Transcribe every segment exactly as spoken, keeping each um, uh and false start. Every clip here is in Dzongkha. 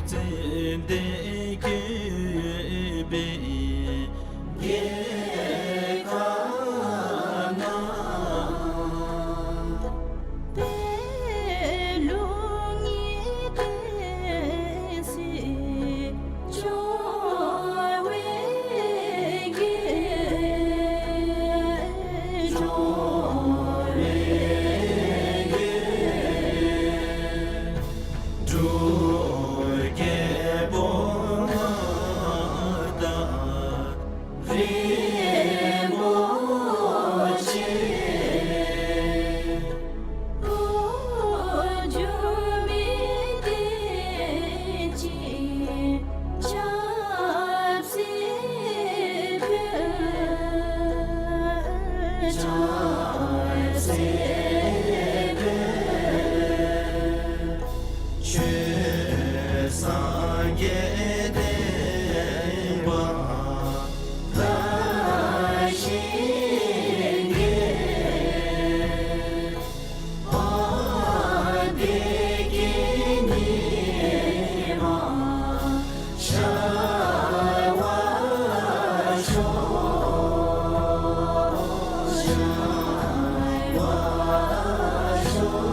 ཙན་དན་བཀོད་པའི་རྒྱལ་ཁབ་ན། པད་ལུང་གི་བསྟན་སྲིད་འབྱུང་བའི་རྒྱལ། འབྱུང་བའི་རྒྱལ། འབྲུག་རྒྱལ་པོ་མངའ་བདག་རིན་པོ་ཆེ། འགྲོ་མིའི་བསྟན་སྲིད་ཆབ་སྲིད་ཕུལ། ཆབ་སྲིད་ཕུལ། ཆོས་སངས་རྒྱས་བསྟན་པ་དར་ཞིང་རྒྱས། དཔལ་བདེ་སྐྱིད་ཉི་མ་ཤར་བར་ཤོག། ཤར་བར་ཤོག།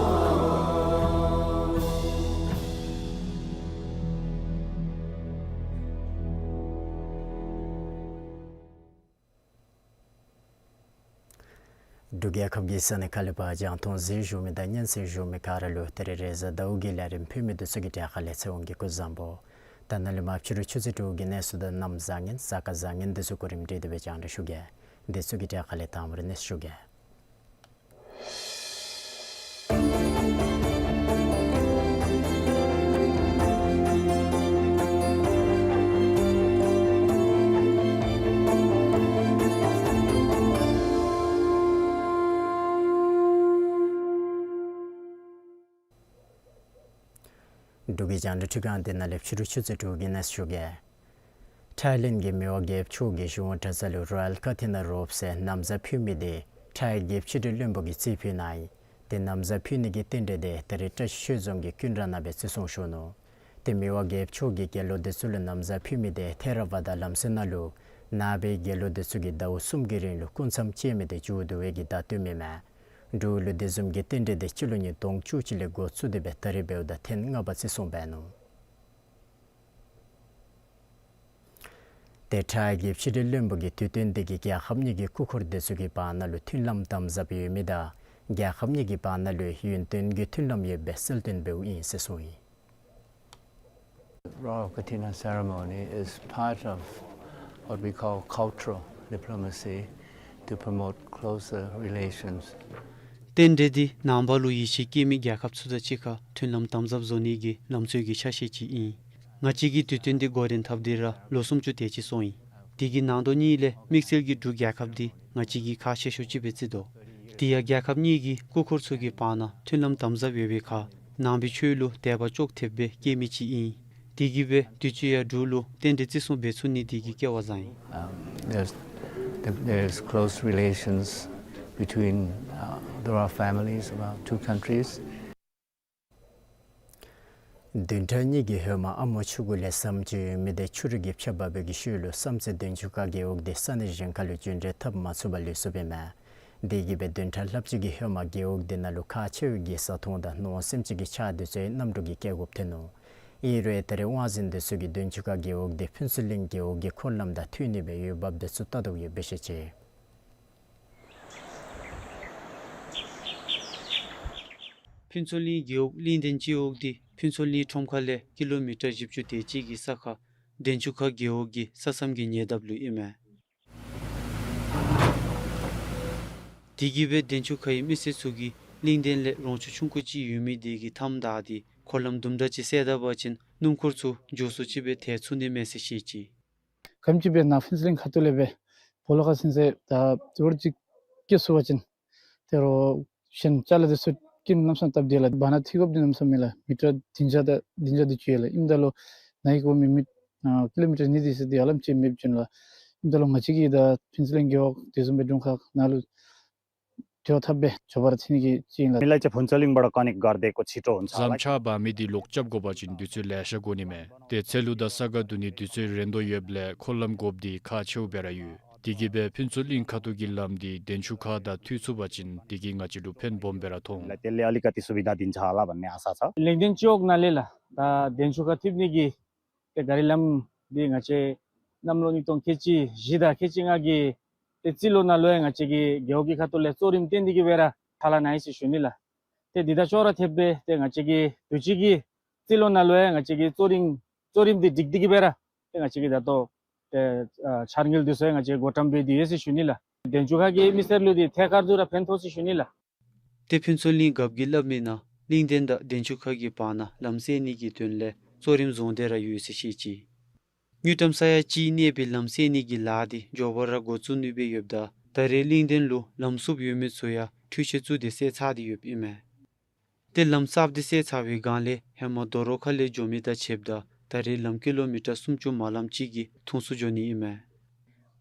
འབྲུག་རྒྱལ་ཁབ་ཀྱི་ས་གནས་ཁག་ལས་ཕར་རྒྱང་མཐོང་གཟིགས་བཞུགས་མི་དང་སྙན་གསན་བཞུགས་མི་ག་ར་ལུ་ད་རིས་རེས་གཟའ་ཟླཝ་གི་ལས་རིམ་ཕུལ་མི་འདི་ཚུ་གི་གྲས་ཁ་ལས་ཚེ་དབང་གིས་སྐུ་གཟུགས་བཟང་པོ། ད་ནཱ་ལས་མར་ཕྱི་རུ་ཆུ་ཚོད་དྲུག་གི་གནས་ཚུལ་དང་གནམ་བཟང་ངན་གཟའ་སྐར་བཟང་ངན་འདི་ཚུ་གོ་རིམ་སྒྲིག་སྟེ་སྦེ་རྒྱང་བསྒྲགས་ཞུ་གེ། འདི་ཚུ་གི་གྲས་ཁ་ལས་དང་པ་ར་གནས་ཚུལ་ཞུ་གེ། འབྲུག་གི་རྒྱང་བསྒྲགས་ཁྲི་སྒང་འདི་ནང་ལས་ཕྱི་རུ་ཆུ་ཚོད་དྲུག་གི་གནས་ཚུལ་ཞུ་གེ། ཐའི་ལེནཌ་གི་མི་དབང་རྒྱལཔོ་མཆོག་གིས་གཞུང་གྲྭ་ཚང་ལུ་རོ་ཡཱལ་ཀ་ཐི་ན་རོབ་ཟེར་ན་བཟའ་ཕུལ་མི་འདི་ཐའི་རྒྱལཔོ་ཕྱི་འབྲེལ་བློན་པོ་གིས་རྩིས་ཕུལ་གནང་ཡི། དེ་ན་བཟའ་ཕུལ་ནི་གི་རྟེན་འབྲེལ་འདི་ད་རིས་བཀྲ་ཤིས་ཆོས་རྫོང་གི་སྐུ་འདྲ་ནང་སྦེ་བརྩི་སྲུང་ཞུ་ནུག། དེ་མི་དབང་རྒྱལཔོ་མཆོག་གིས་དགེ་སློང་འདི་ཚུ་ལུ་ན་བཟའ་ཕུལ་མི་འདི་ཐེ་ར་ཝ་ད་ལམ་སྲོལ་ནང་ལུ་ནང་པའི་དགེ་སློང་འདི་ཚུ་གིས་ཟླཝ་གསུམ་གྱི་རིང་ལུ་སྐུ་མཚམས་བཅད་མི་འདི་མཇུག་བསྡུ་བའི་གི་བརྡ་སྟོནམ་ཨིན་མས། འབྲུག་ལུ་དེ་བཟུམ་གྱི་རྟེན་འབྲེལ་འདི་སྤྱི་ལོ་ཉིས་སྟོང་བཅུ་གཅིག་ལས་འགོ་བཙུགས་ཏེ་སྦེ་ད་རིས་འབདཝ་ད་ཐེངས་ལྔ་པ་བརྩི་སྲུང་འབད་ནུག། དེ་ཐའི་གི་ཕྱི་འབྲེལ་བློན་པོ་གིས་དུས་སྟོན་འདི་གིས་རྒྱལ་ཁབ་གཉིས་ཀྱི་སྐུ་འཁོར་འདི་ཚུ་གི་བར་ན་ལུ་མཐུན་ལམ་དམ་ཟབ་ཡོད་མི་དང་རྒྱལ་ཁབ་གཉིས་ཀྱི་བར་ན་ལུ་ཡུན་བརྟན་གྱི་མཐུན་ལམ་ཡོདཔ་སྦེ་གསལ་སྟོན་འབདཝ་ཨིན་ཟེར་གསུངས་ཡི། Royal Kathina ceremony is part of what we call cultural diplomacy to promote closer relations. རྟེན་འབྲེལ་འདི་ནང་པ་ལུ་ཡིད་ཆེས་བསྐྱེད་མི་རྒྱལ་ཁབ་ཚུ་དང་གཅིག་ཁར་མཐུན་ལམ་དམ་ཟབ་བཟོ་ནི་གི་ལམ་སྲོལ་གྱི་ཆ་ཤས་ཅིག་ཨིན། ང་བཅས་ཀྱིས་དུས་སྟོན་འདི་འགོ་འདྲེན་འཐབ་སྟེ་ར་ལོ་སུམ་ཅུ་དེ་ཅིག་སོང་ཡི། དེ་གི་ནང་དོན་གཉིས་ལས་དམིགས་བསལ་གྱིས་འབྲུག་རྒྱལ་ཁབ་འདི་ང་བཅས་ཀྱིས་ཁག་ཆེ་ཤོས་ཅིག་སྦེ་བརྩི་དོ། དེ་ཡང་རྒྱལ་ཁབ་གཉིས་ཀྱི་སྐུ་འཁོར་ཚུ་གི་བར་ན་མཐུན་ལམ་དམ་ཟབ་ཡོད་པའི་ཁར་ནང་པའི་ཆོས་ལུ་དད་པ་ཅོག་འཐདཔ་སྦེ་བསྐྱེད་མི་ཅིག་ཨིན། དེ་གིས་སྦེ་དུས་ཅི་ཡང་འབྲུག་ལུ་རྟེན་འབྲེལ་བརྩི་སྲུང་འབད་ཚུགས་ནི་དེ་གིས་སྐལ་བ་བཟང་ཡི། Um, there's, there's close relations between, uh, the royal families of our two countries. བདུན་ཕྲག་གཉིས་ཀྱི་ཧེ་མ་ཨ་མོ་ཆུ་གུ་ལས་ཟམ་ཅིག་ཡོད་མི་འདི་ཆུ་རུད་ཀྱིས་ཕྱེ་འབག་པའི་གི་ཤུལ་ལུ་བསམ་རྩེ་བདུན་ཅུ་ཁ་རྒེད་འོག་འདི་ས་གནས་གཞན་ཁ་ལུ་རྒྱུན་འགྲུལ་འཐབ་མ་ཚུགས་པར་ལུས་སོཔ་ཨིན་མས། དེ་གིས་སྦེ་བདུན་ཕྲག་ལྷགཔ་ཅིག་གི་ཧེ་མ་རྒེད་འོག་འདི་ནང་ལུ་ཁག་ཆེ་བའི་གི་བཟའ་འཐུང་དང་གནོད་སེམས་ཅན་གྱི་ཆག་འདི་ཚུ་ཡང་གནམ་གྲུ་གིས་བཀལ་དགོཔ་ཐོན་ནུག། ཨིན་རུང་ཡང་ད་རིས་དབང་འཛིན་འདི་ཚུ་གིས་བདུན་ཅུ་ཁ་རྒེད་འོག་འདི་ཕུན་ཚོགས་གླིང་རྒེད་འོག་གི་འཁོར་ལམ་དང་མཐུད་ནི་སྦེ་འོས་འབབ་འདི་ཚུ་བལྟ་དོ་ཡོདཔ་སྦེ་བཤད་ཅི། ཕུན་ཚོགས་གླིང་རྒེད་འོག་གླིང་ལྡན་སྤྱི་འོག་འདི་ཕུན་ཚོགས་གླིང་ཁྲོམ་ཁ་ལས་ཀི་ལོ་མི་ཊར་བཞི་བཅུ་དེ་ཅིག་གི་ས་ཁར་བདུན་ཅུ་ཁ་རྒེད་འོག་གི་ས་མཚམས་ཀྱི་ཉེ་འདབས་ལུ་ཨིན་མས། དེ་གིས་སྦེ་བདུན་ཅུ་ཁའི་མི་སེར་ཚུ་གིས་གླིང་ལྡན་ལས་རོང་ཆུ་ཆུང་ཀུ་ཅིག་ཡོད་མི་དེ་གི་མཐའམ་བདའ་སྟེ་འཁོར་ལམ་དུམ་གྲ་ཅིག་བསལ་ད་པ་ཅིན་སྣུམ་འཁོར་ཚུ་མགྱོགས་སུ་ཅིག་སྦེ་ཐལ་ཚུགས་ནི་མས་ཟེར་བཤད་ཅི། ག་དེམ་ཅིག་སྦེ་ནཱ་ཕུན་ཚོགས་གླིང་ཁ་ཐུག་ལས་སྦེ་སྦོ་ལོགས་ཁ་ཚུན་ཚོད་ད་རོཌ་ཅིག་སྐྱེལ་ཚུགས་པ་ཅིན་ཏེ་རོགས་གཞན་ཅ་ལ་འདི་ཚུ་ཀིན་ལམ་སང་སྟབས་བདེ་ལགས། བར་ན་ཐིག་དགོཔ་འདི་ལམ་སང་མེད་ལགས། མི་ཊར་བདུན་བརྒྱ་དང་བདུན་བརྒྱ་དེ་ཅིག་ཡོད་ལགས། ཨིནམ་ད་ལུ་ནཱ་གི་གོ་མི་མི་ཨ་ཀི་ལོ་མི་ཊར་གཉིས་དེ་ཅིག་འདི་ཧ་ལམ་ཅིག་མེདཔ་བྱུང་ལགས། ཨིནམ་ད་ལུ་ང་བཅས་ཀྱིས་ད་ཕུན་ཚོགས་གླིང་རྒེད་འོག་དེ་བཟུམ་སྦེ་དྲུང་ཁག་ནང་ལུ་ འགྱོ་ཐབས་སྦེ་འགྱོ་བར་འཐོན་ནི་གི་ཅིག་ཨིན་ལགས། མི་ལ་ཅིག་ཕུན་ཚོགས་གླིང་བར་བཀག་ནི་སྒར་དེ་ཀོ་ཕྱི་དྲོ་འོང་ཚར་ལགས། ཟམ་ཆག་འབག་མི་འདི་ལོག་རྐྱབ་དགོ་པ་ཅིན་དུས་ཚོད་ལེ་ཤ་འགོར་ནི་མས། ཏེ་ཚལ་ལུ་དང་ས་ག་བསྡུ་ནི་དུས་ཚོད་རན་དོ་ཡོདཔ་ལས་འཁོར་ལམ་དགོཔ་འདི་ཁག་ཆེཝ་སྦེ་ར་ཡོད། དེ་གིས་སྦེ་ཕུན་ཚོགས་གླིང་ཁ་ཐུག་གི་ལམ་འདི་དན་ཆུ་ཁ་དང་མཐུད་ཚུགས་པ་ཅིན་དེ་གིས་ང་བཅས་ལུ་ཕན་སྦོམ་སྦེ་ར་མཐོང་། ལགས། དེ་ལས་ཨ་ལི་ཀ་ཏི་སུ་བི་དྷ་འདི་འཇགས་ལགས་པ་ནི་ཨ་ས་ས། ལིང་དན་སྤྱི་འོག་ནང་ལས་ལགས། ད་དན་ཆུ་ཁ་མཐུད་ནི་གི་ཏེ་ག་རི་ལམ་འདི་ང་བཅས་གནམ་ལོ་ཉིས་སྟོང་ཁལ་གཅིག་བཞི་དང་ཁལ་གཅིག་ལྔ་གི་ཏེ་རྩིས་ལོ་ནང་ལུ་ཡང་ང་བཅས་ཀྱི་རྒེད་འོག་གི་ཁ་ཐུག་ལས་གཙོ་རིམ་བཏོན་ཏེ་གི་སྦེ་ར་ཕར་ལས་ནཱ་ཡི་ཟེར་ཞུ་ནི་ལགས། ཏེ་འདི་དང་ཅོག་ར་འཐདཔ་སྦེ་ཏེ་ང་བཅས་ཀྱི་དུས་ཅི་གི་རྩིས་ལོ་ནང་ལུ་ཡང་ང་བཅས་ཀྱི་གཙོ་རིམ་གཙོ་རིམ་འདི་སྒྲིག་སྟེ་གི་སྦེ་ར་ཏེ་ང་བཅས་ཀྱིས་ད་ལྟོ་ཏེ་ཨ་འཆར་དངུལ་འདི་ཚུ་ཡང་ང་བཅས་བགོ་བཀྲམ་འབད་དེ་ཡོད་ཟེར་ཞུ་ནི་ལགས། དན་ཆུ་ཁ་གི་མི་སེར་ལུ་འདི་ཐད་ཀར་དུ་ར་ཕན་ཐོགས་ཟེར་ཞུ་ནི་ལགས། ཏེ་ཕུན་ཚོགས་གླིང་རྒཔོ་གིས་སླབ་མིའི་ནང་གླིང་དན་དང་དན་ཆུ་ཁ་གི་བར་ན་ལམ་བསལ་ནི་གི་དོན་ལས་གཙོ་རིམ་བཟུང་སྟེ་ར་ཡོད་ཟེར་བཤད་ཅི། དངུལ་ཀྲམ་ས་ཡ་གཅིག་གནས་པའི་ལམ་བསལ་ནི་གི་ལཱ་འདི་མགྱོགས་པ་ར་འགོ་བཙུགས་ནུས་པའི་ཡོདཔ་ད་ད་རེས་གླིང་དན་ལུ་ལམ་བསུབ་ཡོད་མི་ཚུ་ཡང་འཕྲུལ་ཆས་བཙུགས་ཏེ་བསལ་ཚར་ཏེ་ཡོདཔ་ཨིན་མས། ཏེ་ལམ་གསརཔ་འདི་བསལ་ཚར་བའི་སྒང་ལས་ཧེ་མ་རྡོ་རོག་ཁ་ལས་འགྱོ་མི་དང་ཕྱདཔ་ད་ད་རེས་ལམ་ཀི་ལོ་མི་ཊར་སུམ་ཅུ་མ་ལངམ་ཅིག་གིས་ཐུང་སུ་འགྱོ་ནི་ཨིན་མས།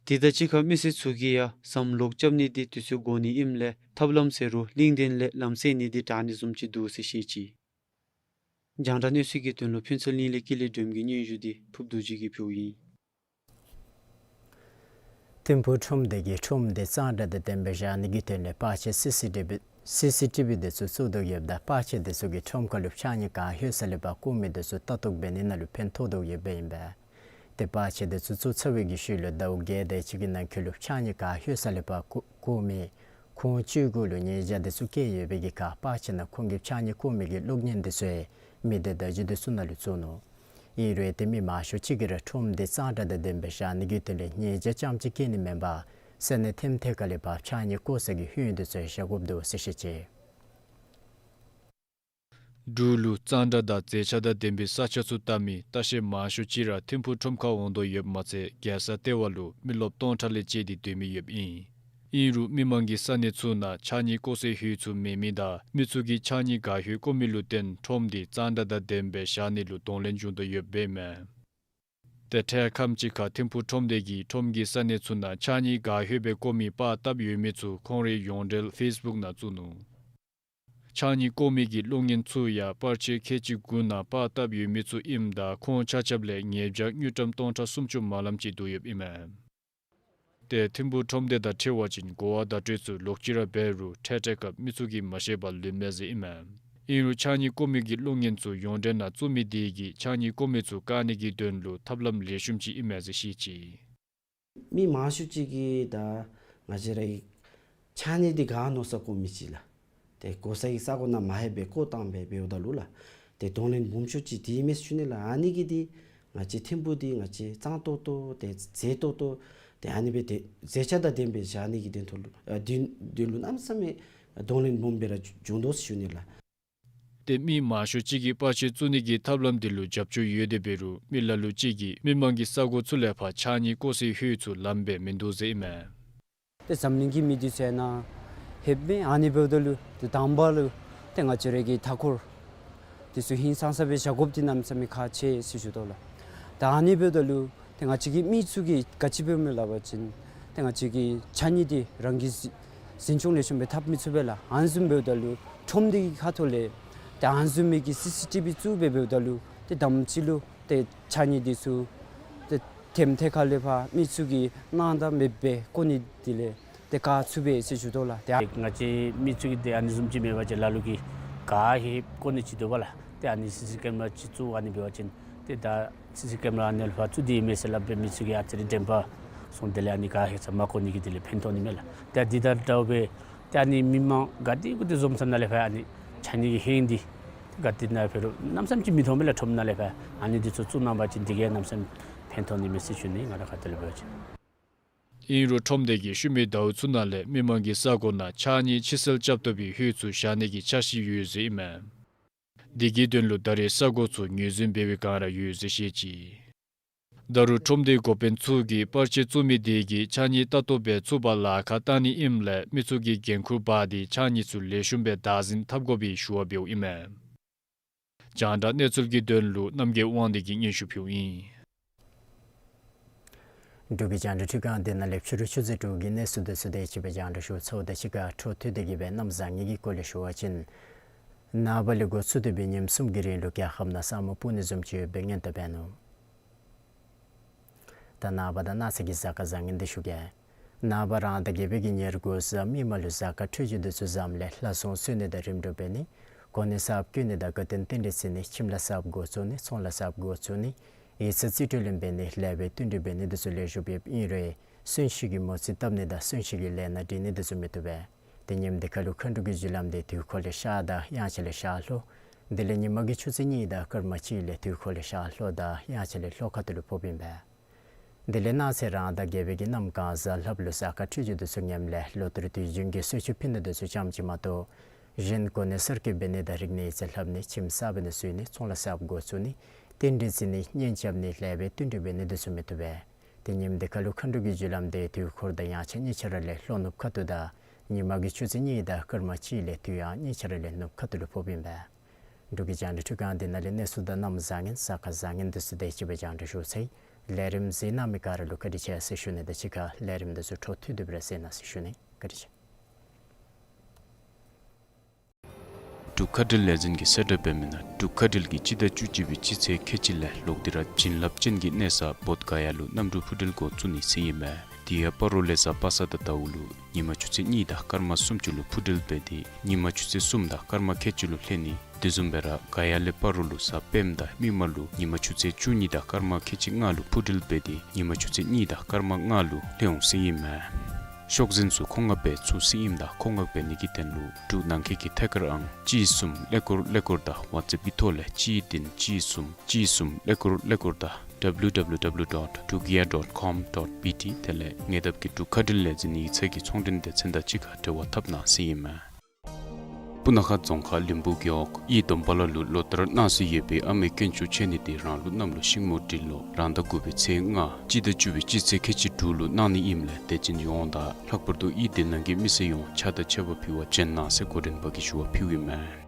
དེ་དང་གཅིག་ཁར་མི་སེར་ཚུ་གིས་ཡང་ཟམ་ལོག་རྐྱབ་ནི་འདི་དུས་ཚོད་འགོར་ནི་ཨིནམ་ལས་ཐབས་ལམ་ཟེར་རུང་གླིང་དན་ལས་ལམ་བསལ་ནི་འདི་དྲག་ནི་བཟུམ་ཅིག་འདུག་ཟེར་བཤད་ཅི། རྒྱང་བསྒྲགས་གནས་ཚུལ་གྱི་དོན་ལུ་ཕུན་ཚོགས་གླིང་ལས་ཀུན་ལེགས་སྒྲོལམ་གྱི་སྙན་ཞུ་འདི་ཕུརཔ་རྡོ་རྗེ་གིས་ཕུལཝ་ཨིན། ཐིམ་ཕུག་ཁྲོམ་སྡེ་གིས་ཁྲོམ་འདི་གཙང་སྦྲ་དང་ལྡནམ་སྦེ་བཞག་ནི་གི་དོན་ལས་པར་ཆས་སི་སི་ཊི་བི་སི་སི་ཊི་བི་འདི་ཚུ་བཙུགས་དོ་ཡོདཔ་ད་པར་ཆས་འདི་ཚུ་གིས་ཁྲོམ་ཁ་ལུ་ཕྱགས་སྙིགས་ག་ལྷོད་ས་ལས་ཕར་བཀོ་མི་འདི་ཚུ་ལྟ་རྟོག་འབད་ནི་ནང་ལུ་ཕན་ཐོགས་དོ་ཡོདཔ་ཨིན་པས། ཏེ་པར་ཆས་འདི་ཚུ་བཙུགས་ཚར་བའི་གི་ཤུལ་ལུ་ཟླཝ་བརྒྱད་དེ་ཅིག་གི་ནང་འཁོད་ལུ་ཕྱགས་སྙིགས་ག་ལྷོད་ས་ལས་ཕར་བཀོ་བཀོ་མི་ཁོང་བཅུ་དགུ་ལུ་ཉེས་བྱ་འདི་ཚུ་བཀལ་ཡོད་པའི་གི་ཁར་པར་ཆས་ནང་ཁོང་གི་ཕྱགས་སྙིགས་བཀོ་མི་གི་གློག་བརྙན་འདི་ཚུ་ཡང་མི་སྡེ་བརྡ་བརྒྱུད་འདི་ཚུ་ནང་ལུ་བཙུགས་ནུག། ཨིན་རུང་ཏེ་མི་མང་ཤོས་ཅིག་གིས་ར་ཁྲོམ་འདི་གཙང་སྦྲ་དང་ལྡནམ་སྦེ་བཞག་ནི་གི་དོན་ལས་ཉེས་བྱ་རྐྱངམ་ཅིག་བཀལ་ནི་མེན་པར་ས་གནས་ཐིམ་ཐེ་ཁ་ལས་ཕར་ཕྱགས་སྙིགས་བཀོ་ས་གི་ཧོད་འདི་ཚུ་ཡང་བཞག་དགོཔ་འདུག་ཟེར་བཤད་ཅི། འབྲུག་ལུ་གཙང་སྦྲ་དང་མཛེས་ཆ་དང་ལྡན་པའི་ས་ཆ་ཚུ་བལྟ་མི་ལྟ་བཤལ་མང་ཤོས་ཅིག་ར་ཐིམ་ཕུག་ཁྲོམ་ཁར་འོང་དོ་ཡོདཔ་མ་ཚད་རྒྱལ་ས་ལྟེ་བ་ལུ་མི་རློབས་སྟོང་ཕྲག་ལས་བཅད་དེ་སྡོད་མི་ཡོདཔ་ཨིན། ཨིན་རུང་མི་མང་གིས་ས་གནས་ཚུ་ནང་ཕྱགས་སྙིགས་བཀོ་སའི་ཧོད་ཚུ་མེད་མི་དང་མི་ཚུ་གིས་ཕྱགས་སྙིགས་ག་ཧོད་བཀོ་མི་ལུ་བརྟེན་ཁྲོམ་འདི་གཙང་སྦྲ་དང་ལྡནམ་སྦེ་བཞག་ནི་ལུ་གདོང་ལེན་འབྱུང་དོ་ཡོདཔ་ཨིན་མས། ཏེ་འཕྲལ་ཁམས་ཅིག་ཁར་ཐིམ་ཕུག་ཁྲོམ་སྡེ་གིས་ཁྲོམ་གྱི་ས་གནས་ཚུ་ནང་ཕྱགས་སྙིགས་ག་ཧོད་སྦེ་བཀོ་མི་པར་བཏབ་ཡོད་མི་ཚུ་ཁོང་རའི་ཡོངས་འབྲེལ་ཕེསི་བུཀ་ནང་བཙུགས་ནུག། ཕྱགས་སྙིགས་བཀོ་མི་གི་གློག་བརྙན་ཚུ་ཡང་པར་ཆས་ཁལ་གཅིག་དགུ་ནང་པར་བཏབ་ཡོད་མི་ཚུ་ཨིནམ་ད་ཁོང་ཆ་ཁྱབ་ལས་ཉེས་བྱ་དངུལ་ཀྲམ་སྟོང་ཕྲག་སུམ་ཅུ་མ་ལངམ་ཅིག་བསྡུ་ཡོདཔ་ཨིན་མས། ཏེ་ཐིམ་ཕུག་ཁྲོམ་སྡེ་དང་འཁྲིལ་བ་ཅིན་གོ་བ་བརྡ་སྤྲོད་ཚུ་ལོག་ཅི་ར་འབད་རུང་འཕྲལ་འཕྲལ་སྐབས་མི་ཚུ་གིས་མ་ཤེས་པར་ལུས་མས་ཟེར་ཨིན་མས། ཨིན་རུང་ཕྱགས་སྙིགས་བཀོ་མི་གི་གློག་བརྙན་ཚུ་ཡོངས་འབྲེལ་ནང་བཙུགས་མི་དེ་གིས་ཕྱགས་སྙིགས་བཀོ་མི་ཚུ་བཀག་ནི་གི་དོན་ལུ་ཐབས་ལམ་ལེགས་ཤོམ་ཅིག་ཨིན་མས་ཟེར་བཤད་ཅི། མི་མང་ཤོས་ཅིག་གིས་ད་ང་བཅས་རའི་ཕྱགས་སྙིགས་འདི་ག་མནོ་ས་བཀོ་མི་ཅིག་ལགས། ཏེ་བཀོ་སའི་ས་གོ་ནང་མ་ལྷོད་པར་བཀོ་བཏང་སྦེ་འབདཝ་ད་ལུ་ལགས། ཏེ་གདོང་ལེན་སྦོམ་ཤོས་ཅིག་འདི་ཨིན་མས་ཟེར་ཞུ་ནི་ལགས། ཨ་ནི་གིས་འདི་ང་བཅས་ཐིམ་ཕུག་འདི་ང་བཅས་གཙང་ཏོག་ཏོ་ཏེ་མཛེས་ཏོག་ཏོ་ཏེ་ཨ་ནི་སྦེ་ཏེ་མཛེས་ཆ་དང་ལྡན་པའི་བཞག་ནི་གི་དོན་ཐོག་ལུ་ཨ་དོན་དོན་ལུ་གནམ་མེད་ས་མེད་གདོང་ལེན་སྦོམ་སྦེ་ར་འབྱུང་དོ་ཟེར་ཞུ་ནི་ལགས། ཏེ་མི་མང་ཤོས་ཅིག་གིས་པར་ཆས་བཙུགས་ནི་གི་ཐབས་ལམ་འདི་ལུ་རྒྱབ་སྐྱོར་ཡོད་དེ་འབད་རུང་མི་ལ་ལུ་ཅིག་གིས་མི་མང་གི་ས་གོ་ཚུ་ལས་ཕར་ཕྱགས་སྙིགས་བཀོ་སའི་ཧོད་ཚུ་ལངམ་སྦེ་མིན་འདུག་ཟེར་ཨིན་མས། ཏེ་འཛམ་གླིང་གི་མི་འདི་ཚུ་ཡང་ནཱ་ལྷོདཔ་མས། ཨ་ནི་འབདཝ་ད་ལུ་ཏེ་དང་པ་ལུ་ཏེ་ང་བཅས་རའི་གི་མཐའ་འཁོར་འདི་ཚུ་ཧིང་སངས་ས་སྦེ་བཞག་དགོཔ་འདི་གནམ་མེད་ས་མེད་ཁག་ཆེ་ཟེར་ཞུ་དོ་ལགས། ད་ཨ་ནི་འབདཝ་ད་ལུ་ཏེ་ང་བཅས་ཀྱི་མི་ཚུ་གིས་ག་ཅི་འབདཝ་མས་སླབ་པ་ཅིན་ཏེ་ང་བཅས་ཀྱི་ཕྱགས་སྙིགས་འདི་རང་གིས་འཛིན་འཛིན་སྐྱོང་ལེགས་ཤོམ་སྦེ་འཐབ་མི་ཚུགས་པས་ལགས། ཨ་ནི་བཟུམ་འབདཝ་ད་ལུ་ཁྲོམ་སྡེ་གི་ཁ་ཐུག་ལས་ཏེ་ཨ་ནི་བཟུམ་མའི་གི་སི་སི་ཊི་བི་བཙུགས་སྦེ་འབདཝ་ད་ལུ་ཏེ་དང་པ་ཅིག་ལུ་ཏེ་ཕྱགས་སྙིགས་འདི་ཚུ་ཏེ་ཐིམ་ཐེ་ཁ་ལས་ཕར་མི་ཚུ་གིས་སྣང་དག་མེདཔ་སྦེ་བཀོ་ནི་དེ་ལས་ཏེ་བཀག་ཚུགས་པས་ཟེར་ཞུ་དོ་ལགས། ཏེ་ང་བཅས་མི་ཚུ་གིས་ཏེ་ཨ་ནི་བཟུམ་ཅིག་མེད་པ་ཅིན་ལ་ལུ་གིས་ག་ཧེ་བཀོ་ནི་ཅིག་འདུག་པ་ལགས། ཏེ་ཨ་ནི་སི་སི་ཀེམ་ར་ཅིག་བཙུགས་ཨ་ནི་འབད་བ་ཅིན་ཏེ་ད་སི་སི་ཀེམ་ར་ཨ་ནི་ལས་ཕར་བཙུགས་ཏེ་ཨིན་མས་ཟེར་སླབ་སྦེ་མི་ཚུ་གིས་ཨ་ཙི་རེ་དྲན་པ་སོང་། དེ་ལས་ཨ་ནི་ག་ཧེ་ས་མ་བཀོ་ནི་གི་དེ་ལས་ཕན་ཐོགས་ནི་མས་ལགས། ཏེ་འདི་དང་འདྲཝ་སྦེ་ཏེ་ཨ་ནི་མི་མང་ག་དེ་གུ་དེ་འཛོམས་ས་ནང་ལས་ཕར་ཨ་ནི་ཕྱགས་སྙིགས་ཀྱི་ཧེང་འདི་ག་དེ་ནང་ཕེབས་རུང་གནམ་མེད་ས་མེད་ཅིག་མི་མཐོང་མས་ལགས། ཁྲོམ་ནང་ལས་ཕར་ཨ་ནི་འདི་ཚུ་བཙུགས་གནང་པ་ཅིན་དེ་གིས་གནམ་མེད་ས་མེད་ཕན་ཐོགས་ནི་མས་ཟེར་ཞུ་ནི། ང་ར་ཁ་ཐུག་ལས་འབད་བ་ཅིན། ཨིན་རུང་ཁྲོམ་སྡེ་གིས་ཤུལ་མའི་ཟླཝ་ཚུ་ནང་ལས་མི་མང་གི་ས་གོ་ནང་ཕྱགས་སྙིགས་ཕྱི་སེལ་རྐྱབ་བཏུབ་པའི་ཧོད་ཚུ་བཞག་ནི་གི་འཆར་གཞི་ཡོད་ཟེར་ཨིན་མས། དེ་གི་དོན་ལུ་ད་རེས་ས་གོ་ཚུ་ངོས་འཛིན་འབད་བའི་བསྒང་ར་ཡོད་ཟེར་བཤད་ཅི། ད་རུང་ཁྲོམ་སྡེའི་འགོ་དཔོན་ཚུ་གིས་པར་ཆས་བཙུགས་མི་དེ་གིས་ཕྱགས་སྙིགས་ལྟ་རྟོག་འབད་ཚུགས་པར་ལཱ་ཁག་བཏང་ནི་ཨིནམ་ལས་མི་ཚུ་གིས་འགན་ཁུར་འབག་སྟེ་ཕྱགས་སྙིགས་ཚུ་ལེགས་ཤོམ་སྦེ་བདག་འཛིན་འཐབ་དགོ་པའི་ཞུ་བ་འབདཝ་ཨིན་མས། རྒྱང་བསྒྲགས་གནས་ཚུལ་གྱི་དོན་ལུ་རྣམ་རྒྱལ་དབང་འདུས་ཀྱིས་སྙན་ཞུ་ཕུལཝ་ཨིན། འབྲུག་གི་རྒྱང་བསྒྲགས་ཁྲི་ཁང་འདི་ནང་ལས་ཕྱི་རུ་ཆུ་ཚོད་དྲུག་གི་གནས་ཚུལ་འདི་ཚུ་དེ་ཅིག་སྦེ་རྒྱང་བསྒྲགས་ཞུ་ཚརཝ་དང་གཅིག་ཁར་འཕྲོ་མཐུད་དེ་གི་སྦེ་གནམ་བཟང་ངན་གྱི་སྐོར་ལས་ཞུ་བ་ཅིན། ནངས་པ་ལས་འགོ་བཙུགས་ཏེ་སྦེ་ཉིནམ་གསུམ་གྱི་རིང་ལུ་རྒྱལ་ཁབ་ནང་ས་སྨུག་སྤུབ་ནི་བཟུམ་ཅིག་ཡོདཔ་སྦེ་སྔོན་བརྡ་འབད་ནུག། ད་ནངས་པ་དང་གནངས་ཚེ་གི་གཟའ་སྐར་བཟང་ངན་འདི་ཞུ་གེ། ནངས་པ་རང་ཟླ་བརྒྱད་པའི་གི་ཉེར་དགུ་གཟའ་མིག་དམར་ལུ་གཟའ་སྐར་འཕྲོད་སྦྱོར་འདི་ཚུ་བཟངམ་ལས་ལྷ་སྲུང་གསོལ་ནི་དང་རིམ་གྲོ་འབད་ནི། གོ་གནས་གསརཔ་བསྐོ་ནི་དང་དགའ་སྟོན་རྟེན་འབྲེལ་བརྩི་ནི། ཁྱིམ་ལཱ་གསརཔ་འགོ་བཙུགས་ནི། ཚོང་ལཱ་གསརཔ་འགོ་བཙུགས་ནི། ཡིག་ཚང་རྩིས་སྤྲོད་ལེན་འབད་ནི། ལེགས་པའི་བསྟུན་གྲོས་འབད་ནི་འདི་ཚུ་ལེགས་ཤོམ་སྦེ་ཨིན་རུང་གསོན་གཤིན་གྱི་མོ་རྩིས་བཏབ་ནི་དང་གསོན་གཤིན་གྱི་ལས་སྣ་སྒྲིག་ནི་འདི་ཚུ་མི་བཏུབ་པས། ཏེ་ཉིནམ་འདི་ཁར་ལུ་མཁའ་འགྲོ་གི་རྒྱུ་ལམ་འདི་དུས་འཁོར་ལས་ཤར་དང་དབྱངས་འཆར་ལས་ཤར་ལྷོ། དེ་ལས་ཉིན་མ་གི་ཆུ་ཚོད་གཉིས་དང་སྐར་མ་གཅིག་ལས་དུས་འཁོར་ལས་ཤར་ལྷོ་དང་དབྱངས་འཆར་ལས་ལྷོ་ཁ་ཐུག་ལུ་ཕོགཔ་ཨིན་པས། དེ་ལས་གནངས་ཚེ་རང་ཟླ་བརྒྱད་པའི་གི་གནམ་གང་གཟའ་ལྷགཔ་ལུ་གཟའ་སྐར་འཕྲོད་སྦྱོར་འདི་ཚུ་ངནམ་ལས་ལོ་ལྟར་དུས་རྒྱུན་གྱི་གསོལ་མཆོད་ཕུལ་ནི་འདི་ཚུ་ཙམ་ཅིག་མ་གཏོགས་གཞན་གོ་གནས་གསར་བསྐོ་འབད་ནི་དང་རིག་གནས་ཡིག་ཚང་ལྷབ་ནི། ཁྱིམ་གསརཔ་ནང་བཙུགས་ནི། ཚོང་ལཱ་གསརཔ་འགོ་བཙུགས་ནི། རྟེན་འབྲེལ་བརྩི་ནི། གཉེན་རྐྱབ་ནི། ལེགས་པའི་བསྟུན་གྲོས་འབད་ནི་འདི་ཚུ་མི་བཏུབ་པས། ཏེ་ཉིནམ་འདི་ཁར་ལུ་མཁའ་འགྲོ་གི་རྒྱུ་ལམ་འདི་དུས་འཁོར་དང་དབྱངས་འཆར་གཉིས་ཆ་ར་ལས་ལྷོ་ནུབ་ཁ་ཐུག་དང་ཉིན་མ་གི་ཆུ་ཚོད་གཉིས་དང་སྐར་མ་གཅིག་ལས་དུས་ཡང་གཉིས་ཆ་ར་ལས་ནུབ་ཁ་ཐུག་ལུ་ཕོགཔ་ཨིན་པས། འབྲུག་གི་རྒྱང་བསྒྲགས་ཁྲི་ཁང་འདི་ནང་ལས་གནས་ཚུལ་དང་གནམ་བཟང་ངན་གཟའ་སྐར་བཟང་ངན་འདི་ཚུ་དེ་ཅིག་སྦེ་རྒྱང་བསྒྲགས་ཞུ་ཚར་ཡི། ལས་རིམ་གཟིགས་གནང་མི་ག་ར་ལུ་བཀའ་དྲིན་ཆེ་ཟེར་ཞུ་ནི་དང་གཅིག་ཁར་ལས་རིམ་འདི་ཚུ་འཕྲོ་མཐུད་དེ་སྦེ་ར་གཟིགས་གནང་ཟེར་ཞུ་ནི། བཀའ་དྲིན་ཆེ། འབྲུག་མཁའ་འགྲུལ་ལས་འཛིན་གྱིས་གསལ་བསྒྲགས་འབད་མི་ནང་འབྲུག་མཁའ་འགྲུལ་གྱིས་སྤྱི་ཟླ་བཅུ་གཅིག་པའི་སྤྱི་ཚེས་ཁལ་གཅིག་ལས་ལོག་སྟེ་ར་བྱིན་རླབས་ཅན་གྱི་གནས་ས་བོདྷ་ག་ཡ་ལུ་གནམ་གྲུ་འཕུར་འགྲུལ་འགོ་བཙུགས་ནི་ཟེར་ཨིན་མས། དེ་ཡང་སྤ་རོ་ལས་གཟའ་པ་སངས་དང་ཟླ་བ་ལུ་ཉིན་མ་ཆུ་ཚོད་གཉིས་དང་སྐར་མ་སུམ་ཅུ་ལུ་འཕུར་འགྲུལ་འབད་དེ་ཉིན་མ་ཆུ་ཚོད་གསུམ་དང་སྐར་མ་ཁལ་གཅིག་ལུ་ལྷོད་ནི། དེ་བཟུམ་སྦེ་ར་ག་ཡ་ལས་སྤ་རོ་ལུ་གཟའ་སྤེནམ་དང་མིག་དམར་ལུ་ཉིན་མ་ཆུ་ཚོད་བཅུ་གཉིས་དང་སྐར་མ་ཁལ་གཅིག་ལྔ་ལུ་འཕུར་འགྲུལ་འབད་དེ་ཉིན་མ་ཆུ་ཚོད་གཉིས་དང་སྐར་མ་ལྔ་ལུ་ལྷོད་འོང་ཟེར་ཨིན་མས། ཤོག་འཛིན་ཚུ་མཁོ་མངགས་འབད་ཚུགས་ཟེར་ཨིནམ་ད་མཁོ་མངགས་འབད་ནི་གི་དོན་ལུ་འབྲུག་ནང་འཁོད་ཀྱི་ཐད་ཀར་ཨང་གཅིག་གསུམ་ཀླད་ཀོར་ཀླད་ཀོར་དང་ཝཊས་ཨེཔ་གི་ཐོག་ལས་གཅིག་བདུན་གཅིག་གསུམ་གཅིག་གསུམ་ཀླད་ཀོར་ཀླད་ཀོར་དང་W W W dot dukia dot com dot B T དེ་ལས་ཉེ་འདབས་ཀྱི་འབྲུག་མཁའ་འགྲུལ་ལས་འཛིན་ཡིག་ཚང་གི་ཚོང་འབྲེལ་སྡེ་ཚན་དང་གཅིག་ཁར་འབྲེལ་བ་འཐབ་གནང་ཟེར་ཨིན་མས། སྤུ་ན་ཁ་རྫོང་ཁག་ལིམ་པུ་རྒེད་འོག་ཡི་དོམ་པ་ལ་ལུ་ལོ་ལྟར་གནང་སྲོལ་ཡོད་པའི་ཨ་མའི་དཀོན་མཆོག་མཆོད་གནས་འདི་རང་ལུགས་གནམ་ལོ་ཤིང་མོ་སྦྲུལ་ལོ་རང་ཟླ་དགུ་པའི་ཚེས་ལྔ་སྤྱི་ཟླ་བཅུ་པའི་སྤྱི་ཚེས་ཁལ་གཅིག་དྲུག་ལུ་གནང་ནི་ཨིནམ་ལས་དད་ཅན་ཡོངས་དང་ལྷག་པར་དུ་ཡི་དེ་ནང་གི་མི་སེར་ཡོངས་ཕྱག་དང་མཆོད་པ་ཕུལ་བར་བྱོན་གནང་ཟེར་འགོ་འདྲེན་པ་གིས་ཞུ་བ་ཕུལཝ་ཨིན་མས།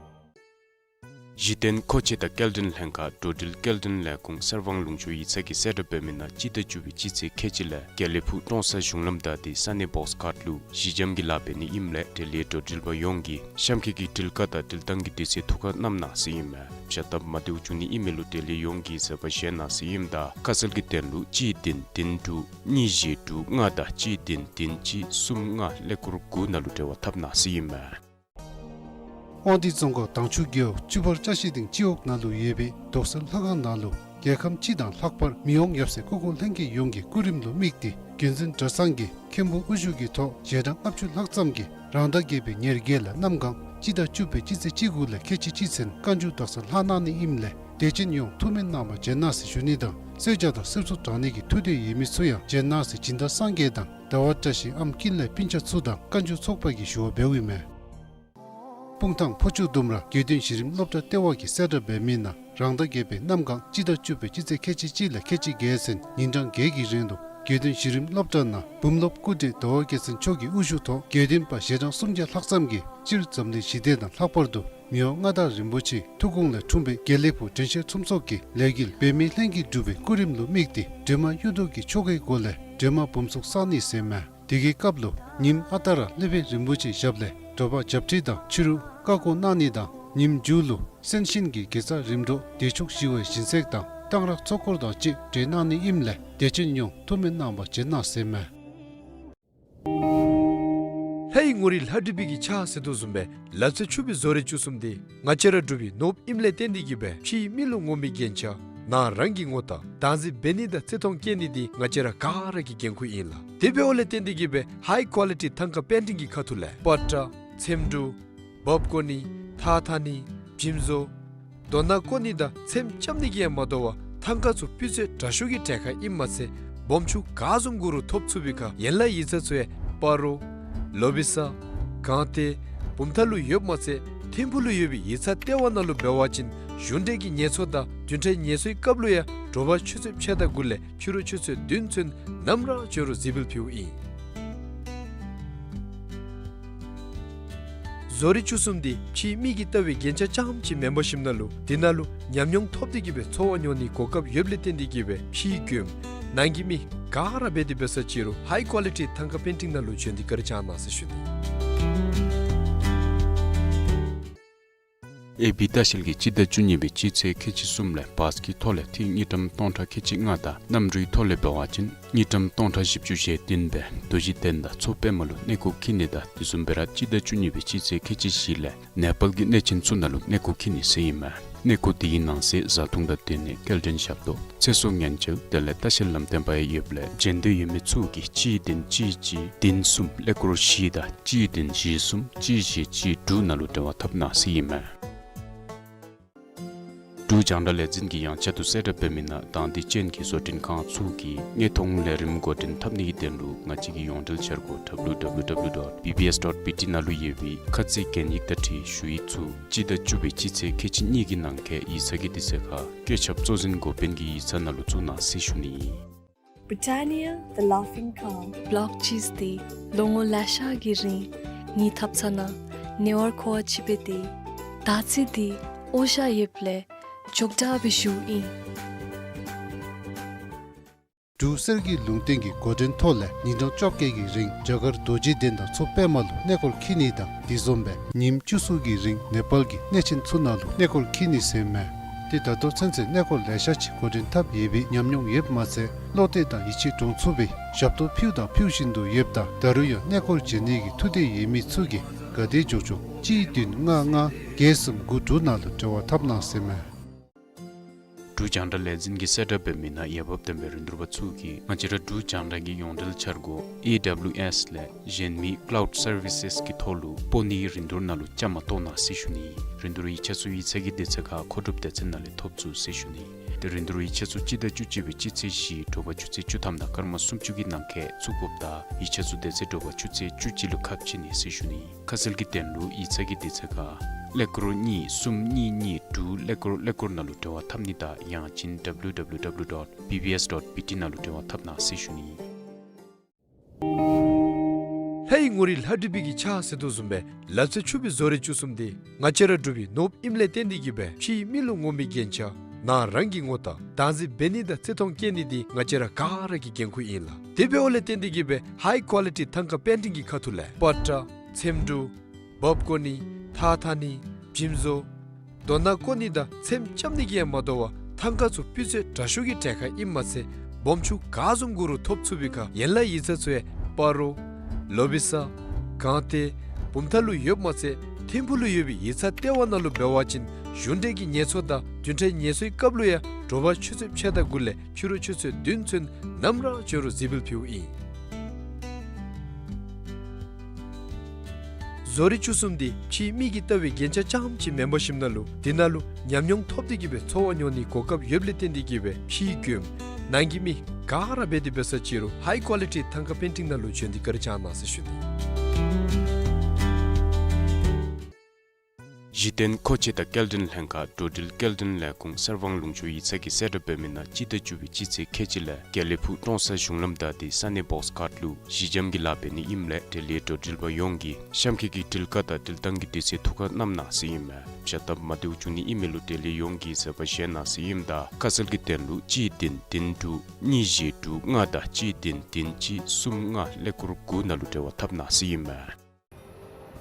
གཞི་རྟེན་མཁོ་ཆས་དང་སྐྱེལ་འདྲེན་ལྷན་ཁག་འགྲོ་འགྲུལ་སྐྱེལ་འདྲེན་ལས་ཁུངས་གསེར་སྦང་ལུང་ཕྱོགས་ཡིག་ཚང་གིས་གསལ་བསྒྲགས་འབད་མི་ནང་སྤྱི་ཟླ་བཅུ་པའི་སྤྱི་ཚེས་ཁལ་གཅིག་ལས་དགེ་ལེགས་ཕུག་ཀྲོང་གསར་གཞུང་ལམ་བདའ་སྟེ་ས་གནས་བོགས་ཁཊ་ལུ་གཞི་འགྱམ་གྱི་ལཱ་འབད་ནི་ཨིནམ་ལས་འབྲེལ་ཡོད་འགྲོ་འགྲུལ་པ་ཡོངས་ཀྱིས་གཤམ་འཁོད་ཀྱི་འགྲུལ་བཀག་དང་འགྲུལ་བཏང་གི་དུས་ཚོད་ཐུགས་ཁར་བསྣམ་གནང་ཟེར་ཨིན་མས། བྱ་སྟབས་མ་བདེཝ་བྱུང་ནི་ཨིན་མི་ལུ་འབྲེལ་ཡོད་ཡོངས་ཀྱིས་གཟབ་པ་བཞེས་གནང་ཟེར་ཨིནམ་ད་ཁ་གསལ་གྱི་དོན་ལུ་གཅིག་བདུན་བདུན་དྲུག་གཉིས་བཞི་དྲུག་ལྔ་དང་གཅིག་བདུན་བདུན་གཅིག་གསུམ་ལྔ་ཀླད་ཀོར་དགུ་ནང་ལུ་འབྲེལ་བ་འཐབ་གནང་ཟེར་ཨིན་མས། དབང་འདུས་རྫོང་ཁག་དྭངས་ཆུ་རྒེད་འོག་བཅུ་པར་ཅ་ཤི་སྟེང་སྤྱི་འོག་ནང་ལུ་ཡོད་པའི་རྡོག་སེལ་ལྷ་ཁང་ནང་ལུ་རྒྱལ་ཁམས་སྤྱི་དང་ལྷག་པར་མི་དབང་ཡབ་སྲས་སྐུ་འཁོར་ལྷན་རྒྱས་ཡོངས་ཀྱི་སྐུ་རིམ་ལུ་དམིགས་ཏེ་རྒྱུན་འཛིན་གྲྭ་ཚང་གི་མཁན་པོ་དབུ་བཞུགས་ཀྱི་ཐོག་ཞལ་གྲངས་ལྔ་བཅུ་ལྷག་ཙམ་གྱིས་རང་ཟླ་བརྒྱད་པའི་ཉེར་བརྒྱད་ལས་གནམ་གང་སྤྱི་ཟླ་བཅུ་པའི་སྤྱི་ཚེས་བཅུ་དགུ་ལས་ཁལ་གཅིག་གཅིག་ཚུན་བཀའ་འགྱུར་དག་ས་ལྷག་གནང་ནི་ཨིནམ་ལས་དད་ཅན་ཡོངས་ཐུགས་སྨོན་གནང་བར་བྱོན་གནང་ཟེར་ཞུ་ནི་དང་གསོལ་ཇ་དང་གསེར་མཚོ་དྲང་ནི་གི་ཐུགས་འདོད་ཡོད་མི་ཚུ་ཡང་བྱོན་གནང་ཟེར་སྦྱིན་བདག་སངས་རྒྱས་དང་ཟླ་བ་བཀྲ་ཤིས་ཨམ་ཀུན་ལེགས་སྤུན་ཆ་ཚུ་དང་བཀའ་འགྱུར་ཚོགས་པ་གིས་ཞུ་བ་འབདཝ་ཨིན་མས། སྤུངས་ཐང་ཕོ་ཆུ་ལྡུམ་ར་དགེ་འདུན་གཞི་རིམ་སློབ་གྲྭ་ལྟེ་བ་གིས་གསལ་བསྒྲགས་འབད་མི་ནང་རང་ཟླ་བརྒྱད་པའི་གནམ་གང་སྤྱི་ཟླ་བཅུ་པའི་སྤྱི་ཚེས་ཁལ་གཅིག་གཅིག་ལས་ཁལ་གཅིག་བརྒྱད་ཚུན་ཉིན་གྲངས་བརྒྱད་ཀྱི་རིང་དུ་དགེ་འདུན་གཞི་རིམ་སློབ་གྲྭ་ནང་འབུམ་སློབ་སྐུ་བགྲེས་ཟླ་བ་རྒྱལ་མཚན་མཆོག་གི་དབུ་བཞུགས་ཐོག་དགེ་འདུན་པ་ཞལ་གྲངས་སུམ་བརྒྱ་ལྷག་ཙམ་གྱིས་སྤྱིར་འཛམ་གླིང་ཞི་བདེ་དང་ལྷག་པར་དུ་མི་དབང་མངའ་བདག་རིན་པོ་ཆེའི་ཐུགས་དགོངས་ལས་འཁྲུངས་པའི་དགེ་ལེགས་ཕུག་དྲན་ཤེས་ཚོམས་ཚོགས་ཀྱི་ལས་འགུལ་འབད་མེད་ལྷན་གྱིས་སྒྲུབ་པའི་སྐུ་རིམ་ལུ་དམིགས་ཏེ་སྒྲོལ་མ་གཡུ་མདོག་གི་ཆོ་གའི་སྒོ་ལས་སྒྲོལ་མ་འབུམ་ཚོགས་བསག་ནི་ཟེར་མས། དེ་གི་སྐབས་ལུ་ཉིནམ་ཨ་རྟག་ར་སློབ་དཔོན་རིན་པོ་ཆེའི་ཞབས་ལས་དྲོ་པ་ཞབས་ཁྲིད་དང་ཕྱི་རུ་བཀའ་བསྒོ་གནང་ནི་དང་ཉིནམ་མཇུག་ལུ་གསན་ཤིང་གི་དགེ་རྩ་རིམ་གྲོ་བདེ་མཆོག་ཞི་བའི་སྦྱིན་སྲེག་དང་གཏང་རག་ཚོགས་འཁོར་དང་བཅས་གྲོལ་གནང་ནི་ཨིནམ་ལས་དད་ཅན་ཡོངས་ཐུགས་སྨོན་གནང་བར་བྱོན་གནང་ཟེར་མས། ལྷའི་ངོ་རིས་ལྷ་བྲིས་པའི་གི་ཕྱག་ཟེར་དོ་བཟུམ་སྦེ་ལག་རྩལ་ཕྱུག་པའི་བཟོ་རིག་བཅུ་གསུམ་འདི་ང་བཅས་ར་འབྲུག་པའི་ནོར་བུ་ཨིནམ་ལས་བརྟེན་ཏེ་གི་སྦེ་ཕྱིའི་མི་ལུ་ངོམ་པའི་རྒྱན་ཆ་ནང་རང་གི་ངོ་རྟགས་བདག་འཛིན་འབད་ནི་དང་བརྩི་མཐོང་བསྐྱེད་ནི་འདི་ང་བཅས་ར་ག་ར་གི་འགན་ཁུར་ཨིན་ལགས། དེ་འབདཝ་ལས་བརྟེན་ཏེ་གི་སྦེ་ཧའི་ཀོ་ལི་ཊི་ཐང་ཀ་པེན་ཊིང་གི་ཁ་ཐུག་ལས་པ་ཏྲ་ཚེམ་དྲུབ་འབག་བཀོ་ནི་ཐགས་འཐག་ནི་འཇིམ་བཟོ་རྡོ་ནག་བརྐོ་ནི་དང་ཚེམ་རྐྱབ་ནི་གིས་ཡང་མ་དོ་བར་ཐང་ཀ་ཚུ་སྤུས་ཚད་དྲག་ཤོས་ཀྱི་གྲལ་ཁར་ཨིནམ་མ་ཚད་སྦོམ་ཆུང་ག་བཟུམ་དགོ་རུང་ཐོབ་ཚུགས་པའི་ཁར་ཡན་ལག་ཡིག་ཚང་ཚུ་ཡང་སྤ་རོ་ལོ་བི་ས་སྒང་སྟེང་བུམ་ཐང་ལུ་ཡོདཔ་མ་ཚད་ཐིམ་ཕུག་ལུ་ཡོད་པའི་ཡིག་ཚང་ལྟེ་བ་ནང་ལུ་འབད་བ་ཅིན་གཞུང་འབྲེལ་གྱི་ངལ་འཚོ་དང་བདུན་ཕྲག་ངལ་འཚོའི་སྐབས་ལུ་ཡང་དྲོ་པ་ཆུ་ཚོད་ཕྱེད་དང་དགུ་ལས་ཕྱི་རུ་ཆུ་ཚོད་བདུན་ཚུན་ནམ་ར་འབྱོན་རུང་གཟིགས་འབུལ་ཕུལཝ་ཨིན། བཟོ་རིག་བཅུ་གསུམ་འདི་ཕྱིའི་མིག་གིས་ལྟ་བའི་རྒྱན་ཆ་རྐྱངམ་ཅིག་མེན་པར་ཞིནམ་ལས་དེ་ནང་ལུ་ཉམས་མྱོང་ཐོབ་སྟེ་གི་སྦེ་འཚོ་བ་མྱོང་ནིའི་གོ་སྐབས་ཡོདཔ་ལས་བརྟེན་ཏེ་གི་སྦེ་ཕྱིའི་མགྱོནམ་ ནང་གི་མི་ག་ར་འབད་དེ་འབད་ས་ཅིག་རུང་ཧའི་ཀོ་ལི་ཊི་ཐང་ཀ་པེན་ཊིང་ནང་ལུ་བྱོན་ཏེ་བཀའ་དྲིན་བསྐྱང་གནང་ཟེར་ཞུ་ནི། ཨེ་བི་ལྟ་བཤལ་གྱིས་སྤྱི་ཟླ་བཅུ་གཉིས་པའི་སྤྱི་ཚེས་ཁལ་གཅིག་གསུམ་ལས་བཱས་ཀྱི་ཐོག་ལས་ཏིག་དངུལ་ཀྲམ་སྟོང་ཕྲག་ཁལ་གཅིག་ལྔ་དང་གནམ་གྲུའི་ཐོག་ལས་འབད་བ་ཅིན་དངུལ་ཀྲམ་སྟོང་ཕྲག་བཞི་བཅུ་ཞེ་བདུན་སྦེ་རྡོ་རྗེ་གདན་དང་མཚོ་པདྨ་ལུ་གནས་སྐོར་འཁྱིད་ནི་དང་དེ་བཟུམ་སྦེ་ར་སྤྱི་ཟླ་བཅུ་གཉིས་པའི་སྤྱི་ཚེས་ཁལ་གཅིག་བཞི་ལས་ནེ་པཱལ་གྱི་གནས་ཆེན་ཚུ་ནང་ལུ་གནས་སྐོར་འཁྱིད་ནི་ཟེར་ཨིན་མས། གནས་སྐོར་དེའི་ནང་གསེས་བཟའ་འཐུང་དང་སྡོད་གནས་སྐྱེལ་འདྲེན་ཞབས་ཏོག་ཚེ་སྲོག་ཉེན་བཅོལ་དེ་ལས་ལྟ་བཤལ་ལམ་སྟོན་པ་ཡང་ཡོདཔ་ལས་བྱོན་འདོད་ཡོད་མི་ཚུ་གིས་གཅིག་བདུན་གཅིག་གཅིག་བདུན་གསུམ་ཀླད་ཀོར་བཞི་དང་གཅིག་བདུན་བཞི་གསུམ་གཅིག་བཞི་གཅིག་དྲུག་ནང་ལུ་འབྲེལ་བ་འཐབ་གནང་ཟེར་ཨིན་མས། འབྲུག་རྒྱང་བསྒྲགས་ལས་འཛིན་གྱིས་ཡང་བསྐྱར་དུ་གསལ་བསྒྲགས་འབད་མི་ནང་དང་འདོད་ཅན་གྱི་བཟོ་སྐྲུན་ཁང་ཚུ་གིས་དངོས་མཐོང་ལས་རིམ་འགོ་འདྲེན་འཐབ་ནིའི་དོན་ལུ་ང་བཅས་ཀྱི་ཡོངས་འབྲེལ་འཆར་སྒོ་ཌབ་ལུ་ཌབ་ལུ་ཌབ་ལུ་ཌོཊ་བི་བི་ཨེསི་ཌོཊ་བི་ཊི་ནང་ལུ་ཡོད་པའི་ཁ་ཚིག་གན་ཡིག་དང་འཁྲིལ་ཞུ་ཡིག་ཚུ་སྤྱི་ཟླ་བཅུ་པའི་སྤྱི་ཚེས་ཁལ་གཅིག་གཉིས་ཀྱི་ནང་འཁོད་ཡིག་ཚང་གི་དུས་ཚོད་ཁར་བཀོད་ཁྱབ་གཙོ་འཛིན་འགོ་དཔོན་གྱི་ཡིག་ཚང་ནང་ལུ་བཙུགས་གནང་ཟེར་ཞུ་ནི་ཨིན། Britannia, the Laughing Cow. བོལོག་ཅིས་འདི་ལོ་ངོ་ལེ་ཤ་གི་རིང་ངེའི་ཐབ་ཚང་ནང་ཉེ་བར་མཁོ་བ་ཅིག་སྦེ་སྡོད། ད་ཅི་འདི་འོ་ཤ་ཡོདཔ་ལས་མགྱོགས་དྲགས་སྦེ་བཞུཝ་ཨིན། འབྲུག་གསེར་གྱི་ལུང་བསྟན་གྱི་འགོ་འདྲེན་ཐོག་ལས་ཉིན་གྲངས་བཅོ་བརྒྱད་ཀྱི་རིང་རྒྱ་གར་རྡོ་རྗེ་གདན་དང་མཚོ་པདྨ་ལུ་གནས་སྐོར་འཁྱིད་ནི་དང་དེ་བཟུམ་སྦེ་ཉིནམ་བཅུ་གསུམ་གྱི་རིང་ནེ་པཱལ་གྱི་གནས་ཆེན་ཚུ་ནང་ལུ་གནས་སྐོར་འཁྱིད་ནི་ཟེར་ཨིན་མས། ཏེ་ད་ལྟོ་ཚུན་ཚོད་གནས་སྐོར་ལེ་ཤ་ཅིག་འགོ་འདྲེན་འཐབ་ཡོད་པའི་ཉམས་མྱོང་ཡོདཔ་མ་ཚད་བློ་གཏད་དང་ཡིད་ཆེས་འདྲོངས་ཚུགས་པའི་ཞབས་ཏོག་ཕུལཝ་དང་ཕུལ་བཞིན་དུ་ཡོདཔ་ད་ད་རུང་ཡང་གནས་སྐོར་བྱོན་ནི་གི་ཐུགས་འདོད་ཡོད་མི་ཚུ་གིས་ག་དེ་མགྱོགས་མགྱོགས་གཅིག་བདུན་ལྔ་ལྔ་བརྒྱད་གསུམ་དགུ་དྲུག་ནང་ལུ་འབྲེལ་བ་འཐབ་གནང་ཟེར་ཨིན་མས། འབྲུག་རྒྱང་བསྒྲགས་ལས་འཛིན་གྱིས་གསལ་བསྒྲགས་འབད་མི་ནང་འོས་འབབ་ལྡན་པའི་རིན་བསྡུར་པ་ཚུ་གིས་ང་བཅས་ར་འབྲུག་རྒྱང་བསྒྲགས་ཀྱི་ཡོངས་འབྲེལ་འཆར་སྒོ་ཨེ་ཌབ་ལུ་ཨེསི་ལས་གཞན་མི་ཀ་ལའུཌ་སར་བི་སེསི་གི་ཐོག་ལུ་སྤོ་ནིའི་རིན་བསྡུར་ནང་ལུ་བཅའ་མར་གཏོགས་གནང་ཟེར་ཞུ་ནི། རིན་བསྡུར་ཡིག་ཆ་ཚུ་ཡིག་ཚང་གི་དུས་ཚོད་ཁར་མཁོ་སྒྲུབ་སྡེ་ཚན་ནང་ལས་ཐོབ་ཚུགས་ཟེར་ཞུ་ནི། ཏེ་རིན་བསྡུར་ཡིག་ཆ་ཚུ་སྤྱི་ཟླ་བཅུ་གཅིག་པའི་སྤྱི་ཚེས་བཞི་དྲོ་པ་ཆུ་ཚོད་བཅུ་ཐམ་དང་སྐར་མ་སུམ་ཅུ་གི་ནང་འཁོད་བཙུགས་དགོཔ་དང་ཡིག་ཆ་ཚུ་དེ་ཚེ་དྲོ་པ་ཆུ་ཚོད་བཅུ་གཅིག་ལུ་ཁ་ཕྱེ་ནི་ཟེར་ཞུ་ནི། ཁ་གསལ་གྱི་དོན་ལུ་ཡིག་ཚང་གི་དུས་ཚོད་ཁར་ཀླད་ཀོར་གཉིས་གསུམ་གཉིས་གཉིས་དྲུག་ཀླད་ཀོར་ཀླད་ཀོར་ནང་ལུ་འབྲེལ་བ་འཐབ་ནི་དང་ཡང་ཅིན་ཌབ་ལུ་ཌབ་ལུ་ཌབ་ལུ་ཌོཊ་བི་བི་ཨེསི་ཌོཊ་བི་ཊི་ནང་ལུ་འབྲེལ་བ་འཐབ་གནང་ཟེར་ཞུ་ནི། ལྷའི་ངོ་རིས་ལྷ་བྲིས་པའི་གི་ཆ་ཟེར་དོ་བཟུམ་སྦེ་ལ་རྩེ་ཕྱུག་པའི་བཟོ་རིག་བཅུ་གསུམ་འདི་ང་བཅས་ར་འབྲུག་པའི་ནོར་བུ་ཨིནམ་ལས་བརྟེན་ཏེ་གིས་སྦེ་ཕྱིའི་མི་ལུ་ངོམ་པའི་རྒྱན་ཆ་ནང་རང་གི་ངོ་རྟགས་བདག་འཛིན་འབད་ནི་དང་བརྩི་མཐོང་བསྐྱེད་ནི་འདི་ང་བཅས་ར་ག་ར་གི་འགན་ཁུར་ཨིན་ལགས། དེ་འབདཝ་ལས་བརྟེན་ཏེ་གིས་སྦེ་ཧའི་ཀོ་ལི་ཊི་ཐང་ཀ་པེན་ཊིང་གི་ཁ་ཐུག་ལས་པ་ཏྲ་ཚེམ་དྲུབ་འབག་བརྐོ་ནི་ཐགས་འཐག་ནི་འཇིམ་བཟོ་རྡོ་ནག་བརྐོ་ནི་དང་ཚེམ་རྐྱབ་ནི་གིས་ཡང་མ་དོ་བར་ཐང་ཀ་ཚུ་སྤུས་ཚད་དྲག་ཤོས་ཀྱི་གྲལ་ཁར་ཨིནམ་མ་ཚད་སྦོམ་ཆུང་ག་བཟུམ་དགོ་རུང་ཐོབ་ཚུགས་པའི་ཁར་ཡན་ལག་ཡིག་ཚང་ཚུ་ཡང་སྤ་རོ་ལོ་བི་ས་སྒང་སྟེང་བུམ་ཐང་ལུ་ཡོདཔ་མ་ཚད་ཐིམ་ཕུག་ལུ་ཡོད་པའི་ཡིག་ཚང་ལྟེ་བ་ནང་ལུ་འབད་བ་ཅིན་གཞུང་འབྲེལ་གྱི་ངལ་གསོ་དང་བདུན་ཕྲག་ངལ་གསོའི་སྐབས་ལུ་ཡང་དྲོ་པ་ཆུ་ཚོད་ཕྱེད་དང་དགུ་ལས་ཕྱི་རུ་ཆུ་ཚོད་བདུན་ཚུན་ནམ་ར་བྱོན་རུང་གཟིགས་འབུལ་ཕུལཝ་ཨིན། བཟོ་རིག་བཅུ་གསུམ་འདི་ཕྱིའི་མི་གིས་བལྟ་བའི་རྒྱན་ཆ་རྐྱངམ་ཅིག་མེན་པར་ཞིནམ་ན་ལུ་དེ་ནང་ལུ་ཉམས་མྱོང་ཐོབ་སྟེ་གིས་སྦེ་འཚོ་བ་མྱོང་ནིའི་གོ་སྐབས་ཡོདཔ་ལས་བརྟེན་ཏེ་གིས་སྦེ་ཕྱིའི་མགྱོནམ་ནང་གི་མི་ག་ར་འབད་དེ་འབད་ས་ཅིག་རུང་ཧའི་ཀོ་ལི་ཊི་ཐང་ཀ་པེན་ཊིང་ནང་ལུ་བྱོན་ཏེ་བཀའ་དྲིན་བསྐྱང་གནང་ཟེར་ཞུ་ནི། གཞི་རྟེན་མཁོ་ཆས་དང་སྐྱེལ་འདྲེན་ལྷན་ཁག་འགྲོ་འགྲུལ་སྐྱེལ་འདྲེན་ལས་ཁུངས་གསར་སྤང་ལུང་ཕྱོགས་ཡིག་ཚང་གིས་གསལ་བསྒྲགས་འབད་མི་ནང་སྤྱི་ཟླ་བཅུ་པའི་སྤྱི་ཚེས་ཁལ་གཅིག་ལས་དགེ་ལེགས་ཕུག་ཀྲོང་གསར་གཞུང་ལམ་བདའ་སྟེ་ས་གནས་བོགས་ཁཊ་ལུ་གཞི་འགྱམ་གྱི་ལཱ་འབད་ནི་ཨིནམ་ལས་འབྲེལ་ཡོད་འགྲོ་འགྲུལ་པ་ཡོངས་ཀྱིས་གཤམ་འཁོད་ཀྱི་འགྲུལ་བཀག་དང་འགྲུལ་བཏང་གི་དུས་ཚོད་ཐུགས་ཁར་བསྣམ་གནང་ཟེར་ཨིན་མས། བྱ་སྟབས་མ་བདེཝ་བྱུང་ནི་ཨིན་མི་ལུ་འབྲེལ་ཡོད་ཡོངས་ཀྱིས་བཟོད་པ་བཞེས་གནང་ཟེར་ཨིནམ་ད་ཁ་གསལ་གྱི་དོན་ལུ་གཅིག་བདུན་བདུན་དྲུག་གཉིས་བཞི་དྲུག་ལྔ་དང་གཅིག་བདུན་བདུན་གཅིག་གསུམ་ལྔ་ཀླད་ཀོར་དགུ་ནང་ལུ་འབྲེལ་བ་འཐབ་གནང་ཟེར་ཨིན་མས།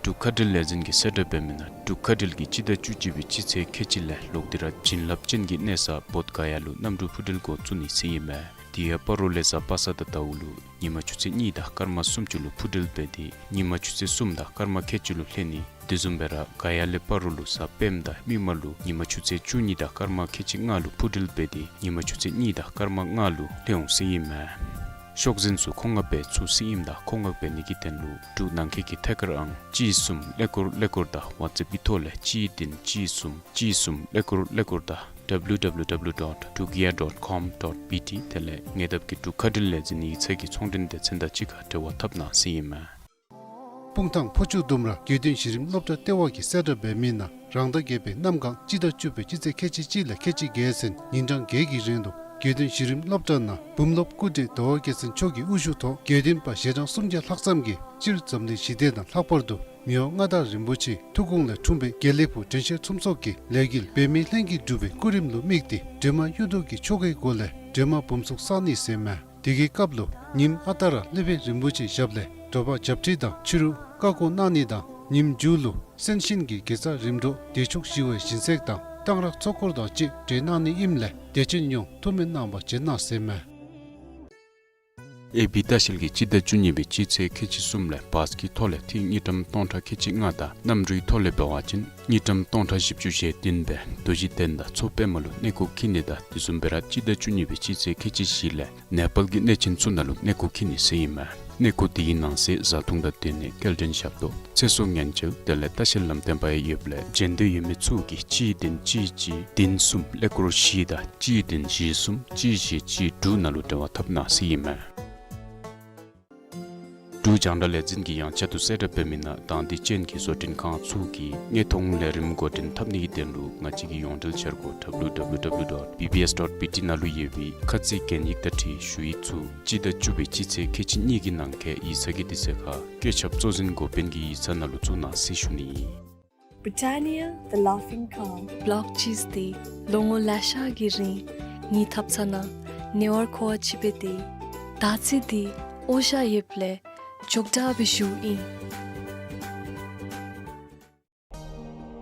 འབྲུག་མཁའ་འགྲུལ་ལས་འཛིན་གྱིས་གསལ་བསྒྲགས་འབད་མི་ནང་འབྲུག་མཁའ་འགྲུལ་གྱིས་སྤྱི་ཟླ་བཅུ་གཅིག་པའི་སྤྱི་ཚེས་ཁལ་གཅིག་ལས་ལོག་སྟེ་ར་བྱིན་རླབས་ཅན་གྱི་གནས་ས་བོདྷ་ག་ཡ་ལུ་གནམ་གྲུ་འཕུར་འགྲུལ་འགོ་བཙུགས་ནི་ཟེར་ཨིན་མས། དེ་ཡང་སྤ་རོ་ལས་གཟའ་པ་སངས་དང་ཟླཝ་ལུ་ཉིན་མ་ཆུ་ཚོད་གཉིས་དང་སྐར་མ་སུམ་ཅུ་ལུ་འཕུར་འགྲུལ་འབད་དེ་ཉིན་མ་ཆུ་ཚོད་གསུམ་དང་སྐར་མ་ཁལ་གཅིག་ལུ་ལྷོད་ནི། དེ་བཟུམ་སྦེ་ར་ག་ཡ་ལས་སྤ་རོ་ལུ་གཟའ་སྤེནམ་དང་མིག་དམར་ལུ་ཉིན་མ་ཆུ་ཚོད་བཅུ་གཉིས་དང་སྐར་མ་ཁལ་གཅིག་ལྔ་ལུ་འཕུར་འགྲུལ་འབད་དེ་ཉིན་མ་ཆུ་ཚོད་གཉིས་དང་སྐར་མ་ལྔ་ལུ་ལྷོད་འོང་ཟེར་ཨིན་མས། ཤོག་འཛིན་ཚུ་མཁོ་མངགས་འབད་ཚུགས་ཟེར་ཨིནམ་ད་མཁོ་མངགས་འབད་ནི་གི་དོན་ལུ་འབྲུག་ནང་འཁོད་ཀྱི་ཐད་ཀར་ཨང་གཅིག་གསུམ་ཀླད་ཀོར་ཀླད་ཀོར་དང་ཝཊས་ཨེཔ་ཀྱི་ཐོག་ལས་གཅིག་བདུན་གཅིག་གསུམ་གཅིག་གསུམ་ཀླད་ཀོར་ཀླད་ཀོར་དང་ཌབ་ལུ་ཌབ་ལུ་ཌབ་ལུ་ཌོཊ་ཌུ་གི་ཡ་ཌོཊ་ཀོམ་ཌོཊ་བི་ཊི་དེ་ལས་ངེ་གདབ་ཀྱི་འབྲུག་མཁའ་འགྲུལ་ལས་འཛིན་ཡིག་ཚང་གི་ཚོང་འབྲེལ་སྡེ་ཚན་དང་གཅིག་ཁར་འབྲེལ་བ་འཐབ་གནང་ཟེར་ཨིན་མས། སྤུངས་ཐང་ཕོ་ཆུ་ལྡུམ་ར་དགེ་འདུན་གཞི་རིམ་སློབ་གྲྭ་ལྟེ་བ་གིས་གསལ་བསྒྲགས་འབད་མི་ནང་རང་ཟླ་བརྒྱད་པའི་གནམ་གང་སྤྱི་ཟླ་བཅུ་པའི་སྤྱི་ཚེས་ཁལ་གཅིག་གཅིག་ལས་ཁལ་གཅིག་བརྒྱད་ཚུན་ཉིན་གྲངས་བརྒྱད་ཀྱི་རིང་དུ་དགེ་འདུན་གཞི་རིམ་སློབ་གྲྭ་ནང་བུམ་སློབ་སྐུ་བགྲེས་ཟླ་བ་རྒྱལ་མཚན་མཆོག་གི་དབུ་བཞུགས་ཐོག་དགེ་འདུན་པ་ཞལ་གྲངས་སུམ་བརྒྱ་ལྷག་ཙམ་གྱིས་སྤྱིར་འཛམ་གླིང་ཞི་བདེ་དང་ལྷག་པར་དུ་མི་དབང་མངའ་བདག་རིན་པོ་ཆེའི་ཐུགས་དགོངས་ལས་འཁྲུངས་པའི་དགེ་ལེགས་ཕུག་དྲན་ཤེས་ཚོམས་ཚོགས་ཀྱི་ལས་འགུལ་འབད་མེད་ལྷན་གྱིས་སྒྲུབ་པའི་སྐུ་རིམ་ལུ་དམིགས་ཏེ་སྒྲོལ་མ་གཡུ་ཐོག་གི་ཆོ་གའི་སྒོ་ལས་ སྒྲོལ་མ་འབུམ་ཚོགས་བསགས་ནི་ཟེར་མས། དེ་གི་སྐབས་ལུ་ཉིནམ་ཨ་རྟག་ར་སློབ་དཔོན་རིན་པོ་ཆེའི་ཞབས་ལས་དྲོ་པ་བྱབས་ཁྲི་དང་ཕྱི་རུ་བཀའ་བསྒོ་གནང་ནི་དང་ཉིནམ་མཇུག་ལུ་གསན་ཤིང་གི་དགེ་རྩ་རིམ་གྲོ་བདེ་མཆོག་ཞི་བའི་སྦྱིན་སྲེག་དང་གཏང་རག་ཚོགས་འཁོར་དང་བཅས་གྲོལ་གནང་ནི་ཨིནམ་ལས་དད་ཅན་ཡོངས་ཐུགས་སྨོན་གནང་བར་བྱོན་གནང་ཟེར་མས། ཨེ་བི་ལྟ་བཤལ་གྱིས་སྤྱི་ཟླ་བཅུ་གཉིས་པའི་སྤྱི་ཚེས་ཁལ་གཅིག་གསུམ་ལས་བཱས་ཀྱི་ཐོག་ལས་ཐིག་དངུལ་ཀྲམ་སྟོང་ཕྲག་ཁལ་གཅིག་ལྔ་དང་གནམ་གྲུའི་ཐོག་ལས་འབད་བ་ཅིན་དངུལ་ཀྲམ་སྟོང་ཕྲག་བཞི་བཅུ་ཞེ་བདུན་སྦེ་རྡོ་རྗེ་གདན་དང་མཚོ་པདྨ་ལུ་གནས་སྐོར་འཁྱིད་ནི་དང་དེ་བཟུམ་སྦེ་ར་སྤྱི་ཟླ་བཅུ་གཉིས་པའི་སྤྱི་ཚེས་ཁལ་གཅིག་བཞི་ལས་ནེ་པཱལ་གྱི་གནས་ཆེན་ཚུ་ནང་ལུ་གནས་སྐོར་འཁྱིད་ནི་ཟེར་ཨིན་མས། གནས་སྐོར་དེའི་ནང་གསེས་བཟའ་འཐུང་དང་སྡོད་གནས་སྐྱེལ་འདྲེན་ཞབས་ཏོག་ཚེ་སྲོག་ཉེན་བཅོལ་དེ་ལས་ལྟ་བཤལ་ལམ་སྟོན་པ་ཡང་ཡོདཔ་ལས་འབྱོན་འདོད་ཡོད་མི་ཚུ་གིས་གཅིག་བདུན་གཅིག་གཅིག་བདུན་གསུམ་ཀླད་ཀོར་བཞི་དང་གཅིག་བདུན་བཞི་གསུམ་གཅིག་བཞི་གཅིག་དྲུག་ནང་ལུ་འབྲེལ་བ་འཐབ་གནང་ཟེར་ཨིན་མས། འབྲུག་རྒྱང་བསྒྲགས་ལས་འཛིན་གྱིས་ཡང་བསྐྱར་དུ་གསལ་བསྒྲགས་འབད་མི་ནང་དང་འདོད་ཅན་གྱི་བཟོ་སྐྲུན་ཁང་ཚུ་གིས་དངོས་མཐོང་ལས་རིམ་འགོ་འདྲེན་འཐབ་ནི་གི་དོན་ལུ་ང་བཅས་ཀྱི་ཡོངས་འབྲེལ་འཆར་སྒོ་W W W dot B B S dot B T ནང་ལུ་ཡོད་པའི་ཁ་ཚིག་གན་ཡིག་དང་འཁྲིལ་ཞུ་ཡིག་ཚུ་སྤྱི་ཟླ་བཅུ་པའི་སྤྱི་ཚེས་ཁལ་གཅིག་གཉིས་ཀྱི་ནང་འཁོད་ཡིག་ཚང་གི་དུས་ཚོད་ཁར་བཀོད་ཁྱབ་གཙོ་འཛིན་འགོ་དཔོན་གྱི་ཡིག་ཚང་ནང་ལུ་བཙུགས་གནང་ཟེར་ཞུ་ནི་ཨིན། Britannia, the Laughing Cow. ལོག་ཅིས་ཏེ་ལོ་ངོ་ལེ་ཤ་གི་རིང་ངེའི་ཐབ་ཚང་ནང་ཉེ་བར་མཁོ་བ་ཅིག་འབད་དེ་ད་ཚེ་འདི་འོ་ཞ་ཡོདཔ་ལས་འཇོག་དྲགས་སྦེ་བཞུགས་ཨིན།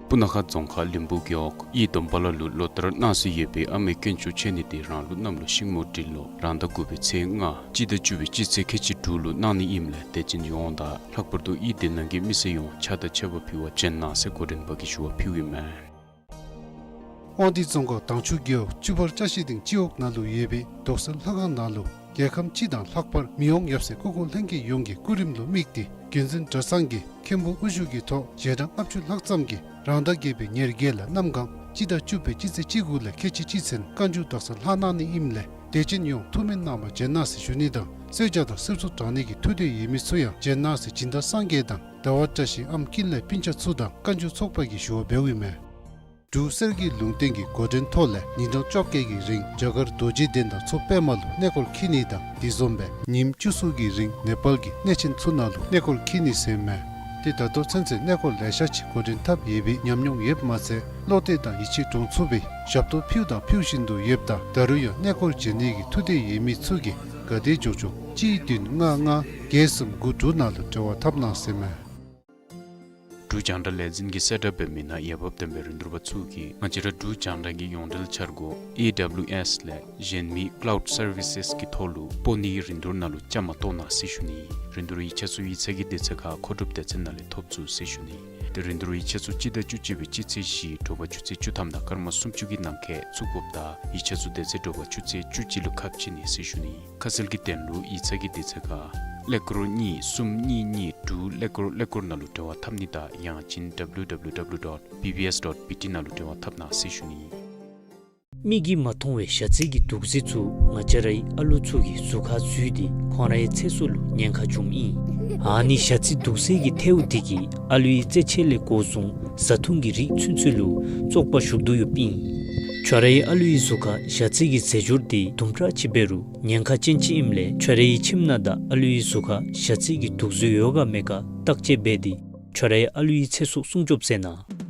སྤུ་ན་ཁ་རྫོང་ཁག་ལིང་བུ་རྒེད་འོག་གཡུས་སྡོམ་པ་ལ་ལུ་ལོ་ལྟར་གནང་སྲོལ་ཡོད་པའི་ཨ་མའི་དཀོན་མཆོག་མཆོད་གནས་དེ་རང་ལུགས་གནམ་ལོ་ཤིང་མོ་འབྲི་ལོ་རང་ཟླ་དགུ་པའི་ཚེས་ལྔ་སྤྱི་ཟླ་བཅུ་པའི་སྤྱི་ཚེས་ཁལ་གཅིག་དྲུག་ལུ་གནང་ནི་ཨིནམ་ལས་དད་ཅན་ཡོངས་དང་ལྷག་པར་དུ་གཡུས་དེ་ནང་གི་མི་སེར་ཡོངས་ཕྱག་དང་མཆོད་པ་ཕུལ་བར་བྱོན་གནང་ཟེར་འགོ་འདྲེན་པ་གིས་ཞུ་བ་ཕུལཝ་ཨིན་མས། དབང་འདུས་རྫོང་ཁག་དྭངས་ཆུ་རྒེད་འོག་བཅུ་པར་བཀྲ་ཤིས་སྡིངས་སྤྱི་འོག་ནང་ལུ་ཡོད་པའི་རྡོག་སེལ་ལྷ་ཁང་ནང་ལུ་རྒྱལ་ཁམས་སྤྱི་དང་ལྷག་པར་མི་དབང་ཡབ་སྲས་སྐུ་འཁོར་ལྷན་རྒྱས་ཡོངས་ཀྱི་སྐུ་རིམ་ལུ་དམིགས་ཏེ་རྒྱུན་འཛིན་གྲྭ་ཚང་གིས་མཁན་པོ་དབུ་བཞུགས་ཀྱི་ཐོག་ཞལ་གྲངས་ལྔ་བཅུ་ལྷག་ཙམ་གྱིས་རང་ཟླ་བརྒྱད་པའི་ཉེར་བརྒྱད་ལས་གནམ་གང་སྤྱི་ཟླ་བཅུ་པའི་སྤྱི་ཚེས་བཅུ་དགུ་ལས་ཁལ་གཅིག་གཅིག་ཚུན་བཀའ་འགྱུར་རྡོག་སེལ་ལྷག་གནང་ནི་ཨིནམ་ལས་དད་ཅན་ཡོངས་ཐུགས་སྨོན་གནང་བར་བྱོན་གནང་ཟེར་ཞུ་ནི་དང་གསོལ་ཇ་དང་གསེར་མཚོ་དྲང་ནི་གི་ཐུགས་འདོད་ཡོད་མི་ཚུ་ཡང་བྱོན་གནང་ཟེར་སྦྱིན་བདག་སངས་རྒྱས་དང་ཟླ་བ་བཀྲ་ཤིས་ཨམ་ཀུན་ལེགས་སྤུན་ཆ་ཚུ་དང་བཀའ་འགྱུར་ཚོགས་པ་གིས་ཞུ་བ་འབདཝ་ཨིན་མས། འབྲུག་གསེར་གྱི་ལུང་བསྟན་གྱི་འགོ་འདྲེན་ཐོག་ལས་ཉིན་གྲངས་བཅོ་བརྒྱད་ཀྱི་རིང་རྒྱ་གར་རྡོ་རྗེ་གདན་དང་མཚོ་པདྨ་ལུ་གནས་སྐོར་འཁྱིད་ནི་དང་དེ་བཟུམ་སྦེ་ཉིནམ་བཅུ་གསུམ་གྱི་རིང་ནེ་པཱལ་གྱི་གནས་ཆེན་ཚུ་ནང་ལུ་གནས་སྐོར་འཁྱིད་ནི་ཟེར་མས། ཏེ་ད་ལྟོ་ཚུན་ཚོད་གནས་སྐོར་ལེ་ཤ་ཅིག་འགོ་འདྲེན་འཐབ་ཡོད་པའི་ཉམས་མྱོང་ཡོདཔ་མ་ཚད་བློ་གཏད་དང་ཡིད་ཆེས་འདྲོངས་ཚུགས་པའི་ཞབས་ཏོག་ཕུལ་དང་ཕུལ་བཞིན་དུ་ཡོདཔ་ད་ད་རུང་ཡང་གནས་སྐོར་བྱོན་ནི་གི་ཐུགས་འདོད་ཡོད་མི་ཚུ་གིས་ག་དེ་མགྱོགས་མགྱོགས་གཅིག་བདུན་ལྔ་ལྔ་བརྒྱད་གསུམ་དགུ་དྲུག་ནང་ལུ་འབྲེལ་བ་འཐབ་གནང་ཟེར་མས། འབྲུག་རྒྱང་བསྒྲགས་ལས་འཛིན་གྱིས་གསལ་བསྒྲགས་འབད་མི་ནང་འོས་འབབ་ལྡན་པའི་རིན་བསྡུར་པ་ཚུ་གིས་ང་བཅས་ར་འབྲུག་རྒྱང་བསྒྲགས་ཀྱི་ཡོངས་འབྲེལ་འཆར་སྒོ་ཨེ་ཌབ་ལིའུ་ཨེསི་ལས་གཞན་མི་ཀ་ལའུཌ་སར་བི་སེསི་གི་ཐོག་ལུ་སྤོ་ནིའི་རིན་བསྡུར་ནང་ལུ་བཅའ་མར་གཏོགས་གནང་ཟེར་ཞུ་ནི། རིན་བསྡུར་ཡིག་ཆ་ཚུ་ཡིག་ཚང་གི་དུས་ཚོད་ཁར་མཁོ་སྒྲུབ་སྡེ་ཚན་ནང་ལས་ཐོབ་ཚུགས་ཟེར་ཞུ་ནི། ཏེ་རིན་བསྡུར་ཡིག་ཆ་ཚུ་སྤྱི་ཟླ་བཅུ་གཅིག་པའི་སྤྱི་ཚེས་བཞི་དྲོ་པ་ཆུ་ཚོད་བཅུ་ཐམ་དང་སྐར་མ་སུམ་ཅུ་གི་ནང་འཁོད་བཙུགས་དགོཔ་ད་ཡིག་ཆ་ཚུ་དེ་ཚེ་དྲོ་པ་ཆུ་ཚོད་བཅུ་གཅིག་ལུ་ཁ་ཕྱེ་ནི་ཟེར་ཞུ་ནི། ཁ་གསལ་གྱི་དོན་ལུ་ཡིག་ཚང་གི་དུས་ཚོད་ཁར་ཀླད་ཀོར་གཉིས་གསུམ་གཉིས་གཉིས་དྲུག་ཀླད་ཀོར་ཀླད་ཀོར་ནང་ལུ་འབྲེལ་བ་འཐབ་ནི་དང་ཡང་ཅིན་ཌབ་ལིའུ་ཌབ་ལིའུ་ཌབ་ལིའུ་ཌོཊ་བི་བི་ཨེསི་ཌོཊ་བི་ཊི་ནང་ལུ་འབྲེལ་བ་འཐབ་གནང་ཟེར་ཞུ་ནི། མིག་གིས་མ་མཐོང་བའི་ཞ་རྩི་གི་དུག་རྫས་ཚུ་ང་བཅས་རའི་ཨ་ལུ་ཚུ་གི་གཟུགས་ཁར་འཛུལ་ཏེ་ཁོང་རའི་ཚེ་སྲོག་ལུ་ཉེན་ཁ་འབྱུངམ་ཨིན། ཨ་ནི་ཞ་རྩི་དུག་རྫས་ཀྱི་ཐལཝ་དེ་གིས་ཨ་ལུའི་རྩེད་ཆས་ལས་འགོ་བཟུང་བཟའ་འཐུང་གི་རིགས་ཚུན་ཚོད་ལུ་བཙོག་པ་ཞུགས་དོ་ཡོདཔ་ཨིན། ཁྱོད་རའི་ཨ་ལུའི་གཟུགས་ཁར་ཞ་རྩི་གི་རྫས་སྦྱོར་དེ་དུམ་གྲ་ཅིག་འབད་རུང་ཉེན་ཁ་ཅན་ཅིག་ཨིནམ་ལས་ཁྱོད་རའི་ཁྱིམ་ནང་དང་ཨ་ལུའི་གཟུགས་ཁར་ཞ་རྩི་གི་དུག་རྫས་ཡོད་ག་མེད་ག་བརྟག་དཔྱད་འབད་དེ་ཁྱོད་རའི་ཨ་ལུའི་ཚེ་སྲོག་སྲུང་སྐྱོབ་མཛད་གནང་།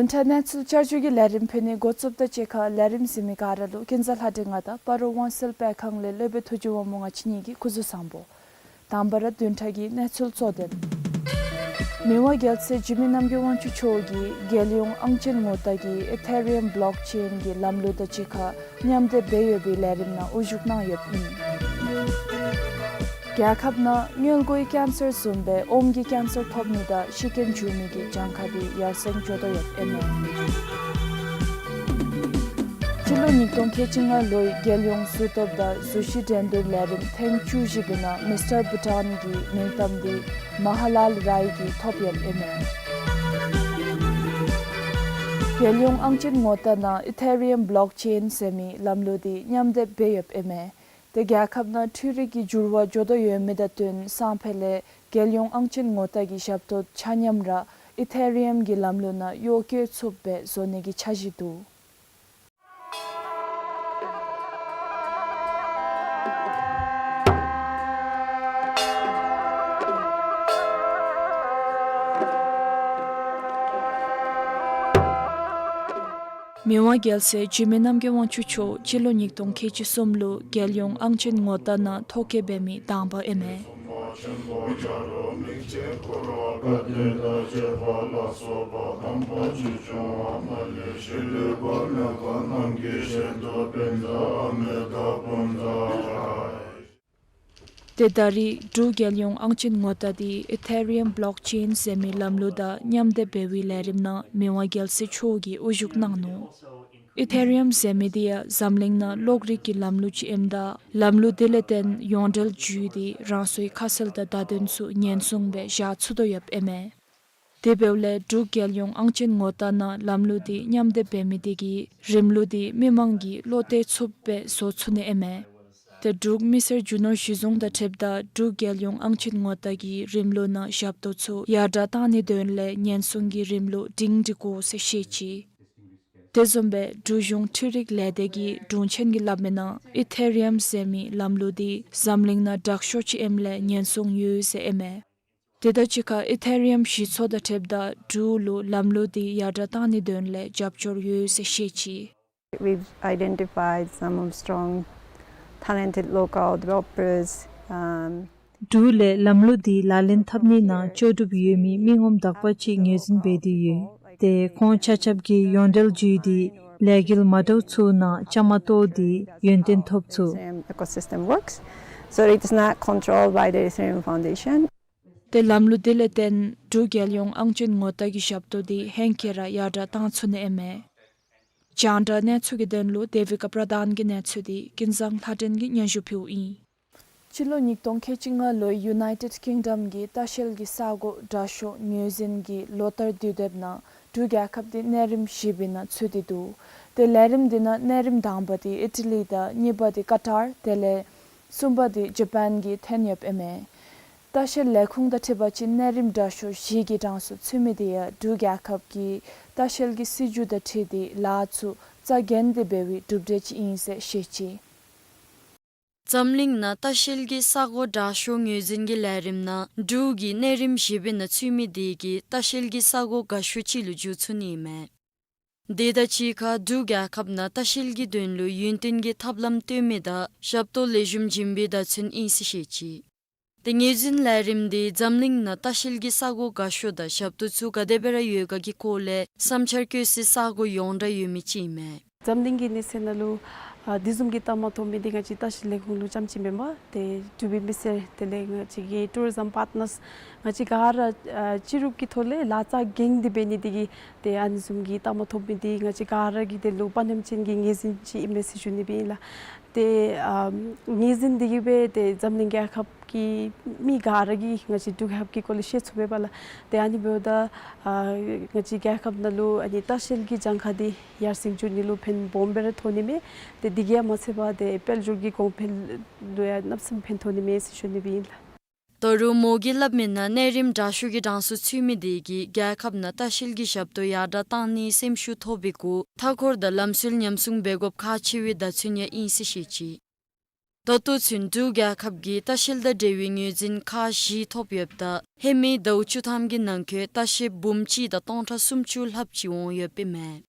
བདུན་ཕྲག་གནས་ཚུལ་བསྐྱར་ཞུའི་ལས་རིམ་ཕུལ་ནི་འགོ་བཙུགསཔ་དང་གཅིག་ཁར་ལས་རིམ་གཟིགས་མི་ག་ར་ལུ་ཀུན་བཟང་ལྷ་སྒྲོན་ང་དང་སྤ་རོ་ཝང་སེལ་དཔེ་ཁང་ལས་སློབ་དཔོན་ཐུགས་རྗེ་དབང་མོ་ང་བཅས་གཉིས་ཀྱིས་སྐུ་གཟུགས་བཟང་པོ། དང་པ་ར་བདུན་ཕྲག་གི་གནས་ཚུལ་གཙོ་དོན། མི་དབང་རྒྱལ་སྲས་འཇིགས་མེད་རྣམ་རྒྱལ་དབང་ཕྱུག་མཆོག་གིས་རྒྱལ་ཡོངས་ཨང་ཅན་ངོ་རྟགས་ཀྱི་ཨི་ཐེ་རི་ཡམ་བློག་ཅེན་གྱི་ལམ་ལུགས་དང་གཅིག་ཁར་མཉམ་འདེགས་འབད་ཡོད་པའི་ལས་རིམ་ནང་དབུ་བཞུགས་གནང་ཡོདཔ་ཨིན། རྒྱལ་ཁབ་ནང་སྔོན་འགོག་གི་ཀེན་སར་བཟུམ་སྦེ་ཨོམ་གྱི་ཀེན་སར་ཐོབ་ནི་དང་ཤི་རྐྱེན་འབྱུང་མི་གི་གྱངས་ཁ་འདི་ཡར་སེང་འགྱོ་དོ་ཡོདཔ་ཨིན་མས། སྤྱི་ལོ་ཉིས་སྟོང་ཁལ་གཅིག་ལྔ་ལོའི་རྒྱལ་ཡོངས་གཟུགས་སྟོབས་དང་གཟུགས་གཞི་འགྲན་བསྡུར་ལས་རིམ་ཐེངས་བཅུ་བཞི་པའི་ནང་མིས་ཊར་བྷུ་ཊཱན་གྱི་མིང་གཏམ་འདི་མ་ཧ་ལཱལ་རའི་གིས་ཐོབ་ཡོདཔ་ཨིན་མས། རྒྱལ་ཡོངས་ཨང་ཅན་ངོ་རྟགས་ནང་ཨི་ཐེ་རི་ཡམ་བོ་ལོག་ཅེན་ཟེར་མི་ལམ་ལུགས་འདི་མཉམ་སྡེབ་འབད་ཡོདཔ་ཨིན་མས། ཏེ་རྒྱལ་ཁབ་ནང་འཕྲུལ་རིག་གི་འགྱུར་བ་འགྱོ་དོ་ཡོད་མི་དང་བསྟུན་སང་ཕོད་ལས་རྒྱལ་ཡོངས་ཨང་ཅན་ངོ་རྟགས་ཀྱི་ཞབས་ཏོག་ཆ་མཉམ་ར་ཨི་ཐེ་རི་ཡམ་གྱི་ལམ་ལུགས་ནང་གཡོག་བཀོལ་ཚུགསཔ་སྦེ་བཟོ་ནི་གི་འཆར་གཞི་འདུག། མི་དབང་རྒྱལ་སྲས་འཇིགས་མེད་རྣམ་རྒྱལ་དབང་ཕྱུག་མཆོག་སྤྱི་ལོ་ཉིས་སྟོང་ཁལ་གཅིག་གསུམ་ལུ་རྒྱལ་ཡོངས་ཨང་ཅན་ངོ་རྟགས་ནང་ཐོ་བཀོད་འབད་མི་དང་པ་ཨིན་མས། ཏེ་ད་རེས་འབྲུག་རྒྱལ་ཡོངས་ཨང་ཅན་ངོ་རྟགས་འདི་ཨི་ཐེ་རི་ཡམ་བོ་ལོག་ཅེན་ཟེར་མི་ལམ་ལུགས་དང་མཉམ་སྡེབ་འབད་བའི་ལས་རིམ་ནང་མི་དབང་རྒྱལ་སྲས་མཆོག་གིས་དབུ་བཞུགས་གནང་ནུག། ཨི་ཐེ་རི་ཡམ་ཟེར་མི་འདི་ཡང་འཛམ་གླིང་ནང་གློག་རིག་གི་ལམ་ལུགས་ཅིག་ཨིནམ་ད་ལམ་ལུགས་འདི་ལས་བརྟེན་ཡོངས་འབྲེལ་བརྒྱུད་དེ་རང་སོའི་ཁ་གསལ་དང་བརྡ་དོན་ཚུ་ཉེན་སྲུང་སྦེ་བཞག་ཚུགས་དོ་ཡོདཔ་ཨིན་མས། དེ་འབདཝ་ལས་འབྲུག་རྒྱལ་ཡོངས་ཨང་ཅན་ངོ་རྟགས་ནང་ལམ་ལུགས་འདི་མཉམ་སྡེབ་འབད་མི་དེ་གིས་རིམ་ལུགས་འདི་མི་མང་གིས་བློ་གཏད་ཚུགསཔ་སྦེ་བཟོ་ཚུགས་ནི་ཨིན་མས། ཏེ་འབྲུག་མི་སེར་རྒྱུ་ནོར་གཞི་བཟུང་དང་འཁྲིལཝ་ད་འབྲུག་རྒྱལ་ཡོངས་ཨང་ཅན་ངོ་རྟགས་ཀྱི་རིམ་ལུགས་ནང་ཞབས་ཏོག་ཚུ་ཡར་དྲགས་གཏང་ནིའི་དོན་ལས་ཉེན་སྲུང་གི་རིམ་ལུགས་སྒྲིང་སྒྲི་དགོ་ཟེར་བཤད་ཅི། དེ་བཟུམ་སྦེ་འབྲུག་གཞུང་འཕྲུལ་རིག་ལས་སྡེ་གི་དྲུང་ཆེན་གྱིས་སླབ་མིའི་ནང་ཨི་ཐེ་རི་ཡམ་ཟེར་མི་ལམ་ལུགས་འདི་འཛམ་གླིང་ནང་དྲག་ཤོས་ཅིག་ཨིནམ་ལས་ཉེན་སྲུང་ཡོད་ཟེར་ཨིན་མས། དེ་དང་གཅིག་ཁར་ཨི་ཐེ་རི་ཡམ་གཞི་ཚོགས་དང་འཁྲིལཝ་ད་འབྲུག་ལུ་ལམ་ལུགས་འདི་ཡར་དྲགས་གཏང་ནིའི་དོན་ལས་རྒྱབ་སྐྱོར་ཡོད་ཟེར་བཤད་ཅི། We've identified some of strong, talented local developers, um, འབྲུག་ལས་ལམ་ལུགས་འདི་ལག་ལེན་འཐབ་ནི་ནང་ལྕོགས་གྲུབ་ཡོད་མི་མི་ངོམ་དག་པ་ཅིག་ངོས་འཛིན་འབད་དེ་ཡོད། ཏེ་ཁོང་ཆ་ཁྱབ་ཀྱིས་ཡོངས་འབྲེལ་བརྒྱུད་དེ་ལས་འགུལ་མ་འདྲཝ་ཚུ་ནང་བཅའ་མར་གཏོགས་ཏེ་ཡོན་ཏན་ཐོབ་ཚུགས། Ecosystem works, so it is not controlled by the Ethereum Foundation. ཏེ་ལམ་ལུགས་འདི་ལས་བརྟེན་འབྲུག་རྒྱལ་ཡོངས་ཨང་ཅན་ངོ་རྟགས་ཀྱི་ཞབས་ཏོག་འདི་ཧེང་སྐལ་ར་ཡར་དྲགས་གཏང་ཚུགས་ནི་ཨིན་མས། རྒྱང་བསྒྲགས་གནས་ཚུལ་གྱི་དོན་ལུ་དེ་བི་ཀ་པྲ་དཱན་གྱི་གནས་ཚུལ་འདི་ཀུན་བཟང་ལྷ་སྒྲོན་གྱིས་སྙན་ཞུ་ཕུལཝ་ཨིན། སྤྱི་ལོ་ཉིས་སྟོང་ཁལ་གཅིག་ལྔ་ལོའི་ཡུ་ནའི་ཊེཌ་ཀིང་ཌམ་གྱི་ལྟ་བཤལ་གྱི་ས་སྒོ་དྲག་ཤོས་ངོས་འཛིན་གྱི་ལོ་བསྟར་དུས་དེབ་ནང་འབྲུག་རྒྱལ་ཁབ་འདི་གནས་རིམ་བཞི་པའི་ནང་ཚུད་དེ་འདུག། ཏེ་ལས་རིམ་འདི་ནང་གནས་རིམ་དང་པ་འདི་ཨི་ཊ་ལི་དང་གཉིས་པ་འདི་ཀ་ཊར་དེ་ལས་གསུམ་པ་འདི་ཇ་པཱན་གྱིས་ཐོན་ཡོདཔ་ཨིན་མས། ལྟ་བཤལ་ལས་ཁུངས་དང་འཁྲིལ་བ་ཅིན་གནས་རིམ་དྲག་ཤོས་བཞི་གི་གྲངས་སུ་ཚུད་མི་འདི་ཡང་འབྲུག་རྒྱལ་ཁབ་ཀྱི་ལྟ་བཤལ་གྱི་སྲིད་བྱུས་དང་འཁྲིལ་ཏེ་ལཱ་ཚུ་རྩ་འགེངས་ཏེ་འབད་བའི་གྲུབ་འབྲས་ཅིག་ཨིན་ཟེར་བཤད་ཅི། འཛམ་གླིང་ནང་ལྟ་བཤལ་གྱི་ས་སྒོ་དྲག་ཤོས་ངོས་འཛིན་གྱི་ལས་རིམ་ནང་འབྲུག་གིས་གནས་རིམ་བཞི་པའི་ནང་ཚུད་མི་དེ་གིས་ལྟ་བཤལ་གྱི་ས་སྒོ་དགའ་ཤོས་ཅིག་ལུ་འགྱུར་ཚུགས་ནི་ཨིན་མས། དེ་དང་གཅིག་ཁར་འབྲུག་རྒྱལ་ཁབ་ནང་ལྟ་བཤལ་གྱི་དོན་ལུ་ཡུན་བརྟན་གྱི་ཐབས་ལམ་སྟོན་མི་དང་ཞབས་ཏོག་ལེགས་ཤོམ་བྱིན་པའི་བརྡ་མཚོན་ཨིན་ཟེར་བཤད་ཅི། ཏེ་ངོས་འཛིན་ལས་རིམ་འདི་འཛམ་གླིང་ནང་ལྟ་བཤལ་གྱི་ས་སྒོ་དགའ་ཤོས་དང་ཞབས་ཏོག་ཚུ་ག་དེ་སྦེ་ར་ཡོད་ག་གི་སྐོར་ལས་བསམ་འཆར་བཀོད་སའི་ས་སྒོ་ཡོངས་གྲགས་ཡོད་མི་ཅིག་ཨིན་མས། འཛམ་གླིང་གི་གནས་ཚད་ནང་ལུ་ཨ་དེ་བཟུམ་གྱི་རྟགས་མ་ཐོབ་མི་འདི་ང་བཅས་ལྟ་བཤལ་ལས་ཁུངས་ལུ་རྐྱངམ་ཅིག་མེན་པར་ཏེ་འབྲུག་པའི་མི་སེར་དེ་ལས་ང་བཅས་ཀྱི་ཊུ་རི་ཛམ་པཱརཊ་ནརསི་ང་བཅས་ག་ར་ཨ་སྤྱི་རུབ་ཀྱི་ཐོག་ལས་ལཱ་རྩ་འགེངས་ཏེ་འབད་ནི་དེ་གིས་ཏེ་ཨ་ནི་བཟུམ་གྱི་རྟགས་མ་ཐོབ་མི་འདི་ང་བཅས་ག་ར་གི་དོན་ལུ་དཔའ་ཉམས་ཅན་གྱི་ངོས་འཛིན་ཅིག་ཨིན་མས་ཟེར་ཞུ་ནི་སྦེ་ཨིན་ལགས། ཏེ་ཨ་ངོས་འཛིན་འདི་གིས་སྦེ་ཏེ་འཛམ་གླིང་རྒྱལ་ཁབ་ཀྱི་མི་ག་ར་གིས་ང་བཅས་འབྲུག་རྒྱལ་ཁབ་ཀྱི་སྐོར་ལས་ཤེས་ཚུགས་པས་པ་ལགས། ཏེ་ཨ་ནི་འབདཝ་ད་ཨ་ང་བཅས་རྒྱལ་ཁབ་ནང་ལུ་ཨ་ནི་ལྟ་བཤལ་གྱི་གྱངས་ཁ་འདི་ཡར་སེང་འགྱོ་ནི་ལུ་ཕན་སྦོམ་སྦེ་ར་ཐོགས་ནི་མས། ཏེ་དེ་གིས་ཡང་མ་ཚད་པར་ཏེ་དཔལ་འབྱོར་གྱི་གོང་འཕེལ་ལུ་ཡང་གནམ་མེད་ས་མེད་ཕན་ཐོགས་ནི་མས་ཟེར་ཞུ་ནི་སྦེ་ཨིན་ལགས། ད་རུང་མོ་གིས་སླབ་མིའི་ནང་གནས་རིམ་དྲག་ཤོས་ཀྱི་གྲངས་སུ་ཚུད་མི་དེ་གིས་རྒྱལ་ཁབ་ནང་ལྟ་བཤལ་གྱི་ཞབས་ཏོག་ཡར་དྲགས་གཏང་ནིའི་སེམས་ཤུགས་ཐོབ་པའི་གུ་མཐའ་འཁོར་དང་ལམ་སྲོལ་ཉམས་སྲུང་འབད་དགོཔ་ཁག་ཆེ་བའི་བརྡ་མཚོན་ཡང་ཨིན་ཟེར་བཤད་ཅི། ད་ལྟོ་ཚུན་འབྲུག་རྒྱལ་ཁབ་ཀྱིས་ལྟ་བཤལ་དང་འབྲེལ་བའི་ངོས་འཛིན་ཁག་བཞི་ཐོབ་ཡོདཔ་ད་ཧེ་མའི་ཟླཝ་བཅུ་ཐམ་གྱི་ནང་འཁོད་ལྟ་བཤལ་འབུམ་གཅིག་དང་སྟོང་ཕྲག་སུམ་ཅུ་ལྷགཔ་ཅིག་འོང་ཡོདཔ་ཨིན་མས།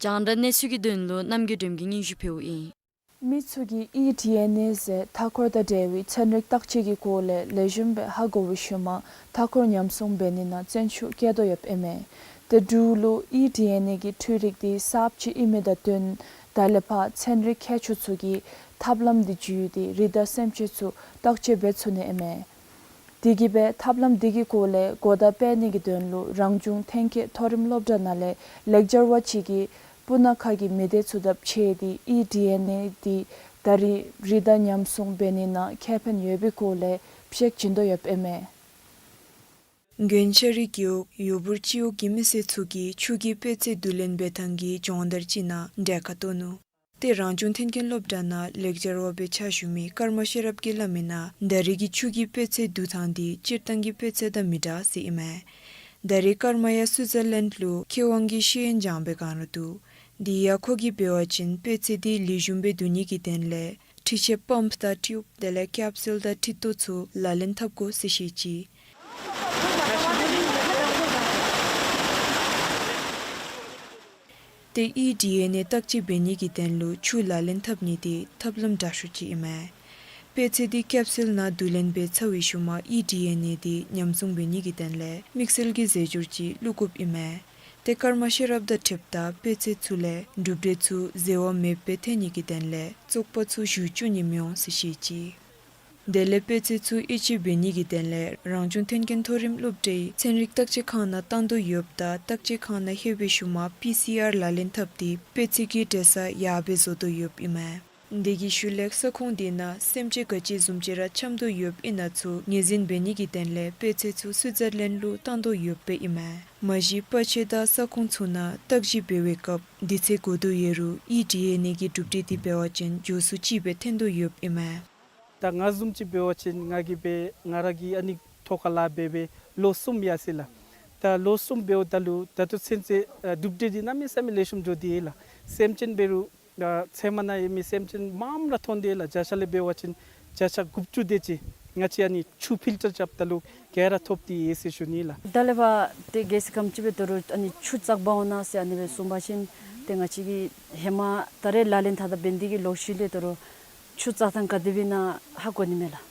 རྒྱང་བསྒྲགས་གནས་ཚུལ་གྱི་དོན་ལུ་རྣམ་རྒྱལ་སྒྲོལམ་གྱིས་སྙན་ཞུ་ཕུལཝ་ཨིན། མི་ཚུ་གིས་ཨི་ཌི་ཨེན་ཨེ་ཟེར་མཐའ་འཁོར་དང་འབྲེལ་བའི་ཚན་རིག་བརྟག་དཔྱད་ཀྱི་སྐོར་ལས་ལེགས་ཤོམ་སྦེ་ཧ་གོ་བའི་ཤུལ་མ་མཐའ་འཁོར་ཉམས་སྲུང་འབད་ནི་ནང་བརྩོན་ཤུགས་བསྐྱེད་དོ་ཡོདཔ་ཨིན་མས། ཏེ་འབྲུག་ལུ་ཨི་ཌི་ཨེན་ཨེ་གི་འཕྲུལ་རིག་འདི་གསརཔ་ཅིག་ཨིན་མི་དང་བསྟུན་ད་ལས་ཕར་ཚན་རིག་མཁས་མཆོག་ཚུ་གིས་ ཐབས་ལམ་འདི་བརྒྱུད་དེ་རི་དྭགས་སེམས་ཅན་ཚུ་བརྟག་དཔྱད་འབད་ཚུགས་ནི་ཨིན་མས། དེ་གིས་སྦེ་ཐབས་ལམ་འདི་གི་སྐོར་ལས་གོ་བརྡ་སྤེལ་ནི་གི་དོན་ལུ་རང་བྱུང་ཐོན་སྐྱེད་མཐོ་རིམ་སློབ་གྲྭ་ནང་ལས་ལེགས་སྦྱར་བ་ཅིག་གིས་སྤུ་ན་ཁ་གི་མི་སྡེ་ཚུ་དང་ཕྱད་དེ་ཨི་ཌི་ཨེན་ཨེ་འདི་ད་རིས་རི་དྭགས་ཉམས་སྲུང་འབད་ནི་ནང་ཁེ་ཕན་ཡོད་པའི་སྐོར་ལས་བཤད་བྱིན་དོ་ཡོདཔ་ཨིན་མས། དགོན་ཤ་རི་རྒེད་འོག་ཡུ་འབུར་སྤྱི་འོག་གི་མི་སེར་ཚུ་གིས་ཆུ་གི་དཔེ་ཚད་བསྡུ་ལེན་འབད་ཐངས་ཀྱི་སྦྱོང་བརྡར་ཅིག་ནང་གྲལ་ཁར་གཏོགས་ནུག། ཏེ་རང་བྱུང་ཐོན་སྐྱེད་སློབ་གྲྭ་ནང་ལེགས་སྦྱར་བ་སྦེ་ཕྱག་ཞུ་མི་ཀརྨ་ཤེས་རབ་ཀྱིས་སླབ་མིའི་ནང་ད་རིས་ཀྱི་ཆུ་གི་དཔེ་ཚད་བསྡུ་ཐངས་འདི་སྤྱིར་བཏང་གི་དཔེ་ཚད་དང་མི་འདྲ་ཟེར་ཨིན་མས། ད་རིས་ཀརྨ་ཡང་སུའི་ཛར་ལེནཌ་ལུ་མཁས་དབང་གི་ཤེས་ཡོན་སྦྱང་བའི་བསྒང་ར་འདུག། དེ་ཡང་ཁོ་གིས་འབད་བ་ཅིན་དཔེ་ཚད་འདི་ལེགས་ཤོམ་སྦེ་བསྡུ་ནི་གི་དོན་ལས་འཕྲུལ་ཆས་པམཔ་དང་ཊིའུབ་དེ་ལས་ཀེཔ་སུལ་དང་འཕྲུལ་ཏོ་ཚུ་ལག་ལེན་འཐབ་དགོ་ཟེར་བཤད་ཅི། ཏེ་ཨི་ཌི་ཨེན་ཨེ་བརྟག་དཔྱད་འབད་ནི་གི་དོན་ལུ་ཆུ་ལག་ལེན་འཐབ་ནི་འདི་ཐབས་ལམ་དྲག་ཤོས་ཅིག་ཨིན་མས། དཔེ་ཚད་འདི་ཀེཔ་སུལ་ནང་བསྡུ་ལེན་འབད་ཚར་བའི་ཤུལ་མ་ཨི་ཌི་ཨེན་ཨེ་འདི་ཉམས་སྲུང་འབད་ནི་གི་དོན་ལས་དམིགས་བསལ་གྱི་རྫས་སྦྱོར་ཅིག་བླུག་དགོཔ་ཨིན་མས། ཏེ་ཀརྨ་ཤེས་རབ་དང་འཁྲིལཝ་ད་དཔེ་ཚད་ཚུ་ལས་གྲུབ་འབྲས་ཚུ་ཟེར་བ་མེདཔ་སྦེ་ཐོན་ནི་གི་དོན་ལས་བཙོག་པ་ཚུ་ཞུ་བཅུག་ནི་མི་འོང་ཟེར་བཤད་ཅི། དེ་ལས་དཔེ་ཚད་ཚུ་དབྱེ་དཔྱད་འབད་ནི་གི་དོན་ལས་རང་བྱུང་ཐོན་སྐྱེད་མཐོ་རིམ་སློབ་གྲྭའི་ཚན་རིག་བརྟག་དཔྱད་ཁང་ནང་བཏང་དོ་ཡོདཔ་ད་བརྟག་དཔྱད་ཁང་ནང་ལྷོད་པའི་ཤུལ་མ་པི་སི་ཨར་ལག་ལེན་འཐབ་སྟེ་དཔེ་ཚད་ཀྱི་འདྲེས་ས་ཡར་སྦེ་བཟོ་དོ་ཡོདཔ་ཨིན་མས། དེ་གི་ཤུལ་ལས་ས་ཁོངས་དེ་ནང་སེམས་ཅན་ག་ཅི་བཟུམ་ཅིག་ར་འཁྱམས་དོ་ཡོདཔ་ཨིན་ན་ཚུ་ངོས་འཛིན་འབད་ནི་གི་དོན་ལས་དཔེ་ཚད་ཚུ་སུའི་ཛར་ལེནཌ་ལུ་བཏང་དོ་ཡོདཔ་ཨིན་མས། མ་གཞི་པ་ཆེ་དང་ས་ཁོངས་ཚུ་ནང་བརྟག་ཞིབ་འབད་བའི་སྐབས་དུས་ཚོད་འགོར་དོ་ཡོད་རུང་ཨི་ཌི་ཨེན་ཨེ་གི་གྲུབ་འབྲས་འདི་འབད་བ་ཅིན་མགྱོགས་སུ་ཅིག་སྦེ་ཐོན་དོ་ཡོདཔ་ཨིན་མས། ད་ང་བཟུམ་ཅིག་འབད་བ་ཅིན་ང་གིས་འབད་ང་ར་གི་ཨ་ནི་ཐོག་ཁར་ལཱ་འབད་འབད་ལོ་གསུམ་ཡར་སོ་ཡི་ལགས། ད་ལོ་གསུམ་འབདཝ་ད་ལུ་ད་ལྟོ་ཚུན་ཚོད་ཨ་གྲུབ་འབྲས་འདི་གནམ་མེད་ས་མེད་ལེགས་ཤོམ་འགྱོ་སྟེ་ཡོད་ལགས། སེམས་ཅན་འབད་རུང་ད་ཚལ་མ་ནང་ཡོད་མི་སེམས་ཅན་མངམ་ར་ཐོན་ཏེ་ཡོད་ལགས། བརྒྱ་ཆ་ལས་འབད་བ་ཅིན་བརྒྱ་ཆ་དགུ་བཅུ་དེ་ཅིག་ང་བཅས་ཨ་ནི་ཆུ་ཕིལ་ཊར་རྐྱབ་ད་ལུ་ག་ར་ཐོབ་སྟེ་ཡོད་ཟེར་ཞུ་ནི་ལགས། ད་ལས་ཕར་ཏེ་གལ་སྲིད་ཁམས་ཅིག་འབད་དོ་རུང་ཨ་ནི་ཆུ་བཙག་འབག་འོང་ན་ཟེར་ཨ་ནི་སྦེ་གསུངས་པ་ཅིན་ཏེ་ང་བཅས་ཀྱིས་ཧེ་མ་ད་རེས་ལག་ལེན་འཐབ་ད་འབད་ནི་དེ་གིས་ལོག་ཤུལ་ལས་དོ་རུང་ཆུ་བཙག་ཐངས་ག་དེ་སྦེ་ཨིན་ན་ཧ་གོ་ནི་མས་ལགས།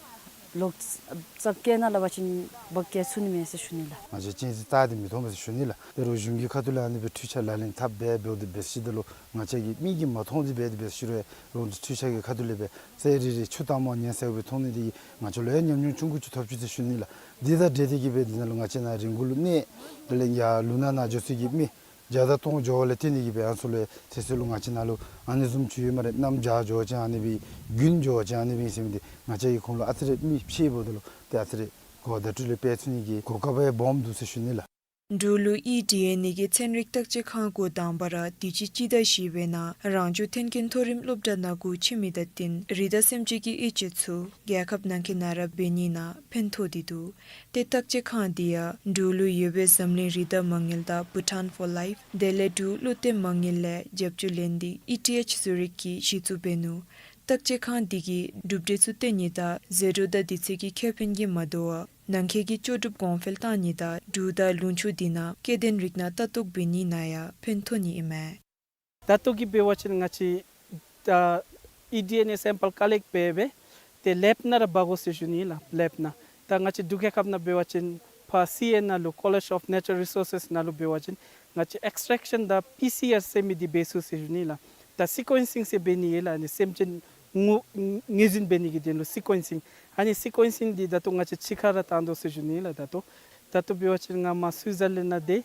ལོག་བཙག་བཀལ་ནི་ལུ་འབད་བ་ཅིན་འབག་བཀལ་ཚུགས་ནི་མས་ཟེར་ཞུ་ནི་ལགས། ང་བཅས་གཅན་གཟན་བཏགས་ཏེ་མི་མཐོང་པས་ཟེར་ཞུ་ནི་ལགས། དོ་རུང་གཞུང་གི་ཁ་ཐུག་ལས་ཨ་ནི་སྦེ་འཕྲུལ་ཆས་ལག་ལེན་འཐབ་འབད་འབདཝ་ད་འབད་ཞིནམ་ད་ལུ་ང་བཅས་ཀྱི་མིག་གིས་མ་མཐོང་ཅིག་འབད་དེ་འབད་ཞིནམ་ད་རོགས་ཚུ་འཕྲུལ་ཆས་ཀྱི་ཁ་ཐུག་ལས་འབད་ཚལ་རེ་རེ་ཆུ་གཏང་མ་ཉན་ཟེར་སྦེ་མཐོང་ནི་དེ་གིས་ང་བཅས་ལུ་ཡང་ཉམས་མྱོང་ཆུང་ཀུ་ཅིག་ཐོབ་ཅི་ཟེར་ཞུ་ནི་ལགས། དེ་དང་འབྲེལ་ཏེ་གིས་འབད་དེ་ནང་ལུ་ང་བཅས་ནཱ་རི་མགོ་ལུ་གནས་དེ་ལས་ཡར་ལུང་ནག་ནང་འགྱོ་ས་གི་མི་བརྒྱ་དང་སྟོང་འགྱོ་བ་ལས་བརྟེན་ཏེ་གིས་འབད་ཨ་ནི་ཚུ་ལུ་ཚེ་སྲོག་ལུ་ང་བཅས་ནང་ལུ་ཨ་ནི་བཟུམ་ཅིག་ཡོད་སྨ་རེ། གནམ་བྱཱར་འགྱོ་བ་ཅིན་ཨ་ནི་སྦེ་དགུན་འགྱོ་བ་ཅིན་ཨ་ནི་སྦེ་ཟེར་མི་འདི་ང་བཅས་ཀྱིས་ཁོང་ལུ་ཨ་ཙི་རེ་མིག་ཕྱེ་འབདཝ་ད་ལུ་ཏེ་ཨ་ཙི་རེ་གོ་བརྡ་སྤྲོད་ལས་འབད་ཚུགས་ནི་གི་གོ་སྐབས་ཡང་སྦོམ་འདུག་ཟེར་ཞུ་ནི་ལགས། འབྲུག་ལུ་ཨི་ཌི་ཨེན་ཨེ་གི་ཚན་རིག་བརྟག་དཔྱད་ཁང་འགོ་དང་པ་ར་དུས་ཅི་སྤྱི་ཟླ་བཞི་པའི་ནང་རང་བྱུང་ཐོན་སྐྱེད་མཐོ་རིམ་སློབ་གྲྭ་ནང་འགོ་ཁྲིད་མི་དང་བསྟུན་རི་དྭགས་སེམས་ཅན་གྱི་དབྱེ་དཔྱད་ཚུ་རྒྱལ་ཁབ་ནང་འཁོད་ནང་ར་འབད་ནི་ནང་ཕན་ཐོགས་ཏེ་འདུག། ཏེ་བརྟག་དཔྱད་ཁང་འདི་ཡང་འབྲུག་ལུ་ཡོད་པའི་འཛམ་གླིང་རི་དྭགས་མ་དངུལ་དང་བྷུ་ཊཱན་ཕོར་ལའིཕ་དེ་ལས་འབྲུག་བློ་གཏད་མ་དངུལ་ལས་རྒྱབ་སྐྱོར་ལེན་ཏེ་ཨི་ཐི་ཨེཆ་ཟུ་རིག་གིས་གཞི་བཙུགས་འབད་ནུག། བརྟག་དཔྱད་ཁང་འདི་གིས་གྲུབ་འབྲས་ཚུ་སྟོན་ནི་དང་ཟད་འགྲོ་དང་དུས་ཚོད་ཀྱི་ཁེ་ཕན་གྱིས་མ་དོ་བར་ནང་འཁོད་ཀྱི་ལྕོགས་གྲུབ་གོང་འཕེལ་གཏང་ནི་དང་འབྲུག་དང་ལུང་ཕྱོགས་འདི་ནང་སྐྱེ་ལྡན་རིགས་སྣ་ལྟ་རྟོག་འབད་ནི་ནང་ཡང་ཕན་ཐོགས་ནི་ཨིན་མས། ད་ལྟོ་གི་འབད་བ་ཅིན་ང་བཅས་ད་ཨི་ཌི་ཨེན་ཨེ་སེམ་པཱལ་ཀ་ལེཀཊ་འབད་འབད་ཏེ་ལེབ་ནང་ར་འབག་དགོ་ཟེར་ཞུ་ནི་ལགས། ལེབ་ནང་ད་ང་བཅས་འབྲུག་རྒྱལ་ཁབ་ནང་འབད་བ་ཅིན་ཕར་སི་ཨེ་ཨེན་ནང་ལུ་ཀོ་ལེཇ་ཨོཕ་ནེ་ཅར་རི་སོར་སེས་ནང་ལུ་འབད་བ་ཅིན་ང་བཅས་ཨེགས་ཊེཀ་ཤཱན་དང་པི་སི་ཨར་ཟེར་མི་འདི་འབད་ཚུགས་ཟེར་ཞུ་ནི་ལགས། ད་སི་ཀུ་ཨེན་སིང་ཟེར་འབད་ནི་ཡོད་ལགས། ཨ་ནི་སེམས་ཅན་ངོ་ངོས་འཛིན་འབད་ནི་གི་དོན་ལུ་སི་ཀུ་ཨེན་སིང་ཨ་ནི་སི་ཀུ་ཨེན་སིང་འདི་ད་ལྟོ་ང་བཅས་ཕྱི་ཁར་ར་བཏང་དོ་ཟེར་ཞུ་ནི་ལགས། ད་ལྟོ་ད་ལྟོ་འབད་བ་ཅིན་ང་མར་སུའི་ཛར་ལེནཌ་ནང་སྡོད་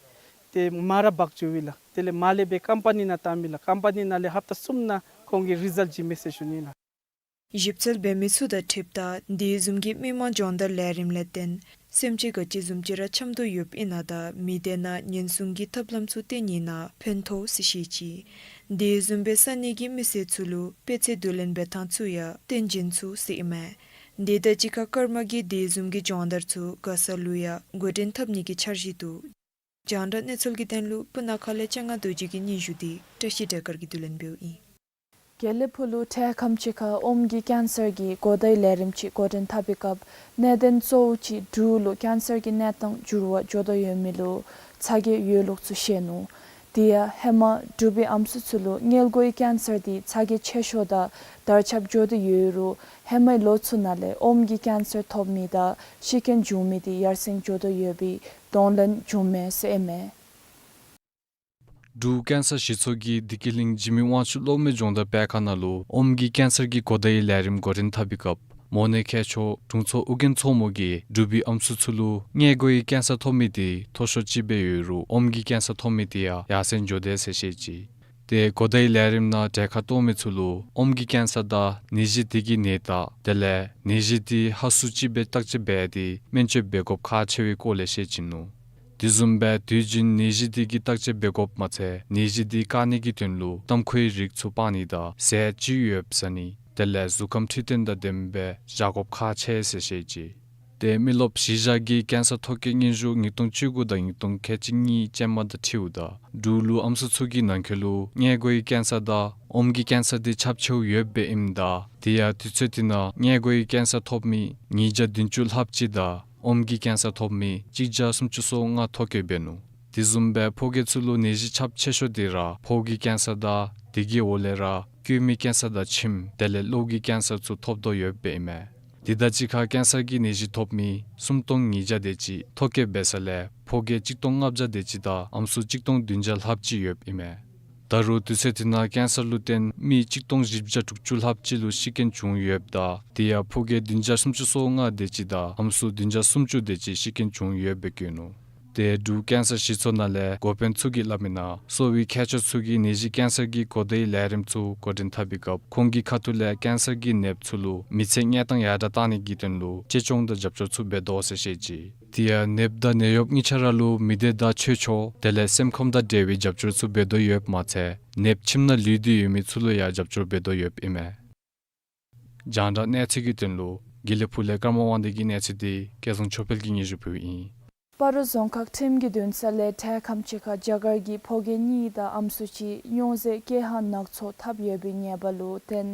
དེ་མར་ར་འབག་འགྱོ་ཡི་ལགས། དེ་ལས་མར་ལས་འབད་ཀམ་པ་ནི་ནང་བཏང་མི་ལགས། ཀམ་པ་ནི་ནང་ལས་ཧབ་ཏ་གསུམ་ནང་ཁོང་གིས་རི་ཛལཊ་བྱིན་མས་ཟེར་ཞུ་ནི་ལགས། ཞིབ་འཚོལ་འབད་མི་ཚུ་དང་འཁྲིལཝ་ད་དེ་བཟུམ་གྱི་མི་མང་སྦྱོང་བརྡར་ལས་རིམ་ལས་བརྟེན་སེམས་ཅན་ག་ཅི་བཟུམ་ཅིག་ར་འཁྱམས་དོ་ཡོདཔ་ཨིན་ན་དང་མི་སྡེ་ནང་ཉེན་སྲུང་གི་ཐབས་ལམ་ཚུ་སྟོན་ནི་ནང་ཕན་ཐོགས་ཟེར་བཤད་ཅི། དེ་བཟུམ་སྦེ་ས་གནས་ཀྱི་མི་སེར་ཚུ་ལུ་དཔེ་ཚད་བསྡུ་ལེན་འབད་ཐངས་ཚུ་ཡང་སྟོན་བྱིན་ཚུགས་ཟེར་ཨིན་མས། དེ་དང་གཅིག་ཁར་ཀརྨ་གིས་དེ་བཟུམ་གྱི་སྦྱོང་བརྡར་ཚུ་མགར་ས་ལུ་ཡང་འགོ་འདྲེན་འཐབ་ནི་གི་འཆར་གཞི་འདུག། རྒྱང་བསྒྲགས་གནས་ཚུལ་གྱི་དོན་ལུ་སྤུ་ན་ཁ་ལས་ལྕང་ང་རྡོ་རྗེ་གི་སྙན་ཞུ་འདི་བཀྲ་ཤིས་སྒྲོལ་དཀར་གྱིས་བསྡུ་ལེན་འབདཝ་ཨིན། དགེ་ལེགས་ཕུ་ལུ་འཕྲལ་ཁམས་ཅིག་ཁར་ཨོམ་གྱི་ཀེན་སར་གྱི་གོ་བརྡའི་ལས་རིམ་ཅིག་འགོ་འདྲེན་འཐབ་པའི་སྐབས་གནད་དོན་གཙོ་བོ་ཅིག་འབྲུག་ལུ་ཀེན་སར་གྱི་གནས་སྟངས་འགྱུར་བ་འགྱོ་དོ་ཡོད་མི་ལུ་ཚ་གྱང་ཡོད་ལུགས་ཚུ་བཤད་ནུག། དེ་ཡང་ཧེ་མ་འབྲུག་པའི་ཨམ་སྲུ་ཚུ་ལུ་མངལ་སྒོའི་ཀེན་སར་འདི་ཚ་གྱང་ཆེ་ཤོས་དང་དར་ཁྱབ་འགྱོ་དོ་ཡོད་རུང་ཧེ་མའི་ལོ་ཚུ་ནང་ལས་ཨོམ་གྱི་ཀེན་སར་ཐོབ་མི་དང་ཤི་རྐྱེན་བྱུང་མི་འདི་ཡར་སེང་འགྱོ་དོ་ཡོད་པའི་གདོང་ལེན་བྱུངམ་མས་ཟེར་ཨིན་མས། འབྲུག་ཀེན་སར་ཞི་ཚོགས་ཀྱིས་བདེ་སྐྱིད་གླིང་འཇིགས་མེད་དབང་ཕྱུག་གློག་མེ་སྦྱོང་བརྡར་སྤེལ་ཁང་ནང་ལུ་ཨོམ་གྱི་ཀེན་སར་གྱི་གོ་བརྡའི་ལས་རིམ་འགོ་འདྲེན་འཐབ་པའི་སྐབས་མོ་ནེ་མཁས་མཆོག་དྲུང་འཚོ་ཨོ་རྒྱན་མཚོ་མོ་གིས་འབྲུག་པའི་ཨམ་སྲུ་ཚུ་ལུ་མངལ་སྒོའི་ཀེན་སར་ཐོབ་མི་དེ་མཐོ་ཤོས་ཅིག་སྦེ་ཡོད་རུང་ཨོམ་གྱི་ཀེན་སར་ཐོབ་མི་དེ་ཡང་ཡར་སེང་འགྱོ་དེས་ཟེར་བཤད་ཅི། ཏེ་གོ་བརྡའི་ལས་རིམ་ནང་གྲལ་ཁར་གཏོགས་མི་ཚུ་ལུ་ཨོམ་གྱི་ཀེན་སར་དང་ནད་གཞི་དེ་གི་ནད་རྟགས་དེ་ལས་ནད་གཞི་དེ་ཧ་སུ་ཅིག་སྦེ་བརྟག་དཔྱད་འབད་དེ་སྨན་བཅོས་འབད་དགོཔ་ཁག་ཆེ་བའི་སྐོར་ལས་བཤད་ཅི་ནུག། དེ་བཟུམ་སྦེ་དུས་རྒྱུན་ནད་གཞི་དེ་གི་བརྟག་དཔྱད་འབད་དགོཔ་མ་ཚད་ནད་གཞི་དེ་བཀག་ནི་གི་དོན་ལུ་ཏམ་ཁུའི་རིགས་ཚུ་སྤང་ནི་དང་ཟས་ཅི་ཡོདཔ་ཟ་ནི་དེ་ལས་གཟུགས་ཁམས་འཕྲོད་བསྟེན་དང་ལྡནམ་སྦེ་བཞག་དགོཔ་ཁག་ཆེ་ཟེར་བཤད་ཅི། ཏེ་མི་རློབས་གཞིས་ཆགས་ཀྱི་ཀེན་སར་ཐོ་བཀོད་སྙན་ཞུ་ཉིས་སྟོང་བཅུ་དགུ་དང་ཉིས་སྟོང་ཁལ་གཅིག་གཉིས་ཅན་མ་དང་འཁྲིལཝ་ད་འབྲུག་ལུ་ཨམ་སྲུ་ཚུ་གི་ནང་འཁོད་ལུ་མངལ་སྒོའི་ཀེན་སར་དང་ཨོམ་གྱི་ཀེན་སར་དེ་ཁྱབ་ཆེཝ་ཡོདཔ་སྦེ་ཨིནམ་ད་དེ་ཡང་དུས་ཚོད་དེ་ནང་མངལ་སྒོའི་ཀེན་སར་ཐོབ་མི་ཉིས་བརྒྱ་བདུན་ཅུ་ལྷགཔ་ཅིག་དང་ཨོམ་གྱི་ཀེན་སར་ཐོབ་མི་གཅིག་བརྒྱ་སུམ་ཅུ་སོ་ལྔ་ཐོ་བཀོད་འབད་ནུག། དེ་བཟུམ་སྦེ་ཕོ་སྐྱེས་ཚུ་ལུ་ནད་གཞི་ཁྱབ་ཆེ་ཤོས་དེ་ར་ཕོཝ་གི་ཀེན་སར་དང་དེ་གི་འོག་ལས་ར་སྐྱུ་མའི་ཀེན་སར་དང་མཆིནམ་དེ་ལས་གློ་གི་ཀེན་སར་ཚུ་ཐོབ་དོ་ཡོདཔ་སྦེ་ཨིན་མས། དེ་དང་གཅིག་ཁར་ཀེན་སར་གྱི་ནད་གཞི་ཐོབ་མི་སུམ་སྟོང་ཉིས་བརྒྱ་དེ་ཅིག་ཐོ་བཀོད་འབད་ས་ལས་ཕོ་སྐྱེས་གཅིག་སྟོང་ལྔ་བརྒྱ་དེ་ཅིག་དང་ཨམ་སྲུ་གཅིག་སྟོང་བདུན་བརྒྱ་ལྷགཔ་ཅིག་ཡོདཔ་ཨིན་མས། ད་རུང་དུས་ཚོད་དེ་ནང་ཀེན་སར་ལུ་བརྟེན་མི་གཅིག་སྟོང་བཞི་བརྒྱ་དྲུག་ཅུ་ལྷགཔ་ཅིག་ལུ་ཤི་རྐྱེན་བྱུང་ཡོདཔ་ད་དེ་ཡང་ཕོ་སྐྱེས་བདུན་བརྒྱ་སུམ་ཅུ་སོ་ལྔ་དེ་ཅིག་དང་ཨམ་སྲུ་བདུན་བརྒྱ་སུམ་ཅུ་དེ་ཅིག་ཤི་རྐྱེན་བྱུང་ཡོདཔ་སྦེ་བཀོད་ནུག། ཏེ་འབྲུག་ཀེན་སར་ཞི་ཚོགས་ནང་ལས་འགོ་དཔོན་ཚུ་གིས་སླབ་མི་ནང་གསོ་བའི་མཁས་མཆོག་ཚུ་གིས་ནད་གཞི་ཀེན་སར་གྱི་གོ་བརྡའི་ལས་རིམ་ཚུ་འགོ་འདྲེན་འཐབ་པའི་སྐབས་ཁོང་གི་ཁ་ཐུག་ལས་ཀེན་སར་གྱི་ནདཔ་ཚུ་ལུ་མི་ཚེ་གནས་སྟངས་ཡར་དྲག་བཏང་ནི་གི་དོན་ལུ་གཅེས་སྐྱོང་དང་རྒྱབ་སྐྱོར་ཚུ་འབད་དོ་ཟེར་བཤད་ཅི། དེ་ཡང་ནདཔ་དང་ནད་གཡོགཔ་གཉིས་ཆ་ར་ལུ་མི་སྡེ་དང་ཆོས་ཕྱོགས་དེ་ལས་སེམས་ཁམས་དང་འབྲེལ་བའི་རྒྱབ་སྐྱོར་ཚུ་འབད་དོ་ཡོདཔ་མ་ཚད་ནདཔ་ཁྱིམ་ནང་ལུས་ཏེ་ཡོད་མི་ཚུ་ལུ་ཡང་རྒྱབ་སྐྱོར་འབད་དོ་ཡོདཔ་ཨིན་མས། རྒྱང་བསྒྲགས་གནས་ཚུལ་གྱི་དོན་ལུ་དགེ་ལེགས་ཕུག་ལས་ཀརྨ་དབང་འདུས་ཀྱི་གནས་ཚུལ་དེ་སྐལ་བཟང་ཆོས་འཕེལ་གྱིས་སྙན་ཞུ་ཕུལཝ་ཨིན། སྤ་རོ་རྫོང་ཁག་ཁྲིམས་ཀྱི་འདུན་ས་ལས་འཕྲལ་ཁམས་ཅིག་ཁར་རྒྱ་གར་གྱི་ཕོ་སྐྱེས་གཉིས་དང་ཨམ་སྲུ་གཅིག་སྨྱོ་རྫས་ཀྱི་ཧ་ནག་ཚོགས་འཐབ་ཡོད་པའི་ཉེས་པ་ལུ་བརྟེན་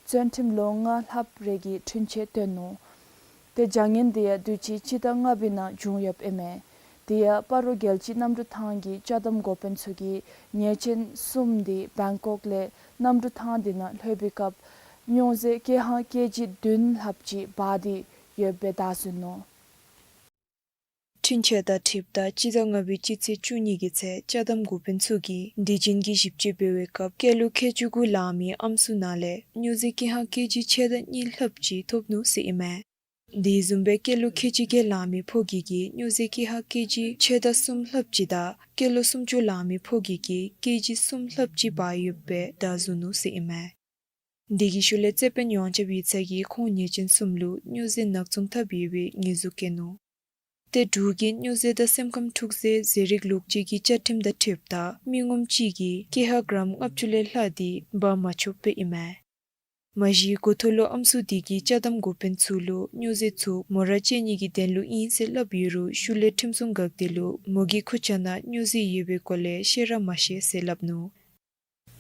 བཙོན་ཁྲིམས་ལོ་ལྔ་ལྷགཔ་རེ་གི་འཁྲུན་ཆོད་བཏོན་ནུག། ཏེ་བྱ་ངན་དེ་ཡང་དུས་ཅི་སྤྱི་ཟླ་ལྔ་པའི་ནང་བྱུང་ཡོདཔ་ཨིན་མས། དེ་ཡང་སྤ་རོ་རྒྱལ་སྤྱི་གནམ་གྲུ་ཐང་གི་ཅ་དམ་འགོ་དཔོན་ཚུ་གིས་ཉེས་ཅན་གསུམ་དེ་བེང་ཀོག་ལས་གནམ་གྲུ་ཐང་དེ་ནང་ལྷོད་པའི་སྐབས་སྨྱོ་རྫས་ཀྱི་ཧ་ཀེ་ཇི་བདུན་ལྷགཔ་ཅིག་འབག་སྟེ་ཡོདཔ་སྦེ་བདའ་ཟུན་ནུག། འཁྲུན་ཆོད་དང་འཁྲིལཝ་ད་སྤྱི་ཟླ་ལྔ་པའི་སྤྱི་ཚེས་བཅུ་གཉིས་ཀྱི་ཚེ་ཅ་དམ་འགོ་དཔོན་ཚུ་གིས་དེ་བཞིན་གྱི་ཞིབ་དཔྱད་འབད་བའི་སྐབས་སྐྱེས་ལོ་ཁལ་གཅིག་དགུ་ལང་མི་ཨམ་སྲུ་ནང་ལས་སྨྱོ་རྫས་ཀྱི་ཧ་ཀེ་ཇི་ཕྱེད་དང་གཉིས་ལྷགཔ་ཅིག་ཐོབ་ནུག་ཟེར་ཨིན་མས། དེ་བཟུམ་སྦེ་སྐྱེས་ལོ་ཁལ་གཅིག་བརྒྱད་ལང་མི་ཕོ་སྐྱེས་ཀྱིས་སྨྱོ་རྫས་ཀྱི་ཧ་ཀེ་ཇི་ཕྱེད་དང་གསུམ་ལྷགཔ་ཅིག་དང་སྐྱེས་ལོ་སུམ་ཅུ་ལང་མི་ཕོ་སྐྱེས་ཀྱིས་ཀེ་ཇི་གསུམ་ལྷགཔ་ཅིག་འབག་ཡོདཔ་སྦེ་བདའ་ཟུན་ནུག་ཟེར་ཨིན་མས། དེ་གི་ཤུལ་ལས་རྩོད་དཔོན་ཡོངས་ཁྱབ་ཡིག་ཚང་གིས་ཁོང་ཉེས་ཅན་གསུམ་ལུ་སྨྱོ་རྫས་ནག་ཚོང་འཐབ་ཡོད་པའི་ཉེས་འཛུགས་བཀོད་ནུག། ཏེ་འབྲུག་གི་སྨྱོ་རྫས་དང་སེམས་ཁམས་འཁྲུག་རྩོད་རྫས་རིགས་ལོག་སྤྱོད་ཀྱི་བཅའ་ཁྲིམས་དང་འཁྲིལཝ་ད་མི་ངོམ་གཅིག་གིས་ཀྱི་ཧ་གྲམ་ལྔ་བཅུ་ལས་ལྷག་དེ་འབག་མ་ཆོགཔ་སྦེ་ཨིན་མས། མ་གཞི་འགོ་ཐོག་ལུ་ཨམ་སྲུ་དེ་གིས་ཅ་དམ་འགོ་དཔོན་ཚུ་ལུ་སྨྱོ་རྫས་ཚུ་མོ་ར་བཙོང་ནི་གི་དོན་ལུ་ཨིན་ཟེར་སླབ་ཡོད་རུང་ཤུལ་ལས་ཁྲིམས་སྲུང་འགག་སྡེ་ལུ་མོ་གི་ཁུར་ཆ་ནང་སྨྱོ་རྫས་ཡོད་པའི་སྐོར་ལས་བཤད་ར་མ་བཤད་ཟེར་སླབ་ནུག།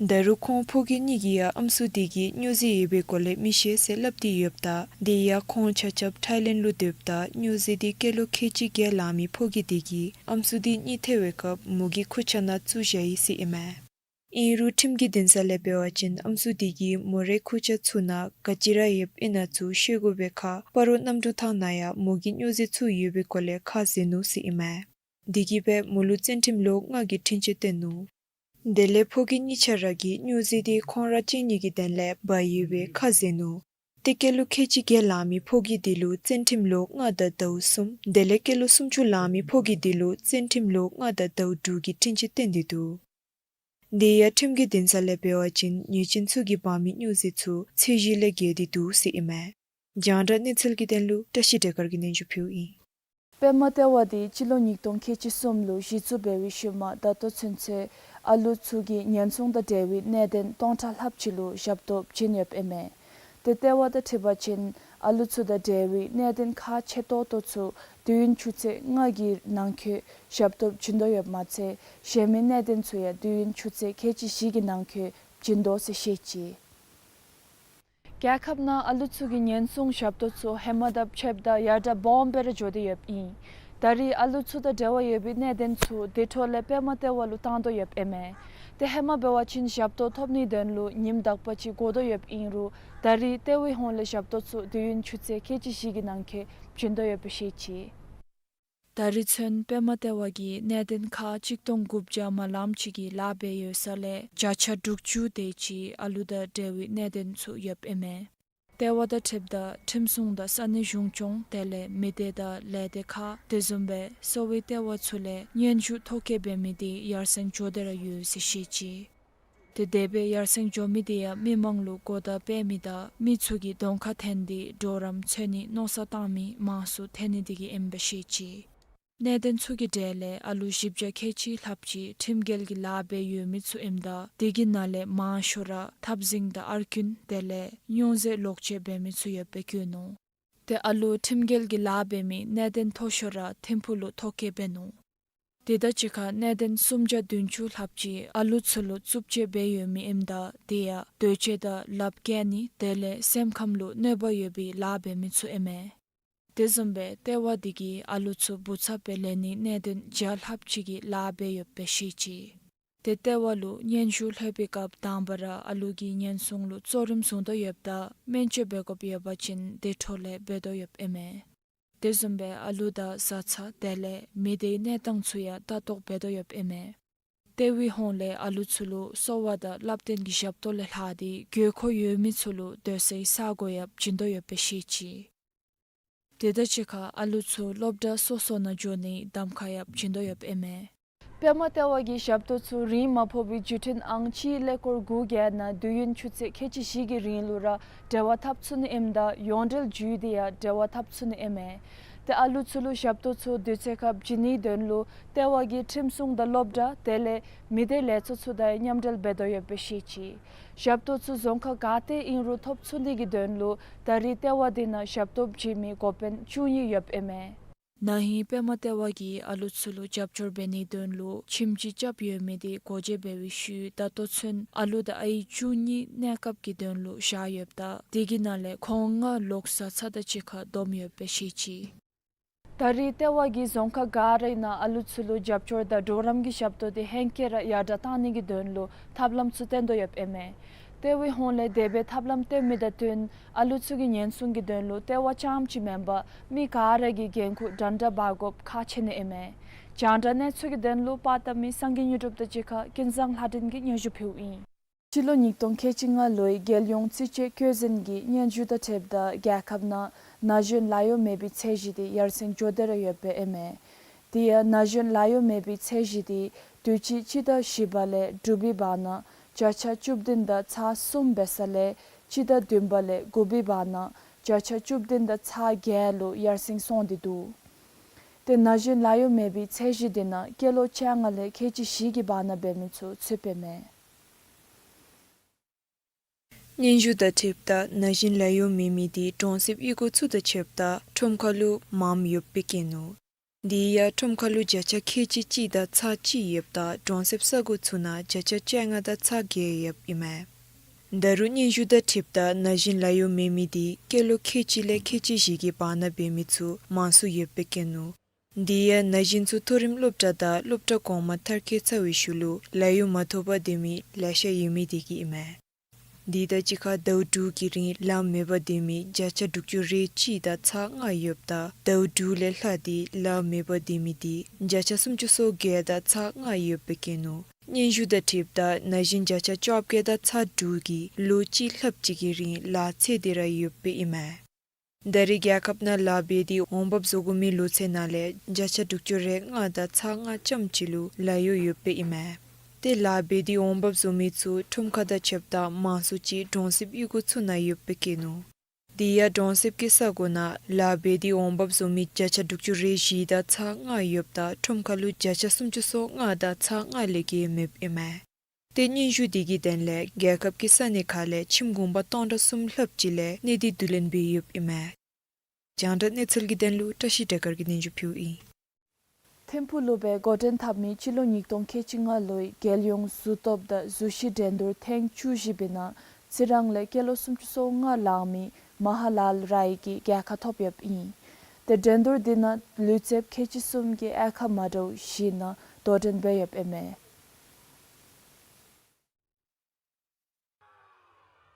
ད་རུང་ཁོང་ཕོ་སྐྱེས་གཉིས་ཀྱིས་ཡང་ཨམ་སྲུ་དེ་གིས་སྨྱོ་རྫས་ཡོད་པའི་སྐོར་ལས་མི་ཤེས་ཟེར་སླབ་སྟེ་ཡོདཔ་ད་དེ་ཡང་ཁོང་ཆ་ཁྱབ་ཐཱའི་ལེནཌ་ལུ་སྡོདཔ་ད་སྨྱོ་རྫས་དེ་སྐྱེས་ལོ་ཁལ་གཅིག་བརྒྱད་ལང་མི་ཕོ་སྐྱེས་དེ་གིས་ཨམ་སྲུ་དེ་གཉིད་ཐལ་བའི་སྐབས་མོ་གི་ཁུར་ཆ་ནང་བཙུགས་བཞག་ཡི་ཟེར་ཨིན་མས། ཨིན་རུང་ཁྲིམས་ཀྱི་འདུན་ས་ལས་འབད་བ་ཅིན་ཨམ་སྲུ་དེ་གིས་མོ་རའི་ཁུར་ཆ་ཚུ་ནང་ག་ཅི་ར་ཡོདཔ་ཨིན་ན་ཚུ་ཤེས་དགོ་པའི་ཁར་སྤ་རོ་གནམ་གྲུ་ཐང་ནང་ཡང་མོ་གིས་སྨྱོ་རྫས་ཚུ་ཡོད་པའི་སྐོར་ལས་ཁ་བཟེད་ནུག་ཟེར་ཨིན་མས། དེ་གིས་སྦེ་མོ་ལུ་བཙོན་ཁྲིམས་ལོ་ལྔ་གི་འཁྲུན་ཆོད་བཏོན་ནུག། དེ་ལས་ཕོ་སྐྱེས་གཉིས་ཆ་ར་གིས་སྨྱོ་རྫས་དེ་ཁོང་ར་བཙོང་ནི་གི་དོན་ལས་འབག་ཡོད་པའི་ཁ་བཟེད་ནུག། ཏེ་སྐྱེས་ལོ་ཁལ་གཅིག་བརྒྱད་ལང་མི་ཕོ་སྐྱེས་དེ་ལུ་བཙོན་ཁྲིམས་ལོ་ལྔ་དང་ཟླཝ་གསུམ་དེ་ལས་སྐྱེས་ལོ་སུམ་ཅུ་ལང་མི་ཕོ་སྐྱེས་དེ་ལུ་བཙོན་ཁྲིམས་ལོ་ལྔ་དང་ཟླཝ་དྲུག་གི་འཁྲུན་ཆོད་བཏོན་ཏེ་འདུག། དེ་ཡང་ཁྲིམས་ཀྱི་འདུན་ས་ལས་འབད་བ་ཅིན་ཉེས་ཅན་ཚུ་གིས་འབག་མི་སྨྱོ་རྫས་ཚུ་ཚད་གཞི་ལས་བརྒལ་ཏེ་འདུག་ཟེར་ཨིན་མས། རྒྱང་བསྒྲགས་གནས་ཚུལ་གྱི་དོན་ལུ་བཀྲ་ཤིས་བདེ་དཀར་གྱིས་སྙན་ཞུ་ཕུལཝ་ཨིན། པདྨ་ལྟེ་བ་དེ་སྤྱི་ལོ་ཉིས་སྟོང་ཁལ་གཅིག་གསུམ་ལུ་གཞི་བཙུགས་འབད་བའི་ཤུལ་མ་ད་ལྟོ་ཚུན་ཚོད་ཨ་ལུ་ཚུ་གི་ཉེན་སྲུང་དང་འབྲེལ་བའི་གནད་དོན་སྟོང་ཕྲག་ལྷགཔ་ཅིག་ལུ་ཞབས་ཏོག་བྱིན་ཡོདཔ་ཨིན་མས། ཏེ་ལྟེ་བ་དང་འཁྲིལ་བ་ཅིན་ཨ་ལུ་ཚུ་དང་འབྲེལ་བའི་གནད་དོན་ཁག་ཆེ་ཏོག་ཏོ་ཚུ་དུས་ཡུན་ཆུ་ཚོད་ལྔ་གི་ནང་འཁོད་ཞབས་ཏོག་བྱིན་དོ་ཡོདཔ་མ་ཚད་གཞན་མི་གནད་དོན་ཚུ་ཡང་དུས་ཡུན་ཆུ་ཚོད་ཁལ་གཅིག་བཞི་གི་ནང་འཁོད་བྱིན་དོ་ཟེར་བཤད་ཅི། རྒྱལ་ཁབ་ནང་ཨ་ལུ་ཚུ་གི་ཉེན་སྲུང་ཞབས་ཏོག་ཚུ་ཧེ་མ་དང་ཕྱདཔ་ད་ཡར་དྲག་སྦོམ་སྦེ་ར་འགྱོ་སྟེ་ཡོདཔ་ཨིན། ད་རེས་ཨ་ལུ་ཚུ་དང་འབྲེལ་བ་ཡོད་པའི་གནད་དོན་ཚུ་དེ་འཕྲོ་ལས་པདྨ་ལྟེ་བ་ལུ་བཏང་དོ་ཡོདཔ་ཨིན་མས། ཏེ་ཧེ་མ་འབད་བ་ཅིན་ཞབས་ཏོག་ཐོབ་ནིའི་དོན་ལུ་ཉིནམ་དག་པ་ཅིག་འགོར་དོ་ཡོདཔ་ཨིན་རུང་ད་རེས་ལྟེ་བའི་ཧོངས་ལས་ཞབས་ཏོག་ཚུ་དུས་ཡུན་ཆུ་ཚོད་ཁལ་གཅིག་བཞི་གི་ནང་འཁོད་བྱིན་དོ་ཡོདཔ་སྦེ་བཤད་ཅི། ད་རིས་ཚུན་པདྨ་ལྟེ་བ་གིས་གནད་དོན་ཁག་གཅིག་སྟོང་དགུ་བརྒྱ་མ་ལངམ་ཅིག་གི་ལཱ་འབད་ཡོད་ས་ལས་བརྒྱ་ཆ་དྲུག་ཅུ་དེ་ཅིག་ཨ་ལུ་དང་འབྲེལ་བའི་གནད་དོན་ཚུ་ཡོདཔ་ཨིན་མས། ལྟེ་བ་དང་འཁྲིལཝ་ད་ཁྲིམས་སྲུང་དང་ས་གནས་གཞུང་སྐྱོང་དེ་ལས་མི་སྡེ་དང་ལས་སྡེ་ཁག་དེ་བཟུམ་སྦེ་གསོ་བའི་ལྟེ་བ་ཚུ་ལས་སྙན་ཞུ་ཐོ་བཀོད་འབད་མི་དེ་ཡར་སེང་འགྱོ་སྟེ་ར་ཡོད་ཟེར་བཤད་ཅི། ཏེ་དེ་སྦེ་ཡར་སེང་འགྱོ་མི་དེ་ཡང་མི་མང་ལུ་གོ་བརྡ་སྤེལ་མི་དང་མི་ཚུ་གིས་གདོང་ཁར་འཐོན་ཏེ་གྲོགས་རམ་འཚོལ་ནི་མནོ་བསམ་བཏང་མི་མང་སུ་ཐོན་ནི་དེ་གིས་ཨིནམ་སྦེ་བཤད་ཅི། གནད་དོན་ཚུ་གི་གྲས་ལས་ཨ་ལུ་བཞི་བརྒྱ་ཁལ་གཅིག་ལྷགཔ་ཅིག་ཁྲིམས་འགལ་གྱི་ལཱ་འབད་ཡོད་མི་ཚུ་ཨིནམ་ད་དེ་གི་ནང་ལས་མང་ཤོས་ར་འཐབ་འཛིང་དང་ཨར་རྐུན་དེ་ལས་ཉོ་འཛིང་ལོག་སྤྱོད་འབད་མི་ཚུ་ཡོདཔ་སྦེ་བཀོད་ནུག། ཏེ་ཨ་ལུ་ཁྲིམས་འགལ་གྱི་ལཱ་འབད་མི་གནད་དོན་མཐོ་ཤོས་ར་ཐིམ་ཕུག་ལུ་ཐོ་བཀོད་འབད་ནུག། དེ་དང་གཅིག་ཁར་གནད་དོན་སུམ་བརྒྱ་བདུན་ཅུ་ལྷགཔ་ཅིག་ཨ་ལུ་ཚུ་ལུ་རྩུབ་སྤྱོད་འབད་ཡོད་མི་ཨིནམ་ད་དེ་ཡང་འདོད་སྤྱོད་དང་ལགཔ་བཀལ་ནི་དེ་ལས་སེམས་ཁམས་ལུ་གནོད་པ་ཡོད་པའི་ལཱ་འབད་མི་ཚུ་ཨིན་མས། དེ་བཟུམ་སྦེ་ལྟེ་བ་དེ་གིས་ཨ་ལུ་ཚུ་བུ་ཚབ་སྦེ་ལེན་ནི་གནད་དོན་བརྒྱ་ལྷགཔ་ཅིག་གི་ལཱ་འབད་ཡོདཔ་སྦེ་བཤད་ཅི། ཏེ་ལྟེ་བ་ལུ་སྙན་ཞུ་ལྷོད་པའི་སྐབས་དང་པ་ར་ཨ་ལུ་གི་ཉེན་སྲུང་ལུ་གཙོ་རིམ་བཟུང་དོ་ཡོདཔ་ད་སྨན་བཅོས་འབད་དགོཔ་ཡོད་པ་ཅིན་དེ་འཕྲོ་ལས་འབད་དོ་ཡོདཔ་ཨིན་མས། དེ་བཟུམ་སྦེ་ཨ་ལུ་དང་བཟའ་ཚང་དེ་ལས་མི་སྡེའི་གནས་སྟངས་ཚུ་ཡང་ལྟ་རྟོག་འབད་དོ་ཡོདཔ་ཨིན་མས། ལྟེ་བའི་ཧོངས་ལས་ཨ་ལུ་ཚུ་ལུ་གསོ་བ་དང་བསླབ་སྟོན་གྱི་ཞབས་ཏོག་ལས་ལྷག་སྟེ་དགོས་མཁོ་ཡོད་མི་ཚུ་ལུ་སྡོད་སའི་ས་གོ་ཡང་བྱིན་དོ་ཡོདཔ་སྦེ་བཤད་ཅི། དེ་དང་གཅིག་ཁར་ཨ་ལུ་ཚུ་སློབ་གྲྭ་སོ་སོ་ནང་འགྱོ་ནིའི་གདམ་ཁ་ཡང་བྱིན་དོ་ཡོདཔ་ཨིན་མས། པདྨ་ལྟེ་བ་གི་ཞབས་ཏོག་ཚུ་རིན་མ་ཕོག་པའི་བརྒྱུད་འཕྲིན་ཨང་གཅིག་ཀླད་ཀོར་དགུ་བརྒྱད་ནང་དུས་ཡུན་ཆུ་ཚོད་ཁལ་གཅིག་བཞི་གི་རིང་ལུ་ར་འབྲེལ་བ་འཐབ་ཚུགས་ནི་ཨིནམ་ད་ཡོངས་འབྲེལ་བརྒྱུད་དེ་ཡང་འབྲེལ་བ་འཐབ་ཚུགས་ནི་ཨིན་མས། ཏེ་ཨ་ལུ་ཚུ་ལུ་ཞབས་ཏོག་ཚུ་དུས་ཚོད་ཁར་བྱིན་ནིའི་དོན་ལུ་ལྟེ་བ་གིས་ཁྲིམས་སྲུང་དང་སློབ་གྲྭ་དེ་ལས་མི་སྡེ་ལས་ཚོགས་ཚུ་དང་མཉམ་འབྲེལ་འབད་དོ་ཡོདཔ་སྦེ་བཤད་ཅི། ཞབས་ཏོག་ཚུ་རྫོང་ཁག་ག་ཏེ་ཨིན་རུང་ཐོབ་ཚུགས་ནི་གི་དོན་ལུ་ད་རིས་ལྟེ་བ་དེ་ནང་ཞབས་ཏོག་བྱིན་མི་འགོ་དཔོན་བཅུ་གཉིས་ཡོདཔ་ཨིན་མས། ན་ཧིང་པདྨ་ལྟེ་བ་གིས་ཨ་ལུ་ཚུ་ལུ་རྒྱབ་སྐྱོར་འབད་ནིའི་དོན་ལུ་ཁྱིམ་གཅིག་རྐྱབ་ཡོད་མི་དེ་སྒོ་འབྱེད་འབད་བའི་ཤུལ་ད་ལྟོ་ཚུན་ཨ་ལུ་དང་ཨའི་བཅུ་གཉིས་གནས་སྐབས་ཀྱི་དོན་ལུ་བཞག་ཡོདཔ་ད་དེ་གི་ནང་ལས་ཁོང་ལྔ་ལོག་བཟའ་ཚང་དང་གཅིག་ཁར་བསྡོམས་ཡོདཔ་སྦེ་བཤད་ཅི། ད་རིས་ལྟེ་བ་གིས་རྫོང་ཁག་ག་རའི་ནང་ཨ་ལུ་ཚུ་ལུ་རྒྱབ་སྐྱོར་དང་གྲོགས་རམ་གྱི་ཞབས་ཏོག་དེ་ཧེང་སྐལ་ར་ཡར་དྲག་གཏང་ནི་གི་དོན་ལུ་ཐབས་ལམ་ཚུ་བཏོན་དོ་ཡོདཔ་ཨིན་མས། ལྟེ་བའི་ཧོངས་ལས་དེ་སྦེ་ཐབས་ལམ་བཏོན་མི་དང་བསྟུན་ཨ་ལུ་ཚུ་གི་ཉེན་སྲུང་གི་དོན་ལུ་ལྟེ་བ་རྐྱངམ་ཅིག་མེན་པར་མི་ག་ར་གིས་འགན་ཁུར་འདྲན་འདྲ་འབག་དགོཔ་ཁག་ཆེ་ནི་ཨིན་མས། རྒྱང་བསྒྲགས་གནས་ཚུལ་གྱི་དོན་ལུ་པར་བཏབ་མི་སངས་རྒྱས་དངོས་གྲུབ་དང་གཅིག་ཁར་ཀུན་བཟང་ལྷ་སྒྲོན་གྱིས་སྙན་ཞུ་ཕུལཝ་ཨིན། སྤྱི་ལོ་ཉིས་སྟོང་ཁལ་གཅིག་ལྔ་ལོའི་རྒྱལ་ཡོངས་རྩིས་དཔྱད་བཀོད་འཛིན་གྱི་སྙན་ཞུ་དང་འཁྲིལཝ་ད་རྒྱལ་ཁབ་ནང་ན་གཞོན་ལཱ་གཡོག་མེད་པའི་ཚད་གཞི་དེ་ཡར་སེང་འགྱོ་སྟེ་ར་ཡོདཔ་ཨིན་མས། དེ་ཡང་ན་གཞོན་ལཱ་གཡོག་མེད་པའི་ཚད་གཞི་དེ་དུས་ཅི་སྤྱི་ཟླ་བཞི་པ་ལས་དྲུག་པའི་བར་ན་བརྒྱ་ཆ་བཅུ་བདུན་དང་ཚག་གསུམ་འབད་ས་ལས་སྤྱི་ཟླ་བདུན་པ་ལས་དགུ་པའི་བར་ན་བརྒྱ་ཆ་བཅུ་བདུན་དང་ཚག་བརྒྱད་ལུ་ཡར་སེང་སོང་སྟེ་འདུག། ཏེ་ན་གཞོན་ལཱ་གཡོག་མེད་པའི་ཚད་གཞི་དེ་ནང་སྐྱེས་ལོ་བཅོ་ལྔ་ལས་ཁལ་གཅིག་བཞི་གི་བར་ན་འབད་མི་ཚུ་ཚུདཔ་ཨིན་མས། སྙན་ཞུ་དང་འཁྲིལཝ་ད་ན་གཞོན་ལཱ་གཡོག་མེད་མི་དེ་གྲོང་གསེབ་གཡུས་སྒོ་ཚུ་དང་ཕྱདཔ་ད་ཁྲོམ་ཁ་ལུ་མངམ་ཡོདཔ་སྦེ་བཀོད་ནུག། དེ་ཡང་ཁྲོམ་ཁ་ལུ་བརྒྱ་ཆ་ཁལ་གཅིག་གཅིག་དང་ཚག་གཅིག་ཡོདཔ་ད་གྲོང་གསེབ་ས་གོ་ཚུ་ནང་བརྒྱ་ཆ་བཅོ་ལྔ་དང་ཚག་བརྒྱད་ཡོདཔ་ཨིན་མས། ད་རུང་སྙན་ཞུ་དང་འཁྲིལཝ་ད་ན་གཞོན་ལཱ་གཡོག་མེད་མི་དེ་སྐྱེས་ལོ་ཁལ་གཅིག་ལས་ཁལ་གཅིག་བཞི་གི་བར་ན་འབད་མི་ཚུ་མང་སུ་ཡོདཔ་སྦེ་བཀོད་ནུག། དེ་ཡང་ན་གཞོན་ཚུ་མཐོ་རིམ་སློབ་གྲྭ་དང་སློབ་གྲྭ་གོང་མ་མཐར་འཁྱོལ་ཚར་བའི་ཤུལ་ལུ་ལཱ་གཡོག་མ་ཐོབ་པར་སྡོད་མི་ལེ་ཤ་ཡོད་མི་དེ་གིས་ཨིན་མས། དེ་དང་གཅིག་ཁར་ཟླཝ་དྲུག་གི་རིང་ལཱ་མེད་པར་སྡོད་མི་བརྒྱ་ཆ་དྲུག་ཅུ་རེ་གཅིག་དང་ཚག་ལྔ་ཡོདཔ་ད་ཟླཝ་དྲུག་ལས་ལྷག་སྟེ་ལཱ་མེད་པར་སྡོད་མི་དེ་བརྒྱ་ཆ་སུམ་ཅུ་སོ་བརྒྱད་དང་ཚག་ལྔ་ཡོདཔ་སྦེ་བཀོད་ནུག། སྙན་ཞུ་དང་འཁྲིལཝ་ད་ན་གཞོན་བརྒྱ་ཆ་བཅོ་བརྒྱད་དང་ཚག་དྲུག་གིས་ལོ་གཅིག་ལྷགཔ་ཅིག་གི་རིང་ལཱ་འཚོལ་ཏེ་ར་ཡོདཔ་ཨིན་མས། ད་རེས་རྒྱལ་ཁབ་ནང་ལཱ་འབད་དེ་འོང་འབབ་བཟོ་དགོ་མི་ལོ་ཚད་ནང་ལས་བརྒྱ་ཆ་དྲུག་ཅུ་རེ་ལྔ་དང་ཚག་ལྔ་ཙམ་ཅིག་ལུ་ལཱ་གཡོག་ཡོདཔ་ཨིན་མས། ཏེ་ལཱ་འབད་དེ་འོང་འབབ་བཟོ་མི་ཚུ་ཁྲོམ་ཁ་དང་ཕྱདཔ་ད་མང་སུ་ཅིག་གྲོང་གསེབ་གཡུས་སྒོ་ཚུ་ནང་ཡོདཔ་སྦེ་བཀོད་ནུག། དེ་ཡང་གྲོང་གསེབ་ཀྱི་ས་གོ་ནང་ལཱ་འབད་དེ་འོང་འབབ་བཟོ་མི་བརྒྱ་ཆ་དྲུག་ཅུ་རེ་བཞི་དང་ཚག་ལྔ་ཡོདཔ་ད་ཁྲོམ་ཁ་ལུ་བརྒྱ་ཆ་སུམ་ཅུ་སོ་ལྔ་དང་ཚག་ལྔ་ལས་བརྒལ་མེདཔ་ཨིན་མས། ཏེ་སྙན་ཞུ་དེ་གི་དོན་ལས་རྒྱལ་ཁབ་ཀྱི་ས་གནས་ཁག་ལས་ཁྱིམ་གུང་པ་སྟོང་ཕྲག་གསུམ་ལྷགཔ་ཅིག་ལས་གནས་སྡུད་བསྡུ་ལེན་འབད་ཡོདཔ་ཨིན་མས། རྒྱང་བསྒྲགས་གནས་ཚུལ་གྱི་དོན་ལུ་བཀྲ་ཤིས་བདེ་དཀར་གྱིས་སྙན་ཞུ་ཕུལཝ་ཨིན། ཐིམ་ཕུག་ལུ་སྦེ་འགོ་འདྲེན་འཐབ་མི་སྤྱི་ལོ་ཉིས་སྟོང་ཁལ་གཅིག་ལྔ་ལོའི་རྒྱལ་ཡོངས་གཟུགས་སྟོབས་དང་གཟུགས་གཞི་འགྲན་བསྡུར་ཐེངས་བཅུ་བཞི་པའི་ནང་རྩི་རང་ལས་སྐྱེས་ལོ་སུམ་ཅུ་སོ་ལྔ་ལང་མི་མ་ཧ་ལཱལ་རའི་གིས་རྒྱལ་ཁ་ཐོབ་ཡོདཔ་ཨིན། ཏེ་འགྲན་བསྡུར་དེ་ནང་ལུས་རྩལཔ་ཁལ་གཅིག་གསུམ་གྱིས་དབྱེ་ཁག་མ་འདྲཝ་བཞི་ནང་དོ་འགྲན་འབད་ཡོདཔ་ཨིན་མས།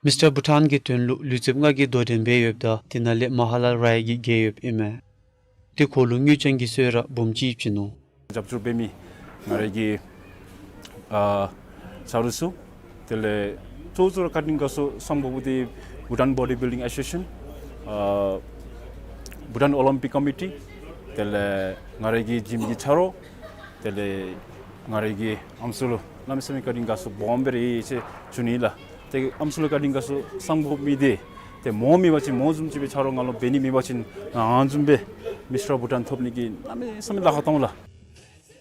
མིས་ཊར་བྷུ་ཊཱན་གྱི་དོན་ལུ་ལུས་རྩལཔ་ལྔ་གིས་དོ་འགྲན་འབད་ཡོདཔ་ད་དེ་ནང་ལས་མ་ཧ་ལཱལ་རའི་གིས་རྒྱལ་ཡོདཔ་ཨིན་མས། ཏེ་ཁོ་ལུ་དངུལ་རྐྱང་གི་གསོལ་རས་འབུམ་གཅིག་ཡོདཔ་ཅིག་ནུག། རྒྱབ་སྐྱོར་འབད་མི་ང་རའི་གི་ཨ་ཆ་རོགས་ཚུ་དེ་ལས་གཙོ་བོ་གཙོ་བོ་ར་བཀའ་དྲིན་དགའ་ཚོར་གསང་བ་འབོ་འདི་Bhutan Bodybuilding Association, ཨ་Bhutan Olympic Committee, དེ་ལས་ང་རའི་གི་ཇིམ་གྱི་ཆ་རོགས། དེ་ལས་ང་རའི་གི་ཨམ་སྲུ་ལུ་གནམ་མེད་ས་མེད་བཀའ་དྲིན་དགའ་ཚོར་སྦོམ་སྦེ་ར་ཡོད་ཟེར་ཞུ་ནི་ལགས། ཏེ་ཨམ་སྲུ་ལུ་བཀའ་དྲིན་དགའ་ཚོར་གསང་བ་འབོ་མི་འདི་ཏེ་མོ་མེད་པ་ཅིན་མོ་བཟུམ་ཅིག་སྦེ་ཆ་རོགས་ང་ལུ་འབད་ནི་མེད་པ་ཅིན་ང་བཟུམ་སྦེ་མིསི་ཊར་བྷུ་ཊཱན་ཐོབ་ནི་གི་གནམ་མེད་ས་མེད་ལཱ་ཁག་བཏང་ལགས།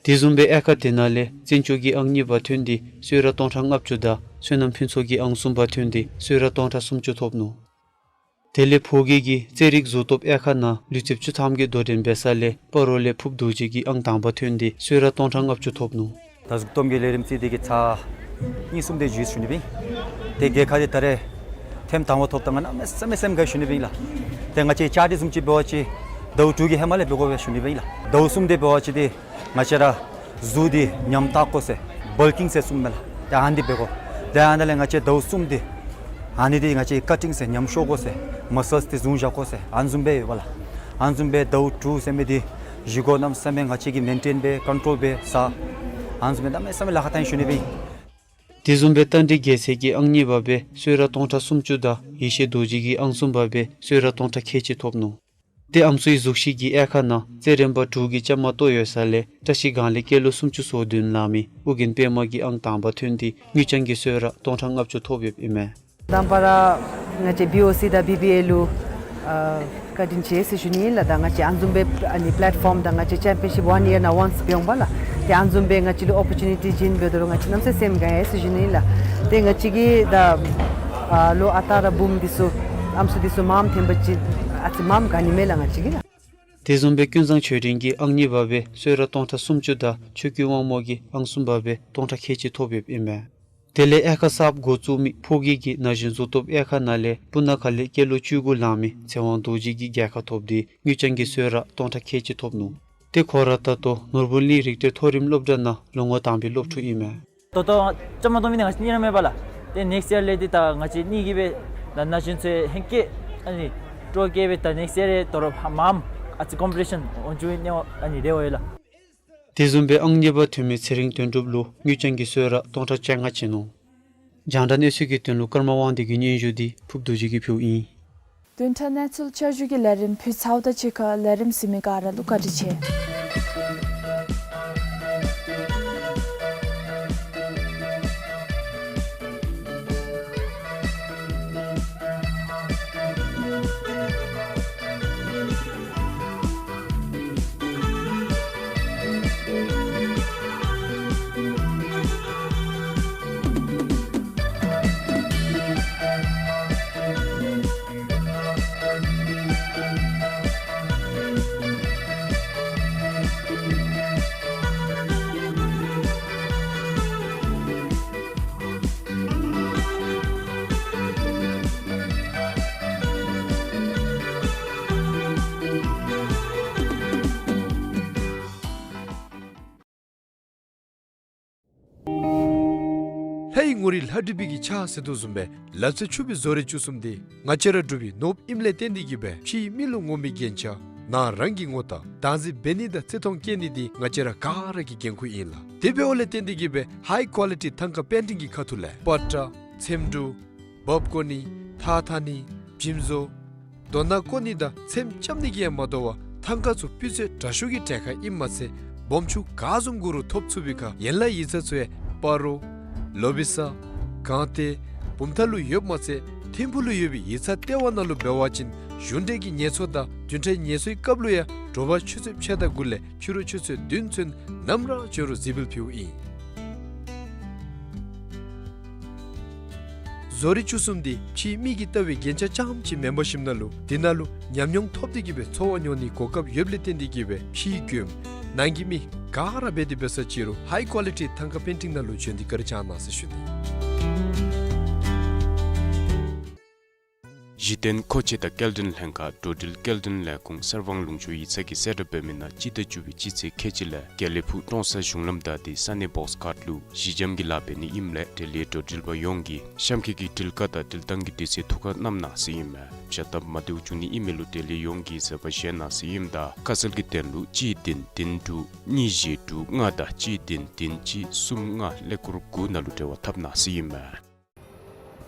དེ་བཟུམ་སྦེ་དབྱར་ཁ་དེ་ནང་ལས་བཙན་བྱོལ་གྱི་ཨང་གཉིས་པ་ཐོན་ཏེ་གསོལ་རས་སྟོང་ཕྲག་ལྔ་བཅུ་དང་བསོད་ནམས་ཕུན་ཚོགས་ཀྱིས་ཨང་གསུམ་པ་ཐོན་ཏེ་གསོལ་རས་སྟོང་ཕྲག་སུམ་ཅུ་ཐོབ་ནུག། དེ་ལས་ཕོ་སྐྱེས་ཀྱི་རྩེད་རིགས་གཟུགས་སྟོབས་དབྱར་ཁ་ནང་ལུས་རྩལཔ་བཅུ་ཐམ་གྱིས་དོ་འགྲན་འབད་ས་ལས་སྤ་རོ་ལས་ཕུབ་རྡོ་རྗེ་གིས་ཨང་དང་པ་ཐོན་ཏེ་གསོལ་རས་སྟོང་ཕྲག་ལྔ་བཅུ་ཐོབ་ནུག། ད་གཟུགས་སྟོབས་ཀྱི་ལས་རིམ་རྩེད་འདི་གིས་ཚར་གཉིས་གསུམ་དེ་ཅིག་ཞུ་ནི་ཨིན། ཏེ་རྒྱལ་ཁ་འདི་ད་རེས་ཐེངས་དང་པ་ཐོབ་ད་ང་གནམ་མེད་ས་མེད་སེམས་དགའ་ཞུ་ནི་ཨིན་ལགས། ཏེ་ང་བཅས་ཅར་འདི་བཟུམ་ཅིག་འབད་བ་ཅིན་ཟླཝ་དྲུག་གི་ཧེ་མ་ལས་འབད་དགོ་པས་ཞུ་ནི་ཨིན་ལགས། ཟླཝ་གསུམ་དེ་འབད་བ་ཅིན་ཏེ་ང་བཅས་ར་གཟུགས་འདི་ཉམས་བཏགས་དགོ་ཟེར་བཱལ་ཀིང་ཟེར་གསུངམ་མས་ལགས། ཏེ་ཨ་ནི་འབད་དགོ། ཏེ་ཨ་ནི་ལས་ང་བཅས་ཟླཝ་གསུམ་འདི་ཨ་ནི་འདི་ང་བཅས་ཀ་ཊིང་ཟེར་ཉམས་ཤོར་དགོ་ཟེར་མ་སཱལསི་འདི་བཟུང་བཞག་དགོ་ཟེར་ཨ་ནི་བཟུམ་སྦེ་ཡོདཔ་ལགས། ཨ་ནི་བཟུམ་སྦེ་ཟླཝ་དྲུག་ཟེར་མི་འདི་བཞེས་སྒོ་གནམ་མེད་ས་མེད་ང་བཅས་ཀྱིས་མེན་ཊེན་འབད་ཀོན་ཊོལ་འབད་ཟ། ཨ་ནི་བཟུམ་སྦེ་གནམ་མེད་ས་མེད་ལཱ་ཁག་བཏང་ཞུ་ནི་ཨིན། དེ་བཟུམ་སྦེ་རྟ་མགྲིན་རྒྱལ་མཚན་གྱིས་ཨང་གཉིས་པ་སྦེ་གསོལ་རས་སྟོང་ཕྲག་སུམ་ཅུ་དང་ཡེ་ཤེས་རྡོ་རྗེ་གིས་ཨང་གསུམ་པ་སྦེ་གསོལ་རས་སྟོང་ཕྲག་ཁལ་གཅིག་ཐོབ་ནུག། ཏེ་ཨམ་སྲུའི་གཟུགས་གཞི་གི་དབྱར་ཁ་ནང་རྩེད་རིམ་པ་དྲུག་གི་བཅའ་མར་གཏོགས་ཡོད་ས་ལས་བཀྲ་ཤིས་སྒང་ལས་སྐྱེས་ལོ་སུམ་ཅུ་སོ་བདུན་ལང་མི་ཨོ་རྒྱན་པདྨ་གིས་ཨང་དང་པ་ཐོན་ཏེ་དངུལ་རྐྱང་གི་གསོལ་རས་སྟོང་ཕྲག་ལྔ་བཅུ་ཐོབ་ཡོདཔ་ཨིན་མས། དང་པ་ར་ང་བཅས་བི་ཨོ་སི་དང་བི་བི་ཨེ་ལུ་ཨ་བཀའ་དྲིན་ཆེ་ཟེར་ཞུ་ནི་ཨིན་ལགས། ད་ང་བཅས་ཨ་ནི་བཟུམ་སྦེ་ཨ་ནི་པི་ལེཊ་ཕོམ་དང་ང་བཅས་ཅེམ་པི་ཡོན་ཤིཔ་ཝཱན་ཡིར་ནང་ཝཱནསི་འབད་འོང་པ་ལགས། ཏེ་ཨ་ནི་བཟུམ་སྦེ་ང་བཅས་ལུ་ཨོ་པོར་ཅུ་ནི་ཊི་བྱིན་འབད་དོ་རུང་ང་བཅས་གནམ་མེད་ས་མེད་སེམས་དགའ་ཡི་ཟེར་ཞུ་ནི་ཨིན་ལགས། ཏེ་ང་བཅས་ཀྱིས་ད་ཨ་ལོ་ཨ་རྟག་ར་བུམོ་འདི་ཚུ་ཨམ་སྲུ་འདི་ཚུ་མངམ་འཐོན་པ་ཅིན་ཨ་ཙི་མངམ་དགའ་ནི་མས་ལགས་ང་བཅས་ཀྱིས་ལགས། དེ་བཟུམ་སྦེ་ཀུན་བཟང་ཆོས་སྒྲོན་གྱིས་ཨང་གཉིས་པ་སྦེ་གསོལ་རས་སྟོང་ཕྲག་སུམ་ཅུ་དང་ཆོས་སྐྱིད་དབང་མོ་གིས་ཨང་གསུམ་པ་སྦེ་སྟོང་ཕྲག་ཁལ་གཅིག་ཐོབ་ཡོདཔ་ཨིན་མས། དེ་ལས་དབྱར་ཁ་གསརཔ་འགོ་བཙུགས་མི་ཕོ་སྐྱེས་ཀྱི་ན་གཞོན་གཟུགས་སྟོབས་དབྱར་ཁ་ནང་ལས་སྤུ་ན་ཁ་ལས་སྐྱེས་ལོ་བཅུ་དགུ་ལང་མི་ཚེ་དབང་རྡོ་རྗེ་གིས་རྒྱལ་ཁ་ཐོབ་སྟེ་དངུལ་རྐྱང་གི་གསོལ་རས་སྟོང་ཕྲག་ཁལ་གཅིག་ཐོབ་ནུག། ཏེ་ཁོ་ར་ད་ལྟོ་ནོར་བུ་གླིང་རིག་གཏེར་མཐོ་རིམ་སློབ་གྲྭ་ནང་ལོ་ངོ་དང་པའི་སློབ་ཕྲུག་ཨིན་མས། ད་ལྟོ་བཅའ་མར་གཏོགས་མི་འདི་ང་བཅས་གཉིས་ར་མེད་པ་ལགས། ཏེ་ནེགསི་ཡར་ལས་འདི་ད་ང་བཅས་གཉིས་ཀྱིས་སྦེ་ད་ན་གཞོན་ཚུ་ཧེང་སྐལ་ཨ་ནི་སྤྲོ་སྐྱེད་སྦེ་ད་ནེགསི་ཡར་ལས་དོ་རུང་མངམ་ཨ་ཙི་ཀོམ་པི་ཊི་ཤཱན་འོང་ཚུགས་ནི་ཨ་ནི་རེ་བ་ཡོད་ལགས། དེ་བཟུམ་སྦེ་ཨང་གཉིས་པ་ཐོན་མི་ཚེ་རིང་དོན་གྲུབ་ལུ་དངུལ་རྐྱང་གི་གསོལ་རས་སྟོང་ཕྲག་བཅོ་ལྔ་བྱིན་ནུག། རྒྱང་བསྒྲགས་གནས་ཚུལ་གྱི་དོན་ལུ་ཀརྨ་དབང་འདུས་ཀྱི་སྙན་ཞུ་འདི་ཕུརཔ་རྡོ་རྗེ་གིས་ཕུལཝ་ཨིན། བདུན་ཕྲག་གནས་ཚུལ་བསྐྱར་ཞུའི་ལས་རིམ་ཕུལ་ཚརཝ་དང་གཅིག་ཁར་ལས་རིམ་གཟིགས་མི་ག་ར་ལུ་བཀའ་དྲིན་ཆེ། ལྷའི་ངོ་རིས་ལྷ་བྲིས་པའི་གི་ཕྱག་ཟེར་དོ་བཟུམ་སྦེ་ལག་རྩལ་ཕྱུག་པའི་བཟོ་རིག་བཅུ་གསུམ་འདི་ང་བཅས་ར་འབྲུག་པའི་ནོར་བུ་ཨིནམ་ལས་བརྟེན་ཏེ་གིས་སྦེ་ཕྱིའི་མི་ལུ་ངོམ་པའི་རྒྱན་ཆ་ནང་རང་གི་ངོ་རྟགས་བདག་འཛིན་འབད་ནི་དང་བརྩི་མཐོང་བསྐྱེད་ནི་འདི་ང་བཅས་ར་ག་ར་གི་འགན་ཁུར་ཨིན་ལགས། དེ་འབདཝ་ལས་བརྟེན་ཏེ་གིས་སྦེ་ཧའི་ཀོ་ལི་ཊི་ཐང་ཀ་པེན་ཊིང་གི་ཁ་ཐུག་ལས་པ་ཏྲ་ཚེམ་དྲུབ་འབག་བཀོ་ནི་ཐགས་འཐག་ནི་བྱིམ་བཟོ་རྡོ་ནག་བཀོ་ནི་དང་ཚེམ་རྐྱབ་ནི་གིས་ཡང་མ་དོ་བར་ཐང་ཀ་ཚུ་སྤུས་ཚད་དྲག་ཤོས་ཀྱི་གྲལ་ཁར་ཨིནམ་མ་ཚད་སྦོམ་ཆུང་ག་བཟུམ་དགོ་རུང་ཐོབ་ཚུགས་པའི་ཁར་ཡན་ལག་ཡིག་ཚང་ཚུ་ཡང་སྤ་རོ་ལོ་བི་ས་སྒང་སྟེང་བུམ་ཐང་ལུ་ཡོདཔ་མ་ཚད་ཐིམ་ཕུག་ལུ་ཡོད་པའི་ཡིག་ཚང་ལྟེ་བ་ནང་ལུ་འབད་བ་ཅིན་གཞུང་འབྲེལ་གྱི་ངལ་གསོ་དང་བདུན་ཕྲག་ངལ་གསོའི་སྐབས་ལུ་ཡང་དྲོ་པ་ཆུ་ཚོད་ཕྱེད་དང་དགུ་ལས་ཕྱི་རུ་ཆུ་ཚོད་བདུན་ཚུན་ནམ་ར་འབྱོན་རུང་གཟིགས་འབུལ་ཕུལཝ་ཨིན། བཟོ་རིག་བཅུ་གསུམ་འདི་ཕྱིའི་མི་གིས་བལྟ་བའི་རྒྱན་ཆ་རྐྱངམ་ཅིག་མེན་པར་ཞིནམ་ན་ལུ་དེ་ནང་ལུ་ཉམས་མྱོང་ཐོབ་སྟེ་གིས་སྦེ་འཚོ་བ་མྱོང་ནིའི་གོ་སྐབས་ཡོདཔ་ལས་བརྟེན་ཏེ་གིས་སྦེ་ཕྱིའི་མགྱོནམ་ནང་གི་མི་ག་ར་འབད་དེ་འབད་ས་ཅི་རུང་ཧའི་ཀོ་ལི་ཊི་ཐང་ཀ་པེན་ཊིང་ནང་ལུ་བྱོན་ཏེ་བཀའ་དྲིན་བསྐྱང་གནང་ཟེར་ཞུ་ནི། གཞི་རྟེན་མཁོ་ཆས་དང་སྐྱེལ་འདྲེན་ལྷན་ཁག་འགྲོ་འགྲུལ་སྐྱེལ་འདྲེན་ལས་ཁུངས་གསར་སྤང་ལུང་ཕྱོགས་ཡིག་ཚང་གིས་གསལ་བསྒྲགས་འབད་མི་ནང་སྤྱི་ཟླ་བཅུ་པའི་སྤྱི་ཚེས་ཁལ་གཅིག་ལས་དགེ་ལེགས་ཕུག་ཀྲོང་གསར་གཞུང་ལམ་བདའ་སྟེ་ས་གནས་བོགས་ཁཊ་ལུ་གཞི་འགྱམ་གྱི་ལཱ་འབད་ནི་ཨིནམ་ལས་འབྲེལ་ཡོད་འགྲོ་འགྲུལ་པ་ཡོངས་ཀྱིས་གཤམ་འཁོད་ཀྱི་འགྲུལ་བཀག་དང་འགྲུལ་བཏང་གི་དུས་ཚོད་ཐུགས་ཁར་བསྣམ་གནང་ཟེར་ཨིན་མས། བྱ་སྟབས་མ་བདེཝ་བྱུང་ནི་ཨིན་མས་ལུ་འབྲེལ་ཡོད་ཡོངས་ཀྱིས་གཟབ་པ་བཞེས་གནང་ཟེར་ཨིནམ་ད་ཁ་གསལ་གྱི་དོན་ལུ་གཅིག་བདུན་བདུན་དྲུག་གཉིས་བཞི་དྲུག་ལྔ་དང་གཅིག་བདུན་བདུན་གཅིག་གསུམ་ལྔ་ཀླད་ཀོར་དགུ་ནང་ལུ་འབྲེལ་བ་འཐབ་གནང་ཟེར་ཨིན་མས།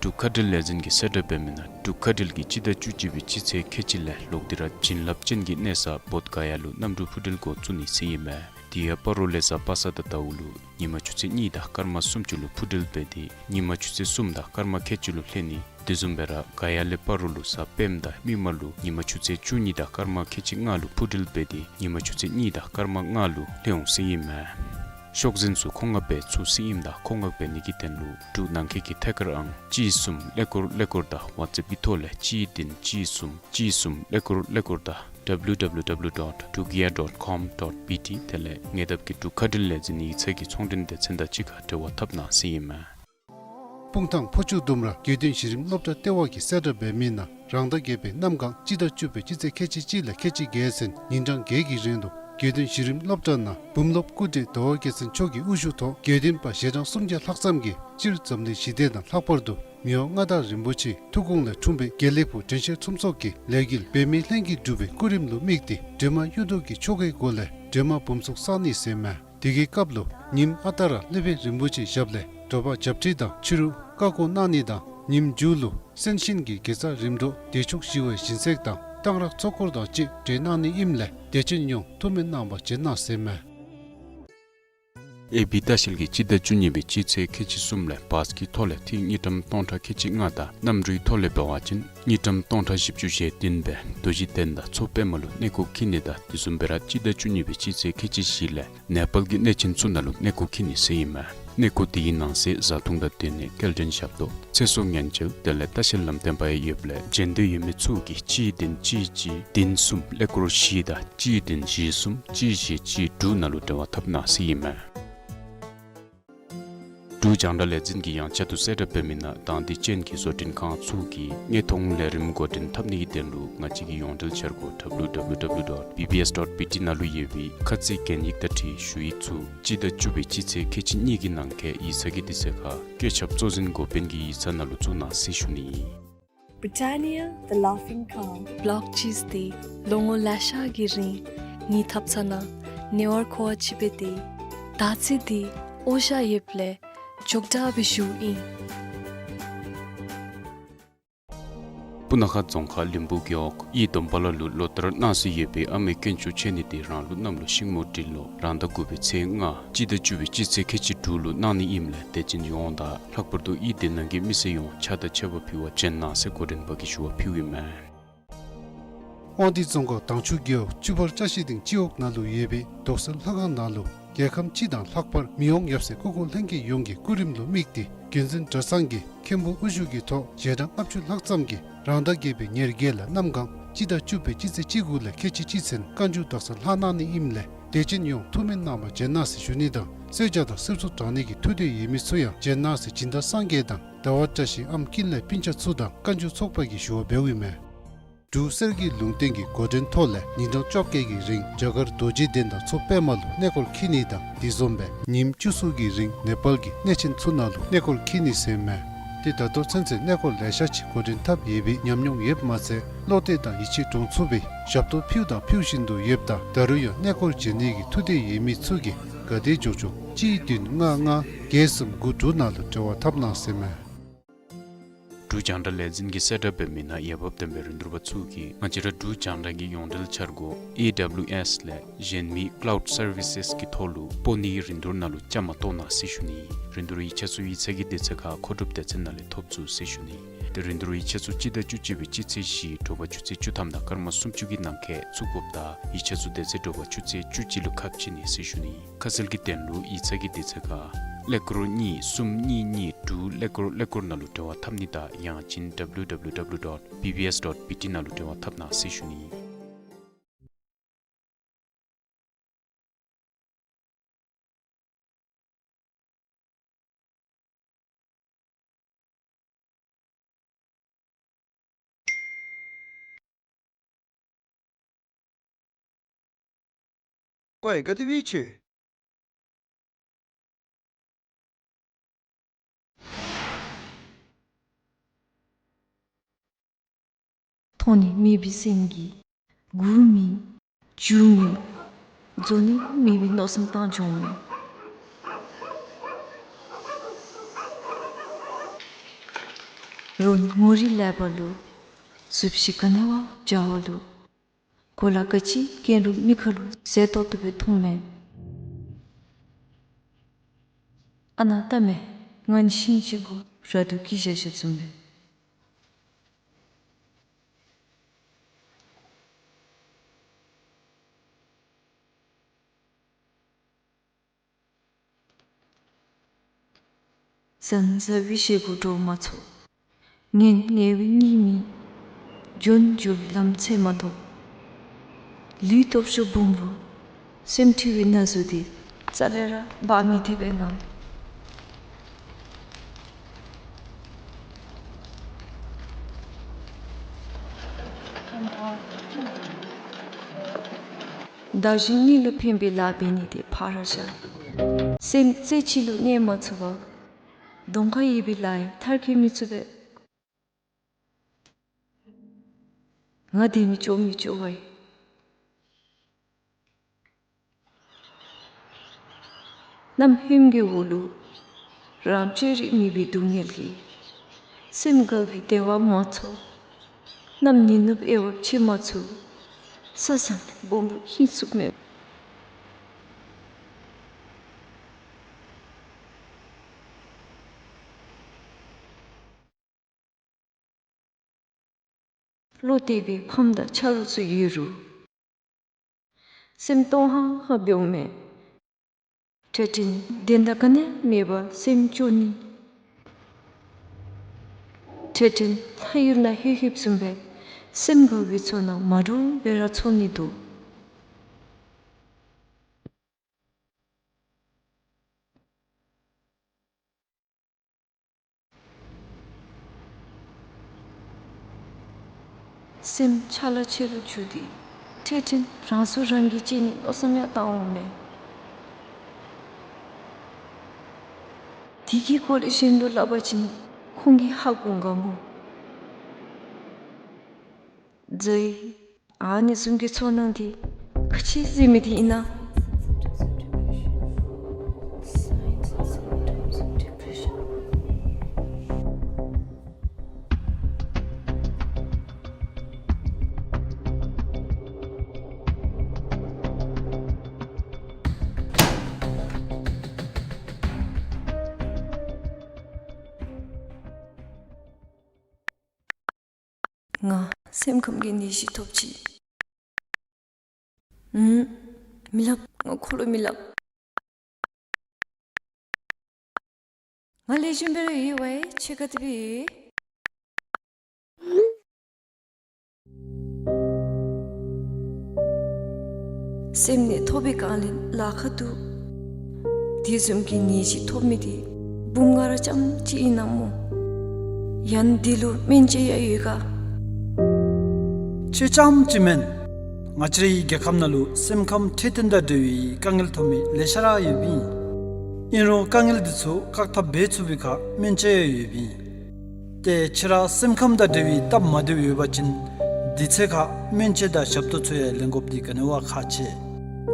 འབྲུག་མཁའ་འགྲུལ་ལས་འཛིན་གྱིས་གསལ་བསྒྲགས་འབད་མི་ནང་འབྲུག་མཁའ་འགྲུལ་གྱིས་སྤྱི་ཟླ་བཅུ་གཅིག་པའི་སྤྱི་ཚེས་ཁལ་གཅིག་ལས་ལོག་སྟེ་ར་བྱིན་རླབས་ཅན་གྱི་གནས་ས་བོདྷ་ག་ཡ་ལུ་གནམ་གྲུ་འཕུར་འགྲུལ་འགོ་བཙུགས་ནི་ཟེར་ཨིན་མས། དེ་ཡང་སྤ་རོ་ལས་གཟའ་པ་སངས་དང་ཟླཝ་ལུ་ཉིན་མ་ཆུ་ཚོད་གཉིས་དང་སྐར་མ་སུམ་ཅུ་ལུ་འཕུར་འགྲུལ་འབད་དེ་ཉིན་མ་ཆུ་ཚོད་གསུམ་དང་སྐར་མ་ཁལ་གཅིག་ལུ་ལྷོད་ནི། དེ་བཟུམ་སྦེ་ར་ག་ཡ་ལས་སྤ་རོ་ལུ་གཟའ་སྤེནམ་དང་མིག་དམར་ལུ་ཉིན་མ་ཆུ་ཚོད་བཅུ་གཉིས་དང་སྐར་མ་ཁལ་གཅིག་ལྔ་ལུ་འཕུར་འགྲུལ་འབད་དེ་ཉིན་མ་ཆུ་ཚོད་གཉིས་དང་སྐར་མ་ལྔ་ལུ་ལྷོད་འོང་ཟེར་ཨིན་མས། ཤོག་འཛིན་ཚུ་མཁོ་མངགས་འབད་ཚུགས་ཟེར་ཨིནམ་ད་མཁོ་མངགས་འབད་ནི་གི་དོན་ལུ་འབྲུག་ནང་འཁོད་ཀྱི་ཐད་ཀར་ཨང་གཅིག་གསུམ་ཀླད་ཀོར་ཀླད་ཀོར་དང་ཝཊ་སེཔ་ཀྱི་ཐོག་ལས་གཅིག་བདུན་གཅིག་གསུམ་གཅིག་གསུམ་ཀླད་ཀོར་ཀླད་ཀོར་དང་W W W dot dugia dot com dot B T དེ་ལས་ཉེ་འདབས་ཀྱི་འབྲུག་མཁའ་འགྲུལ་ལས་འཛིན་ཡིག་ཚང་གི་ཚོང་འབྲེལ་སྡེ་ཚན་དང་གཅིག་ཁར་འབྲེལ་བ་འཐབ་གནང་ཟེར་ཨིན་མས། སྤུངས་ཐང་ཕོ་ཆུ་ལྡུམ་ར་དགེ་འདུན་གཞི་རིམ་སློབ་གྲྭ་ལྟེ་བ་གིས་གསལ་བསྒྲགས་འབད་མི་ནང་རང་ཟླ་བརྒྱད་པའི་གནམ་གང་སྤྱི་ཟླ་བཅུ་པའི་སྤྱི་ཚེས་ཁལ་གཅིག་གཅིག་ལས་ཁལ་གཅིག་བརྒྱད་ཚུན་ཉིན་གྲངས་བརྒྱད་ཀྱི་རིང་དུ་དགེ་འདུན་གཞི་རིམ་སློབ་གྲྭ་ནང་བུམ་སློབ་སྐུ་བགྲེས་ཟླ་བ་རྒྱལ་མཚན་མཆོག་གི་དབུ་བཞུགས་ཐོག་དགེ་འདུན་པ་ཞལ་གྲངས་སུམ་བརྒྱ་ལྷག་ཙམ་གྱིས་སྤྱིར་འཛམ་གླིང་ཞི་བདེ་དང་ལྷག་པར་དུ་མི་དབང་མངའ་བདག་རིན་པོ་ཆེའི་ཐུགས་དགོངས་ལས་འཁྲུངས་པའི་དགེ་ལེགས་ཕུག་དྲན་ཤེས་ཚོམས་ཚོགས་ཀྱི་ལས་འགུལ་འབད་མེད་ལྷན་གྱིས་སྒྲུབ་པའི་སྐུ་རིམ་ལུ་དམིགས་ཏེ་སྒྲོལ་མ་གཡུ་མདོག་གི་ཆོ་གའི་སྒོ་ལས་སྒྲོལ་མ་འབུམ་ཚོགས་བསག་ནི་ཟེར་མས། དེ་གི་སྐབས་ལུ་ཉིམ་ཨ་རྟག་ར་ལེགས་པའི་རིན་པོ་ཆེའི་ཞབས་ལས་དྲོ་པ་བྱབས་ཁྲི་དང་ཕྱི་རུ་བཀའ་བསྒོ་གནང་ནི་དང་ཉིམ་མཇུག་ལུ་གསན་ཤིང་གི་དགེ་རྩ་རིམ་གྲོ་བདེ་མཆོག་ཞི་བའི་སྦྱིན་སྲེག་དང་གཏང་རག་ཚོགས་འཁོར་དང་བཅས་གྲོལ་གནང་ནི་ཨིནམ་ལས་དད་ཅན་ཡོངས་ཐུགས་སྨོན་གནང་བར་བྱོན་གནང་ཟེར་མས། ཨེ་བི་ལྟ་བཤལ་གྱིས་སྤྱི་ཟླ་བཅུ་གཉིས་པའི་སྤྱི་ཚེས་ཁལ་གཅིག་གསུམ་ལས་བཱས་ཀྱི་ཐོག་ལས་ཐིག་དངུལ་ཀྲམ་སྟོང་ཕྲག་ཁལ་གཅིག་ལྔ་དང་གནམ་གྲུའི་ཐོག་ལས་འབད་བ་ཅིན་དངུལ་ཀྲམ་སྟོང་ཕྲག་བཞི་བཅུ་ཞེ་བདུན་སྦེ་རྡོ་རྗེ་གདན་དང་མཚོ་པདྨ་ལུ་གནས་སྐོར་འཁྱིད་ནི་དང་དེ་བཟུམ་སྦེ་ར་སྤྱི་ཟླ་བཅུ་གཉིས་པའི་སྤྱི་ཚེས་ཁལ་གཅིག་བཞི་ལས་ནེ་པཱལ་གྱི་གནས་ཆེན་ཚུ་ནང་ལུ་གནས་སྐོར་འཁྱིད་ནི་ཟེར་ཨིན་མས། གནས་སྐོར་དེའི་ནང་གསེས་བཟའ་འཐུང་དང་སྡོད་གནས་སྐྱེལ་འདྲེན་ཞབས་ཏོག་ཚེ་སྲོག་ཉེན་བཅོལ་དེ་ལས་ལྟ་བཤལ་ལམ་སྟོན་པ་ཡང་ཡོདཔ་ལས་བྱོན་འདོད་ཡོད་མི་ཚུ་གིས་གཅིག་བདུན་གཅིག་གཅིག་བདུན་གསུམ་ཀླད་ཀོར་བཞི་དང་གཅིག་བདུན་བཞི་གསུམ་གཅིག་བཞི་གཅིག་དྲུག་ནང་ལུ་འབྲེལ་བ་འཐབ་གནང་ཟེར་ཨིན་མས། འབྲུག་རྒྱང་བསྒྲགས་ལས་འཛིན་གྱིས་ཡང་བསྐྱར་དུ་གསལ་བསྒྲགས་འབད་མི་ནང་དང་འདོད་ཅན་གྱི་བཟོ་སྐྲུན་ཁང་ཚུ་གིས་དངོས་མཐོང་ལས་རིམ་འགོ་འདྲེན་འཐབ་ནི་གི་དོན་ལུ་ང་བཅས་ཀྱི་ཡོངས་འབྲེལ་འཆར་སྒོ་W W W dot B B S dot B T ནང་ལུ་ཡོད་པའི་ཁ་ཚིག་གན་ཡིག་དང་འཁྲིལ་ཞུ་ཡིག་ཚུ་སྤྱི་ཟླ་བཅུ་པའི་སྤྱི་ཚེས་ཁལ་གཅིག་གཉིས་ཀྱི་ནང་འཁོད་ཡིག་ཚང་གི་དུས་ཚོད་ཁར་བཀོད་ཁྱབ་གཙོ་འཛིན་འགོ་དཔོན་གྱི་ཡིག་ཚང་ནང་ལུ་བཙུགས་གནང་ཟེར་ཞུ་ནི་ཨིན། Britannia, the Laughing Cow. ལཱོག་ཅིག་འདི་ལོ་ངོ་ལེ་ཤ་གི་རིང་ངེའི་ཐབ་ཚང་ནང་ཉེ་བར་མཁོ་བ་ཅིག་འབད་དེ་ད་ཅི་འདི་འོ་ཞ་ཡོདཔ་ལས་ཅོག་འཐདཔ་སྦེ་བཞུགས་ཨིན། སྤུ་ན་ཁ་རྫོང་ཁག་ལིང་བུ་རྒེད་འོག་ཨི་དོམ་པ་ལ་ལུ་ལོ་ལྟར་གནང་སྲོལ་ཡོད་པའི་ཨ་མའི་དཀོན་མཆོག་མཆོད་གནས་འདི་རང་ལུགས་གནམ་ལོ་ཤིང་མོ་འབྲི་ལོ་རང་ཟླ་དགུ་པའི་ཚེས་ལྔ་སྤྱི་ཟླ་བཅུ་པའི་སྤྱི་ཚེས་ཁལ་གཅིག་དྲུག་ལུ་གནང་ནི་ཨིནམ་ལས་དད་ཅན་ཡོངས་དང་ལྷག་པར་དུ་ཨི་སྡེ་ནང་གི་མི་སེར་ཡོངས་ཕྱག་དང་མཆོད་པ་ཕུལ་བར་བྱོན་གནང་ཟེར་འགོ་འདྲེན་པ་གིས་ཞུ་བ་ཕུལཝ་ཨིན་མས། དབང་འདུས་རྫོང་ཁག་དྭངས་ཆུ་རྒེད་འོག་ཆུ་ཕར་བཀྲ་ཤིས་སྡིངས་སྤྱི་འོག་ནང་ལུ་ཡོད་པའི་རྡོག་སེལ་ལྷ་ཁང་ནང་ལུ་རྒྱལ་ཁམས་སྤྱི་དང་ལྷག་པར་མི་དབང་ཡབ་སྲས་སྐུ་འཁོར་ལྷན་རྒྱས་ཡོངས་ཀྱི་སྐུ་རིམ་ལུ་དམིགས་ཏེ་རྒྱུན་འཛིན་གྲྭ་ཚང་གིས་མཁན་པོ་དབུ་བཞུགས་ཀྱི་ཐོག་ཞལ་གྲངས་ལྔ་བཅུ་ལྷག་ཙམ་གྱིས་རང་ཟླ་བརྒྱད་པའི་ཉེར་བརྒྱད་ལས་གནམ་གང་སྤྱི་ཟླ་བཅུ་པའི་སྤྱི་ཚེས་བཅུ་དགུ་ལས་ཁལ་གཅིག་གཅིག་ཚུན་བཀའ་འགྱུར་དག་ས་ལྷག་གནང་ནི་ཨིནམ་ལས་དད་ཅན་ཡོངས་ཐུགས་སྨོན་གནང་བར་བྱོན་གནང་ཟེར་ཞུ་ནི་དང་གསོལ་ཇ་དང་གསེར་བཙོ་དྲང་ནི་གི་ཐུགས་འདོད་ཡོད་མི་ཚུ་ཡང་བྱོན་གནང་ཟེར་སྦྱིན་བདག་སངས་རྒྱས་དང་ཟླ་བ་བཀྲ་ཤིས་ཨམ་ཀིན་ལས་སྤུན་ཆ་ཚུ་དང་བཀའ་འགྱུར་ཚོགས་པ་གིས་ཞུ་བ་འབདཝ་ཨིན་མས། འབྲུག་གསེར་གྱི་ལུང་བསྟན་གྱི་འགོ་འདྲེན་ཐོག་ལས་ཉིན་གྲངས་བཅོ་བརྒྱད་ཀྱི་རིང་རྒྱ་གར་རྡོ་རྗེ་གདན་དང་མཚོ་པདྨ་ལུ་གནས་སྐོར་འཁྱིད་ནི་དང་དེ་བཟུམ་སྦེ་ཉིནམ་བཅུ་གསུམ་གྱི་རིང་ནེ་པཱལ་གྱི་གནས་ཆེན་ཚུ་ནང་ལུ་གནས་སྐོར་འཁྱིད་ནི་ཟེར་མས། ཏེ་ད་ལྟོ་ཚུན་ཚོད་གནས་སྐོར་ལེ་ཤ་ཅིག་འགོ་འདྲེན་འཐབ་ཡོད་པའི་ཉམས་མྱོང་ཡོདཔ་མ་ཚད་བློ་གཏད་དང་ཡིད་ཆེས་འདྲོངས་ཚུགས་པའི་ཞབས་ཏོག་ཕུལཝ་དང་ཕུལ་བཞིན་དུ་ཡོདཔ་ད་ད་རུང་ཡང་གནས་སྐོར་བྱོན་ནི་གི་ཐུགས་འདོད་ཡོད་མི་ཚུ་གིས་ག་དེ་མགྱོགས་མགྱོགས་གཅིག་བདུན་ལྔ་ལྔ་བརྒྱད་གསུམ་དགུ་དྲུག་ནང་ལུ་འབྲེལ་བ་འཐབ་གནང་ཟེར་མས། འབྲུག་རྒྱང་བསྒྲགས་ལས་འཛིན་གྱིས་གསལ་བསྒྲགས་འབད་མི་ནང་འོས་འབབ་ལྡན་པའི་རིན་བསྡུར་པ་ཚུ་གིས་ང་བཅས་ར་འབྲུག་རྒྱང་བསྒྲགས་ཀྱི་ཡོངས་འབྲེལ་འཆར་སྒོ་ཨེ་ཌབ་ལིའུ་ཨེསི་ལས་གཞན་མི་ཀླའུཌ་སར་བི་སེསི་གི་ཐོག་ལུ་སྤོ་ནིའི་རིན་བསྡུར་ནང་ལུ་བཅའ་མར་གཏོགས་གནང་ཟེར་ཞུ་ནི། རིན་བསྡུར་ཡིག་ཆ་ཚུ་ཡིག་ཚང་གི་དུས་ཚོད་ཁར་མཁོ་སྒྲུབ་སྡེ་ཚན་ནང་ལས་ཐོབ་ཚུགས་ཟེར་ཞུ་ནི། ཏེ་རིན་བསྡུར་ཡིག་ཆ་ཚུ་སྤྱི་ཟླ་བཅུ་གཅིག་པའི་སྤྱི་ཚེས་བཞི་དྲོ་པ་ཆུ་ཚོད་བཅུ་ཐམ་དང་སྐར་མ་སུམ་ཅུ་གི་ནང་འཁོད་བཙུགས་དགོཔ་ད་ཡིག་ཆ་ཚུ་དེ་ཚེ་དྲོ་པ་ཆུ་ཚོད་བཅུ་གཅིག་ལུ་ཁ་ཕྱེ་ནི་ཟེར་ཞུ་ནི། ཁ་གསལ་གྱི་དོན་ལུ་ཡིག་ཚང་གི་དུས་ཚོད་ཁར་ཀླད་ཀོར་གཉིས་གསུམ་གཉིས་གཉིས་དྲུག་ཀླད་ཀོར་ཀླད་ཀོར་ནང་ལུ་འབྲེལ་བ་འཐབ་ནི་དང་ཡང་ཅིན་W W W dot B B S dot B T ནང་ལུ་འབྲེལ་བ་འཐབ་གནང་ཟེར་ཞུ་ནི། ཀོ་ཡི་ག་དེ་སྦེ་ཆོད། མཐོང་ནི་མེད་པའི་སེམས་ཀྱིས་སྒུག་མི་འགྱོ་མི་འཛོལ་ནི་མེད་པའི་མནོ་བསམ་བཏང་འགྱོ་མི། རོགས་ངོ་རིས་ལེགས་པ་ལུ་གཟུགས་གཞི་ག་ནི་བ་འཇའ་བ་ལུ། གོ་ལ་ག་ཅི་གྱོན་རུང་མི་ཁ་ལུ་ཟེར་ཏོག་ཏོ་སྦེ་མཐོང་མས། ཨ་ནཱ་ལྟ་མས། ང་ནི་ཤིང་ཅིག་གུ་ར་དུ་སྐྱི་བཞག་བཞགཔ་བཟུམ་སྦེ། ཟང་ཟ་བའི་བཞེས་སྒོ་འགྲོ་མ་ཚུགས། ངལ་ངལ་བའི་གཉིད་མི་འགྱོ། འགྱོ་བའི་ལམ་འཚོལ་མ་ཐོབ། ལུས་སྟོབས་ཤུགས་སྦོམ་པོ། སེམས་འཁྲུལ་བའི་ན་ཟུག་འདི་རྩ་ལས་ར་འབག་མི་ཐེག་པས་ང་། བདག་གཞན་གཉིས་ལུ་ཕན་པའི་ལཱ་འབད་ནི་དེ་ཕར་བཞག། སེམས་རྩེ་གཅིག་ལུ་གནས་མ་ཚུགས་པར། གདོང་ཁར་ཡོད་པའི་ལཱ་ཡང་མཐར་འཁྱོལ་མི་ཚུགས་པས། ང་དེ་མི་ཅོག་མི་ཅོག་པ་ཡིན། གནམ་ཧོནམ་གྱི་འོག་ལུ་རང་བཅོས་རིག་མེད་པའི་སྡུག་བསྔལ་གྱིས། སེམས་དགའ་བའི་བདེ་བ་མ་ཚོར། གནམ་ནུབ་ནུབ་དབྱེ་བ་ཕྱེ་མ་ཚུགས། ས་ཟེར་སྦོམ་པོ་ཧིང་སུག་མེད། བློ་གཏད་པའི་ཕམ་དང་ཆ་རོགས་ཚུ་ཡོད་རུང་། སེམས་སྟོང་ཧང་ཧང་སྦེ་འོང་མས། འཕྲལ་འཕྲལ་བདེན་མཐའ་ག་ནི་མེད་པར་སེམས་སྐྱོ་ནི། འཕྲལ་འཕྲལ་ལྷ་ཡུལ་ནང་ལྷོད་ལྷོདཔ་བཟུམ་སྦེ་སེམས་དགའ་བའི་ཚོར་སྣང་མ་འདྲཝ་སྦེ་ར་ཚོར་ནི་འདུག། སེམས་ཆ་ལ་ཆེ་རུ་གྱུར་ཏེ་འཕྲལ་འཕྲལ་རང་སྲོག་རང་གིས་བཅད་ནི་མནོ་བསམ་ཡང་བཏང་འོང་མས། དེ་གི་སྐོར་ལས་གཞན་ལུ་སླབ་པ་ཅིན་ཁོང་གིས་ཧ་གོ་ག་སྨོ། ཛའི། ཨ་ནི་བཟུམ་གྱི་ཚོར་སྣང་འདི་ག་ཅི་ཟེར་མི་འདི་ཨིན་ན། ང་སེམས་ཁམས་ཀྱི་ནད་གཞི་ཐོབ་ཅི། ཨུམ། མི་སླབ། ང་ཁོ་ལུ་མི་སླབ། ང་ལེགས་ཤོམ་སྦེ་ར་ཡོད་པས། ཁྱོད་ག་དེ་སྦེ་ཡོད། སེམས་ནད་ཐོབ་པའི་སྒང་ལས་ལཱ་ཁག་འདུག། དེ་བཟུམ་གྱི་ནད་གཞི་ཐོབ་མི་འདི་འབུམ་ལྔ་ར་ཙམ་ཅིག་ཨིན་ན་སྨོ། ཡང་འདི་ལུ་སྨན་དཔྱད་ཡང་ཡོད་ག། ཁྱོད་རྐྱངམ་ཅིག་མེན། ང་བཅས་རའི་རྒྱལ་ཁབ་ནང་ལུ་སེམས་ཁམས་འཕྲོད་བསྟེན་དང་འབྲེལ་བའི་དཀའ་ངལ་ཐོབ་མི་ལེ་ཤ་ར་ཡོདཔ་ཨིན། ཨིན་རུང་དཀའ་ངལ་འདི་ཚུ་བཀག་ཐབས་འབད་ཚུགས་པའི་ཁར་སྨན་དཔྱད་ཡང་ཡོདཔ་ཨིན། ཏེ་ཁྱོད་ར་སེམས་ཁམས་དང་འབྲེལ་བའི་སྟབས་མ་བདེཝ་ཡོད་པ་ཅིན་དུས་ཚོད་ཁར་སྨན་དཔྱད་དང་ཞབས་ཏོག་ཚུ་ཡང་ལེན་དགོཔ་འདི་ག་ནི་བ་ཁག་ཆེ།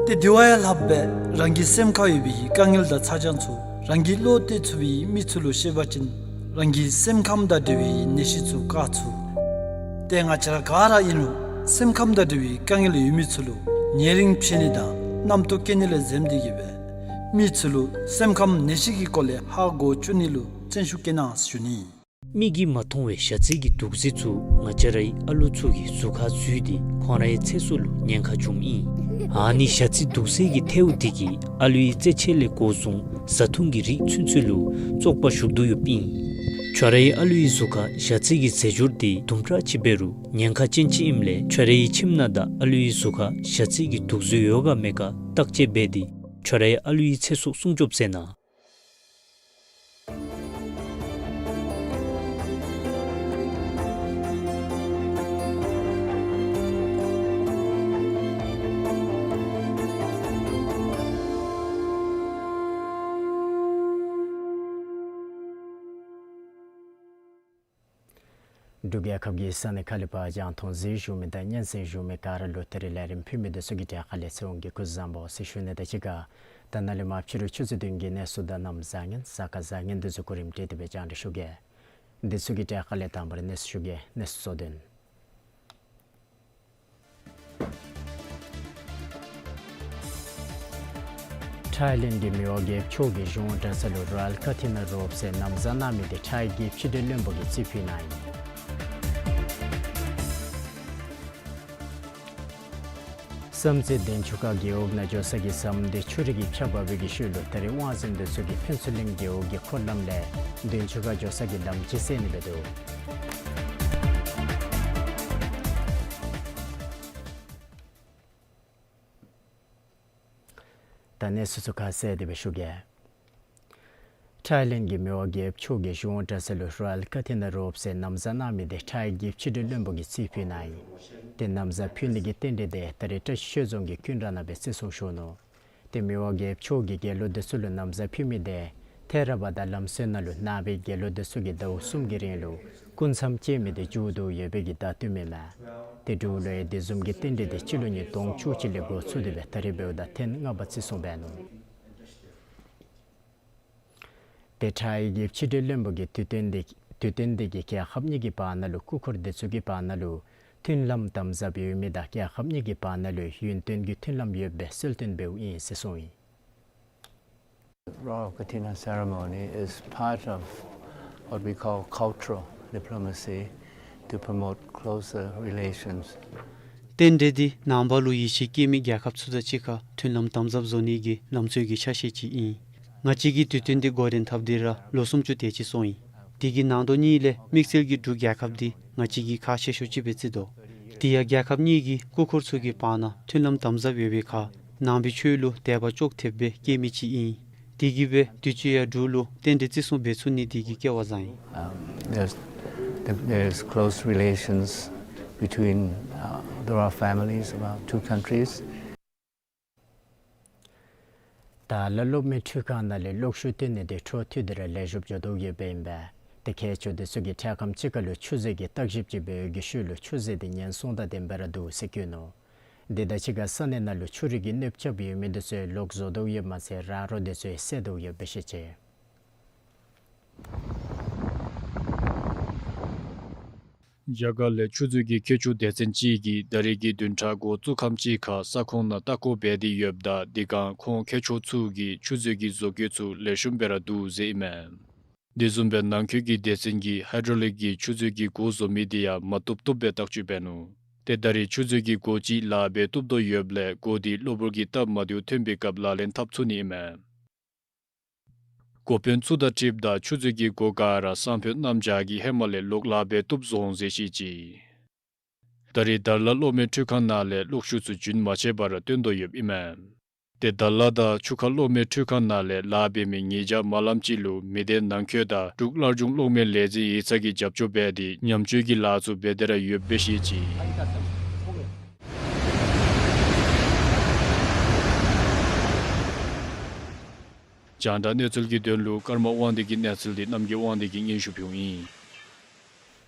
ཏེ་དེ་བ་ཡང་ལྷགཔ་སྦེ་རང་གི་སེམས་ཁར་ཡོད་པའི་དཀའ་ངལ་དང་ཚ་གྱང་ཚུ་རང་གིས་བློ་གཏད་ཚུགས་པའི་མི་ཚུ་ལུ་བཤད་པ་ཅིན་རང་གི་སེམས་ཁམས་དང་འབྲེལ་བའི་ནད་གཞི་ཚུ་བཀག་ཚུགས། ཏེ་ང་བཅས་ར་ག་ར་ཨིན་རུང་སེམས་ཁམས་དང་འབྲེལ་བའི་དཀའ་ངལ་ཡོད་མི་ཚུ་ལུ་ཉེ་རིང་ཕྱད་ནི་དང་རྣམ་རྟོག་སྐྱེ་ནི་ལས་འཛེམ་སྟེ་གིས་སྦེ་མི་ཚུ་ལུ་སེམས་ཁམས་ནད་གཞི་གི་སྐོར་ལས་ཧ་གོ་བཅུག་ནི་ལུ་བརྩོན་ཤུགས་བསྐྱེད་གནང་ཞུ་ནི། མིག་གིས་མ་མཐོང་བའི་ཞ་རྩི་གི་དུག་རྫས་ཚུ་ང་བཅས་རའི་ཨ་ལུ་ཚུ་གི་གཟུགས་ཁར་འཛུལ་ཏེ་ཁོང་རའི་ཚེ་སྲོག་ལུ་ཉེན་ཁ་བྱུངམ་ཨིན། ཨ་ནི་ཞ་རྩི་དུག་རྫས་ཀྱི་ཐལཝ་དེ་གིས་ཨ་ལུའི་རྩེད་ཆས་ལས་འགོ་བཟུང་བཟའ་འཐུང་གི་རིགས་ཚུན་ཚོད་ལུ་བཙོག་པ་ཞུགས་དོ་ཡོདཔ་ཨིན། ཁྱོད་རའི་ཨ་ལུའི་གཟུགས་ཁར་ཞ་རྩི་གི་རྫས་སྦྱོར་དེ་དུམ་གྲ་ཅིག་འབད་རུང་ཉེན་ཁ་ཅན་ཅིག་ཨིནམ་ལས་ཁྱོད་རའི་ཁྱིམ་ནང་དང་ཨ་ལུའི་གཟུགས་ཁར་ཞ་རྩི་གི་དུག་རྫས་ཡོད་ག་མེད་ག་བརྟག་དཔྱད་འབད་དེ་ཁྱོད་རའི་ཨ་ལུའི་ཚེ་སྲོག་སྲུང་སྐྱོབ་མཛད་གནང་། འབྲུག་རྒྱལ་ཁབ་ཀྱི་ས་གནས་ཁག་ལས་ཕར་རྒྱང་མཐོང་གཟིགས་བཞུགས་མི་དང་སྙན་གསན་བཞུགས་མི་ག་ར་ལུ་ད་རིས་ལས་རིམ་ཕུལ་མི་འདི་ཚུ་གི་གྲས་ཁ་ལས་ཚེ་དབང་གིས་སྐུ་གཟུགས་བཟང་པོ་ཟེར་ཞུ་ནི་དང་གཅིག་ཁར་ད་ནཱ་ལས་མར་ཕྱི་རུ་ཆུ་ཚོད་བདུན་གྱི་གནས་ཚུལ་དང་གནམ་བཟང་ངན་གཟའ་སྐར་བཟང་ངན་འདི་ཚུ་གོ་རིམ་སྒྲིག་སྟེ་སྦེ་རྒྱང་བསྒྲགས་ཞུ་གེ། འདི་ཚུ་གི་གྲས་ཁ་ལས་དང་པ་ར་གནས་ཚུལ་ཞུ་གེ། གནས་ཚུལ་གཙོ་དོན། ཐའི་ལེནཌ་གི་མི་དབང་རྒྱལཔོ་མཆོག་གིས་གཞུང་གྲྭ་ཚང་ལུ་རོ་ཡཱལ་ཀ་ཐི་ན་རོབ་ཟེར་ན་བཟའ་གནང་མི་དེ་ཐའི་རྒྱལཔོ་ཕྱི་འབྲེལ་བློན་པོ་གིས་རྩིས་ཕུལ་གནང་ཡི། བསམ་རྩེ་དན་ཆུ་ཁ་རྒེད་འོག་ནང་འགྱོ་ས་གི་ཟམ་དེ་ཆུ་རུད་ཀྱིས་ཕྱགས་འབག་པའི་གི་ཤུལ་ལུ་ད་རིས་དབང་འཛིན་འདི་ཚུ་གིས་ཕུན་ཚོགས་གླིང་རྒེད་འོག་གི་འཁོར་ལམ་ལས་དན་ཆུ་ཁ་འགྱོ་ས་གི་ལམ་ཅིག་སེལ་ནི་འབད་འདུག། ད་གནས་ཚུལ་ཚུ་ཁ་གསལ་ཏེ་སྦེ་ཞུ་གེ། ཐའི་ལེནཌ་གི་མི་དབང་རྒྱལཔོ་མཆོག་གིས་གཞུང་གྲྭ་ཚང་ལུ་རོ་ཡཱལ་ཀ་ཐི་ན་རོབ་ཟེར་ན་བཟའ་གནང་མི་དེ་ཐའི་རྒྱལཔོ་ཕྱི་འབྲེལ་བློན་པོ་གིས་རྩིས་ཕུལ་གནང་ཡི། ཏེ་ན་བཟའ་ཕུལ་ནི་གི་རྟེན་འབྲེལ་དེ་ད་རིས་བཀྲ་ཤིས་ཆོས་རྫོང་གི་ཀུན་ར་ནང་སྦེ་བརྩི་སྲུང་ཞུ་ནུག། ཏེ་མི་དབང་རྒྱལཔོ་མཆོག་གིས་རྒྱལ་གླུ་འདི་ཚུ་ལུ་ན་བཟའ་ཕུལ་མི་དེ་ཐེ་ར་བ་དྷ་ལམ་སྲོལ་ནང་ལུ་ནང་པའི་རྒྱལ་གླུ་འདི་ཚུ་གིས་ཟླཝ་གསུམ་གྱི་རིང་ལུ་སྐུ་མཚམས་བཅད་མི་དེ་མཇུག་བསྡུ་ཡོད་པའི་གི་བརྡ་སྟོནམ་ཨིན་མས། ཏེ་འབྲུག་ལུ་ཡང་དེ་བཟུམ་གྱི་རྟེན་འབྲེལ་དེ་སྤྱི་ལོ་ཉིས་སྟོང་བཅུ་གཅིག་ལས་འགོ་བཙུགས་ཏེ་སྦེ་ད་རིས་འབདཝ་ད་ཐེངས་ལྔ་པ་བརྩི་སྲུང་འབད་ནུག། ཏེ་ཐའི་གི་ཕྱི་འབྲེལ་བློན་པོ་གིས་དུས་སྟོན་དེ་དུས་སྟོན་དེ་གིས་རྒྱལ་ཁབ་གཉིས་ཀྱི་བར་ན་ལུ་སྐུ་འཁོར་དེ་ཚུ་གི་བར་ན་ལུ་མཐུན་ལམ་དམ་ཟབ་ཡོད་མི་དང་རྒྱལ་ཁབ་གཉིས་ཀྱི་བར་ན་ལུ་ཡུན་བརྟན་གྱི་མཐུན་ལམ་ཡོདཔ་སྦེ་སྲོལ་བཏོན་འབདཝ་ཨིན་ཟེར་གསུངས་ཡི། Royal Kathina ceremony is part of what we call cultural diplomacy to promote closer relations. རྟེན་འབྲེལ་འདི་ནང་པ་ལུ་ཡིད་ཆེས་བསྐྱེད་མི་རྒྱལ་ཁབ་ཚུ་དང་གཅིག་ཁར་མཐུན་ལམ་དམ་ཟབ་བཟོ་ནི་གི་ལམ་སྲོལ་གྱི་ཆ་ཤས་ཅིག་ཨིན། ང་བཅས་ཀྱིས་དུས་སྟོན་འདི་འགོ་འདྲེན་འཐབ་སྟེ་ར་ལོ་སུམ་ཅུ་དེ་ཅིག་སོང་ཡི། དེ་གི་ནང་དོན་གཉིས་ལས་དམིགས་བསལ་གྱིས་འབྲུག་རྒྱལ་ཁབ་འདི་ང་བཅས་ཀྱིས་ཁག་ཆེ་ཤོས་ཅིག་སྦེ་བརྩི་དོ། དེ་ཡང་རྒྱལ་ཁབ་གཉིས་ཀྱི་སྐུ་འཁོར་ཚུ་གི་བར་ན་མཐུན་ལམ་དམ་ཟབ་ཡོད་པའི་ཁར་ནང་པའི་ཆོས་ལུ་དད་པ་ཅོག་འཐདཔ་སྦེ་བསྐྱེད་མི་ཅིག་ཨིན། དེ་གིས་སྦེ་དུས་ཅི་ཡང་འབྲུག་ལུ་རྟེན་འབྲེལ་བརྩི་སྲུང་འབད་ཚུགས་ནི་དེ་གིས་སྐལ་བ་བཟང་ཡི། Um, there's, there's close relations between, uh, the royal families of our two countries. ད་ལ་སློབ་མའི་ཁྲུས་ཁང་ནང་ལས་གློག་ཤུགས་བཏོན་ནི་དེ་འཕྲོ་མཐུད་དེ་ར་ལེགས་ཤོམ་འགྱོ་དོ་ཡོདཔ་ཨིན་པས། ཏེ་མཁས་མཆོག་དེ་ཚུ་གིས་འཕྲལ་ཁམས་ཅིག་ཁར་ལུ་ཆུ་མཛོད་ཀྱི་བརྟག་ཞིབ་ཅིག་འབད་བའི་གི་ཤུལ་ལུ་ཆུ་མཛོད་དེ་ཉེན་སྲུང་དང་ལྡནམ་སྦེ་ར་འདུག་ཟེར་བཀོད་ནུག། དེ་དང་གཅིག་ཁར་ས་གནས་ནང་ལུ་ཆུ་རུད་ཀྱི་གནོདཔ་རྐྱབ་ཡོད་མི་དེ་ཚུ་ལོག་བཟོ་དོ་ཡོདཔ་མ་ཚད་ར་རོ་དེ་ཚུ་ཡང་བསལ་དོ་ཡོདཔ་སྦེ་བཤད་ཅི། རྒྱ་གར་ལས་ཆུ་མཛོད་ཀྱི་མཁས་མཆོག་སྡེ་ཚན་ཅིག་གིས་ད་རིས་ཀྱི་བདུན་ཕྲག་འགོ་བཙུགས་ཁམས་ཅིག་ཁར་ས་ཁོངས་ནང་ལྟ་སྐོར་འབད་དེ་ཡོདཔ་ད་དེ་སྒང་ཁོང་མཁས་མཆོག་ཚུ་གིས་ཆུ་མཛོད་ཀྱི་བཟོ་བཀོད་ཚུ་ལེགས་ཤོམ་སྦེ་ར་འདུག་ཟེར་ཨིན་མས། དེ་བཟུམ་སྦེ་ནང་འཁོད་ཀྱི་སྡེ་ཚན་གྱིས་ཧའི་ཌྲོ་ལིཀ་གི་ཆུ་མཛོད་ཀྱི་སྒོ་བཟོ་མི་དེ་ཡང་མ་བཏུབ་བཏུབ་སྦེ་བརྟག་དཔྱད་འབད་ནུག། ཏེ་ད་རིས་ཆུ་མཛོད་ཀྱི་སྒོ་ཅིག་ལཱ་འབད་བཏུབ་དོ་ཡོདཔ་ལས་སྒོ་དེ་གློ་བུར་གྱི་སྟབས་མ་བདེཝ་ཐོན་པའི་སྐབས་ལག་ལེན་འཐབ་ཚུགས་ནི་ཨིན་མས། འགོ་དཔོན་ཚུ་དང་འཁྲིལཝ་ད་ཆུ་མཛོད་ཀྱི་སྒོ་ག་ར་སང་ཕོད་གནམ་བྱཱར་གྱི་ཧེ་མ་ལས་ལོག་ལཱ་འབད་བཏུབ་བཟོ་འོང་ཟེར་བཤད་ཅི། ད་རིས་དར་ལ་གློག་མེ་འཕྲུལ་ཁང་ནང་ལས་གློག་ཤུགས་ཚུ་རྒྱུན་མ་ཆད་པར་བཏོན་དོ་ཡོདཔ་ཨིན་མས། ཏེ་དར་ལ་དང་ཆུ་ཁ་གློག་མེ་འཕྲུལ་ཁང་ནང་ལས་ལཱ་འབད་མི་ཉིས་བརྒྱ་མ་ལངམ་ཅིག་ལུ་མི་སྡེ་ནང་འཁོད་དང་འབྲུག་སླར་འབྱུང་གློག་མེ་ལས་འཛིན་ཡིག་ཚང་གིས་རྒྱབ་སྐྱོར་འབད་དེ་ཉམས་བཅོས་ཀྱི་ལཱ་ཚུ་འབད་དེ་ར་ཡོདཔ་སྦེ་བཤད་ཅི། རྒྱང་བསྒྲགས་གནས་ཚུལ་གྱི་དོན་ལུ་ཀརྨ་དབང་འདུས་ཀྱི་གནས་ཚུལ་འདི་རྣམ་རྒྱལ་དབང་འདུས་ཀྱིས་སྙན་ཞུ་ཕུལཝ་ཨིན།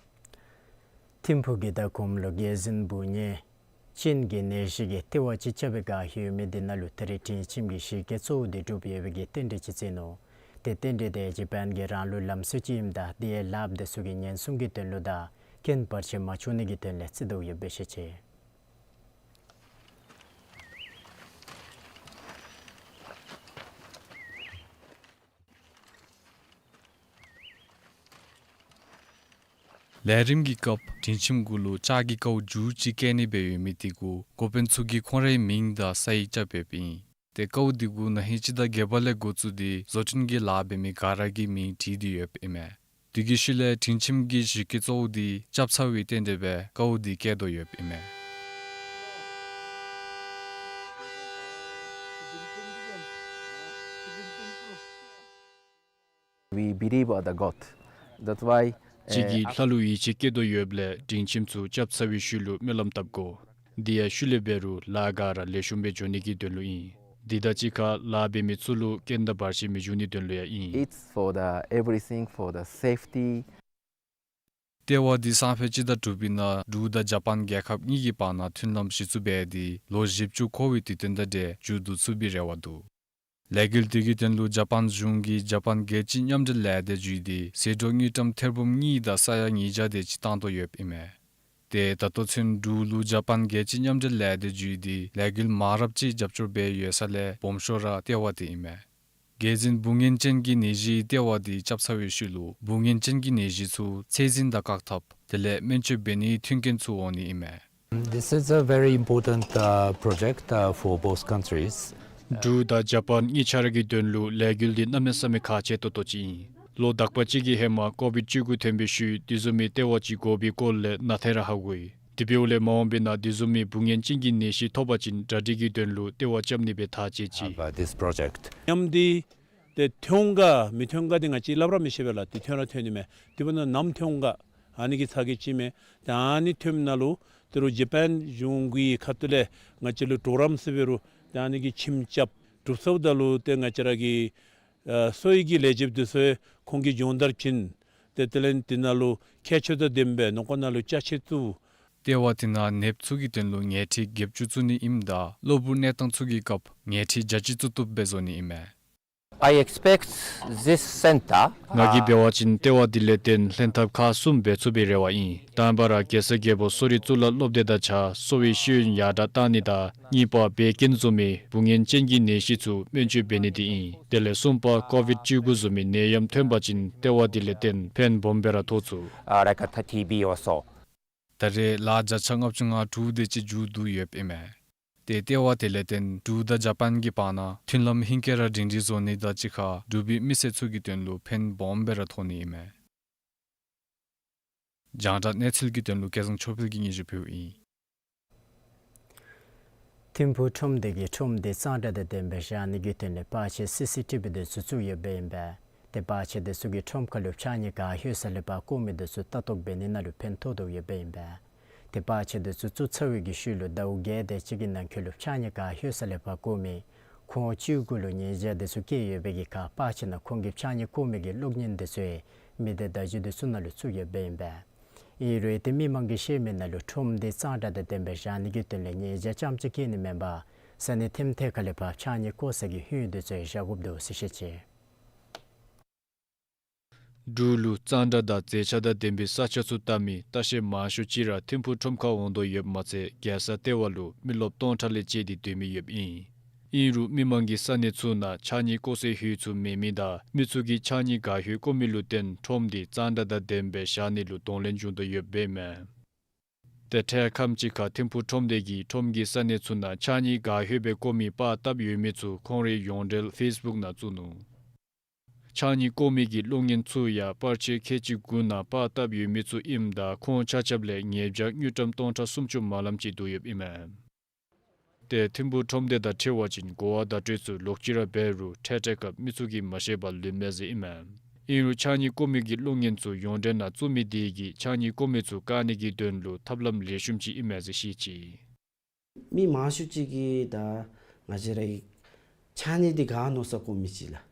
ཐིམ་ཕུག་གི་མདའ་གོམ་ལུ་རྒྱལ་གཟིམ་འབུ་ཉེ་གཅིན་གྱི་ནད་གཞི་གིས་ལྟེ་བ་ཅིག་རྐྱབ་པའི་སྒང་ཡོད་མི་དེ་ནང་ལུ་ད་རིས་སྒྲིང་ཁྱིམ་གྱི་གཞི་བཀོད་གཙོ་བོ་དེ་གྲུབ་ཡོད་པའི་གི་རྟེན་འབྲེལ་ཅིག་བརྩི་ནུག། ཏེ་རྟེན་འབྲེལ་དེ་ཇ་པཱན་གྱི་རང་ལུགས་ལམ་སྲོལ་ཅིག་ཨིནམ་ད་དེ་ཡང་ལཱ་འབད་དེ་ཚུ་གི་ཉེན་སྲུང་གི་དོན་ལུ་དང་རྐྱེན་བར་ཆད་མ་བྱུང་ནི་གི་དོན་ལས་བརྩི་དོ་ཡོདཔ་སྦེ་བཤད་ཅི། ལས་རིམ་གྱི་སྐབས་སྒྲིང་ཁྱིམ་གུ་ལུ་ལྕགས་ཀྱི་ཀཝ་འགྱུར་ཅིག་བཀལ་ནི་སྦེ་ཡོད་མི་དེ་གུ་འགོ་དཔོན་ཚུ་གིས་ཁོང་རའི་མིང་དང་ས་ཡིག་རྐྱབ་ཡོདཔ་ཨིན། ཏེ་ཀཝ་དེ་གུ་ན་ཧིང་སྤྱི་ཟླ་བརྒྱད་པ་ལས་འགོ་བཙུགས་ཏེ་བཟོ་སྐྲུན་གྱི་ལཱ་འབད་མི་ག་ར་གི་མིང་བྲིས་ཏེ་ཡོདཔ་ཨིན་མས། དེ་གི་ཤུལ་ལས་སྒྲིང་ཁྱིམ་གྱི་གཞི་བཀོད་གཙོ་བོ་དེ་སྐྱབས་ཚ་བའི་རྟེན་འབྲེལ་སྦེ་ཀཝ་དེ་བཀལ་དོ་ཡོདཔ་ཨིན་མས། We believe are the God. That's why, གཅིག་གིས་ཨ་ལྷ་ལུ་ཡིད་ཆེས་བསྐྱེད་དོ་ཡོདཔ་ལས་སྒྲིང་ཁྱིམ་ཚུ་སྐྱབས་ཚ་བའི་ཤུལ་ལུ་སྨོན་ལམ་བཏབ་དགོ། དེ་ཡང་ཤུལ་ལས་འབད་རུང་ལཱ་ག་ར་ལེགས་ཤོམ་སྦེ་འགྱོ་ནི་གི་དོན་ལུ་ཨིན། དེ་དང་གཅིག་ཁར་ལཱ་འབད་མི་ཚུ་ལུ་རྐྱེན་དང་བར་ཆད་མི་འབྱུང་ནི་དོན་ལུ་ཡང་ཨིན། It's for the everything for the safety. ལྟེ་བ་འདི་སང་ཕོད་སྤྱི་ཟླ་དྲུག་པའི་ནང་འབྲུག་དང་ཇ་པཱན་རྒྱལ་ཁབ་གཉིས་ཀྱི་བར་ན་མཐུན་ལམ་གཞི་བཙུགས་འབད་དེ་ལོ་བཞི་བཅུ་འཁོར་བའི་དུས་སྟོན་དང་འབྲེལ་མཇུག་བསྡུ་ཚུགས་པའི་རེ་བ་འདུག། ལས་འགུལ་དེ་གི་དོན་ལུ་ཇ་པཱན་གཞུང་གིས་ཇ་པཱན་རྒྱལ་སྤྱིའི་མཉམ་འབྲེལ་ལས་སྡེ་བརྒྱུད་དེ་ཟད་འགྲོ་དངུལ་ཀྲམ་ཐེར་འབུམ་གཉིས་དང་ས་ཡ་ཉིས་བརྒྱ་དེ་ཅིག་བཏང་དོ་ཡོདཔ་ཨིན་མས། ཏེ་ད་ལྟོ་ཚུན་འབྲུག་ལུ་ཇ་པཱན་རྒྱལ་སྤྱིའི་མཉམ་འབྲེལ་ལས་སྡེ་བརྒྱུད་དེ་ལས་འགུལ་མང་རབས་ཅིག་རྒྱབ་སྐྱོར་འབད་ཡོད་ས་ལས་སྦོམ་ཤོས་ར་ལྟེ་བ་དེ་ཨིན་མས། རྒྱལ་འཛིན་འབུ་ངན་ཅན་གྱི་ནད་གཞིའི་ལྟེ་བ་དེ་རྐྱབ་ཚར་བའི་ཤུལ་ལུ་འབུ་ངན་ཅན་གྱི་ནད་གཞི་ཚུ་ཚད་འཛིན་དང་བཀག་ཐབས་དེ་ལས་སྨན་བཅོས་འབད་ནིའི་མཐུན་རྐྱེན་ཚུ་འོང་ནི་ཨིན་མས། This is a very important, uh, project, uh, for both countries. འབྲུག་དང་ཇ་པཱན་གཉིས་ཆ་ར་གི་དོན་ལུ་ལས་འགུལ་འདི་གནམ་མེད་ས་མེད་ཁག་ཆེ་ཏོག་ཏོ་ཅིག་ཨིན། ལོ་དག་པ་ཅིག་གི་ཧེ་མ་ཀོ་ཝིཌ་བཅུ་དགུ་ཐོན་པའི་ཤུལ་དེ་བཟུམ་མའི་ལྟེ་བ་ཅིག་དགོ་པའི་སྐོར་ལས་ནང་ཐད་ར་ཧ་གོ་ཡི། དེ་འབདཝ་ལས་མ་འོངས་པའི་ནང་དེ་བཟུམ་མའི་འབུ་ངན་ཅན་གྱི་ནད་གཞི་ཐོབ་པ་ཅིན་གྲ་སྒྲིག་གི་དོན་ལུ་ལྟེ་བ་རྐྱབ་ནི་སྦེ་ཐག་བཅད་ཅི། About this project. མཉམ་འདི་ཏེ་ཐོན་ག་མི་ཐོན་ག་འདི་ང་བཅས་སླབ་ར་མི་ཤེས་པས་ལགས། ཏེ་ཐོན་ར་ཐོན་ནི་མས། དེ་འབདཝ་ད་ནམ་ཐོན་ག་ཨ་ནི་གི་ཚ་གྱང་ཅིག་མས། ཏེ་ཨ་ནི་ཐོནམ་ནང་ལུ་ཏེ་རུང་ཇ་པཱན་གཞུང་གི་ཁ་ཐུག་ལས་ང་བཅས་ལུ་གྲོགས་རམ་ཟེར་འབད་རུང་ཏེ་ཨ་ནི་གི་ཁྱིམ་རྐྱབ་གྲུབ་སོངམ་ད་ལུ་ཏེ་ང་བཅས་ར་གི་ཨ་གསོ་བའི་གི་ལས་བྱེདཔ་འདི་ཚུ་ཁོང་གིས་སྦྱོང་བརྡར་བྱིན། ཏེ་དེ་ལས་དེ་ནང་ལུ་ཁྱད་ཆོས་དང་ལྡནམ་སྦེ་ནང་འཁོད་ནང་ལུ་ཅ་ཆས་བཙུགས། ལྟེ་བ་དེ་ནང་ནདཔ་ཚུ་གི་དོན་ལུ་ཉལ་ཁྲི་བརྒྱད་ཅུ་བཙུགས་ནི་ཨིནམ་ད་གློ་བུར་གནས་སྟངས་ཚུ་གི་སྐབས་ཉལ་ཁྲི་བརྒྱ་གཅིག་བཙུགས་བཏུབ་སྦེ་བཟོ་ནི་ཨིན་མས། I expect this center, ང་གིས་འབད་བ་ཅིན་ལྟེ་བ་འདི་ལས་བརྟེན་ལྷན་ཐབས་ཁག་གསུམ་འབད་ཚུགས་པའི་རེ་བ་ཨིན། དང་པ་ར་གེ་སར་རྒྱལ་པོ་གསོ་རིག་གཙུག་ལག་སློབ་སྡེ་དང་གཅིག་ཁར་གསོ་བའི་ཤེས་ཡོན་ཡར་དྲག་བཏང་ནི་དང་གཉིས་པ་བད་ཀན་བཟུམ་མའི་འབུ་ངན་ཅན་གྱི་ནད་གཞི་ཚུ་སྨན་བཅོས་འབད་ནི་འདི་ཨིན། དེ་ལས་གསུམ་པ་ཀོ་ཝིཌ་བཅུ་དགུ་བཟུམ་མའི་ནད་ཡམས་ཐོན་པ་ཅིན་ལྟེ་བ་འདི་ལས་བརྟེན་ཕན་སྦོམ་སྦེ་ར་ཐོགས་ཚུགས། Uh, like a T B also. ད་རེས་ལཱ་བརྒྱ་ཆ་ལྔ་བཅུ་ང་དྲུག་དེ་ཅིག་མཇུག་བསྡུ་ཡོདཔ་ཨིན་མས། ཏེ་ལྟེ་བ་དེ་ལས་བརྟེན་འབྲུག་དང་ཇ་པཱན་གྱི་བར་ན་མཐུན་ལམ་ཧིང་སྐལ་ར་སྒྲིང་སྒྲིང་བཟོ་ནི་དང་གཅིག་ཁར་འབྲུག་པའི་མི་སེར་ཚུ་གི་དོན་ལུ་ཕན་སྦོམ་སྦེ་ར་ཐོགས་ནི་ཨིན་མས། རྒྱང་བསྒྲགས་གནས་ཚུལ་གྱི་དོན་ལུ་སྐལ་བཟང་ཆོས་འཕེལ་གྱིས་སྙན་ཞུ་ཕུལཝ་ཨིན། ཐིམ་ཕུག་ཁྲོམ་སྡེ་གིས་ཁྲོམ་འདི་གཙང་སྦྲ་དང་ལྡནམ་སྦེ་བཞག་ནི་གི་དོན་ལས་པར་ཆས་སི་སི་ཊི་བི་དེ་ཚུ་བཙུགས་ཡོདཔ་ཨིན་པས། ཏེ་པར་ཆས་དེ་ཚུ་གིས་ཁྲོམ་ཁ་ལུ་ཕྱགས་སྙིགས་ག་ལྷོད་ས་ལས་ཕར་བཀོ་མི་དེ་ཚུ་ལྟ་རྟོག་འབད་ནི་ནང་ལུ་ཕན་ཐོགས་དོ་ཡོདཔ་ཨིན་པས། ཏེ་པར་ཆས་དེ་ཚུ་བཙུགས་ཚར་བའི་གི་ཤུལ་ལུ་ཟླཝ་བརྒྱད་དེ་ཅིག་གི་ནང་འཁོད་ལུ་ཕྱགས་སྙིགས་ག་ལྷོད་ས་ལས་ཕར་བཀོ་མི་ཁོང་བཅུ་དགུ་ལུ་ཉེས་བྱ་དེ་ཚུ་བཀལ་ཡོད་པའི་གི་ཁར་པར་ཆས་ནང་ཁོང་གིས་ཕྱགས་སྙིགས་བཀོ་མི་གི་གློག་བརྙན་དེ་ཚུ་ཡང་མི་སྡེ་བརྡ་བརྒྱུད་དེ་ཚུ་ནང་ལུ་བཙུགས་ཡོདཔ་ཨིན་པས། ཨིན་རུང་ཏེ་མི་མང་གིས་བཤད་མི་ནང་ལུ་ཁྲོམ་འདི་གཙང་སྦྲ་དང་ལྡནམ་སྦེ་བཞག་ནི་གི་དོན་ལས་ཉེས་བྱ་རྐྱངམ་ཅིག་བཀལ་ནི་མེན་པར་ས་གནས་ཐེམ་ཐེ་ཁ་ལས་ཕར་ཕྱགས་སྙིགས་བཀོ་ས་གི་ཧིང་དེ་ཚུ་ཡང་བཞག་དགོཔ་འདུག་ཟེར་བཤད་ཅི། འབྲུག་ལུ་གཙང་སྦྲ་དང་མཛེས་ཆ་དང་ལྡན་པའི་ས་ཆ་ཚུ་བལྟ་མི་ལྟ་བཤལ་མང་ཤོས་ཅིག་ར་ཐིམ་ཕུག་ཁྲོམ་ཁར་འོང་དོ་ཡོདཔ་མ་ཚད་རྒྱལ་ས་ལྟེ་བ་ལུ་མི་རློབས་སྟོང་ཕྲག་ལས་བཅད་དེ་སྡོད་མི་ཡོདཔ་ཨིན། ཨིན་རུང་མི་མང་གིས་ས་གནས་ཚུ་ནང་ཕྱགས་སྙིགས་བཀོ་སའི་ཧིང་ཚུ་མེད་མི་དང་མི་ཚུ་གིས་ཕྱགས་སྙིགས་ག་ལྷོད་བཀོ་མི་ལུ་བརྟེན་ཁྲོམ་འདི་གཙང་སྦྲ་དང་ལྡནམ་སྦེ་བཞག་ནི་ལུ་གདོང་ལེན་འབྱུང་དོ་ཡོདཔ་ཨིན་མས། ཏེ་འཕྲལ་ཁམས་ཅིག་ཁར་ཐིམ་ཕུག་ཁྲོམ་སྡེ་གིས་ཁྲོམ་གྱི་ས་གནས་ཚུ་ནང་ཕྱགས་སྙིགས་ག་ལྷོད་སྦེ་བཀོ་མི་པར་བཏབ་ཡོད་མི་ཚུ་ཁོང་རའི་ཡོངས་འབྲེལ་ཕེསི་བུཀ་ནང་བཙུགས་ནུག། ཕྱགས་སྙིགས་བཀོ་མི་གི་གློག་བརྙན་ཚུ་ཡང་པར་ཆས་ཁལ་གཅིག་དགུ་ནང་པར་བཏབ་ཡོད་མི་ཚུ་ཨིནམ་ད་ཁོང་ཆ་ཁྱབ་ལས་ཉེས་བྱ་དངུལ་ཀྲམ་སྟོང་ཕྲག་སུམ་ཅུ་མ་ལམ་ཅིག་བསྡུ་ཡོདཔ་ཨིན་མས། ཏེ་ཐིམ་ཕུག་ཁྲོམ་སྡེ་དང་འཁྲིལ་བ་ཅིན་གོ་བ་བརྡ་སྤྲོད་ཚུ་ལོག་ཅི་ར་འབད་རུང་འཕྲལ་འཕྲལ་སྐབས་མི་ཚུ་གིས་མ་ཤེས་པར་ལུས་མས་ཟེར་ཨིན་མས། ཨིན་རུང་ཕྱགས་སྙིགས་བཀོ་མི་གི་གློག་བརྙན་ཚུ་ཡོངས་འབྲེལ་ནང་བཙུགས་མི་དེ་གིས་ཕྱགས་སྙིགས་བཀོ་མི་ཚུ་བཀག་ནི་གི་དོན་ལུ་ཐབས་ལམ་ལེགས་ཤོམ་ཅིག་ཨིན་མས་ཟེར་བཤད་ཅི། མི་མང་ཤོས་ཅིག་གིས་ད་ང་བཅས་རའི་ཕྱགས་སྙིགས་འདི་ག་མནོ་ས་བཀོ་མི་ཅིག་ལགས།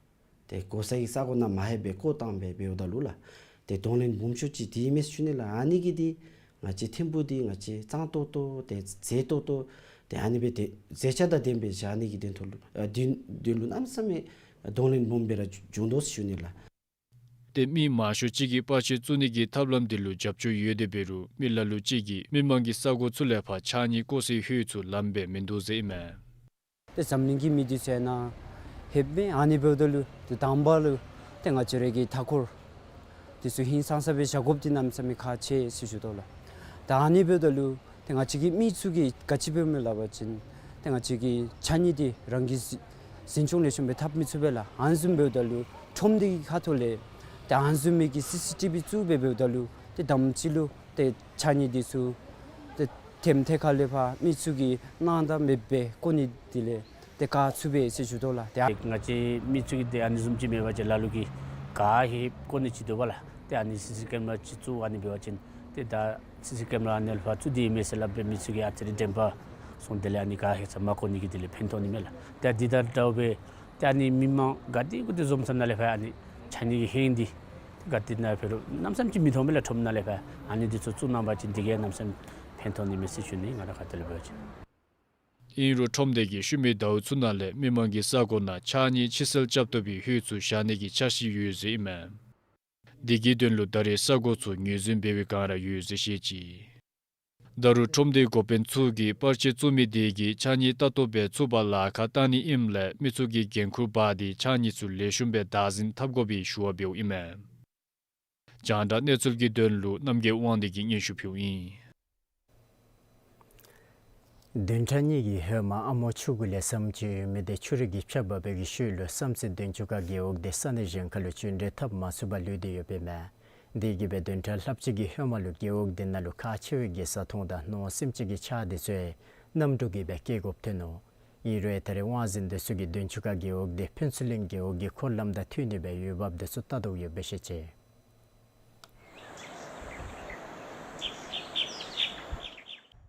ཏེ་བཀོ་ས་གི་ས་གོ་ནང་མ་ལྷོད་པར་བཀོ་བཏང་སྦེ་འབདཝ་ད་ལུ་ལགས། ཏེ་གདོང་ལེན་སྦོམ་ཤོས་ཅིག་དེ་ཨིན་མས་ཟེར་ཞུ་ནི་ལགས། ཨ་ནི་གིས་འདི་ང་བཅས་ཐིམ་ཕུག་འདི་ང་བཅས་གཙང་ཏོག་ཏོ་ཏེ་མཛེས་ཏོག་ཏོ་ཏེ་ཨ་ནི་སྦེ་ཏེ་མཛེས་ཆ་དང་ལྡན་པའི་བཞག་ནི་གི་དོན་ཐོག་ལུ་ཨ་དོན་དོན་ལུ་གནམ་མེད་ས་མེད་གདོང་ལེན་སྦོམ་སྦེ་ར་བྱུང་དོ་ཟེར་ཞུ་ནི་ལགས། ཏེ་མི་མང་ཤོས་ཅིག་གིས་པར་ཆས་བཙུགས་ནི་གི་ཐབས་ལམ་འདི་ལུ་རྒྱབ་སྐྱོར་ཡོད་དེ་འབད་རུང་མི་ལ་ལུ་ཅིག་གིས་མི་མང་གི་ས་གོ་ཚུ་ལས་ཕར་ཕྱགས་སྙིགས་བཀོ་སའི་ཧོད་ཚུ་ལངམ་སྦེ་མིན་འདུག་ཟེར་ཨིན་མས། ཏེ་འཛམ་གླིང་གི་མི་འདི་ཚུ་ནཱ་ལྷོདཔ་མས། ཨ་ནི་འབདཝ་ད་ལུ་ཏེ་དང་པ་ལུ་ཏེ་ང་བཅས་རའི་གི་མཐའ་འཁོར་འདི་ཚུ་ཧིང་སངས་ས་སྦེ་བཞག་དགོཔ་འདི་གནམ་མེད་ས་མེད་ཁག་ཆེ་ཟེར་ཞུ་དོ་ལགས། ད་ཨ་ནི་འབདཝ་ད་ལུ་ཏེ་ང་བཅས་ཀྱི་མི་ཚུ་གིས་ག་ཅི་འབདཝ་སྨོ་སླབ་པ་ཅིན་ཏེ་ང་བཅས་ཀྱིས་ཕྱགས་སྙིགས་འདི་རང་གིས་འཛིན་འཛིན་སྐྱོང་ལེགས་ཤོམ་སྦེ་འཐབ་མི་ཚུགས་པས་ལགས། ཨ་ནི་བཟུམ་འབདཝ་ད་ལུ་ཁྲོམ་སྡེ་གི་ཁ་ཐུག་ལས་ཏེ་ཨ་ནི་བཟུམ་མའི་གི་སི་སི་ཊི་བི་བཙུགས་སྦེ་འབདཝ་ད་ལུ་ཏེ་དང་པ་ཅིག་ལུ་ཏེ་ཕྱགས་སྙིགས་འདི་ཚུ་ཏེ་ཐེམ་ཐེ་ཁ་ལས་ཕར་མི་ཚུ་གིས་སྣང་དག་མེདཔ་སྦེ་བཀོ་ནི་དེ་ལས་ཏེ་བཀག་ཚུགས་པས་ཟེར་ཞུ་དོ་ལགས། ཏེ་ང་བཅས་མི་ཚུ་གིས་ཏེ་ཨ་ནི་བཟུམ་ཅིག་མེད་པ་ཅིན་ལ་ལུ་གིས་ག་ལྷོད་བཀོ་ནི་ཅིག་འདུག་པ་ལགས། ཏེ་ཨ་ནི་སི་སི་ཀེམ་ར་ཅིག་བཙུགས་ཨ་ནི་འབད་བ་ཅིན་ཏེ་ད་སི་སི་ཀེམ་ར་ཨ་ནི་ལུ་ཕར་བཙུགས་ཏེ་ཨིན་མས་ཟེར་སླབ་སྦེ་མི་ཚུ་གིས་ཨ་ཙི་རེ་དྲན་པ་སོང་དེ་ལས་ཨ་ནི་ག་ལྷོད་ས་མ་བཀོ་ནི་གི་དེ་ལས་ཕན་ཐོགས་ནི་མས་ལགས། ཏེ་འདི་དང་འདྲཝ་སྦེ་ཏེ་ཨ་ནི་མི་མང་ག་དེ་གུ་དེ་འཛོམས་ས་ནང་ལས་ཕར་ཨ་ནི་ཕྱགས་སྙིགས་ཀྱི་ཧོད་འདི་ ག་ཏེ་ནང་ཕེབས་རུང་གནམ་མེད་ས་མེད་ཅིག་མི་མཐོང་མས་ལགས། ཁྲོམ་ནང་ལས་ཕར་ཨ་ནི་འདི་ཚུ་བཙུགས་གནང་པ་ཅིན་དེ་གིས་གནམ་མེད་ས་མེད་ཕན་ཐོགས་ནི་མས་ཟེར་ཞུ་ནི། ང་ར་ཁ་ཐུག་ལས་འབད་བ་ཅིན། ཨིན་རུང་ཁྲོམ་སྡེ་གིས་ཤུལ་མའི་ཟླཝ་ཚུ་ནང་ལས་མི་མང་གི་ས་གོ་ནང་ཕྱགས་སྙིགས་ཕྱི་སེལ་རྐྱབ་བཏུབ་པའི་ཧོད་ཚུ་བཞག་ནི་གི་འཆར་གཞི་ཡོད་ཟེར་ཨིན་མས། དེ་གི་དོན་ལུ་ད་རེས་ས་གོ་ཚུ་ངོས་འཛིན་འབད་བའི་བསྒང་ར་ཡོད་ཟེར་བཤད་ཅི། ད་རུང་ཁྲོམ་སྡེའི་འགོ་དཔོན་ཚུ་གིས་པར་ཆས་བཙུགས་མི་དེ་གིས་ཕྱགས་སྙིགས་ལྟ་རྟོག་འབད་ཚུགས་པར་ལཱ་ཁག་བཏང་ནི་ཨིནམ་ལས་མི་ཚུ་གིས་འགན་ཁུར་འབག་སྟེ་ཕྱགས་སྙིགས་ཚུ་ལེགས་ཤོམ་སྦེ་བདག་འཛིན་འཐབ་དགོ་པའི་ཞུ་བ་འབདཝ་ཨིན་མས། རྒྱང་བསྒྲགས་གནས་ཚུལ་གྱི་དོན་ལུ་རྣམ་རྒྱལ་དབང་འདུས་ཀྱིས་སྙན་ཞུ་ཕུལཝ་ཨིན། བདུན་ཕྲག་གཉིས་ཀྱི་ཧེ་མ་ཨ་མོ་ཆུ་གུ་ལས་ཟམ་ཅིག་ཡོད་མི་དེ་ཆུ་རུད་ཀྱིས་ཕྱགས་འབག་པའི་ཤུལ་ལུ་བསམ་རྩེ་བདུན་ཆུ་ཁ་རྒེད་འོག་དེ་ས་གནས་གཞན་ཁ་ལུ་བྱོན་འདྲེན་འཐབ་མ་ཚུགས་པར་ལུས་ཏེ་ཡོདཔ་ཨིན་མས། དེ་གིས་སྦེ་བདུན་ཕྲག་ལྷགཔ་ཅིག་གི་ཧེ་མ་ལུ་རྒེད་འོག་དེ་ནང་ལུ་ཁག་ཆེ་བའི་གི་བཟའ་འཐུང་དང་མནོ་སེམས་ཅན་གྱི་ཆག་དེ་ཚུ་གནམ་གྲུ་གིས་སྦེ་སྐྱེལ་དགོཔ་ཐོན་ནུག། ཨིན་རུང་ད་རེས་དབང་འཛིན་དེ་ཚུ་གིས་བདུན་ཆུ་ཁ་རྒེད་འོག་དེ་ཕུན་ཚོགས་གླིང་རྒེད་འོག་གི་འཁོར་ལམ་དང་མཐུད་ནི་སྦེ་ཡོདཔ་དེ་ཚུ་བལྟ་དོ་ཡོདཔ་སྦེ་བཤད་ཅི།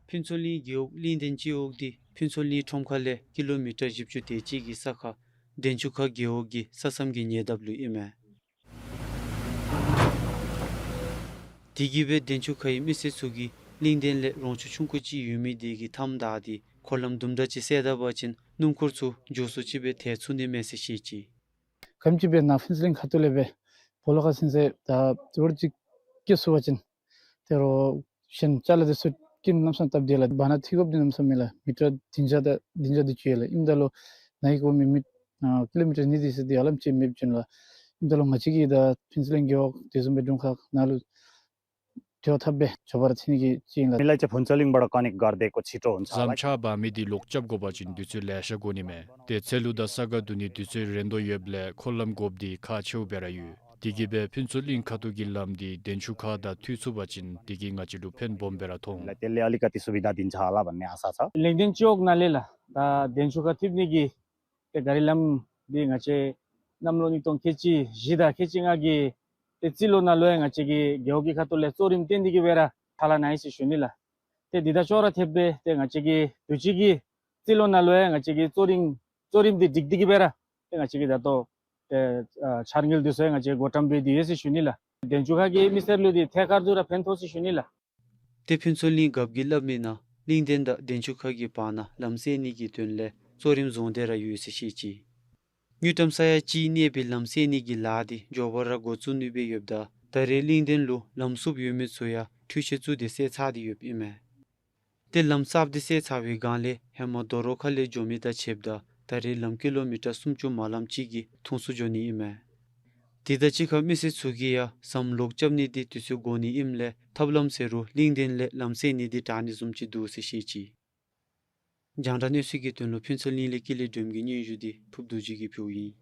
ཕུན་ཚོགས་གླིང་རྒེད་འོག་གླིང་ལྡན་སྤྱི་འོག་འདི་ཕུན་ཚོགས་གླིང་ཁྲོམ་ཁ་ལས་ཀི་ལོ་མི་ཊར་བཞི་བཅུ་དེ་ཅིག་གི་ས་ཁར་བདུན་ཆུ་ཁ་རྒེད་འོག་གི་ས་མཚམས་ཀྱི་ཉེ་འདབས་ལུ་ཨིན་མས། དེ་གིས་སྦེ་བདུན་ཆུ་ཁའི་མི་སེར་ཚུ་གིས་གླིང་ལྡན་ལས་རོང་ཆུ་ཆུང་ཀུ་ཅིག་ཡོད་མི་དེ་གི་མཐའམ་བདའ་སྟེ་འཁོར་ལམ་དུམ་གྲ་ཅིག་བསལ་ད་པ་ཅིན་སྣུམ་འཁོར་ཚུ་མགྱོགས་སུ་ཅིག་སྦེ་ཐལ་ཚུགས་ནི་མས་ཟེར་བཤད་ཅི། ག་དེམ་ཅིག་སྦེ་ནཱ་ཕུན་ཚོགས་གླིང་ཁ་ཐུག་ལས་སྦེ་སྦོ་ལོགས་ཁར་ཚུན་ཚོད་ད་རོཌ་ཅིག་སྐྱེལ་ཚུགས་པ་ཅིན་ཏེ་རོགས་གཞན་ཅ་ལ་དེ་ཚུ་སྐྱེལ་གནམ་མེད་ས་མེད་སྟབས་བདེ་ལགས། བར་ན་ཐིག་དགོཔ་འདི་གནམ་མེད་ས་མེད་མེད་ལགས། མི་ཊར་བདུན་བརྒྱ་དང་བདུན་བརྒྱ་དེ་ཅིག་ཡོད་ལགས། ཨིནམ་ད་ལུ་ནཱ་གི་གོ་མི་མི་ཨ་ཀི་ལོ་མི་ཊར་གཉིས་དེ་ཚུ་དེ་ཧ་ལམ་ཅིག་མེདཔ་ཅིག་ལགས། ཨིནམ་ད་ལུ་ང་བཅས་ཀྱིས་ད་ཕུན་ཚོགས་གླིང་རྒེད་འོག་དེ་བཟུམ་སྦེ་དྲུང་ཁག་ནང་ལུ་འབྲེལ་བ་འཐབ་སྦེ་མགྱོགས་པ་ར་འཐེན་ནི་གི་ཅིག་ཨིན་ལགས། མི་ལ་ཅ་ཕུན་ཚོགས་གླིང་བར་གནས་གར་དེ་ཀོ་ཆི་ཀྲོ་འོང་ཚ་ཟམ་ལགས། ཆག་འབག་མི་དེ་ལོག་རྐྱབ་དགོ་པ་ཅིན་དུས་ཚོད་ལེ་ཤ་འགོར་ནི་མས། ཏེ་ཚལ་ལུ་དང་ས་ག་བསྡུ་ནི་དུས་ཚོད་རན་དོ་ཡོདཔ་ལས་འཁོར་ལམ་དགོཔ་དེ་ཁག་ཆེཝ་སྦེ་ར་ཡོད། དེ་གིས་སྦེ་ཕུན་ཚོགས་གླིང་ཁ་ཐུག་གི་ལམ་དེ་བདུན་ཆུ་ཁ་དང་མཐུད་ཚུགས་པ་ཅིན་དེ་གིས་ང་བཅས་ལུ་ཕན་སྦོམ་སྦེ་ར་མཐོང་། ལགས། དེ་ལས་ཨ་ལི་ཀ་ཏི་སུ་བི་དྷ་འདི་ཚ་ལགས་བར་ནི་ཨ་ས་ས། གླིང་ལྡན་སྤྱི་འོག་ནང་ལས་ལགས། ད་བདུན་ཆུ་ཁ་མཐུད་ནི་གི་ཏེ་ག་རི་ལམ་འདི་ང་བཅས་གནམ་ལོ་ཉིས་སྟོང་ཁལ་གཅིག་བཞི་དང་ཁལ་གཅིག་ལྔ་གི་ཏེ་རྩིས་ལོ་ནང་ལུ་ཡང་ང་བཅས་ཀྱི་རྒེད་འོག་གི་ཁ་ཐུག་ལས་གཙོ་རིམ་བཏོན་ཏེ་གི་སྦེ་ར་ཕྱག་ལཱ་གནང་ཡི་ཟེར་ཞུ་ནི་ལགས། ཏེ་འདི་དང་ཅོག་ར་འཐདཔ་སྦེ་ཏེ་ང་བཅས་ཀྱི་དུས་ཅི་གི་རྩིས་ལོ་ནང་ལུ་ཡང་ང་བཅས་ཀྱི་གཙོ་རིམ་གཙོ་རིམ་འདི་སྒྲིག་སྟེ་གི་སྦེ་ར་ཏེ་ང་བཅས་ཀྱིས་ད་ལྟོ་ཏེ་ཨ་འཆར་དངུལ་འདི་ཚུ་ཡང་ང་བཅས་བགོ་བཀྲམ་འབད་དེ་ཡོད་ཟེར་ཞུ་ནི་ལགས། བདུན་ཆུ་ཁ་གི་མི་སེར་ལུ་འདི་ཐད་ཀར་དུ་ར་ཕན་ཐོགས་ཟེར་ཞུ་ནི་ལགས། ཏེ་ཕུན་ཚོགས་གླིང་རྒཔོ་གིས་སླབ་མི་ནང་གླིང་ལྡན་དང་བདུན་ཆུ་ཁ་གི་བར་ན་ལམ་བསལ་ནི་གི་དོན་ལས་གཙོ་རིམ་བཟུང་སྟེ་ར་ཡོད་ཟེར་བཤད་ཅི། དངུལ་ཀྲམ་ས་ཡ་གཅིག་གནས་པའི་ལམ་བསལ་ནི་གི་ལཱ་འདི་མགྱོགས་པ་ར་འགོ་བཙུགས་ནི་སྦེ་ཡོདཔ་ད་ད་རེས་གླིང་ལྡན་ལུ་ལམ་བསུབ་ཡོད་མི་ཚུ་ཡང་འཕྲུལ་ཆས་བཙུགས་ཏེ་བསལ་ཚར་ཏེ་ཡོདཔ་ཨིན་མས། ཏེ་ལམ་གསརཔ་འདི་བསལ་ཚར་བའི་སྒང་ལས་ཧེ་མ་རྡོ་རོག་ཁ་ལས་འགྱོ་མི་དང་ཕྱདཔ་ད་ད་རེས་ལམ་ཀི་ལོ་མི་ཊར་སུམ་ཅུ་མ་ལངམ་ཅིག་གིས་ཐུང་སུ་འགྱོ་ནི་ཨིན་མས། དེ་དང་གཅིག་ཁར་མི་སེར་ཚུ་གིས་ཡང་ཟམ་ལོག་རྐྱབ་ནི་འདི་དུས་ཚོད་འགོར་ནི་ཨིནམ་ལས་ཐབས་ལམ་ཟེར་རུང་གླིང་ལྡན་ལས་ལམ་བསལ་ནི་འདི་དྲག་ནི་བཟུམ་ཅིག་འདུག་ཟེར་བཤད་ཅི། རྒྱང་བསྒྲགས་གནས་ཚུལ་གྱི་དོན་ལུ་ཕུན་ཚོགས་གླིང་ལས་ཀུན་ལེགས་སྒྲོལམ་གྱི་སྙན་ཞུ་འདི་ཕུརཔ་རྡོ་རྗེ་གིས་ཕུལཝ་ཨིན།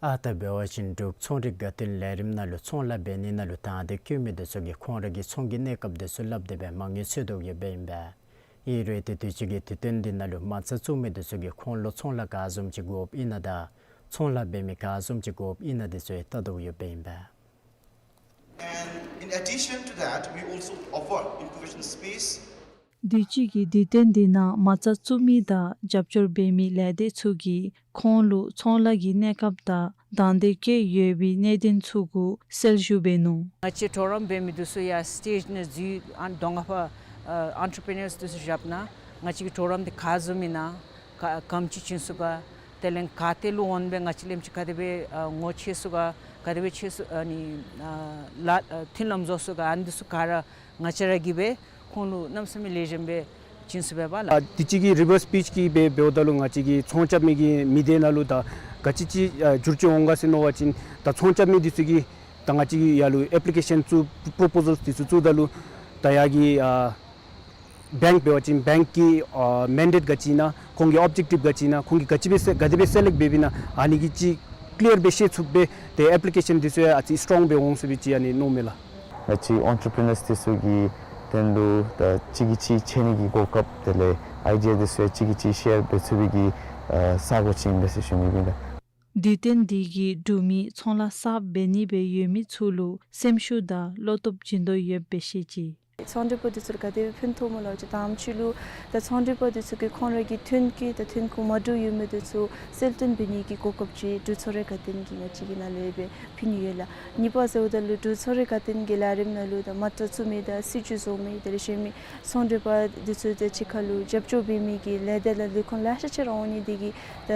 ཨ་རྟག་འབད་བ་ཅིན་འབྲུག་ཚོང་རིག་དགའ་སྟོན་ལས་རིམ་ནང་ལུ་ཚོང་ལཱ་འབད་ནི་ནང་ལུ་དང་འདོད་བསྐྱེད་མི་འདི་ཚུ་གིས་ཁོང་ར་གི་ཚོང་གི་གནས་སྐབས་འདི་ཚུ་སླབ་སྟེ་སྦེ་མ་དངུལ་འཚོལ་དོ་ཡོདཔ་ཨིན་པས། ཨིན་རུང་ཏེ་དུས་ཅི་གི་དུས་སྟོན་འདི་ནང་ལུ་མ་རྩ་བཙུགས་མི་འདི་ཚུ་གིས་ཁོང་ལུ་ཚོང་ལཱ་ག་བཟུམ་ཅིག་དགོཔ་ཨིན་ན་དང་ཚོང་ལཱ་འབད་མི་ག་བཟུམ་ཅིག་དགོཔ་ཨིན་ན་འདི་ཚུ་ཡང་བལྟ་དོ་ཡོདཔ་ཨིན་པས། And in addition to that, we also offer incubation space. དུས་ཅི་གི་དུས་སྟོན་འདི་ནང་མ་རྩ་བཙུགས་མི་དང་རྒྱབ་སྐྱོར་འབད་མི་ལས་སྡེ་ཚུ་གིས་ཁོང་ལུ་ཚོང་ལཱ་གི་གནས་སྐབས་དང་དང་འདོད་བསྐྱེད་ཡོད་པའི་གནད་དོན་ཚུ་གུ་གསལ་ཞུ་འབད་ནུག། ང་བཅས་གྲོགས་རམ་འབད་མི་འདི་ཚུ་ཡང་སི་ཊེཇ་ནང་འཛུལ་ཨ་ནི་གདོང་ཁར་ཕར་ཨ་ཨེན་ཊར་པི་ནརསི་འདི་ཚུ་བཞགཔ་ན་ང་བཅས་ཀྱི་གྲོགས་རམ་འདི་ག་བཟུམ་ཨིན་ན་ག་ག་དེམ་ཅིག་བྱིན་ཚུགས་ག། དེ་ལས་ག་ཏེ་ལུ་འོང་སྦེ་ང་བཅས་ལེམ་ཅིག་ག་དེ་སྦེ་ཨ་ངོ་ཕྱེ་ཚུགས་ག། ག་དེ་སྦེ་ཕྱེ་ཚུགས་ཨ་ནི་ཨ་ལཱ་ཨ་མཐུན་ལམ་བཟོ་ཚུགས་ག། ཨ་ནི་འདི་ཚུ་ག་ར་ང་བཅས་ར་གིས་སྦེ་ཁོང་ལུ་གནམ་མེད་ས་མེད་ལེགས་ཤོམ་སྦེ་བྱིན་ཚུགས་པས་ལགས། ཨ་དུས་ཅི་གི་རི་བརསི་པིཆ་གི་སྦེ་འབདཝ་ད་ལུ་ང་བཅས་ཀྱི་ཚོང་རྐྱབ་མི་གི་མི་སྡེ་ནང་ལུ་ད་ག་ཅི་ཅིག་ཨ་འགྱུར་བཅོས་འོང་ག་ཟེར་མནོ་བ་ཅིན་ད་ཚོང་རྐྱབ་མི་འདི་ཚུ་གིས་ད་ང་བཅས་ཀྱི་ཡར་ལུ་ཨེཔ་ལི་ཀེ་ཤཱན་བཙུགས་པོརོ་པོ་ཟཱལ་འདི་ཚུ་བཙུགས་ད་ལུ་ད་ཡར་གྱི་ཨ་བེངཀ་འབད་བ་ཅིན་བེངཀ་གི་ཨ་མེན་ཌེཊ་ག་ཅི་ཨིན་ན་ཁོང་གི་ཨོབ་ཇེཀ་ཊིབ་ག་ཅི་ཨིན་ན་ཁོང་གིས་ག་ཅི་སྦེ་ག་དེ་སྦེ་སེ་ལེཀཊ་འབདཝ་ཨིན་ན་ཨ་ནི་གི་ཅིག་ཀི་ལི་ཡར་སྦེ་ཤེས་ཚུགསཔ་སྦེ་ཏེ་ཨེཔ་ལི་ཀེ་ཤཱན་འདི་ཚུ་ཡང་ཨ་ཙི་སི་ཊོང་སྦེ་འོང་ཟེར་སྦེ་ཅིག་ཨ་ནི་མནོཝ་མས་ལགས། ང་བཅས་ཨེན་ཊར་པི་རི་ནརསི་འདི་ཚུ་གི་དོན་ལུ་ད་གཅིག་གིས་གཅིག་འཚོལ་ནི་གི་གོ་སྐབས་དེ་ལས་ཨའི་ཌི་ཡ་འདི་ཚུ་ཡང་གཅིག་གིས་གཅིག་ཤེར་འབད་ཚུགས་པའི་གི་ཨ་ས་གོ་ཅིག་ཨིན་པས་ཟེར་ཞུ་ནི་ཨིན་ལགས། དུས་སྟོན་འདི་གིས་འབྲུག་མི་ཚོང་ལཱ་གསརཔ་འབད་ནི་སྦེ་ཡོད་མི་ཚུ་ལུ་སེམས་ཤུགས་དང་བློ་སྟོབས་བྱིན་དོ་ཡོདཔ་སྦེ་བཤད་ཅི། ཚོང་འབྲེལ་པ་འདི་ཚུ་ག་དེ་སྦེ་ཕན་ཐོགས་སྨོ་ལོ་ཅིག་དང་པ་ཅིག་ལུ་ད་ཚོང་འབྲེལ་པ་འདི་ཚུ་གིས་ཁོང་ར་གི་ཐོན་སྐྱེད་དང་ཐོན་ཁུངས་མ་འདྲཝ་ཡོད་མི་འདི་ཚུ་གསལ་སྟོན་འབད་ནི་གི་གོ་སྐབས་ཅིག་འབྲུག་ཚོང་རའི་དགའ་སྟོན་གྱིས་ང་བཅས་ཀྱི་ནང་ལས་སྦེ་ཕུལ་ནི་ཡོད་ལགས། གཉིས་པ་ཟེརཝ་ད་ལུ་འབྲུག་ཚོང་རའི་དགའ་སྟོན་གྱི་ལས་རིམ་ནང་ལུ་ད་མ་ཊ་བཙུགས་མི་དང་སིལ་ཆུ་བཟོ་མི་དེ་ལས་གཞན་མི་ཚོང་འབྲེལ་པ་འདི་ཚུ་དང་གཅིག་ཁར་ལུ་རྒྱབ་སྐྱོར་འབད་མི་གི་ལས་སྡེ་ལ་ལུ་ཁོང་ལེ་ཤ་ཅིག་ར་འོང་ནི་དེ་གིས་ད་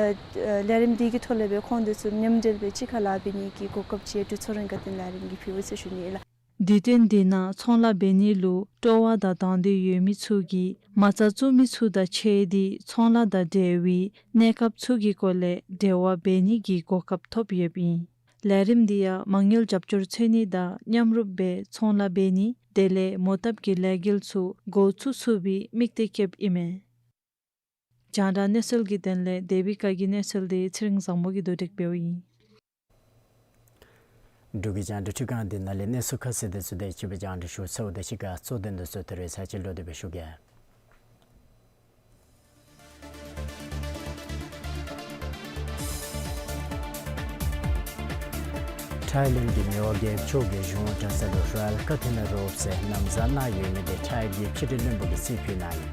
ལས་རིམ་འདི་གི་ཐོག་ལས་སྦེ་ཁོང་འདི་ཚུ་མཉམ་འབྲེལ་སྦེ་གཅིག་ཁར་ལཱ་འབད་ནི་གི་གོ་སྐབས་ཅིག་འབྲུག་ཚོང་རའི་དགའ་སྟོན་ལས་རིམ་གྱིས་ཕུལཝ་ཟེར་ཞུ་ནི་ལགས། དུས་སྟོན་འདི་ནང་ཚོང་ལཱ་འབད་ནི་ལུ་སྤྲོ་བ་དང་དང་འདོད་ཡོད་མི་ཚུ་གིས་མ་རྩ་བཙུགས་མི་ཚུ་དང་ཕྱད་དེ་ཚོང་ལཱ་དང་འབྲེལ་བའི་གནས་སྐབས་ཚུ་གི་སྐོར་ལས་འབྲེལ་བ་འབད་ནི་གི་གོ་སྐབས་ཐོབ་ཡོདཔ་ཨིན། ལས་རིམ་འདི་ཡང་མ་དངུལ་རྒྱབ་སྐྱོར་འཚོལ་ནི་དང་མཉམ་རུབ་སྦེ་ཚོང་ལཱ་འབད་ནི་དེ་ལས་མོ་བཏབ་ཀྱི་ལས་འགུལ་ཚུ་འགོ་བཙུགས་ཚུགས་པའི་དམིགས་གཏད་བསྐྱེདཔ་ཨིན་མས། རྒྱང་བསྒྲགས་གནས་ཚུལ་གྱི་དོན་ལས་དེ་བི་ཀ་གི་གནས་ཚུལ་འདི་ཚེ་རིང་བཟང་པོ་གིས་བསྡུ་སྒྲིག་འབདཝ་ཨིན། འབྲུག་གི་རྒྱང་བསྒྲགས་ཁྲི་ཁང་འདི་ནང་ལས་གནས་ཚུལ་ཁ་གསལ་འདི་ཚུ་དེ་ཅིག་སྦེ་རྒྱང་བསྒྲགས་ཞུ་ཚརཝ་ད་གཅིག་ཁར་གཙོ་དོན་འདི་ཚུ་ད་རེས་ཚར་གཅིག་ལོག་སྟེ་སྦེ་ཞུ་གེ། ཐའི་ལེནཌ་གི་མི་དབང་རྒྱལཔོ་མཆོག་གིས་གཞུང་གྲྭ་ཚང་ལུ་རོ་ཡཱལ་ཀ་ཐི་ན་རོབསི་ཟེར་ནམ་བཟའ་གནང་ཡོད་མི་དེ་ཐའི་གི་ཕྱི་འབྲེལ་བློན་པོ་གིས་རྩིས་ཕུལ་གནང་ཡི།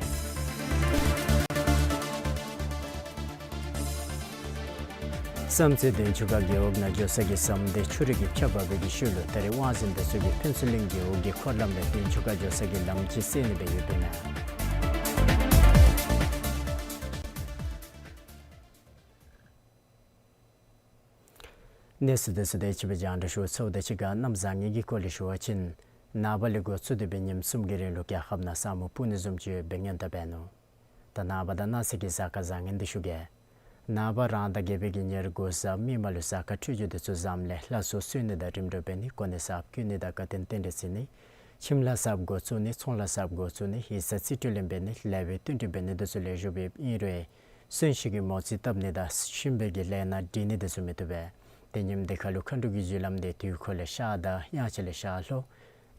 བསམ་རྩེ་བདུན་ཅུ་ཀ་རྒེད་འོག་ནང་འགྱོ་ས་གི་ཟམ་དེ་ཆུ་རུད་ཀྱིས་ཁྱབ་འབག་པའི་ཤུལ་ལུ་ད་རེས་དབང་འཛིན་པ་ཚུ་གིས་ཕུན་ཚོགས་གླིང་རྒེད་འོག་གི་འཁོར་ལམ་ལས་བདུན་ཅུ་ཀ་འགྱོ་ས་གི་ལམ་ཅིག་སེལ་ནི་སྦེ་ཡོདཔ་ཨིན་མས། གནས་ཚུལ་འདི་ཚུ་དེ་ཅིག་སྦེ་རྒྱང་བསྒྲགས་ཞུ་ཚརཝ་ད་གཅིག་ཁར་གནམ་བཟང་ངན་གྱི་སྐོར་ལས་ཞུ་བ་ཅིན་ནངས་པ་ལས་འགོ་བཙུགས་ཏེ་སྦེ་ཉིནམ་གསུམ་གྱི་རིང་ལུ་རྒྱལ་ཁབ་ནང་ས་སྨུག་སྤུབ་ནི་བཟུམ་ཅིག་ཡོདཔ་སྦེ་སྔོན་བརྡ་འབད་ནུག། ད་ནངས་པ་དང་གནངས་ཚེ་གི་གཟའ་སྐར་བཟང་ངན་འདི་ཞུ་གེ། ནངས་པ་རང་ཟླ་བརྒྱད་པའི་གི་ཉེར་དགུ་གཟའ་མིག་དམར་ལུ་གཟའ་སྐར་འཕྲོད་སྦྱོར་འདི་ཚུ་བཟངམ་ལས་ལྷ་གསོལ་གསོལ་ནི་དང་རིམ་གྲོ་འབད་ནི་གོ་གནས་གསརཔ་བསྐོ་ནི་དང་དགའ་སྟོན་རྟེན་འབྲེལ་བརྩི་ནི་ཁྱིམ་ལྷ་གསརཔ་འགོ་བཙུགས་ནི་ཚོང་ལཱ་གསརཔ་འགོ་བཙུགས་ནི་ཡིག་ཚང་རྩིས་སྤྲོད་ལེན་འབད་ནི་ལེགས་པའི་བསྟུན་གྲོས་འབད་ནི་འདི་ཚུ་ལེགས་ཤོམ་སྦེ་ཨིན་རུང་གསོན་གཤིན་གྱི་མོ་རྩིས་བཏབ་ནི་དང་གཤིན་པོའི་གི་ལས་སྣ་འདྲེན་ནི་འདི་ཚུ་མི་བཏུབ་པས། ཏེ་ཉིནམ་འདི་ཁར་ལུ་མཁའ་འགྲོ་གི་རྒྱུ་ལམ་འདི་དུས་འཁོར་ལས་ཤར་དང་དབྱངས་འཆར་ལས་ཤར་ལྷོ།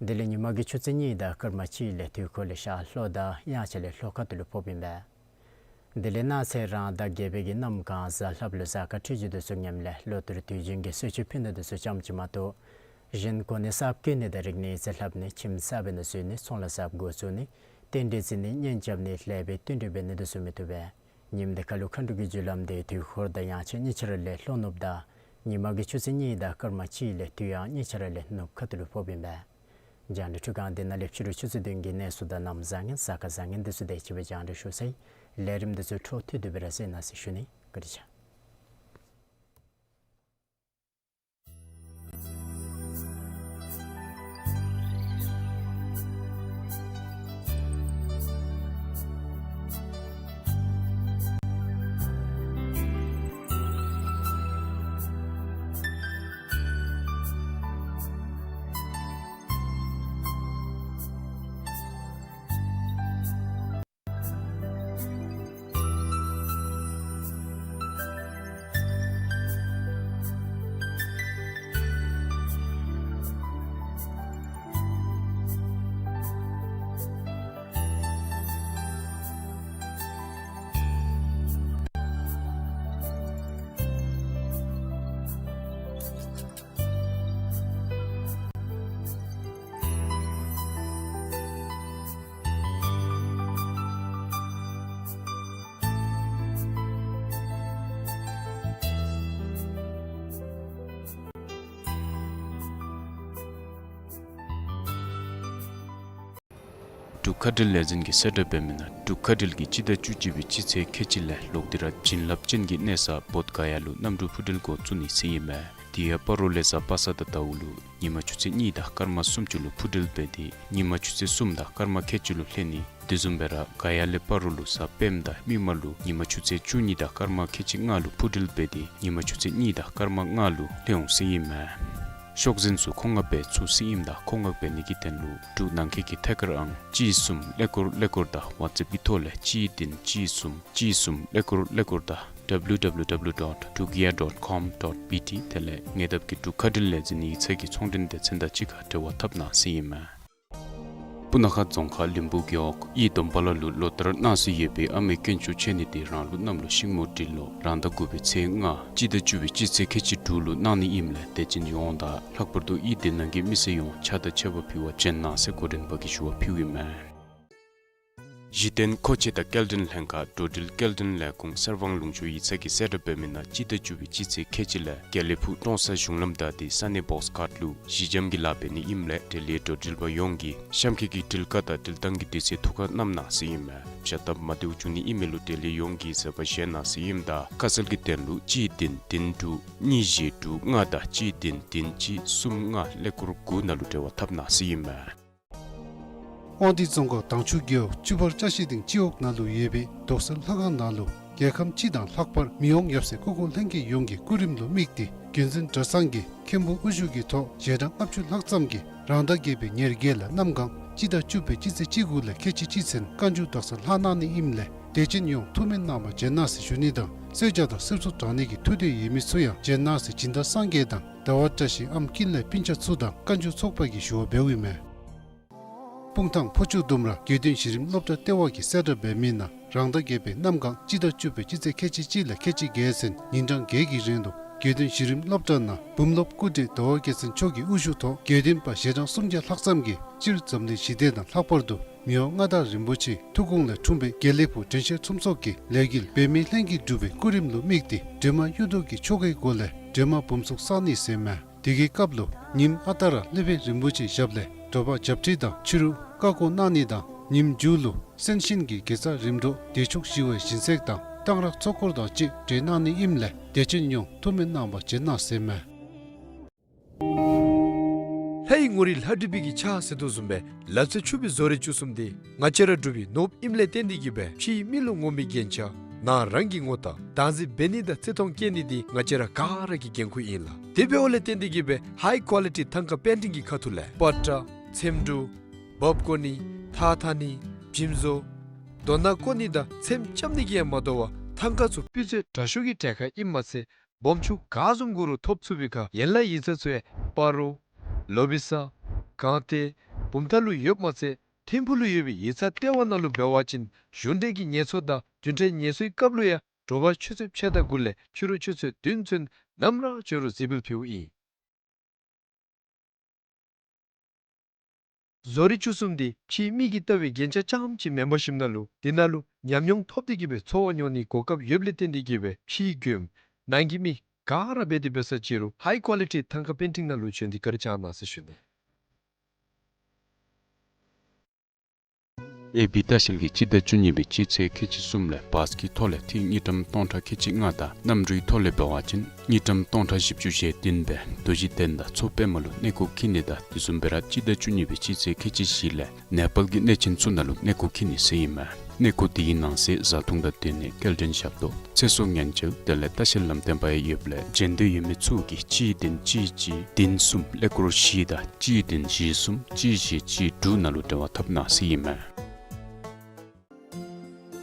དེ་ལས་ཉིན་མ་གི་ཆུ་ཚོད་གཉིས་དང་སྐར་མ་གཅིག་ལས་དུས་འཁོར་ལས་ཤར་ལྷོ་དང་དབྱངས་འཆར་ལས་ལྷོ་ཁ་ཐུག་ལུ་ཕོགཔ་ཨིན་པས། དེ་ལས་གནངས་ཚེ་རང་ཟླ་བརྒྱད་པའི་གི་གནམ་གང་གཟའ་ལྷགཔ་ལུ་གཟའ་སྐར་འཕྲོད་སྦྱོར་འདི་ཚུ་ངནམ་ལས་ལོ་ལྟར་དུས་རྒྱུན་གྱི་གསོལ་མཆོད་ཕུལ་ནི་འདི་ཚུ་ཙམ་ཅིག་མ་གཏོགས་གཞན་གོ་གནས་གསརཔ་བསྐོ་ནི་དང་རིག་གནས་ཡིག་ཚང་ལྷབ་ནི་ཁྱིམ་གསར་པའི་ནང་འཛུལ་ནི་ཚོང་ལཱ་གསརཔ་འགོ་བཙུགས་ནི་རྟེན་འབྲེལ་བརྩི་ནི་གཉེན་རྐྱབ་ནི་ལེགས་པའི་བསྟུན་གྲོས་འབད་ནི་འདི་ཚུ་མི་བཏུབ་པས། ཉིནམ་འདི་ཁར་ལུ་མཁའ་འགྲོ་གི་རྒྱུ་ལམ་འདི་དུས་འཁོར་དང་དབྱངས་འཆར་གཉིས་ཆ་ར་ལས་ལྷོ་ནུབ་དང་ཉིན་མ་གི་ཆུ་ཚོད་གཉིས་དང་སྐར་མ་གཅིག་ལས་དུས་དབྱངས་གཉིས་ཆ་ར་ལས་ནུབ་ཁ་ཐུག་ལུ་ཕོགཔ་ཨིན་པས། རྒྱང་བསྒྲགས་འཕྲུལ་ཁང་འདི་ནང་ལས་ཕྱི་རུ་ཆུ་ཚོད་བདུན་གྱི་གནས་ཚུལ་དང་གནམ་བཟང་ངན་གཟའ་སྐར་བཟང་ངན་འདི་ཚུ་དེ་ཅིག་སྦེ་རྒྱང་བསྒྲགས་ཞུ་ཚར་ཡི། ལས་རིམ་འདི་ཚུ་འཕྲོ་མཐུད་དེ་སྦེ་ར་གསན་གནང་ཟེར་ཞུ་ནི། བཀའ་དྲིན་ཆེ། འབྲུག་མཁའ་འགྲུལ་ལས་འཛིན་གྱིས་གསལ་བསྒྲགས་འབད་མི་ནང་འབྲུག་མཁའ་འགྲུལ་གྱིས་སྤྱི་ཟླ་བཅུ་གཅིག་པའི་སྤྱི་ཚེས་ཁལ་གཅིག་ལས་ལོག་སྟེ་ར་བྱིན་རླབས་ཅན་གྱི་གནས་ས་བོདྷ་ག་ཡ་ལུ་གནམ་གྲུ་འཕུར་འགྲུལ་འགོ་བཙུགས་ནི་ཟེར་ཨིན་མས། དེ་ཡང་སྤ་རོ་ལས་གཟའ་པ་སངས་དང་ཟླཝ་ལུ་ཉིན་མ་ཆུ་ཚོད་གཉིས་དང་སྐར་མ་སུམ་ཅུ་ལུ་འཕུར་འགྲུལ་འབད་དེ་ཉིན་མ་ཆུ་ཚོད་གསུམ་དང་སྐར་མ་ཁལ་གཅིག་ལུ་ལྷོད་ནི། དེ་བཟུམ་སྦེ་ར་ག་ཡ་ལས་སྤ་རོ་ལུ་གཟའ་སྤེནམ་དང་མིག་དམར་ལུ་ཉིན་མ་ཆུ་ཚོད་བཅུ་གཉིས་དང་སྐར་མ་ཁལ་གཅིག་ལྔ་ལུ་འཕུར་འགྲུལ་འབད་དེ་ཉིན་མ་ཆུ་ཚོད་གཉིས་དང་སྐར་མ་ལྔ་ལུ་ལྷོད་འོང་ཟེར་ཨིན་མས། ཤོག་འཛིན་ཚུ་མཁོ་མངགས་འབད་ཚུགས་ཟེར་ཨིནམ་ད་མཁོ་མངགས་འབད་ནི་གི་དོན་ལུ་འབྲུག་ནང་འཁོད་ཀྱི་ཐད་ཀར་ཨང་གཅིག་གསུམ་ཀླད་ཀོར་ཀླད་ཀོར་དང་ཝཊས་ཨེཔ་གི་ཐོག་ལས་གཅིག་བདུན་གཅིག་གསུམ་གཅིག་གསུམ་ཀླད་ཀོར་ཀླད་ཀོར་དང་W W W dot dugia dot com dot B T དེ་ལས་ཉེ་འདབས་ཀྱི་འབྲུག་མཁའ་འགྲུལ་ལས་འཛིན་ཡིག་ཚང་གི་ཚོང་འབྲེལ་སྡེ་ཚན་དང་གཅིག་ཁར་འབྲེལ་བ་འཐབ་གནང་ཟེར་ཨིན་མས། སྤུ་ན་ཁ་རྫོང་ཁག་ལིམ་བུ་རྒེད་འོག་ཨི་དོམ་པ་ལ་ལུ་ལོ་བསྟར་གནང་སྲོལ་ཡོད་པའི་ཨ་མའི་དཀོན་མཆོག་མཆོད་གནས་དེ་རང་ལུགས་གནམ་ལོ་ཤིང་མོ་སྦྲུལ་ལོ་རང་ཟླ་དགུ་པའི་ཚེས་ལྔ་སྤྱི་ཟླ་བཅུ་པའི་སྤྱི་ཚེས་ཁལ་གཅིག་དྲུག་ལུ་གནང་ནི་ཨིནམ་ལས་དད་ཅན་ཡོངས་དང་ལྷག་པར་དུ་ཨི་སྡེ་ནང་གི་མི་སེར་ཡོངས་ཕྱག་དང་མཆོད་པ་ཕུལ་བར་བྱོན་གནང་ཟེར་འགོ་འདྲེན་པ་གིས་ཞུ་བ་ཕུལཝ་ཨིན་མས། གཞི་རྟེན་མཁོ་ཆས་དང་སྐྱེལ་འདྲེན་ལྷན་ཁག་འགྲོ་འགྲུལ་སྐྱེལ་འདྲེན་ལས་ཁུངས་གསར་སྤང་ལུང་ཕྱོགས་ཡིག་ཚང་གིས་གསལ་བསྒྲགས་འབད་མི་ནང་སྤྱི་ཟླ་བཅུ་པའི་སྤྱི་ཚེས་ཁལ་གཅིག་ལས་དགེ་ལེགས་ཕུག་ཀྲོང་གསར་གཞུང་ལམ་བདའ་སྟེ་ས་གནས་བོགས་ཁཊ་ལུ་གཞི་འགྱམ་གྱིས་ལཱ་འབད་ནི་ཨིནམ་ལས་འབྲེལ་ཡོད་འགྲོ་འགྲུལ་པ་ཡོངས་ཀྱིས་གཤམ་འཁོད་ཀྱི་འགྲུལ་བཀག་དང་འགྲུལ་བཏང་གི་དུས་ཚོད་ཐུགས་ཁར་བསྣམ་གནང་ཟེར་ཨིན་མས། བྱ་སྟབས་མ་བདེཝ་བྱུང་ནི་ཨིན་མི་ལུ་འབྲེལ་ཡོད་ཡོངས་ཀྱིས་བཟོད་པ་བཞེས་གནང་ཟེར་ཨིནམ་ད་ཁ་གསལ་གྱི་དོན་ལུ་གཅིག་བདུན་བདུན་དྲུག་གཉིས་བཞི་དྲུག་ལྔ་དང་གཅིག་བདུན་བདུན་གཅིག་གསུམ་ལྔ་ཀླད་ཀོར་དགུ་ནང་ལུ་འབྲེལ་བ་འཐབ་གནང་ཟེར་ཨིན་མས། དབང་འདུས་རྫོང་ཁག་དྭངས་ཆུ་རྒེད་འོག་ཆུ་ཕར་ཅ་ཤི་སྟེང་སྤྱི་འོག་ནང་ལུ་ཡོད་པའི་རྡོག་གསར་ལྷ་ཁང་ནང་ལུ་རྒྱལ་ཁམས་སྤྱི་དང་ལྷག་པར་མི་དབང་ཡབ་སྲས་སྐུ་འཁོར་ལྷན་རྒྱས་ཡོངས་ཀྱི་སྐུ་རིམ་ལུ་དམིགས་ཏེ་རྒྱུན་འཛིན་གྲྭ་ཚང་གིས་མཁན་པོ་དབུ་བཞུགས་ཀྱི་ཐོག་ཞལ་གྲངས་ལྔ་བཅུ་ལྷག་ཙམ་གྱིས་རང་ཟླ་བརྒྱད་པའི་ཉེར་བརྒྱད་ལས་གནམ་གང་སྤྱི་ཟླ་བཅུ་པའི་སྤྱི་ཚེས་གཅིག་དགུ་ལས་ཁལ་གཅིག་གཅིག་ཚུན་བཀའ་འགྱུར་རྡོག་གསར་ལྷག་གནང་ནི་ཨིནམ་ལས་དད་ཅན་ཡོངས་ཐུགས་སྨོན་གནང་བར་བྱོན་གནང་ཟེར་ཞུ་ནི་དང་གསོལ་ཇ་དང་གསེར་མཚོ་དྲང་ནི་གི་ཐུགས་འདོད་ཡོད་མི་ཚུ་ཡང་བྱོན་གནང་ཟེར་སྦྱིན་བདག་སངས་རྒྱས་དང་ཟླ་བ་བཀྲ་ཤིས་ཨམ་སྐྱིད་ལས་སྤུན་ཆ་ཚུ་དང་བཀའ་འགྱུར་ཚོགས་པ་གིས་ཞུ་བ་འབདཝ་ཨིན་མས། སྤུངས་ཐང་ཕོ་ཆུ་ལྡུམ་ར་དགེ་འདུན་གཞི་རིམ་སློབ་གྲྭ་ལྟེ་བ་གིས་གསལ་བསྒྲགས་འབད་མི་ནང་རང་ཟླ་བརྒྱད་པའི་གནམ་གང་སྤྱི་ཟླ་བཅུ་པའི་སྤྱི་ཚེས་ཁལ་གཅིག་གཅིག་ལས་ཁལ་གཅིག་བརྒྱད་ཚུན་ཉིན་གྲངས་བརྒྱད་ཀྱི་རིང་ལུ་དགེ་འདུན་གཞི་རིམ་སློབ་གྲྭ་ནང་བུམ་སློབ་སྐུ་བགྲེས་ཟླ་བ་རྒྱལ་མཚན་མཆོག་གི་དབུ་བཞུགས་ཐོག་དགེ་འདུན་པ་ཞལ་གྲངས་སུམ་བརྒྱ་ལྷག་ཙམ་གྱིས་སྤྱིར་འཛམ་གླིང་ཞི་བདེ་དང་ལྷག་པར་དུ་མི་དབང་མངའ་བདག་རིན་པོ་ཆེའི་ཐུགས་དགོངས་ལས་འཁྲུངས་པའི་དགེ་ལེགས་ཕུག་དྲན་ཤེས་ཚོམས་ཚོགས་ཀྱི་ལས་འགུལ་འབད་མེད་ལྷན་གྱིས་སྒྲུབ་པའི་སྐུ་རིམ་ལུ་དམིགས་ཏེ་སྒྲོལ་མ་གཡུ་ཐོག་གི་ཆོ་གའི་སྒོ་ལས་སྒྲོལ་མ་བུམ་ཚུགས་བསག་ནི་ཟེར་མས། དེ་གི་སྐབས་ལུ་ཉིནམ་ཨ་རྟག་ར་སློབ་དཔོན་རིན་པོ་ཆེའི་ཞབས་ལས་དྲོ་པ་ཇབ་ཁྲི་དང་ཕྱི་རུ་བཀའ་བསྒོ་གནང་ནི་དང་ཉིནམ་མཇུག་ལུ་གསན་ཤིང་གི་དགེ་རྩ་རིམ་གྲོ་བདེ་མཆོག་ཞི་བའི་སྦྱིན་སྲེག་དང་གཏང་རག་ཚོགས་འཁོར་དང་བཅས་གྲོལ་གནང་ནི་ཨིནམ་ལས་དད་ཅན་ཡོངས་ཐུགས་སྨོན་གནང་བར་བྱོན་གནང་ཟེར་མས། ལྷ་ཡི་ངོ་རིས་ལྷ་བྲིས་པའི་གི་ཕྱག་ཟེར་དོ་བཟུམ་སྦེ་ལ་རྩེ་ཆུ་སྦིས་བཟོ་རིག་བཅུ་གསུམ་འདི་ང་བཅས་ར་འབྲུག་པའི་ནོར་བུ་ཨིནམ་ལས་བརྟེན་ཏེ་གིས་སྦེ་ཕྱིའི་མི་ལུ་ངོམ་པའི་རྒྱན་ཆ་ནང་རང་གིས་ངོ་རྟགས་བདག་འཛིན་འབད་ནི་དང་བརྩི་མཐོང་བསྐྱེད་ནི་འདི་ང་བཅས་ར་ག་ར་གི་འགན་ཁུར་ཨིན་ལགས། དེ་འབདཝ་ལས་བརྟེན་ཏེ་གིས་སྦེ་ཧའི་ཀོ་ལི་ཊི་ཐང་ཀ་པེན་ཊིང་གི་ཁ་ཐུག་ལས་པ་ཏྲ་ཚེམ་དྲུབ་འབག་བཀོ་ནི་ཐགས་འཐག་ནི་འཇིམ་བཟོ་རྡོ་ནག་བརྐོ་ནི་དང་ཚེམ་རྐྱབ་ནི་གི་ཡང་མ་དོ་བར་ཐང་ཀ་ཚུ་སྤུས་ཚད་དྲག་ཤོས་ཀྱི་གྲལ་ཁར་ཨིནམ་མ་ཚད་སྦོམ་ཆུང་ག་བཟུམ་དགོ་རུང་ཐོབ་ཚུགས་པའི་ཁར་ཡན་ལག་ཡིག་ཚང་ཚུ་ཡང་སྤ་རོ་ལོ་བི་ས་སྒང་སྟེང་བུམ་ཐང་ལུ་ཡོདཔ་མ་ཚད་ཐིམ་ཕུག་ལུ་ཡོད་པའི་ཡིག་ཚང་ལྟེ་བ་ནང་ལུ་འབད་བ་ཅིན་གཞུང་འབྲེལ་གྱི་ངལ་གསོ་དང་རྒྱུན་འབྲེལ་ངལ་གསོའི་སྐབས་ལུ་ཡང་དྲོ་པ་ཆུ་ཚོད་ཕྱེད་དང་དགུ་ལས་ཕྱི་རུ་ཆུ་ཚོད་བདུན་ཚུན་ནམ་ར་བྱོན་རུང་གཟིགས་འབུལ་ཕུལཝ་ཨིན། བཟོ་རིག་བཅུ་གསུམ་འདི་ཕྱིའི་མི་གིས་བལྟ་བའི་རྒྱན་ཆ་རྐྱངམ་ཅིག་མེན་པར་ཞིནམ་ལས་དེ་ནང་ལུ་ཉམས་མྱོང་ཐོབ་སྟེ་གིས་སྦེ་འཚོ་བ་མྱོང་ནིའི་གོ་སྐབས་ཡོདཔ་ལས་བརྟེན་ཏེ་གིས་སྦེ་ཕྱིའི་མགྱོནམ་ནང་གི་མི་ག་ར་འབད་དེ་འབད་ས་ཅིག་རུང་ཧའི་ཀོ་ལི་ཊི་ཐང་ཀ་པེན་ཊིང་ནང་ལུ་བྱོན་ཏེ་བཀའ་དྲིན་བསྐྱང་གནང་ཟེར་ཞུ་ནི། ཨེ་བི་ལྟ་བཤལ་གྱིས་སྤྱི་ཟླ་བཅུ་གཉིས་པའི་སྤྱི་ཚེས་ཁལ་གཅིག་གསུམ་ལས་བཱས་ཀྱི་ཐོག་ལས་ཐིག་དངུལ་ཀྲམ་སྟོང་ཕྲག་ཁལ་གཅིག་ལྔ་དང་གནམ་གྲུའི་ཐོག་ལས་འབད་བ་ཅིན་དངུལ་ཀྲམ་སྟོང་ཕྲག་བཞི་བཅུ་ཞེ་བདུན་སྦེ་རྡོ་རྗེ་གདན་དང་མཚོ་པདྨ་ལུ་གནས་སྐོར་འཁྱིད་ནི་དང་དེ་བཟུམ་སྦེ་ར་སྤྱི་ཟླ་བཅུ་གཉིས་པའི་སྤྱི་ཚེས་ཁལ་གཅིག་བཞི་ལས་ནེ་པཱལ་གྱི་གནས་ཆེན་ཚུ་ནང་ལུ་གནས་སྐོར་འཁྱིད་ནི་ཟེར་ཨིན་མས། གནས་སྐོར་དེའི་ནང་གསེས་བཟའ་འཐུང་དང་སྡོད་གནས་སྐྱེལ་འདྲེན་ཞབས་ཏོག་ཚེ་སྲོག་ཉེན་བཅོལ་དེ་ལས་ལྟ་བཤལ་ལམ་སྟོན་པ་ཡང་ཡོདཔ་ལས་བྱོན་འདོད་ཡོད་མི་ཚུ་གིས་གཅིག་བདུན་གཅིག་གཅིག་བདུན་གསུམ་ཀླད་ཀོར་བཞི་དང་གཅིག་བདུན་བཞི་གསུམ་གཅིག་བཞི་གཅིག་དྲུག་ནང་ལུ་འབྲེལ་བ་འཐབ་གནང་ཟེར་ཨིན་མས།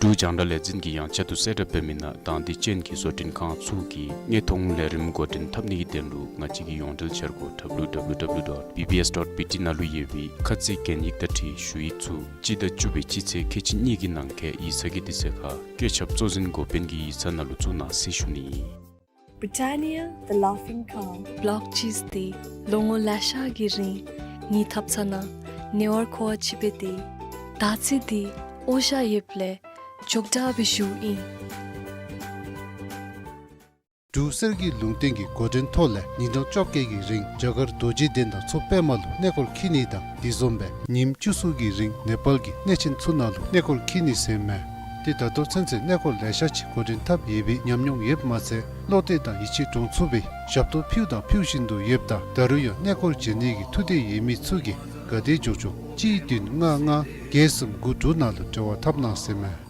འབྲུག་རྒྱང་བསྒྲགས་ལས་འཛིན་གྱིས་ཡང་བསྐྱར་དུ་གསལ་བསྒྲགས་འབད་མི་ནང་དང་འདོད་ཅན་གྱི་བཟོ་སྐྲུན་ཁང་ཚུ་གིས་དངོས་མཐོང་ལས་རིམ་འགོ་འདྲེན་འཐབ་ནི་གི་དོན་ལུ་ང་བཅས་ཀྱི་ཡོངས་འབྲེལ་འཆར་སྒོ་W W W dot B B S dot B T ནང་ལུ་ཡོད་པའི་ཁ་ཚིག་གན་ཡིག་དང་འཁྲིལ་ཞུ་ཡིག་ཚུ་སྤྱི་ཟླ་བཅུ་པའི་སྤྱི་ཚེས་ཁལ་གཅིག་གཉིས་ཀྱི་ནང་འཁོད་ཡིག་ཚང་གི་དུས་ཚོད་ཁར་བཀོད་ཁྱབ་གཙོ་འཛིན་འགོ་དཔོན་གྱི་ཡིག་ཚང་ནང་ལུ་བཙུགས་གནང་ཟེར་ཞུ་ནི། Britannia, the laughing calm. བློག་ཅིས་ཏེ་ལོ་ངོ་ལེ་ཤ་གི་རིང་ངེའི་ཐབ་ཚང་ནང་ནེ་ཝར་ཁོ་བ་ཅིག་སྦེ་སྡོད། ད་ཚེ་འདི་འོ་ཞ་ཡོདཔ་ལས་འཇོག་དྲག་སྦེ་བཞུགས་ཨིན། འབྲུག་གསེར་གྱི་ལུང་བསྟན་གྱི་འགོ་འདྲེན་ཐོག་ལས་ཉིན་གྲངས་བཅོ་བརྒྱད་ཀྱི་རིང་རྒྱ་གར་རྡོ་རྗེ་གདན་དང་མཚོ་པདྨ་ལུ་གནས་སྐོར་འཁྱིད་ནི་དང་དེ་བཟུམ་སྦེ་ཉིནམ་བཅུ་གསུམ་གྱི་རིང་ནེ་པཱལ་གྱི་གནས་ཆེན་ཚུ་ནང་ལུ་གནས་སྐོར་འཁྱིད་ནི་ཟེར་མས། ཏེ་ད་ལྟོ་ཚུན་ཚོད་གནས་སྐོར་ལེ་ཤ་ཅིག་འགོ་འདྲེན་འཐབ་ཡོད་པའི་ཉམས་མྱོང་ཡོདཔ་མ་ཚད་བློ་གཏད་དང་ཡིད་ཆེས་འདྲོངས་ཚུགས་པའི་ཞབས་ཏོག་ཕུལཝ་དང་ཕུལ་བཞིན་དུ་ཡོདཔ་ད་ད་རུང་ཡང་གནས་སྐོར་བྱོན་ནི་གི་ཐུགས་འདོད་ཡོད་མི་ཚུ་གིས་ག་དེ་མགྱོགས་མགྱོགས་གཅིག་བདུན་ལྔ་ལྔ་བརྒྱད་གསུམ་དགུ་དྲུག་ནང་ལུ་འབྲེལ་བ་འཐབ་གནང་ཟེར་མས།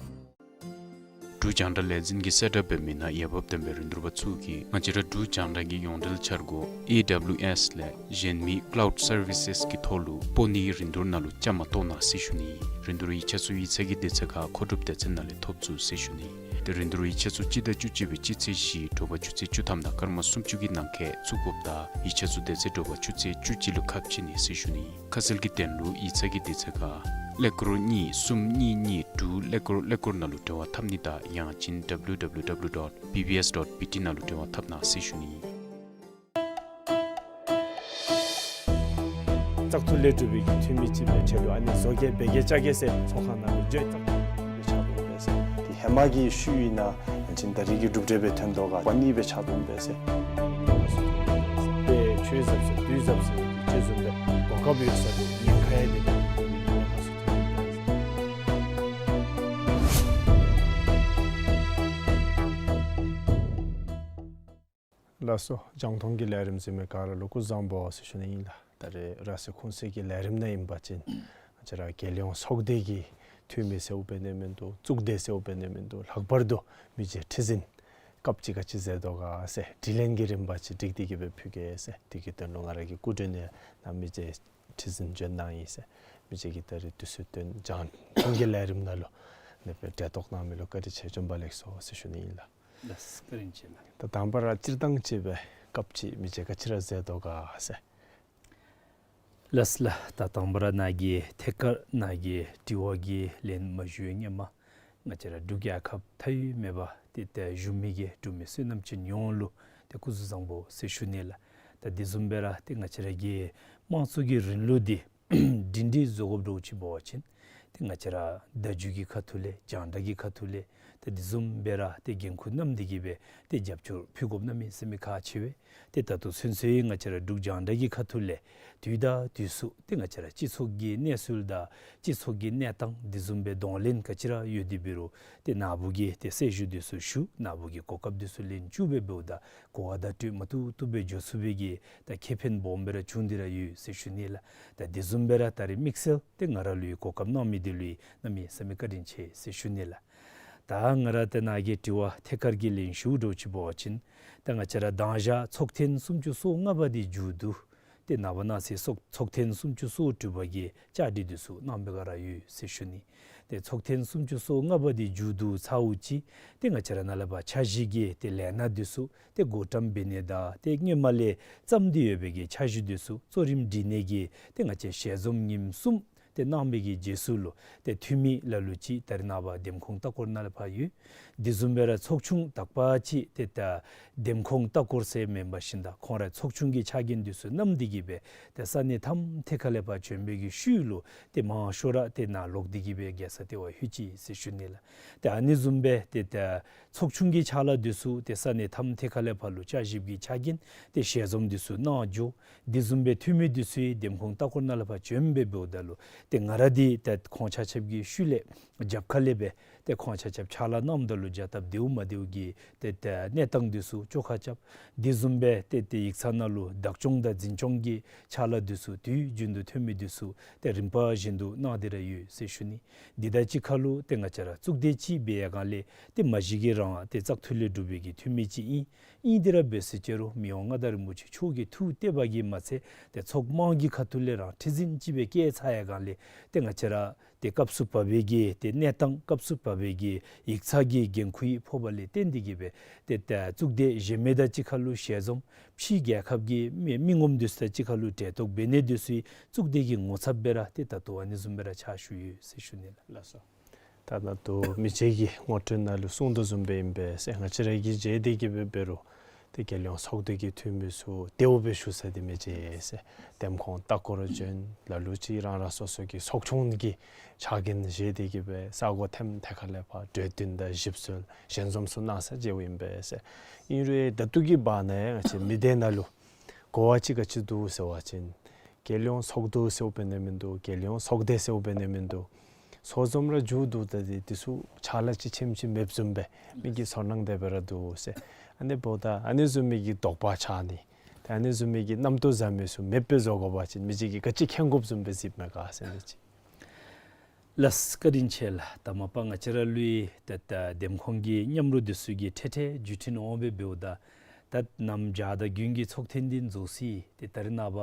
འབྲུག་རྒྱང་བསྒྲགས་ལས་འཛིན་གྱིས་གསལ་བསྒྲགས་འབད་མི་ནང་འོས་འབབ་ལྡན་པའི་རིན་བསྡུར་པ་ཚུ་གིས་ང་བཅས་ར་འབྲུག་རྒྱང་བསྒྲགས་ཀྱི་ཡོངས་འབྲེལ་འཆར་སྒོ་ཨེ་ཌབ་ལིའུ་ཨེསི་ལས་གཞན་མི་ཀ་ལའུཌ་སར་བི་སེསི་གི་ཐོག་ལུ་སྤོ་ནིའི་རིན་བསྡུར་ནང་ལུ་བཅའ་མར་གཏོགས་གནང་ཟེར་ཞུ་ནི། རིན་བསྡུར་ཡིག་ཆ་ཚུ་ཡིག་ཚང་གི་དུས་ཚོད་ཁར་མཁོ་སྒྲུབ་སྡེ་ཚན་ནང་ལས་ཐོབ་ཚུགས་ཟེར་ཞུ་ནི། ཏེ་རིན་བསྡུར་ཡིག་ཆ་ཚུ་སྤྱི་ཟླ་བཅུ་གཅིག་པའི་སྤྱི་ཚེས་བཞི་དྲོ་པ་ཆུ་ཚོད་བཅུ་ཐམ་དང་སྐར་མ་སུམ་ཅུ་གི་ནང་འཁོད་བཙུགས་དགོཔ་ད་ཡིག་ཆ་ཚུ་དེ་ཚེ་དྲོ་པ་ཆུ་ཚོད་བཅུ་གཅིག་ལུ་ཁ་ཕྱེ་ནི་ཟེར་ཞུ་ནི། ཁ་གསལ་གྱི་དོན་ལུ་ཡིག་ཚང་གི་དུས་ཚོད་ཁར་ཀླད་ཀོར་གཉིས་གསུམ་གཉིས་གཉིས་དྲུག་ཀླད་ཀོར་ཀླད་ཀོར་ནང་ལུ་འབྲེལ་བ་འཐབ་ནི་དང་ཡང་ཅིན་W W W dot B B S dot B T ནང་ལུ་འབྲེལ་བ་འཐབ་གནང་ཟེར་ཞུ་ནི། བཙག་འཐུ་ལས་གྲུབ་པའི་གི་འཐུས་མི་ཅིག་སྦེ་ཆེད་དུ་ཨ་ནི་བཟོ་གེ་འབད་གེ་བཅའ་གེ་ཟེར་ཚོགས་ཁང་ནང་ལུ་བརྗོད་བཏང་སྦེ་ཆགས་འོང་པས་ཟེར། དེ་ཧེ་མ་གི་ཤུལ་ཨིན་ན་ཡང་ཅིན་ད་རིས་ཀྱི་གྲུབ་འབྲས་སྦེ་ཐོན་དོ་ག་པ་ནི་སྦེ་ཆགས་འོང་པས་ཟེར། དཔེ་ཆོས་ཟབ་ཟེར་དུས་ཟབ་ཟེར་ཅིག་བཟུམ་སྦེ་གོ་སྐབས་ཡོད་ས་དེ་ཉེན་ཁ་ཡང་དེ་ཉེན་ཁ་སུ་ཐོན་འོང་པས་ཟེར། ལགས་སོ། རྒྱང་མཐོང་གི་ལས་རིམ་གཟིགས་མི་ག་ར་ལུ་སྐུ་གཟུགས་བཟང་པོ་ཟེར་ཞུ་ནི་ཨིན་ལགས། ད་རེས་ར་སི་ཁུངས་སི་གི་ལས་རིམ་ནང་ཨིན་པ་ཅིན་ང་བཅས་ར་རྒྱལ་ཡོངས་ཚོགས་སྡེ་གི་འཐུས་མི་ཟེར་འབད་ནི་མིན་འདུག། གཙུག་སྡེ་ཟེར་འབད་ནི་མིན་འདུག། ལྷག་པར་དུ་མི་རྗེ་ཁྲི་འཛིན་སྐབས་ཅིག་ག་ཅི་མཛད་དོ་ག་ཟེར་དྲི་ལན་གྱི་རིམ་པ་ཅིག་སྒྲིག་སྟེ་གི་སྦེ་ཕུལ་གེ་ཟེར། དེ་གི་དོན་ལུ་ང་ར་གི་སྐུ་མགྲོན་ནང་མི་རྗེ་ཁྲི་འཛིན་འབྱོན་གནང་ཡི་ཟེར། མི་རྗེ་གིས་ད་རེས་དུས་ཚོད་བཏོན་རྒྱང་མཐོང་གི་ལས་རིམ་ནང་ལུ་ཨ་ནི་སྦེ་གྲལ་གཏོགས་གནང་མི་ལུ་བཀའ་དྲིན་ཆེ་བྱོན་པ་ལེགས་སོ་ཟེར་ཞུ་ནི་ཨིན་ལགས། ལགས་བཀའ་དྲིན་ཆེ་ལགས། ད་དང་པ་ར་སྤྱིར་བཏང་ཅིག་སྦེ་སྐབས་ཅིག་མི་རྗེ་ག་ཅི་ར་མཛད་དོ་ག་ཟེར། ལགས་ལགས། ད་དང་པ་ར་ནཱ་གི་ཐད་ཀར་ནཱ་གི་དྲི་བ་གི་ལན་མ་ཞུ་བའི་སྔོན་མ་ང་བཅས་ར་འབྲུག་རྒྱལ་ཁབ་མཐའ་དབུས་མེད་པར་ཏེ་ཏེ་བཞུགས་མི་གི་འབྲུག་མི་བསོད་ནམས་ཅན་ཡོངས་ལུ་ཏེ་སྐུ་གཟུགས་བཟང་པོ་ཟེར་ཞུ་ནི་ལགས། ད་དེ་བཟུམ་སྦེ་ར་ཏེ་ང་བཅས་ར་གི་དམངས་གཙོ་གི་རིང་ལུགས་འདི་སྒྲིང་སྒྲི་བཟོ་དགོཔ་འདྲཝ་ཅིག་འབད་བ་ཅིན་ཏེ་ང་བཅས་ར་བརྡ་བརྒྱུད་ཀྱི་ཁ་ཐུག་ལས་རྒྱང་བསྒྲགས་ཀྱི་ཁ་ཐུག་ལས་ཏེ་དེ་བཟུམ་སྦེ་ར་ཏེ་འགན་ཁུར་བསྣམས་ཏེ་གི་སྦེ་ཏེ་རྒྱབ་སྐྱོར་ཕུལ་དགོཔ་གནམ་མེད་ས་མེད་ཁག་ཆེ་བས། ཏེ་ད་ལྟོ་ཚུན་ཚོད་ང་བཅས་ར་འབྲུག་རྒྱང་བསྒྲགས་ཀྱི་ཁ་ཐུག་ལས་དུས་དང་དུས་སུ་ཏེ་ང་བཅས་ར་སྤྱི་ཚོགས་ཀྱི་གནས་ཚུལ་དང་སྤྱི་ཚོགས་ཀྱི་གནས་སྟངས་དེ་བཟུམ་སྦེ་གདོང་ལེན་ག་ཅི་ར་ཡོད་དེ་འབད་རུང་ཏེ་ནཱ་བུ་གིས་ཏེ་གསལ་ཞུ་དེ་ཚུ་ཞུ། ནཱ་བུ་གིས་གོ་སྐབས་དེ་ཚུ་ལེན་བཅུག་སྦེ་འབདཝ་ད་གོ་བ་བརྡ་སྤྲོད་མ་བཏུབ་བཏུབ་སྦེ་འགྱོ་ཚུགས་པའི་གི་ད་ཁེ་ཕན་སྦོམ་སྦེ་ར་བྱུང་སྟེ་ར་ཡོད་ཟེར་ཞུ་ནི་ལགས། ད་དེ་བཟུམ་སྦེ་ར་ད་རེས་དམིགས་བསལ་ཏེ་ང་ར་ལུ་གོ་སྐབས་གནང་མི་དེ་ལུ་གནམ་མེད་ས་མེད་བཀའ་དྲིན་ཆེ་ཟེར་ཞུ་ནི་ལགས། ད་ང་ར་ཏེ་ནཱ་གི་དྲི་བ་ཐད་ཀར་གྱི་ལན་ཞུ་འདྲཝ་ཅིག་འབད་བ་ཅིན་ད་ང་བཅས་ར་དང་ཞག་ཚོགས་ཐེངས་སུམ་ཅུ་སོ་ལྔ་པ་འདི་མཇུག་བསྡུ། ཏེ་ནངས་པ་གནངས་ཚེ་ཚོགས་ཚོགས་ཐེངས་སུམ་ཅུ་སོ་དྲུག་པ་གི་བཅའ་སྒྲིག་དེ་ཚུ་གནང་སྦེ་ག་ར་ཡོད་ཟེར་ཞུ་ནི། ཏེ་ཚོགས་ཐེངས་སུམ་ཅུ་སོ་ལྔ་པ་འདི་མཇུག་བསྡུ་ཚརཝ་ཅིག་ཏེ་ང་བཅས་ར་ནཱ་ལས་ཕར་འཆར་གཞི་གི་ཏེ་ལས་སྣ་དེ་ཚུ་ཏེ་འགོ་འདྲེན་འབད་ནི་དང་ཏེ་སྔོན་མ་ལས་བརྩམས་ཏེ་ཡོད་པའི་གི་འཆར་གཞི་དེ་ཚུ་གཙོ་རིམ་སྒྲིག་ནི་གི་ཏེ་ང་བཅས་ཞལ་འཛོམས་ཉིནམ་གསུམ་ཏེ་གནང་བའི་གི་རྗེས་སུ་ལུ་ཏེ་འཐུས་མི་ལ་ལུ་ཅིག་ད་རེས་ནངས་པ་འདེམས་ཁོངས་ལྟ་སྐོར་ནང་ལས་ཕར་ཡོད། དེ་བཟུམ་སྦེ་ར་ཚོགས་ཆུང་དག་པ་ཅིག་ཏེ་ད་འདེམས་ཁོངས་ལྟ་སྐོར་ཟེར་མེན་པར་ཞིནམ་ད་ཁོང་ར་ཚོགས་ཆུང་གི་ཕྱག་འགན་དེ་ཚུ་བསྣམས་ཏེ་གི་སྦེ་ཏེ་ས་གནས་ཐམ་ཐད་ཁ་ལས་ཕར་བྱོན་པའི་གི་ཤུལ་ལུ་ཏེ་མང་ཤོས་ར་ཏེ་ནཱ་ལོག་སྟེ་གི་སྦེ་རྒྱལ་ས་ལྟེ་བ་ལྷོད་ཅི་ཟེར་ཞུ་ནི་ལགས། ཏེ་ཨ་ནི་བཟུམ་སྦེ་ཏེ་ད་ཚོགས་ཆུང་གི་ཕྱག་ལཱ་དེ་ཚུ་ཏེ་ས་གནས་ཐམ་ཐད་ཁ་ལས་ཕར་ལུ་བསྐྱར་ཞིབ་ཀྱི་ཕྱག་འགན་ཏེ་ཞལ་འཛོམས་དེ་ཚུ་གནང་འགྱོ། དེ་བཟུམ་སྦེ་འཐུས་མི་དེ་ཚུ་ཡང་འདེམས་ཁོངས་ལྟ་སྐོར་ནང་ལས་ཕར་བྱོན་སྦེ་འབདཝ་ད་ལུ་ཏེ་ང་ར་འདི་ཏེ་ཁོང་ཆ་ཁྱབ་ཀྱི་ཤུལ་ལས་རྒྱབ་ཁ་ལས་སྦེ་ཏེ་ཁོང་ཆ་ཁྱབ་ཕྱག་ལཱ་གནངམ་ད་ལུ་བྱ་སྟབས་བདེཝ་མ་བདེཝ་གི་ཏེ་ཏེ་གནས་སྟངས་དེ་ཚུ་བཅོ་ཁ་རྐྱབ། དེ་བཟུམ་སྦེ་ཏེ་ཏེ་ཡིག་ཚང་ནང་ལུ་བདག་སྐྱོང་དང་འཛིན་སྐྱོང་གི་ཕྱག་ལཱ་དེ་ཚུ་དུས་རྒྱུན་དུ་འཐུས་མི་དེ་ཚུ་ཏེ་རིམ་པ་བཞིན་དུ་གནང་སྟེ་ར་ཡོད་ཟེར་ཞུ་ནི། འདི་དང་གཅིག་ཁར་ལུ་ཏེ་ང་བཅས་ར་གཙུག་སྡེ་ཅིག་འབད་བའི་སྒང་ལས་ཏེ་མ་གཞི་གིས་རང་ཏེ་བཙག་འཐུ་ལས་གྲུབ་པའི་གི་འཐུས་མི་ཅིག་ཨིན། ཨིན་ཏེ་ར་འབད་ཟེར་ཅི་རུང་མི་དབང་མངའ་བདག་རིན་པོ་ཆེ་མཆོག་གི་ཐུགས་གཏད་པ་གིས་མ་ཚད་ཏེ་ཚོགས་དམངས་ཀྱི་ཁ་ཐུག་ལས་རང་ཁྲི་འཛིན་ཅིག་སྦེ་བསྐོས་ཚར་བའི་སྒང་ལས་ཏེ་ང་བཅས་ར་ཏེ་སྐབས་སུ་བབ་པའི་གི་ཏེ་གནས་སྟངས་སྐབས་སུ་བབ་པའི་གི་ཡིག་ཚང་གི་འགན་ཁུར་ཕོག་པ་ལས་བརྟེན་ཏེ་གི་སྦེ་ཏེ་ཏེ་གཙུག་སྡེ་གཞན་མི་དང་གཅིག་ཁར་ལུ་ཞལ་འཛོམས་ཕྱི་རྒྱལ་ཁབ་ཀྱི་མི་མི་ངོམ་དེ་ཚུ་དང་གཅིག་ཁར་ལུ་གྲལ་གཏོགས་འབད་ནི་དེ་ཚུ་གཙུག་སྡེ་གི་ངོ་ཚབ་སྦེ་ར་ཏེ་ད་ལྟོ་ཨ་ནི་བཟུམ་སྦེ་ར་ཕྱག་ཞུ་ཡི་ཟེར་ཞུ་ནི་ལགས། ལགས་སོ། ད་ད་ལྟོ་མི་རྗེ་གིས་ངོ་སྤྲོད་ནང་ལུ་གསུངས་དོ་བཟུམ་སྦེ་ཨིན་པས་ཟེར། ང་བཅས་ར་གིས་མཇལ་ཏེ་གི་སྦེ་འབད་རུང་ཏེ་རྒྱལ་ཡོངས་ཚོགས་སྡེ་གི་འཐུས་མི་ཚུ་དེ་སྦེ་བཞུགས་ས་འདི་མི་མཇལ་ཟེར། འདེམས་ཁོངས་ལྟ་སྐོར་བྱོན་ལ་ལུ་ཅིག་རང་རང་སོ་སོ་གི་ཚོགས་ཆུང་གི་ཕྱག་འགན་བཞེས་ཏེ་གི་སྦེ་ས་གོ་ཐམ་ཐད་ཁ་ལས་ཕར་གྲོས་བསྟུན་དང་ཞིབ་འཚོལ་ཞལ་འཛོམས་ཚུ་གནང་ས་མཇལཝ་ཨིན་པས་ཟེར། ཨིན་རུང་ད་ལྟོ་གི་བར་ན་ཡང་ང་བཅས་མི་སྡེ་ནང་ལུ་གོ་བ་ཅིག་ག་ཅི་འདུག་ཟེར་བ་ཅིན་རྒྱལ་ཡོངས་ཚོགས་འདུ་ཟེརཝ་འབད་ནི་མིན་འདུག། རྒྱལ་ཡོངས་ཚོགས་སྡེ་ཟེརཝ་འབད་ནི་མིན་འདུག། ཚོགས་འཛོམས་ར་མཇུག་བསྡུ་ད་འདི་འདི་ཚུ་ཕྱག་ལཱ་ཅིག་ཆེམ་ཅིག་མེདཔ་བཟུམ་སྦེ་མི་གི་ཚོར་སྣང་དེ་སྦེ་ར་འདུག་ཟེར། ཨ་ནི་འབདཝ་ད་ཨ་ནི་བཟུམ་མའི་གི་དོགས་པ་ཆགས་ནི་ཏེ་ཨ་ནི་བཟུམ་མའི་གི་རྣམ་རྟོག་ཟ་མི་ཚུ་མེདཔ་སྦེ་བཟོ་དགོ་པ་ཅིན་མི་རྗེ་གིས་ག་ཅི་མཁྱེན་དགོཔ་བཟུམ་སྦེ་གཟིགསཔ་མས་ག་ཟེར་ནི་ཅིག། ལགས་བཀའ་དྲིན་ཆེ་ལགས། ད་མ་པ་ང་བཅས་ར་ལུ་ཡང་ད་ད་འདེམས་ཁོངས་ཀྱི་མཉམ་རོགས་དེ་ཚུ་གིས་འཕྲལ་འཕྲལ་བརྒྱུད་འཕྲིན་འོང་སྦེ་འབདཝ་ད་ད་གནམ་བྱཱར་དང་དགུན་གྱི་ཚོགས་ཐེངས་འདི་རྫོགས་ཅི། ཏེ་ད་རེས་ནངས་པ་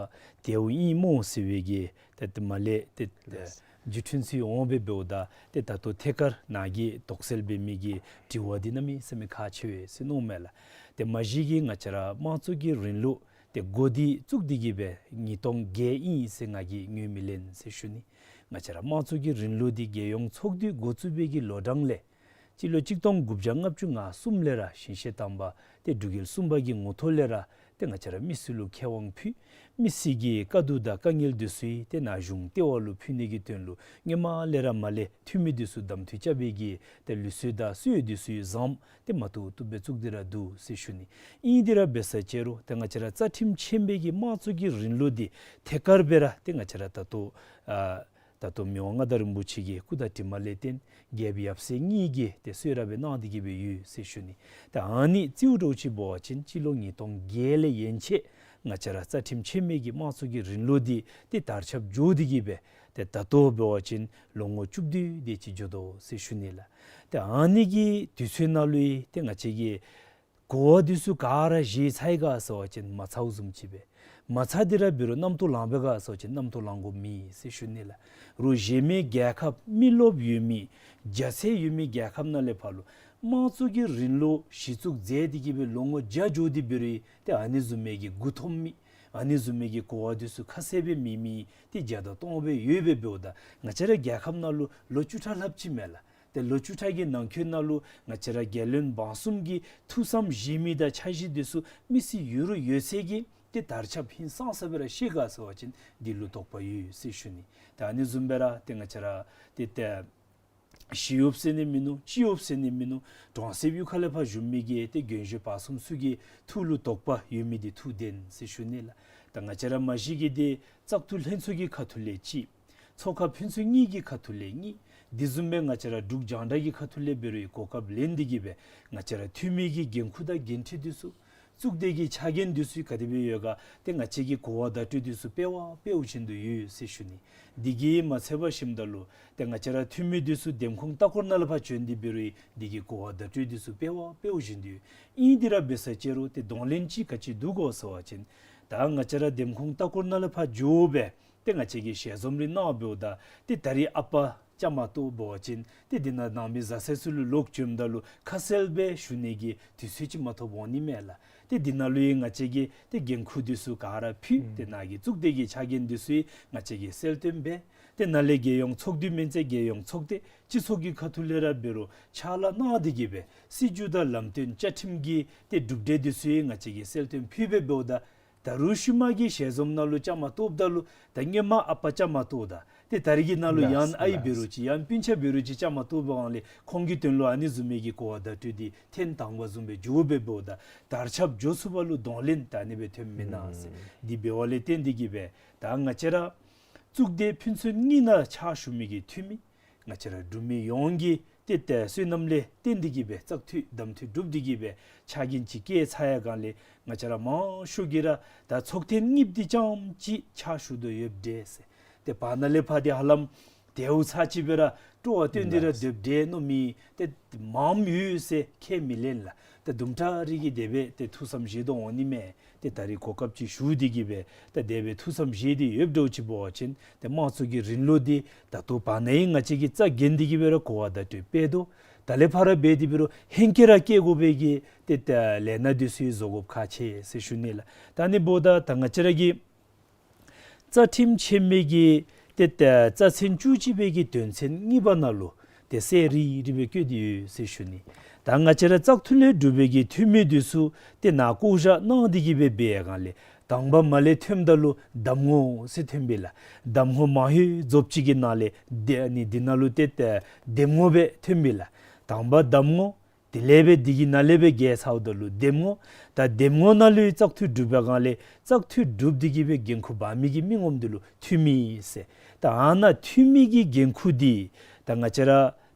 དེ་སྦེ་ཨིན་སྨོ་ཟེར་བའི་གི་ཏེ་ཏེ་མ་ལས་ཏེ་ཏེ་ རྒྱུ་མཐུན་ཚུ་འོང་སྦེ་འབདཝ་ད་ཏེ་ད་ལྟོ་ཐད་ཀར་ནཱ་གིས་དོགས་སེལ་འབད་མི་གི་དྲི་བ་འདི་གནམ་མེད་ས་མེད་ཁག་ཆེ་བས་ཟེར་མནོཝ་མས་ལགས། ཏེ་མ་གཞི་གིས་ང་བཅས་ར་དམངས་གཙོ་གི་རིང་ལུགས་ཏེ་འགོ་འདི་བཙུགས་ཏེ་གི་སྦེ་ཉིས་སྟོང་བརྒྱད་ཨིན་ཟེར་ང་གིས་ངོས་མི་ལེན་ཟེར་ཞུ་ནི། ང་བཅས་ར་དམངས་གཙོ་གི་རིང་ལུགས་འདི་རྒྱལ་ཡོངས་ཚོགས་འདུ་འགོ་བཙུགས་པའི་གི་ལོ་གྲངས་ལས་སྤྱི་ལོ་གཅིག་སྟོང་དགུ་བརྒྱ་ལྔ་བཅུ་ང་གསུམ་ལས་ར་ཞིང་གཤེགས་དམ་པ་ཏེ་འབྲུག་རྒྱལ་གསུམ་པ་གི་ངོ་ཐོག་ལས་ར་ཏེ་ང་བཅས་ར་མི་སེར་ལུ་ཁེ་དབང་ཕུལ། མི་སེར་གྱི་དཀའ་སྡུག་དང་དཀའ་ངལ་འདི་ཚུ་ཏེ་ནཱ་གཞུང་ལྟེ་བ་ལུ་ཕུལ་ནི་གི་དོན་ལུ་སྔོན་མ་ལས་ར་མར་ལས་འཐུས་མི་འདི་ཚུ་གདམ་འཐུ་རྐྱབ་པའི་གི་ཏེ་ལུགས་སྲོལ་དང་སྲོལ་འདི་ཚུ་བཟུམ་ཏེ་མ་བཏུབ་བཏུབ་སྦེ་བཙུགས་ཏེ་ར་འདུག་ཟེར་ཞུ་ནི། ཨིན་དེ་ར་འབད་ས་ཅིག་རུང་ཏེ་ང་བཅས་ར་རྩ་ཁྲིམས་ཆེན་པོའི་གི་དམངས་གཙོ་གི་རིང་ལུགས་འདི་ཐད་ཀར་སྦེ་ར་ཏེ་ང་བཅས་ར་ད་ལྟོ་ཨ་ད་ལྟོ་མི་དབང་མངའ་བདག་རིན་པོ་ཆེ་གི་སྐུ་དྲིན་དྲན་པ་ལས་བརྟེན་རྒྱལ་ཁབ་ཡབ་སྲས་གཉིས་ཀྱིས་ཏེ་གསོལ་རས་སྦེ་གནང་སྟེ་གི་སྦེ་ཡོད་ཟེར་ཞུ་ནི། ཏེ་ཨ་ནི་རྩིས་འགྲོ་ཅིག་འབད་བ་ཅིན་སྤྱི་ལོ་ཉིས་སྟོང་བརྒྱད་ལས་ཡན་ཆད་ང་བཅས་ར་རྩ་ཁྲིམས་ཆེན་མོའི་གི་དམངས་གཙོ་གི་རིང་ལུགས་འདི་ཏེ་དར་ཁྱབ་འགྱོ་སྟེ་གི་སྦེ་ཏེ་ད་ལྟོ་འབད་བ་ཅིན་ལོ་ངོ་བཅུ་བདུན་དེ་ཅིག་འགྱོ་དོ་ཟེར་ཞུ་ནི་ལགས། ཏེ་ཨ་ནི་གི་དུས་ཚོད་ནང་ལུ་ཏེ་ང་བཅས་ཀྱིས་གོ་བ་འདི་ཚུ་ག་ར་བཞེས་ཚར་ཡི་ག་ཟེར་བ་ཅིན་མ་ཚརཝ་བཟུམ་ཅིག་སྦེ། མ་ཚར་དེ་ར་འབད་རུང་རྣམ་རྟོག་ལང་པས་ག་ཟེར་བ་ཅིན་རྣམ་རྟོག་ལང་དགོཔ་མེད་ཟེར་ཞུ་ནི་ལགས། རོགས་གཞན་མི་རྒྱལ་ཁབ་མི་རློབས་ཡོད་མི་རྒྱ་ཚད་ཡོད་མི་རྒྱལ་ཁབ་ནང་ལས་ཕར་ལུ་དམངས་གཙོ་གི་རིང་ལུགས་གཞི་བཙུགས་མཛད་དེ་གི་སྦེ་ལོ་ངོ་བརྒྱ་འགྱོ་སྟེ་འབད་རུང་ཏེ་ཨ་ནི་བཟུམ་མའི་གི་མགུ་འཐོམ་མི་ཨ་ནི་བཟུམ་མའི་གི་གོ་བ་འདི་ཚུ་ཁ་གསལ་སྦེ་མེད་མི་ཏེ་བརྒྱ་དང་སྟོང་སྦེ་ཡོད་པས། འབདཝ་ད་ང་བཅས་ར་རྒྱལ་ཁབ་ནང་ལུ་ལོ་བཅུ་ཕྲག་ལྷགཔ་ཅིག་མས་ལགས། ཏེ་ལོ་བཅུ་ཕྲག་གི་ནང་འཁོད་ནང་ལུ་ང་བཅས་ར་རྒྱལ་བློན་འབངས་གསུམ་གྱི་ཐུགས་བསམ་བཞེས་མི་དང་འཆར་གཞི་འདི་ཚུ་མི་སེར་ཡོད་རུང་ཡོད་ཚད་ཀྱིས་ཏེ་དར་ཁྱབ་ཧིང་སངས་ས་སྦེ་ར་ཤེས་ག་ཟེར་བ་ཅིན་འདི་ལུ་དོགས་པ་ཡོད་ཟེར་ཞུ་ནི། ཏེ་ཨ་ནི་བཟུམ་སྦེ་ར་ཏེ་ང་བཅས་ར་ཏེ་ཏེ་ཞི་གཡོགཔ་ཟེར་ནི་མིན་ནུག། སྤྱི་གཡོགཔ་ཟེར་ནི་མིན་ནུག། གྲོང་གསེབ་གཡུས་ཁ་ལས་ཕར་བཞུགས་མི་གི་ཏེ་རྒན་གཞོན་བར་གསུམ་ཚུ་གི་ཐུགས་ལུ་དོགས་པ་ཡོད་མི་འདི་ཐུགས་བདེན་ཟེར་ཞུ་ནི་ལགས། ད་ང་བཅས་ར་མ་གཞི་གི་ཏེ་བཙག་འཐུ་ལྷན་ཚོགས་ཀྱི་ཁ་ཐུག་ལས་གཅིག། ཚོགས་ཁག་ཕན་ཚུན་གཉིས་ཀྱི་ཁ་ཐུག་ལས་གཉིས། དེ་བཟུམ་སྦེ་ང་བཅས་ར་འབྲུག་རྒྱང་བསྒྲགས་ཀྱི་ཁ་ཐུག་ལས་འབད་རུང་གོ་སྐབས་ལེན་ཏེ་གི་སྦེ་ང་བཅས་ར་འཐུས་མི་གི་འགན་ཁུར་དང་འགན་འཁྲི་འདི་ཚུ་གཙུག་སྡེ་གི་ཕྱག་འགན་འདི་ཚུ་ག་དེ་སྦེ་ཡོད་ག་ཏེ་ང་བཅས་ཀྱི་གོ་བ་བརྡ་སྤྲོད་འདི་ཚུ་སྤེལ་བ་སྤེལཝ་བཞིན་དུ་ཡོད་ཟེར་ཞུ་ནི། དེ་གིས་མ་ཚད་པར་ཞིནམ་ད་ལུ་ཏེ་ང་བཅས་ར་འཐུས་མི་འདི་ཚུ་འདེམས་ཁོངས་ལྟ་སྐོར་ནང་ལས་ཕར་བྱོན་ཏེ་འབད་རུང་དེ་གི་གོ་བ་བརྡ་སྤྲོད་འདི་ཚུ་སྤེལ་བ་སྤེལཝ་བཞིན་དུ་ཡོད། ཨིན་དེ་ར་འབད་ས་ཅིག་རུང་ཏེ་གདོང་ལེན་ཅིག་ག་ཅི་འདུག་གོ་ཟེར་བ་ཅིན་ད་ང་བཅས་ར་འདེམས་ཁོངས་ལྟ་སྐོར་ནང་ལས་ཕར་འགྱོ་སྦེ་ཏེ་ང་བཅས་ཀྱིས་ཞལ་འཛོམས་རེ་གནང་འབདཝ་ད་ཏེ་ད་རིས་ཨ་པ་བཅའ་མར་གཏོགས་འབད་བ་ཅིན་ཏེ་འདི་ནང་ནང་མི་བཟའ་ཚང་ཚུ་ལུ་ལོག་བྱོནམ་ད་ལུ་ཁ་གསལ་སྦེ་ཞུ་ནི་གི་དུས་ཚོད་ཅིག་མ་ཐོབ་འོང་ནི་མས་ལགས། ཏེ་འདི་ནང་ལུ་ཡང་ང་བཅས་ཀྱི་ཏེ་འགན་ཁུར་འདི་ཚུ་ག་ར་ཕུལ། ཏེ་ནཱ་གི་གཙུག་སྡེ་གི་ཕྱག་འགན་འདི་ཚུ་ང་བཅས་ཀྱིས་གསལ་སྟོན་འབད། ཏེ་ནཱ་ལས་རྒྱལ་ཡོངས་ཚོགས་འདུ་མན་ཚེ་རྒྱལ་ཡོངས་ཚོགས་སྡེ་སྤྱི་ཚོགས་ཀྱི་ཁ་ཐུག་ལས་ར་འབད་རུང་ཕྱག་ལཱ་གནང་སྟེ་གི་སྦེ་སྲིད་བྱུས་དང་ལམ་སྟོན་བཅའ་ཁྲིམས་ཀྱི་ཏེ་གྲུབ་འབྲས་འདི་ཚུ་ཡང་ང་བཅས་ཀྱིས་གསལ་སྟོན་ཕུལ་སྦེ་འབདཝ་ད་ད་རུང་ཤུལ་མ་གི་ཞལ་འཛོམས་ནང་ལུ་བཅའ་མར་གཏོགསཔ་ད་ལུ་ད་སྔོན་མ་ཨ་པ་བཅའ་མར་གཏོགས་ད་ཏེ་ད་རིས་ཀྱི་ནང་ལུ་ཡང་ཨའི་འབད་རུང་ཅིག་ཡང་སྤུན་ཆ་འབད་རུང་ཅིག་བཅའ་མར་གཏོགས་པའི་སྒང་ལས་ཁོང་གི་དོན་ལུ་ཨ་ནི་བཟུམ་མའི་གི་གོ་བ་བརྡ་སྤྲོད་འདི་ཐེངས་དང་པ་བཟུམ་སྦེ་འགྱོ་སྦེ་འབདཝ་ད་དར་ཁྱབ་འགྱོ་ཚུགས་པ་ལུ་གདོང་ལེན་ད་ཨ་ནི་སྦེ་ཐོནམ་མེན་ན་ཟེར། འདི་འབདཝ་ལས་བརྟེན་ཏེ་གི་སྦེ་ད་ང་བཅས་ར་གཙུག་སྡེ་ཕན་ཚུན་གཉིས་ནང་ཕྱག་ཞུ་མི་གི་འཐུས་མི་ང་བཅས་ར་འབྲུག་མི་ཡོངས་ཀྱི་ཏེ་ཏེ་བསོད་ནམས་ལས་བརྟེན་ཏེ་གི་སྦེ་བཙག་འཐུ་གདམ་འཐུ་གྲུབ་སྟེ་གི་སྦེ་ཕྱག་འགན་ཅིག་བཀལ་ཚར་ཡི་སྒང་ལས་ང་བཅས་ར་མང་ཤོས་ཀྱིས་ར་ད་ཚོགས་ཐེངས་གཉིསཔ་འདི་རྐྱངམ་ཅིག་ཕྱག་ཞུ་དོ་ཡོདཔ་འདྲས་ཟེར། ཏེ་བར་ན་ལས་ཕར་འདི་ཧ་ལམ་དེའུ་ཚར་གཅིག་སྦེ་ར་སྤྲོ་བ་བཏོན་ཏེ་ར་སྡོདཔ་འདྲས་མནོ་མི་ཏེ་མངམ་ཡོད་ཟེར་ཁས་མི་ལེན་ལགས། ཏེ་དུམ་གྲ་རེ་གིས་དེ་སྦེ་ཏེ་ཐུགས་བསམ་བཞེས་དོ་འོང་ནི་མས། ཏེ་ད་རིས་གོ་སྐབས་ཅིག་ཞུ་སྟེ་གི་སྦེ་ད་དེ་སྦེ་ཐུགས་བསམ་བཞེས་ཏེ་ཡོདཔ་འདྲཝ་ཅིག་འབད་བ་ཅིན་ཏེ་དམངས་གཙོ་གི་རིང་ལུགས་འདི་ད་ལྟོ་བར་ན་ཡང་ང་བཅས་ཀྱིས་རྩ་འགེངས་ཏེ་གི་སྦེ་ར་གོ་བ་བརྡ་སྤྲོད་སྤེལ་དོ། ད་ལས་ཕར་ར་འབད་དེ་འབད་རུང་ཧེང་སྐལ་ར་བསྐྱེད་དགོ་པའི་གི་ཏེ་ད་ལས་སྣ་འདི་ཚུ་བཟོ་དགོཔ་ཁག་ཆེ་ཟེར་ཞུ་ནི་ལགས། ད་ཨ་ནི་འབདཝ་ད་ད་ང་བཅས་ར་གི་རྩ་ཁྲིམས་ཆེན་མོའི་གི་ཏེ་ད་རྩ་ཚན་བཅུ་གཅིག་པའི་གི་དོན་ཚན་གཉིས་པ་ནང་ལུ་ཏེ་གསལ་རི་རི་སྦེ་བཀོད་དེ་ཡོད་ཟེར་ཞུ་ནི། ད་ང་བཅས་ར་བཙག་འཐུ་ལས་གྲུབ་པའི་གི་འཐུས་མི་འདི་ཚུ་ཏེ་ནཱ་བསྐོ་བཞག་གནང་སྟེ་གི་སྦེ་འབད་བའི་སྒང་ལས་དང་པ་མར་ལས་ཐོནམ་ད་ལུ་གདམ་ངོ་ཟེར་ཐོན་པས་ལགས། གདམ་ངོ་མང་ཤོས་རྫོབ་ཅིག་གི་ནང་ལས་ཏེ་ཨ་ནི་འདི་ནང་ལུ་ཏེ་ཏེ་འདེམས་ངོ་སྦེ་ཐོན་པས་ལགས། དང་པ་གདམ་ངོ་དེ་ལས་སྦེ་འདི་གི་ནང་ལས་སྦེ་རྒྱལ་ཚརཝ་ད་ལུ་འདེམས་ངོ། ད་འདེམས་ངོ་ནང་ལུ་བཙག་འཐུ་གྲུབ་པའི་སྒང་ལས་བཙག་འཐུ་གྲུབ་སྟེ་གི་སྦེ་འགན་ཁུར་འབག་མི་གི་མི་ངོམ་འདི་ལུ་འཐུས་མི་ཟེར། ད་ཨ་ནཱ་འཐུས་མི་གི་འགན་ཁུར་འདི་ད་ང་བཅས་ར་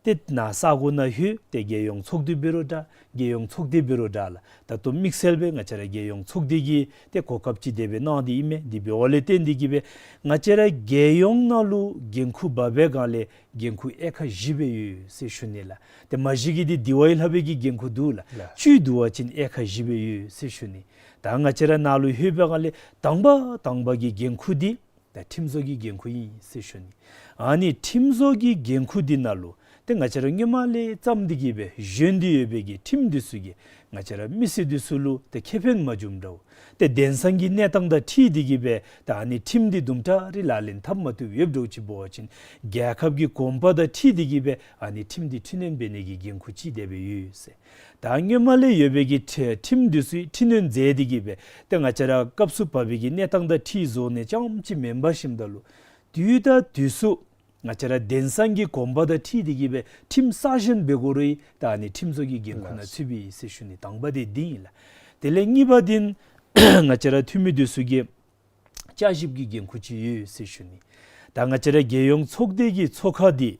ཏེ་ནཱ་ས་གོ་ནང་ལྷོད་ཏེ་རྒྱལ་ཡོངས་ཚོགས་འདུ་འབད་རུང་འདྲ་རྒྱལ་ཡོངས་ཚོགས་སྡེ་འབད་རུང་འདྲ་ལགས། ད་ལྟོ་དམིགས་བསལ་སྦེ་ང་བཅས་ར་རྒྱལ་ཡོངས་ཚོགས་སྡེ་གི་ཏེ་གོ་སྐབས་ཅིག་དེ་སྦེ་གནང་སྟེ་ཨིན་མས། དེ་འབདཝ་ལས་བརྟེན་ཏེ་གི་སྦེ་ང་བཅས་ར་རྒྱལ་ཡོངས་ནང་ལུ་འགན་ཁུར་འབག་པའི་སྒང་ལས་འགན་ཁུར་དབྱེ་ཁག་བཞི་སྦེ་ཡོད་ཟེར་ཞུ་ནི་ལགས། ཏེ་མ་གཞི་གི་འདི་དེ་བ་ཡི་ལྷག་པའི་གི་འགན་ཁུར་འདུག་ལགས། ལགས། བཅུད་བསྡུ་བ་ཅིན་དབྱེ་ཁག་བཞི་སྦེ་ཡོད་ཟེར་ཞུ་ནི། ད་ང་བཅས་ར་ནཱ་ལུ་ལྷོད་པའི་སྒང་ལས་དང་པ་དང་པ་གི་འགན་ཁུར་འདི་ ད་ཁྲིམས་བཟོ་གི་འགན་ཁུར་ཨིན་ཟེར་ཞུ་ནི། ཨ་ནི་ཁྲིམས་བཟོ་གི་འགན་ཁུར་འདི་ནང་ལུ་ཏེ་ང་བཅས་ར་སྔོན་མ་ལས་བརྩམས་ཏེ་གི་སྦེ་བཞེངས་ཏེ་ཡོད་པའི་གི་ཁྲིམས་འདི་ཚུ་གིས་ང་བཅས་ར་མི་སེར་འདི་ཚུ་ལུ་ཏེ་ཁེ་ཕན་མ་བྱུངམ་འདྲཝ། ཏེ་དེང་སང་གི་གནས་སྟངས་དང་འཁྲིལ་ཏེ་གི་སྦེ་ད་ཨ་ནི་ཁྲིམས་འདི་དུམ་གྲ་རེ་ལག་ལེན་འཐབ་མ་བཏུབ་ཡོདཔ་འདྲཝ་ཅིག་འབད་བ་ཅིན་རྒྱལ་ཁབ་ཀྱི་གོམ་པ་དང་འཁྲིལ་ཏེ་གི་སྦེ་ཨ་ནི་ཁྲིམས་འདི་འཕྲི་སྣོན་འབད་ནི་གི་འགན་ཁུར་ཅིག་དེ་སྦེ་ཡོད་ཟེར། ད་སྔོན་མ་ལས་ཡོད་པའི་གི་ཁྲི་ཁྲིམས་འདི་ཚུ་འཕྲི་སྣོན་མཛད་དེ་གི་སྦེ་ཏེ་ང་བཅས་ར་སྐབས་སུ་བབས་པའི་གི་གནས་སྟངས་དང་འཁྲིལ་བཟོ་ནི་ཙམ་ཅིག་མེན་པར་ཞིནམ་ད་ལུ་དུས་དང་དུས་སུ་ང་བཅས་ར་དེང་སང་གི་གོམ་པ་དང་འཁྲིལ་ཏེ་གི་སྦེ་ཁྲིམས་གསར་བཞེངས་འབད་དགོ་རུང་ད་ཨ་ནི་ཁྲིམས་བཟོ་གི་འགན་ཁུར་ནང་ཚུད་པས་ཟེར་ཞུ་ནི། དང་པ་དེ་འདི་ཨིན་ལགས། དེ་ལས་གཉིས་པ་འདི་ང་བཅས་ར་འཐུས་མི་འདི་ཚུ་གིས་བསྐྱར་ཞིབ་ཀྱི་འགན་ཁུར་ཅིག་ཡོད་ཟེར་ཞུ་ནི། ད་ང་བཅས་ར་རྒྱལ་ཡོངས་ཚོགས་སྡེ་གི་ཚོགས་ཁང་འདི་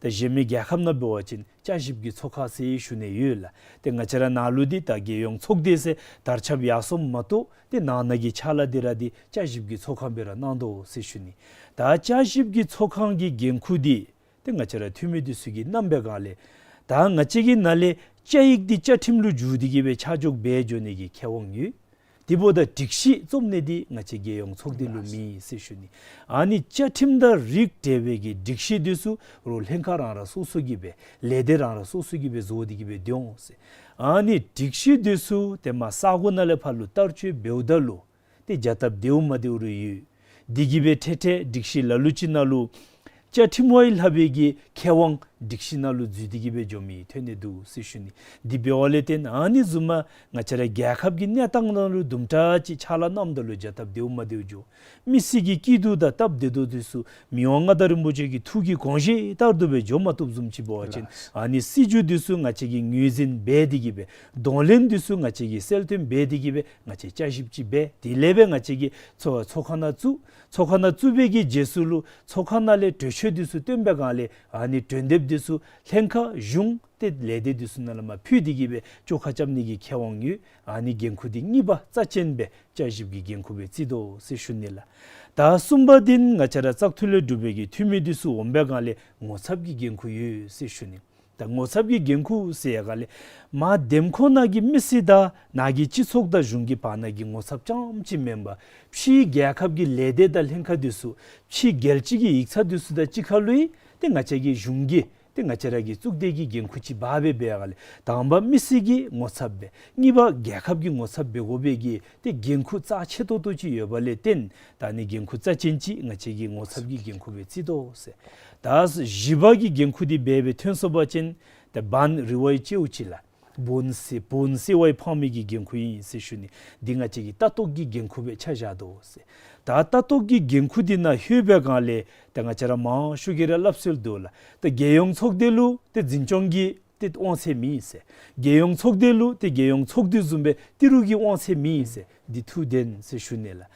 ད་གཞན་མི་རྒྱལ་ཁབ་ནང་འབད་བ་ཅིན་བསྐྱར་ཞིབ་ཀྱི་ཚོགས་ཁང་ཟེར་ཞུ་ནི་ཡོད་ལགས། ཏེ་ང་བཅས་ར་ནང་ལུ་འདི་ད་རྒྱལ་ཡོངས་ཚོགས་སྡེ་ཟེར་དར་ཁྱབ་ཡར་སོངམ་མ་གཏོགས་ཏེ་ནང་ན་གི་ཕྱག་ལཱ་འདི་ར་འདི་བསྐྱར་ཞིབ་ཀྱི་ཚོགས་ཁང་སྦེ་ར་གནང་དོ་ཟེར་ཞུ་ནི། ད་བསྐྱར་ཞིབ་ཀྱི་ཚོགས་ཁང་གི་འགན་ཁུར་འདི་ཏེ་ང་བཅས་ར་འཐུས་མི་འདི་ཚུ་གིས་གནང་པའི་སྒང་ལས་ད་ང་བཅས་ཀྱི་ནང་ལས་བཅའ་ཡིག་འདི་བཅའ་ཁྲིམས་ལུ་བསྒྱུར་ཏེ་གི་སྦེ་ཆ་འཇོག་འབད་འགྱོ་ནི་གི་ཁེ་དབང་ཡོད། དེ་འབདཝ་ད་སྒྲིག་གཞི་རྩོམ་ནི་འདི་ང་བཅས་རྒྱལ་ཡོངས་ཚོགས་སྡེ་ལུ་མེད་ཟེར་ཞུ་ནི། ཨ་ནི་བཅའ་ཁྲིམས་དང་རིགས་བསྒྲེས་པའི་གི་སྒྲིག་གཞི་འདི་ཚུ་རོགས་ལྷན་ཁག་རང་རང་སོ་སོ་གིས་སྦེ་ལས་སྡེ་རང་རང་སོ་སོ་གིས་སྦེ་བཟོ་སྟེ་གི་སྦེ་སྡོད་འོང་ཟེར། ཨ་ནི་སྒྲིག་གཞི་འདི་ཚུ་ཏེ་མར་ས་གོ་ནང་ལས་ཕར་ལུ་བསྟར་སྤྱོད་འབདཝ་ད་ལུ་ཏེ་བྱ་སྟབས་བདེཝ་མ་བདེཝ་རེ་ཡོད། འདི་གིས་སྦེ་ཏེ་ཏེ་སྒྲིག་གཞི་ལ་ལུ་ཅིག་ནང་ལུ་བཅའ་ཁྲིམས་བ་ཡི་ལྷག་པའི་གི་ཁེ་དབང་སྒྲིག་གཞི་ནང་ལུ་འཛུལ་ཏེ་གི་སྦེ་འགྱོ་མི་ཐོན་ནི་འདུག་ཟེར་ཞུ་ནི། འདི་འབདཝ་ལས་བརྟེན་ཨ་ནི་བཟུམ་མ་ང་བཅས་ར་རྒྱལ་ཁབ་ཀྱི་གནས་སྟངས་ནང་ལུ་དུམ་གྲ་ཅིག་ཕྱག་ལཱ་གནངམ་ད་ལུ་བྱ་སྟབས་བདེཝ་མ་བདེཝ་འགྱོ། མི་སེར་གྱི་སྐྱིད་སྡུག་དང་སྟབས་བདེ་ཏོག་ཏོ་འདི་ཚུ་མི་དབང་མངའ་བདག་རིན་པོ་ཆེ་གི་ཐུགས་ཀྱི་དགོངས་བཞེད་ལྟར་དུ་སྦེ་འགྱོ་མ་བཏུབ་བཟུམ་ཅིག་འབད་བ་ཅིན་ཨ་ནི་སྲིད་བྱུས་འདི་ཚུ་ང་བཅས་ཀྱིས་ངོས་འཛིན་འབད་དེ་གི་སྦེ་གདོང་ལེན་འདི་ཚུ་ང་བཅས་ཀྱིས་གསལ་སྟོན་འབད་དེ་གི་སྦེ་ང་བཅས་བསྐྱར་ཞིབ་ཅིག་འབད། དེ་ལས་སྦེ་ང་བཅས་ཀྱིས་ཚོགས་ཚོགས་ཁང་ནང་བཙུགས། ཚོགས་ཁང་ནང་བཙུགས་པའི་གི་རྗེས་སུ་ལུ་ཚོགས་ཁང་ནང་ལས་གྲོས་ཆོད་འདི་ཚུ་བཏོན་པའི་སྒང་ལས་ཨ་ནི་གྲོས་འདེབས་འདི་ཚུ་ལྷན་ཁག་གཞུང་ཏེ་ལས་སྡེ་འདི་ཚུ་ནང་ལས་མར་ཕུལ་ཏེ་གི་སྦེ་བཅོ་ཁ་རྐྱབ་ནི་གི་ཁེ་དབང་ཡོད། ཨ་ནི་འགན་ཁུར་འདི་གཉིས་པ་རྩ་ཅན་སྦེ་བསྐྱར་ཞིབ་ཀྱི་འགན་ཁུར་སྦེ་བརྩི་དོ་ཟེར་ཞུ་ནི་ལགས། ད་གསུམ་པ་འདི་ང་བཅས་ར་བཙག་འཐུ་ལས་གྲུབ་པའི་གི་འཐུས་མི་འདི་ཚུ་འོང་པའི་སྒང་ལས་ངོ་ཚབ་ཀྱི་འགན་ཁུར་ཡོད་ཟེར་ཞུ་ནི། ད་ངོ་ཚབ་ཀྱི་འགན་ཁུར་ཟེར་ཡར་སྒང་ལས་མར་འདེམས་ཁོངས་ནང་གི་མི་སེར་དང་ནཱ་གི་སྤྱི་ཚོགས་དང་གཞུང་གི་བར་ན་གི་ངོ་ཚབ་རྐྱངམ་ཅིག་མེན་པར་ཕྱིའི་རྒྱལ་ཁབ་ཀྱི་ལས་སྡེ་དང་ལྷན་ཁག་འདི་ཚུ་ཕྱི་རྒྱལ་སྤྱི་གི་ཡིག་ཚང་འདི་ཚུ་དང་གཅིག་ཁར་ལུ་ཡང་ཏེ་ང་བཅས་ཀྱི་གཞུང་གི་ཏེ་ང་བཅས་ར་གི་གཙུག་སྡེ་གི་འགན་ཁུར་ཅིག་འབག་སྦེ་འབད་ཡར་སྒང་ལས་དང་པ་མི་སེར་གྱི་ངོ་ཚབ་སྦེ་གཉིས་པ་རྒྱལ་ཁབ་ཀྱི་ངོ་ཚབ་འབད་དགོ་པའི་གི་ཏེ་འགན་ཁུར་རྩ་ཆེ་ཏོག་ཏོ་ཅིག་ཡོད་པ་ལས་བརྟེན་ད་ཨ་ནི་འགན་ཁུར་རྩ་ཅན་ཅིག་ང་བཅས་ཀྱིས་ངོ་ཚབ་ཀྱི་འགན་ཁུར་སྦེ་བརྩི་དོ་ཟེར། ད་བཞི་པ་གི་འགན་ཁུར་འདི་འབད་སྦེ་ཐོན་སོང་པ་ཅིན་ད་བན་རི་བ་ཡི་ལྕེའུ་ཅིག་ལགས། བོན་སེར་བོན་སེར་བ་ཡི་ཕང་མི་གི་འགན་ཁུར་ཨིན་ཟེར་ཞུ་ནི། འདི་ང་བཅས་ཀྱི་ལྟ་རྟོག་གི་འགན་ཁུར་སྦེ་ཆ་བཞག་དོ་ཟེར། ད་ལྟ་རྟོག་གི་འགན་ཁུར་འདི་ནང་ལྷོད་པའི་སྒང་ལས་ད་ང་བཅས་ར་མང་ཤོས་ཀྱིས་ར་སླབ་སྲོལ་འདུག་ལགས། ད་རྒྱལ་ཡོངས་ཚོགས་སྡེ་ལུ་ཏེ་འཛིན་སྐྱོང་གི་ཏེ་དབང་ཚད་མེད་ཟེར། རྒྱལ་ཡོངས་ཚོགས་སྡེ་ལུ་ཏེ་རྒྱལ་ཡོངས་ཚོགས་སྡེ་བཟུམ་སྦེ་ཏི་རུ་གི་དབང་ཚད་མེད་ཟེར། འདི་ཐུགས་བདེན་ཟེར་ཞུ་ནི་ལགས།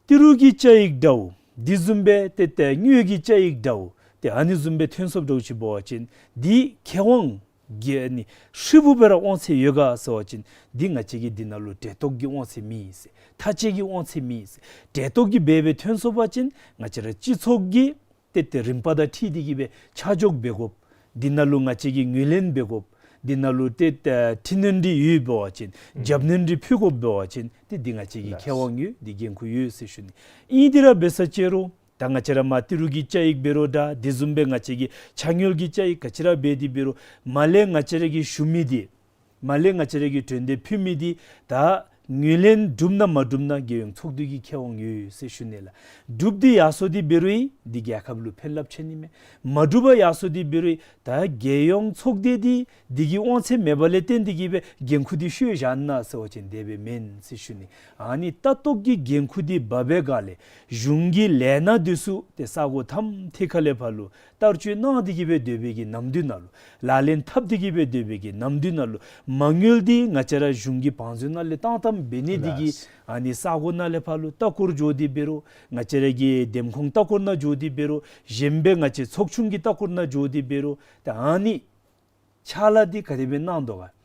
ཏི་རུ་གི་བཅའ་ཡིག་འདྲཝ་འདི་བཟུམ་སྦེ་ཏེ་ཏེ་དངུལ་གྱི་བཅའ་ཡིག་འདྲཝ་ཏེ་ཨ་ནི་བཟུམ་སྦེ་ཐོན་སོངམ་འདྲཝ་ཅིག་འབད་བ་ཅིན་འདི་ཁེ་དབང་གི་ཨ་ནི་ཧྲིལ་བུ་སྦེ་ར་དབང་ཚད་ཡོད་ག་ཟེར་བ་ཅིན་འདི་ང་བཅས་ཀྱི་འདི་ནང་ལུ་གྲལ་གཏོགས་ཀྱི་དབང་ཚད་མེད་ཟེར། ཐག་བཅད་ཀྱི་དབང་ཚད་མེད་ཟེར། གྲལ་གཏོགས་ཀྱི་སྦེ་སྦེ་ཐོན་སོང་པ་ཅིན་ང་བཅས་ར་སྤྱི་ཚོགས་ཀྱི་ཏེ་ཏེ་རིམ་པ་དང་འཁྲིལ་ཏེ་གི་སྦེ་ཆ་འཇོག་འབད་དགོཔ། འདི་ནང་ལུ་ང་བཅས་ཀྱིས་ངོས་ལེན་འབད་དགོཔ། འདི་ནང་ལུ་ཏེ་ཏེ་འཕྲི་སྣོན་འདི་ཡོད་འབད་བ་ཅིན་ཨུམ་རྒྱབ་སྣོན་འདི་ཕུལ་དགོཔ་འབད་བ་ཅིན་ཏེ་འདི་ང་བཅས་ཀྱི་ལགས། ཁེ་དབང་ཡོད། འདི་འགན་ཁུར་ཡོད་ཟེར་ཞུ་ནི། ཨིན་ཏེ་ར་འབད་ས་ཅིག་རུང་ད་ང་བཅས་ར་མར་ཏི་རུ་གི་བཅའ་ཡིག་འབད་རུང་འདྲ་འདི་བཟུམ་སྦེ་ང་བཅས་ཀྱི་ཆ་དངུལ་གྱི་བཅའ་ཡིག་ག་ཅི་ར་འབད་དེ་འབད་རུང་མར་ལས་ང་བཅས་ར་གིས་ཞུ་མི་འདི་མར་ལས་ང་བཅས་ར་གིས་གྲོས་འདེབས་ཕུལ་མི་འདི་ད་ངོས་ལེན་གྲུབ་ན་མ་གྲུབ་ན་རྒྱལ་ཡོངས་ཚོགས་འདུ་གི་ཁེ་དབང་ཡོད་ཟེར་ཞུ་ནི་ལགས། གྲུབ་སྟེ་ཡར་སོང་སྟེ་འབད་རུང་འདི་རྒྱལ་ཁབ་ལུ་ཕན་རླབས་ཆེ་ནི་མས། མ་གྲུབ་པར་ཡར་སོང་སྟེ་འབད་རུང་ད་རྒྱལ་ཡོངས་ཚོགས་སྡེ་འདི་འདི་གི་དབང་ཚད་མེད་པ་ལས་བརྟེན་ཏེ་གི་སྦེ་འགན་ཁུར་འདི་ཤོར་བཞག་ན་ཟེར་བ་ཅིན་དེ་སྦེ་མེན་ཟེར་ཞུ་ནི། ཨ་ནི་ལྟ་རྟོག་གི་འགན་ཁུར་འདི་འབག་པའི་སྒང་ལས་གཞུང་གི་ལས་སྣ་འདི་ཚུ་ཏེ་ས་གོ་ཐམ་ཐད་ཁ་ལས་ཕར་ལུ་བསྟར་སྤྱོད་གནང་སྟེ་གི་སྦེ་སྡོད་པའི་གི་ནམ་དུས་ནང་ལུ་ལག་ལེན་འཐབ་སྟེ་གི་སྦེ་སྡོད་པའི་གི་ནམ་དུས་ནང་ལུ་མ་དངུལ་འདི་ང་བཅས་ར་གཞུང་གི་བང་མཛོད་ནང་ལས་བཏང་བཏངམ་འབད་ནི་འདི་གིས་ལགས། ཨ་ནི་ས་གོ་ནང་ལས་ཕར་ལུ་ལྟ་སྐོར་འགྱོ་སྟེ་འབད་རུང་ང་བཅས་ར་གི་འདེམས་ཁོངས་ལྟ་སྐོར་ནང་འགྱོ་སྟེ་འབད་རུང་གཞན་པའི་ང་བཅས་ཚོགས་ཆུང་གི་ལྟ་སྐོར་ནང་འགྱོ་སྟེ་འབད་རུང་ད་ཨ་ནི་ཕྱག་ལཱ་འདི་ག་དེ་སྦེ་གནང་དོ་ག།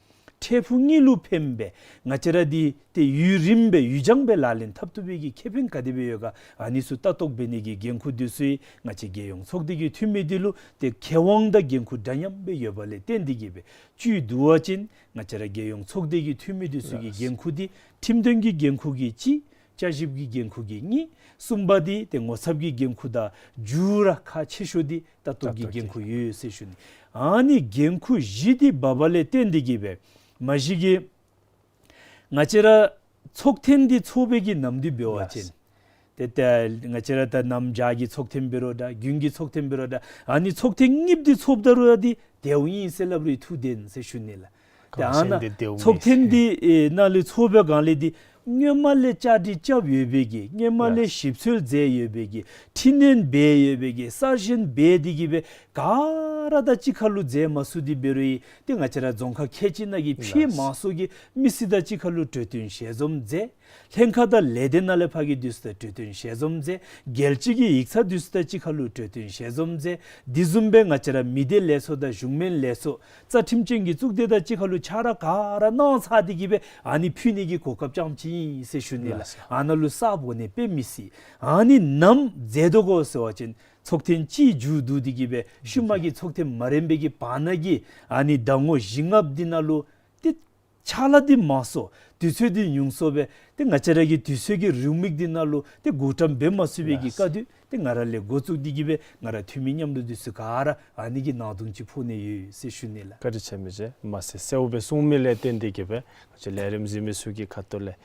འཕྲལ་ཕུགས་གཉིས་ལུ་ཕན་པའི་ང་བཅས་ར་འདི་ཏེ་ཡུན་རིངམོ་སྦེ་ཡུན་འགྱངས་སྦེ་ལག་ལེན་འཐབ་བཏུབ་པའི་གི་ཁེ་ཕན་ག་དེ་སྦེ་ཡོད་ག། ཨ་ནི་ཚུ་ལྟ་རྟོག་འབད་ནི་གི་འགན་ཁུར་འདི་ཚུ་ང་བཅས་རྒྱལ་ཡོངས་ཚོགས་སྡེ་གི་འཐུས་མི་འདི་ལུ་ཏེ་ཁེ་དབང་དང་འགན་ཁུར་འདྲ་མཉམ་སྦེ་ཡོད་པ་ལས་བརྟེན་ཏེ་གི་སྦེ་བཅུད་བསྡུ་བ་ཅིན་ང་བཅས་ར་རྒྱལ་ཡོངས་ཚོགས་སྡེ་གི་འཐུས་མི་འདི་ཚུ་གི་ལགས། འགན་ཁུར་འདི་ཁྲིམས་དོན་གྱི་འགན་ཁུར་གྱི་གཅིག། བསྐྱར་ཞིབ་ཀྱི་འགན་ཁུར་གྱི་གཉིས། གསུམ་པ་འདི་ཏེ་ངོ་ཚབ་ཀྱི་འགན་ཁུར་དང་མཇུག་ར་ཁག་ཆེ་ཤོས་འདི་ལྟ་རྟོག་གི་ལྟ་རྟོག་འགན་ཁུར་ཡོད་ཟེར་ཞུ་ནི། ཨ་ནི་འགན་ཁུར་བཞི་འདི་འབག་པ་ལས་བརྟེན་ཏེ་གིས་སྦེ་མ་གཞི་གིས་ང་བཅས་ར་ཚོགས་ཐེངས་འདི་ཚོགས་པའི་གི་ནམ་དུས་འབད་བ་ཅིན། ཏེ་ད་ང་བཅས་ར་ད་གནམ་བྱཱར་གྱི་ཚོགས་ཐེངས་འབད་རུང་འདྲ་དགུན་གྱི་ཚོགས་ཐེངས་འབད་རུང་འདྲ། ཨ་ནི་ཚོགས་ཐེངས་གཉིས་འདི་ཚོགསཔ་ད་རུང་འདི་བདེཝ་ཨིན་ཟེར་སླབ་རུང་ཐུགས་བདེན་ཟེར་ཞུ་ནི་ལགས། ཏེ་ཨ་ནཱ་ཚོགས་ཐེངས་འདི་ནང་ལུ་ཚོགས་པའི་སྒང་ལས་འདི་སྔོན་མ་ལས་བཅའ་སྒྲིག་རྐྱབ་ཡོད་པའི་གི་སྔོན་མ་ལས་ཞིབ་འཚོལ་མཛད་ཡོད་པའི་གི་འཕྲི་སྣོན་འབད་ཡོད་པའི་གི་གསར་ཞེན་འབད་དེ་གིས་སྦེ་ག་ར་དང་གཅིག་ཁར་ལུ་མཛད་མ་ཚུགས་ཏེ་འབད་རུང་ཏེ་ང་བཅས་ར་རྫོང་ཁག་ཁལ་གཅིག་ནང་གི་ཕྱེད་མང་སུ་གི་མི་སེར་དང་གཅིག་ཁར་ལུ་གྲོས་བསྟུན་ཞལ་འཛོམས་མཛད། ལྷན་ཁག་དང་ལས་སྡེ་ནང་ལས་ཕར་གྱི་འདི་ཚུ་དང་གྲོས་བསྟུན་ཞལ་འཛོམས་མཛད། རྒྱལ་སྤྱི་གི་ཡིག་ཚང་འདི་ཚུ་དང་གཅིག་ཁར་ལུ་གྲོས་བསྟུན་ཞལ་འཛོམས་མཛད། འདི་བཟུམ་སྦེ་ང་བཅས་ར་མི་སྡེ་ལས་ཚོགས་དང་གཞུང་མིན་ལས་ཚོགས་རྩ་ཁྲིམས་ཅན་གྱི་གཙུག་སྡེ་དང་གཅིག་ཁར་ལུ་ཕྱག་ར་ག་ར་གནང་ཚར་ཏེ་གིས་སྦེ་ཨ་ནི་ཕུལ་ནི་གི་གོ་སྐབས་རྐྱངམ་ཅིག་ཨིན་ཟེར་ཞུ་ནི་ལགས། ཨ་ནཱ་ལུ་གསརཔ་འོང་ནི་དཔེ་མི་སྲིད། ཨ་ནི་ནམ་མཛད་དོ་གོ་ཟེར་བ་ཅིན་ཚོགས་ཐེངས་གཅིག་མཇུག་བསྡུ་སྟེ་གིས་སྦེ་ཤུལ་མ་གི་ཚོགས་ཐེངས་མ་རན་པའི་གི་བར་ན་གི་ཨ་ནི་ཟླ་ངོ་བཞི་ལྔ་འདི་ནང་ལུ་ཏེ་ཕྱག་ལཱ་འདི་མང་སུ་དུས་ཚོད་འདི་ཉུང་སུ་སྦེ་ཏེ་ང་བཅས་ར་གི་དུས་ཚོད་ཀྱི་རེའུ་མིག་འདི་ནང་ལུ་ཏེ་འགོ་འདྲེན་འབད་མ་ཚུགས་པའི་གི་དཀའ་སྡུག་ཏེ་ང་ར་ལས་འགོ་བཙུགས་ཏེ་གིས་སྦེ་ང་ར་འཐུས་མི་མཉམ་རོགས་འདི་ཚུ་ག་ར་ཨ་ནི་གི་ནང་དོན་ཅིག་ཕོག་ནི་ཡོད་ཟེར་ཞུ་ནི་ལགས། བཀའ་དྲིན་ཆེ་མི་རྗེ། མ་ཟད་གསལཝ་སྦེ་གསུངས་མི་ལས་བརྟེན་ཏེ་གིས་སྦེ་ང་བཅས་ལས་རིམ་གཟིགས་མི་ཚུ་གི་ཁ་ཐུག་ལས་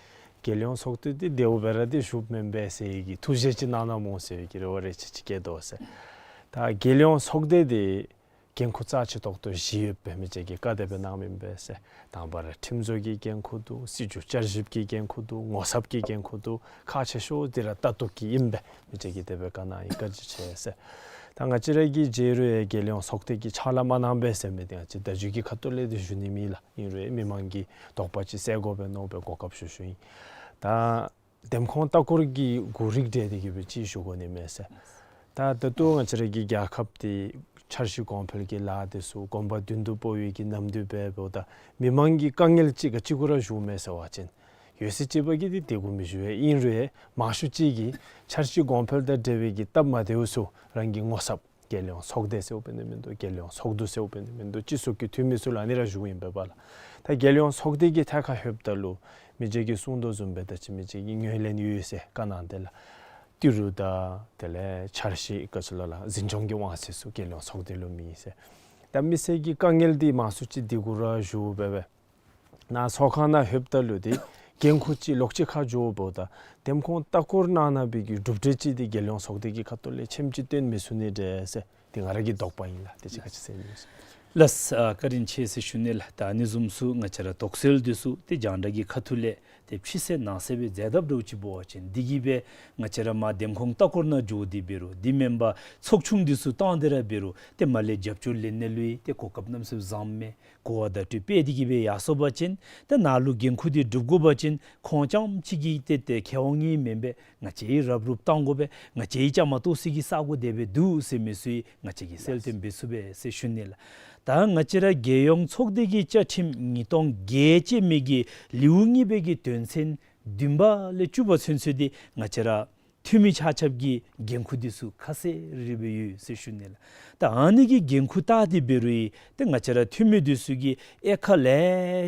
རྒྱལ་ཡོངས་ཚོགས་སྡེ་འདི་བདེཝ་སྦེ་ར་འདི་བཞུགསཔ་མེན་པས་ཟེར་བའི་གི་ཐུགས་བཞེད་ཅིག་གནང་གནངམ་འོང་ཟེར་བའི་གི་རེ་བ་རེ་ཆེ་ཅིག་བསྐྱེད་དོ་ཟེར། ད་རྒྱལ་ཡོངས་ཚོགས་སྡེ་འདི་འགན་ཁུར་རྩ་ཆེ་ཏོག་ཏོ་བཞི་ཡོདཔ་སྦེ་མི་རྗེ་གིས་བཀའ་དེ་སྦེ་གནངམ་ཨིན་པས་ཟེར། དང་པ་ར་ཁྲིམས་བཟོ་གི་འགན་ཁུར་འདུག། སྲིད་བྱུས་བསྐྱར་ཞིབ་ཀྱི་འགན་ཁུར་འདུག། ངོ་ཚབ་ཀྱི་འགན་ཁུར་འདུག། ཁག་ཆེ་ཤོས་འདི་ར་ལྟ་རྟོག་གི་ཨིན་པས། མི་རྗེ་གིས་དེ་སྦེ་བཀའ་གནང་ཡི། བཀའ་དྲིན་ཆེ་ཟེར། ད་ང་བཅས་ར་གིས་མཇལ་རུང་ཡང་རྒྱལ་ཡོངས་ཚོགས་སྡེ་གིས་ཕྱག་ལཱ་མ་གནང་པས་ཟེར་མི་འདི་ང་བཅས་བརྡ་བརྒྱུད་ཀྱི་ཁ་ཐུག་ལས་འདི་ཞུ་ནི་མེད་ལགས། ཨིན་རུང་མི་མང་གི་དོགས་པ་ཅིག་སེལ་དགོ་པས་མནོ་སྦེ་གོ་སྐབས་ཞུ་ཞུཝ་ཨིན། ད་འདེམས་ཁོངས་ལྟ་སྐོར་གྱི་གོ་རིམ་འབྲེལ་ཏེ་གིས་སྦེ་ཅིག་ཞུ་དགོ་ནི་མས་ཟེར། ད་ད་ལྟོ་ང་བཅས་ར་གི་རྒྱལ་ཁབ་འདི་འཆར་གཞི་གོང་འཕེལ་གྱི་ལཱ་འདི་ཚུ་གོམ་པ་མདུན་དུ་སྤོ་བའི་གི་ནམ་དུས་འབདཝ་ད་མི་མང་གི་དཀའ་ངལ་ཅིག་ག་ཅི་གུ་ར་བཞུགས་མས་ཟེར་བ་ཅིན་ཡོད་ཚད་ཅིག་པ་གིས་འདི་དེ་གུ་མི་བཞུགས་པས། ཨིན་རུང་མང་ཤོས་ཅིག་གིས་འཆར་གཞི་གོང་འཕེལ་དང་འབྲེལ་བའི་གི་སྟབས་མ་བདེཝ་ཚུ་རང་གི་ངོ་ཚབ་རྒྱལ་ཡོངས་ཚོགས་སྡེ་ཟེརཝ་འབད་ནི་མིན་འདུག། རྒྱལ་ཡོངས་ཚོགས་འདུ་ཟེརཝ་འབད་ནི་མིན་འདུག། སྤྱི་ཚོགས་ཀྱི་འཐུས་མི་ཚུ་ལུ་ཨ་ནི་ར་ཞུཝ་ཨིན་པས་པ་ལགས། ད་རྒྱལ་ཡོངས་ཚོགས་སྡེ་གི་ཐད་ཁར་ལྷོདཔ་ད་ལུ་མི་རྗེ་གིས་གསུངས་དོ་བཟུམ་སྦེ་ད་ཅི་མི་རྗེ་གིས་ངོས་ལེན་ཡོད་ཟེར་བཀའ་གནང་དེ་ལགས། ཏི་རུ་དང་དེ་ལས་འཆར་གཞི་ག་ཅི་ལོ་ལགས་འཛིན་སྐྱོང་གི་དབང་ཚད་ཚུ་རྒྱལ་ཡོངས་ཚོགས་སྡེ་ལུ་མེད་ཟེར། ད་མི་སེར་གྱི་དཀའ་ངལ་འདི་མང་སུ་ཅིག་འདི་གུ་ར་བཞུགས་སྦེ་སྦེ་ནཱ་ཚོགས་ཁང་ནང་ལྷོདཔ་ད་ལུ་འདི་འགན་ཁུར་ཅིག་ལོག་ཅི་ཁར་འགྱོཝ་ད་འདེམས་ཁོངས་ལྟ་སྐོར་གནང་གནང་བའི་གི་གྲུབ་འབྲས་ཅིག་འདི་རྒྱལ་ཡོངས་ཚོགས་སྡེ་གི་ཁ་ཐུག་ལས་ཆེམ་ཅིག་སྟོན་མི་ཚུགས་ནི་འདྲས་ཟེར་འདི་ང་ར་གི་དོགས་པ་ཨིན་ལགས། དེ་ཅིག་ག་ཅི་ཟེར་ནི་ཡོད་ཟེར། ལགས། ཨ་བཀའ་དྲིན་ཆེ་ཟེར་ཞུ་ནི་ལགས། ད་ཨ་ནི་བཟུམ་ཚུ་ང་བཅས་ར་དོགས་སེལ་འདི་ཚུ་ཏེ་རྒྱང་བསྒྲགས་ཀྱི་ཁ་ཐུག་ལས་ཏེ་ཕྱི་གསལ་ནང་གསལ་སྦེ་མཛད་དཔ་འདྲཝ་ཅིག་འབད་བ་ཅིན་འདི་གིས་སྦེ་ང་བཅས་ར་མར་འདེམས་ཁོངས་ལྟ་སྐོར་ནང་འགྱོ་སྟེ་འབད་རུང་འདི་མེན་པར་ཚོགས་ཆུང་འདི་ཚུ་བཏང་སྟེ་ར་འབད་རུང་ཏེ་མར་ལས་རྒྱབ་སྐྱོར་ལེན་ནི་ལུ་ཏེ་གོ་སྐབས་གནམ་མེད་ས་མེད་བཟང་མས། གོ་བ་བརྡ་སྤྲོད་སྤེལ་ཏེ་གིས་སྦེ་ཡར་སོང་པ་ཅིན་ཏེ་ནཱ་ལུ་འགན་ཁུར་འདི་སྒྲུབ་དགོ་པ་ཅིན་ཁོང་རྐྱངམ་ཅིག་གི་ཏེ་ཏེ་ཁེ་དབང་ཨིན་མེན་པས། ང་བཅས་ཀྱིས་རུབ་རུབ་བཏང་དགོ་པས། ང་བཅས་ཀྱིས་བཅའ་མར་གཏོགས་སའི་གི་ས་གོ་དེ་སྦེ་འདུག་ཟེར་མི་ཚུ་ཡང་ང་བཅས་ཀྱིས་གསལ་སྟོན་འབད་ཚུགས་པས་ཟེར་ཞུ་ནི་ལགས། ད་ང་བཅས་ར་རྒྱལ་ཡོངས་ཚོགས་སྡེ་གི་བཅའ་ཁྲིམས་ཉིས་སྟོང་བརྒྱད་ཅན་མའི་གི་ལེའུ་གཉིས་པའི་གི་དོན་ཚན་བདུན་པ་ལས་བཅུ་པ་ཚུན་ཚོད་འདི་ང་བཅས་ར་འཐུས་མི་ཆ་ཁྱབ་ཀྱི་འགན་ཁུར་འདི་ཚུ་ཁ་གསལ་རི་རི་སྦེ་ཡོད་ཟེར་ཞུ་ནི་ལགས། ད་ཨ་ནི་གི་འགན་ཁུར་བལྟ་སྟེ་འབད་རུང་ཏེ་ང་བཅས་ར་འཐུས་མི་འདི་ཚུ་གིས་དབྱེ་ཁག་ལེ་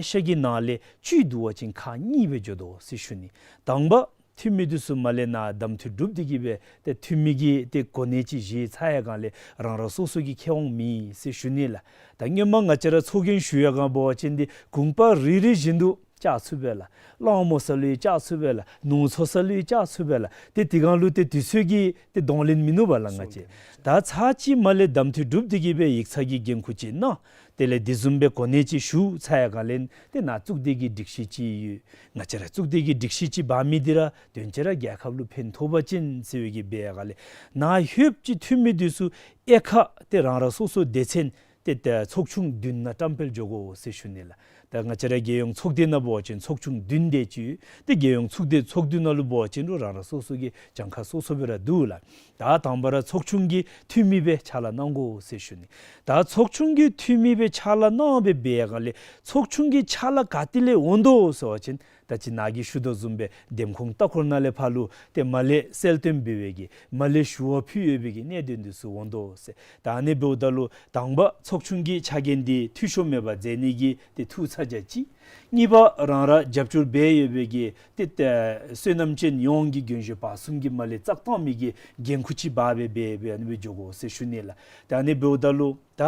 ཤ་གི་ནང་ལས་བཅུད་བསྡུ་བ་ཅིན་ཁག་གཉིས་སྦེ་འགྱོ་དོ་ཟེར་ཞུ་ནི། དང་པ་འཐུས་མི་འདི་ཚུ་མར་ལས་ནཱ་གདམ་འཐུ་གྲུབ་སྟེ་གིས་སྦེ་ཏེ་འཐུས་མི་གི་ཏེ་གོ་གནས་ཅིག་བཞེས་ཚར་ཡི་ག་ལས་རང་རང་སོ་སོ་གི་ཁེ་དབང་མེད་ཟེར་ཞུ་ནི་ལགས། ད་སྔོན་མ་ང་བཅས་ར་ཚོགས་རྒྱན་ཞུ་ཡི་ག་འབད་བ་ཅིན་འདི་གུང་པ་རེ་རེ་བཞིན་དུ་བཅར་ཚུགས་པས་ལགས། གླང་མོ་ཟེར་རུང་བཅར་ཚུགས་པས་ལགས། ནོར་འཚོ་ཟེར་རུང་བཅར་ཚུགས་པས་ལགས། ཏེ་དེ་སྒང་ལུ་ཏེ་དུས་ཚོད་ཀྱི་ཏེ་གདོང་ལེན་མིན་ནུག་པ་ལགས་ང་བཅས། ད་ཚར་གཅིག་མར་ལས་གདམ་འཐུ་གྲུབ་སྟེ་གིས་སྦེ་ཡིག་ཚང་གི་འགན་ཁུར་ཅིག་གནང་། དེ་ལས་དེ་བཟུམ་སྦེ་གོ་གནས་ཅིག་ཞུ་ཚར་ཡི་ག་ལས་ཏེ་ནཱ་གཙུག་སྡེ་གི་སྒྲིག་གཞི་ཅིག་ཡོད། ང་བཅས་ར་གཙུག་སྡེ་གི་སྒྲིག་གཞི་ཅིག་འབག་མི་འདི་ར་དོན་ཅིག་ར་རྒྱལ་ཁབ་ལུ་ཕན་ཐོགས་པ་ཅིན་ཟེར་བའི་གི་འབད་ཡི་ག་ལས་ནཱ་ལྷོདཔ་ཅིག་འཐུས་མི་འདི་ཚུ་དབྱེ་ཁག་ཏེ་རང་རང་སོ་སོ་སྡེ་ཚན་ཏེ་ཏེ་ཚོགས་ཆུང་བདུན་ནང་བཀྲམ་སྤེལ་འགྱོ་དགོ་ཟེར་ཞུ་ནི་ལགས། ད་ང་བཅས་ར་རྒྱལ་ཡོངས་ཚོགས་སྡེ་ནང་འབད་བ་ཅིན་ཚོགས་ཆུང་བདུན་དེ་ཅིག་ཡོད། ཏེ་རྒྱལ་ཡོངས་ཚོགས་སྡེ་ཚོགས་འདུ་ནང་ལུ་འབད་བ་ཅིན་རུང་རང་རང་སོ་སོ་གི་གྱངས་ཁ་སོ་སོ་སྦེ་ར་འདུག་ལགས། ད་དང་པ་ར་ཚོགས་ཆུང་གི་འཐུས་མི་སྦེ་ཕྱག་ལཱ་གནང་དགོ་ཟེར་ཞུ་ནི། ད་ཚོགས་ཆུང་གི་འཐུས་མི་སྦེ་ཕྱག་ལཱ་གནང་སྦེ་འབད་ཡི་ག་ལས་ཚོགས་ཆུང་གི་ཕྱག་ལཱ་ག་ཏེ་ལས་འོང་དོ་ཟེར་བ་ཅིན་ ད་ཅི་ནཱ་གིས་ཞུ་དོ་བཟུམ་སྦེ་འདེམས་ཁོངས་ལྟ་སྐོར་ནང་ལས་ཕར་ལུ་ཏེ་མར་ལས་གསལ་སྟོན་འབད་བའི་གི་མར་ལས་ཞུ་བ་ཕུལ་ཡོད་པའི་གི་གནད་དོན་འདི་ཚུ་འོང་དོ་ཟེར། ད་ཨ་ནི་འབདཝ་ད་ལུ་དང་པ་ཚོགས་ཆུང་གི་ཕྱག་འགན་འདི་འཐུས་ཤོར་མེད་པར་མཛད་ནི་གི་ཏེ་ཐུགས་ཚ་གྱང་ཅིག། གཉིས་པ་རང་ར་རྒྱབ་སྐྱོར་འབད་ཡོད་པའི་གི་ཏེ་ཏེ་བསོད་ནམས་ཅན་ཡོངས་ཀྱི་རྒྱུན་ཞུགས་བར་གསུམ་གྱིས་མར་ལས་བཙག་བཏང་མི་གི་འགན་ཁུར་ཅིག་འབག་སྦེ་འབད་སྦེ་ཨ་ནི་སྦེ་འགྱོ་དགོ་ཟེར་ཞུ་ནི་ལགས། ཏེ་ཨ་ནི་འབདཝ་ད་ལུ་ད་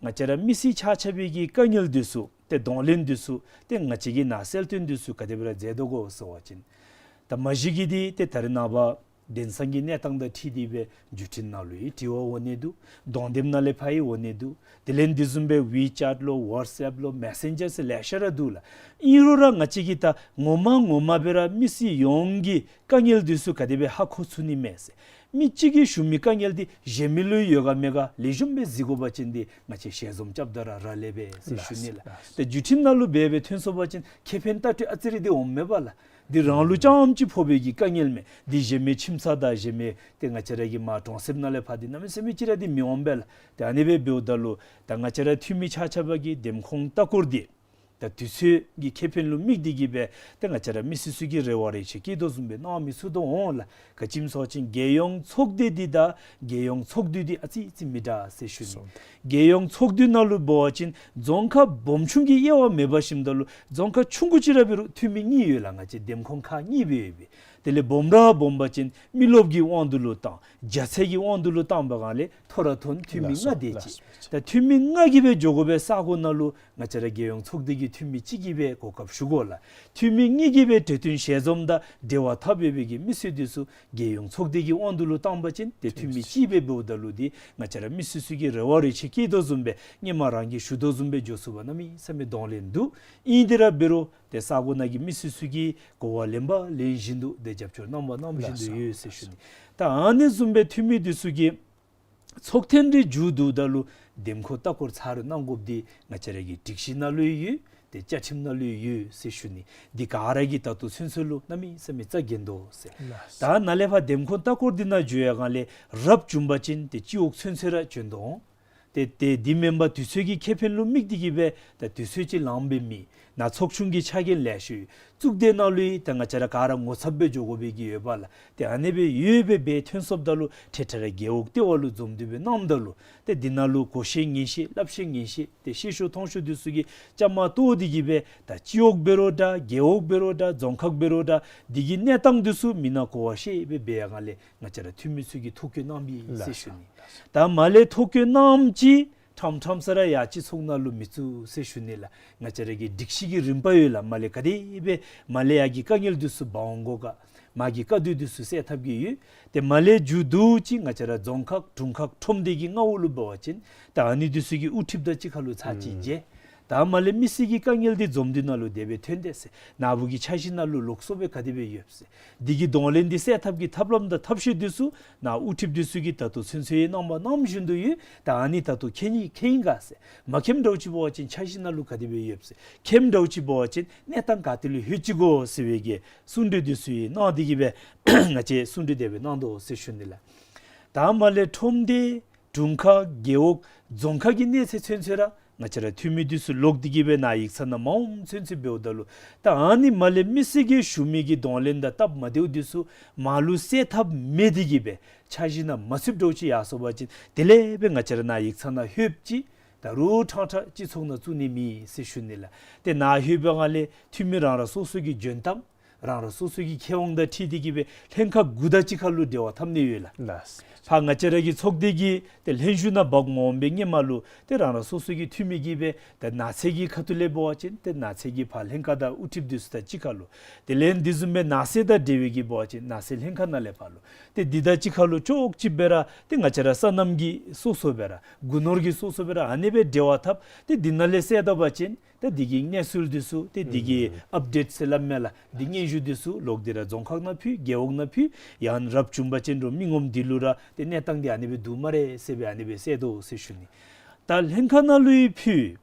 ང་བཅས་ར་མི་སེར་ཆ་ཁྱབ་པའི་གི་དཀའ་ངལ་འདི་ཚུ་ཏེ་གདོང་ལེན་འདི་ཚུ་ཏེ་ང་བཅས་ཀྱིས་ནཱ་གསལ་སྟོན་འདི་ཚུ་ག་དེ་སྦེ་ར་མཛད་དོ་གོ་ཟེར་བ་ཅིན། ད་མ་གཞི་གིས་འདི་ཏེ་ད་རེས་ནངས་པ་དེང་སང་གི་གནས་སྟངས་དང་འཁྲིལ་ཏེ་སྦེ་བརྒྱུད་འཕྲིན་ནང་ལུ་ཡང་དྲི་བ་འོང་ནི་འདུག། གདོང་དེབ་ནང་ལས་ཕར་ཡང་འོང་ནི་འདུག། དེ་ལས་འདི་བཟུམ་སྦེ་ཝི་ཅེཊ་ལོ་ཝཊས་ཨེཔ་ལོ་མེ་སེན་ཇར་ཟེར་ལེ་ཤ་ར་འདུག་ལགས། ཨིན་རུང་ར་ང་བཅས་ཀྱིས་ད་ངོ་མ་ངོ་མ་སྦེ་ར་མི་སེར་ཡོངས་ཀྱི་དཀའ་ངལ་འདི་ཚུ་ག་དེ་སྦེ་ཧ་གོ་ཚུགས་ནི་མས་ཟེར། མི་གཅིག་གིས་ཞུ་མི་དཀའ་ངལ་འདི་གཞན་མི་ལུ་ཡོད་ག་མེད་ག་ལེགས་ཤོམ་སྦེ་གཟིགས་དགོ་པ་ཅིན་འདི་ང་བཅས་ཞལ་འཛོམས་རྐྱབ་ད་ར་རག་ལས་པས་ཟེར་ཞུ་ནི་ལགས། ལགས། ཏེ་བརྒྱུད་འཕྲིན་ནང་ལུ་འབད་སྦེ་ཐོན་སོང་པ་ཅིན་ཁེ་ཕན་ལྟ་སྤྲོད་ཨ་ཙི་རེ་འདི་འོངམ་མས་པ་ལགས། འདི་རང་ལུ་རྐྱངམ་ཅིག་ཕོག་པའི་གི་དཀའ་ངལ་མས། འདི་གཞན་མི་ཁྱིམ་ཚང་དང་གཞན་མི་ཏེ་ང་བཅས་ར་གི་མར་གྲོང་གསེབ་ནང་ལས་ཕར་འདི་གནམ་མེད་ས་མེད་ཅིག་ར་འདི་མི་འོང་པས་ལགས། ཏེ་ཨ་ནི་སྦེ་འབདཝ་ད་ལུ་ད་ང་བཅས་ར་འཐུས་མི་ཆ་ཁྱབ་པ་གིས་འདེམས་ཁོངས་ལྟ་སྐོར་འདི་ད་དུས་ཚོད་ཀྱི་ཁེ་ཕན་ལུ་དམིགས་ཏེ་གིས་སྦེ་ཏེ་ང་བཅས་ར་མི་སེར་ཚུ་གིས་རེ་བ་རེ་ཆེ་བསྐྱེད་དོ་བཟུམ་སྦེ་གནང་མི་ཚུགས་དོ་འོང་ལགས། ག་ཅི་སྨོ་ཟེར་བ་ཅིན་རྒྱལ་ཡོངས་ཚོགས་སྡེ་འདི་དང་རྒྱལ་ཡོངས་ཚོགས་འདུ་འདི་ཨ་ཙི་ཙི་མི་འདྲ་ཟེར་ཞུ་ནི། རྒྱལ་ཡོངས་ཚོགས་འདུ་ནང་ལུ་འབད་བ་ཅིན་རྫོང་ཁག་སྦོམ་ཆུང་གི་དབྱེ་བ་མེད་པ་བཞིན་ད་ལུ་རྫོང་ཁག་ཆུང་ཀུ་ཅིག་ར་འབད་རུང་འཐུས་མི་གཉིས་ཡོད་ལགས། ང་བཅས་འདེམས་ཁོངས་ཁག་གཉིས་སྦེ་ཡོད་པས། དེ་ལས་སྦོམ་ར་སྦོམ་པ་ཅིན་མི་རློབས་ཀྱི་དབང་དུ་ལུ་བཏང་རྒྱ་ཚད་ཀྱི་དབང་དུ་ལུ་བཏང་པའི་སྒང་ལས་མཐོ་ར་མཐོ་འཐུས་མི་ལགས་སོ། ལྔ་དེ་ལགས་ཅིག། སོ། ད་འཐུས་མི་ལྔ་གིས་སྦེ་འགྱོ་དགོ་པའི་ས་གོ་ནང་ལུ་ང་བཅས་ར་རྒྱལ་ཡོངས་ཚོགས་སྡེ་གི་འཐུས་མི་གཅིག་གིས་སྦེ་གོ་སྐབས་ཞུ་དགོ་ལགས། འཐུས་མི་གཉིས་ཀྱིས་སྦེ་གྲོས་བསྟུན་ཞལ་འཛོམས་དང་འབྲེལ་བ་འཐབ་ཡོད་པའི་གི་མི་སེར་འདི་ཚུ་རྒྱལ་ཡོངས་ཚོགས་སྡེ་གི་དབང་དུ་ལུ་བཏང་པ་ཅིན་ཏེ་འཐུས་མི་གཅིག་སྦེ་འབདཝ་ད་ལུ་འདི་ང་བཅས་ར་མི་སེར་ཚུ་གིས་རེ་བ་རེ་ཆེ་བསྐྱེད་དོ་བཟུམ་སྦེ་སྔོན་མ་རང་གིས་ཞུ་དོ་བཟུམ་སྦེ་འགྱོ་ཚུགས་པར་གནམ་མེད་ས་མེད་གདོང་ལེན་འདུག། ཨིན་ཏེ་ར་འབད་རུང་ཏེ་ས་གོ་ནང་གི་མི་སེར་ཚུ་གིས་གོ་བ་ལེན་པ་ལེན་བཞིན་དུ་ཏེ་རྒྱབ་སྐྱོར་གནང་པ་གནང་བཞིན་དུ་ཡོད་ཟེར་ཞུ་ནི། ད་ཨ་ནི་བཟུམ་སྦེ་འཐུས་མི་འདི་ཚུ་གིས་ཚོགས་ཐེངས་རེ་མཇུག་བསྡུཝ་ད་ལུ་འདེམས་ཁོངས་ལྟ་སྐོར་ཚར་རེ་གནང་དགོཔ་འདི་ང་བཅས་ར་གི་སྒྲིག་གཞི་ནང་ལུ་ཡོད། ཏེ་བཅའ་ཁྲིམས་ནང་ལུ་ཡོད་ཟེར་ཞུ་ནི། འདི་ག་ར་གིས་ད་ལྟོ་ཚུན་ཚོད་ལུ་གནམ་མེད་ས་མེད་རྩ་འགེངས་དོ་ཟེར། ལགས། ད་ནཱ་ལས་ཕར་འདེམས་ཁོངས་ལྟ་སྐོར་འདི་ནང་འགྱོ་བའི་སྒང་ལས་རབ་བྱུང་པ་ཅིན་ཏེ་སྤྱི་འོག་ཚུན་ཚོད་ར་བྱོན་དོ་འོང་། ཏེ་ཏེ་འདི་མེན་པར་དུས་ཚོད་ཀྱི་ཁེ་ཕན་ལུ་དམིགས་ཏེ་གིས་སྦེ་ད་དུས་ཚོད་ཅིག་ལངམ་སྦེ་མེད། ནཱ་ཚོགས་ཆུང་གི་ཕྱག་འགན་ལེ་ཤ་ཡོད། གཙུག་སྡེ་ནང་ལུ་ཡང་ད་ང་བཅས་ར་ག་ར་ངོ་ཚབ་སྦེ་འགྱོ་དགོ་པའི་གི་ཡོད་པ་ལགས། ཏེ་ཨ་ནི་སྦེ་ཡོད་སྦེ་སྦེ་ཐོན་སོངམ་ད་ལུ་འཕྲལ་འཕྲལ་ར་རྒེད་འོག་ལྟེ་བ་ལུ་འཛོམས་ཏེ་སྦེ་གནངམ་ད་ལུ་ཏེ་འདི་ནང་ལུ་གོ་ཤེས་ཉན་ཤེས་སླབ་ཤེས་ཉན་ཤེས་ཏེ་ཤེས་ཤོས་མཐོང་ཤོས་འདི་ཚུ་གིས་བཅའ་མར་གཏོགས་ཏེ་གིས་སྦེ་ད་སྤྱི་འོག་འབད་རུང་འདྲ་རྒེད་འོག་འབད་རུང་འདྲ་རྫོང་ཁག་འབད་རུང་འདྲ་འདི་གི་གནས་སྟངས་འདི་ཚུ་མི་ནང་གོ་བ་ཤེས་སྦེ་འབད་བའི་སྒང་ལས་ང་བཅས་ར་འཐུས་མི་ཚུ་གིས་ཐོ་བཀོད་གནང་པས་ཟེར་ཞུ་ནི། ལགས་སོ། ད་མར་ལས་ཐོ་བཀོད་གནངམ་ཅིག་ཁྲམ་ཁྲམ་ས་ར་ཡ་གཅིག་ཚོགས་ནང་ལུ་མི་བཙུགས་ཟེར་ཞུ་ནི་ལགས། ང་བཅས་ར་གི་སྒྲིག་གཞི་གི་རིམ་པ་ཡོད་ལགས། མར་ལས་ག་དེ་སྦེ་མར་ལས་ཡར་གྱི་དཀའ་ངལ་འདི་ཚུ་འབག་འོང་དགོ་ག། མར་གྱི་དཀའ་སྡུག་འདི་ཚུ་སེལ་ཐབས་ཀྱི་ཡོད། ཏེ་མར་ལས་མཇུག་བསྡུཝ་ཅིག་ང་བཅས་ར་རྫོང་ཁག་དྲུང་ཁག་ཁྲོམ་སྡེ་གི་མངའ་འོག་ལུ་འབད་བ་ཅིན་ད་ཨ་ནི་འདི་ཚུ་གི་དབུ་ཁྲིདཔ་དང་གཅིག་ཁར་ལུ་ཚར་གཅིག་ཨུམ་མཇལ། ད་མར་ལས་མི་སེར་གྱི་དཀའ་ངལ་འདི་འཛོམས་འདུ་ནང་ལུ་དེ་སྦེ་ཐོན་དེས་ཟེར། ནཱ་བུ་གི་འཆར་གཞི་ནང་ལུ་ལོགས་སུ་སྦེ་ག་དེ་སྦེ་ཡོདཔ་ཟེར། འདི་གི་གདོང་ལེན་འདི་སེལ་ཐབས་ཀྱི་ཐབས་ལམ་དང་ཐབས་ཤེས་འདི་ཚུ་ནཱ་དབུ་ཁྲིདཔ་འདི་ཚུ་གིས་ད་ལྟོ་ཚུན་ཚོད་ཡང་གནང་པ་གནང་བཞིན་དུ་ཡོད། ད་ཨ་ནི་ད་ལྟོ་མཁྱེན་ནི་མཁྱེན་ཡི་ག་ཟེར། མ་མཁྱེནམ་འདྲཝ་ཅིག་འབད་བ་ཅིན་འཆར་གཞི་ནང་ལུ་ག་དེ་སྦེ་ཡོདཔ་ཟེར། མཁྱེནམ་འདྲཝ་ཅིག་འབད་བ་ཅིན་གནས་སྟངས་ག་ཏེ་ལུ་ལྷོད་ཅི་གོ་ཟེར་བའི་གི་གསུང་གྲོས་འདི་ཚུ་ཡང་གནང་སྟེ་གིས་སྦེ་ང་བཅས་གསུང་གྲོས་དེ་སྦེ་གནང་དོ་ཟེར་ཞུ་ནི་ལགས། ད་མར་ལས་ཁྲོམ་སྡེ་དྲུང་ཁག་རྒེད་འོག་རྫོང་ཁག་གི་གནས་ཚད་ཚུན་ཚོད་ར་ང་བཅས་ར་འཐུས་མི་འདི་ཚུ་ལོག་སྟེ་གིས་སྦེ་ནཱ་ཡིག་ཚང་ནང་མ་འོངམ་ཚུན་ཚོད་འབདཝ་ད་ལུ་ད་ཨ་ནི་མར་ལས་མི་སེར་གྱིས་ཞུ་མི་གི་གདོང་ལེན་དང་སྟབས་མ་བདེཝ་འདི་ཚུ་མར་ལུ་སེལ་ཐབས་མེད་དེ་གིས་སྦེ་འཆར་གཞི་ནང་མ་ཚུདཔ་འདྲཝ་ཅིག་ཡར་སོང་པ་ཅིན་དེ་ལས་སྦེ་ང་བཅས་ར་ནཱ་ཡིག་ཚང་ནང་ལྷོདཔ་ཅིག་ད་རུང་ཕྲང་ཕྲང་སྤྱི་ཚོགས་ནང་བཙུགས་ནི་མེད་ཟེར་ཞུ་ནི་ལགས། ཏེ་ནཱ་ལྷོད་པའི་སྒང་ལས་འཐུས་མི་རང་རང་སོ་སོ་གི་འཇོན་ཐང་རང་རང་སོ་སོ་གི་ཁེ་དབང་དང་འཁྲིལ་ཏེ་གིས་སྦེ་ལྷན་ཁག་དགུ་དང་གཅིག་ཁར་ལུ་འབྲེལ་བ་འཐབ་ནི་ཡོད་ལགས། ལགས། ཕར་ང་བཅས་ར་གི་ཚོགས་སྡེ་གི་ཏེ་ལྷན་བཞུགས་ནང་འབག་མ་འོང་པའི་སྔོན་མ་ལུ་ཏེ་རང་རང་སོ་སོ་གི་འཐུས་མི་གིས་སྦེ་ཏེ་ནགས་ཚལ་གྱི་ཁ་ཐུག་ལས་འབད་བ་ཅིན་ཏེ་ནགས་ཚལ་གྱི་ཕར་ལྷན་ཁག་དང་དབུ་ཁྲིདཔ་འདི་ཚུ་དང་གཅིག་ཁར་ལུ། དེ་ལས་འདི་བཟུམ་སྦེ་ནགས་གསེབ་དང་འབྲེལ་བའི་གི་འབད་བ་ཅིན་ནགས་གསེབ་ལྷན་ཁག་ནང་ལས་ཕར་ལུ། ཏེ་འདི་དང་གཅིག་ཁར་ལུ་ཅོག་གཅིག་སྦེ་ར་ཏེ་ང་བཅས་ར་སོ་ནམ་གྱི་སོ་སོ་སྦེ་ར་སྒོ་ནོར་གྱི་སོ་སོ་སྦེ་ར་ཨ་ནི་སྦེ་འབྲེལ་བ་འཐབ། ཏེ་འདི་ནང་ལས་སེལ་ད་པ་ཅིན་ཏེ་འདི་གི་གནས་ཚུལ་འདི་ཚུ་ཏེ་འདི་གི་ཨུམ་ཨཔ་ཌེཊ་ཟེར་སླབ་མས་ལགས། འདི་སྙན་ཞུ་འདི་ཚུ་ལོག་སྟེ་ར་རྫོང་ཁག་ནང་ཕུལ། རྒེད་འོག་ནང་ཕུལ། ཡང་རབ་བྱུང་པ་ཅིན་རུང་མི་ངོམ་འདི་ལུ་ར་ཏེ་གནས་སྟངས་འདི་ཨ་ནི་སྦེ་འདུག་སྨ་རེ་ཟེར་སྦེ་ཨ་ནི་སྦེ་སེལ་དོ་ཟེར་ཞུ་ནི། ད་ལྷན་ཁག་ནང་ལུ་ཡང་ཕུལ།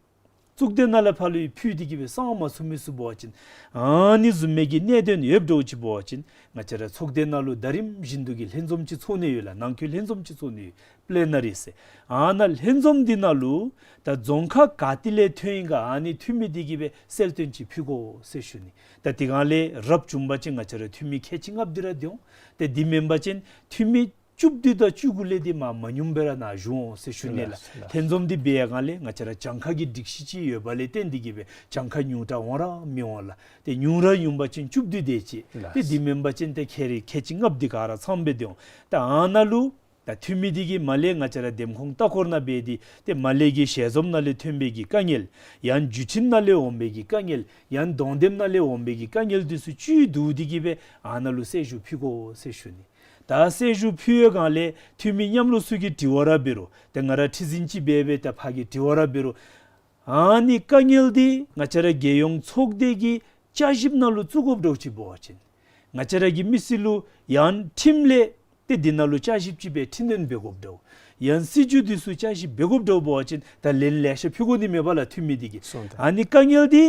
གཙུག་སྡེ་ནང་ལས་ཕར་ལུ་ཡང་ཕུལ་ཏེ་གིས་སྦེ་སངས་མ་ཚུགས་མི་ཚུ་འབད་བ་ཅིན་ཨ་ནི་བཟུམ་མའི་གི་གནད་དོན་ཡོདཔ་འདྲཝ་ཅིག་འབད་བ་ཅིན་ང་བཅས་ར་ཚོགས་སྡེ་ནང་ལུ་ཟླ་རིམ་བཞིན་དུ་གི་ལྷན་འཛོམས་ཅིག་ཚོགས་ནི་ཡོད་ལགས། ནང་འཁོད་ལྷན་འཛོམས་ཅིག་ཚོགས་ནི་ཡོད། པི་ལེ་ན་རི་ཟེར། ཨ་ནཱ་ལྷན་འཛོམས་འདི་ནང་ལུ་ད་རྫོང་ཁག་ག་ཏེ་ལས་ཐོན་ཡི་ག་ཨ་ནི་འཐུས་མི་འདི་གིས་སྦེ་གསལ་སྟོན་ཅིག་ཕུལ་དགོ་ཟེར་ཞུ་ནི། ད་དེ་སྒང་ལས་རབ་བྱུང་པ་ཅིན་ང་བཅས་ར་འཐུས་མི་ཁལ་གཅིག་ལྔ་བཅུ་འདི་ར་འདི་འོང་། ཏེ་འདི་མེན་པ་ཅིན་འཐུས་མི་བཅུ་བདུན་དང་བཅུ་དགུ་ལས་འདི་མ་མ་ཉུང་སྦེ་ར་ནཱ་བཞུགས་འོང་ཟེར་ཞུ་ནི་ལགས། ལགས་ལགས། ལྷན་འཛོམས་འདི་འབད་ཡི་ག་ལས་ང་བཅས་ར་གྱངས་ཁ་གི་སྒྲིག་གཞི་ཅིག་ཡོད་པ་ལས་བརྟེན་འདི་གིས་སྦེ་གྱངས་ཁ་ཉུང་དྲགས་འོང་ར་མི་འོང་ལགས། ཏེ་ཉུང་ར་ཉུང་པ་ཅིན་བཅུ་བདུན་དེ་ཅིག། ལགས། ཏེ་འདི་མེན་པ་ཅིན་ཏེ་ཁལ་རེ་ཁལ་གཅིག་ལྔ་བཅུ་འདི་ག་ར་ཚངམ་སྦེ་འདི་འོང་། ད་ཨ་ནཱ་ལུ་ད་འཐུས་མི་འདི་གིས་མར་ལས་ང་བཅས་ར་འདེམས་ཁོངས་ལྟ་སྐོར་ནང་འབད་དེ་ཏེ་མར་ལས་ཀྱི་ཞལ་འཛོམས་ནང་ལས་ཐོན་པའི་གི་དཀའ་ངལ་ཡང་བརྒྱུད་འཕྲིན་ནང་ལས་འོང་པའི་གི་དཀའ་ངལ་ཡང་གདོང་འདེམས་ནང་ལས་འོང་པའི་གི་དཀའ་ངལ་འདི་ཚུ་བཅུད་བསྡུ་འདི་གིས་སྦེ་ཨ་ནཱ་ལུ་གསལ་ཞུ་ཕུལ་དགོ་ཟེར་ཞུ་ནི། ད་གསལ་ཞུ་ཕུལ་བའི་སྒང་ལས་འཐུས་མི་མཉམ་རོགས་ཚུ་གིས་དྲི་བ་ར་འབད་རུང་ཏེ་ང་ར་ཁྲི་འཛིན་ཅིག་འབད་སྦེ་ད་ཕར་གྱི་དྲི་བ་ར་འབད་རུང་ཨ་ནི་དཀའ་ངལ་འདི་ང་བཅས་ར་རྒྱལ་ཡོངས་ཚོགས་སྡེ་གི་བསྐྱར་ཞིབ་ནང་ལུ་བཙུགས་དགོཔ་འདྲཝ་ཅིག་འབད་བ་ཅིན་ང་བཅས་ར་གི་མི་སེར་ལུ་ཡང་ཁྲིམས་ལས་ཏེ་འདི་ནང་ལུ་བསྐྱར་ཞིབ་ཅིག་སྦེ་ཁྲིམས་དོན་འབད་དགོཔ་འདྲཝ་ཡང་སྲིད་བྱུས་འདི་ཚུ་བསྐྱར་ཞིབ་འབད་དགོཔ་འདྲཝ་འབད་བ་ཅིན་ད་ལན་ལེ་ཤ་ཕུལ་དགོ་ནི་མས་པ་ལགས་འཐུས་མི་འདི་གིས། སོང་ད། ཨ་ནི་དཀའ་ངལ་འདི་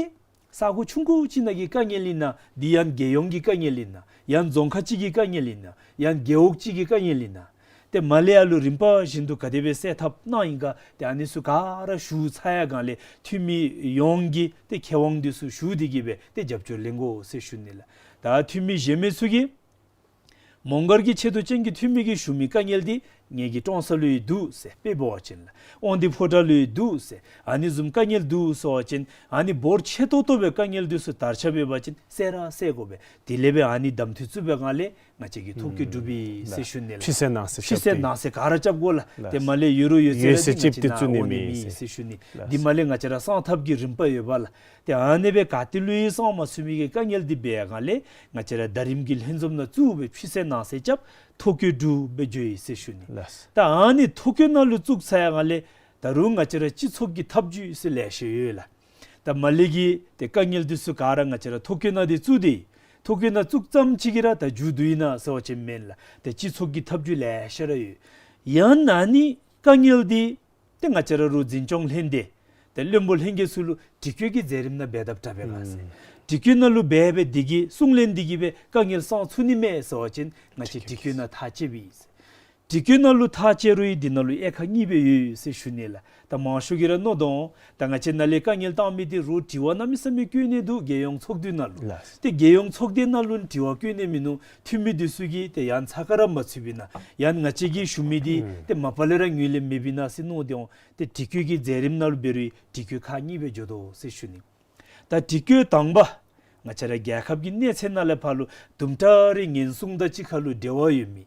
ས་གོ་ཆུང་ཀུ་ཅིག་ནང་གི་དཀའ་ངལ་ཨིན་ན་འདི་ཡང་རྒྱལ་ཡོངས་ཀྱི་དཀའ་ངལ་ཨིན་ན་ཡང་རྫོང་ཁག་ཅིག་གི་དཀའ་ངལ་ཨིན་ན་ཡང་རྒེད་འོག་ཅིག་གི་དཀའ་ངལ་ཨིན་ན་ཏེ་མར་ལས་ཡར་ལུ་རིམ་པ་བཞིན་དུ་ག་དེ་སྦེ་སེལ་ཐབས་གནང་ཡི་ག་ཏེ་ཨ་ནི་ཚུ་ག་ར་ཞུ་ཚར་ཡི་ག་ལས་འཐུས་མི་ཡོངས་ཀྱི་ཏེ་ཁེ་དབང་འདི་ཚུ་ཞུ་འདི་གིས་སྦེ་ཏེ་རྒྱབ་སྐྱོར་ལེན་དགོ་ཟེར་ཞུ་ནི་ལགས། ད་འཐུས་མི་གཞན་མི་ཚུ་གིས་མོང་སྒར་གྱི་ཆེ་བསྟོད་ཅན་གྱི་འཐུས་མི་གིས་ཞུ་མི་དཀའ་ངལ་འདི་ངེ་གི་ཀྲོང་གསར་ལུ་ཡང་འདུག་ཟེར་དཔེ་འབད་བ་ཅིན་ལགས། དབང་འདུས་ཕོ་བྲང་ལུ་ཡང་འདུག་ཟེར་ཨ་ནི་བཟུམ་དཀའ་ངལ་འདུག་ཟེར་བ་ཅིན་ཨ་ནི་འབོར་ཆེ་ཏོག་ཏོ་སྦེ་དཀའ་ངལ་འདི་ཚུ་དར་ཁྱབ་འབད་བ་ཅིན་སེལ་ར་སེལ་དགོ་པས། དེ་ལས་སྦེ་ཨ་ནི་གདམ་འཐུ་བཙུགས་པའི་སྒང་ལས་ང་བཅས་ཀྱིས་ཐོ་བཀོད་གྲུབ་པས་ཟེར་ཞུ་ནི་ལགས། ཕྱི་གསལ་ནང་གསལ་ཕྱི་གསལ་ནང་གསལ་ག་ར་རྐྱབ་དགོ་ལགས། ཏེ་མར་ལས་ཡོད་རུང་ཡོད་ཚད་ར་འདི་ང་བཅས་ནཱ་འོང་ནི་མེད་ཟེར་ཞུ་ནི། འདི་མར་ལས་ང་བཅས་ར་གསང་ཐབས་ཀྱི་རིམ་པ་ཡོད་པ་ལགས། ཏེ་ཨ་ནི་སྦེ་ག་ཏེ་ལུ་ཡང་གསང་མ་ཚུགས་མི་གི་དཀའ་ངལ་འདི་འབད་བའི་སྒང་ལས་ང་བཅས་ར་ཟླ་རིམ་གྱི་ལྷན་འཛོམས་ནང་བཙུགས་སྦེ་ཕྱི་གསལ་ནང་གསལ་རྐྱབ་ཐོ་བཀོད་གྲུབ་སྦེ་འགྱོ་ཡི་ཟེར་ཞུ་ནི། ལགས། ད་ཨ་ནི་ཐོ་བཀོད་ནང་ལུ་བཙུགས་ཚར་ཡི་ག་ལས་ད་རུང་ང་བཅས་ར་སྤྱི་ཚོགས་ཀྱི་ཐབས་བྱུས་ཟེར་ལེ་ཤ་ཡོད་ལགས། ད་མར་ལས་ཀྱི་ཏེ་དཀའ་ངལ་འདི་ཚུ་ག་ར་ང་བཅས་ར་ཐོ་བཀོད་ནང་འདི་བཙུགས་ཏེ་ཐོ་བཀོད་ནང་བཙུགས་ཙམ་ཅིག་གིས་ར་ད་མཇུག་བསྡུ་ཡི་ན་ཟེར་བ་ཅིན་མེན་ལགས། ཏེ་སྤྱི་ཚོགས་ཀྱི་ཐབས་བྱུས་ལེ་ཤ་ར་ཡོད། ཡང་ན་ནི་དཀའ་ངལ་འདི་ཏེ་ང་བཅས་ར་རུང་འཛིན་སྐྱོང་ལྷན་སྡེ་ཏེ་བློན་པོ་ལྷན་རྒྱས་ཚུ་ལུ་དྲི་བཀོད་ཀྱི་མཛད་རིམ་ནང་འབད་དཔ་དྲག་པས་ག་ཟེར། ཨུམ། དྲི་བཀོད་ནང་ལུ་འབད་སྦེ་འདི་གི་གསུང་ལན་འདི་གིས་སྦེ་དཀའ་ངལ་སངས་ཚུགས་ནི་མས་ཟེར་བ་ཅིན་ང་བཅས་དྲི་བཀོད་ནང་ཐག་བཅད་པས། དྲི་བཀོད་ནང་ལུ་ཐག་བཅད་རུང་འདི་ནང་ལུ་དབྱེ་ཁག་གཉིས་སྦེ་ཡོད་ཟེར་ཞུ་ནི་ལགས། ད་མང་ཤོས་ཀྱིས་ར་མནོ་དོ། ད་ང་བཅས་ནཱ་ལས་དཀའ་ངལ་བཏང་མི་འདི་རུང་དྲི་བ་གནམ་མེད་ས་མེད་བཀོད་ནི་འདུག། རྒྱལ་ཡོངས་ཚོགས་འདུའི་ནང་ལུ། ལགས། ཏེ་རྒྱལ་ཡོངས་ཚོགས་སྡེ་ནང་ལུ་དྲི་བ་བཀོད་ནི་མིན་ནུག། འཐུས་མི་འདི་ཚུ་གིས་ཏེ་ཡང་ཚ་ཁ་ར་མ་ཚུད་པས་ན་ཡང་ང་བཅས་ཀྱིས་ཞུ་མི་འདི་ཨུམ། ཏེ་མ་པ་ལས་ར་ངོས་ལེན་མེད་པས་ན་ཟེར་མནོ་སྟེ་འོང་། ཏེ་དྲི་བཀོད་ཀྱི་མཛད་རིམ་ནང་ལུ་འབད་རུང་དྲི་བཀོད་ཁག་གཉིས་སྦེ་འགྱོ་དོ་ཟེར་ཞུ་ནི། ད་དྲི་བཀོད་དང་པ་ང་བཅས་ར་རྒྱལ་ཁབ་ཀྱི་གནས་ཚད་ནང་ལས་ཕར་ལུ་དུམ་གྲ་རེ་ཉེན་སྲུང་དང་གཅིག་ཁར་ལུ་འབྲེལ་བ་ཡོད་མི།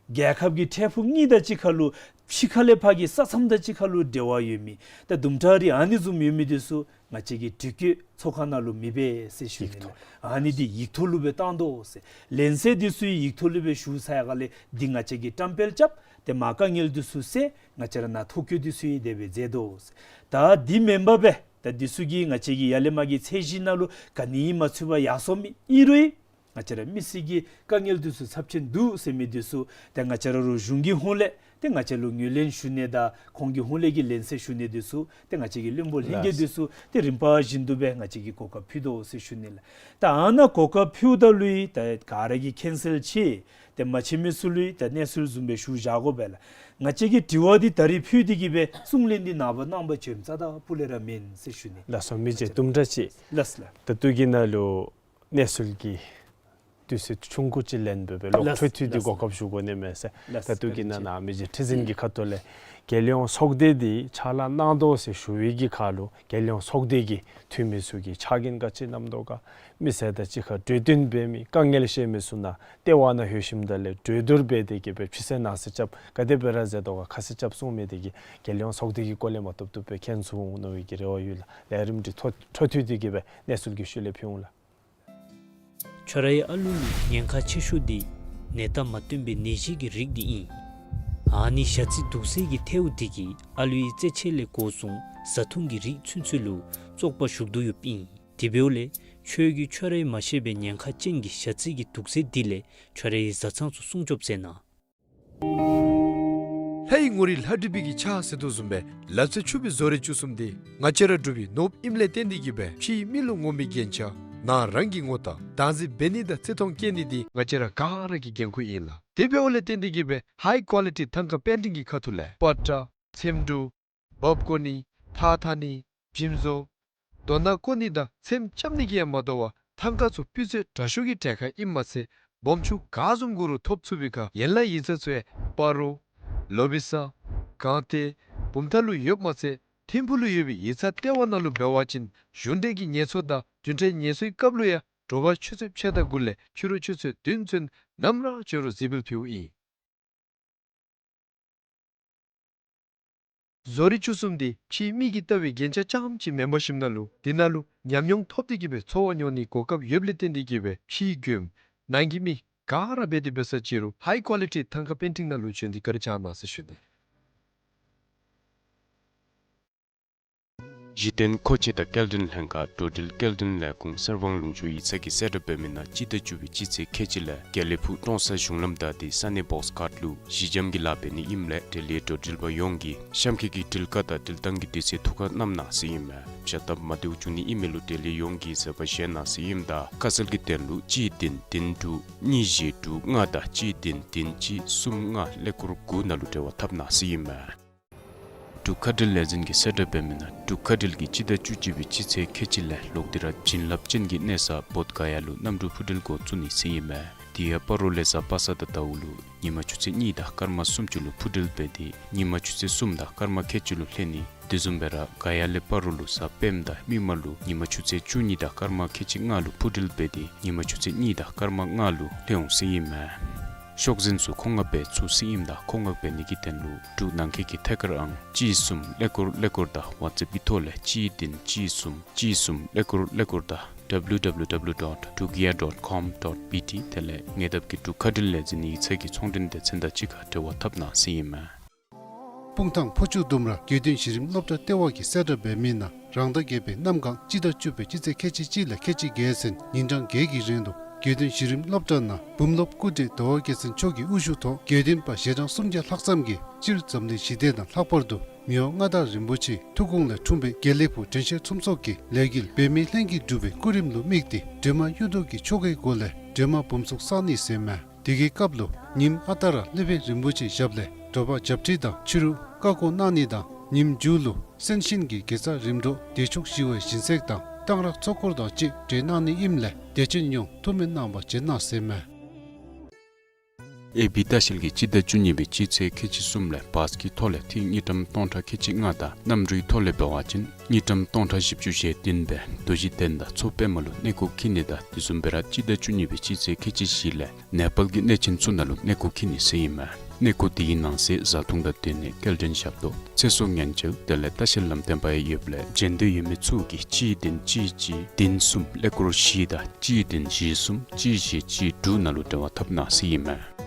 རྒྱལ་ཁབ་ཀྱི་འཕྲལ་ཕུགས་གཉིས་དང་གཅིག་ཁར་ལུ་ཕྱི་ཁ་ལས་ཕར་གྱི་ས་མཚམས་དང་གཅིག་ཁར་ལུ་འབྲེལ་བ་ཡོད་མི། ད་དུམ་གྲ་རེ་ཨ་ནི་བཟུམ་ཡོད་མི་འདི་ཚུ་ང་བཅས་ཀྱིས་དྲི་བཀོད་ཚོགས་ཁང་ནང་ལུ་མི་འབད་ཟེར་ཞུ་ནི་ལགས། ཡིག་ཐོག་ཨ་ནི་འདི་ཡིག་ཐོག་ལུ་སྦེ་བཏང་དོ་ཟེར། ལན་གསལ་འདི་ཚུ་ཡིག་ཐོག་ལུ་སྦེ་ཞུ་ཚར་ཡི་ག་ལས་འདི་ང་བཅས་ཀྱིས་བཀྲམ་སྤེལ་རྐྱབ། ཏེ་མ་དཀའ་ངལ་འདི་ཚུ་སེལ། ང་བཅས་ར་ནཱ་ཐོ་བཀོད་འདི་ཚུ་ཡང་དེ་སྦེ་མཛད་དོ་ཟེར། ད་འདི་མེན་པར་སྦེ་ད་འདི་ཚུ་གིས་ང་བཅས་ཀྱི་ཡར་ལས་མར་གྱི་ཚད་གཞི་ནང་ལུ་ག་ནི་ཡང་མ་ཚུད་པར་ཡར་སོང་མི་ཨིན་རུང་ང་བཅས་ར་མི་སེར་གྱི་དཀའ་ངལ་འདི་ཚུ་ཚབས་ཆེན་འདུག་ཟེར་མི་འདི་ཚུ་ཏེ་ང་བཅས་ར་རུང་གཞུང་གི་ཧོངས་ལས་ཏེ་ང་བཅས་ལུ་ངོས་ལེན་ཞུ་ནི་དང་ཁོང་གི་ཧོངས་ལས་ཀྱི་ལན་གསལ་ཞུ་ནི་འདི་ཚུ་ཏེ་ང་བཅས་ཀྱི་བློན་པོ་ལྷན་རྒྱས་འདི་ཚུ་ཏེ་རིམ་པ་བཞིན་དུ་སྦེ་ང་བཅས་ཀྱིས་གོ་སྐབས་ཕུལ་དོ་ཟེར་ཞུ་ནི་ལགས། ད་ཨ་ནཱ་གོ་སྐབས་ཕུལཝ་ད་ལུ་ཡང་ད་ག་ར་གིས་མཁྱེན་གསལ་ཆེ། ཏེ་མ་མཁྱེན་མི་ཚུ་ལུ་ཡང་ད་གནས་ཚུལ་བཟུམ་སྦེ་ཞུ་བཞག་དགོ་པས་ལགས། ང་བཅས་ཀྱིས་དྲི་བ་འདི་ད་རིས་ཕུལ་ཏེ་གིས་སྦེ་གསུང་ལན་འདི་ནངས་པ་གནངས་པ་འབྱོནམ་རྩ་དང་སྤུ་ལས་ར་མེན་ཟེར་ཞུ་ནི། ལགས་སོ། མི་རྗེ་དུམ་གྲ་ཅིག། ལགས་ལགས། ད་ལྟོ་གི་ནང་ལུ་གནས་ཚུལ་གྱི་དུས་ཚོད་ཆུང་ཀུ་ཅིག་ལེན་སྦེ་སྦེ་ལོག་ལགས་འཕྲོ་མཐུད་དེ་ལགས། གོ་སྐབས་ཞུ་དགོ་ནི་མས་ཟེར། ལགས། ད་ལྟོ་གི་ནང་ན་མི་རྗེ་ཁྲི་འཛིན་གྱི་ཁ་ཐུག་ལས་རྒྱལ་ཡོངས་ཚོགས་སྡེ་འདི་ཕྱག་ལཱ་གནང་དོ་ཟེར་ཞུ་བའི་གི་ཁར་ལུ་རྒྱལ་ཡོངས་ཚོགས་སྡེ་གི་འཐུས་མི་ཚུ་གིས་ཕྱག་འགན་ག་ཅི་བསྣམ་དོ་ག། མི་སེར་དང་གཅིག་ཁར་གྲོས་བསྟུན་འབད་མི་དཀའ་ངལ་བཤད་མི་ཚུ་ནང་ལྟེ་བ་ནང་ལྷོད་ཞིནམ་ད་ལས་གྲོས་བསྡུར་འབད་དེ་གིས་སྦེ་ཕྱི་གསལ་ནང་གསལ་རྐྱབ་ག་དེ་སྦེ་ར་མཛད་དོ་ག་ཁ་གསལ་རྐྱབ་གསུང་མི་འདི་གིས་རྒྱལ་ཡོངས་ཚོགས་སྡེ་གི་སྐོར་ལས་མ་བཏུབ་བཏུབ་སྦེ་མཁྱེན་ཚུགས་འོང་མནོ་བའི་གི་རེ་བ་ཡོད་ལགས། ལས་རིམ་འདི་འཕྲོ་འཕྲོ་མཐུད་དེ་གིས་སྦེ་གནས་ཚུལ་གྱི་ཤུལ་ལས་ཕུལ་འོང་ལགས། ཁྱོད་རའི་ཨ་ལུ་ལུ་ཉེན་ཁ་ཆེ་ཤོས་འདི་ནད་རྟགས་མ་སྟོན་པའི་ནད་གཞི་གི་རིགས་འདི་ཨིན། ཨ་ནི་ཞ་རྩི་དུག་སེལ་གྱི་ཐལཝ་འདི་གིས་ཨ་ལུའི་རྩེད་ཆས་ལས་འགོ་བཟུང་བཟའ་འཐུང་གི་རིགས་ཚུན་ཚོད་ལུ་བཙོག་པ་ཞུགས་དོ་ཡོདཔ་ཨིན། དེ་འབདཝ་ལས་ཁྱོད་ཀྱིས་ཁྱོད་རའི་མ་ཤེས་པའི་ཉེན་ཁ་ཅན་གྱི་ཞ་རྩི་གི་དུག་རྫས་འདི་ལས་ཁྱོད་རའི་བཟའ་ཚང་ཚུ་སྲུང་སྐྱོབ་མཛད་གནང་། ལྷའི་ངོ་རིས་ལྷ་བྲིས་པའི་གི་ཕྱག་ཟེར་དོ་བཟུམ་སྦེ་ལག་རྩལ་ཕྱུག་པའི་བཟོ་རིག་བཅུ་གསུམ་འདི་ང་བཅས་ར་འབྲུག་པའི་ནོར་བུ་ཨིནམ་ལས་བརྟེན་ཏེ་གིས་སྦེ་ཕྱིའི་མི་ལུ་ངོམ་པའི་རྒྱན་ཆ་ནང་རང་གི་ངོ་རྟགས་བདག་འཛིན་འབད་ནི་དང་བརྩི་མཐོང་བསྐྱེད་ནི་འདི་ང་བཅས་ར་ག་ར་གི་འགན་ཁུར་ཨིན་ལགས། དེ་འབདཝ་ལས་བརྟེན་ཏེ་གིས་སྦེ་ཧའི་ཀོ་ལི་ཊི་ཐང་ཀ་པེན་ཊིང་གི་ཁ་ཐུག་ལས་པ་ཏྲ་ཚེམ་དྲུབ་འབག་བཀོ་ནི་ཐགས་འཐག་ནི་འཇིམ་བཟོ་རྡོ་ནག་བརྐོ་ནི་དང་ཚེམ་རྐྱབ་ནི་གིས་ཡང་མ་དོ་བར་ཐང་ཀ་ཚུ་སྤུས་ཚད་དྲག་ཤོས་ཀྱི་གྲལ་ཁར་ཨིནམ་མ་ཚད་སྦོམ་ཆུང་ག་བཟུམ་དགོ་རུང་ཐོབ་ཚུགས་པའི་ཁར་ཡན་ལག་ཡིག་ཚང་ཚུ་ཡང་སྤ་རོ་ལོ་བི་ས་སྒང་སྟེང་བུམ་ཐང་ལུ་ཡོདཔ་མ་ཚད་ཐིམ་ཕུག་ལུ་ཡོད་པའི་ཡིག་ཚང་ལྟེ་བ་ནང་ལུ་འབད་བ་ཅིན་གཞུང་འབྲེལ་གྱི་ངལ་གསོ་དང་བདུན་ཕྲག་ངལ་གསོའི་སྐབས་ལུ་ཡང་དྲོ་པ་ཆུ་ཚོད་ཕྱེད་དང་དགུ་ལས་ཕྱི་རུ་ཆུ་ཚོད་བདུན་ཚུན་ནམ་ར་འབྱོན་རུང་གཟིགས་འབུལ་ཕུལཝ་ཨིན། བཟོ་རིག་བཅུ་གསུམ་འདི་ཕྱིའི་མིག་གིས་བལྟ་བའི་རྒྱན་ཆ་རྐྱངམ་ཅིག་མེན་པར་ཞིནམ་ན་ལུ་འདི་ནང་ལུ་ཉམས་མྱོང་ཐོབ་སྟེ་གིས་སྦེ་འཚོ་བ་མྱོང་ནིའི་གོ་སྐབས་ཡོདཔ་ལས་བརྟེན་ཏེ་གིས་སྦེ་ཕྱིའི་མགྱོནམ་ནང་གི་མི་ག་ར་འབད་དེ་འབད་ས་ཅི་རུང་ཧའི་ཀོ་ལི་ཊི་ཐང་ཀ་པེན་ཊིང་ནང་ལུ་བྱོན་ཏེ་བཀའ་དྲིན་བསྐྱང་གནང་ཟེར་ཞུ་ནི། གཞི་རྟེན་མཁོ་ཆས་དང་སྐྱེལ་འདྲེན་ལྷན་ཁག་འགྲོ་འགྲུལ་སྐྱེལ་འདྲེན་ལས་ཁུངས་གསེར་སྦང་ལུང་ཕྱོགས་ཡིག་ཚང་གིས་གསལ་བསྒྲགས་འབད་མི་ནང་སྤྱི་ཟླ་བཅུ་པའི་སྤྱི་ཚེས་ཁལ་གཅིག་ལས་དགེ་ལེགས་ཕུག་ཀྲོང་གསར་གཞུང་ལམ་བདའ་སྟེ་ས་གནས་བོགས་ཁཊ་ལུ་གཞི་འགྱམ་གྱི་ལཱ་འབད་ནི་ཨིནམ་ལས་འབྲེལ་ཡོད་འགྲོ་འགྲུལ་པ་ཡོངས་ཀྱིས་གཤམ་འཁོད་ཀྱི་འགྲུལ་བཀག་དང་འགྲུལ་ཐངས་ཀྱི་དུས་ཚོད་ཐུགས་ཁར་བསྣམ་གནང་ཟེར་ཨིན་མས། བྱ་སྟབས་མ་བདེཝ་བྱུང་ནི་ཨིན་མི་ལུ་འབྲེལ་ཡོད་ཡོངས་ཀྱིས་བཟོད་པ་བཞེས་གནང་ཟེར་ཨིནམ་ད་ཁ་གསལ་གྱི་དོན་ལུ་གཅིག་བདུན་བདུན་དྲུག་གཉིས་བཞི་དྲུག་ལྔ་དང་གཅིག་བདུན་བདུན་གཅིག་གསུམ་ལྔ་ཀླད་ཀོར་དགུ་ནང་ལུ་འབྲེལ་བ་འཐབ་གནང་ཟེར་ཨིན་མས། འབྲུག་མཁའ་འགྲུལ་ལས་འཛིན་གྱིས་གསལ་བསྒྲགས་འབད་མི་ནང་འབྲུག་མཁའ་འགྲུལ་གྱིས་སྤྱི་ཟླ་བཅུ་གཅིག་པའི་སྤྱི་ཚེས་ཁལ་གཅིག་ལས་ལོག་སྟེ་ར་བྱིན་རླབས་ཅན་གྱི་གནས་ས་བོདྷ་ག་ཡ་ལུ་གནམ་གྲུ་འཕུར་འགྲུལ་འགོ་བཙུགས་ནི་ཟེར་ཨིན་མས། དེ་ཡང་སྤ་རོ་ལས་གཟའ་པ་སངས་དང་ཟླཝ་ལུ་ཉིན་མ་ཆུ་ཚོད་གཉིས་དང་སྐར་མ་སུམ་ཅུ་ལུ་འཕུར་འགྲུལ་འབད་དེ་ཉིན་མ་ཆུ་ཚོད་གསུམ་དང་སྐར་མ་ཁལ་གཅིག་ལུ་ལྷོད་ནི། དེ་བཟུམ་སྦེ་ར་ག་ཡ་ལས་སྤ་རོ་ལུ་གཟའ་སྤེནམ་དང་མིག་དམར་ལུ་ཉིན་མ་ཆུ་ཚོད་བཅུ་གཉིས་དང་སྐར་མ་ཁལ་གཅིག་ལྔ་ལུ་འཕུར་འགྲུལ་འབད་དེ་ཉིན་མ་ཆུ་ཚོད་གཉིས་དང་སྐར་མ་ལྔ་ལུ་ལྷོད་འོང་ཟེར་ཨིན་མས། ཤོག་འཛིན་ཚུ་མཁོ་མངགས་འབད་ཚུགས་ཟེར་ཨིནམ་ད་མཁོ་མངགས་འབད་ནི་གི་དོན་ལུ་འབྲུག་ནང་འཁོད་ཀྱི་ཐད་ཀར་ཨང་གཅིག་གསུམ་ཀླད་ཀོར་ཀླད་ཀོར་དང་ཝཊས་ཨེཔ་ཀྱི་ཐོག་ལས་གཅིག་བདུན་གཅིག་གསུམ་གཅིག་གསུམ་ཀླད་ཀོར་ཀླད་ཀོར་དང་W W W dot drugair dot com dot B T དེ་ལས་ཉེ་འདབས་ཀྱི་འབྲུག་མཁའ་འགྲུལ་ལས་འཛིན་ཡིག་ཚང་གི་ཚོང་འབྲེལ་སྡེ་ཚན་དང་གཅིག་ཁར་འབྲེལ་བ་འཐབ་གནང་ཟེར་ཨིན་མས། སྤུངས་ཐང་ཕོ་ཆུ་ལྡུམ་ར་དགེ་འདུན་གཞི་རིམ་སློབ་གྲྭ་ལྟེ་བ་གིས་གསལ་བསྒྲགས་འབད་མི་ནང་རང་ཟླ་བརྒྱད་པའི་གནམ་གང་སྤྱི་ཟླ་བཅུ་པའི་སྤྱི་ཚེས་ཁལ་གཅིག་གཅིག་ལས་ཁལ་གཅིག་བརྒྱད་ཚུན་ཉིན་གྲངས་བརྒྱད་ཀྱི་རིང་ལུ་དགེ་འདུན་གཞི་རིམ་སློབ་གྲྭ་ནང་འབུམ་སློབ་སྐུ་བགྲེས་ཟླ་བ་རྒྱལ་མཚན་མཆོག་གི་དབུ་བཞུགས་ཐོག་དགེ་འདུན་པ་ཞལ་གྲངས་སུམ་བརྒྱ་ལྷག་ཙམ་གྱིས་སྤྱིར་འཛམ་གླིང་ཞི་བདེ་དང་ལྷག་པར་དུ་མི་དབང་མངའ་བདག་རིན་པོ་ཆེའི་ཐུགས་དགོངས་ལས་འཁྲུངས་པའི་དགེ་ལེགས་ཕུག་དྲན་ཤེས་ཚོམས་ཚོགས་ཀྱི་ལས་འགུལ་འབད་མེད་ལྷན་གྱིས་སྒྲུབ་པའི་སྐུ་རིམ་ལུ་དམིགས་ཏེ་སྒྲོལ་མ་གཡུ་མདོག་གི་ཆོ་གའི་སྒོ་ལས་སྒྲོལ་མ་འབུམ་ཚོགས་བསག་ནི་ཟེར་མས། དེ་གི་སྐབས་ལུ་ཉིནམ་ཨ་རྟག་ར་སློབ་དཔོན་རིན་པོ་ཆེའི་ཞབས་ལས་དྲོ་པ་ཞབས་ཁྲིད་དང་ཕྱི་རུ་བཀའ་བསྒོ་གནང་ནི་དང་ཉིནམ་མཇུག་ལུ་གསན་ཤིང་གི་དགེ་རྩ་རིམ་གྲོ་བདེ་མཆོག་ཞི་བའི་སྦྱིན་སྲེག་དང་གཏང་རག་ཚོགས་འཁོར་དང་གཅིག་གྲོལ་གནང་ནི་ཨིནམ་ལས་དད་ཅན་ཡོངས་ཐུགས་སྨོན་གནང་བར་བྱོན་གནང་ཟེར་མས། ཨེ་བི་ལྟ་བཤལ་གྱིས་སྤྱི་ཟླ་བཅུ་གཉིས་པའི་སྤྱི་ཚེས་ཁལ་གཅིག་གསུམ་ལས་བཱས་ཀྱི་ཐོག་ལས་ཐིག་དངུལ་ཀྲམ་སྟོང་ཕྲག་ཁལ་གཅིག་ལྔ་དང་གནམ་གྲུའི་ཐོག་ལས་འབད་བ་ཅིན་དངུལ་ཀྲམ་སྟོང་ཕྲག་བཞི་བཅུ་ཞེ་བདུན་སྦེ་རྡོ་རྗེ་གདན་དང་མཚོ་པདྨ་ལུ་གནས་སྐོར་འཁྱིད་ནི་དང་དེ་བཟུམ་སྦེ་ར་སྤྱི་ཟླ་བཅུ་གཉིས་པའི་སྤྱི་ཚེས་ཁལ་གཅིག་བཞི་ལས་ནེ་པཱལ་གྱི་གནས་ཆེན་ཚུ་ནང་ལུ་གནས་སྐོར་འཁྱིད་ནི་ཟེར་ཨིན་མས། གནས་སྐོར་དེའི་ནང་གསེས་བཟའ་འཐུང་དང་སྡོད་གནས་སྐྱེལ་འདྲེན་ཞབས་ཏོག་ཚེ་སྲོག་ཉེན་བཅོལ་དེ་ལས་ལྟ་བཤལ་ལམ་སྟོན་པ་ཡང་ཡོདཔ་ལས་བྱོན་འདོད་ཡོད་མི་ཚུ་གིས་གཅིག་བདུན་གཅིག་གཅིག་བདུན་གསུམ་ཀླད་ཀོར་བཞི་དང་གཅིག་བདུན་བཞི་གསུམ་གཅིག་བཞི་གཅིག་དྲུག་ནང་ལུ་འབྲེལ་བ་འཐབ་གནང་ཟེར་ཨིན་མས།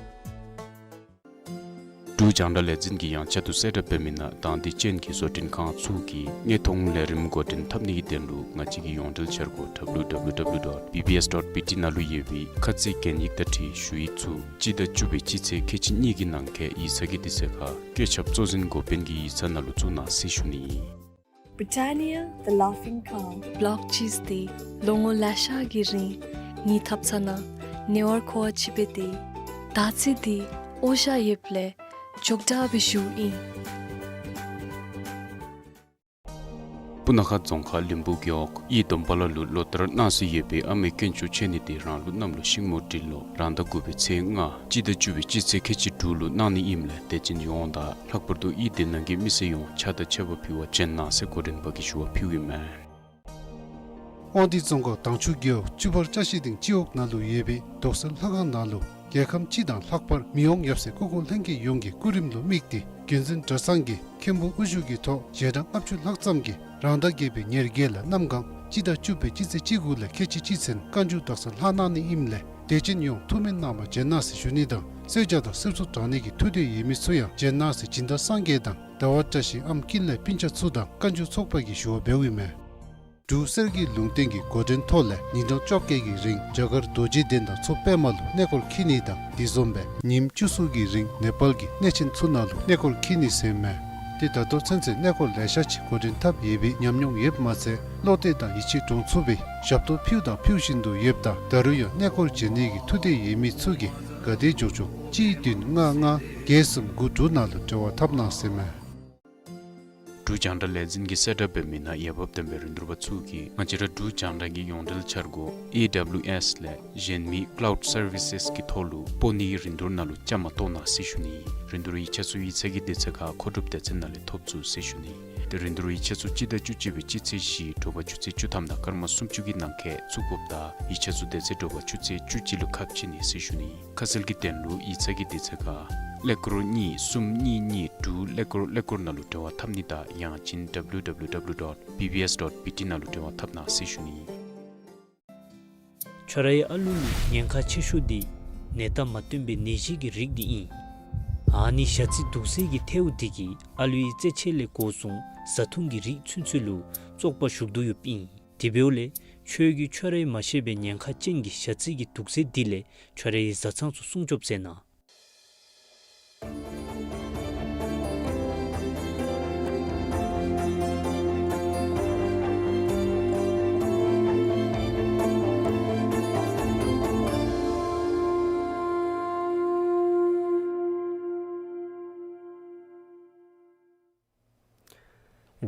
འབྲུག་རྒྱང་བསྒྲགས་ལས་འཛིན་གྱིས་ཡང་བསྐྱར་དུ་གསལ་བསྒྲགས་འབད་མི་ནང་དང་འདོད་ཅན་གྱི་བཟོ་སྐྲུན་ཁང་ཚུ་གིས་དངོས་མཐོང་ལས་རིམ་འགོ་འདྲེན་འཐབ་ནི་གི་དོན་ལུ་ང་བཅས་ཀྱི་ཡོངས་འབྲེལ་འཆར་སྒོ་W W W dot B B S dot B T ནང་ལུ་ཡོད་པའི་ཁ་ཚིག་གན་ཡིག་དང་འཁྲིལ་ཞུ་ཡིག་ཚུ་སྤྱི་ཟླ་བཅུ་པའི་སྤྱི་ཚེས་ཁལ་གཅིག་གཉིས་ཀྱི་ནང་འཁོད་ཡིག་ཚང་གི་དུས་ཚོད་ཁར་བཀོད་ཁྱབ་གཙོ་འཛིན་འགོ་དཔོན་གྱི་ཡིག་ཚང་ནང་ལུ་བཙུགས་གནང་ཟེར་ཞུ་ནི་ཨིན། Britannia, the Laughing Cow. ལོག་ཅིག་སྟེ་ལོ་ངོ་ལེ་ཤ་གི་རིང་ངེའི་ཐབ་ཚང་ནང་ཉེ་བར་མཁོ་བ་ཅིག་འབད་དེ་ད་ཅི་འདི་ཨོ་ཤ་ཡོདཔ་ལས་ཅོག་འཐདཔ་སྦེ་བཞུགས་ཨིན། སྤུ་ན་ཁ་རྫོང་ཁག་ལིམ་པུ་རྒེད་འོག་གཡུས་སྡོམ་པ་ལ་ལུ་ལོ་ལྟར་གནང་སྲོལ་ཡོད་པའི་ཨ་མའི་དཀོན་མཆོག་མཆོད་གནས་འདི་རང་ལུགས་གནམ་ལོ་ཤིང་མོ་སྦྲུལ་ལོ་རང་ཟླ་དགུ་པའི་ཚེས་ལྔ་སྤྱི་ཟླ་བཅུ་པའི་སྤྱི་ཚེས་ཁལ་གཅིག་དྲུག་ལུ་གནང་ནི་ཨིནམ་ལས་དད་ཅན་ཡོངས་དང་ལྷག་པར་དུ་གཡུས་འདི་ནང་གི་མི་སེར་ཡོངས་ཕྱག་དང་མཆོད་པ་ཕུལ་བར་བྱོན་གནང་ཟེར་འགོ་འདྲེན་པ་གིས་ཞུ་བ་ཕུལཝ་ཨིན་མས། དབང་འདུས་རྫོང་ཁག་དྭངས་ཆུ་རྒེད་འོག་བཅུ་པར་བཀྲ་ཤིས་སྡིངས་སྤྱི་འོག་ནང་ལུ་ཡོད་པའི་རྡོག་སོལ་ལྷ་ཁང་ནང་ལུ་རྒྱལ་ཁམས་སྤྱི་དང་ལྷག་པར་མི་དབང་ཡབ་སྲས་སྐུ་འཁོར་ལྷན་རྒྱས་ཡོངས་ཀྱི་སྐུ་རིམ་ལུ་དམིགས་ཏེ་རྒྱུན་འཛིན་གྲྭ་ཚང་གི་མཁན་པོ་དབུ་བཞུགས་ཀྱི་ཐོག་ཞལ་གྲངས་ལྔ་བཅུ་ལྷག་ཙམ་གྱིས་རང་ཟླ་བརྒྱད་པའི་ཉེར་བརྒྱད་ལས་གནམ་གང་སྤྱི་ཟླ་བཅུ་པའི་སྤྱི་ཚེས་བཅུ་དགུ་ལས་ཁལ་གཅིག་གཅིག་ཚུན་བཀའ་འགྱུར་རྡོག་སོལ་ལྷག་གནང་ནི་ཨིནམ་ལས་དད་ཅན་ཡོངས་ཐུགས་སྨོན་གནང་བར་བྱོན་གནང་ཟེར་ཞུ་ནི་དང་གསོལ་ཇ་དང་གསེར་མཚོ་དྲང་ནི་གི་ཐུགས་འདོད་ཡོད་མི་ཚུ་ཡང་བྱོན་གནང་ཟེར་སྦྱིན་བདག་སངས་རྒྱས་དང་ཟླ་བ་བཀྲ་ཤིས་ཨམ་ཀུན་ལེགས་སྤུན་ཆ་ཚུ་དང་བཀའ་འགྱུར་ཚོགས་པ་གིས་ཞུ་བ་འབདཝ་ཨིན་མས། འབྲུག་གསེར་གྱི་ལུང་བསྟན་གྱི་འགོ་འདྲེན་ཐོག་ལས་ཉིན་གྲངས་བཅོ་བརྒྱད་ཀྱི་རིང་རྒྱ་གར་རྡོ་རྗེ་གདན་དང་མཚོ་པདྨ་ལུ་གནས་སྐོར་འཁྱིད་ནི་དང་དེ་བཟུམ་སྦེ་ཉིནམ་བཅུ་གསུམ་གྱི་རིང་ནེ་པཱལ་གྱི་གནས་ཆེན་ཚུ་ནང་ལུ་གནས་སྐོར་འཁྱིད་ནི་ཟེར་མས། ཏེ་ད་ལྟོ་ཚུན་ཚོད་གནས་སྐོར་ལེ་ཤ་ཅིག་འགོ་འདྲེན་འཐབ་ཡོད་པའི་ཉམས་མྱོང་ཡོདཔ་མ་ཚད་བློ་གཏད་དང་ཡིད་ཆེས་འདྲོངས་ཚུགས་པའི་ཞབས་ཏོག་ཕུལ་དང་ཕུལ་བཞིན་དུ་ཡོདཔ་ད་ད་རུང་ཡང་གནས་སྐོར་བྱོན་ནི་གི་ཐུགས་འདོད་ཡོད་མི་ཚུ་གིས་ ག་དེ་འབྱོར་ཆོག་གཅིག་བདུན་ལྔ་ལྔ་བརྒྱད་གསུམ་དགུ་དྲུག་ནང་ལུ་འབྲེལ་བ་འཐབ་གནང་ཟེར་མས། འབྲུག་རྒྱང་བསྒྲགས་ལས་འཛིན་གྱིས་གསལ་བསྒྲགས་འབད་མི་ནང་འོས་འབབ་ལྡན་པའི་རིན་བསྡུར་པ་ཚུ་གིས་ང་བཅས་ར་འབྲུག་རྒྱང་བསྒྲགས་ཀྱི་ཡོངས་འབྲེལ་འཆར་སྒོ་ཨེ་ཌབ་ལིའུ་ཨེསི་ལས་གཞན་མི་ཀ་ལའུཌ་སར་བི་སེསི་གི་ཐོག་ལུ་སྤོ་ནིའི་རིན་བསྡུར་ནང་ལུ་བཅའ་མར་གཏོགས་གནང་ཟེར་ཞུ་ནི། རིན་བསྡུར་ཡིག་ཆ་ཚུ་ཡིག་ཚང་གི་དུས་ཚོད་ཁར་མཁོ་སྒྲུབ་སྡེ་ཚན་ནང་ལས་ཐོབ་ཚུགས་ཟེར་ཞུ་ནི། ཏེ་རིན་བསྡུར་ཡིག་ཆ་ཚུ་སྤྱི་ཟླ་བཅུ་གཅིག་པའི་སྤྱི་ཚེས་བཞི་དྲོ་པ་ཆུ་ཚོད་བཅུ་ཐམ་དང་སྐར་མ་སུམ་ཅུ་གི་ནང་འཁོད་བཙུགས་དགོཔ་དང་ཡིག་ཆ་ཚུ་དེ་ཚེ་དྲོ་པ་ཆུ་ཚོད་བཅུ་གཅིག་ལུ་ཁ་ཕྱེ་ནི་ཟེར་ཞུ་ནི། ཁ་གསལ་གྱི་དོན་ལུ་ཡིག་ཚང་གི་དུས་ཚོད་ཁར་ཀླད་ཀོར་གཉིས་གསུམ་གཉིས་གཉིས་དྲུག་ཀླད་ཀོར་ཀླད་ཀོར་ནང་ལུ་འབྲེལ་བ་འཐབ་ནི་དང་ཡང་ཅིན་ཌབ་ལིའུ་ཌབ་ལིའུ་ཌབ་ལིའུ་ཌོཊ་བི་བི་ཨེསི་ཌོཊ་བི་ཊི་ནང་ལུ་འབྲེལ་བ་འཐབ་གནང་ཟེར་ཞུ་ནི། ཁྱོད་རའི་ཨ་ལུ་ལུ་ཉེན་ཁ་ཆེ་ཤོས་འདི་ནད་རྟགས་མ་སྟོན་པའི་ནད་གཞི་གི་རིགས་འདི་ཨིན། ཨ་ནི་ཞ་རྩི་དུག་སེལ་གྱི་ཐལཝ་འདི་གིས་ཨ་ལུའི་རྩེད་ཆས་ལས་འགོ་བཟུང་བཟའ་འཐུང་གི་རིགས་ཚུན་ཚོད་ལུ་བཙོག་པ་ཞུགས་དོ་ཡོདཔ་ཨིན། དེ་འབདཝ་ལས་ཁྱོད་ཀྱིས་ཁྱོད་རའི་མ་ཤེས་པའི་ཉེན་ཁ་ཅན་གྱི་ཞ་རྩི་གི་དུག་སེལ་འདི་ལས་ཁྱོད་རའི་བཟའ་ཚང་ཚུ་སྲུང་སྐྱོབ་མཛད་གནང་།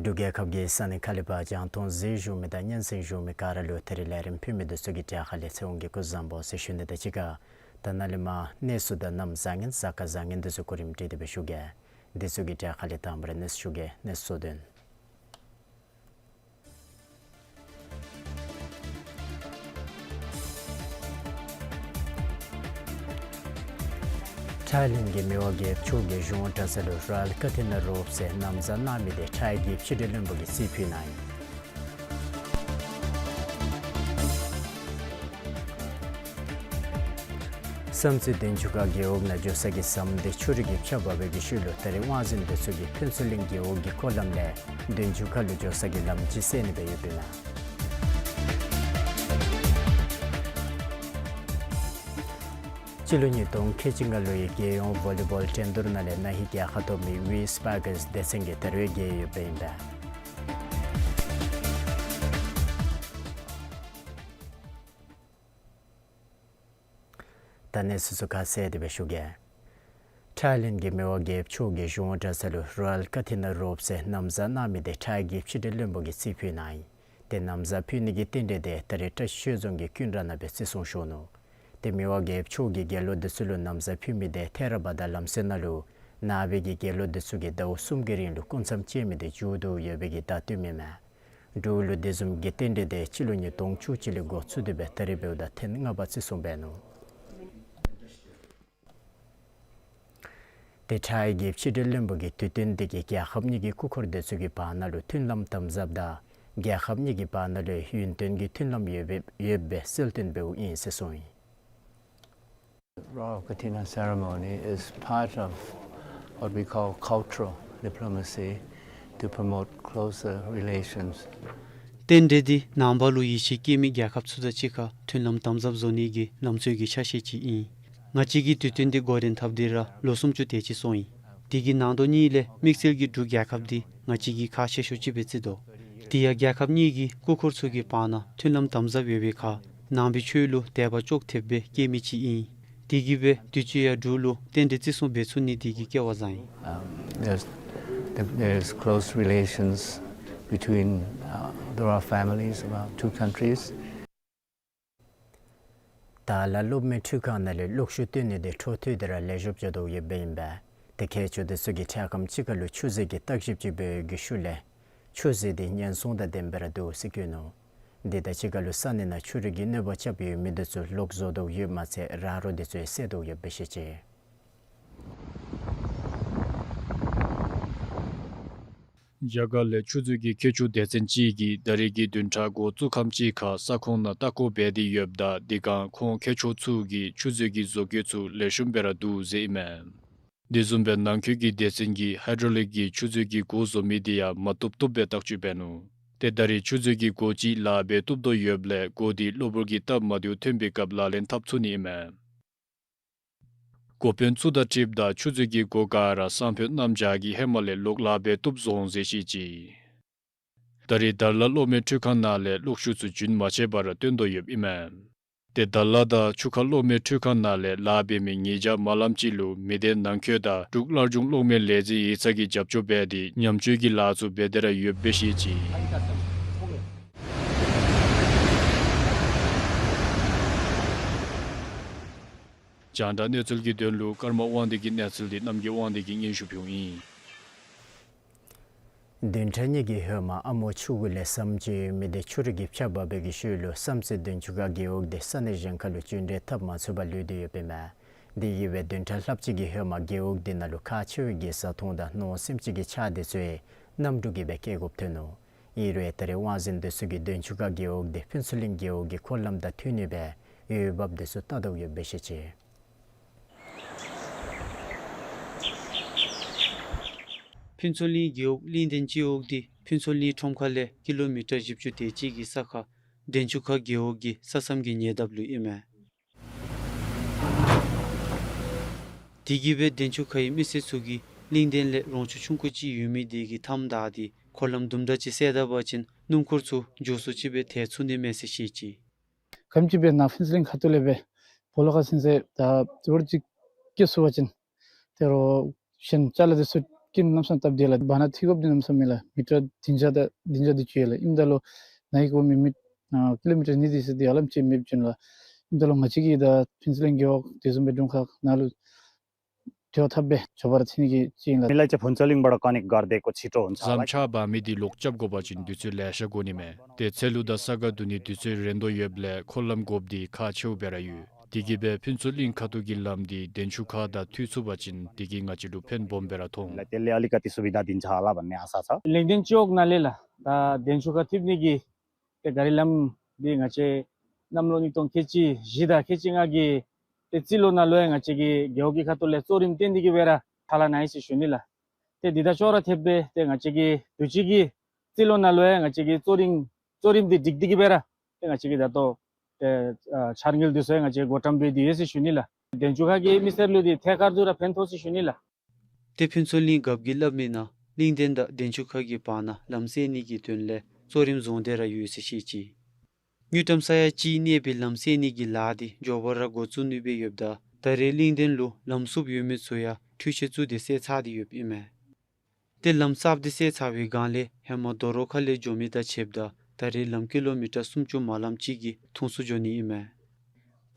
འབྲུག་རྒྱལ་ཁབ་ཀྱི་ས་གནས་ཁ་ལས་ཕར་རྒྱང་མཐོང་གཟིགས་བཞུགས་མི་དང་སྙན་གསན་བཞུགས་མི་ག་ར་ལུ་ད་རིས་ལས་རིམ་ཕུལ་མི་འདི་ཚུ་གི་གྲས་ཁ་ལས་ཚེ་དབང་གིས་སྐུ་གཟུགས་བཟང་པོ་ཟེར་ཞུ་ནི་དང་གཅིག་ཁར་ད་ནཱ་ལས་མར་གནས་ཚུལ་དང་གནམ་བཟང་ངན་གཟའ་སྐར་བཟང་ངན་འདི་ཚུ་གོ་རིམ་སྒྲིག་སྟེ་སྦེ་ཞུ་གེ། འདི་ཚུ་གི་གྲས་ཁ་ལས་དང་པ་ར་གནས་ཚུལ་ཞུ་གེ། གནས་ཚུལ་དོན། ཐའི་ལེནཌ་གི་མི་དབང་རྒྱལཔོ་མཆོག་གིས་གཞུང་གྲྭ་ཚང་ལུ་རོ་ཡཱལ་ཀ་ཐི་ན་རོབ་ཟེར་ན་བཟའ་གནང་མི་དེ་ཐའི་གི་ཕྱི་འབྲེལ་བློན་པོ་གིས་རྩིས་ཕུལ་གནང་ཡི། བསམ་རྩེ་བདུན་ཅུ་ཁ་རྒེད་འོག་ནང་འགྱོ་ས་གི་ཟམ་དེ་ཆུ་རུད་ཀྱིས་ཕྱགས་འབག་པའི་གི་ཤུལ་ལུ་ད་རིས་དབང་འཛིན་དེ་ཚུ་གིས་ཕུན་ཚོགས་གླིང་རྒེད་འོག་གི་སྐོར་ལམ་ལས་བདུན་ཅུ་ཁ་ལུ་འགྱོ་ས་གི་ལམ་ཅིག་སེལ་ནི་སྦེ་ཡོདཔ་ཨིན་མས། སྤྱི་ལོ་ཉིས་སྟོང་ཁལ་གཅིག་ལྔ་ལོའི་རྒྱལ་ཡོངས་བོ་ལི་བོལ་འགྲན་བསྡུར་ནང་ལས་ན་ཧིང་རྒྱལ་ཁ་ཐོབ་མི་ཝི་སི་པཱ་ཀཱས་སྡེ་ཚན་གྱིས་ད་རིས་རྒྱལ་ཡོདཔ་ཨིན་པས། ད་གནས་ཚུལ་ཚུ་ཁ་གསལ་ཏེ་སྦེ་ཞུ་གེ། ཐའི་ལེནཌ་གི་མི་དབང་རྒྱལཔོ་མཆོག་གིས་གཞུང་གྲྭ་ཚང་ལུ་རོ་ཡཱལ་ཀ་ཐི་ན་རོབ་ཟེར་ན་བཟའ་གནང་མི་དེ་ཐའི་གི་ཕྱི་འབྲེལ་བློན་པོ་གིས་རྩིས་ཕུལ་གནང་ཡི། དེ་ན་བཟའ་ཕུལ་ནི་གི་རྟེན་འབྲེལ་དེ་ད་རིས་བཀྲིས་ཆོས་རྫོང་གི་ཀུན་ར་ནང་སྦེ་བརྩི་སྲུང་ཞུ་ནུག། དེ་མི་དབང་རྒྱལཔོ་མཆོག་གིས་དགེ་སློང་དེ་ཚུ་ལུ་ན་བཟའ་ཕུལ་མི་དེ་ཐེ་ར་བ་དྷ་ལམ་སྲོལ་ནང་ལུ་ནང་པའི་གི་དགེ་སློང་དེ་ཚུ་གིས་ཟླཝ་གསུམ་གྱི་རིང་ལུ་སྐུ་མཚམས་བཅད་མི་དེ་མཇུག་བསྡུ་ཡོད་པའི་གི་བརྡ་སྟོནམ་ཨིན་མས། འབྲུག་ལུ་དེ་བཟུམ་གྱི་རྟེན་འབྲེལ་དེ་སྤྱི་ལོ་ཉིས་སྟོང་བཅུ་གཅིག་ལས་འགོ་བཙུགས་ཏེ་སྦེ་ད་རིས་འབདཝ་ད་ཐེངས་ལྔ་པ་བརྩི་སྲུང་འབད་ནུག། དེ་ཐའི་གི་ཕྱི་འབྲེལ་བློན་པོ་གིས་དུས་སྟོན་དེ་གིས་རྒྱལ་ཁབ་གཉིས་ཀྱི་སྐུ་འཁོར་དེ་ཚུ་གི་བར་ན་ལུ་མཐུན་ལམ་དམ་ཟབ་དང་རྒྱལ་ཁབ་གཉིས་ཀྱི་བར་ན་ལུ་ཡུན་བརྟན་གྱི་མཐུན་ལམ་ཡོད་པའི་ཡོད་པའི་གསལ་སྟོན་འབདཝ་ཨིན་ཟེར་གསུངས་ཡི། Royal Kathina ceremony is part of what we call cultural diplomacy to promote closer relations. རྟེན་འབྲེལ་འདི་ནང་པ་ལུ་ཡིད་ཆེས་བསྐྱེད་མི་རྒྱལ་ཁབ་ཚུ་དང་གཅིག་ཁར་མཐུན་ལམ་དམ་ཟབ་བཟོ་ནི་གི་ལམ་སྲོལ་གྱི་ཆ་ཤས་ཅིག་ཨིན། ང་བཅས་ཀྱིས་དུས་སྟོན་འདི་འགོ་འདྲེན་འཐབ་སྟེ་ར་ལོ་སུམ་ཅུ་དེ་ཅིག་སོང་ཡི། དེ་གི་ནང་དོག་གཉིས་ལས་དམིགས་བསལ་གྱི་འབྲུག་རྒྱལ་ཁབ་འདི་ང་བཅས་ཀྱིས་ཁག་ཆེ་ཤོས་ཅིག་སྦེ་བརྩི་དོ། དེ་ཡང་རྒྱལ་ཁབ་གཉིས་ཀྱི་སྐུ་འཁོར་ཚུ་གི་བར་ན་མཐུན་ལམ་དམ་ཟབ་ཡོད་པའི་ཁར་ནང་པའི་ཆོས་ལུ་དད་པ་ཅོག་འཐདཔ་སྦེ་སྐྱེ་མི་ཅིག་ཨིན། དེ་གིས་སྦེ་དུས་ཅི་ཡང་འབྲུག་ལུ་རྟེན་འབྲེལ་བརྩི་སྲུང་འབད་ཚུགས་ནི་དེ་གིས་སྐལ་བ་བཟང་ཡི། Um, there's, there's close relations between, uh, the royal families of our two countries. དར་ལ་སློབ་མའི་ཁྲུས་ཁང་ནང་ལས་གློག་ཤུགས་བཏོན་ནི་དེ་འཕྲོ་མཐུད་དེ་ར་ལེགས་ཤོམ་འགྱོ་དོ་ཡོདཔ་ཨིན་པས། དེ་མཁས་མཆོག་དེ་ཚུ་གིས་འཕྲལ་ཁམས་ཅིག་ཁར་ལུ་ཆུ་མཛོད་ཀྱི་བརྟག་ཞིབ་ཅིག་འབད་བའི་གི་ཤུལ་ལས་ཆུ་མཛོད་དེ་ཉེན་སྲུང་དང་ལྡནམ་སྦེ་ར་འདུག་ཟེར་བཀོད་ནུག། དེ་དང་གཅིག་ཁར་ལུ་ས་གནས་ནང་ཆུ་རུད་ཀྱི་གནོད་པ་རྐྱབ་ཡོད་མི་དེ་ཚུ་ལོག་བཟོ་དོ་ཡོདཔ་མ་ཚད་ར་རོ་དེ་ཚུ་ཡང་བསལ་དོ་ཡོདཔ་སྦེ་བཤད་ཅི། རྒྱ་གར་ལས་ཆུ་མཛོད་ཀྱི་མཁས་མཆོག་སྡེ་ཚན་ཅིག་གིས་ད་རིས་ཀྱི་བདུན་ཕྲག་འགོ་བཙུགས་ཁམས་ཅིག་ཁར་ས་ཁོངས་ནང་ལྟ་སྐོར་འབད་དེ་ཡོདཔ་ད་དེ་སྒང་ཁོང་མཁས་མཆོག་ཚུ་གིས་ཆུ་མཛོད་ཀྱི་བཟོ་བཀོད་ཚུ་ལེགས་ཤོམ་སྦེ་ར་འདུག་ཟེར་ཨིན་མས། དེ་བཟུམ་སྦེ་ནང་འཁོད་ཀྱི་སྡེ་ཚན་གྱིས་ཧའི་ཌྲོ་ལིག་གི་ཆུ་མཛོད་ཀྱི་སྒོ་བཟོ་མི་དེ་ཡང་མ་བཏུབ་བཏུབ་སྦེ་བརྟག་དཔྱད་འབད་ནུག། ཏེ་ད་རིས་ཆུ་མཛོད་ཀྱི་སྒོ་ཅིག་ལཱ་འབད་བཏུབ་དོ་ཡོདཔ་ལས་སྒོ་དེ་གློ་བུར་གྱི་སྟབས་མ་བདེཝ་ཐོན་པའི་སྐབས་ལག་ལེན་འཐབ་ཚུགས་ནི་ཨིན་མས། འགོ་དཔོན་ཚུ་དང་འཁྲིལཝ་ད་ཆུ་མཛོད་ཀྱི་སྒོ་ག་ར་སང་ཕོད་གནམ་བྱཱར་གྱི་ཧེ་མ་ལས་ལོག་ལཱ་འབད་བཏུབ་བཟོ་འོང་ཟེར་བཤད་ཅི། ད་རིས་དར་ལ་སློབ་མའི་ཁྲུས་ཁང་ནང་ལས་གློག་ཤུགས་ཚུ་རྒྱུན་མ་ཆད་པར་བཏོན་དོ་ཡོདཔ་ཨིན་མས། ཏེ་དར་ལ་དང་ཆུ་ཁ་གློག་མེ་འཕྲུལ་ཁང་ནང་ལས་ལཱ་འབད་མི་ཉིས་བརྒྱ་མ་ལམ་ཅིག་ལུ་མི་སྡེ་ནང་འཁོད་དང་འབྲུག་སླར་འབྱུང་གློག་མེ་ལས་འཛིན་ཡིག་ཚང་གིས་རྒྱབ་སྐྱོར་འབད་དེ་ཉམས་བཅོས་ཀྱི་ལཱ་ཚུ་འབད་དེ་ར་ཡོདཔ་སྦེ་བཤད་ཅི། རྒྱང་བསྒྲགས་གནས་ཚུལ་གྱི་དོན་ལུ་ཀརྨ་དབང་འདུས་ཀྱི་གནས་ཚུལ་འདི་རྣམ་རྒྱལ་དབང་འདུས་ཀྱིས་སྙན་ཞུ་ཕུལཝ་ཨིན། བདུན་ཕྲག་གཉིས་ཀྱི་ཧེ་མ་ཨ་མོ་ཆུ་གུ་ལས་ཟམ་ཅིག་ཡོད་མི་འདི་ཆུ་རུད་ཀྱིས་ཕྱགས་འབག་པའི་གི་ཤུལ་ལུ་བསམ་རྩེ་བདུན་ཆུ་ཁ་རྒེད་འོག་འདི་ས་གནས་གཞན་ཁ་ལུ་བྱོན་འདྲེན་འཐབ་མ་ཚུགས་པར་ལུས་ཏེ་ཡོདཔ་ཨིན་མས། དེ་གིས་སྦེ་བདུན་ཕྲག་ལྷགཔ་ཅིག་གི་ཧེ་མ་རྒེད་འོག་འདི་ནང་ལུ་ཁག་ཆེ་བའི་གི་བཟའ་འཐུང་དང་མནོ་སེམས་ཅན་གྱི་ཆས་འདི་ཚུ་ཡང་གནམ་གྲུ་གིས་སྦེ་སྐྱེལ་དགོཔ་ཐོན་ནུག། ཨིན་རུང་ད་རེས་དབང་འཛིན་འདི་ཚུ་གིས་བདུན་ཆུ་ཁ་རྒེད་འོག་འདི་ཕུན་ཚོགས་གླིང་རྒེད་འོག་གི་འཁོར་ལམ་དང་མཐུད་ནི་སྦེ་འོས་འབབ་འདི་ཚུ་བལྟ་དོ་ཡོདཔ་སྦེ་བཤད་ཅི། ཕུན་ཚོགས་གླིང་རྒེད་འོག་གླིང་ལྡན་སྤྱི་འོག་འདི་ཕུན་ཚོགས་གླིང་ཁྲོམ་ཁ་ལས་ཀི་ལོ་མི་ཊར་བཞི་བཅུ་དེ་ཅིག་གི་ས་ཁར་བདུན་ཆུ་ཁ་རྒེད་འོག་གི་ས་མཚམས་ཀྱི་ཉེ་འདབས་ལུ་ཨིན་མས། དེ་གིས་སྦེ་བདུན་ཆུ་ཁའི་མི་སེར་ཚུ་གིས་གླིང་ལྡན་ལས་རོང་ཆུ་ཆུང་ཀུ་ཅིག་ཡོད་མི་དེ་གི་མཐའམ་བདའ་སྟེ་འཁོར་ལམ་དུམ་གྲ་ཅིག་བསལ་ད་པ་ཅིན་སྣུམ་འཁོར་ཚུ་མགྱོགས་སུ་ཅིག་སྦེ་ཐལ་ཚུགས་ནི་མས་ཟེར་བཤད་ཅི། ག་དེམ་ཅིག་སྦེ་ནཱ་ཕུན་ཚོགས་གླིང་ཁ་ཐུག་ལས་སྦེ་སྦོ་ལོགས་ཁ་ཚུན་ཚོད་ད་ཟུར་ཅིག་སྐྱེལ་ཚུགས་པ་ཅིན་ཏེ་རོགས་གཞན་ཅ་ལ་འདི་ཚུ་སྐྱེལ་གནམ་མེད་ས་མེད་སྟབས་བདེ་ལགས། བར་ན་ཐིག་དགོཔ་འདི་གནམ་མེད་ས་མེད་མེད་ལགས། མི་ཊར་བདུན་བརྒྱ་དང་བདུན་བརྒྱ་དེ་ཅིག་ཡོད་ལགས། ཨིནམ་ད་ལུ་ནཱ་གི་གོ་མི་མི་ཨ་ཀི་ལོ་མི་ཊར་ཉིས་དེ་ཚུ་འདི་ཧ་ལམ་ཅིག་མེདཔ་བྱུང་ལགས། ཨིནམ་ད་ལུ་ང་བཅས་ཀྱིས་ད་ཕུན་ཚོགས་གླིང་རྒེད་འོག་དེ་བཟུམ་སྦེ་དྲུང་ཁག་ནང་ལུ་འབྲེལ་བ་འཐབ་སྦེ་མགྱོགས་པ་ར་འཐོན་ནི་གི་ཅིག་ཨིན་ལགས། मिलायचे फुन्चोलिङबाट कनेक्ट गरिदिएको छिटो हुन्छ होला। ཟམ་ཆག་འབག་མི་འདི་ལོག་རྐྱབ་དགོ་པ་ཅིན་དུས་ཚོད་ལེ་ཤ་འགོར་ནི་མས། ཏེ་ཚལ་ལུ་དང་ས་ག་བསྡུ་ནི་དུས་ཚོད་རན་དོ་ཡོདཔ་ལས་འཁོར་ལམ་དགོཔ་འདི་ཁག་ཆེཝ་སྦེ་ར་ཡོད། དེ་གིས་སྦེ་ཕུན་ཚོགས་གླིང་ཁ་ཐུག་གི་ལམ་འདི་བདུན་ཆུ་ཁ་དང་མཐུད་ཚུགས་པ་ཅིན་དེ་གིས་ང་བཅས་ལུ་ཕན་སྦོམ་སྦེ་ར་མཐོང་། त्यसले अलिकति सुविधा दिन्छ होला भन्ने आशा छ। གླིང་ལྡན་སྤྱི་འོག་ནང་ལས་ལགས་ད་བདུན་ཆུ་ཁ་ཐུག་ནི་གི་ཏེ་ག་རི་ལམ་འདི་ང་བཅས་གནམ་ལོ་ཉིས་སྟོང་ཁལ་གཅིག་བཞི་དང་ཁལ་གཅིག་ལྔ་གི་ཏེ་རྩིས་ལོ་ནང་ལུ་ཡང་ང་བཅས་ཀྱི་རྒེད་འོག་གི་ཁ་ཐུག་ལས་གཙོ་རིམ་བཏོན་ཏེ་གི་སྦེ་ར་ཕྱག་ལཱ་གནང་ཡི་ཟེར་ཞུ་ནི་ལགས། ཏེ་འདི་དང་ཅོག་ར་འཐདཔ་སྦེ་ཏེ་ང་བཅས་ཀྱི་དུས་ཅི་གི་རྩིས་ལོ་ནང་ལུ་ཡང་ང་བཅས་ཀྱི་གཙོ་རིམ་གཙོ་རིམ་འདི་སྒྲིག་སྟེ་གི་སྦེ་ར་ཏེ་ང་བཅས་ཀྱིས་ད་ལྟོ་ཏེ་ཨ་འཆར་དངུལ་འདི་ཚུ་ཡང་ང་བཅས་ཀྱིས་བགོ་བཀྲམ་འབད་དེ་ཡོད་ཟེར་ཞུ་ནི་ལགས། བདུན་ཆུ་ཁ་གི་མི་སེར་ལུ་འདི་ཐད་ཀར་དུ་ར་ཕན་ཐོགས་ཟེར་ཞུ་ནི་ལགས། ཏེ་ཕུན་ཚོགས་གླིང་རྒཔོ་གིས་སླབ་མི་ནང་གླིང་ལྡན་དང་བདུན་ཆུ་ཁ་གི་བར་ན་ལམ་བསལ་ནི་གི་དོན་ལས་གཙོ་རིམ་བཟུང་སྟེ་ར་ཡོད་ཟེར་བཤད་ཅི། དངུལ་ཀྲམ་ས་ཡ་གཅིག་གནས་པའི་ལམ་བསལ་ནི་གི་ལཱ་འདི་མགྱོགས་པ་ར་འགོ་བཙུགས་ནི་སྦེ་ཡོདཔ་ད་ད་རེས་གླིང་ལྡན་ལུ་ལམ་སྲུབ་ཡོད་མི་ཚུ་ཡང་འཕྲུལ་ཆས་བཙུགས་ཏེ་བསལ་ཚར་ཏེ་ཡོདཔ་ཨིན་མས། ཏེ་ལམ་གསརཔ་འདི་བསལ་ཚར་བའི་སྒང་ལས་ཧེ་མ་རྡོ་རོག་ཁ་ལས་འགྱོ་མི་དང་ཕྱདཔ་ད་ད་རེས་ལམ་ཀི་ལོ་མི་ཊར་སུམ་ཅུ་མ་ལམ་ཅིག་གིས་ཐུང་སུ་འགྱོ་ནི་ཨིན་མས།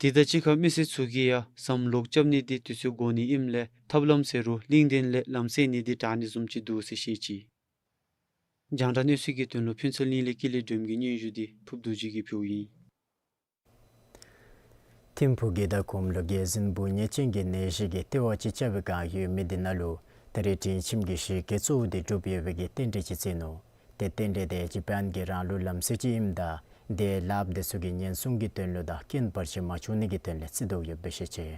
དེ་དང་གཅིག་ཁར་མི་སེར་ཚུ་གིས་ཡང་ཟམ་ལོག་རྐྱབ་ནི་འདི་དུས་ཚོད་འགོར་ནི་ཨིནམ་ལས་ཐབས་ལམ་ཟེར་རུང་གླིང་ལྡན་ལས་ལམ་བསལ་ནི་འདི་དྲག་ནི་བཟུམ་ཅིག་འདུག་ཟེར་བཤད་ཅི། རྒྱང་བསྒྲགས་གནས་ཚུལ་གྱི་དོན་ལུ་ཕུན་ཚོགས་གླིང་ལས་ཀུན་ལེགས་སྒྲོལམ་གྱི་སྙན་ཞུ་འདི་ཕུརཔ་རྡོ་རྗེ་གིས་ཕུལཝ་ཨིན། ཐིམ་ཕུག་དགེ་ཟླ་གོམས་ལུ་རྒྱལ་འཛིན་འབུ་ངན་ཅན་གྱི་ནད་གཞི་གི་ལྟེ་བ་ཅིག་རྐྱབ་པའི་བསྒང་ཡོད་མི་འདི་ནང་ལུ་ད་རེས་སྒྲིང་ཁྱིམ་གྱི་གཞི་བཀོད་གཙོ་བོ་འདི་གྲུབ་ཡོད་པའི་གི་རྟེན་འབྲེལ་ཅིག་བརྩི་ནུག། ཏེ་རྟེན་འབྲེལ་འདི་ཇ་པཱན་གྱི་རང་ལུགས་ལམ་སྲོལ་ཅིག་ཨིནམ་ད་དེ་ལཱཔ་འདི་ཚུ་གི་ཉེན་སྲུང་གི་དོན་ལུ་དང་རྐྱེན་བར་ཆད་མ་བྱུང་ནི་གི་དོན་ལས་བརྩི་དོ་ཡོདཔ་སྦེ་བཤད་ཅི།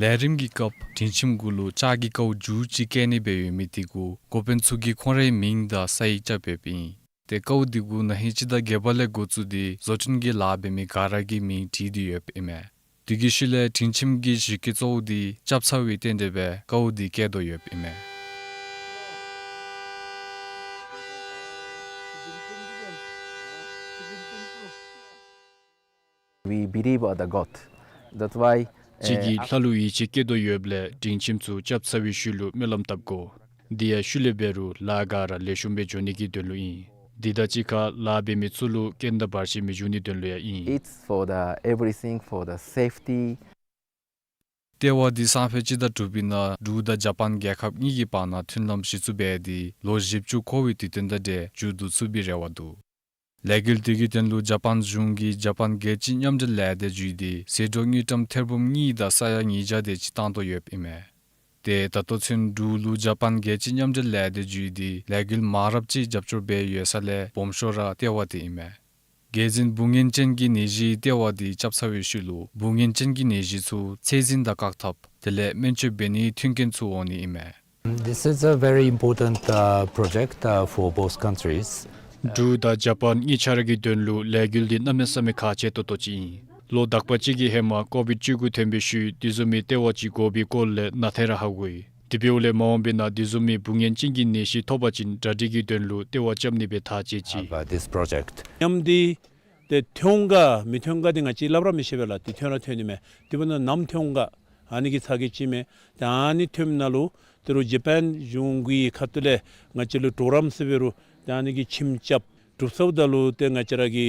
ལས་རིམ་གྱི་སྐབས་སྒྲིང་ཁྱིམ་གུ་ལུ་ལྕགས་ཀྱི་ཀཝ་མཇུག་ཅིག་བཀལ་ནི་སྦེ་ཡོད་མི་དེ་གུ་འགོ་དཔོན་ཚུ་གིས་ཁོང་རའི་མིང་དང་ས་ཡིག་རྐྱབ་ཡོདཔ་ཨིན། ཏེ་ཀཝ་དེ་གུ་ན་ཧིང་སྤྱི་ཟླ་བརྒྱད་པ་ལས་འགོ་བཙུགས་ཏེ་བཟོ་སྐྲུན་གྱི་ལཱ་འབད་མི་ག་ར་གི་མིང་བྲིས་ཏེ་ཡོདཔ་ཨིན་མས། དེ་གི་ཤུལ་ལས་སྒྲིང་ཁྱིམ་གྱི་གཞི་བཀོད་གཙོ་བོ་འདི་རྐྱབ་ཚར་བའི་རྟེན་འབྲེལ་སྦེ་ཀཝ་འདི་བཀལ་དོ་ཡོདཔ་ཨིན་མས། We believe on the God. That's why, གཅིག་གིས་ལྷ་ལུ་ཡིད་ཆེས་བསྐྱེད་དོ་ཡོདཔ་ལས་སྒྲིང་ཁྱིམ་ཚུ་རྐྱབ་ཚར་བའི་ཤུལ་ལུ་སྨོན་ལམ་བཏབ་དགོ། དེ་ཡང་ཤུལ་ལས་འབད་རུང་ལཱ་ག་ར་ལེགས་ཤོམ་སྦེ་འགྱོ་ནི་གི་དོན་ལུ་ཨིན། དེ་དང་གཅིག་ཁར་ལཱ་འབད་མི་ཚུ་ལུ་རྐྱེན་དང་བར་ཆད་མི་འབྱུང་ནི་དོན་ལུ་ཡང་ཨིན། It's for the everything for the safety. ལྟེ་བ་འདི་སང་ཕོད་སྤྱི་ཟླ་དྲུག་པའི་ནང་འབྲུག་དང་ཇ་པཱན་རྒྱལ་ཁབ་གཉིས་ཀྱི་བར་ན་མཐུན་ལམ་གཞི་བཙུགས་འབད་དེ་ལོ་བཞི་བཅུ་འཁོར་བའི་དུས་སྟོན་དང་འབྲེལ་མཇུག་བསྡུ་ཚུགས་པའི་རེ་བ་འདུག། ལས་འགུལ་དེ་གི་དོན་ལུ་ཇ་པཱན་གཞུང་གིས་ཇ་པཱན་རྒྱལ་སྤྱིའི་མཉམ་འབྲེལ་ལས་སྡེ་བརྒྱུད་དེ་ཟད་འགྲོ་དངུལ་ཀྲམ་ཐེར་འབུམ་གཉིས་དང་ས་ཡ་ཉིས་བརྒྱ་དེ་ཅིག་བཏང་དོ་ཡོདཔ་ཨིན་མས། ཏེ་ད་ལྟོ་ཚུན་འབྲུག་ལུ་ཇ་པཱན་རྒྱལ་སྤྱིའི་མཉམ་འབྲེལ་ལས་སྡེ་བརྒྱུད་དེ་ལས་འགུལ་མང་རབས་ཅིག་རྒྱབ་སྐྱོར་འབད་ཡོད་ས་ལས་སྦོམ་ཤོས་ར་ལྟེ་བ་དེ་ཨིན་མས། རྒྱལ་འཛིན་འབུ་ངན་ཅན་གྱི་ནད་གཞིའི་ལྟེ་བ་དེ་རྐྱབ་ཚར་བའི་ཤུལ་ལུ་འབུ་ངན་ཅན་གྱི་ནད་གཞི་ཚུ་ཚད་འཛིན་དང་བཀག་ཐབས་དེ་ལས་སྨན་བཅོས་འབད་ནིའི་མཐུན་རྐྱེན་ཚུ་འོང་ནི་ཨིན་མས། This is a very important, uh, project, uh, for both countries. འབྲུག་དང་ཇ་པཱན་གཉིས་ཆ་ར་གི་དོན་ལུ་ལས་འགུལ་འདི་གནམ་མེད་ས་མེད་ཁག་ཆེ་ཏོག་ཏོ་ཅིག་ཨིན། ལོ་དག་པ་ཅིག་གི་ཧེ་མ་ཀོ་བིཌ་བཅུ་དགུ་ཐོན་པའི་ཤུལ་དེ་བཟུམ་མའི་ལྟེ་བ་ཅིག་དགོ་པའི་སྐོར་ལས་ནཱ་ཐད་ར་ཧ་གོ་ཡི། དེ་འབདཝ་ལས་མ་འོངས་པའི་ནང་དེ་བཟུམ་མའི་འབུ་ངན་ཅན་གྱི་ནད་གཞི་ཐོབ་པ་ཅིན་གྲ་སྒྲིག་གི་དོན་ལུ་ལྟེ་བ་རྐྱབ་ནི་སྦེ་ཐག་བཅད་ཅི། About this project. མཉམ་འདི་ཏེ་ཐོན་ག་མི་ཐོན་ག་འདི་ང་བཅས་སླབ་ར་མི་ཤེས་པས་ལགས། ཏེ་ཐོན་ར་ཐོན་ནི་མས། དེ་འབདཝ་ད་ནམ་ཐོན་ག་ཨ་ནི་གི་ཚ་གྱང་ཅིག་མས། ཏེ་ཨ་ནི་ཐོནམ་ནང་ལུ་ཏེ་རུང་ཇ་པཱན་གཞུང་གི་ཁ་ཐུག་ལས་ང་བཅས་ལུ་གྲོགས་རམ་ཟེར་འབད་རུང་ཏེ་ཨ་ནི་གི་ཁྱིམ་རྐྱབ་གྲུབ་ཚརཝ་ད་ལུ་ཏེ་ང་བཅས་ར་གི་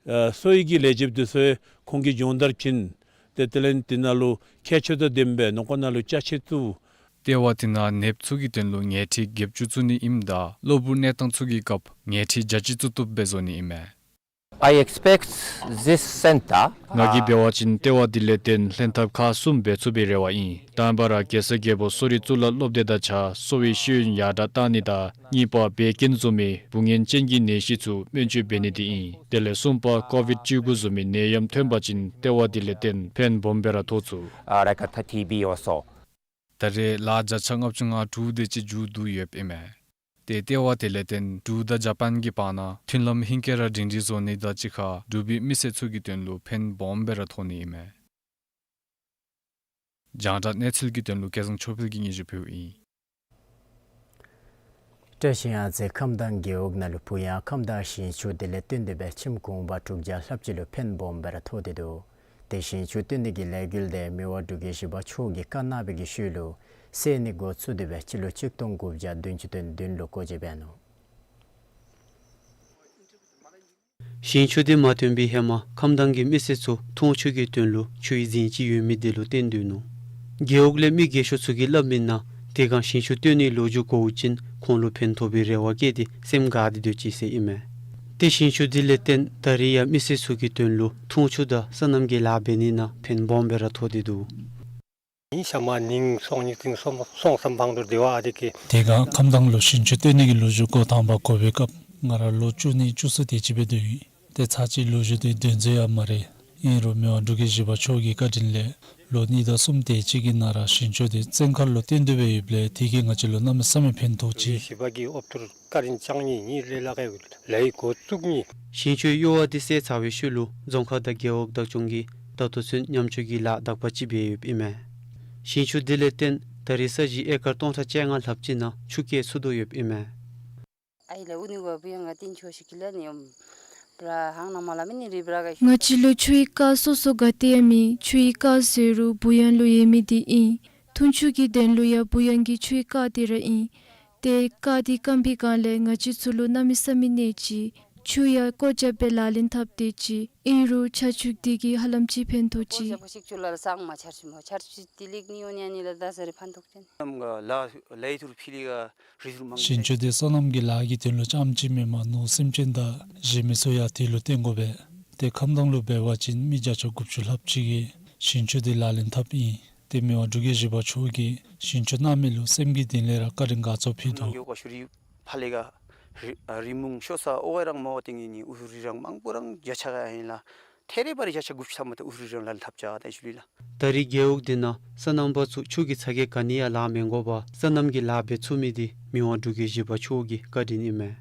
ཨ་གསོ་བའི་གི་ལས་བྱེདཔ་འདི་ཚུ་ཁོང་གིས་སྦྱོང་བརྡར་བྱིན། ཏེ་དེ་ལས་དེ་ནང་ལུ་ཁྱད་ཆོས་དང་ལྡནམ་སྦེ་ནང་འཁོད་ནང་ལུ་ཅ་ཆས་བཙུགས། ལྟེ་བ་དེ་ནང་ནདཔ་ཚུ་གི་དོན་ལུ་ཉལ་ཁྲི་བརྒྱད་ཅུ་བཙུགས་ནི་ཨིནམ་ད་གློ་བུར་གནས་སྟངས་ཚུ་གི་སྐབས་ཉལ་ཁྲི་བརྒྱ་ཅིག་བཙུགས་བཏུབ་སྦེ་བཟོ་ནི་ཨིན་མས། I expect this center, ང་གིས་འབད་བ་ཅིན་ལྟེ་བ་འདི་ལས་བརྟེན་ལྷན་ཐབས་ཁག་གསུམ་འབད་ཚུགས་པའི་རེ་བ་ཨིན། དང་པ་ར་རྒྱལ་ས་རྒྱལ་པོ་གསོ་རིག་གཙུག་ལག་སློབ་སྡེ་དང་གཅིག་ཁར་གསོ་བའི་ཤེས་ཡོན་ཡར་དྲག་གཏང་ནི་དང་གཉིས་པ་བད་ཀན་བཟུམ་མའི་འབུ་ངན་ཅན་གྱི་ནད་གཞི་ཚུ་སྨན་བཅོས་འབད་ནི་འདི་ཨིན། དེ་ལས་གསུམ་པ་ཀོ་བིཌ་བཅུ་དགུ་བཟུམ་མའི་ནད་ཡམས་ཐོན་པ་ཅིན་ལྟེ་བ་འདི་ལས་བརྟེན་ཕན་སྦོམ་སྦེ་ར་ཐོགས་ཚུགས། uh, like a T B also. ད་རེས་ལཱ་བརྒྱ་ཆ་ལྔ་བཅུ་ང་དྲུག་དེ་ཅིག་མཇུག་བསྡུ་ཡོདཔ་ཨིན་མས། ཏེ་ལྟེ་བ་དེ་ལས་བརྟེན་འབྲུག་དང་ཇ་པཱན་གྱི་བར་ན་མཐུན་ལམ་ཧེང་སྐལ་ར་སྒྲིང་སྒྲིང་བཟོ་ནི་དང་གཅིག་ཁར་འབྲུག་པའི་མི་སེར་ཚུ་གི་དོན་ལུ་ཕན་སྦོམ་སྦེ་ར་ཐོགས་ནི་ཨིན་མས། རྒྱང་བསྒྲགས་གནས་ཚུལ་གྱི་དོན་ལུ་སྐལ་བཟང་ཆོས་འཕེལ་གྱིས་སྙན་ཞུ་ཕུལཝ་ཨིན། བཀྲ་ཤིས་གཡང་རྩེ་ཁམས་དྭངས་རྒེད་འོག་ནང་ལུ་བུ་ཡང་ཁམས་དྭངས་ཞིང་ཆུ་དེ་ལས་བརྟེན་ཏེ་སྦེ་ཁྱིམ་གུང་པ་དྲུག་བརྒྱ་ལྷགཔ་ཅིག་ལུ་ཕན་སྦོམ་སྦེ་ར་ཐོགས་ཏེ་འདུག། ཏེ་ཞིང་ཆུ་བཏོན་ནི་གི་ལས་འགུལ་དེ་མི་དབང་འབྲུག་རྒྱལ་བཞི་པ་མཆོག་གིས་བཀའ་གནང་བའི་གི་ཤུལ་ལུ་སེལ་ནི་འགོ་བཙུགས་ཏེ་སྦེ་སྤྱི་ལོ་ཆིག་སྟོང་དགུ་བརྒྱ་བདུན་ཅུ་དོན་བདུན་ལུ་སྒོ་འབྱེད་འབད་ནུག། ཞིང་ཆུ་དེ་མ་བཏོན་པའི་ཧེ་མ་ཁམས་དྭངས་ཀྱི་མི་སེར་ཚུ་འཐུང་ཆུ་གི་དོན་ལུ་ཆུའི་རྫིང་ཅིག་ཡོད་མི་དེ་ལུ་བརྟེན་སྡོད་ནུག། རྒེད་འོག་ལས་མི་རྒས་ཤོས་ཚུ་གིས་སླབ་མི་ནང་དེ་སྒང་ཞིང་ཆུ་བཏོན་ནི་ལོ་རྒྱུས་གོ་བ་ཅིན་ཁོང་ལུ་ཕན་ཐོགས་པའི་རེ་བ་བསྐྱེད་དེ་སེམས་དགའ་སྟེ་སྡོད་ཅི་ཟེར་ཨིན་མས། ཏེ་ཞིང་ཆུ་དེ་ལས་བརྟེན་ད་རེས་ཡང་མི་སེར་ཚུ་གི་དོན་ལུ་འཐུང་ཆུ་དང་སོ་ནམ་གྱི་ལཱ་འབད་ནི་ནང་ཕན་སྦོམ་སྦེ་ར་ཐོགས་ཏེ་འདུག། ཉིན་ཤར་མ་ནིང་སོང་ཉིན་ཏིང་སོང་སོང་སམ་བང་དུར་དེ་བ་ཨ་དེ་ཀེ། དེ་སྒང་ཁམས་དྭངས་ལུ་ཞིང་ཆུ་བཏོན་ནི་གི་ལོ་རྒྱུས་འགོ་དང་པ་གོ་བའི་སྐབས་ང་ར་ལོ་བཅུ་གཉིས་བཅུ་གསུམ་དེ་ཅིག་སྦེ་སྡོད་ཡི། ཏེ་ཚར་གཅིག་ལོ་རྒྱུས་དེ་དོན་ཚན་ཡང་མ་རེད། ཨིན་རུང་མི་དབང་འབྲུག་རྒྱལ་བཞི་པ་མཆོག་གི་བཀའ་དྲིན་ལས་ལོ་གཉིས་དང་གསུམ་དེ་ཅིག་གི་ནང་ར་ཞིང་ཆུ་དེ་བཙན་མཁར་ལུ་བཏོན་ཏེ་སྦེ་ཡོདཔ་ལས་དེ་གིས་ང་བཅས་ལུ་གནམ་མེད་ས་མེད་ཕན་ཐོགས་ཅི། བཞི་པ་གི་ཨོབ་ཐུར་བཀའ་དྲིན་བསྐྱངས་ནི་ལས་ལ་ཀའི་ལས་འགོ་བཙུགས་ནི། ཞིང་ཆུའི་གཡོ་བ་དེ་སེལ་ཚར་བའི་ཤུལ་ལུ་རྫོང་ཁག་དང་རྒེད་འོག་བདག་སྐྱོང་གིས་ད་ལྟོ་ཚུན་ཉམས་བཅོས་ཀྱི་ལཱ་དག་པ་ཅིག་འབད་ཡོདཔ་ཨིན་མས། ཞིང་ཆུ་དེ་ལས་བརྟེན་ད་རེས་ས་གཞི་ཨེ་ཀར་སྟོང་ཕྲག་བཅོ་ལྔ་ལྷགཔ་ཅིག་ནང་ཆུ་སྐྱེལ་ཚུགས་དོ་ཡོདཔ་ཨིན་མས། ཨའི་ལ་ཨུ་ནུ་བ་བུ་ཡང་ག་ཏིན་ཆོ་ཤི་ཀི་ལ་ནི་ཡོམ་བྲ་ཧང་ན་མ་ལ་མི་ནི་རི་བྲ་ག་ཤི། ང་བཅས་ལུ་ཆུའི་རྐ་སོ་སོ་ག་ཏེ་ཡང་མེད། ཆུའི་རྐ་ཟེར་རུང་བུ་ཡང་ལུ་ཡོད་མི་དེ་ཨིན། འཐུང་ཆུ་གི་དོན་ལུ་ཡང་བུ་ཡང་གི་ཆུའི་རྐ་དེ་ར་ཨིན། ཏེ་རྐ་དེ་སྐམ་པའི་སྒང་ལས་ང་བཅས་ཚུ་ལུ་གནམ་མེད་ས་མེད་གནོད་ཅི། ཆུ་ཡང་བཀོ་བཞག་སྦེ་ལག་ལེན་འཐབ་སྟེ་ཅི། ཨིན་རུང་ཆར་ཆུ་དེ་གིས་ཧ་ལམ་ཅིག་ཕན་ཐོགས་ཅི། ཞིང་ཆུ་དེ་སོ་ནམ་གྱི་ལཱ་གི་དོན་ལུ་རྐྱངམ་ཅིག་མེན་པར་ནོར་སེམས་ཅན་དང་གཞན་མི་ཚུ་ཡང་དེ་ལུ་བརྟེན་དགོ་པས། ཏེ་ཁམས་དྭངས་ལུ་འབད་བ་ཅིན་མི་བརྒྱ་ཆ་དགུ་བཅུ་ལྷགཔ་ཅིག་གིས་ཞིང་ཆུ་དེ་ལག་ལེན་འཐབ་ཨིན། ཏེ་མི་དབང་འབྲུག་རྒྱལ་བཞི་པ་མཆོག་གིས་ཞིང་ཆུ་གནང་མི་ལུ་སེམས་ཀྱི་གཏིང་ལས་ར་བཀའ་དྲིན་དགའ་ཚོར་ཕུལ་དོ། ཕར་ལས་ག་རི་རི་མུང་ཤོ་ས་ཨོ་ཝེ་རང་མོ་ཏིང་ངེ་ནི་ཨུ་རི་རང་མང་པོ་རང་བརྒྱ་ཆ་ག་ཨིན་ལགས། ཐེ་རེ་བ་རི་བརྒྱ་ཆ་དགུ་བཅུ་ཐམ་པ་ད་ཨུ་རི་རང་ལ་ལྷབ་ཅ་ད་ཞུ་ལི་ལགས། ད་རེས་རྒེད་འོག་འདི་ནང་སོ་ནམ་པ་ཚུ་ཆུ་གི་ཚ་གྱང་ག་ནི་ཡང་ལང་མི་དགོ་པར་སོ་ནམ་གྱི་ལཱ་འབད་ཚུགས་མི་འདི་མི་དབང་འབྲུག་རྒྱལ་བཞི་པ་མཆོག་གི་བཀའ་དྲིན་ཨིན་མས།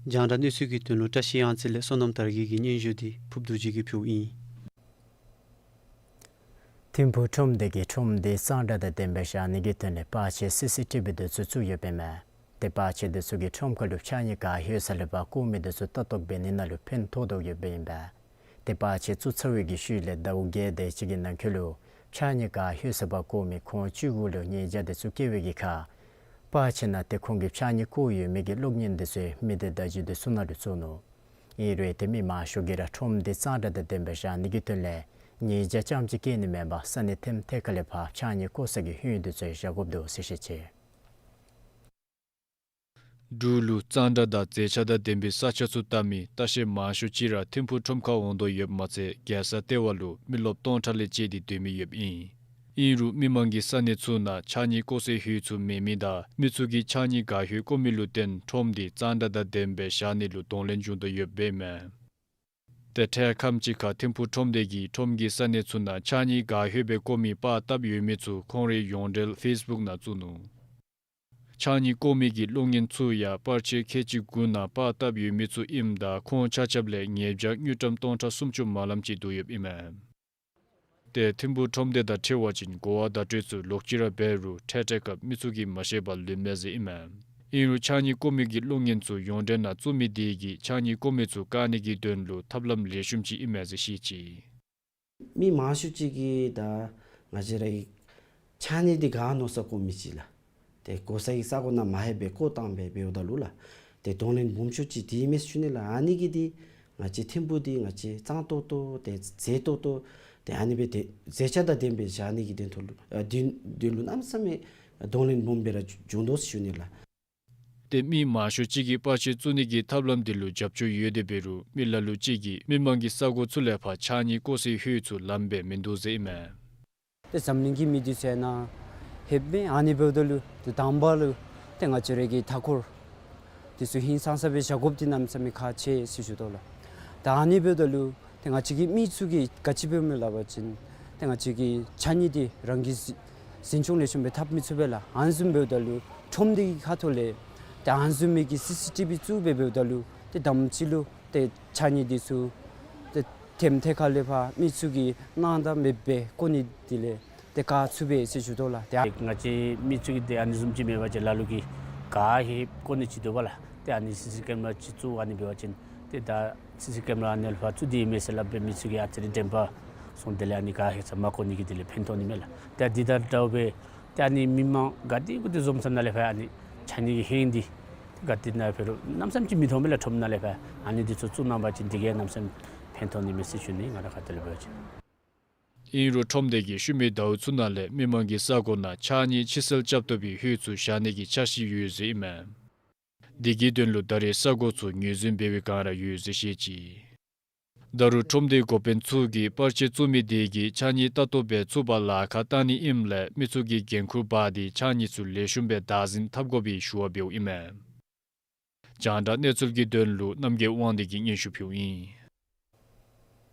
རྒྱང་བསྒྲགས་གནས་ཚུལ་གྱི་དོན་ལུ་བཀྲ་ཤིས་གཡང་རྩེ་ལས་བསོད་ནམས་དར་རྒྱས་ཀྱི་སྙན་ཞུ་དེ་ཕུརཔ་རྡོ་རྗེ་གིས་ཕུལཝ་ཨིན། ཐིམ་ཕུག་ཁྲོམ་སྡེ་གིས་ཁྲོམ་སྡེ་གཙང་སྦྲ་དང་ལྡནམ་སྦེ་བཞག་ནི་གི་དོན་ལས་པར་ཆས་སི་སི་ཊི་བི་དེ་ཚུ་བཙུགས་ཡོདཔ་ཨིན་མས། ཏེ་པར་ཆས་དེ་ཚུ་གིས་ཁྲོམ་ཁ་ལུ་ཕྱགས་སྙིགས་ག་ལྷོད་ས་ལས་ཕར་བཀོ་མི་དེ་ཚུ་ལྟ་རྟོག་འབད་ནི་ནང་ལུ་ཕན་ཐོགས་དོ་ཡོདཔ་ཨིན་པས། ཏེ་པར་ཆས་བཙུགས་ཚར་བའི་གི་ཤུལ་ལས་ཟླཝ་བརྒྱད་དེ་ཅིག་གི་ནང་འཁོད་ལུ་ཕྱགས་སྙིགས་ག་ལྷོད་ས་ཕར་བཀོ་མི་ཁོང་བཅུ་དགུ་ལུ་ཉེས་བྱ་དེ་ཚུ་བཀལ་བའི་གི་ཁར་པར་ཆས་ནང་ཏེ་ཁོང་གིས་ཕྱགས་སྙིགས་བཀོ་ཡོད་མི་གི་གློག་བརྙན་དེ་ཚུ་མི་སྡེ་བརྡ་བརྒྱུད་དེ་ཚུ་ནང་ལུ་བཙུགས་ནུག། ཨིན་རུང་ཏེ་མི་མང་ཤོས་ཀྱིས་ར་ཁྲོམ་སྡེ་གཙང་སྦྲ་དང་ལྡནམ་སྦེ་བཞག་ནི་གི་དོན་ལས་ཉེས་བྱ་རྐྱངམ་ཅིག་བཀལ་ནི་མེན་པར་ས་གནས་ཐེམ་ཐེ་ཁ་ལས་ཕར་ཕྱགས་སྙིགས་བཀོ་ས་གི་ཧིང་དེ་ཚུ་ཡང་བཞག་དགོཔ་འདུག་ཟེར་བཤད་ཅི། འབྲུག་ལུ་གཙང་སྦྲ་དང་མཛེས་ཆ་དང་ལྡན་པའི་ས་ཆ་ཚུ་བལྟ་མི་ལྟ་བཤལ་མང་ཤོས་ཅིག་ར་ཐིམ་ཕུག་ཁྲོམ་ཁར་འོང་དོ་ཡོདཔ་མ་ཚད་རྒྱལ་ས་ལྟེ་བ་ལུ་མི་རློབས་སྟོང་ཕྲག་ལས་བཅད་དེ་སྡོད་མི་ཡོདཔ་ཨིན། ཨིན་རུང་མི་མང་གིས་ས་གནས་ཚུ་ནང་ཕྱགས་སྙིགས་བཀོ་སའི་ཧོད་ཚུ་མེད་མི་དང་མི་ཚུ་གིས་ཕྱགས་སྙིགས་ག་ལྷོད་བཀོ་མི་ལུ་བརྟེན་ཁྲོམ་འདི་གཙང་སྦྲ་དང་ལྡནམ་སྦེ་བཞག་ནི་ལུ་གདོང་ལེན་འབྱུང་དོ་ཡོདཔ་ཨིན་མས། ཏེ་འཕྲལ་ཁམས་ཅིག་ཁར་ཐིམ་ཕུག་ཁྲོམ་སྡེ་གིས་ཁྲོམ་གྱི་ས་གནས་ཚུ་ནང་ཕྱགས་སྙིགས་ག་ལྷོད་སྦེ་བཀོ་མི་པར་བཏབ་ཡོད་མི་ཚུ་ཁོང་རའི་ཡོངས་འབྲེལ་ཕེསི་བུཀ་ནང་བཙུགས་ནུག། ཕྱགས་སྙིགས་བཀོ་མི་གི་གློག་བརྙན་ཚུ་ཡང་པར་ཆས་ཁལ་གཅིག་དགུ་ནང་པར་བཏབ་ཡོད་མི་ཚུ་ཨིནམ་ད་ཁོང་ཆ་ཁྱབ་ལས་ཉེས་བྱ་དངུལ་ཀྲམ་སྟོང་ཕྲག་སུམ་ཅུ་མ་ལམ་ཅིག་བསྡུ་ཡོདཔ་ཨིན་མས། ཏེ་ཐིམ་ཕུག་ཁྲོམ་སྡེ་དང་འཁྲིལ་བ་ཅིན་གོ་བ་བརྡ་སྤྲོད་ཚུ་ལོག་ཅི་ར་འབད་རུང་འཕྲལ་འཕྲལ་སྐབས་མི་ཚུ་གིས་མ་ཤེས་པར་ལུས་མས་ཟེར་ཨིན་མས། ཨིན་རུང་ཕྱགས་སྙིགས་བཀོ་མི་གི་གློག་བརྙན་ཚུ་ཡོངས་འབྲེལ་ནང་བཙུགས་མི་དེ་གིས་ཕྱགས་སྙིགས་བཀོ་མི་ཚུ་བཀག་ནི་གི་དོན་ལུ་ཐབས་ལམ་ལེགས་ཤོམ་ཅིག་ཨིན་མས་ཟེར་བཤད་ཅི། མི་མང་ཤོས་ཅིག་གིས་ད་ང་བཅས་ར་གི་ཕྱགས་སྙིགས་འདི་ག་མནོ་ས་བཀོ་མི་ཅིག་ལགས། ཏེ་བཀོ་ས་གི་ས་གོ་ནང་མ་ལྷོད་པར་བཀོ་བཏང་སྦེ་འབདཝ་ད་ལུ་ལགས། ཏེ་གདོང་ལེན་སྦོམ་ཤོས་ཅིག་དེ་ཨིན་མས་ཟེར་ཞུ་ནི་ལགས། ཨ་ནི་གིས་འདི་ང་བཅས་ཐིམ་ཕུག་འདི་ང་བཅས་གཙང་ཏོག་ཏོ་ཏེ་མཛེས་ཏོག་ཏོ་ཏེ་ཨ་ནི་སྦེ་ཏེ་མཛེས་ཆ་དང་ལྡན་སྦེ་བཞག་ནི་གི་དོན་ཐོག་ལུ་ཨ་དོན་དོན་ལུ་གནམ་མེད་ས་མེད་གདོང་ལེན་སྦོམ་སྦེ་ར་བྱུང་དོ་ཟེར་ཞུ་ནི་ལགས། ཏེ་མི་མང་ཤོས་ཅིག་གིས་པར་ཆས་བཙུགས་ནི་གི་ཐབས་ལམ་འདི་ལུ་རྒྱབ་སྐྱོར་ཡོད་དེ་འབད་རུང་མི་ལ་ལུ་ཅིག་གིས་མི་མང་གི་ས་གོ་ཚུ་ལས་ཕར་ཕྱགས་སྙིགས་བཀོ་སའི་ཧོད་ཚུ་ལངམ་སྦེ་མིན་འདུག་ཟེར་ཨིན་མས། ཏེ་འཛམ་གླིང་གི་མི་འདི་ཚུ་ནཱ་ལྷོདཔ་མས། ཨ་ནི་འབདཝ་ད་ལུ་ཏེ་དང་པ་ལུ་ཏེ་ང་བཅས་ར་གི་མཐའ་འཁོར་འདི་ཚུ་ཧིང་སངས་ས་སྦེ་བཞག་དགོཔ་འདི་གནམ་མེད་ས་མེད་ཁག་ཆེ་ཟེར་ཞུ་དོ་ལགས། ད་ཨ་ནི་འབདཝ་ད་ལུ་ཏེ་ང་བཅས་ཀྱི་མི་ཚུ་གིས་ག་ཅི་འབདཝ་སྨོ་སླབ་པ་ཅིན་ཏེ་ང་བཅས་ཀྱིས་ཕྱགས་སྙིགས་འདི་རང་གིས་འཛིན་སྐྱོང་ལེགས་ཤོམ་སྦེ་འཐབ་མི་ཚུགས་པས་ལགས། ཨ་ནི་བཟུམ་འབདཝ་ད་ལུ་ཁྲོམ་སྡེ་གི་ཁ་ཐུག་ལས་ཏེ་ཨ་ནི་བཟུམ་མའི་གི་སི་སི་ཊི་བི་བཙུགས་སྦེ་འབདཝ་ད་ལུ་ཏེ་དང་པ་ཅིག་ལུ་ཏེ་ཕྱགས་སྙིགས་འདི་ཚུ་ཏེ་ཐེམ་ཐེ་ཁ་ལས་ཕར་མི་ཚུ་གིས་སྣང་དག་མེདཔ་སྦེ་བཀོ་ནི་འདི་ལས་ཏེ་བཀག་ཚུགས་པས་ཟེར་ཞུ་དོ་ལགས། ཏེ་ང་བཅས་མི་ཚུ་གིས་ཏེ་ཨ་ནི་བཟུམ་ཅིག་མེད་པ་ཅིན་ལ་ལུ་གིས་ག་ཧེ་བཀོ་ནི་ཅིག་འདུག་པ་ལགས། ཏེ་ཨ་ནི་སི་སི་ཀེམ་ར་ཅིག་བཙུགས་ཨ་ནི་འབད་བ་ཅིན་ཏེ་ད་སི་སི་ཀེམ་ར་ཨ་ནི་ལུ་ཕར་བཙུགས་ཏེ་ཨིན་མས་ཟེར་སླབ་སྦེ་མི་ཚུ་གིས་ཨ་ཙི་རེ་དྲན་པ་སོང་། དེ་ལས་ཨ་ནི་ག་ཧེ་ཚ་མ་བཀོ་ནི་གི་དེ་ལས་ཕན་ཐོགས་ནི་མས་ལགས། ཏེ་འདི་དང་འདྲཝ་སྦེ་ཏེ་ཨ་ནི་མི་མང་ག་དེ་གུ་དེ་འཛོམས་ས་ནང་ལས་ཕར་ཨ་ནི་ཕྱགས་སྙིགས་ཀྱི་ཧེང་འདི་ག་དེ་ནང་འབད་རུང་གནམ་མེད་ས་མེད་ཅིག་མི་མཐོང་མས་ལགས། ཁྲོམ་ནང་ལས་ཕར་ཨ་ནི་འདི་ཚུ་བཙུགས་གནང་པ་ཅིན་འདི་གིས་གནམ་མེད་ས་མེད་ཕན་ཐོགས་ནི་མས་ཟེར་ཞུ་ནི། ང་ར་ཁ་ཐུག་ལས་འབད་བ་ཅིན། ཨིན་རུང་ཁྲོམ་སྡེ་གིས་ཤུལ་མའི་ཟླཝ་ཚུ་ནང་ལས་མི་མང་གི་ས་གོ་ནང་ཕྱགས་སྙིགས་ཕྱི་སེལ་རྐྱབ་བཏུབ་པའི་ཧོད་ཚུ་བཞག་ནི་གི་འཆར་གཞི་ཡོད་ཟེར་ཨིན་མས། འདི་གི་དོན་ལུ་ད་རེས་ས་གོ་ཚུ་ངོས་འཛིན་འབད་བའི་བསྒང་ར་ཡོད་ཟེར་བཤད་ཅི། ད་རུང་ཁྲོམ་སྡེའི་འགོ་དཔོན་ཚུ་གིས་པར་ཆས་བཙུགས་མི་དེ་གིས་ཕྱགས་སྙིགས་ལྟ་རྟོག་འབད་ཚུགས་པར་ལཱ་ཁག་བཏང་ནི་ཨིནམ་ལས་མི་ཚུ་གིས་འགན་ཁུར་འབག་སྟེ་ཕྱགས་སྙིགས་ཚུ་ལེགས་ཤོམ་སྦེ་བདག་འཛིན་འཐབ་དགོ་པའི་ཞུ་བ་འབདཝ་ཨིན་མས། རྒྱང་བསྒྲགས་གནས་ཚུལ་གྱི་དོན་ལུ་རྣམ་རྒྱལ་དབང་འདུས་ཀྱིས་སྙན་ཞུ་ཕུལཝ་ཨིན།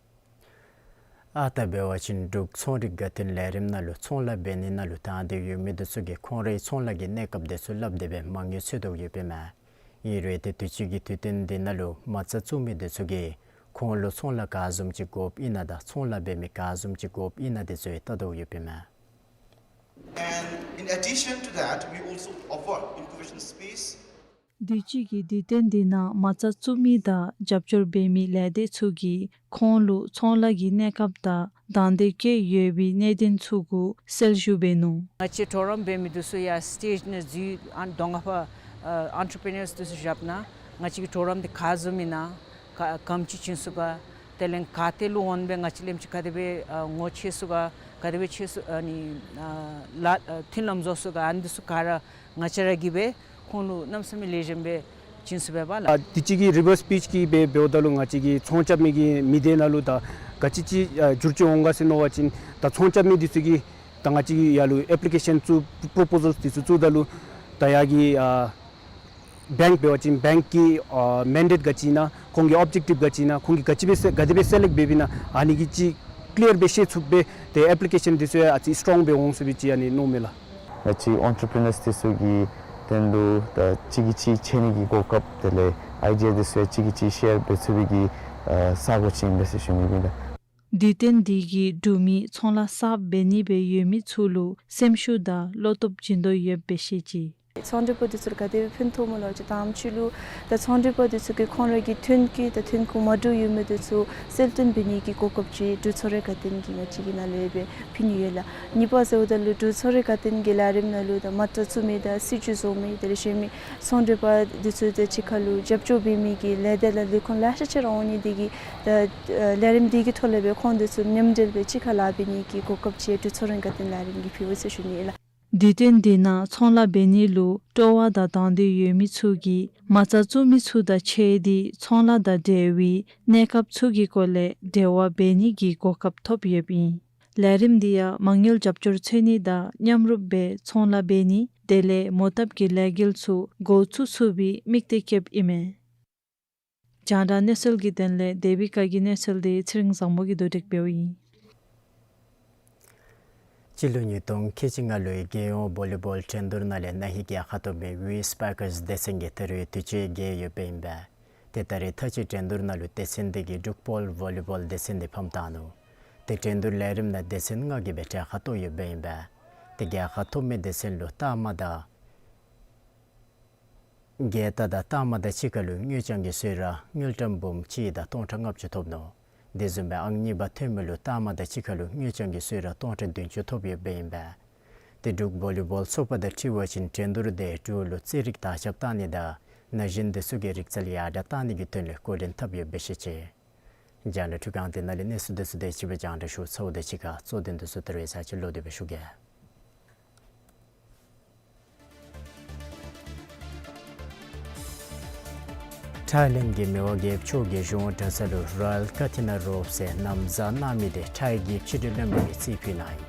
ཨ་རྟག་འབད་བ་ཅིན་འབྲུག་ཚོང་རིག་དགའ་སྟོན་ལས་རིམ་ནང་ལུ་ཚོང་ལཱ་འབད་ནི་ནང་ལུ་དང་འདོད་ཡོད་མི་འདི་ཚུ་གིས་ཁོང་རའི་ཚོང་ལཱ་གི་གནས་སྐབས་འདི་ཚུ་སླབ་སྟེ་སྦེ་མ་དངུལ་འཚོལ་དོ་ཡོདཔ་ཨིན་མས། ཨིན་རུང་ཏེ་དུས་ཅི་གི་དུས་སྟོན་འདི་ནང་ལུ་མ་རྩ་བཙུགས་མི་འདི་ཚུ་གིས་ཁོང་ལུ་ཚོང་ལཱ་ག་བཟུམ་ཅིག་དགོཔ་ཨིན་ན་དང་ཚོང་ལཱ་འབད་མི་ག་བཟུམ་ཅིག་དགོཔ་ཨིན་ན་འདི་ཚུ་ཡང་བལྟ་དོ་ཡོདཔ་ཨིན་མས། And in addition to that, we also offer incubation space. དུས་ཅི་གི་དུས་སྟོན་འདི་ནང་མ་རྩ་བཙུགས་མི་དང་རྒྱབ་སྐྱོར་འབད་མི་ལས་སྡེ་ཚུ་གིས་ཁོང་ལུ་ཚོང་ལཱ་གི་གནས་སྐབས་དང་དང་འདོད་བསྐྱེད་ཡོད་པའི་གནད་དོན་ཚུ་གུ་གསལ་ཞུ་འབད་ནུག། ང་བཅས་གྲོགས་རམ་འབད་མི་འདི་ཚུ་ཡང་སི་ཊེཇ་ནང་འཛུལ་ཨ་གདོང་ཁར་ཕར་ཨ་ཨེན་ཊར་པི་ནརསི་འདི་ཚུ་བཞགཔ་ད་ང་བཅས་ཀྱི་གྲོགས་རམ་འདི་ག་བཟུམ་ཨིན་ན་ག་ག་དེམ་ཅིག་བྱིན་ཚུགས་ག། དེ་ལས་ག་ཏེ་ལུ་འོང་སྦེ་ང་བཅས་ལེནམ་ཅིག་ག་དེ་སྦེ་ཨ་ངོ་ཕྱེ་ཚུགས་ག། ག་དེ་སྦེ་ཕྱེ་ཚུགས་ཨ་ནི་ཨ་ལཱ་ཨ་མཐུན་ལམ་བཟོ་ཚུགས་ག། ཨ་ནི་འདི་ཚུ་ག་ར་ང་བཅས་ར་གིས་སྦེ་ཁོང་ལུ་གནམ་མེད་ས་མེད་ལེགས་ཤོམ་སྦེ་བྱིན་ཚུགས་པས་ལགས། ཨ་དུས་ཅི་གི་རི་བརསི་པིཆ་གི་སྦེ་འབདཝ་ད་ལུ་ང་བཅས་ཀྱི་ཚོང་རྐྱབ་མི་གི་མི་སྡེ་ནང་ལུ་ད་ག་ཅི་ཅིག་ཨ་འགྱུར་བཅོས་འོང་ག་ཟེར་མནོ་བ་ཅིན་ད་ཚོང་རྐྱབ་མི་འདི་ཚུ་གིས་ད་ང་བཅས་ཀྱི་ཡར་ལུ་ཨེཔ་ལི་ཀེ་ཤཱན་བཙུགས་པོརོ་པོ་ཟཱལསི་འདི་ཚུ་བཙུགསཔ་ད་ལུ་ད་ཡར་གྱི་ཨ་བེངཀ་འབད་བ་ཅིན་བེངཀ་གི་ཨ་མེན་ཌེཊ་ག་ཅི་ཨིན་ན་ཁོང་གི་ཨོབ་ཇེཀ་ཊིབ་ག་ཅི་ཨིན་ན་ཁོང་གིས་ག་ཅི་སྦེ་ག་དེ་སྦེ་སེ་ལེཀཊ་འབདཝ་ཨིན་ན་ཨ་ནི་གི་ཅིག་ཀི་ལི་ཡར་སྦེ་ཤེས་ཚུགསཔ་སྦེ་ཏེ་ཨེཔ་ལི་ཀེ་ཤཱན་འདི་ཚུ་ཡང་ཨ་ཙི་སི་ཊོང་སྦེ་འོང་ཚུགས་པའི་ཅིག་ཨ་ནི་མནོཝ་མས་ལགས། ང་བཅས་ཨེན་ཊར་པི་རི་ནརསི་འདི་ཚུ་གི་དོན་ལུ་ད་གཅིག་གིས་གཅིག་ཆེ་ནི་གི་གོ་སྐབས་དེ་ལས་ཨའི་ཌི་ཡ་འདི་ཚུ་ཡང་གཅིག་གིས་གཅིག་ཤེར་འབད་ཚུགས་པའི་གི་ཨ་ས་གོ་ཅིག་ཨིན་པས་ཟེར་ཞུ་ནི་ཨིན་ལགས། དུས་སྟོན་འདི་གིས་འབྲུག་མི་ཚོང་ལཱ་གསརཔ་འབད་ནི་སྦེ་ཡོད་མི་ཚུ་ལུ་སེམས་ཤུགས་དང་བློ་སྟོབས་བྱིན་དོ་ཡོདཔ་སྦེ་བཤད་ཅི། ཚོང་འབྲེལ་པ་འདི་ཚུ་ལུ་ག་དེ་སྦེ་ཕན་ཐོགས་སྨོ་ལབ་པ་ཅིན་དང་པ་ཅིག་ལུ་ད་ཚོང་འབྲེལ་པ་འདི་ཚུ་གིས་ཁོང་ར་གི་ཐོན་སྐྱེད་དང་ཐོན་ཁུངས་མ་འདྲཝ་ཡོད་མི་འདི་ཚུ་གསལ་སྟོན་འབད་ནི་གི་གོ་སྐབས་ཅིག་འབྲུག་ཚོང་རའི་དགའ་སྟོན་གྱིས་ང་བཅས་ཀྱི་ནང་ལས་སྦེ་ཕུལ་ནི་ཡོད་ལགས། གཉིས་པ་ཟེརཝ་ད་ལུ་འབྲུག་ཚོང་རའི་དགའ་སྟོན་གྱི་ལས་རིམ་ནང་ལུ་ད་མ་རྩ་བཙུགས་མི་དང་སྲིད་བྱུས་བཟོ་མི་དེ་ལས་གཞན་མི་ཚོང་འབྲེལ་པ་འདི་ཚུ་དང་གཅིག་ཁར་ལུ་རྒྱབ་སྐྱོར་འབད་མི་གི་ལས་སྡེ་དང་ལས་ཁུངས་ལེ་ཤ་ཅིག་ར་འོང་ནི་འདི་གིས་ད་ལས་རིམ་འདི་གི་ཐོག་ལས་སྦེ་ཁོང་འདི་ཚུ་མཉམ་འབྲེལ་སྦེ་གཅིག་ཁར་ལཱ་འབད་ནི་གི་གོ་སྐབས་ཅིག་འབྲུག་ཚོང་རའི་དགའ་སྟོན་ལས་རིམ་གྱིས་ཕུལཝ་ཟེར་ཞུ་ནི་ལགས། དུས་སྟོན་འདི་ནང་ཚོང་ལཱ་འབད་ནི་ལུ་སྤྲོ་བ་དང་དང་འདོད་ཡོད་མི་ཚུ་གིས་མ་རྩ་བཙུགས་མི་ཚུ་དང་ཕྱད་དེ་ཚོང་ལཱ་དང་འབྲེལ་བའི་གནས་སྐབས་ཚུ་གི་སྐོར་ལས་འབྲེལ་བ་འབད་ནི་གི་གོ་སྐབས་ཐོབ་ཡོདཔ་ཨིན། ལས་རིམ་འདི་ཡང་མ་དངུལ་རྒྱབ་སྐྱོར་འཚོལ་ནི་དང་མཉམ་རུབ་སྦེ་ཚོང་ལཱ་འབད་ནི་དེ་ལས་མོ་བཏབ་ཀྱི་ལས་འགུལ་ཚུ་འགོ་བཙུགས་ཚུགས་པའི་དམིགས་གཏད་བསྐྱེདཔ་ཨིན་མས། རྒྱང་བསྒྲགས་གནས་ཚུལ་གྱི་དོན་ལས་དེ་བི་ཀ་གི་གནས་ཚུལ་འདི་ཚེ་རིང་བཟང་པོ་གིས་བསྡུ་སྒྲིག་འབདཝ་ཨིན། སྤྱི་ལོ་ཉིས་སྟོང་ཁལ་གཅིག་ལྔ་ལོའི་རྒྱལ་ཡོངས་བོ་ལི་བོལ་འགྲན་བསྡུར་ནང་ལས་ན་ཧིང་རྒྱལ་ཁ་ཐོབ་མི་ཝི་སི་པའི་ཀར་སི་སྡེ་ཚན་གྱི་ད་རེས་དུས་ཆེན་བརྒྱད་ཡོདཔ་ཨིན་པས། ཏེ་ད་རེས་ཐ་ཅི་འགྲན་བསྡུར་ནང་ལུ་སྡེ་ཚན་འདི་གིས་འབྲུག་བོལ་བོ་ལི་བོལ་སྡེ་ཚན་འདི་ཕམ་བཏང་ནུག། ཏེ་འགྲན་བསྡུར་ལས་རིམ་ནང་སྡེ་ཚན་ལྔ་གིས་སྦེ་གྲལ་ཁར་གཏོགས་ཡོདཔ་ཨིན་པས། ཏེ་རྒྱལ་ཁ་ཐོབ་མི་སྡེ་ཚན་ལུ་རྟགས་མ་དང་བརྒལ་ལྟ་དང་རྟགས་མ་དང་གཅིག་ཁར་ལུ་དངུལ་རྐྱང་གི་གསོལ་ར་དངུལ་ཀྲམ་འབུམ་གཅིག་དང་སྟོང་ཕྲག་ལྔ་བཅུ་ཐོབ་ནུག། དེ་བཟུམ་སྦེ་ཨང་གཉིས་པ་ཐོན་མི་ལུ་རྟགས་མ་དང་གཅིག་ཁར་ལུ་དངུལ་རྐྱང་གི་གསོལ་ར་སྟོང་ཕྲག་བདུན་ཅུ་ཐོབ་ཡོདཔ་ཨིན་པས། ཏེ་འབྲུག་བོ་ལི་བོལ་ཚོགས་པ་དང་འཁྲིལ་བ་ཅིན་འགྲན་བསྡུར་འདི་འབྲུག་ལུ་རྩེད་རིགས་དར་ཁྱབ་བཏང་ནི་དང་ན་གཞོན་འདི་ཚུ་གི་རིག་རྩལ་ཡར་དྲག་བཏང་ནི་གི་དོན་ལས་འགོ་འདྲེན་འཐབ་ཡོདཔ་སྦེ་ཤེས་ཅི། རྒྱང་བསྒྲགས་འཕྲུལ་ཁང་འདི་ནང་ལས་གནས་ཚུལ་འདི་ཚུ་དེ་ཅིག་སྦེ་རྒྱང་བསྒྲགས་ཞུ་ཚརཝ་དང་གཅིག་ཁར་གཙོ་དོན་འདི་ཚུ་ད་རེས་ཚར་གཅིག་ལོག་སྟེ་སྦེ་ཞུ་གེ། ཐའི་ལེནཌ་གི་མི་དབང་རྒྱལཔོ་མཆོག་གིས་གཞུང་གྲྭ་ཚང་ལུ་རོ་ཡལ་ཀ་ཐི་ན་རོབ་ཟེར་ན་བཟའ་གནང་མི་དེ་ཕྲ་ཡི་གི་ཕྱི་འབྲེལ་བློན་པོ་གིས་རྩིས་ཕུལ་གནང་ཡི།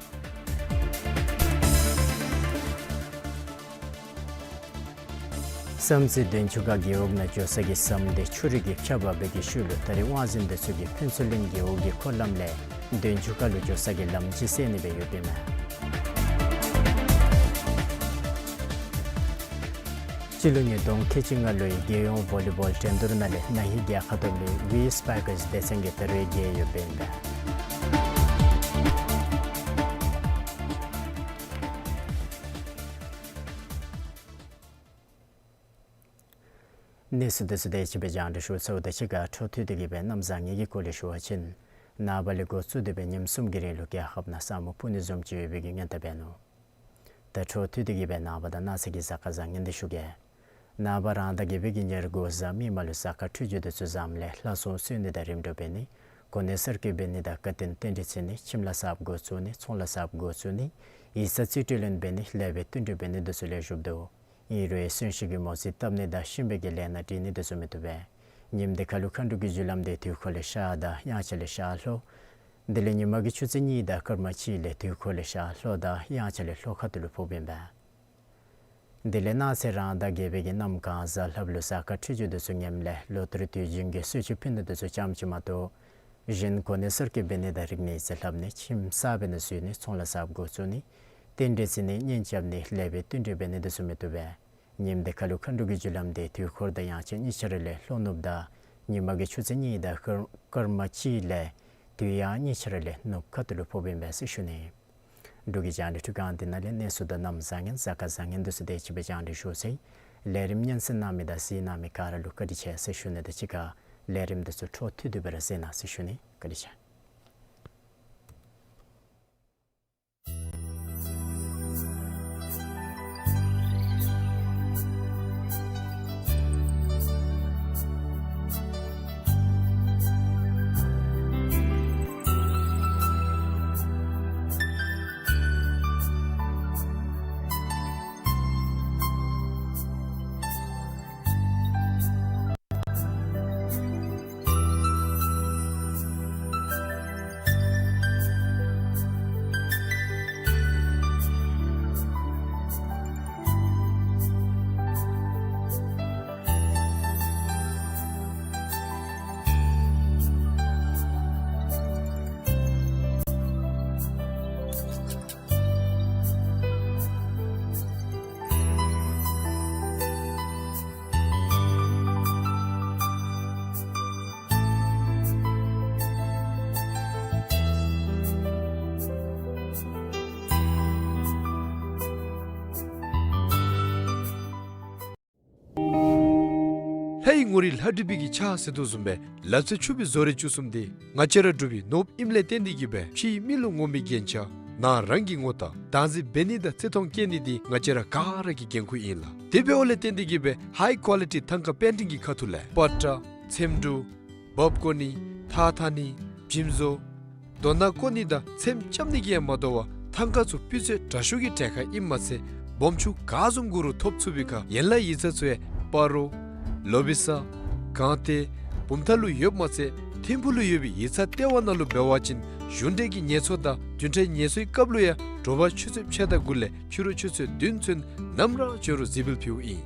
བསམ་རྩེ་འདོན་ཆུ་ཁ་རྒེད་འོག་ནང་འགྱོ་ས་གི་ཟམ་དེ་ཆུ་རུད་ཀྱིས་ཁྱབ་པ་འབད་བའི་ཤུལ་ལུ་ད་རེས་དབང་འཛིན་འདི་ཚུ་གིས་ཕུན་ཚོགས་གླིང་རྒེད་འོག་གི་འཁོར་ལམ་ལས་འདོན་ཆུ་ཁ་ལུ་འགྱོ་ས་གི་ལམ་ཅིག་སེལ་ནི་སྦེ་ཡོདཔ་ཨིན་མས། སྤྱི་ལོ་ཉིས་སྟོང་ཁལ་གཅིག་ལྔ་ལོའི་རྒྱལ་ཡོངས་བོ་ལི་བོལ་འགྲན་བསྡུར་ནང་ལས་ན་ཧིང་རྒྱལ་ཁ་ཐོབ་མི་ཝི་སི་པའི་ཀར་སི་སྡེ་ཚན་གྱི་ད་རེས་བརྒྱད་ཡོདཔ་ཨིན་པས། གནས་ཚུལ་འདི་ཚུ་དེ་ཅིག་སྦེ་རྒྱང་བསྒྲགས་ཞུ་ཚརཝ་དང་གཅིག་ཁར་འཕྲོ་མཐུད་དེ་གིས་སྦེ་གནམ་བཟང་ངན་གྱི་སྐོར་ལས་ཞུ་བ་ཅིན་ནངས་པ་ལས་འགོ་བཙུགས་ཏེ་སྦེ་ཉིནམ་གསུམ་གྱི་རིང་ལུ་རྒྱལ་ཁབ་ནང་ས་སྨུག་སྤུབ་ནི་བཟུམ་ཅིག་ཡོད་པའི་གི་སྔོན་བརྡ་འབད་ནུག། ད་འཕྲོ་མཐུད་དེ་གིས་སྦེ་ནངས་པ་དང་གནངས་ཚེ་གི་གཟའ་སྐར་བཟང་ངན་འདི་ཞུ་གེ། ནངས་པ་རང་ཟླ་བརྒྱད་པའི་གི་ཉེར་དགུ་གཟའ་མིག་དམར་ལུ་གཟའ་སྐར་འཕྲོད་སྦྱོར་འདི་ཚུ་བཟངམ་ལས་ལྷ་སྲུང་གསོལ་ནི་དང་རིམ་གྲོ་འབད་ནི། གོ་གནས་གསར་བསྐོ་འབད་ནི་དང་དགའ་སྟོན་རྟེན་འབྲེལ་བརྩི་ནི། ཁྱིམ་ལཱ་གསརཔ་འགོ་བཙུགས་ནི། ཚོང་ལཱ་གསརཔ་འགོ་བཙུགས་ནི། ཡིག་ཚང་རྩིས་སྤྲོད་ལེན་འབད་ནི། ལེགས་པའི་བསྟུན་གྲོས་འབད་ནི་འདི་ཚུ་ལེགས་ཤོམ་འདུག། ཨིན་རུང་གསོན་གཤིན་གྱི་མོ་རྩིས་བཏབ་ནི་དང་གཤིན་པོའི་གི་ལས་སྣ་འདྲི་ནི་འདི་ཚུ་མི་བཏུབ་པས། ཉིནམ་འདི་ཁར་ལུ་མཁའ་འགྲོ་གི་རྒྱུ་ལམ་འདི་དུས་འཁོར་ལས་ཤར་དང་དབྱངས་འཆར་ལས་ཤར་ལྷོ། དེ་ལས་ཉིན་མ་གི་ཆུ་ཚོད་གཉིས་དང་སྐར་མ་གཅིག་ལས་དུས་འཁོར་ལས་ཤར་ལྷོ་དང་དབྱངས་འཆར་ལས་ལྷོ་ཁ་ཐུག་ལུ་ཕོགཔ་ཨིན་པས། དེ་ལས་གནངས་ཚེ་རང་ཟླ་བརྒྱད་པའི་གི་གནམ་གང་གཟའ་ལྷགཔ་ལུ་གཟའ་སྐར་འཕྲོད་སྦྱོར་འདི་ཚུ་ངནམ་ལས་ལོ་ལྟར་དུས་རྒྱུན་གྱི་གསོལ་མཆོད་ཕུལ་ནི་འདི་ཚུ་ཙམ་ཅིག་མ་གཏོགས་གཞན་གོ་གནས་གསར་བསྐོ་འབད་ནི་དང་རིག་གནས་ཡིག་ཚང་ལྷབ་ནི། ཁྱིམ་གསར་པའི་ནང་འཛུལ་ནི། ཚོང་ལཱ་གསརཔ་འགོ་བཙུགས་ནི། རྟེན་འབྲེལ་བརྩི་ནི། གཉེན་རྐྱབ་ནི། ལེགས་པའི་བསྟུན་གྲོས་འབད་ནི་འདི་ཚུ་མི་བཏུབ་པས། ཉིནམ་འདི་ཁར་ལུ་མཁའ་འགྲོ་གི་རྒྱུ་ལམ་འདི་དུས་འཁོར་དང་དབྱངས་འཆར་གཉིས་ཆ་ར་ལས་ལྷོ་ནུབ་དང་ཉིན་མ་གི་ཆུ་ཚོད་གཉིས་དང་སྐར་སྐར་མ་གཅིག་ལས་དུས་ཡང་གཉིས་ཆ་ར་ལས་ནུབ་ཁ་ཐུག་ལུ་ཕོགཔ་ཨིན་པས་ཟེར་ཞུ་ནི། འབྲུག་གི་རྒྱང་བསྒྲགས་འཕྲུལ་ཁང་འདི་ནང་ལས་གནས་ཚུལ་དང་གནམ་བཟང་ངན་གཟའ་སྐར་བཟང་ངན་འདི་ཚུ་དེ་ཅིག་སྦེ་རྒྱང་བསྒྲགས་ཞུ་ཚར་ཡི། ལས་རིམ་སྙན་གསན་གནང་མི་དང་གཟིགས་གནང་མི་ག་ར་ལུ་བཀའ་དྲིན་ཆེ་ཟེར་ཞུ་ནི་དང་གཅིག་ཁར་ལས་རིམ་འདི་ཚུ་འཕྲོ་མཐུད་དེ་སྦེ་ར་གཟིགས་གནང་ཟེར་ཞུ་ནི། བཀའ་དྲིན་ཆེ། ལྷའི་ངོ་རིས་ལྷ་བྲིས་པའི་གི་ཕྱག་ཟེར་དོ་བཟུམ་སྦེ་ལག་རྩལ་ཕྱུག་པའི་བཟོ་རིག་བཅུ་གསུམ་འདི་ང་བཅས་ར་འབྲུག་པའི་ནོར་བུ་ཨིནམ་ལས་བརྟེན་ཏེ་གིས་སྦེ་ཕྱིའི་མི་ལུ་ངོམ་པའི་རྒྱན་ཆ་ནང་རང་གི་ངོ་རྟགས་བདག་འཛིན་འབད་ནི་དང་བརྩི་མཐོང་བསྐྱེད་ནི་འདི་ང་བཅས་ར་ག་ར་གི་འགན་ཁུར་ཨིན་ལགས། དེ་འབདཝ་ལས་བརྟེན་ཏེ་གིས་སྦེ་ཧའི་ཀོ་ལི་ཊི་ཐང་ཀ་པེན་ཊིང་གི་ཁ་ཐུག་ལས་པ་ཏྲ་ཚེམ་དྲུབ་འབག་བཀོ་ནི་ཐགས་འཐག་ནི་འཇིམ་བཟོ་རྡོ་ནག་བརྐོ་ནི་དང་ཚེམ་རྐྱབ་ནི་གིས་ཡང་མ་དོ་བར་ཐང་ཀ་ཚུ་སྤུས་ཚད་དྲག་ཤོས་ཀྱི་གྲལ་ཁར་ཨིནམ་མ་ཚད་སྦོམ་ཆུང་ག་བཟུམ་དགོ་རུང་ཐོབ་ཚུགས་པའི་ཁར་ཡན་ལག་ཡིག་ཚང་ཚུ་ཡང་སྤ་རོ་ལོ་བི་ས་སྒང་སྟེང་བུམ་ཐང་ལུ་ཡོདཔ་མ་ཚད་ཐིམ་ཕུག་ལུ་ཡོད་པའི་ཡིག་ཚང་ལྟེ་བ་ནང་ལུ་འབད་བ་ཅིན་གཞུང་འབྲེལ་གྱི་ངལ་གསོ་དང་བདུན་ཕྲག་ངལ་གསོའི་སྐབས་ལུ་ཡང་དྲོ་པ་ཆུ་ཚོད་ཕྱེད་དང་དགུ་ལས་ཕྱི་རུ་ཆུ་ཚོད་བདུན་ཚུན་ནམ་ར་འབྱོན་རུང་གཟིགས་འབུལ་ཕུལཝ་ཨིན།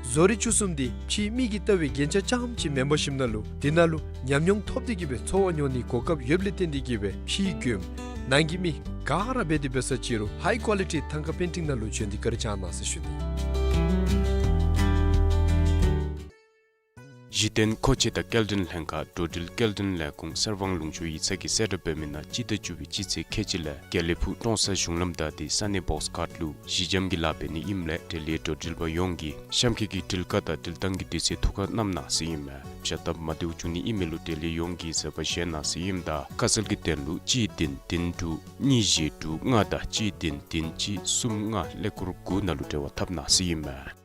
བཟོ་རིག་བཅུ་གསུམ་འདི་ཕྱིའི་མིག་གིས་བལྟ་བའི་རྒྱན་ཆ་རྐྱངམ་ཅིག་མེན་པར་ཞིནམ་ལས་འདི་ནང་ལུ་ཉམས་མྱོང་ཐོབ་སྟེ་གི་སྦེ་ཚོར་བ་མྱོང་ནིའི་གོ་སྐབས་ཡོདཔ་ལས་བརྟེན་ཏེ་གི་སྦེ་ཕྱིའི་མགྱོནམ་ནང་གི་མི་ག་ར་འབད་དེ་འབད་ས་ཅིག་རུང་ཧའི་ཀོ་ལི་ཊི་ཐང་ཀ་པེན་ཊིང་ནང་ལུ་བྱོན་ཏེ་བཀའ་དྲིན་བསྐྱང་གནང་ཟེར་ཞུ་ནི། གཞི་རྟེན་མཁོ་ཆས་དང་སྐྱེལ་འདྲེན་ལྷན་ཁག་འགྲོ་འགྲུལ་སྐྱེལ་འདྲེན་ལས་ཁུངས་གསེར་དབང་ལུང་ཕྱོགས་ཡིག་ཚང་གིས་གསལ་བསྒྲགས་འབད་མི་ནང་སྤྱི་ཟླ་བཅུ་པའི་སྤྱི་ཚེས་ཁལ་གཅིག་ལས་དགེ་ལེགས་ཕུག་ཀྲོང་གསར་གཞུང་ལམ་བདའ་སྟེ་ས་གནས་བོགས་ཁཊ་ལུ་གཞི་འགྱམ་གྱིས་ལཱ་འབད་ནི་ཨིནམ་ལས་འབྲེལ་ཡོད་འགྲོ་འགྲུལ་པ་ཡོངས་ཀྱིས་གཤམ་འཁོད་ཀྱི་འགྲུལ་བཀག་དང་འགྲུལ་བཏང་གི་དུས་ཚོད་ཐུགས་ཁར་བསྣམ་གནང་ཟེར་ཨིན་མས། བྱ་སྟབས་མ་བདེཝ་བྱུང་ནི་ཨིན་མི་ལུ་འབྲེལ་ཡོད་ཡོངས་ཀྱིས་བཟོད་པ་བཞེས་གནང་ཟེར་ཨིནམ་ད་ཁ་གསལ་གྱི་དོན་ལུ་གཅིག་བདུན་བདུན་དྲུག་གཉིས་བཞི་དྲུག་ལྔ་དང་གཅིག་བདུན་བདུན་གཅིག་གསུམ་ལྔ་ཀླད་ཀོར་དགུ་ནང་ལུ་འབྲེལ་བ་འཐབ་གནང་ཟེར་ཨིན་མས།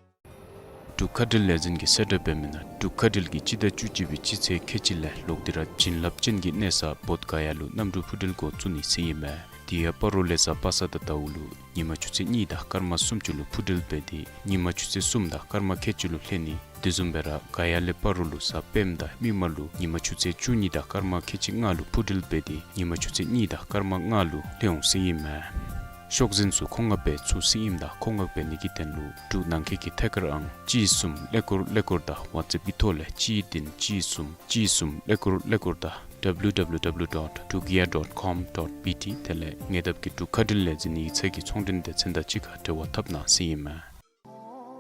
འབྲུག་མཁའ་འགྲུལ་ལས་འཛིན་གྱིས་གསལ་བསྒྲགས་འབད་མི་ནང་འབྲུག་མཁའ་འགྲུལ་གྱིས་སྤྱི་ཟླ་བཅུ་གཅིག་པའི་སྤྱི་ཚེས་ཁལ་གཅིག་ལས་ལོག་སྟེ་ར་བྱིན་རླབས་ཅན་གྱི་གནས་ས་བོདྷ་ག་ཡ་ལུ་གནམ་གྲུ་འཕུར་འགྲུལ་འགོ་བཙུགས་ནི་ཟེར་ཨིན་མས། དེ་ཡང་སྤ་རོ་ལས་གཟའ་པ་སངས་དང་ཟླཝ་ལུ་ཉིན་མ་ཆུ་ཚོད་གཉིས་དང་སྐར་མ་སུམ་ཅུ་ལུ་འཕུར་འགྲུལ་འབད་དེ་ཉིན་མ་ཆུ་ཚོད་གསུམ་དང་སྐར་མ་ཁལ་གཅིག་ལུ་ལྷོད་ནི། དེ་བཟུམ་སྦེ་ར་ག་ཡ་ལས་སྤ་རོ་ལུ་གཟའ་སྤེནམ་དང་མིག་དམར་ལུ་ཉིན་མ་ཆུ་ཚོད་བཅུ་གཉིས་དང་སྐར་མ་ཁལ་གཅིག་ལྔ་ལུ་འཕུར་འགྲུལ་འབད་དེ་ཉིན་མ་ཆུ་ཚོད་གཉིས་དང་སྐར་མ་ལྔ་ལུ་ལྷོད་འོང་ཟེར་ཨིན་མས། ཤོག་འཛིན་ཚུ་མཁོ་མངགས་འབད་ཚུགས་ཟེར་ཨིནམ་ད་མཁོ་མངགས་འབད་ནི་གི་དོན་ལུ་འབྲུག་ནང་འཁོད་ཀྱི་ཐད་ཀར་ཨང་གཅིག་གསུམ་ཀླད་ཀོར་ཀླད་ཀོར་དང་ཝཊས་ཨེཔ་གི་ཐོག་ལས་གཅིག་བདུན་གཅིག་གསུམ་གཅིག་གསུམ་ཀླད་ཀོར་ཀླད་ཀོར་དང་W W W dot dugia dot com dot B T དེ་ལས་ཉེ་འདབས་ཀྱི་འབྲུག་མཁའ་འགྲུལ་ལས་འཛིན་ཡིག་ཚང་གི་ཚོང་འབྲེལ་སྡེ་ཚན་དང་གཅིག་ཁར་འབྲེལ་བ་འཐབ་གནང་ཟེར་ཨིན་མས།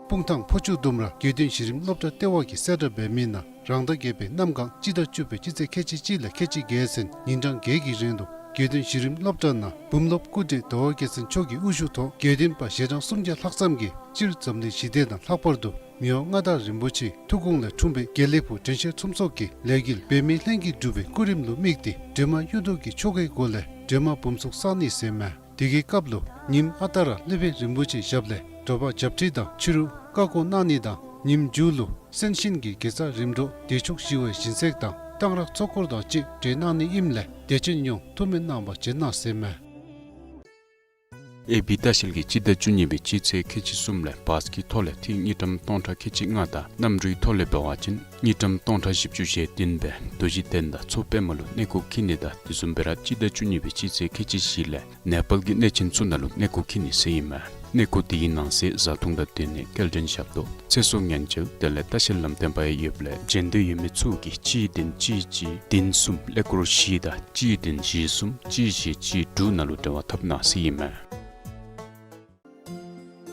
སྤུངས་ཐང་ཕོ་ཆུ་ལྡུམ་ར་དགེ་འདུན་གཞི་རིམ་སློབ་གྲྭ་ལྟེ་བ་གིས་གསལ་བསྒྲགས་འབད་མི་ནང་རང་ཟླ་བརྒྱད་པའི་གནམ་གང་སྤྱི་ཟླ་བཅུ་པའི་སྤྱི་ཚེས་ཁལ་གཅིག་གཅིག་ལས་ཁལ་གཅིག་བརྒྱད་ཚུན་ཉིན་གྲངས་བརྒྱད་ཀྱི་རིང་ལུ་དགེ་འདུན་གཞི་རིམ་སློབ་གྲྭ་ནང་བུམ་སློབ་སྐུ་བགྲེས་ཟླ་བ་རྒྱལ་མཚན་མཆོག་གི་དབུ་བཞུགས་ཐོག་དགེ་འདུན་པ་ཞལ་གྲངས་སུམ་བརྒྱ་ལྷག་ཙམ་གྱིས་སྤྱིར་འཛམ་གླིང་ཞི་བདེ་དང་ལྷག་པར་དུ་མི་དབང་མངའ་བདག་རིན་པོ་ཆེའི་ཐུགས་དགོངས་ལས་འཁྲུངས་པའི་དགེ་ལེགས་ཕུག་དྲན་ཤེས་ཚོམས་ཚོགས་ཀྱི་ལས་འགུལ་འབད་མེད་ལྷན་གྱིས་སྒྲུབ་པའི་སྐུ་རིམ་ལུ་དམིགས་ཏེ་སྒྲོལ་མ་གཡུ་མདོག་གི་ཆོ་གའི་སྒོ་ལས་སྒྲོལ་མ་འབུམ་ཚོགས་བསག་ནི་ཟེར་མས། དེ་གི་སྐབས་ལུ་ཉིནམ་ཨ་རྟག་ར་སློབ་དཔོན་རིན་པོ་ཆེའི་ཞབས་ལས་དྲོ་པ་བྱབས་ཁྲི་དང་ཕྱི་རུ་བཀའ་བསྒོ་གནང་ནི་དང་ཉིནམ་མཇུག་ལུ་གསན་ཤིང་གི་དགེ་རྩ་རིམ་གྲོ་བདེ་མཆོག་ཞི་བའི་སྦྱིན་སྲེག་དང་གཏང་རག་ཚོགས་འཁོར་དང་བཅས་གྲོལ་གནང་ནི་ཨིནམ་ལས་དད་ཅན་ཡོངས་ཐུགས་སྨོན་གནང་བར་བྱོན་གནང་ཟེར་མས། ཨེ་བི་ལྟ་བཤལ་གྱིས་སྤྱི་ཟླ་བཅུ་གཉིས་པའི་སྤྱི་ཚེས་ཁལ་གཅིག་གསུམ་ལས་བཱས་ཀྱི་ཐོག་ལས་ཐིག་དངུལ་ཀྲམ་སྟོང་ཕྲག་ཁལ་གཅིག་ལྔ་དང་གནམ་གྲུའི་ཐོག་ལས་འབད་བ་ཅིན་དངུལ་ཀྲམ་སྟོང་ཕྲག་བཞི་བཅུ་ཞེ་བདུན་སྦེ་རྡོ་རྗེ་གདན་དང་མཚོ་པདྨ་ལུ་གནས་སྐོར་འཁྱིད་ནི་དང་དེ་བཟུམ་སྦེ་ར་སྤྱི་ཟླ་བཅུ་གཉིས་པའི་སྤྱི་ཚེས་ཁལ་གཅིག་བཞི་ལས་ནེ་པཱལ་གྱི་གནས་ཆེན་ཚུ་ནང་ལུ་གནས་སྐོར་འཁྱིད་ནི་ཟེར་ཨིན་མས། གནས་སྐོར་དེའི་ནང་གསེས་བཟའ་འཐུང་དང་སྡོད་གནས་སྐྱེལ་འདྲེན་ཞབས་ཏོག་ཚེ་སྲོག་ཉེན་བཅོལ་དེ་ལས་ལྟ་བཤལ་ལམ་སྟོན་པ་ཡང་ཡོདཔ་ལས་བྱོན་འདོད་ཡོད་མི་ཚུ་གིས་གཅིག་བདུན་གཅིག་གཅིག་བདུན་གསུམ་ཀླད་ཀོར་བཞི་དང་གཅིག་བདུན་བཞི་གསུམ་གཅིག་བཞི་གཅིག་དྲུག་ནང་ལུ་འབྲེལ་བ་འཐབ་གནང་ཟེར་ཨིན་མས།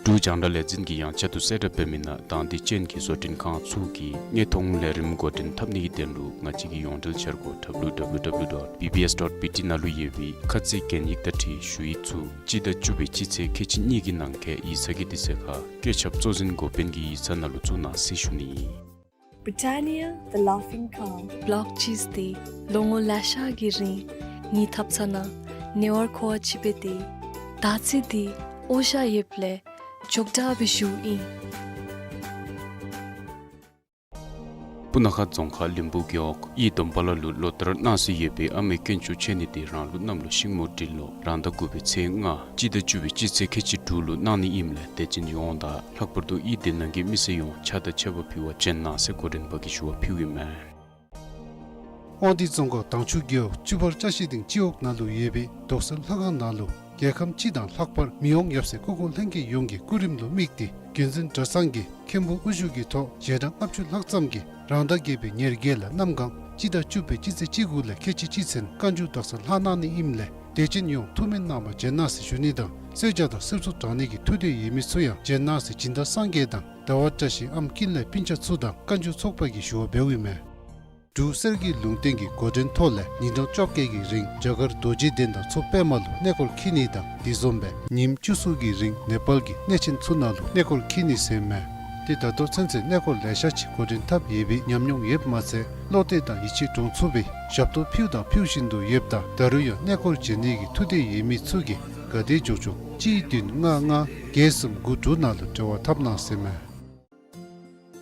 འབྲུག་རྒྱང་བསྒྲགས་ལས་འཛིན་གྱིས་ཡང་བསྐྱར་དུ་གསལ་བསྒྲགས་འབད་མི་ནང་དང་འདོད་ཅན་གྱི་བཟོ་སྐྲུན་ཁང་ཚུ་གིས་དངོས་མཐོང་ལས་རིམ་འགོ་འདྲེན་འཐབ་ནི་གི་དོན་ལུ་ང་བཅས་ཀྱི་ཡོངས་འབྲེལ་འཆར་སྒོ་W W W dot B B S dot B T ནང་ལུ་ཡོད་པའི་ཁ་ཚིག་གན་ཡིག་དང་འཁྲིལ་ཞུ་ཡིག་ཚུ་སྤྱི་ཟླ་བཅུ་པའི་སྤྱི་ཚེས་ཁལ་གཅིག་གཉིས་ཀྱི་ནང་འཁོད་ཡིག་ཚང་གི་དུས་ཚོད་ཁར་བཀོད་ཁྱབ་གཙོ་འཛིན་འགོ་དཔོན་གྱི་ཡིག་ཚང་ནང་ལུ་བཙུགས་གནང་ཟེར་ཞུ་ནི། Britannia, the laughing calm. བོལ་ཅིས་ཏེ་ལོ་ངོ་ལེ་ཤ་གི་རིང་ངེའི་ཐབ་ཚང་ནང་ཉེ་བར་མཁོ་བ་ཅིག་འབད་དེ་ད་ཅི་འདི་འོ་ཞ་ཡོདཔ་ལས་འཇོག་དྲག་སྦེ་ཞུཝ་ཨིན། སྤུ་ན་ཁ་རྫོང་ཁག་ལིམ་བུ་རྒེད་འོག་གཡུས་སྡོམ་པ་ལ་ལུ་ལོ་ལྟར་གནང་སྲོལ་ཡོད་པའི་ཨ་མའི་དཀོན་མཆོག་མཆོད་གནས་དེ་རང་ལུགས་གནམ་ལོ་ཤིང་མོ་སྦྲུལ་ལོ་རང་ཟླ་དགུ་པའི་ཚེས་ལྔ་སྤྱི་ཟླ་བཅུ་པའི་སྤྱི་ཚེས་ཁལ་གཅིག་དྲུག་ལུ་གནང་ནི་ཨིནམ་ལས་དད་ཅན་ཡོངས་དང་ལྷག་པར་དུ་གཡུས་དེ་ནང་གི་མི་སེར་ཡོངས་ཕྱག་དང་མཆོད་པ་ཕུལ་བར་བྱོན་གནང་ཟེར་འགོ་འདྲེན་པ་གིས་ཞུ་བ་ཕུལཝ་ཨིན་མས། དབང་འདུས་རྫོང་ཁག་དྭངས་ཆུ་རྒེད་འོག་བཅུ་པར་བཀྲ་ཤིས་སྡིངས་སྤྱི་འོག་ནང་ལུ་ཡོད་པའི་རྡོག་སེལ་ལྷ་ཁང་ནང་ལུ་རྒྱལ་ཁམས་སྤྱི་དང་ལྷག་པར་མི་དབང་ཡབ་སྲས་སྐུ་འཁོར་ལྷན་རྒྱས་ཡོངས་ཀྱི་སྐུ་རིམ་ལུ་དམིགས་ཏེ་རྒྱུན་འཛིན་གྲྭ་ཚང་གིས་མཁན་པོ་དབུ་བཞུགས་ཀྱི་ཐོག་ཞལ་གྲངས་ལྔ་བཅུ་ལྷག་ཙམ་གྱིས་རང་ཟླ་བརྒྱད་པའི་ཉེར་བརྒྱད་ལས་གནམ་གང་སྤྱི་ཟླ་བཅུ་པའི་སྤྱི་ཚེས་བཅུ་དགུ་ལས་ཁལ་གཅིག་གཅིག་ཚུན་བཀའ་འགྱུར་རྡོག་སེལ་ལྷག་གནང་ནི་ཨིནམ་ལས་དད་ཅན་ཡོངས་ཐུགས་སྨོན་གནང་བར་བྱོན་གནང་ཟེར་ཞུ་ནི་དང་གསོལ་ཇ་དང་གསེར་གཙུག་དྲང་ནི་གི་ཐུགས་འདོད་ཡོད་མི་ཚུ་ཡང་བྱོན་གནང་ཟེར་སྦྱིན་བདག་སངས་རྒྱས་དང་ཟླ་བ་བཀྲ་ཤིས་ཨམ་ཀིན་ལས་སྤུན་ཆ་ཚུ་དང་བཀའ་འགྱུར་ཚོགས་པ་གིས་ཞུ་བ་འབདཝ་ཨིན་མས། འབྲུག་གསེར་གྱི་ལུང་བསྟན་གྱི་འགོ་འདྲེན་ཐོག་ལས་ཉིན་གྲངས་བཅོ་བརྒྱད་ཀྱི་རིང་རྒྱ་གར་རྡོ་རྗེ་གདན་དང་མཚོ་པདྨ་ལུ་གནས་སྐོར་འཁྱིད་ནི་དང་དེ་བཟུམ་སྦེ་ཉིནམ་བཅུ་གསུམ་གྱི་རིང་ནེ་པཱལ་གྱི་གནས་ཆེན་ཚུ་ནང་ལུ་གནས་སྐོར་འཁྱིད་ནི་ཟེར་མས། ཏེ་ད་ལྟོ་ཚུན་ཚོད་གནས་སྐོར་ལེ་ཤ་ཅིག་འགོ་འདྲེན་འཐབ་ཡོད་པའི་ཉམས་མྱོང་ཡོདཔ་མ་ཚད་བློ་གཏད་དང་ཡིད་ཆེས་འདྲོངས་ཚུགས་པའི་ཞབས་ཏོག་ཕུལཝ་དང་ཕུལ་བཞིན་དུ་ཡོདཔ་ད་ད་རུང་ཡང་གནས་སྐོར་བྱོན་ནི་གི་ཐུགས་འདོད་ཡོད་མི་ཚུ་གིས་ག་དེ་མགྱོགས་མགྱོགས་གཅིག་བདུན་ལྔ་ལྔ་བརྒྱད་གསུམ་དགུ་དྲུག་ནང་ལུ་འབྲེལ་བ་འཐབ་གནང་ཟེར་མས།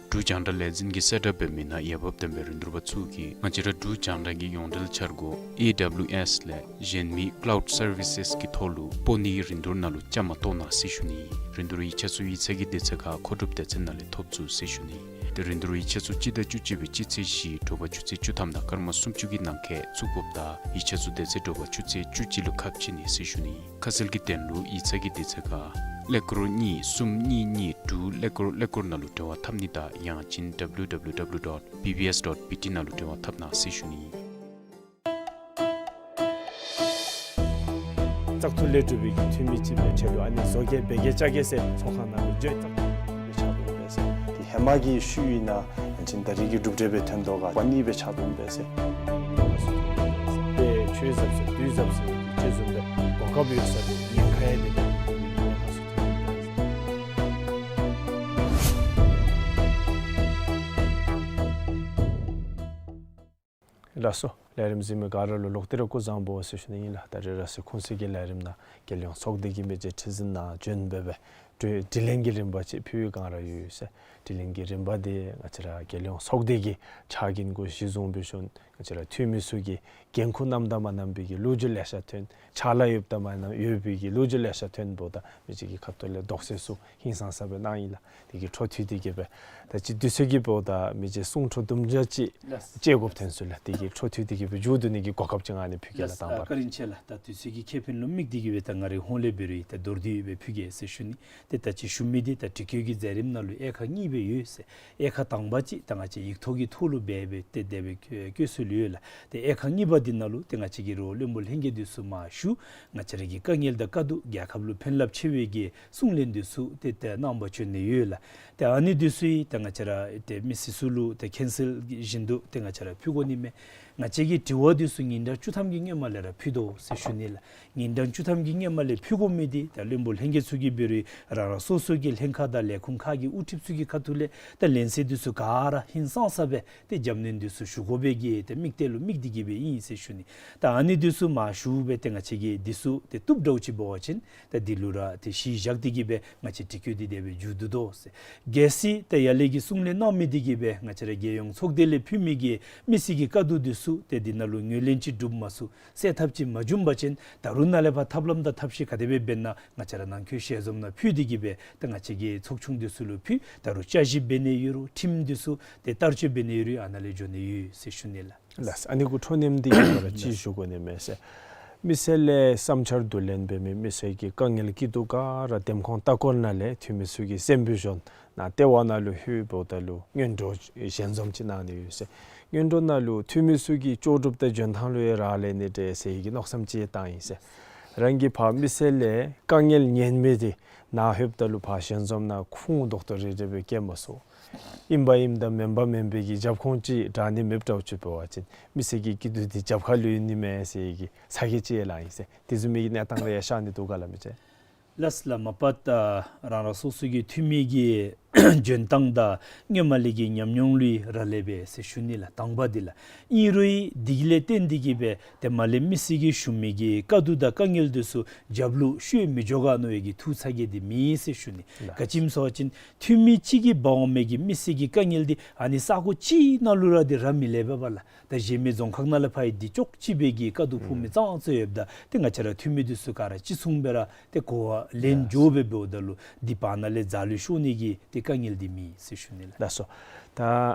འབྲུག་རྒྱང་བསྒྲགས་ལས་འཛིན་གྱིས་གསལ་བསྒྲགས་འབད་མི་ནང་འོས་འབབ་ལྡན་པའི་རིན་བསྡུར་པ་ཚུ་གིས་ང་བཅས་ར་འབྲུག་རྒྱང་བསྒྲགས་ཀྱི་ཡོངས་འབྲེལ་འཆར་སྒོ་ཨེ་ཌབ་ལིའུ་ཨེསི་ལས་གཞན་མི་ཀ་ལའུཌ་སར་བི་སེསི་གི་ཐོག་ལུ་སྤོ་ནིའི་རིན་བསྡུར་ནང་ལུ་བཅའ་མར་གཏོགས་གནང་ཟེར་ཞུ་ནི། རིན་བསྡུར་ཡིག་ཆ་ཚུ་ཡིག་ཚང་གི་དུས་ཚོད་ཁར་མཁོ་སྒྲུབ་སྡེ་ཚན་ནང་ལས་ཐོབ་ཚུགས་ཟེར་ཞུ་ནི། ཏེ་རིན་བསྡུར་ཡིག་ཆ་ཚུ་སྤྱི་ཟླ་བཅུ་གཅིག་པའི་སྤྱི་ཚེས་བཞི་དྲོ་པ་ཆུ་ཚོད་བཅུ་ཐམ་དང་སྐར་མ་སུམ་ཅུ་གི་ནང་འཁོད་བཙུགས་དགོཔ་ད་ཡིག་ཆ་ཚུ་དེ་ཚེ་དྲོ་པ་ཆུ་ཚོད་བཅུ་གཅིག་ལུ་ཁ་ཕྱེ་ནི་ཟེར་ཞུ་ནི། ཁ་གསལ་གྱི་དོན་ལུ་ཡིག་ཚང་གི་དུས་ཚོད་ཁར་ ཀླད་ཀོར་གཉིས་གསུམ་གཉིས་གཉིས་དྲུག་ཀླད་ཀོར་ཀླད་ཀོར་ནང་ལུ་འབྲེལ་བ་འཐབ་ནི་དང་ཡང་ཅིན་W W W dot B B S dot B T ནང་ལུ་འབྲེལ་བ་འཐབ་གནང་ཟེར་ཞུ་ནི། བཙག་འཐུ་ལས་གྲུབ་པའི་གི་འཐུས་མི་ཅིག་སྦེ་ཁྲལ་ལུ་ཨ་ནི་བཟོ་གེ་འབད་གེ་བཅའ་གེ་ཟེར་ཚོགས་ཁང་ནང་ལུ་བརྗོད་བཏང་སྦེ་ཆགས་འདུག་པས་ཟེར། ཏེ་ཧེ་མ་གི་ཤུལ་ཨིན་ན་ཡང་ཅིན་ད་རིས་ཀྱི་གྲུབ་འབྲས་སྦེ་ཐོན་དོ་ག་པ་ནི་སྦེ་ཆགས་འདུག་པས་ཟེར། ཏེ་ཆོས་ཟབ་ཟེར་དུས་ཟབ་ཟེར་ཅིག་བཟུམ་སྦེ་གོ་སྐབས་ཡོད་ས་ལུ་ཉེན་ཁ་ཡང་འདི་ལགས་སོ། ལས་རིམ་གཟིགས་མི་ག་ར་ལུ་ལོག་སྟེ་ར་སྐུ་གཟུགས་བཟང་པོ་ཟེར་ཞུ་ནི་ཨིན་ལགས། ད་རིས་ར་སི་ཁུངས་སི་གི་ལས་རིམ་ནང་རྒྱལ་ཡོངས་ཚོགས་སྡེ་གི་མི་རྗེ་ཁྲི་འཛིན་ནཱ་བྱོན་སྦེ་སྦེ་དྲི་དྲི་ལན་གྱི་རིམ་པ་ཅིག་ཕུལ་བའི་སྒང་ར་ཡོད་ཟེར། དྲི་ལན་གྱི་རིམ་པ་འདི་ང་བཅས་ར་རྒྱལ་ཡོངས་ཚོགས་སྡེ་གི་ཕྱག་འགན་གུ་གཞི་བཟུང་སྦེ་ཞུ་ནི། ང་བཅས་ར་འཐུས་མི་ཚུ་གིས་འགན་ཁུར་གནངམ་དང་མ་གནང་པའི་གི་ལོ་རྒྱུས་ལེ་ཤ་ཐོན། ཕྱག་ལཱ་ཡོདཔ་དང་མ་གནང་ཡོད་པའི་གི་ལོ་རྒྱུས་ལེ་ཤ་ཐོན་འབདཝ་ད་མི་རྗེ་གི་ཁ་ཐུག་ལས་དོགས་སེལ་ཚུ་ཧིང་སངས་ས་སྦེ་གནང་ཡི་ལགས། དེ་གི་འཕྲོ་མཐུད་དེ་གི་སྦེ་ད་ཅི་དུས་ཚོད་ཀྱི་འབདཝ་ད་མི་རྗེ་གསུང་འཕྲོ་དུམ་གྲ་ཅིག་ལགས། བཅད་དགོཔ་ཐོན་སོང་ལགས། དེ་གི་འཕྲོ་མཐུད་དེ་གི་སྦེ་མཇུག་བསྡུ་ནི་གི་གོ་སྐབས་ཅིག་ང་ནི་ཕུལ་གེ་ལགས། ལགས། དང་པ་ར་བཀའ་དྲིན་ཆེ་ལགས། ད་དུས་ཚོད་ཀྱི་ཁེ་ཕན་ལུ་དམིགས་ཏེ་གི་སྦེ་ད་ང་རའི་ཧོངས་ལས་འབད་རུང་ད་མདོར་བསྡུས་སྦེ་ཕུལ་གེ་ཟེར་ཞུ་ནི། ཏེ་ད་ཅི་ཞུ་མི་འདི་ད་དྲི་བཀོད་ཀྱི་མཛད་རིམ་ནང་ལུ་དབྱེ་ཁག་གཉིས་སྦེ་ཡོད་ཟེར། དབྱེ་ཁག་དང་པ་ཅིག་ད་ང་བཅས་ཡིག་ཐོག་གི་ཐོག་ལུ་སྦེ་སྦེ་ཏེ་དེ་སྦེ་བཀོད་སྲོལ་ཡོད་ལགས། ཏེ་དབྱེ་ཁག་གཉིས་པ་འདི་ནང་ལུ་ཏེ་ང་བཅས་ཀྱི་རོགས་བློན་པོ་ལྷན་རྒྱས་འདི་ཚུ་མར་ཞུ་ང་བཅས་ར་གི་དཀའ་ངལ་དང་དཀའ་སྡུག་རྒྱལ་ཁབ་ལུ་ཕན་རླབས་ཆེ་བའི་གི་གསུང་གླེང་འདི་ཚུ་ཏེ་ཏེ་གནང་པར་བྱོན་ནི་ཡོད་ལགས། ཏེ་ཨ་ནི་འདི་ཚུ་ཡང་ཏེ་ང་བཅས་ར་ཏེ་མི་སེར་ཚུ་ལུ་ཏེ་མཁྱེན་གསལ་བཞིན་དུ་ཏེ་ང་བཅས་ར་ཕུལ་དགོ་ནི་མས། ང་བཅས་ཀྱི་དྲི་བ་འདི་ཚུ་ཉིན་གྲངས་བཅུ་ཐམ་གྱི་སྔོན་མ་ལས་ར་ཕུལ་དོ་ཟེར་ཞུ་ནི་ལགས། ཉིན་གྲངས་བཅུ་ཐམ་གྱི་སྔོན་མ་ལས་ཕུལ་དགོ་མི་འདི་ད་བློན་པོ་ལྷན་རྒྱས་ཚུ་གིས་འབད་རུང་རང་རང་སོ་སོ་གི་ལྷན་ཁག་དང་ལས་ཁུངས་ཁག་གི་དབུ་ཁྲིདཔ་ཚུ་གི་ཁ་ཐུག་ལས་ད་ལན་གསལ་འདི་ཚུ་ག་ར་ཧིང་སངས་ས་སྦེ་ཏེ་རྒྱབ་སྣོན་འདི་ཚུ་ཞུ་དགོ་པའི་གི་ཏེ་དམིགས་གཏད་ལུ་དམིགས་ཏེ་གི་སྦེ་ཨིན་ཟེར་ཞུ་ནི། ད་ཨ་ནི་འདི་ཚུ་མར་ཞུ་སྦེ་ཏེ་ང་བཅས་ཀྱིས་འདི་ཚུ་ཏེ་བཏུབ་འདྲཝ་ཅིག་འབད་བ་ཅིན་ད་འདི་ལུ་ར་ཏེ་གཞི་བཞག་སྟེ་གི་སྦེ་ང་བཅས་དྲི་བཀོད་འདི་དེ་སྦེ་མཇུག་བསྡུ་དོ་ཟེར། གལ་སྲིད་ད་ཡར་ལས་ཀྱི་གསུང་གླེང་གནང་མི་འདི་གིས་སྦེ་ང་བཅས་ར་རྒྱལ་ཡོངས་ཚོགས་སྡེ་ལས་ཕུལ་མི་གི་མི་སེར་གྱི་དཀའ་སྡུག་འདི་ཚུ་ཏེ་འདི་ནང་ལུ་ངོས་ལེན་ཅིག་གྲུབ་མ་ཚུགས་སེལ་ཐབས་ཅིག་མ་བྱུང་པ་ཅིན་ད་རུང་ནཱ་ལས་ཕར་ཐབས་ལམ་དང་ཐབས་ཤེས་ག་དེ་སྦེ་འབད་ན་ང་བཅས་ར་ནང་འཁོད་ཞལ་འཛོམས་ནང་ཕུལ་ཏེ་གི་སྦེ་ད་ང་བཅས་ཀྱི་ཚོགས་ཆུང་འདི་ཚུ་ལུ་ཕུལ། ད་རུང་བསྐྱར་ཞིབ་འབད་ནི་ཡོད་རུང་ཁྲིམས་འདི་ཚུ་ཏེ་བསྟར་སྤྱོད་འབད་ནི་ཡོད་རུང་ཨ་ནཱ་ལས་འགྱོ་ནི་ཡོད་ཟེར་ཞུ་ནི་ལགས། ལགས། ཨ་ནི་གུ་འཕྲོ་མཉམ་འདི་གིས་ང་ར་ཅིག་ཞུ་དགོ་ནི་མས་ཟེར། མི་སེར་ལས་བསམ་འཆར་བསྡུ་ལེན་འབད་མི་མི་སེར་གྱི་དཀའ་ངལ་སྐྱིད་སྡུག་ག་ར་འདེམས་ཁོངས་ལྟ་སྐོར་ནང་ལས་འཐུས་མི་ཚུ་གི་སེམས་པའི་གཞུང་ནང་ལྟེ་བ་ནང་ལུ་ལྷོད་འབདཝ་ད་ལུ་སྔོན་འགྲོ་ཞལ་འཛོམས་ཅིག་གནང་ནི་ཡོད་ཟེར། སྔོན་འགྲོ་ནང་ལུ་འཐུས་མི་ཚུ་གི་ལྕོགས་གྲུབ་དང་འཇོན་ཐང་ལུ་ཡང་རག་ལས་ནི་འདྲས་ཟེར་གྱི་མནོ་བསམ་ཅིག་བཏང་ཡི་ཟེར། རང་གིས་ཕར་མི་སེར་ལས་དཀའ་ངལ་ཉན་མི་འདི་ནཱ་ལྷོདཔ་ད་ལུ་ཕར་ཞལ་འཛོམས་ནང་ཁུངས་དོག་དོག་རེ་རེ་སྦེ་བཀལ་མ་ཚུགས། ཨིན་པ་ཨིནམ་དང་མེན་པ་མེན་པའི་གི་རྒྱབ་ཁུངས་ཅིག་དྲག་ནི་མེདཔ་འདྲཝ་ཅིག་འབད་བ་ཅིན་མི་སེར་གྱི་སྐྱིད་སྡུག་འདི་རྒྱབ་ཁ་ལུ་ཡོད་ནི་མས་ཟེར་གྱི་ཚ་གྱང་ཅིག་ཡང་ལངས་ཡི་ཟེར། དེ་བཟུམ་མའི་གི་གནས་སྟངས་རེ་ཡང་ཤར་ནི་འདུག་ག་ལགས་མི་རྗེ། ལགས་ལགས། མ་པ་ད་རང་རང་སོ་སོ་གི་འཐུས་མི་གི་འཇོན་ཐང་དང་སྔོན་མ་ལས་ཀྱི་ཉམས་མྱོང་ལུ་རག་ལས་པས་ཟེར་ཞུ་ནི་ལགས། དང་པ་འདི་ལགས། ཨིན་རུང་འདི་གི་ལས་བརྟེན་ཏེ་གི་སྦེ་ཏེ་མར་ལས་མི་སེར་གྱིས་ཞུ་མི་གི་དཀའ་སྡུག་དང་དཀའ་ངལ་འདི་ཚུ་རྒྱབ་ལུ་ཤོར་མི་འགྱོ་ག་མནོ་བའི་གི་ཐུགས་ཚ་གྱང་འདི་མེད་ཟེར་ཞུ་ནི། ལགས། ག་ཅི་སྨོ་ཟེར་བ་ཅིན་འཐུས་མི་གཅིག་གིས་འབག་འོང་མི་གི་མི་སེར་གྱི་དཀའ་ངལ་འདི་ཨ་ནི་ས་གོ་གཅིག་ནང་ལུ་ར་འདི་ར་མི་ལས་པས་པ་ལགས། ད་གཞན་མི་རྫོང་ཁག་ནང་ལས་ཕར་ཡང་འདི་ཅོག་ཅིག་སྦེ་གི་དཀའ་སྡུག་ཕོག་མི་ཨུམ་ཙང་ཙ་ཡོདཔ་ད་ཏེ་ང་བཅས་ར་འཐུས་མི་འདི་ཚུ་ག་ར་ཅིག་མཚུངས་སྦེ་ར་ཏེ་གོ་བ་ལེན་ལགས། འགྱོ་སྦེ་འབདཝ་ད་ལུ་འདི་བར་ན་ལས་རྩ་ལུ་ཤོར་ནི་གི་ཏེ་དཀའ་ངལ་འདི་མེད་ཟེར་ཞུ་ནི་ལགས། ལགས་སོ། ད་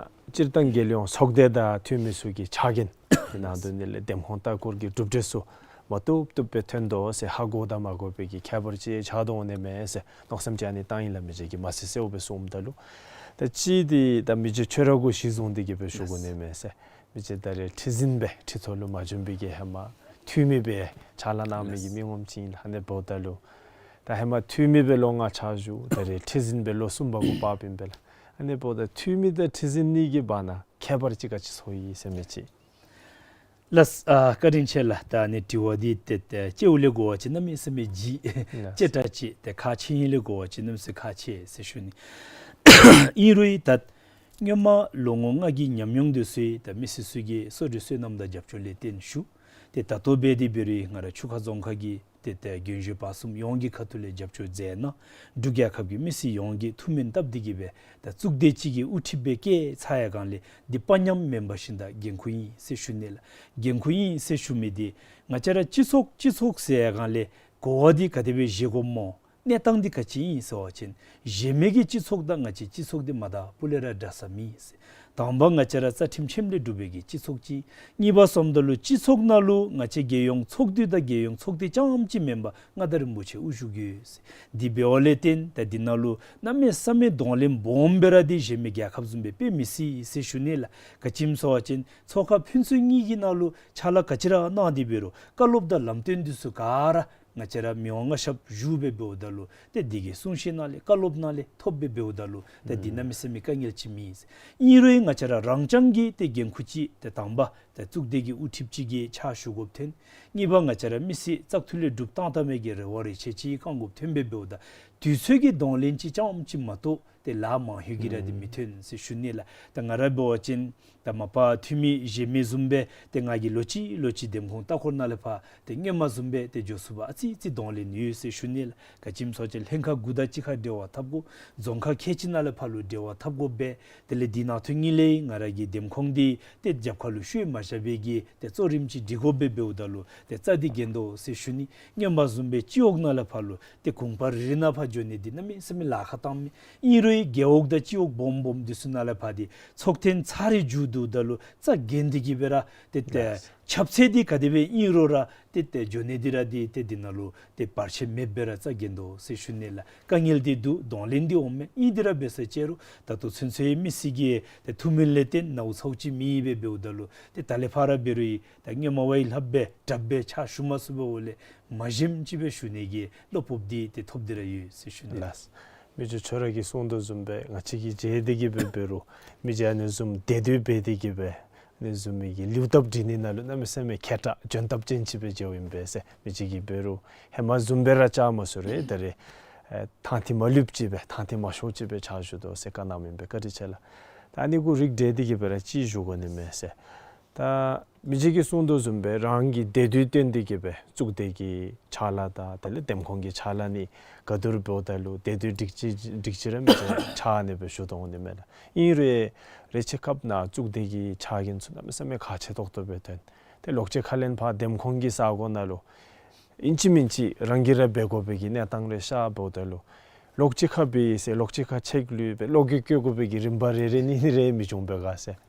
སྤྱིར་བཏང་རྒྱལ་ཡོངས་ཚོགས་སྡེ་དང་འཐུས་མི་ཚུ་གི་ཕྱག་འགན་འདི་ནང་དུ་ནི་ལས་འདེམས་ཁོངས་ལྟ་སྐོར་གྱི་གྲུབ་འབྲས་ཚུ་མ་བཏུབ་བཏུབ་སྦེ་ཐོན་དོ་ཟེར་ཧ་གོ་དང་མ་གོ་བའི་གི་ཁྱད་པར་ཅིག་ཆགས་དོ་འོང་ནི་མས་ཟེར་མནོ་བསམ་ཅིག་ཨ་ནི་བཏང་ཡི་ལགས། མི་རྗེ་གིས་མ་གསལ་གསལཝ་སྦེ་གསུངམ་ད་ལུ། ད་ཅི་འདི་ད་མི་རྗེ་ཁྱོད་ར་གུ་གཞི་བཟུང་སྟེ་གི་སྦེ་ཞུ་དགོ་ནི་མས་ཟེར། མི་རྗེ་ད་རེས་ཁྲི་འཛིན་སྦེ་ཁྲི་ཐོག་ལུ་མ་བྱོན་པའི་གི་ཧེ་མ་འཐུས་མི་སྦེ་ཕྱག་ལཱ་གནང་མི་གི་མི་ངོམ་ཅིག་ཨིན་ལགས། ཨ་ནི་འབདཝ་ད་ལུ་ད་ཧེ་མ་འཐུས་མི་སྦེ་ལོ་ལྔ་ཕྱག་ཞུ། ད་རེས་ཁྲི་འཛིན་སྦེ་ལོ་གསུམ་པ་གུ་བབས་ཨིན་པས་ལགས། ཨ་ནི་འབདཝ་ད་འཐུས་མི་དང་ཁྲི་འཛིན་གཉིས་ཀྱི་བར་ན་ཁྱད་པར་ཅིག་ག་ཅི་ཚོར་ཡི་ཟེར་མི་ཅིག། ལགས། ཨ་བཀའ་དྲིན་ཆེ་ལགས། ད་ཨ་ནི་དྲི་བ་འདི་ཏེ་ཏེ་དཔྱེ་བ་ལས་གོ་བ་ཅིན་གནམ་མེད་ས་མེད་ལྗིད་ལགས། ལྕེ་དྲག་ཅིག་ཏེ་ཁག་ཆེ་ཡི་ལས་གོ་བ་ཅིན་གནམ་མེད་ས་མེད་ཁག་ཆེ་ཟེར་ཞུ་ནི། ཨིན་རུང་ད་སྔོན་མ་ལོ་ངོ་ལྔ་གི་ཉམས་མྱོང་འདི་ཚུ་ད་མི་སེར་ཚུ་གི་བསོད་བདེ་བསོད་ནམས་དང་རྒྱབ་སྐྱོར་ལས་བརྟེན་ཞུ། ཏེ་ད་ལྟོ་འབད་དེ་འབད་རུང་ང་ར་ཆུ་ཁ་རྫོང་ཁག་གི་ཏེ་ཏེ་རྒན་གཞོན་བར་གསུམ་ཡོངས་ཀྱི་ཁ་ཐུག་ལས་རྒྱབ་སྐྱོར་མཛད་གནང་། འབྲུག་རྒྱལ་ཁབ་ཀྱི་མི་སེར་ཡོངས་ཀྱིས་ཐུགས་སྨོན་བཏབ་སྟེ་གི་སྦེ་ད་གཙུག་སྡེ་ཅིག་གི་དབུ་ཁྲིདཔ་སྦེ་བཀལ་ཚར་ཡར་སྒང་ལས་འདི་དཔའ་ཉམས་མེན་པར་ཞིནམ་ད་འགན་ཁུར་ཨིན་ཟེར་ཞུ་ནི་ལགས། འགན་ཁུར་ཨིན་ཟེར་ཞུ་མི་འདི་ང་བཅས་ར་སྤྱི་ཚོགས་སྤྱི་ཚོགས་ཟེར་ཡར་སྒང་ལས་གོ་བ་འདི་ག་དེ་སྦེ་བཞེས་དགོཔ་སྨོ། གནས་སྟངས་འདི་ག་ཅི་ཨིན་ཟེར་བ་ཅིན་གཞན་མི་གི་སྤྱི་ཚོགས་དང་ང་བཅས་སྤྱི་ཚོགས་འདི་མ་དང་པོ་ལས་ར་འདྲ་ས་མེད་ཟེར། དང་པ་ང་བཅས་ར་རྩ་ཁྲིམས་ཁྱིམ་ལས་གྲུབ་པའི་གི་སྤྱི་ཚོགས་ཅིག། གཉིས་པ་སོངམ་ད་ལུ་སྤྱི་ཚོགས་ནང་ལུ་ང་བཅས་རྒྱལ་ཡོངས་ཚོགས་འདུ་དང་རྒྱལ་ཡོངས་ཚོགས་སྡེ་རྐྱངམ་ཅིག་མེན་པར་མངའ་བདག་རིན་པོ་ཆེ་དབུ་བཞུགས་ཡོད་ཟེར། འདི་འབདཝ་ལས་བརྟེན་ད་འདི་ནང་ལུ་གནམ་མེད་ས་མེད་གདོང་ལེན་སྦོམ་སྦེ་ར་འདི་གཞན་མི་རྒྱལ་ཁབ་བཟུམ་སྦེ་འབད་མི་སྲིད་ཟེར་ཞུ་ནི་ལགས། ག་ཅི་སྨོ་ཟེར་བ་ཅིན་ཚོགས་ཁང་ཕན་ཚུན་གཉིས་ཀྱི་ནང་ལུ་ཕྱག་ལཱ་ག་ཅི་ར་གནང་སྟེ་འབད་རུང་བཀའ་སློབ་དང་ལམ་སྟོན་འདི་ཚུ་ག་ར་ང་བཅས་ར་མི་དབང་མངའ་ཞབས་བཞུགས་སྦེ་འབདཝ་ད་ལུ་ཏེ་འདི་གི་གསུང་བཤད་ནང་ལས་བཀའ་སློབ་ནང་ལས་ཐོབ་སྦེ་འབདཝ་ད་ལུ་ཏེ་འདི་གནམ་མེད་ས་མེད་དཀའ་ངལ་ཅིག་མེད། ཨིན་རུང་ང་བཅས་ར་རང་རྐྱང་གི་ཏེ་འགན་ཁུར་ཅིག་ཏེ་དང་པ་ཏེ་གཙུག་སྡེ་གི་དབུ་ཁྲིདཔ་ཅིག་གི་ཕྱག་ཞུ་དགོཔ་ཐོན། གཉིས་པ་ང་བཅས་ར་མི་སེར་བཙག་འཐུ་ལས་གྲུབ་བཏང་བཏང་མི་གི་རེ་བ་རེ་ཆེ་ཅིག་བསྐང་དགོཔ་ཐོན་སྦེ་འབདཝ་ད་དུས་ཚོད་ཀྱི་གདོང་ལེན་ཅིག་རྐྱངམ་ཅིག་མ་གཏོགས་ཏེ་ལཱ་མང་ཤོས་ཀྱི་ར་འདི་མི་ཐོན་ཟེར་ཞུ་ནི་ལགས། ད་ང་ར་འབད་བ་ཅིན་ད་མ་པ་འཐུས་མི་གཞན་མི་བཟུམ་སྦེ་ཏེ་ང་གིས་ལོ་གཅིག་ལོ་གཅིག་འདེམས་ཁོངས་ལྟ་སྐོར་ནང་ལས་ཕར་ཏེ་སྔོན་མ་བཟུམ་སྦེ་ཏེ་འགྱོ་ཚུགས་པར་ཨ་ཙི་ཙི་གདོང་ལེན་ཡོད་ཟེར་ཞུ་ནི་ལགས། ག་ཅི་སྨོ་ཟེར་བ་ཅིན་ལྷན་ཁག་དགུ་དང་གཅིག་ཁར་འབྲེལ་བ་འཐབ་དགོ། རྫོང་ཁག་ཁལ་གཅིག་ནང་ལས་ཕར་ལུ་འབྲེལ་བ་འཐབ་དགོ་པས། དེ་ལས་འདི་ནང་དོན་ཉིད་ལས་ང་ར་གི་འདེམས་ཁོངས་འདི་ཏེ་རྒྱབ་ཁ་ལུ་ཤུལ་མ་བཞག་པའི་གི་ཏེ་གཙོ་རིམ་ཅིག་སྒྲིག་དགོ་པས། འབདཝ་ད་ལུ་ཏེ་རྩ་འདི་འགལ་འདུག་ཟེར་ཞུ་ནི། སྔོན་མ་བཟུམ་སྦེ་སྤྱི་འོག་ནང་ལས་ཕར་ལུ་ཏེ་གུང་པ་རེ་རེ་ནང་ཕར་འགྱོ་ནི་འདི་གནམ་མེད་ས་མེད་ལཱ་ཁག་བཏང་མི། ཨིན་རུང་རྒེད་འོག་དང་སྤྱི་འོག་སྦོམ་སྦོམ་འདི་ཚུ་ནང་ལས་ཕར་འདི་ཚོགས་ཐེངས་ཚར་རེ་མཇུག་བསྡུཝ་ད་ལུ་རྩ་འགལ་ཏེ་གི་སྦེ་ར་ཏེ་ཏེ་ལགས། ཁྱབ་ཚད་འདི་ག་དེ་སྦེ་ཨིན་རུང་ར་ཏེ་ཏེ་འགྱོ་ནི་འདི་ར་འདི་ཏེ་འདི་ནང་ལུ་ཏེ་བར་ཆད་མེདཔ་སྦེ་ར་རྩ་འགལ་འདུག་ཟེར་ཞུ་ནི་ལགས། དཀའ་ངལ་འདི་འདུག། གདོང་ལེན་འདི་འོང་མས། ཨིན་ཏེ་ར་འབད་ས་ཅིག་རུང་ད་ལྟོ་ཚུན་ཚོད་མི་སེར་གྱི་ཏེ་ཐུགས་སྨོན་ལས་བརྟེན་ནཝ་ཚཝ་ཅིག་མེད་པས། འབདཝ་ད་ལུ་ཏེ་ད་ལས་ཕར་ར་འབད་རུང་ད་སྔོན་མ་བ་ཡི་ལྷགཔ་སྦེ་དྲགཔ་སྦེ་ཕྱག་ཞུ་མ་ཚུགས་པ་འོང་ལས་མ་ཞནམ་ཅིག་སྦེ་ཞུ་ནི་གི་བློ་སྤོབས་འདི་ཏེ་ཐོབ་སྟེ་ར་ཡོད་ཟེར་ཞུ་ནི་ལགས། ལགས། མི་རྗེ་ཁྱོད་ར་གིས་གསུངས་དོ་བཟུམ་སྦེ་ང་བཅས་ཀྱིས་མཇལ་ཏེ་གི་སྦེ་འབད་རུང་མི་རྗེ་ཨ་ནི་བཟུམ་བདེ་སྡོད་འབད་དེ་གི་སྦེ་ཨ་ནི་བཟུམ་མའི་གི་ལེའུ་བརྡ་སྒྲིག་ནི་ནང་ལུ་གནམ་མེད་ས་མེད་མཁས་དྲགས་འཇོན་ཐངས་ཅན་ཅིག་སྦེ་མཇལཝ་ཨིན་པས་ཟེར། མི་རྗེ་གིས་འབད་རུང་ཧེ་མ་བཟུམ་སྦེ་ར་བཅར་མ་ཚུགས་རུང་ད་རེས་ཨེ་ཐང་ཐིག་མ་ལུསཔ་ཅིག་སྦེ་ཐང་ཐིག་མ་ཤོརཝ་ཅིག་སྦེ་ཕྱག་ཞུ་དོ་ཟེར་བཀའ་གནངམ་ཨིན་པས། བཀའ་དྲིན་ཆེ་ལགས། ད་ཨ་ནི་གུ་རིགས་བསྒྲེས་ཏེ་གི་སྦེ་ར་ཅིག་ཞུ་དགོ་ནི་མས་ཟེར། ད་མི་རྗེ་གིས་གསུངས་དོ་བཟུམ་སྦེ་རང་གི་བདེ་སྡོད་བསྟུན་ཏེ་གི་སྦེ་གཙུག་སྡེ་གི་ཕྱག་ལཱ་དང་དེ་ལས་འདེམས་ཁོངས་ཀྱི་ཕྱག་ལཱ་ནི་ག་དུར་འབདཝ་ད་ལུ་བདེ་སྡོད་སྒྲིག་ཅི་སྒྲིག་ཅི་ར་མི་ཅིག་ཕྱག་ནི་སྦེ་ཞུ་དོ་འོང་ནི་མས་ལགས། ཨིན་རུང་རེ་ཆེ་སྐབས་ནང་གཙུག་སྡེ་གི་ཕྱག་འགན་ཚུ་གནམ་མེད་ས་མེད་ཁག་ཆེ་ཏོག་ཏོ་སྦེ་ཐོན། ཏེ་ལོག་ཅི་ཁ་ལས་ཕར་འདེམས་ཁོངས་ཀྱི་ས་གོ་ནང་ལུ་ཨིན་ཅི་མིན་ཅི་རང་གིས་ར་འབད་དགོ་པའི་གི་གནས་སྟངས་རེ་ཤར་འབདཝ་ད་ལུ་ལོག་ཅི་ཁར་འབད་ཡི་ཟེར་ལོག་ཅི་ཁར་ཆེག་ལུས་སྦེ་བློ་འགྱོད་བསྐྱེད་དགོ་པའི་གི་རིམ་པ་རེ་རེ་གཉིས་གཉིས་རེ་མི་འབྱུང་པས་ག་ཟེར།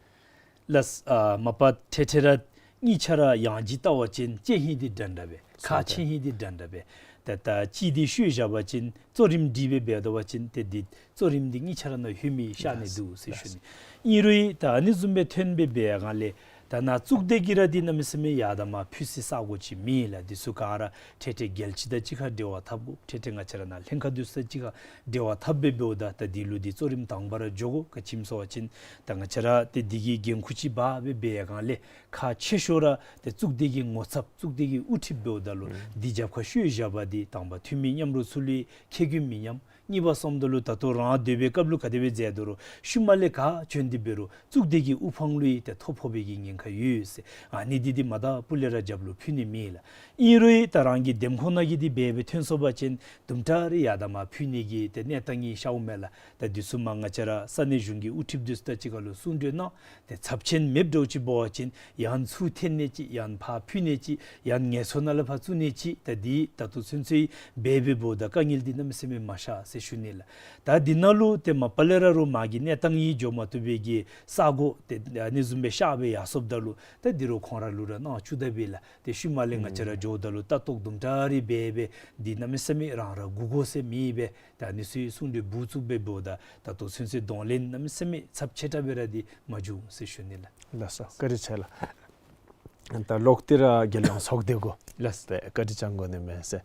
ལགས། ཨ་མ་པ་འཕྲལ་འཕྲལ་ར་གཉིས་ཆ་ར་ཡང་ཅིན་བལྟ་བ་ཅིན་ལྕེ་ཧིང་འདི་འདྲན་འདྲ་སྦེ་ཁ་ཆེ་ཧིང་འདི་འདྲན་འདྲ་སྦེ། ད་ད་ཅི་འདི་ཤུལ་བཞག་པ་ཅིན་གཙོ་རིམ་སྒྲིག་སྦེ་འབད་དོ་བ་ཅིན་ཏེ་འདི་གཙོ་རིམ་འདི་གཉིས་ཆ་ར་ནང་ལྷོད་མི་ཤར་ནི་འདུག་ཟེར་ཞུ་ནི། ཨིན་རུང་ད་ཨ་ནི་བཟུམ་སྦེ་ཐོན་སྦེ་འབད་ཡར་སྒང་ལས་ད་ནཱ་གཙུག་སྡེ་གི་ར་འདི་གནམ་མེད་ས་མེད་ཡར་དང་མར་ཕུད་སའི་ས་གོ་ཅིག་མེད་ལགས། འདི་ཚུ་ག་ར་འཕྲལ་འཕྲལ་རྒྱལ་སྤྱི་དང་གཅིག་ཁར་འབྲེལ་བ་འཐབ་དགོ། འཕྲལ་འཕྲལ་ང་བཅས་ར་ནཱ་ལྷན་ཁག་འདི་ཚུ་དང་གཅིག་ཁར་འབྲེལ་བ་འཐབ་སྦེ་འབདཝ་ད་ད་འདི་ལུ་འདི་གཙོ་རིམ་དང་པ་ར་འགྱོ་དགོ། ག་ཅི་སྨོ་ཟེར་བ་ཅིན་ད་ང་བཅས་ར་ཏེ་འདི་གི་འགན་ཁུར་ཅིག་འབག་སྦེ་འབད་ཡར་སྒང་ལས་ཁག་ཆེ་ཤོས་ར་ཏེ་གཙུག་སྡེ་གི་ངོ་ཚབ་གཙུག་སྡེ་གི་དབུ་ཁྲིདཔ་འབདཝ་ད་ལུ་ཨུམ་འདི་རྒྱབ་ཁར་ཤུལ་བཞག་པ་འདི་དང་པ་འཐུས་མི་མཉམ་རོགས་ཚུ་ལུ་ཁེ་གྱོང་མི་ཉམས། གཉིས་པ་སོངམ་ད་ལུ་ད་ལྟོ་རང་སྡོད་པའི་སྐབས་ལུ་ག་དེ་སྦེ་མཛད་དོ་རུང་ཤུལ་མ་ལས་ག་བྱོན་ཏེ་འབད་རུང་གཙུག་སྡེ་གི་དབུ་འཕང་ལུ་ཡང་ཏེ་ཐོ་ཕོག་པའི་གི་ཉེན་ཁ་ཡོད་ཟེར། ཨ་ནི་འདི་འདི་མ་དང་པོ་ལས་ར་རྒྱབ་ལུ་ཕུལ་ནི་མེད་ལགས། ཨིན་རུང་ད་རང་གི་འདེམས་ཁོངས་ནང་གི་འདི་འབད་སྦེ་ཐོན་སོང་པ་ཅིན་དུམ་གྲ་རེ་ཡར་དང་མར་ཕུད་ནི་གི་ཏེ་གནས་སྟངས་ཨིན་ཤརཝ་མས་ལགས། ད་འདི་ཚུ་མར་ང་བཅས་ར་ས་གནས་གཞུང་གི་དབུ་ཁྲིདཔ་འདི་ཚུ་དང་གཅིག་ཁར་ལུ་གསུང་གྲོས་གནང་། ཏེ་ཚབས་ཆེན་མེདཔ་འདྲཝ་ཅིག་འབད་བ་ཅིན་ཡང་ཚུར་འཐེན་ནི་ཅིག་ཡང་ཕར་ཕུད་ནི་ཅིག་ཡང་ངལ་འཚོ་ནང་ལས་ཕར་བཙུགས་ནི་ཅིག། ད་འདི་ད་ལྟོ་ཚུན་ཚོད་འབད་སྦེ་འབདཝ་ད་དཀའ་ངལ་འདི་གནམ་མེད་ས་མེད་མང་ཤོས་ཟེར་ཞུ་ནི་ལགས། ད་འདི་ནང་ལུ་ཏེ་མ་པ་ལས་ར་རོགས་མ་གི་གནས་སྟངས་ཨིན་འགྱོ་མ་བཏུབ་པའི་གི་ས་གོ་ཏེ་ཨ་ནི་བཟུམ་སྦེ་ཤར་སྦེ་ཡར་སོངམ་ད་ལུ་ད་འདི་རོགས་ཁོང་ར་ལུ་ར་གནང་བཅུག་ད་པས་ལགས། ཏེ་ཤུལ་མ་ལས་ང་བཅས་ར་འགྱོཝ་ད་ལུ་ལྟ་རྟོག་དུམ་གྲ་རེ་འབད་སྦེ་འདི་གནམ་མེད་ས་མེད་རང་ར་མགུ་སྐོར་ཟེར་མེད་པས། ད་ཨ་ནི་ཚུ་གསུང་གྲོས་འབད་ཚུགས་སྦེ་འབདཝ་ད་ད་ལྟོ་ཚུན་ཚོད་གདོང་ལེན་གནམ་མེད་ས་མེད་ཚབས་ཆེ་དྲགས་སྦེ་ར་འདི་མ་བྱུང་ཟེར་ཞུ་ནི་ལགས། ལགས་སོ། བཀའ་དྲིན་ཆེ་ལགས། ད་ལོག་སྟེ་ར་རྒྱལ་ཡོངས་ཚོགས་སྡེ་གུ་ལགས་སོ། བཀའ་དྲིན་བསྐྱང་དགོ་ནི་མས་ཟེར།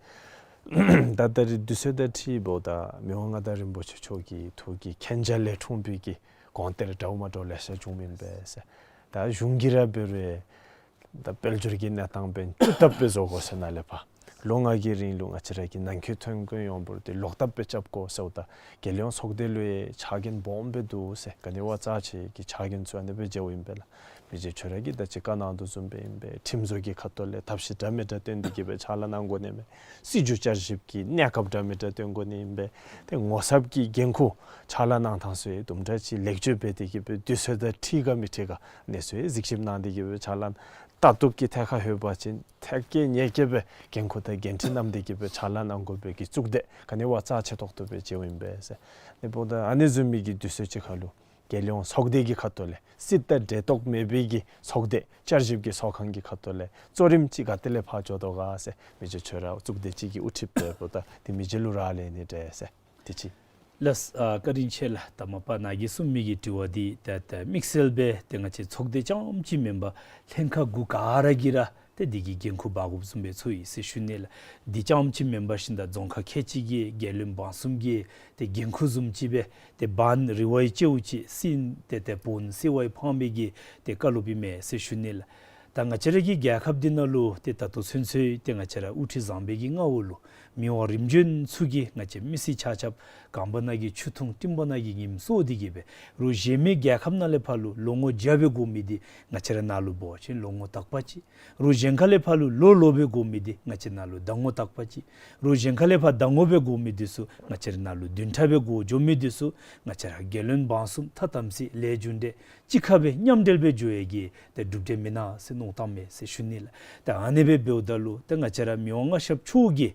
ད་ད་རེས་དུས་ཚོད་དང་འཁྲིལཝ་ད་མི་དབང་མངའ་བདག་རིན་པོ་ཆེ་མཆོག་གི་ཐུགས་ཀྱི་མཁྱེན་རྒྱ་ལས་འཁྲུངས་པའི་གི་དགོངས་གཏེར་འདྲཝ་མ་འདྲཝ་ལེ་ཤ་བྱུངམ་ཨིན་པས་ཟེར། ད་གཞུང་གིས་ར་འབད་རུང་ད་དཔལ་འབྱོར་གྱི་གནས་སྟངས་འབདན་ཅུ་ལྟབ་སྦེ་བཟོ་དགོ་ཟེར་ནཱ་ལས་ཕར་ལོ་ལྔ་གི་རིང་ལུ་ང་བཅས་ར་གི་ནང་འཁོད་ཐོན་ཁུངས་ཡོངས་འབོར་འདི་ལོག་ལྟབ་སྦེ་རྐྱབ་དགོ་ཟེརཝ་ད་རྒྱལ་ཡོངས་ཚོགས་སྡེ་ལུ་ཡང་ཕྱག་འགན་སྦོམ་སྦེ་འདུག་ཟེར། ག་ནི་བ་རྩ་ཆེ་གི་ཕྱག་འགན་ཚུ་ཨ་ནི་སྦེ་མཇལཝ་ཨིན་པས་ལགས། མི་རྗེ་ཁྱོད་ར་གིས་ད་ཅི་བཀའ་གནང་དོ་བཟུམ་སྦེ་ཨིན་པས། ཁྲིམས་བཟོ་གི་ཁ་ཐུག་ལས་ཐབས་ཤེས་འདྲ་མི་འདྲ་བཏོན་ཏེ་གི་སྦེ་ཕྱག་ལཱ་གནང་དགོ་ནི་མས། སྲིད་བྱུས་བསྐྱར་ཞིབ་ཀྱི་གནས་སྐབས་འདྲ་མི་འདྲ་བཏོན་དགོ་ནི་ཨིན་པས། ཏེ་ངོ་ཚབ་ཀྱི་འགན་ཁུར་ཕྱག་ལཱ་གནང་ཐངས་ཚུ་ཡང་དུམ་གྲ་ཅིག་ལེགས་བཅོས་འབད་དེ་གི་སྦེ་དུས་ཚོད་དང་འཁྲིལ་ག་མི་འཁྲིལ་ག་ཨ་ནི་ཚུ་ཡང་གཟིགས་ཞིབ་གནང་སྟེ་གི་སྦེ་ཕྱག་ལཱ་ལྟ་རྟོག་གི་ཐད་ཁར་ལྷོད་པ་ཅིན་ཐད་ཀར་ཉེ་ཀེ་སྦེ་འགན་ཁུར་ འགན་འཁྲི་བསྣམས་ཏེ་གི་སྦེ་ཕྱག་ལཱ་གནང་དགོ་པའི་གི་གཙུག་སྡེ་ག་ནི་བ་རྩ་ཆེ་ཏོག་ཏོ་སྦེ་མཇལཝ་ཨིན་པས་ཟེར། ཨ་ནི་འབདཝ་ད་ཨ་ནི་བཟུམ་མའི་གི་དུས་ཚོད་ཅིག་ཁར་ལུ་རྒྱལ་ཡོངས་ཚོགས་སྡེ་གི་ཁ་ཐུག་ལས་སྲིད་དང་འབྲེལ་གཏོགས་མེད་པའི་གི་ཚོགས་སྡེ་བསྐྱར་ཞིབ་ཀྱི་ཚོགས་ཁང་གི་ཁ་ཐུག་ལས་གཙོ་རིམ་ཅིག་ག་ཏེ་ལས་ཕར་འགྱོ་དོ་ག་ཟེར་མི་རྗེ་ཁྱོད་ར་གཙུག་སྡེ་ཅིག་གི་དབུ་ཁྲིདཔ་འབདཝ་ད་དེ་མི་རྗེ་ལུ་རག་ལས་ནི་འདྲས་ཟེར། དེ་ཅིག། ལགས། ཨ་བཀའ་དྲིན་ཆེ་ལགས། ད་མ་པ་ནཱ་གིས་གསུངས་མི་གི་དྲི་བ་འདི་ད་ད་དམིགས་བསལ་སྦེ་ཏེ་ང་བཅས་ཚོགས་སྡེ་རྐྱངམ་ཅིག་མེན་པར་ལྷན་ཁག་གུ་ག་ར་གིས་ར་ཏེ་འདི་གི་འགན་ཁུར་འབག་དགོཔ་བཟུམ་སྦེ་ཚོར་ཡི་ཟེར་ཞུ་ནི་ལགས། འདི་རྐྱངམ་ཅིག་མེན་པར་ཞིནམ་ད་རྫོང་ཁག་ཁལ་གཅིག་གི་རྒྱལ་བློན་འབངས་གསུམ་གྱི་ཏེ་འགན་ཁུར་བཟུམ་ཅིག་སྦེ་ཏེ་བན་རི་བའི་ལྕེཝ་ཅིག་སྲིན་ཏེ་ཏེ་བོན་སེ་བའི་ཕང་སྦེ་གི་ཏེ་བཀའ་སློབ་ཨིན་མས་ཟེར་ཞུ་ནི་ལགས། ད་ང་བཅས་ར་གི་རྒྱལ་ཁབ་འདི་ནང་ལུ་ཏེ་ད་ལྟོ་ཚུན་ཚོད་ཏེ་ང་བཅས་ར་དབུ་ཁྲིད་བཟང་པོའི་གི་མངའ་འོག་ལུ་མི་དབང་རིམ་བྱོན་ཚུ་གིས་ང་བཅས་མི་སེར་ཆ་ཁྱབ་གངས་པ་ནང་གི་ཆུ་འཐུང་སྤྲིན་པ་ནང་གི་ཉིམ་གསོ་སྟེ་གི་སྦེ་རོགས་གཞན་མི་རྒྱལ་ཁབ་ནང་ལས་ཕར་ལུ་ལོ་ངོ་བརྒྱ་སྦེ་འགོར་མི་འདི་ང་བཅས་ར་ནཱ་ལུ་འབད་བ་ཅིན་ལོ་ངོ་དག་པ་ཅིག། རོགས་གཞན་ཁ་ལས་ཕར་ལུ་ལོ་ལོ་སྦེ་འགོར་མི་འདི་ང་བཅས་ནཱ་ལུ་ཟླ་ངོ་དག་པ་ཅིག། རོགས་གཞན་ཁ་ལས་ཕར་ཟླ་ངོ་སྦེ་འགོར་མི་འདི་ཚུ་ང་བཅས་ར་ནཱ་ལུ་བདུན་ཕྲག་སྦེ་འགོར་འགྱོ་མི་འདི་ཚུ་ང་བཅས་ར་རྒྱལ་བློན་འབངས་གསུམ་ཐ་དམ་ཚིག་ལས་རྒྱུ་འབྲས་གཅིག་ཁར་སྦེ་མཉམ་འབྲེལ་སྦེ་འགྱོ་ཡི་གི་ཏེ་གྲུབ་འབྲས་མེན་ན་ཟེར་མནོ་བསམ་མས་ཟེར་ཞུ་ནི་ལགས། ཏེ་ཨ་ནི་སྦེ་འབདཝ་ད་ལུ་ཏེ་ང་བཅས་ར་མི་དབང་མངའ་ཞབས་མཆོག་གིས་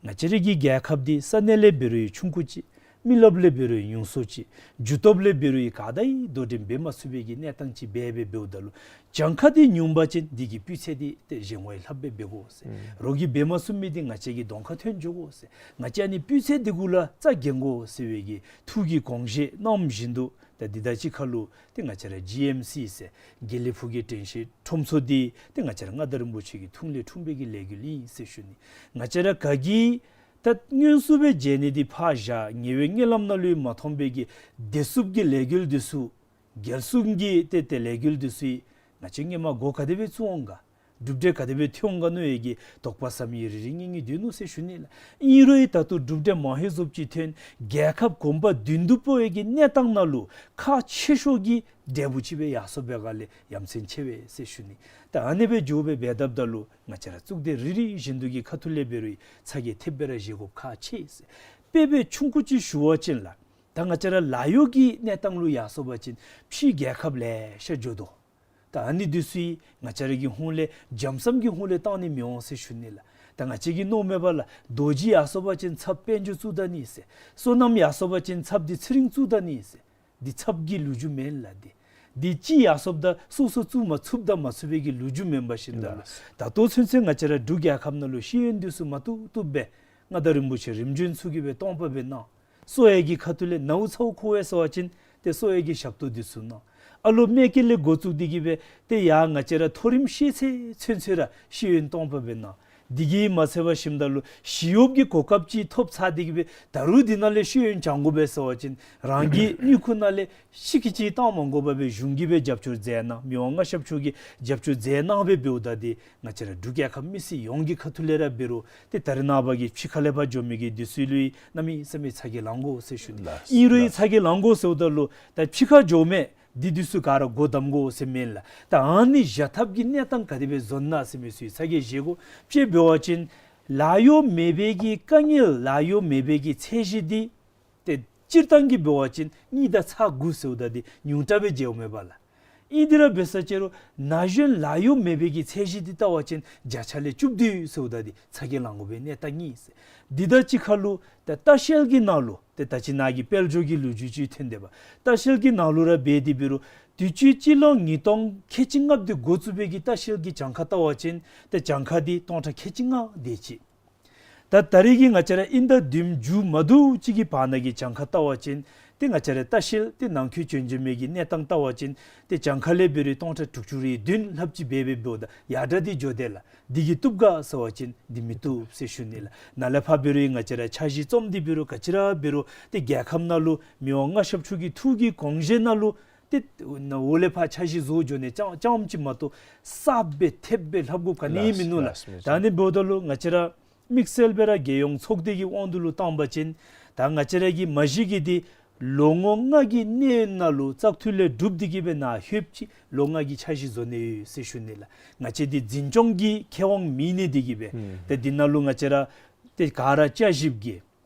ང་བཅས་ར་གི་རྒྱལ་ཁབ་འདི་ས་གནས་ལས་འབད་རུང་ཆུང་ཀུ་ཅིག། མི་རློབས་ལས་འབད་རུང་ཉུང་སུ་ཅིག། རྒྱུ་སྟོབས་ལས་འབད་རུང་ག་དང་དོ་འགྲན་འབད་མ་ཚུགས་པའི་གི་གནས་སྟངས་ཅིག་སྦེ་སྦེ་འབདཝ་ད་ལུ་གྱངས་ཁ་འདི་ཉུང་པ་ཅིན་འདི་གི་སྤུས་ཚད་འདི་ཏེ་གཞན་བ་ལྷགཔ་སྦེ་འབད་དགོ་ཟེར། ཨུམ། རོགས་ཀྱིས་འབད་མ་ཚུགས་མི་འདི་ང་བཅས་ཀྱི་གདོང་ཁར་ཐོན་འགྱོ་དགོ་ཟེར། ང་བཅས་ཨ་ནི་སྤུས་ཚད་འདི་གུ་ལུ་རྩ་འགེངས་དགོ་ཟེར་བའི་གི་ཐུགས་ཀྱི་དགོངས་བཞེད་གནངམ་བཞིན་དུ་ད་འདི་དང་གཅིག་ཁར་ལུ་ཏེ་ང་བཅས་ར་ཇི་ཨེམ་སི་ཟེར་དགེ་ལེགས་ཕུག་གི་དྲན་ཤེས་ཁྲོམ་ཚོགས་འདི་ཏེ་ང་བཅས་ར་མངའ་བདག་རིན་པོ་ཆེ་གི་ཐུགས་ལས་འཁྲུངས་པའི་གི་ལས་འགུལ་ཨིན་ཟེར་ཞུ་ནི། ང་བཅས་ར་ག་གིས་ད་སྔོན་སོང་སྦེ་མཇལ་ནི་འདི་ཕར་བཞག། ཉེ་བའི་མངལ་ལམ་ནང་ལུ་མ་མཐོང་པའི་གི་བདེ་སྲུངཔ་གི་ལས་འགུལ་འདི་ཚུ་རྒྱལ་སྲུང་གི་ཏེ་ཏེ་ལས་འགུལ་འདི་ཚུ་ང་བཅས་སྔོན་མ་འགོ་ག་དེ་སྦེ་བཙུགས་འོང་ག། གྲུབ་འབྲས་ག་དེ་སྦེ་ཐོན་འོང་ག་མནོ་བའི་གི་དོགས་པ་ཟ་མི་རེ་རེ་གཉིས་གཉིས་འདུག་ནོ་ཟེར་ཞུ་ནི་ལགས། ཨིན་རུང་ད་ལྟོ་གྲུབ་འབྲས་མང་ཧེང་སུ་ཅིག་ཐོན། རྒྱལ་ཁབ་གོང་བུ་མདུན་དུ་སྤོ་བའི་གི་གནས་སྟངས་ནང་ལུ་ཁག་ཆེ་ཤོས་ཀྱི་འབྲས་བུ་ཅིག་སྦེ་ཡར་སོང་པའི་སྒང་ལས་ཡ་མཚན་ཆེ་བས་ཟེར་ཞུ་ནི། ད་ཨ་ནི་སྦེ་འགྱོ་སྦེ་འབད་དཔ་ད་ལུ་ང་བཅས་ར་གཙུག་སྡེ་རེ་རེ་བཞིན་དུ་གི་ཁ་ཐུག་ལས་འབད་རུང་ཚ་གྱང་ཐེབས་སྦེ་ར་བཞེས་དགོཔ་ཁག་ཆེ་ཟེར། དཔེ་སྦེ་ཆུང་ཀུ་ཅིག་ཞུ་བ་ཅིན་ལགས། ད་ང་བཅས་ར་ལཱ་གཡོག་གི་གནས་སྟངས་ལུ་ཡར་སོང་པ་ཅིན་ཕྱིའི་རྒྱལ་ཁབ་ལེ་ཤ་འགྱོ་དོ། ད་ཨ་ནི་འདི་ཚུ་ང་བཅས་ར་གི་ཧོངས་ལས་འཇམ་སམ་གྱི་ཧོངས་ལས་བཏང་ནི་མི་འོང་ཟེར་ཞུ་ནི་ལགས། ད་ང་བཅས་ཀྱིས་མནོཝ་མས་པ་ལགས། རྡོ་རྗེ་ཡར་སོང་པ་ཅིན་ཚབ་དཔལ་འབྱོར་བཙུགས་ད་ནི་ཟེར། སོ་ནམ་ཡར་སོང་པ་ཅིན་ཚབ་འདི་ཚེ་རིང་བཙུགས་ད་ནི་ཟེར། འདི་ཚབ་ཀྱི་ལོ་རྒྱུས་མེན་ལགས། འདི་འདི་ཅིག་ཡར་སོངམ་ད་སོ་སོ་བཙུགས་མ་ཚུགསཔ་དང་མ་ཚུགས་པའི་གི་ལོ་རྒྱུས་མེན་པར་ཞིནམ་ད་ལུ། ལགས། ད་ལྟོ་ཚུན་ཚོད་ང་བཅས་ར་འབྲུག་རྒྱལ་ཁབ་ནང་ལུ་ཤེས་ཡོན་འདི་ཚུ་མ་བཏུབ་བཏུབ་སྦེ་མངའ་བདག་རིན་པོ་ཆེ་རིམ་བྱོན་ཚུ་གིས་སྦེ་སྟོང་པ་སྦེ་གནང་། གསོ་བའི་གི་ཁ་ཐུག་ལས་ནཝ་ཚཝ་མཁོ་བས་ཟེར་བ་ཅིན་ཏེ་གསོ་བའི་གི་ཞབས་ཏོག་འདི་ཚུ་གནང་། ཨ་ལོ་མེ་སྐྱེས་ལས་འགོ་བཙུགས་ཏེ་གི་སྦེ་ཏེ་ཡར་ང་བཅས་ར་མཐོ་རིམ་ཤེས་ཚད་ཚུན་ཚོད་ར་ཤེས་ཡོན་སྟོང་པ་སྦེ་གནང་། འདི་གིས་མ་ཚད་པར་ཞིནམ་ད་ལུ་ཞི་གཡོགཔ་གི་གོ་སྐབས་ཅིག་ཐོབ་ཚར་ཏེ་གི་སྦེ་ད་རུང་འདི་ནང་ལས་ཤེས་ཡོན་སྦྱང་དགོ་པས་ཟེར་བ་ཅིན་རང་གི་དངུལ་ཁུག་ནང་ལས་ཤིག་གི་ཅིག་བཏང་མ་དགོ་པར་སྦེ་གཞུང་གིས་སྦེ་རྒྱབ་སྐྱོར་མཛད་གནང་། མི་དབང་མངའ་ཞབས་མཆོག་གིས་རྒྱབ་སྐྱོར་མཛད་གནང་སྦེ་འབདཝ་ད་འདི་ང་བཅས་ར་འབྲུག་རྒྱལ་ཁབ་མི་སེར་ཡོངས་ཀྱི་ཁ་ཐུག་ལས་ར་འབད་རུང་ཏེ་ད་རེས་ནངས་པ་གི་ཕྱི་ཁ་ལས་ཕར་འགྱོ་མི་གི་འདི་ཚུ་ལུ་གནམ་མེད་ས་མེད་ཚ་གྱང་ལང་དགོ་ཟེར་ཞུ་ནི། ལགས། ཨིན་རུང་ལགས། ཚ་གྱང་ལང་དགོ་ཟེརཝ་ད་ལུ་ད་ཕྱི་ཁར་འགྱོ་མི་འདི་འདི་ཚུ་ག་ར་སྒོ་བསྡམ་དགོ་ཟེར་མེན་ལགས། ད་ཨ་ནི་བཞག་ཐབས་ཀྱི་གནས་སྟངས་ག་དེ་སྦེ་བཟོ་ནི་ན་ཟེར་མི་ཚུ་ཚ་གྱང་བཞེས་དགོ། དཔྱེ་འབད་བ་ཅིན་ལཱ་གཡོག་མེད་པའི་གི་དཀའ་ངལ་ལཱ་གཡོག་མེད་པའི་གི་ཚད་གཞི་འདི་ཏེ་སྤྱིར་བཏང་གི་འབད་བ་ཅིན་གཉིས་དང་ཚག་དགུ་ཟེརཝ་ད་འདི་ཉུང་དྲགས་སྦེ་མཇལཝ་མས་པ་ལགས། ཨིན་དེ་ར་འབད་ས་ཅིག་རུང་ན་གཞོན་ལཱ་གཡོག་མེད་པའི་གི་ཚད་གཞི་འདི་བལྟ་བ་ཅིན་བརྒྱ་ཆ་ལས་བཅུ་བདུན་ཟེརཝ་ད་འདི་ཚ་གྱང་ལང་དགོ་པའི་གནས་སྟངས་ཨིན་ཟེར། འདི་དང་གཅིག་ཁར་ལུ་ད་ལྟ་བཤལ་གྱི་ནང་ལུ་ཏེ་ད་ཅི་ནཱ་གི་དཔལ་འབྱོར་གྱི་ལོ་རྒྱུས་ཅིག་ཐོན་དེས་པ། ལྟ་བཤལ་གྱི་ནང་ལུ་ར་འབད་དེ་འབད་རུང་དུས་ཅི་སྤྱི་ལོ་ཉིས་སྟོང་ཁལ་གཅིག་ལྔ་བཅུ་འགོ་བཙུགས་པའི་གི་ལྟ་བཤལ་གྱི་གྱངས་ཁ་བལྟ་བ་ཅིན་ཏེ་གྱངས་ཁ་འདི་སྟོང་ཕྲག་ཁལ་གཅིག་ལྔ་དེ་ཅིག། ད་ད་རེས་ཀྱི་ང་བཅས་ར་དབྱིན་ཟླ་བདུན་མཇུག་མ་བསྡུ་ཅིག་གི་བར་ན་གི་གྱངས་ཁ་བལྟ་བ་ཅིན་ཏེ་ང་བཅས་ར་ལྟ་བཤལ་ཏེ་ནང་འཁོད་བྱོན་བྱོན་མི་གི་གནས་སྟངས་བལྟ་བ་ཅིན་ཏེ་གྱངས་ཁ་ལས་འབད་རུང་སྟོང་ཕྲག་དྲུག་ཅུ་རེ་བདུན་ལྷགཔ་ཅིག་འབད་འབདཝ་ད་ཡར་དྲགས་ཏེ་འགྱོ་དེས་ལགས། འདི་གིས་བཏུབ་ག་ཟེར་བ་ཅིན་འདི་མི་བཏུབ་ཟེར་ཞུ་ནི་ལགས། ནཱ་ལས་ཕར་འབད་རུང་ང་བཅས་ར་འཆར་གཞི་བརྩམ་སྟེ་འབད་རུང་ག་ཅི་ར་འབད་རུང་ཏེ་རྒྱལ་ཁབ་ནང་ལུ་མི་དབང་མངའ་ཞབས་མཆོག་གི་ཐུགས་ཀྱི་དགོངས་བཞེད་ནང་ལུ་ཏེ་ནཱ་འོག་ལས་ཕར་འཆར་གཞི་བཟོ་འགྱོ་ནི་རྐྱངམ་རྐྱངམ་ཅིག་མ་གཏོགས་གསརཔ་སྦེ་ཐེབས་སྦེ་ལྷབ་དགོཔ་ག་ནི་ཡང་མིན་ནུག་ལགས། ལགས་ལགས། ད་ཨ་ནི་འབདཝ་ད་ལུ་ང་བཅས་ར་དམིགས་བསལ་སྦེ་ར་རྒྱལ་ཡོངས་ཚོགས་སྡེ་གི་དབང་དུ་ལུ་བཏང་པ་ཅིན་ད་ང་བཅས་ར་གི་མ་གཞི་གི་འདི་ལོ་ངོ་ལྔ་གི་གནས་ཡུན་ནང་ལུ་བཙག་འཐུ་ལས་གྲུབ་སྟེ་གི་སྦེ་ནཱ་ལྷོདཔ་ཅིག་ལོ་ལྔ་གི་འཆར་གཞི་བཟོ་ནི་ཡོད་ཟེར་ཞུ་ནི་ལགས། ང་བཅས་འདི་འཛིན་སྐྱོང་གི་ཁེ་དབང་མེད་ནི་དེ་གིས་སྦེ་ཨུམ་ཏེ་འདི་ནང་ལུ་ང་བཅས་ར་ཏེ་ག་ར་བསྐྱར་ཞིབ་ཀྱི་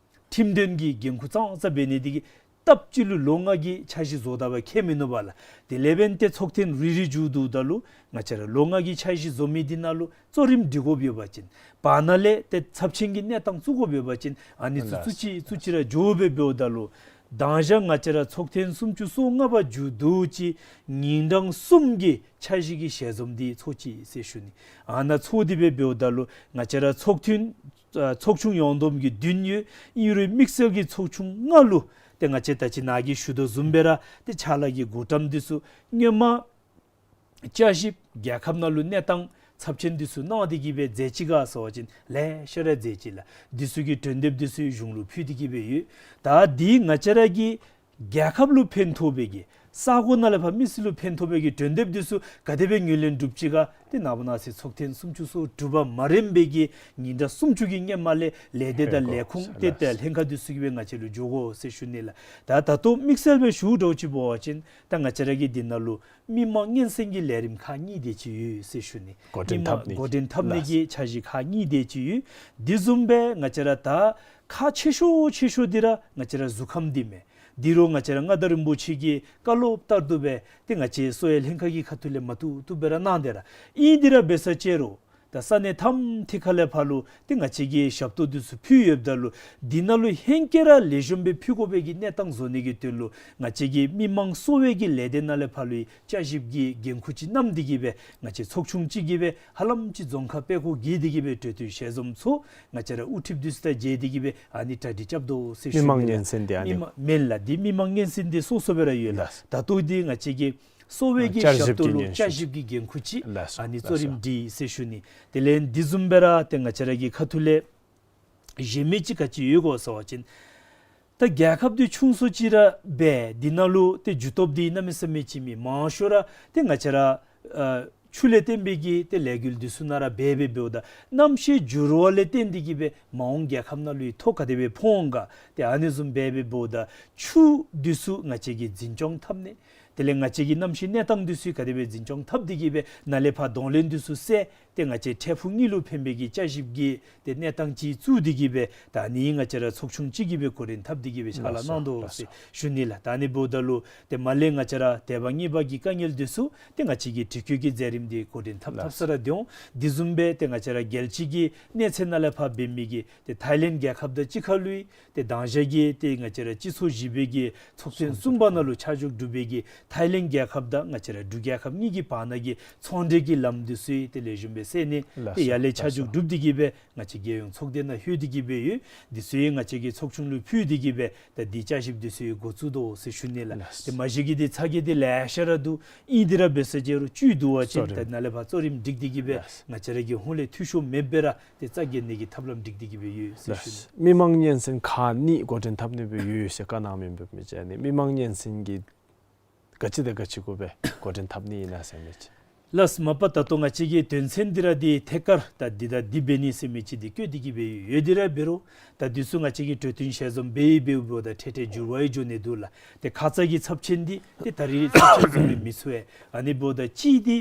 ཁྲིམས་དོན་གྱི་འགན་ཁུར་ཙང་ཙ་འབད་ནི་དེ་གིས་ སྟབས་གཅིག་ལུ་ལོ་ལྔ་གི་འཆར་གཞི་བཟོ་ད་པ་ཁྱད་མིན་ནུག་པ་ལགས། དེ་ལས་འབདན་ཏེ་ཚོགས་ཐེངས་རེ་རེ་མཇུག་བསྡུཝ་ད་ལུ་ང་བཅས་ར་ལོ་ལྔ་གི་འཆར་གཞི་བཟོ་མི་འདི་ནང་ལུ་གཙོ་རིམ་སྒྲིག་དགོཔ་ཡོད་པ་ཅིན་བར་ན་ལས་ཏེ་ཚབས་ཆེན་གྱི་གནས་སྟངས་བཙུགས་དགོཔ་ཡོད་པ་ཅིན་ཨ་ནི་ཚུ་བཙུགས་ཅི་བཙུགས་ཅི་ར་འགྱོ་སྦེ་འབདཝ་ད་ལུ་མདང་ཞག་ང་བཅས་ར་ཚོགས་ཐེངས་སུམ་ཅུ་སོ་ལྔ་པ་མཇུག་བསྡུ་ཅི་ཉིན་གྲངས་གསུམ་གྱི་འཆར་གཞི་གི་ཞལ་འཛོམས་འདི་ཚོགས་ཅི་ཟེར་ཞུ་ནི། ཨ་ནཱ་ཚོགས་ཏེ་སྦེ་འབདཝ་ད་ལུ་ང་བཅས་ར་ཚོགས་ཐུན་ཨ་ཚོགས་ཆུང་ཡོངས་བསྡོམས་ཀྱི་བདུན་ཡོད། ཨིན་རུང་དམིགས་བསལ་གྱི་ཚོགས་ཆུང་ལྔ་ལུ་ཏེ་ང་བཅས་ད་ཅི་ནཱ་གིས་ཞུ་དོ་བཟུམ་སྦེ་ར་ཏེ་ཕྱག་ལཱ་གི་འགོ་འདྲེན་འདི་ཚུ་སྔོན་མ་བསྐྱར་ཞིབ་རྒྱལ་ཁབ་ནང་ལུ་གནས་སྟངས་ཚབས་ཆེན་འདི་ཚུ་གནང་སྟེ་གི་སྦེ་མཛད་ཅི་ག་ཟེར་བ་ཅིན་ལེ་ཤ་ར་མཛད་ཅི་ལགས། འདི་ཚུ་གི་གྲོས་འདེབས་འདི་ཚུ་གཞུང་ལུ་ཕུལ་ཏེ་གི་སྦེ་ཡོད། ད་འདི་ང་བཅས་ར་གི་རྒྱལ་ཁབ་ལུ་ཕན་ཐོགས་པའི་གི་ས་གོ་ནང་ལས་ཕར་མི་སེར་ལུ་ཕན་ཐོགས་པའི་གི་གྲོས་འདེབས་འདི་ཚུ་ག་དེ་སྦེ་ངོས་ལེན་གྲུབ་ཅི་ག་ཏེ་ནངས་པ་གནངས་ཚེ་ཚོགས་ཐེངས་སུམ་ཅུ་སོ་དྲུག་པ་མ་རནམ་པའི་གི་ཉིན་གྲངས་སུམ་ཅུ་གི་སྔོན་མ་ལས་ལས་སྡེ་དང་ལས་ཁུངས་ཏེ་ད་ལྷན་ཁག་འདི་ཚུ་གིས་སྦེ་ང་བཅས་ལུ་འགྱོ་དགོ་ཟེར་ཞུ་ནི་ལགས། ད་ད་ལྟོ་དམིགས་བསལ་སྦེ་ཞུ་དོ་ཅིག་འབད་བ་ཅིན་ད་ང་བཅས་ར་གི་འདི་ནང་ལུ་མི་མང་སྙན་གསན་གྱི་ལས་རིམ་ཁག་གཉིས་དེ་ཅིག་ཡོད་ཟེར་ཞུ་ནི། འགོ་འདྲེན་མི་མང་འགོ་འདྲེན་འཐབ་ནི་གི་འཆར་གཞི་ཁག་གཉིས་དེ་ཅིག་ཡོད། འདི་བཟུམ་སྦེ་ང་བཅས་ར་ད་ཁག་ཆེ་ཤོས་ཆེ་ཤོས་འདི་ར་ང་བཅས་ར་གཟུགས་ཁམས་འདི་མས། འདི་རུང་ང་བཅས་ར་མངའ་བདག་རིན་པོ་ཆེ་གི་བཀའ་སློབ་ལྟར་དུ་སྦེ་ཏེ་ང་བཅས་གསོ་བའི་ལྷན་ཁག་གི་ཁ་ཐུག་ལས་མ་བཏུབ་བཏུབ་སྦེ་ར་གནང་སྟེ་ར་ཨིན། འདི་ར་འབད་ས་ཅིག་རུང་ད་ས་གནས་ཐམ་ཐིག་ཁ་ལས་ཕར་ལུ་ཏེ་ང་བཅས་ཀྱིས་ཞབས་ཏོག་འདི་ཚུ་ཕུལ་ཡོདཔ་ད་ལུ་འདི་ནང་ལུ་ཧེང་སྐལ་ར་ལེགས་ཤོམ་སྦེ་ཕུལ་དགོ་པའི་གི་གནས་སྟངས་བཟོ་ནི་གི་དོན་ལུ་ང་བཅས་ཀྱི་མི་མང་གསོ་བའི་གི་ལས་སྡེ་ནང་ལས་ཕར་ལུ་བསྐྱར་ཞིབ་ཀྱི་འགན་ཁུར་ཅིག་བསྣམས་ཏེ་གི་སྦེ་ང་བཅས་ཚོགས་ཆུང་ཅིག་གིས་སྦེ་ཧ་ལམ་ཅིག་རྫོང་ཁག་དཔེ་སྐོར་བརྒྱད་དེ་གི་སྦེ་གྲོས་བསྟུན་ཞལ་འཛོམས་ཚོགས། ང་བཅས་ར་དབུ་ཁྲིདཔ་འདི་ཚུ་དང་མཇལ་ཏེ་གི་སྦེ་ཨ་ནི་གྲ་སྒྲིག་རྐྱབ་དོ་ཟེར་ཞུ་ནི་ལགས། མི་མང་སྙན་གསན་འདི་ཨ་ནི་མི་མང་མེན་ལགས། འདི་མི་མང་སྙན་གསན་འདི་སོ་སོ་སྦེ་ར་ཡོད་ལགས། ལགས། ད་ལྟོ་འདི་ང་བཅས་ཀྱི་གསོ་བའི་གི་ཞབས་ཏོག་ལུ་བསྐྱར་ཞིབ་ཀྱི་འགན་ཁུར་ཅིག་ཨ་ནི་གཙོ་རིམ་སྒྲིག་ཟེར་ཞུ་ནི། དེ་ལས་འདི་བཟུམ་སྦེ་ར་ཏེ་ང་བཅས་ར་གི་ཁ་ཐུག་ལས་གཞན་མི་ཅིག་ག་ཅི་ཡོད་གོ་ཟེར་བ་ཅིན་ད་རྒྱལ་ཁབ་འདི་ཆུང་སུ་ཅིག་ར་འབད་འདི་ནང་ལུ་ཏེ་རྒྱུ་སྟོབས་འདི་གནམ་མེད་ས་མེད་ཅིག་མེད། མང་ཤོས་ར་ཏེ་ང་བཅས་ར་ཨ་ཆུ་ལས་བརྟེན་པའི་གི་ཏེ་ལས་འགུལ་འདི་ཚུ་ནང་ར་འབད་འབད་འབདཝ་ད་གནམ་གཤིས་འགྱུར་བ་ལས་བརྟེན་ཏེ་གི་སྦེ་མ་འོངས་རྒྱལ་ཁབ་ནང་ལུ་ཡང་ཐོག་ག་དེ་སྦེ་ཕོག་འོང་ག། ཏེ་ཨ་ནི་བཟུམ་འབད་འབད་འབདཝ་ད་ཆུ་འདི་ཚུ་ང་བཅས་ཀྱིས་འཛིན་སྐྱོང་འཐབ་ནི། དེ་ལས་ང་བཅས་ཀྱི་གནམ་གཤིས་གནས་སྟངས་འདི་ཚུ་ག་དེ་སྦེ་འཛིན་སྐྱོང་འཐབ་སྟེ་གི་སྦེ་ནཱ་ལས་ཕར་གདོང་ལེན་འདི་ཚུ་སེལ། ཏེ་ང་བཅས་འཕྲལ་ཕུགས་གཉིས་ལུ་ཕན་པའི་གི་བསྐྱར་ཞིབ་ཀྱི་ཏེ་གནས་སྟངས་ཅིག་བཙུགས་ཏེ་གི་སྦེ་ད་ཨ་ནི་ང་བཅས་ར་ཚོགས་ཆུང་ཅིག་གིས་སྦེ་འགོ་འདྲེན་འཐབ་སྟེ་གི་སྦེ་ཕྱག་ལཱ་གནང་དོ་ཟེར་ཞུ་ནི་ལགས། ད་ཨ་ནི་འབདཝ་ད་ལུ་ཏེ་མར་ལས་ང་བཅས་ར་དེ་བ་གཉིས་པ་གི་དཀའ་ངལ་འདི་ཚུ་ཏེ་ང་བཅས་ཀྱིས་དྲི་བཀོད་ཀྱི་མཛད་རིམ་འདི་འགོ་འདྲེན་འཐབ་འཐབ་ས་ར་སྡོད་འོང་། འདི་བཟུམ་སྦེ་ཏེ་ང་བཅས་ར་རྒྱལ་སྤྱི་གི་གནས་ཚད་ནང་ལས་ཕར་འབད་མི་གི་ཏེ་ཐའི་ལེནཌ་རྒྱལ་ཁབ་དང་གཅིག་ཁར་ལུ་ཏེ་མདང་ཞག་གི་ཏེ་ང་བཅས་ར་སྤྱི་ཚོགས་བཞི་པའི་གི་ཚོགས་ཐེངས་གསུམ་པ་ནང་ལུ་ཆ་འཇོག་གྲུབ་པའི་གི་ཐའི་ལེནཌ་རྒྱལ་ཁབ་དང་ང་བཅས་ར་འབྲུག་རྒྱལ་ཁབ་གཉིས་ཀྱི་བར་ན་གི་ཚོང་འབྲེལ་གྱི་ལམ་འདི་ཚུ་ཡང་ཏེ་ལེགས་ཤོམ་སྦེ་སེལ་ནི། ཏེ་ཡར་ལས་ཆ་འཇོག་གྲུབ་སྟེ་གི་སྦེ་ང་བཅས་རྒྱལ་ཡོངས་ཚོགས་སྡེ་ནང་ལྷོད་དེ་གི་སྦེ་ཡོད། འདི་ཚུ་ཡང་ང་བཅས་ཀྱིས་ཚོགས་ཆུང་ལུ་ཕུལ་ཏེ་གི་སྦེ་ད་འདི་བསྐྱར་ཞིབ་འདི་ཚུ་ཡང་འགོ་བཙུགས་དོ་ཟེར་ཞུ་ནི་ལགས། ཏེ་མ་གཞི་གི་འདི་ཚ་གྱང་འདི་ལེ་ཤ་ར་འདུག། ཨིན་འདི་ར་འབད་ས་ཅིག་རུང་བཅུད་བསྡུ་བ་ཅིན་ད་ནཱ་ལས་ཕར་གཙོ་རིམ་སྒྲིག་སྟེ་གི་སྦེ་ང་བཅས་ར་གིས་ཧོང་ལས་འཐུས་ཤོར་མེད་པར་ར་ཏེ་རྩ་འགེངས་ནི་གི་ཐབས་ལམ་སྒྲིག་སྟེ་གི་སྦེ་ཡོད་ཟེར་ཞུ་ནི། མི་མང་སྙན་གསན་ཁག་གཉིས་འགོ་འདྲེན་འཐབ་ནི་སྦེ་ཡོད་ཟེར་བཀའ་གནང་མི་འབད་མི་ཅིག་ཨ་ནི་མི་མང་སྙན་གསན་གྱི་ག་ཅི་དང་ག་ཅི་གུ་སྦེ་འགོ་འདྲེན་འཐབ་ནི་ཨིན་ན་ཟེར་མི་ཅིག། ལགས། མ་པ་ད་ལྟོ་ང་བཅས་ཀྱི་དོན་ཚན་འདི་ར་འདི་ཐད་ཀར་ད་འདི་དང་འདི་འབད་ནི་ཟེར་མི་ཅིག་འདི་བཀོད་དེ་གི་སྦེ་ཡོད། དེ་ར་འབད་རུང་ད་འདི་ཚུ་ང་བཅས་ཀྱིས་གྲོས་བསྟུན་ཞལ་འཛོམས་འབད་འབདཝ་ད་འཕྲལ་འཕྲལ་འགྱུར་བ་ཡང་འགྱོ་ནི་འདུག་ལགས། ཏེ་ཁ་ཙ་གི་ཚབས་ཆེན་འདི་ཏེ་ད་རིས་ཚབས་ཆེན་བཟུམ་སྦེ་མི་ཚོར་བས། ཨ་ནི་འབདཝ་ད་གཅིག་འདི་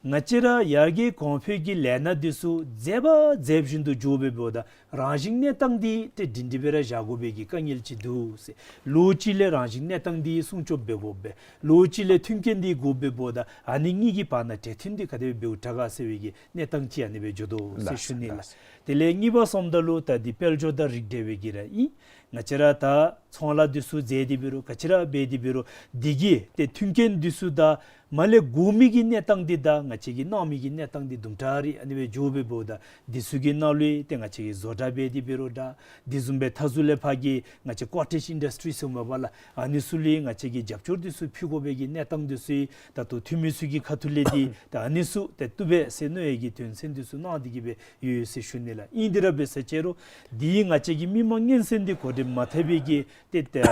ང་བཅས་ར་ཡར་རྒྱས་གོང་འཕེལ་གྱི་ལས་སྣ་འདི་ཚུ་མཛད་པ་མཛད་བཞིན་དུ་འགྱོ་འབདཝ་ད་རང་བཞིན་གནས་སྟངས་འདི་ཏེ་སྒྲིང་སྒྲི་སྦེ་ར་བཞག་དགོ་པའི་གི་དཀའ་ངལ་ཅིག་འདུག་ཟེར། ལོ་གཅིག་ལས་རང་བཞིན་གནས་སྟངས་འདི་སྲུང་སྐྱོབ་འབད་དགོ་པས། ལོ་གཅིག་ལས་མཐུན་རྐྱེན་འདི་དགོ་པས། འབདཝ་ད་ཨ་ནི་གཉིས་ཀྱི་བར་ན་གྲོས་མཐུན་འདི་ག་དེ་སྦེ་འབདཝ་དྲག་ག་ཟེར་བའི་གི་གནས་སྟངས་ཅིག་ཨ་ནི་སྦེ་འགྱོ་དོ་ཟེར་ཞུ་ནི་ལགས། དེ་ལས་གཉིས་པ་སོངམ་ད་ལུ་ད་འདི་དཔལ་འབྱོར་དང་རིགས་བསྒྲེས་པའི་གི་ར་ཨིན། ང་བཅས་ར་ད་ཚོང་ལཱ་འདི་ཚུ་མཛད་དེ་འབད་རུང་ག་ཅི་ར་འབད་དེ་འབད་རུང་འདི་གི་ཏེ་མཐུན་རྐྱེན་འདི་ཚུ་དང་མར་ལས་དགོ་མི་གི་གནས་སྟངས་འདི་དང་ང་བཅས་ཀྱིས་གནང་མི་གི་གནས་སྟངས་འདི་དུམ་གྲ་རེ་ཨ་ནི་སྦེ་འགྱོ་སྦེ་འབདཝ་ད་འདི་ཚུ་གི་ནང་ལུ་ཏེ་ང་བཅས་ཀྱིས་བཟོ་གྲྭ་འབད་དེ་འབད་རུང་འདྲ། འདི་བཟུམ་སྦེ་མཐའ་ཟུར་ལས་ཕར་གྱི་ང་བཅས་ཀོ་ཊེཇ་ཨིན་ཌསི་ཊི་རི་ཟེར་མས་པ་ལགས། ཨ་ནི་ཚུ་ལུ་ང་བཅས་ཀྱིས་རྒྱབ་སྐྱོར་འདི་ཚུ་ཕུལ་དགོ་པའི་གི་གནས་སྟངས་འདི་ཚུ་ད་ལྟོ་འཐུས་མི་ཚུ་གི་ཁ་ཐུག་ལས་འདི་ད་ཨ་ནི་ཚུ་ཏེ་བཏུབ་པས་ཟེར་མནོ་བའི་གི་དོན་ཚན་འདི་ཚུ་གནང་སྟེ་གི་སྦེ་ཡོད་ཟེར་ཞུ་ནི་ལགས། ཨིན་འདི་ར་འབད་ས་ཅིག་རུང་འདི་ང་བཅས་ཀྱི་མི་མང་སྙན་གསན་འདི་འགོ་འདྲེན་མ་འཐབ་པའི་གི་ཏེ་ཏེ་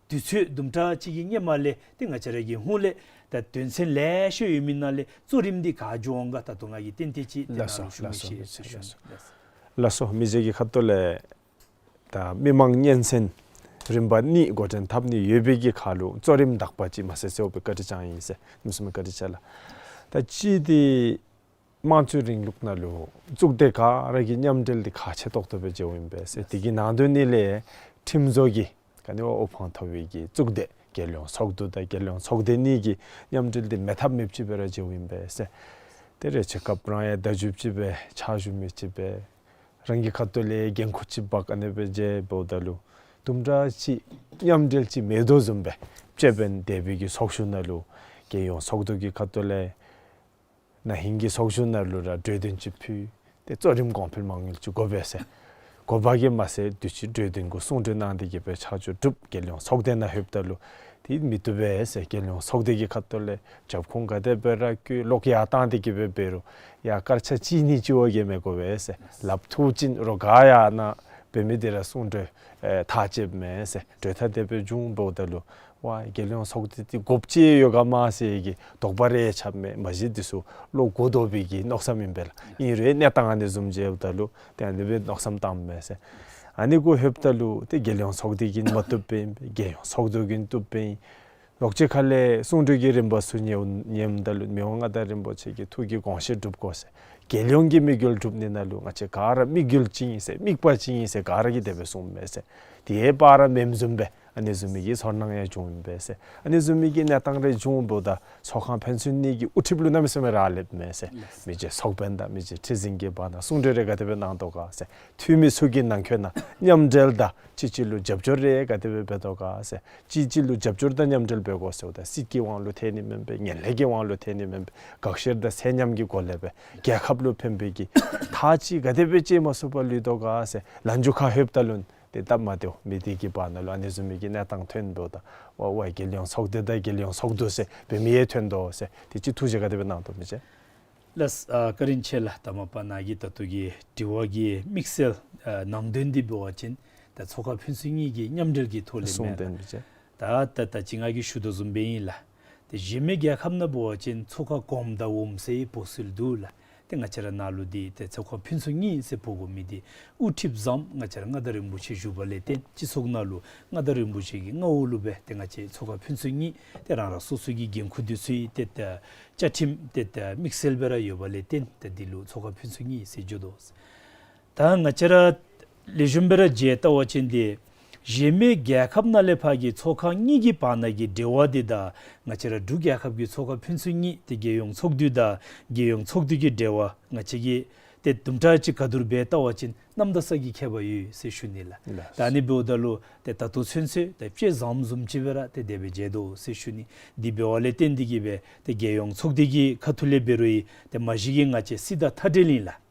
དུས་ཚོད་དུམ་གྲ་ཅིག་གི་སྔོན་མ་ལས་ཏེ་ང་བཅས་ར་གི་ཧོང་ལས་ད་དོན་ཚན་ལེ་ཤ་ཡོད་མི་ནང་ལས་གཙོ་རིམ་འདི་ག་འགྱོ་འོང་ག་ད་ལྟོ་ང་གིས་ཏན་ཏན་ཅིག་ཏེ་ནཱ་ལུ་ཞུ་མི་ཤེས་ཟེར་ཞུ་ནི་ལགས། ལགས་སོ། མི་རྗེ་གི་ཁ་ཐུག་ལས་ད་མི་མང་སྙན་གསན་རིམ་པ་གཉིས་འགོ་འདྲེན་འཐབ་ནི་ཡོད་པའི་གི་ཁར་ལུ་གཙོ་རིམ་དག་པ་ཅིག་མ་ཟད་གསལཝ་སྦེ་བཀའ་དྲིན་བསྐྱང་ཡི་ཟེར་གནམ་མེད་ས་མེད་བཀའ་དྲིན་ཆེ་ལགས། ད་གཅིག་འདི་དམངས་གཙོའི་རིང་ལུགས་ནང་ལུ་གཙུག་སྡེ་ག་ར་གི་མཉམ་འབྲེལ་འདི་ཁག་ཆེ་ཏོག་ཏོ་སྦེ་མཇལཝ་ཨིན་པས་ཟེར། དེ་གི་ནང་དོན་ནི་ལས་ཁྲིམས་བཟོ་གི་ ག་ནི་བ་དབུ་འཕང་མཐོ་བའི་གི་གཙུག་སྡེ་རྒྱལ་ཡོངས་ཚོགས་འདུ་དང་རྒྱལ་ཡོངས་ཚོགས་སྡེ་གཉིས་ཀྱི་མཉམ་འབྲེལ་འདི་མེད་ཐབས་མེདཔ་ཅིག་སྦེ་ར་མཇལཝ་ཨིན་པས་ཟེར། དེ་རེ་ཆེ་སྐབས་རང་ཡང་བརྡ་བརྒྱུདཔ་ཅིག་སྦེ་ཕྱག་ཞུ་མི་ཅིག་སྦེ་རང་གི་ཁ་ཐུག་ལས་འགན་ཁུར་ཅིག་འབག་ཨ་ནི་སྦེ་མཇལཝ་ད་ལུ་དུམ་གྲ་ཅིག་མཉམ་འབྲེལ་ཅིག་མེད་དོ་བཟུམ་སྦེ་དཔྱེ་འབདན་འདས་པའི་གི་ཚོགས་བཞུགས་ནང་ལུ་རྒྱལ་ཡོངས་ཚོགས་འདུ་གི་ཁ་ཐུག་ལས་ན་ཧིང་གི་ཚོགས་བཞུགས་ནང་ལུ་ར་གྲོས་དོན་ཅིག་ཕུལ། ཏེ་གཙོ་རིམ་གོང་འཕེལ་མ་དངུལ་ཅིག་དགོ་པས་ཟེར། དགོ་པ་གིས་མ་ཚད་དུས་ཅི་གྲོས་དོན་གུ་གསུང་གྲོས་གནང་སྟེ་གི་སྦེ་ཆ་འཇོག་གྲུབ། རྒྱལ་ཡོངས་ཚོགས་སྡེ་ནང་ལྷོདཔ་ད་ལུ་དེ་མི་བཏུབ་པས་ཟེར། རྒྱལ་ཡོངས་ཚོགས་སྡེ་གི་ཁ་ཐུག་ལས་རྒྱབ་ཁུངས་ག་དེ་སྦེ་ར་བཀོད་ལོག་ཡར་བཏང་སྟེ་གི་སྦེ་འབད་རུང་ཡར་སྐར་ཆ་གཅིག་གཉིས་ཅིག་བ་གིས་མི་དགོ་པས་ཟེར། ལགཔ་འཐུ་ཅིན་རོགས་ག་ཡར་ནཱ་འབད་མི་དེ་ར་གསུང་གྲོས་ཨེ་ཐག་བཅདཔ་མས་ཟེར། གྲོས་ཐག་དེ་སྦེ་བྱུང་འབདཝ་ད་ལུ་ཝ་རྒྱལ་ཡོངས་ཚོགས་སྡེ་འདི་དགོཔ་ཅིག་ཡོད་ག་མ་ཟེར་གི་དོགས་པ་རེ་ཆགསཔ་མས། མ་གཞི་འདི་ཚུ་བློ་གོ་དོ་བའི་གི་མནོ་བསམ་ཨིན་པས་ལགས། ཨིན་རུང་གནས་སྟངས་ཨ་ནི་བཟུམ་མཇལཝ་ད་ལུ་ཏེ་ཨ་ནི་སྦེ་མནོ་བསམ་བཏངམ་མས་ཟེར། ཨ་ནི་གུ་ལྷོདཔ་ད་ལུ་ཏེ་རྒྱལ་ཡོངས་ཚོགས་སྡེ་གིས་མ་བཏུབ་པས། རྒྱལ་ཡོངས་ཚོགས་འདུ་གིས་བཏུབ་པས། ལོགས་ཅིག་ཁ་ལས་གསུང་གྲོས་ཀྱི་རིམ་པ་ཚུ་ཉན་ཉནམ་ད་ལུ་མི་དབང་མངའ་བདག་རིན་པོ་ཆེ་གི་ཐུགས་ཀྱི་དགོངས་བཞེད་སྒྲུབ་དགོ་ཟེར། རྒྱལ་ཡོངས་ཀྱི་དམིགས་ཡུལ་སྒྲུབ་ནི་ནང་ལུ་ང་བཅས་ག་ར་དམིགས་ཡུལ་གཅིག་ཨིན་ཟེར། དམིགས་པ་གཅིག་ཨིན་ཟེར་ག་ར་གིས་དེ་སྦེ་གསུངམ་མས་ཟེར། དེ་ཡང་བར་མེནམ་བཟུམ་སྦེ་ཨ་ནི་བཟུམ་མའི་གི་ཚོར་སྣང་ཡང་བྱུངམ་ཨིན་པས་ཟེར། ཨ་ནི་བཟུམ་མའི་གི་གནས་སྟངས་རེ་བྱུངམ་ད་ཚོགས་ཁང་ཕན་ཚུན་གཉིས་ཀྱི་དབུ་ཁྲིདཔ་ལུ་གནམ་མེད་ས་མེད་རག་ལསཔ་མས་ཟེར། མི་རྗེ་ཚོགས་དཔོན་དང་མི་རྗེ་ཁྲི་འཛིན་གྱི་བར་ན་གསུང་གྲོས་རེ་ག་དེ་སྦེ་གནང་དོ་ག་ཟེར། འཐུས་མི་ཚུ་གི་ནང་འཁོད་ནང་མཉམ་འབྲེལ་དང་གཅིག་གཅིག་ལུ་རྒྱབ་སྐྱོར་རེ་ག་དེ་སྦེ་འབད་དོ་ག་ཟེར། གཅིག་གཅིག་ལུ་རྒྱབ་སྐྱོར་དང་མཉམ་འབྲེལ་འབད་དགོ་ཟེརཝ་ད་སྲིད་ཀྱི་དབང་ལུ་ཐལ་ནི་མེན་པས། ངན་ལྷད་ཀྱི་དབང་ལུ་ཐལ་ནི་མེན་པས། དགག་བཤེར་དང་ཚད་མཉམ་གྱི་སྒོ་ལས་སྦེ་རྒྱལ་ཁབ་ལུ་ཕན་པའི་གི་ཐག་ཅིག་ག་དེ་སྦེ་བཅད་མ་ཚུགས་པར་ལུས་དོ་ག་ཟེར། ལན་འཇུ་ཁ་ལྷོདཔ་ད་ལུ་ཏེ་སྟབས་མ་བདེཝ་མི་སྡེ་གི་བར་ན་ལུ་ཨ་ནི་བཟུམ་མའི་གི་གནས་སྟངས་ཐོན་འབདཝ་ད་ཝ་ཝ་རྒྱལ་ཡོངས་ཚོགས་སྡེ་དང་རྒྱལ་ཡོངས་ཚོགས་འདུ་ཟེར་འབད་མི་ཡང་ཐོན་དོ་ཟེར། དེ་ཅིག་ཐུགས་བཞེད་ག་དེ་སྦེ་གནང་དོ་མི་ཅིག། ལགས། ཨ་བཀའ་དྲིན་ཆེ་ལགས། ད་མ་པ་ནཱ་གི་ད་ལྟོ་གི་དྲི་བ་གི་དམིགས་བསལ་ཨ་ནང་དོན་འདི་འབད་བ་ཅིན་ད་ཚོགས་ཁག་ཕན་ཚུན་གཉིས་ཀྱི་མཉམ་འབྲེལ་གྱི་ཐོག་ལས་མས་ལགས། ད་ད་ད་ཅི་ང་གིས་ཞུ་དོ་བཟུམ་སྦེ་ཨིན་ལགས། ཏེ་གཞན་མི་རྒྱལ་ཁབ་ནང་འབད་བ་ཅིན་ཚོགས་ཁག་གོངམ་དང་འོགམ་ཟེར་འབོ་སྲོལ་འདུག་ལགས། ཏེ་ང་བཅས་ར་ནཱ་ལུ་འདི་ཏེ་ཚོགས་ཁག་ཕན་ཚུན་གཉིས་ཟེར་འབོ་དགོ་མི་འདི་དབུ་ཁྲིདཔ་བཟངམ་ང་བཅས་ར་མངའ་བདག་རིན་པོ་ཆེ་བཞུགས་པ་ལས་བརྟེན་སྤྱི་ཚོགས་ནང་ལུ་མངའ་བདག་རིན་པོ་ཆེ་གི་མངའ་འོག་ལུ་སྦེ་ཏེ་ང་བཅས་ཚོགས་ཁག་ཕན་ཚུན་གཉིས་ཏེ་རང་རང་སོ་སོ་གི་འགན་ཁུར་འདི་ཚུ་ཏེ་ཏེ་བཅའ་ཁྲིམས་ཏེ་ཏེ་དམིགས་བསལ་སྦེ་ར་ཡོད་པ་ལས་བརྟེན་ཏེ་འདི་ལུ་ཚོགས་ཁག་ཕན་ཚུན་གཉིས་ཟེར་བརྗོད་དོ། ད་ང་བཅས་ར་ལེགས་ཤོམ་སྦེ་ར་མཇལ་བལྟ་བ་ཅིན་ཏེ་གཞན་མི་རྒྱལ་ཁབ་ནང་ལས་ཕར་གྱི་ཚོགས་ཁག་གཉིས་ཀྱི་བར་ན་གི་འབྲེལ་བ་འདི་དང་ང་བཅས་ར་འབྲུག་རྒྱལ་ཁབ་ཀྱི་ཚོགས་ཁག་ཕན་ཚུན་གཉིས་ཏེ་རྒྱལ་ཡོངས་ཚོགས་འདུ་དང་རྒྱལ་ཡོངས་ཚོགས་འདུ་གི་འབྲེལ་བ་ང་བཅས་ཀྱིས་ཏེ་དུམ་གྲ་ཅིག་ག་དུར་འབད་བལྟ་བ་ཅིན་གནམ་དང་ས་གི་ཁྱད་པར་ཡོད་ཟེར་ཞུ་ནི་ལགས། ལགས། ད་ཨ་ནི་འབདཝ་ད་ལུ་ཏེ་ད་ལྟོ་ཚུན་ཚོད་ཏེ་དཔྱེ་བཟངམ་བཟུམ་ཅིག་སྦེ་ར་ཏེ་དེ་སྦེ་མཇལ་དོ་ཟེར་ཞུ་ནི། འདི་འབད་བ་ལས་བརྟེན་ཏེ་གི་སྦེ་ཏེ་རྒྱལ་ཡོངས་ཚོགས་སྡེ་གི་ཁ་ཐུག་ལས་འབད་རུང་ཡང་ཏེ་མ་གཞི་གི་ང་བཅས་སྲིད་དང་མཐའ་འབྲེལ་ཨིན་ལགས།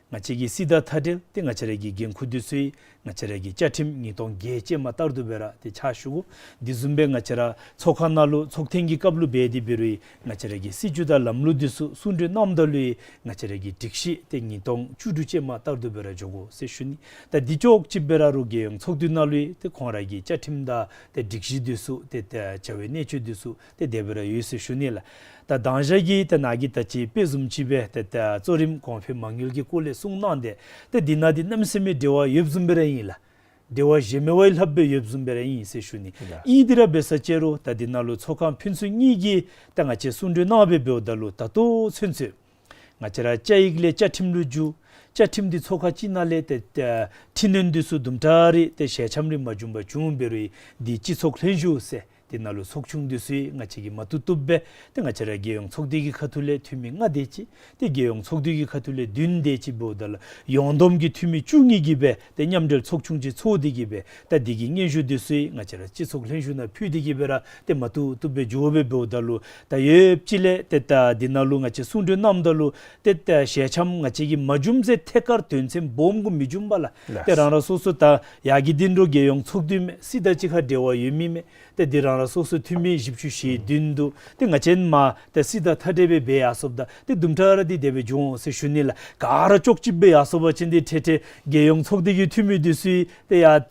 ང་བཅས་ཀྱི་སྲིད་དང་མཐའ་འབྲེལ་ཏེ་ང་བཅས་ར་གི་འགན་ཁུར་འདི་ཚུ་ཡང་ང་བཅས་ར་གི་བཅའ་ཁྲིམས་ཉིས་སྟོང་བརྒྱད་ཅན་མ་ལྟར་དུ་སྦེ་ར་ཏེ་ཕྱག་ཞུ་དགོ། འདི་བཟུམ་སྦེ་ང་བཅས་ར་ཚོགས་ཁང་ནང་ལུ་ཚོགས་ཐེངས་ཀྱི་སྐབས་ལུ་འབད་དེ་འབད་རུང་ཡང་ང་བཅས་ར་གི་སྲིད་བྱུས་དང་ལམ་ལུགས་འདི་ཚུ་གསུང་གྲོས་གནངམ་ད་ལུ་ཡང་ང་བཅས་ར་གི་སྒྲིག་གཞི་ཏེ་ཉིས་སྟོང་བཅུ་དྲུག་ཅན་མ་ལྟར་དུ་སྦེ་ར་འགྱོ་དགོ་ཟེར་ཞུ་ནི། ད་འདི་ཅོག་ཅིག་སྦེ་ར་རུང་རྒྱལ་ཡོངས་ཚོགས་འདུ་ནང་ལུ་ཡང་ཏེ་ཁོང་ར་གི་བཅའ་ཁྲིམས་དང་ཏེ་སྒྲིག་གཞི་འདི་ཚུ་ཏེ་ཏེ་བྱ་བའི་གནད་སྤྱོད་འདི་ཚུ་ཏེ་དེ་སྦེ་ར་ཡོད་ཟེར་ཞུ་ནི་ལགས། ད་དང་ཞག་གི་ཏེ་ནཱ་གིས་ད་ཅི་དཔེ་བཟུམ་ཅིག་སྦེ་ཏེ་ཏེ་གཙོ་རིམ་གོང་འཕེལ་མ་དངུལ་གྱི་སྐོར་ལས་གསུངས་གནང་སྟེ་ཏེ་འདི་ནང་འདི་གནམ་མེད་ས་མེད་འབྲེལ་བ་ཡོདཔ་བཟུམ་སྦེ་ར་ཨིན་ལགས། འབྲེལ་བ་གཞན་མི་བ་ཡང་ལྷགཔ་སྦེ་ཡོདཔ་བཟུམ་སྦེ་ར་ཨིན་ཟེར་ཞུ་ནི། ལགས། ཨིན་དེ་ར་འབད་ས་ཅིག་རུང་ད་འདི་ནང་ལུ་ཚོགས་ཁང་ཕན་ཚུན་གཉིས་ཀྱིས་ད་ང་བཅས་གསུང་གྲོས་གནང་སྦེ་འབདཝ་ད་ལུ་ད་ལྟོ་ཚུན་ཚོད་ང་བཅས་ར་བཅའ་ཡིག་ལས་བཅའ་ཁྲིམས་ལུ་བསྒྱུར། བཅའ་ཁྲིམས་འདི་ཚོགས་ཁག་གཅིག་ནང་ལས་ཏེ་ཏེ་འཕྲི་སྣོན་འདི་ཚུ་དུམ་གྲ་རེ་ཏེ་ཞལ་འཆམ་རེ་མ་བྱུང་བར་བྱུང་འབད་རུང་འདི་སྤྱི་ཚོགས་ལྷན་བཞུགས་ཟེར་འདི་ནང་ལུ་ཚོགས་ཆུང་འདི་ཚུ་ཡང་ང་བཅས་ཀྱིས་མ་བཏུབ་བཏུབ་སྦེ་ཏེ་ང་བཅས་ར་རྒྱལ་ཡོངས་ཚོགས་སྡེ་གི་ཁ་ཐུག་ལས་འཐུས་མི་ལྔ་དེ་ཅིག་ཏེ་རྒྱལ་ཡོངས་ཚོགས་འདུ་གི་ཁ་ཐུག་ལས་བདུན་དེ་ཅིག་འབདཝ་ད་ལུ་ཡོངས་བསྡོམས་ཀྱི་འཐུས་མི་བཅུ་གཉིས་ཀྱིས་སྦེ་ཏེ་མཉམ་འབྲེལ་ཚོགས་ཆུང་ཅིག་ཚོགས་ཏེ་གི་སྦེ་ད་འདི་གི་སྙན་ཞུ་འདི་ཚུ་ཡང་ང་བཅས་ར་སྤྱི་ཚོགས་ལྷན་བཞུགས་ནང་ཕུལ་ཏེ་གི་སྦེ་ར་ཏེ་མ་བཏུབ་བཏུབ་སྦེ་འགྱོ་སྦེ་འབདཝ་ད་ལུ་ད་ཡོདཔ་ཅིག་ལས་ཏེ་ད་འདི་ནང་ལུ་ང་བཅས་གསུང་གྲོས་གནངམ་ད་ལུ་ཏེ་ད་ཞལ་འཆམ་ང་བཅས་ཀྱིས་མ་བྱུངམ་ཟེར་ཐད་ཀར་དོན་ཚན་སྦོམ་གུ་མི་འབྱུང་པས་ལགས། ལགས། ཏེ་རང་རང་སོ་སོ་ད་ཡར་གྱི་འདི་འདྲཝ་རྒྱལ་ཡོངས་ཚོགས་འདུ་མས། སྲིད་དང་གཅིག་ཁར་འབྲེལ་བ་ཡོད་མི་མས། ཏེ་འདི་རང་རང་སོ་སོ་འཐུས་མི་བཞི་བཅུ་ཞེ་བདུན་འདུག། ཏེ་ང་བཅས་མ་ཏེ་སྲིད་དང་མཐའ་འབྲེལ་སྦེ་འབད་ཡར་སོངམ་ད་ཏེ་དུམ་གྲ་ར་འདི་དེ་སྦེ་འགྱོ་འོང་ཟེར་ཞུ་ནི་ལགས། ག་ར་ཅོག་གཅིག་སྦེ་ཡར་སོང་པ་ཅིན་འདི་ཏེ་ཏེ་རྒྱལ་ཡོངས་ཚོགས་སྡེ་གི་འཐུས་མི་འདི་ཚུ་ཏེ་ཡར་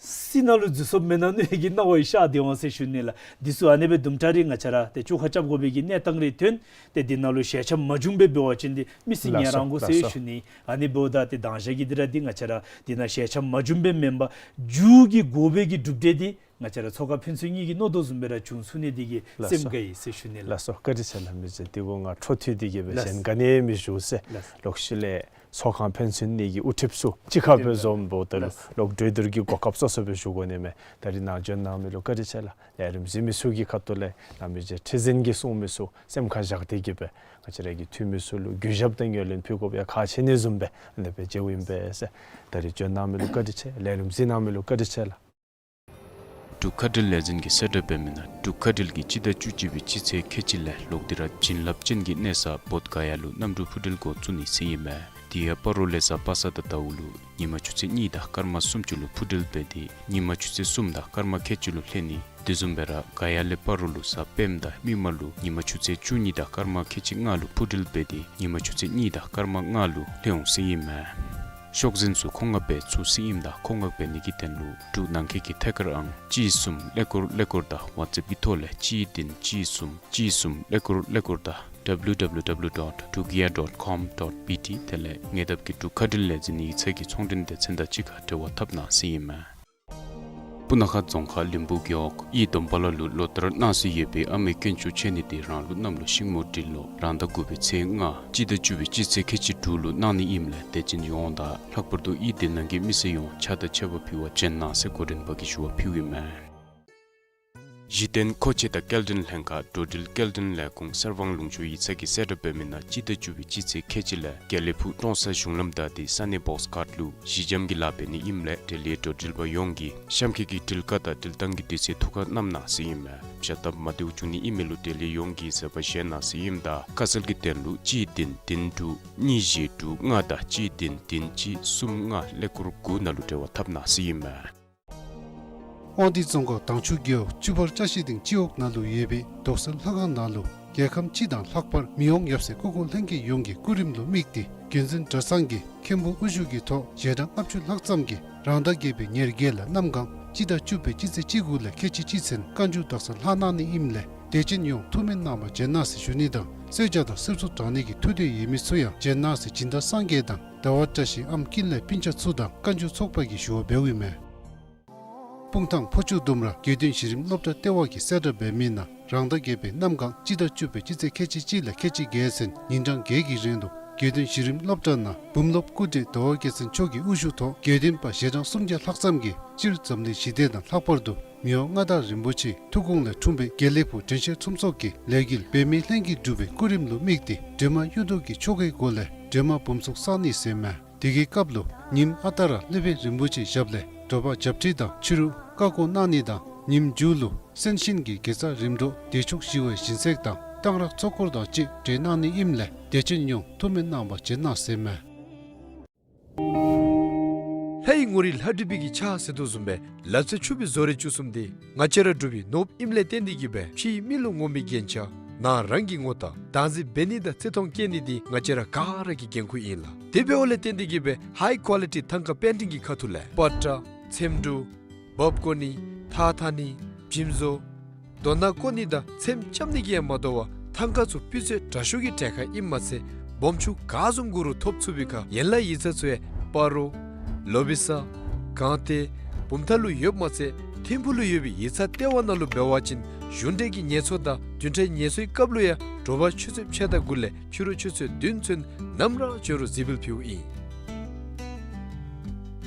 སྲིད་ནང་ལུ་འཛུལ་སོངམ་མེན་ན་མནོ་བའི་གི་སྣང་བ་ཡང་ཤར་ཏེ་འོང་ཟེར་ཞུ་ནི་ལགས། འདི་ཚུ་ཨ་ནི་སྦེ་དུམ་གྲ་རེ་ང་བཅས་ར་ཏེ་བཅོ་ཁ་རྐྱབ་དགོ་པའི་གི་གནས་སྟངས་རེ་ཐོན། ཏེ་འདི་ནང་ལུ་ཞལ་འཆམ་མ་བྱུང་པར་འབད་བ་ཅིན་འདི་མི་སེར་ལགས་ཉན་སོ་རང་དགོ་ཟེར་ལགས་སོ། ཞུ་ནི། ཨ་ནི་འབདཝ་ད་ཏེ་དང་ཞག་གི་འདི་ར་འདི་ང་བཅས་ར་འདི་ནང་ཞལ་འཆམ་མ་བྱུང་པས་མེན་པར་མཇུག་གི་དགོ་པའི་གི་གྲུབ་འབྲས་འདི་ང་བཅས་ར་ཚོགས་ཁག་ཕན་ཚུན་གཉིས་ཀྱིས་མནོ་དོ་བཟུམ་སྦེ་ར་བྱུང་ཚུགས་ནི་འདི་གིས་ལགས་སོ། སེམས་དགའ་ཡི་ཟེར་ཞུ་ནི་ལགས། ལགས་སོ། བཀའ་དྲིན་ཆེ་ལགས། མི་ཚེ་འདི་གུ་ང་འཕྲོ་མཐུད་དེ་གི་སྦེ་ལགས། གཞན་ག་ནི་མི་ཞུ་ཟེར། ལགས། ལོག་ཤུལ་ལས་ ཚོགས་ཁང་ཕན་ཚུན་གཉིས་ཀྱི་དབུ་ཁྲིདཔ་ཚུ་གཅིག་ཁར་སྦེ་འཛོམས་འབདཝ་ད་ལུ་ལགས་ལོག་འགྲོ་སྡོད་ཀྱི་གོ་སྐབས་སོ་སོ་སྦེ་ཞུ་དགོ་ནི་མས། ད་རིས་ནཱ་བྱོན་གནང་མི་ལུ་བཀའ་དྲིན་ཆེ་ལགས། ལས་རིམ་གཟིགས་མི་ཚུ་གི་ཁ་ཐུག་ལས་གནམ་མེད་ས་མེད་ཁྲི་འཛིན་གྱིས་གསུངས་མི་ཚུ་སེམས་ཁར་བཞག་སྟེ་གི་སྦེ་ང་བཅས་ར་གི་འཐུས་མི་ཚུ་ལུ་གུས་ཞབས་དང་ངོས་ལེན་ཕུལ་དགོཔ་ཡང་ཁག་ཆེ་ནི་བཟུམ་སྦེ་ཨ་ནི་སྦེ་མཇལཝ་ཨིན་པས་ཟེར། ད་རིས་བྱོན་གནང་མི་ལུ་བཀའ་དྲིན་ཆེ། ལས་རིམ་གཟིགས་གནང་མི་ལུ་བཀའ་དྲིན་ཆེ་ལགས། འབྲུག་མཁའ་འགྲུལ་ལས་འཛིན་གྱིས་གསལ་བསྒྲགས་འབད་མི་ནང་འབྲུག་མཁའ་འགྲུལ་གྱིས་སྤྱི་ཟླ་བཅུ་གཅིག་པའི་སྤྱི་ཚེས་ཁལ་གཅིག་ལས་ལོག་སྟེ་ར་བྱིན་རླབས་ཅན་གྱི་གནས་ས་བོདྷ་ག་ཡ་ལུ་གནམ་གྲུ་འཕུར་འགྲུལ་འགོ་བཙུགས་ནི་ཟེར་ཨིན་མས། དེ་ཡང་སྤ་རོ་ལས་གཟའ་པ་སངས་དང་ཟླཝ་ལུ་ཉིན་མ་ཆུ་ཚོད་གཉིས་དང་སྐར་མ་སུམ་ཅུ་ལུ་འཕུར་འགྲུལ་འབད་དེ་ཉིན་མ་ཆུ་ཚོད་གསུམ་དང་སྐར་མ་ཁལ་གཅིག་ལུ་ལྷོད་ནི། དེ་བཟུམ་སྦེ་ར་ག་ཡ་ལས་སྤ་རོ་ལུ་གཟའ་སྤེནམ་དང་མིག་དམར་ལུ་ཉིན་མ་ཆུ་ཚོད་བཅུ་གཉིས་དང་སྐར་མ་ཁལ་གཅིག་ལྔ་ལུ་འཕུར་འགྲུལ་འབད་དེ་ཉིན་མ་ཆུ་ཚོད་གཉིས་དང་སྐར་མ་ལྔ་ལུ་ལྷོད་འོང་ཟེར་ཨིན་མས། ཤོག་འཛིན་ཚུ་མཁོ་མངགས་འབད་ཚུགས་ཟེར་ཨིནམ་ད་མཁོ་མངགས་འབད་ནི་གི་དོན་ལུ་འབྲུག་ནང་འཁོད་ཀྱི་ཐད་ཀར་ཨང་གཅིག་གསུམ་ཀླད་ཀོར་ཀླད་ཀོར་དང་ཝཊས་ཨེཔ་ཀྱི་ཐོག་ལས་གཅིག་བདུན་གཅིག་གསུམ་གཅིག་གསུམ་ཀླད་ཀོར་ཀླད་ཀོར་དང་ཌབ་ལུ་ཌབ་ལུ་ཌབ་ལུ་ཌོཊ་ཊུ་གི་ཡ་ཌོཊ་ཀོམ་ཌོཊ་བི་ཊི་དེ་ལས་ཉེ་འདབས་ཀྱི་འབྲུག་མཁའ་འགྲུལ་ལས་འཛིན་ཡིག་ཚང་གི་ཚོང་འབྲེལ་སྡེ་ཚན་དང་གཅིག་ཁར་འབྲེལ་བ་འཐབ་གནང་ཟེར་ཨིན་མས། སྤུ་ན་ཁ་རྫོང་ཁག་ལིམ་པུ་རྒེད་འོག་དབྱི་དོམ་པ་ལ་ལུ་ལོ་ལྟར་གནང་སྲོལ་ཡོད་པའི་ཨ་མའི་དཀོན་མཆོག་མཆོད་གནས་དེ་རང་ལུགས་གནམ་ལོ་ཤིང་མོ་འབྲི་ལོ་རང་ཟླ་དགུ་པའི་ཚེས་ལྔ་སྤྱི་ཟླ་བཅུ་པའི་སྤྱི་ཚེས་ཁལ་གཅིག་དྲུག་ལུ་གནང་ནི་ཨིནམ་ལས་དད་ཅན་ཡོངས་དང་ལྷག་པར་དུ་དབྱི་སྡེ་ནང་གི་མི་སེར་ཡོངས་ཕྱག་དང་མཆོད་པ་ཕུལ་བར་བྱོན་གནང་ཟེར་འགོ་འདྲེན་པ་གིས་ཞུ་བ་ཕུལཝ་ཨིན་མས། གཞི་རྟེན་མཁོ་ཆས་དང་སྐྱེལ་འདྲེན་ལྷན་ཁག་འགྲོ་འགྲུལ་སྐྱེལ་འདྲེན་ལས་ཁུངས་གསེར་སྦང་ལུང་ཕྱོགས་ཡིག་ཚང་གིས་གསལ་བསྒྲགས་འབད་མི་ནང་སྤྱི་ཟླ་བཅུ་པའི་སྤྱི་ཚེས་ཁལ་གཅིག་ལས་དགེ་ལེགས་ཕུག་ཀྲོང་གསར་གཞུང་ལམ་བདའ་སྟེ་ས་གནས་བོགས་ཁཊ་ལུ་གཞི་འགྱམ་གྱི་ལཱ་འབད་ནི་ཨིནམ་ལས་འབྲེལ་ཡོད་འགྲོ་འགྲུལ་པ་ཡོངས་ཀྱིས་གཤམ་འཁོད་ཀྱི་འགྲུལ་བཀག་དང་འགྲུལ་བཏང་གི་དུས་ཚོད་ཐུགས་ཁར་བསྣམ་གནང་ཟེར་ཨིན་མས། བྱ་སྟབས་མ་བདེཝ་བྱུང་ནི་ཨིན་མི་ལུ་འབྲེལ་ཡོད་ཡོངས་ཀྱིས་གཟབ་པ་བཞེས་གནང་ཟེར་ཨིནམ་ད་ཁ་གསལ་གྱི་དོན་ལུ་གཅིག་བདུན་བདུན་དྲུག་གཉིས་བཞི་དྲུག་ལྔ་དང་གཅིག་བདུན་བདུན་གཅིག་གསུམ་ལྔ་ཀླད་ཀོར་དགུ་ནང་ལུ་འབྲེལ་བ་འཐབ་གནང་ཟེར་ཨིན་མས། དབང་འདུས་རྫོང་ཁག་དྭངས་ཆུ་རྒེད་འོག་བཅུ་པར་བཀྲ་ཤིས་སྡིངས་སྤྱི་འོག་ནང་ལུ་ཡོད་པའི་རྡོག་སེལ་ལྷ་ཁང་ནང་ལུ་རྒྱལ་ཁམས་སྤྱི་དང་ལྷག་པར་མི་དབང་ཡབ་སྲས་སྐུ་འཁོར་ལྷན་རྒྱས་ཡོངས་ཀྱི་སྐུ་རིམ་ལུ་དམིགས་ཏེ་བརྒྱུད་འཛིན་གྲྭ་ཚང་གི་མཁན་པོ་དབུ་བཞུགས་ཀྱི་ཐོག་ཞལ་གྲངས་ལྔ་བཅུ་ལྷག་ཙམ་གྱིས་རང་ཟླ་བརྒྱད་པའི་ཉེར་བརྒྱད་ལས་གནམ་གང་སྤྱི་ཟླ་བཅུ་པའི་སྤྱི་ཚེས་བཅུ་དགུ་ལས་ཁལ་གཅིག་གཅིག་ཚུན་བཀའ་འགྱུར་དག་ས་ལྷག་གནང་ནི་ཨིནམ་ལས་དད་ཅན་ཡོངས་ཐུགས་སྨོན་གནང་བར་བྱོན་གནང་ཟེར་ཞུ་ནི་དང་གསོལ་ཇ་དང་གསེར་མཚོ་དྲང་ནི་གི་ཐུགས་འདོད་ཡོད་མི་ཚུ་ཡང་བྱོན་གནང་ཟེར་སྦྱིན་བདག་སངས་རྒྱས་དང་ཟླ་བ་བཀྲ་ཤིས་ཨམ་ཀུན་ལེགས་སྤུན་ཆ་ཚུ་དང་བཀའ་འགྱུར་ཚོགས་པ་གིས་ཞུ་བ་འབདཝ་ཨིན་མས། སྤུངས་ཐང་ཕོ་ཆུ་ལྡུམ་ར་དགེ་འདུན་གཞི་རིམ་སློབ་གྲྭ་ལྟེ་བ་གིས་གསལ་བསྒྲགས་འབད་མི་ནང་རང་ཟླ་བརྒྱད་པའི་གནམ་གང་སྤྱི་ཟླ་བཅུ་པའི་སྤྱི་ཚེས་ཁལ་གཅིག་གཅིག་ལས་ཁལ་གཅིག་བརྒྱད་ཚུན་ཉིན་གྲངས་བརྒྱད་ཀྱི་རིང་དུ་དགེ་འདུན་གཞི་རིམ་སློབ་གྲྭ་ནང་བུམ་སློབ་སྐུ་བགྲེས་ཟླ་བ་རྒྱལ་མཚན་མཆོག་གི་དབུ་བཞུགས་ཐོག་དགེ་འདུན་པ་ཞལ་གྲངས་སུམ་བརྒྱ་ལྷག་ཙམ་གྱིས་སྤྱིར་འཛམ་གླིང་ཞི་བདེ་དང་ལྷག་པར་དུ་མི་དབང་མངའ་བདག་རིན་པོ་ཆེའི་ཐུགས་དགོངས་ལས་འཁྲུངས་པའི་དགེ་ལེགས་ཕུག་དྲན་ཤེས་ཚོམས་ཚོགས་ཀྱི་ལས་འགུལ་འབད་མེད་ལྷན་སྐྱེས་སྒྲུབ་པའི་སྐུ་རིམ་ལུ་དམིགས་ཏེ་སྒྲོལ་མ་གཡུ་མདོག་གི་ཆོ་གའི་སྒོ་ལས་སྒྲོལ་མ་འབུམ་ཚོགས་བསག་ནི་ཟེར་མས། དེ་གི་སྐབས་ལུ་ཉིནམ་ཨ་རྟག་ར་སློབ་དཔོན་རིན་པོ་ཆེའི་ཞབས་ལས་དྲོ་པ་ཞབས་ཁྲིད་དང་ཕྱི་རུ་བཀའ་བསྒོ་གནང་ནི་དང་ཉིནམ་མཇུག་ལུ་གསན་ཤིང་གི་དགེ་རྩ་རིམ་གྲོ་བདེ་མཆོག་ཞི་བའི་སྦྱིན་སྲེག་དང་གཏང་རག་ཚོགས་འཁོར་དང་བཅས་གྲོལ་གནང་ནི་ཨིནམ་ལས་དད་ཅན་ཡོངས་ཐུགས་སྨོན་གནང་བར་བྱོན་གནང་ཟེར་མས། ལྷ་ཡི་ངོ་རིས་ལྷ་བྲིས་པའི་གི་ཕྱག་ཟེར་དོ་བཟུམ་སྦེ་ལག་རྩལ་ཕྱུག་པའི་བཟོ་རིག་བཅུ་གསུམ་འདི་ང་བཅས་ར་འབྲུག་པའི་ནོར་བུ་ཨིནམ་ལས་བརྟེན་ཏེ་གི་སྦེ་ཕྱིའི་མི་ལུ་ངོམ་པའི་རྒྱན་ཆ་ནང་རང་གི་ངོ་རྟགས་བདག་འཛིན་འབད་ནི་དང་བརྩི་མཐོང་བསྐྱེད་ནི་འདི་ང་བཅས་ར་ག་ར་གི་འགན་ཁུར་ཨིན་ལགས། དེ་འབདཝ་ལས་བརྟེན་ཏེ་གི་སྦེ་ཧའི་ཀོ་ལི་ཊི་ཐང་ཀ་པེན་ཊིང་གི་ཁ་ཐུག་ལས་པ་ཏྲ་ཚེམ་དྲུབ་འབག་བཀོ་ནི་ཐགས་འཐག་ནི་འཇིམ་བཟོ་རྡོ་ནག་བརྐོ་ནི་དང་ཚེམ་རྐྱབ་ནི་གིས་ཡང་མ་དོ་བར་ཐང་ཀ་ཚུ་སྤུས་ཚད་དྲག་ཤོས་ཀྱི་གྲལ་ཁར་ཨིནམ་མ་ཚད་སྦོམ་ཆུང་ག་བཟུམ་དགོ་རུང་ཐོབ་ཚུགས་པའི་ཁར་ཡན་ལག་ཡིག་ཚང་ཚུ་ཡང་སྤ་རོ་ལོ་བི་ས་སྒང་སྟེང་བུམ་ཐང་ལུ་ཡོདཔ་མ་ཚད་ཐིམ་ཕུག་ལུ་ཡོད་པའི་ཡིག་ཚང་ལྟེ་བ་ནང་ལུ་འབད་བ་ཅིན་གཞུང་འབྲེལ་གྱི་ངལ་འཚོ་དང་བདུན་ཕྲག་ངལ་འཚོའི་སྐབས་ལུ་ཡང་དྲོ་པ་ཆུ་ཚོད་ཕྱེད་དང་དགུ་ལས་ཕྱི་རུ་ཆུ་ཚོད་བདུན་ཚུན་ནམ་ར་བྱོན་རུང་གཟིགས་འབུལ་ཕུལཝ་ཨིན།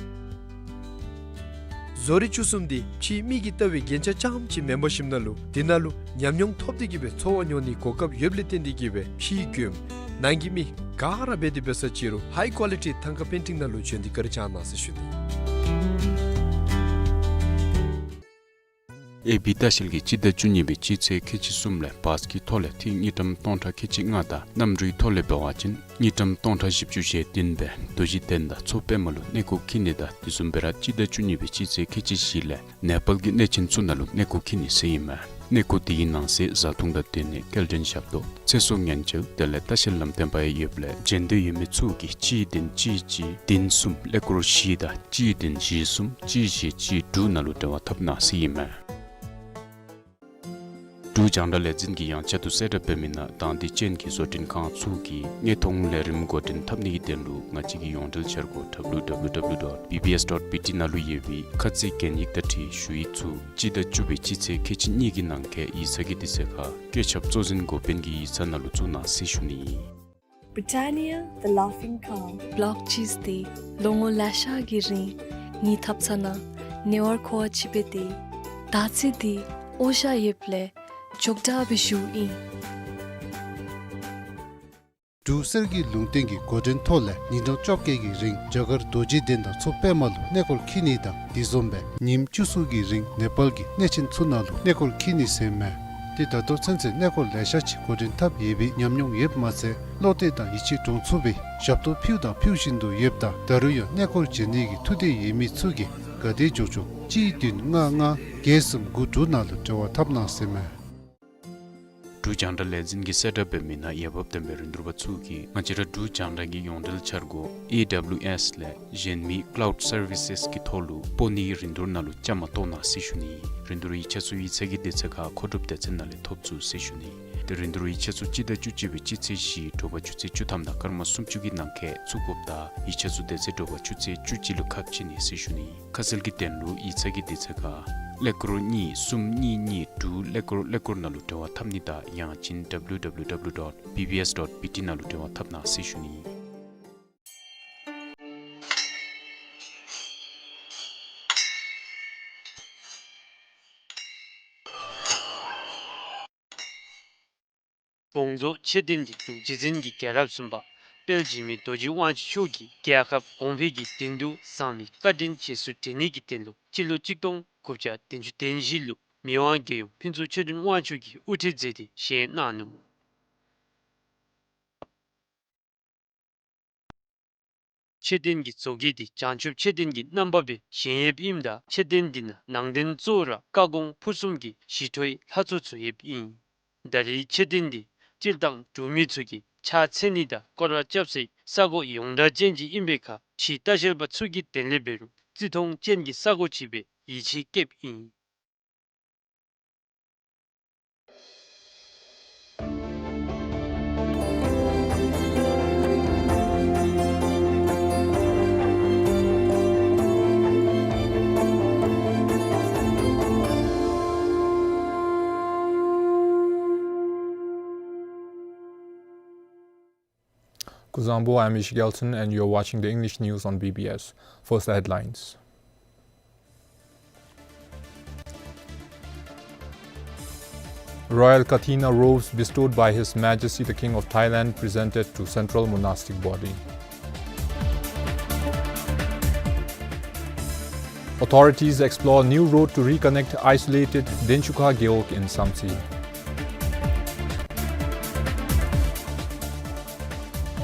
བཟོ་རིག་བཅུ་གསུམ་འདི་ཕྱིའི་མི་གིས་བལྟ་བའི་རྒྱན་ཆ་རྐྱངམ་ཅིག་མེན་པར་ཞིནམ་ལས་དེ་ནང་ལུ་ཉམས་མྱོང་ཐོབ་སྟེ་གི་སྦེ་འཚོ་བ་མྱོང་ནིའི་གོ་སྐབས་ཡོདཔ་ལས་བརྟེན་ཏེ་གི་སྦེ་ཕྱིའི་མགྱོནམ་ནང་གི་མི་ག་ར་འབད་དེ་འབད་ས་ཅིག་རུང་ཧའི་ཀོ་ལི་ཊི་ཐང་ཀ་པེན་ཊིང་ནང་ལུ་བྱོན་ཏེ་བཀའ་དྲིན་བསྐྱང་གནང་ཟེར་ཞུ་ནི། ཨེ་བི་ལྟ་བཤལ་གྱིས་སྤྱི་ཟླ་བཅུ་གཉིས་པའི་སྤྱི་ཚེས་ཁལ་གཅིག་གསུམ་ལས་བཱས་ཀྱི་ཐོག་ལས་ཐིག་དངུལ་ཀྲམ་སྟོང་ཕྲག་ཁལ་གཅིག་ལྔ་དང་གནམ་གྲུའི་ཐོག་ལས་འབད་བ་ཅིན་དངུལ་ཀྲམ་སྟོང་ཕྲག་བཞི་བཅུ་ཞེ་བདུན་སྦེ་རྡོ་རྗེ་གདན་དང་མཚོ་པདྨ་ལུ་གནས་སྐོར་འཁྱིད་ནི་དང་དེ་བཟུམ་སྦེ་ར་སྤྱི་ཟླ་བཅུ་གཉིས་པའི་སྤྱི་ཚེས་ཁལ་གཅིག་བཞི་ལས་ནེ་པཱལ་གྱི་གནས་ཆེན་ཚུ་ནང་ལུ་གནས་སྐོར་འཁྱིད་ནི་ཟེར་ཨིན་མས། གནས་སྐོར་དེའི་ནང་གསེས་བཟའ་འཐུང་དང་སྡོད་གནས་སྐྱེལ་འདྲེན་ཞབས་ཏོག་ཚེ་སྲོག་ཉེན་བཅོལ་དེ་ལས་ལྟ་བཤལ་ལམ་སྟོན་པ་ཡང་ཡོདཔ་ལས་བྱོན་འདོད་ཡོད་མི་ཚུ་གིས་གཅིག་བདུན་གཅིག་གཅིག་བདུན་གསུམ་ཀླད་ཀོར་བཞི་དང་གཅིག་བདུན་བཞི་གསུམ་གཅིག་བཞི་གཅིག་དྲུག་ནང་ལུ་འབྲེལ་བ་འཐབ་གནང་ཟེར་ཨིན་མས། འབྲུག་རྒྱང་བསྒྲགས་ལས་འཛིན་གྱིས་ཡང་བསྐྱར་དུ་གསལ་བསྒྲགས་འབད་མི་ནང་དང་འདོད་ཅན་གྱི་བཟོ་སྐྲུན་ཁང་ཚུ་གིས་དངོས་མཐོང་ལས་རིམ་འགོ་འདྲེན་འཐབ་ནི་གི་དོན་ལུ་ང་བཅས་ཀྱི་ཡོངས་འབྲེལ་འཆར་སྒོ་ཌབ་ལུ་ཌབ་ལུ་ཌབ་ལུ་ཌོཊ་བི་བི་ཨེསི་ཌོཊ་བི་ཊི་ནང་ལུ་ཡོད་པའི་ཁ་ཚིག་གན་ཡིག་དང་འཁྲིལ་ཞུ་ཡིག་ཚུ་སྤྱི་ཟླ་བཅུ་པའི་སྤྱི་ཚེས་ཁལ་གཅིག་གཉིས་ཀྱི་ནང་འཁོད་ཡིག་ཚང་གི་དུས་ཚོད་ཁར་བཀོད་ཁྱབ་གཙོ་འཛིན་འགོ་དཔོན་གྱི་ཡིག་ཚང་ནང་ལུ་བཙུགས་གནང་ཟེར་ཞུ་ནི་ཨིན། Britannia, the Laughing Cow. Block cheese འདི་ལོ་ངོ་ལེ་ཤ་གི་རིང་ངེའི་ཐབ་ཚང་ནང་ཉེ་བར་མཁོ་བ་ཅིག་འབད་དེ། ད་ཚེ་འདི་ཨོ་ཤ་ཡོདཔ་ལས་མགྱོགས་དྲགས་སྦེ་བཞུ་ཡི། འབྲུག་གསེར་གྱི་ལུང་བསྟན་གྱི་འགོ་འདྲེན་ཐོག་ལས་ཉིན་གྲངས་བཅོ་བརྒྱད་ཀྱི་རིང་རྒྱ་གར་རྡོ་རྗེ་གདན་དང་མཚོ་པདྨ་ལུ་གནས་སྐོར་འཁྱིད་ནི་དང་དེ་བཟུམ་སྦེ་ཉིནམ་བཅུ་གསུམ་གྱི་རིང་ནེ་པཱལ་གྱི་གནས་ཆེན་ཚུ་ནང་ལུ་གནས་སྐོར་འཁྱིད་ནི་ཟེར་མས། ཏེ་ད་ལྟོ་ཚུན་ཚོད་གནས་སྐོར་ལེ་ཤ་ཅིག་འགོ་འདྲེན་འཐབ་ཡོད་པའི་ཉམས་མྱོང་ཡོདཔ་མ་ཚད་བློ་གཏད་དང་ཡིད་ཆེས་འདྲོངས་ཚུགས་པའི་ཞབས་ཏོག་ཕུལ་དང་ཕུལ་བཞིན་དུ་ཡོདཔ་ད་ད་རུང་ཡང་གནས་སྐོར་བྱོན་ནི་གི་ཐུགས་འདོད་ཡོད་མི་ཚུ་གིས་ག་དེ་མགྱོགས་མགྱོགས་གཅིག་བདུན་ལྔ་ལྔ་བརྒྱད་གསུམ་དགུ་དྲུག་ནང་ལུ་འབྲེལ་བ་འཐབ་གནང་ཟེར་མས། འབྲུག་རྒྱང་བསྒྲགས་ལས་འཛིན་གྱིས་གསལ་བསྒྲགས་འབད་མི་ནང་འོས་འབབ་ལྡན་པའི་རིན་བསྡུར་པ་ཚུ་གིས་ང་བཅས་ར་འབྲུག་རྒྱང་བསྒྲགས་ཀྱི་ཡོངས་འབྲེལ་འཆར་སྒོ་ཨེ་ཌབ་ལིའུ་ཨེསི་ལས་གཞན་མི་ཀ་ལའུཌ་སར་བི་སེསི་གི་ཐོག་ལུ་སྤོ་ནིའི་རིན་བསྡུར་ནང་ལུ་བཅའ་མར་གཏོགས་གནང་ཟེར་ཞུ་ནི། རིན་བསྡུར་ཡིག་ཆ་ཚུ་ཡིག་ཚང་གི་དུས་ཚོད་ཁར་མཁོ་སྒྲུབ་སྡེ་ཚན་ནང་ལས་ཐོབ་ཚུགས་ཟེར་ཞུ་ནི། ཏེ་རིན་བསྡུར་ཡིག་ཆ་ཚུ་སྤྱི་ཟླ་བཅུ་གཅིག་པའི་སྤྱི་ཚེས་བཞི་དྲོ་པ་ཆུ་ཚོད་བཅུ་ཐམ་དང་སྐར་མ་སུམ་ཅུ་གི་ནང་འཁོད་བཙུགས་དགོཔ་དང་ཡིག་ཆ་ཚུ་དེ་ཚེ་དྲོ་པ་ཆུ་ཚོད་བཅུ་གཅིག་ལུ་ཁ་ཕྱེ་ནི་ཟེར་ཞུ་ནི། ཁ་གསལ་གྱི་དོན་ལུ་ཡིག་ཚང་གི་དུས་ཚོད་ཁར་ཀླད་ཀོར་གཉིས་གསུམ་གཉིས་གཉིས་དྲུག་ཀླད་ཀོར་ཀླད་ཀོར་ནང་ལུ་འབྲེལ་བ་འཐབ་ནི་དང་ཡང་ཅིན་ཌབ་ལིའུ་ཌབ་ལིའུ་ཌབ་ལིའུ་ཌོཊ་བི་བི་ཨེསི་ཌོཊ་བི་ཊི་ནང་ལུ་འབྲེལ་བ་འཐབ་གནང་ཟེར་ཞུ་ནི། བོང་རྫོང་ཆོས་སྡིངས་ཀྱི་འབྲུག་རྗེ་བཙུན་གྱི་རྒྱལ་རབས་གསུམ་པ་དཔལ་འཇིགས་མེད་རྡོ་རྗེ་དབང་ཕྱུག་མཆོག་གིས་རྒྱལ་ཁབ་གོང་འཕེལ་གྱི་དོན་དུ་བཟང་ལས་བཀའ་དྲིན་རྗེས་སུ་དྲན་ནི་གི་དོན་ལུ་སྤྱི་ལོ་གཅིག་སྟོང་དགུ་བརྒྱ་བདུན་ཅུ་དོན་བཞི་ལུ་མི་དབང་རྒྱལ་ཡུམ་ཕུན་ཚོགས་ཆོས་སྒྲོན་དབང་ཕྱུག་གིས་དབུ་ཁྲིད་མཛད་དེ་བཞེངས་གནང་ནུག། ཆོས་སྡིངས་ཀྱི་བཟོ་བཀོད་འདི་བྱང་ཆུབ་ཆོས་སྡིངས་ཀྱི་རྣམ་པ་སྦེ་བཞེངས་ཡོདཔ་ཨིནམ་ད་ཆོས་སྡིངས་འདི་ནང་ནང་རྟེན་གཙོ་བོ་ར་བཀའ་དགོངས་ཕུར་གསུམ་གྱི་ཞི་ཁྲོའི་ལྷ་ཚོགས་ཚུ་ཡོདཔ་ཨིན། ད་རེས་ཆོས་སྡིངས་འདི་སྤྱིར་བཏང་འབྲུག་མི་ཚུ་གིས་ཕྱག་འཚལ་ནི་དང་སྐོར་ར་རྐྱབ་སའི་ས་གོ་ཡོངས་གྲགས་ཅན་ཅིག་ཨིན་པའི་ཁར་ཕྱིའི་ལྟ་བཤལ་པ་ཚུ་གིས་དེ་ལས་འབད་རུང་བརྩི་མཐོང་ཅན་གྱི་ས་གོ་ཅིག་སྦེ་ཡིད་ཆེས་བསྐྱེདཔ་ཨིན། Kuzuzangpo, I'm Ishi Gelson, and you're watching the English news on B B S. First, the headlines. Royal Kathina robes bestowed by His Majesty the King of Thailand presented to Central Monastic Body. Authorities explore new road to reconnect isolated Denchukha Gewog in Samtse.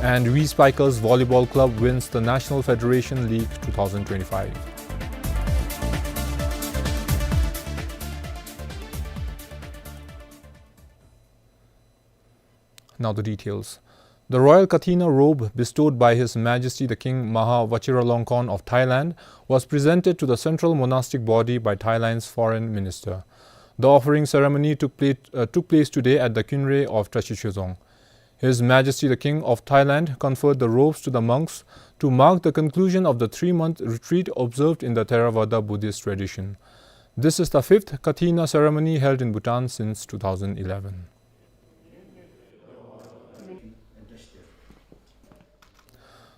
And V Spikers Volleyball Club wins the National Federation League two thousand twenty-five. Now the details. The royal Kathina robe bestowed by His Majesty the King Maha Vajiralongkorn of Thailand was presented to the Central Monastic Body by Thailand's Foreign Minister. The offering ceremony took pla-, uh, took place today at the Kynre of Trachyi Chozang. His Majesty the King of Thailand conferred the robes to the monks to mark the conclusion of the three-month retreat observed in the Theravada Buddhist tradition. This is the fifth Kathina ceremony held in Bhutan since two thousand eleven.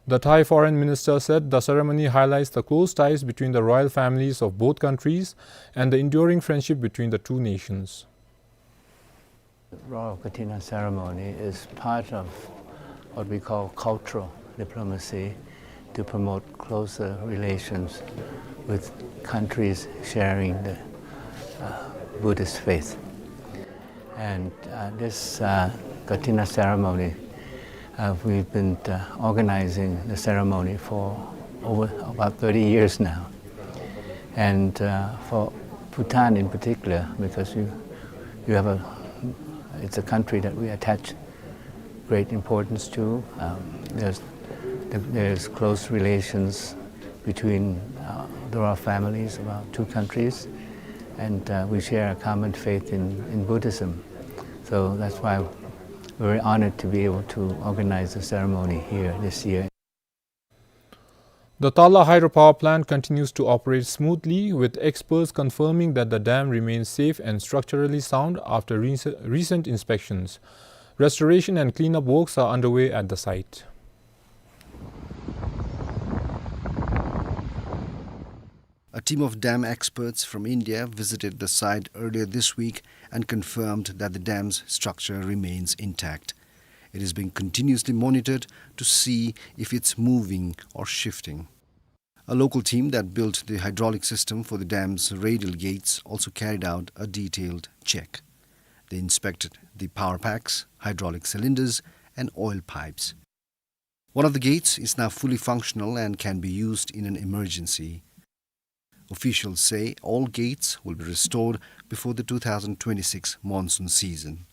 The Thai Foreign Minister said the ceremony highlights the close ties between the royal families of both countries and the enduring friendship between the two nations. Royal Kathina ceremony is part of what we call cultural diplomacy to promote closer relations with countries sharing the, uh, Buddhist faith. And, uh, this, uh, Kathina ceremony, uh, we've been, uh, organizing the ceremony for over about thirty years now. And, uh, for Bhutan in particular, because you, you have a, it's a country that we attach great importance to. Um, there's, there's close relations between, uh, the royal families of our two countries, and, uh, we share a common faith in, in Buddhism. So that's why we're very honored to be able to organize the ceremony here this year. The Tala hydropower plant continues to operate smoothly, with experts confirming that the dam remains safe and structurally sound after rece-, recent inspections. Restoration and cleanup works are underway at the site. A team of dam experts from India visited the site earlier this week and confirmed that the dam's structure remains intact. It is being continuously monitored to see if it's moving or shifting. A local team that built the hydraulic system for the dam's radial gates also carried out a detailed check. They inspected the power packs, hydraulic cylinders, and oil pipes. One of the gates is now fully functional and can be used in an emergency. Officials say all gates will be restored before the two thousand twenty-six monsoon season.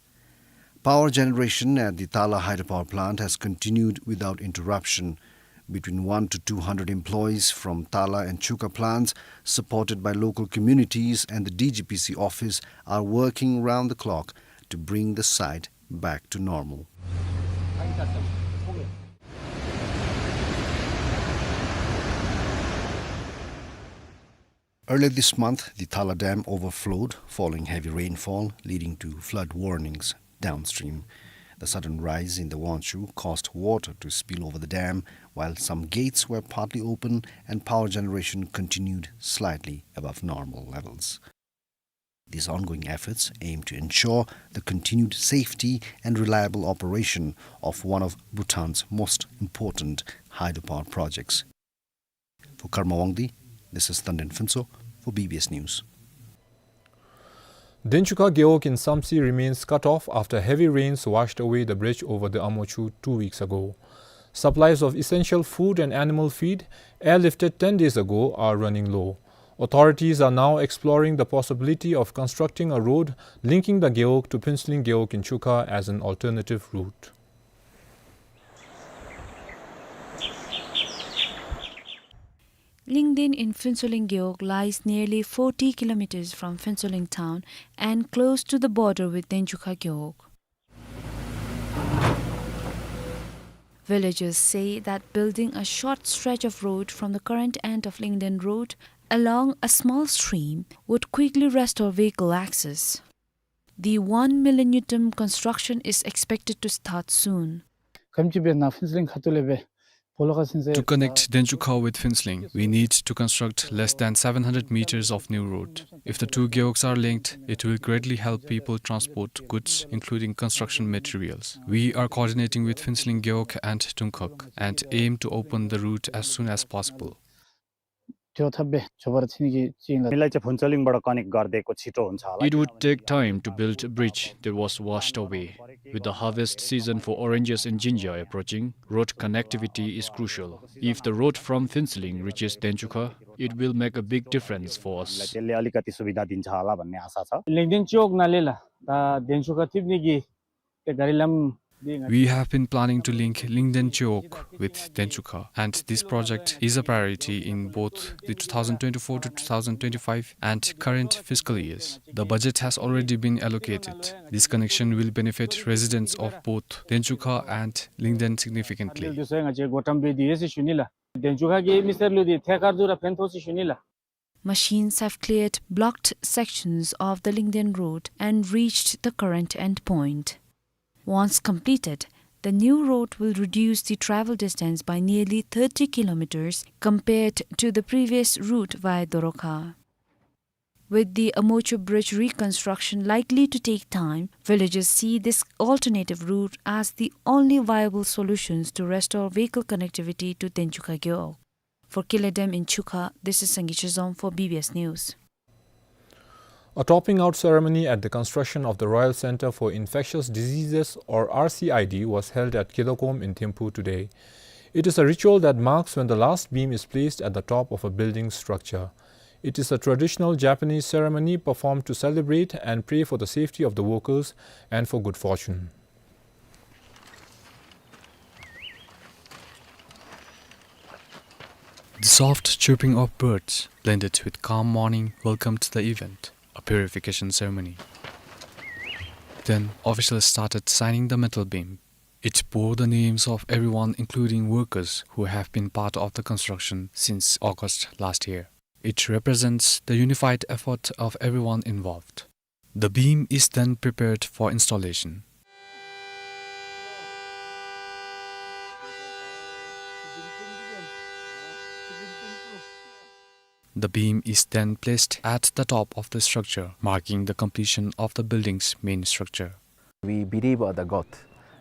Power generation at the Tala hydropower plant has continued without interruption. Between one to two hundred employees from Tala and Chuka plants, supported by local communities and the D G P C office, are working round the clock to bring the site back to normal. Earlier this month, the Tala Dam overflowed following heavy rainfall, leading to flood warnings downstream. The sudden rise in the Wangshu caused water to spill over the dam, while some gates were partly open and power generation continued slightly above normal levels. These ongoing efforts aim to ensure the continued safety and reliable operation of one of Bhutan's most important hydropower projects. For Karma Wangdi, this is Tanden Phuntsho for B B S News. Denchukha Gewog in Samtse remains cut off after heavy rains washed away the bridge over the Amochu two weeks ago. Supplies of essential food and animal feed, airlifted ten days ago, are running low. Authorities are now exploring the possibility of constructing a road linking the Gewog to Phuentsholing Gewog in Chukha as an alternative route. Lingden in Phuentsholing Gewog lies nearly forty kilometers from Phuentsholing town and close to the border with Denchukha Gewog. Villagers say that building a short stretch of road from the current end of Lingden Road along a small stream would quickly restore vehicle access. The one million ngultrum construction is expected to start soon. ཁམས་ཅིག་སྦེ་ནཱ་ཕུན་ཚོགས་གླིང་ཁ་ཐུག་ལས་སྦེ་སྦོ་ལོགས་ཁར་ཕྱིན་ཟེར། To connect Denchukha with Phuentsholing, we need to construct less than seven hundred meters of new road. If the two gewogs are linked, it will greatly help people transport goods, including construction materials. We are coordinating with Phuentsholing Gewog and Dungkhog and aim to open the route as soon as possible. ཁྱོད་ཐབས་སྦེ་ཆོ་བར་ཕྱིན་གྱི་ཅིག་ལ། མི་ལ་ཅིག་ཕུན་ཚོགས་གླིང་བར་ཀ་ནེཀཊ་གར་དེ་ཀོ་ཆི་ཏོ་འོང་ཆ་ལ། It would take time to build a bridge that was washed away. With the harvest season for oranges in Jinja approaching, road connectivity is crucial. If the road from Phuentsholing reaches Denchukha, it will make a big difference for us. དེ་ལས་ཨ་ལི་ཀ་ཏི་སུ་བི་དྷ་དིན་ཆ་ལ་བ་ནི་ཨ་ས་ས། ལིང་དན་ཅོག་ནང་ལས་ལ་ད་དན་ཆུ་ཁ་ཐིབ་ནི་གི་ཏེ་ག་རི་ལམ། We have been planning to link Lingden Chowk with Denchukha, and this project is a priority in both the two thousand twenty-four to two thousand twenty-five and current fiscal years. The budget has already been allocated. This connection will benefit residents of both Denchukha and Lingden significantly. དུས་ཚོད་ང་བཅས་འགོ་འདྲེན་འབད་དེ་ཡོད་ཟེར་ཞུ་ནི་ལགས། དན་ཆུ་ཁ་གི་མི་སེར་ལུ་དེ་ཐད་ཀར་དུ་ར་ཕན་ཐོགས་ཟེར་ཞུ་ནི་ལགས། Machines have cleared blocked sections of the Lingden Road and reached the current endpoint. Once completed, the new road will reduce the travel distance by nearly thirty kilometers compared to the previous route via Dorokha. With the Amochu Bridge reconstruction likely to take time, villagers see this alternative route as the only viable solutions to restore vehicle connectivity to Denchukha Gewog. For Kiledem in Chukha, this is Sangi Chizom for B B S News. A topping out ceremony at the construction of the Royal Centre for Infectious Diseases, or R C I D, was held at Kidakom in Thimphu today. It is a ritual that marks when the last beam is placed at the top of a building structure. It is a traditional Japanese ceremony performed to celebrate and pray for the safety of the workers and for good fortune. The soft chirping of birds, blended with calm morning, welcomed the event, a purification ceremony. Then, officials started signing the metal beam. It bore the names of everyone, including workers who have been part of the construction since August last year. It represents the unified effort of everyone involved. The beam is then prepared for installation. The beam is then placed at the top of the structure, marking the completion of the building's main structure. We believe of the God.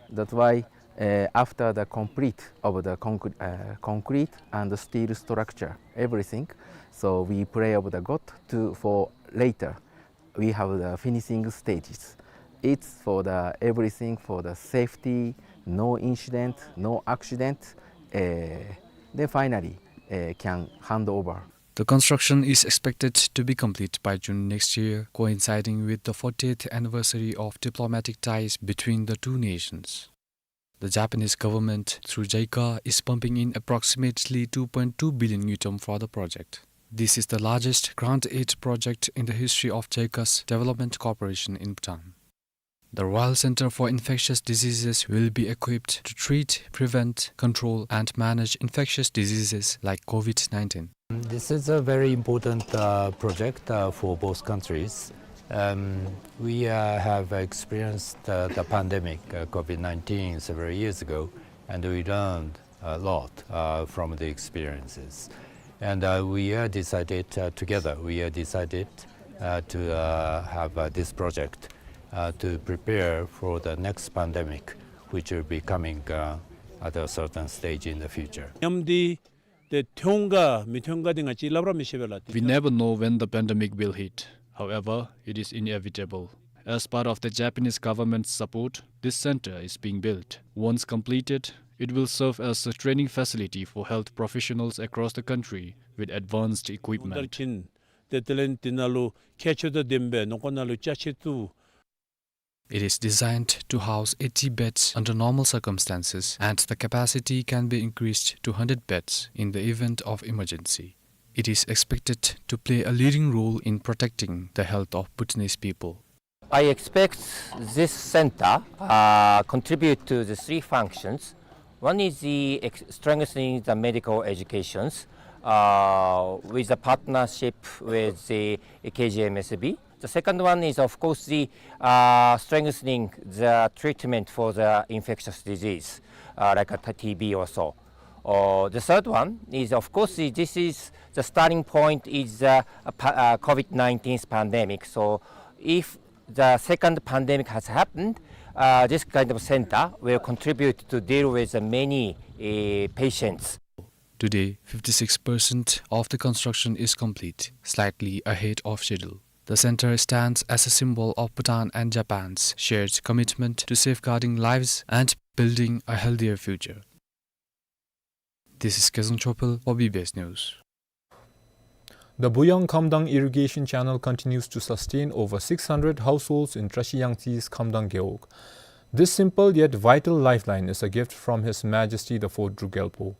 That's why, uh, after the complete of the concre-, uh, concrete and steel structure, everything, so we pray of the God to, for later, we have the finishing stages. It's for the everything for the safety, no incident, no accident. Uh, then finally, uh, can hand over. The construction is expected to be complete by June next year, coinciding with the fortieth anniversary of diplomatic ties between the two nations. The Japanese government, through JICA, is pumping in approximately two point two billion ngultrum for the project. This is the largest grant aid project in the history of JICA's development cooperation in Bhutan. The Royal Center for Infectious Diseases will be equipped to treat, prevent, control, and manage infectious diseases like COVID nineteen. This is a very important, uh, project, uh, for both countries. Um, we, uh, have experienced, uh, the pandemic, uh, COVID nineteen several years ago, and we learned a lot, uh, from the experiences. And, uh, we are decided, uh, together, we are decided, uh, to, uh, have, uh, this project, uh, to prepare for the next pandemic, which will be coming, uh, at a certain stage in the future. མཉམ་འདི་ཏེ་ཐོན་ག་མི་ཐོན་ག་འདི་ང་བཅས་སླབ་ར་མི་ཤེས་པས་ལགས། We never know when the pandemic will hit. However, it is inevitable. As part of the Japanese government's support, this center is being built. Once completed, it will serve as a training facility for health professionals across the country with advanced equipment. ཏེ་དེ་ལས་འདི་ནང་ལུ་ཁྱད་ཆོས་དང་ལྡན་པའི་ནང་ཁོ་ན་ལུ་ཅ་ཆས་བཙུགས། It is designed to house eighty beds under normal circumstances, and the capacity can be increased to hundred beds in the event of emergency. It is expected to play a leading role in protecting the health of Bhutanese people. I expect this center, uh, contribute to the three functions. One is the ex-, strengthening the medical educations, uh, with a partnership with the K G M S B. The second one is, of course, the, uh, strengthening the treatment for the infectious disease, uh, like a T B or so. Uh, the third one is, of course, the, this is the starting point is, uh, a pa-, uh, COVID nineteen pandemic. So if the second pandemic has happened, uh, this kind of center will contribute to deal with the many, uh, patients. Today, fifty-six percent of the construction is complete, slightly ahead of schedule. The center stands as a symbol of Bhutan and Japan's shared commitment to safeguarding lives and building a healthier future. This is Kezang Chopel for B B S News. The Buyang Khamdang irrigation channel continues to sustain over six hundred households in Trashi Yangtse's Khamdang Gewog. This simple yet vital lifeline is a gift from His Majesty the Fourth Druk Gyalpo.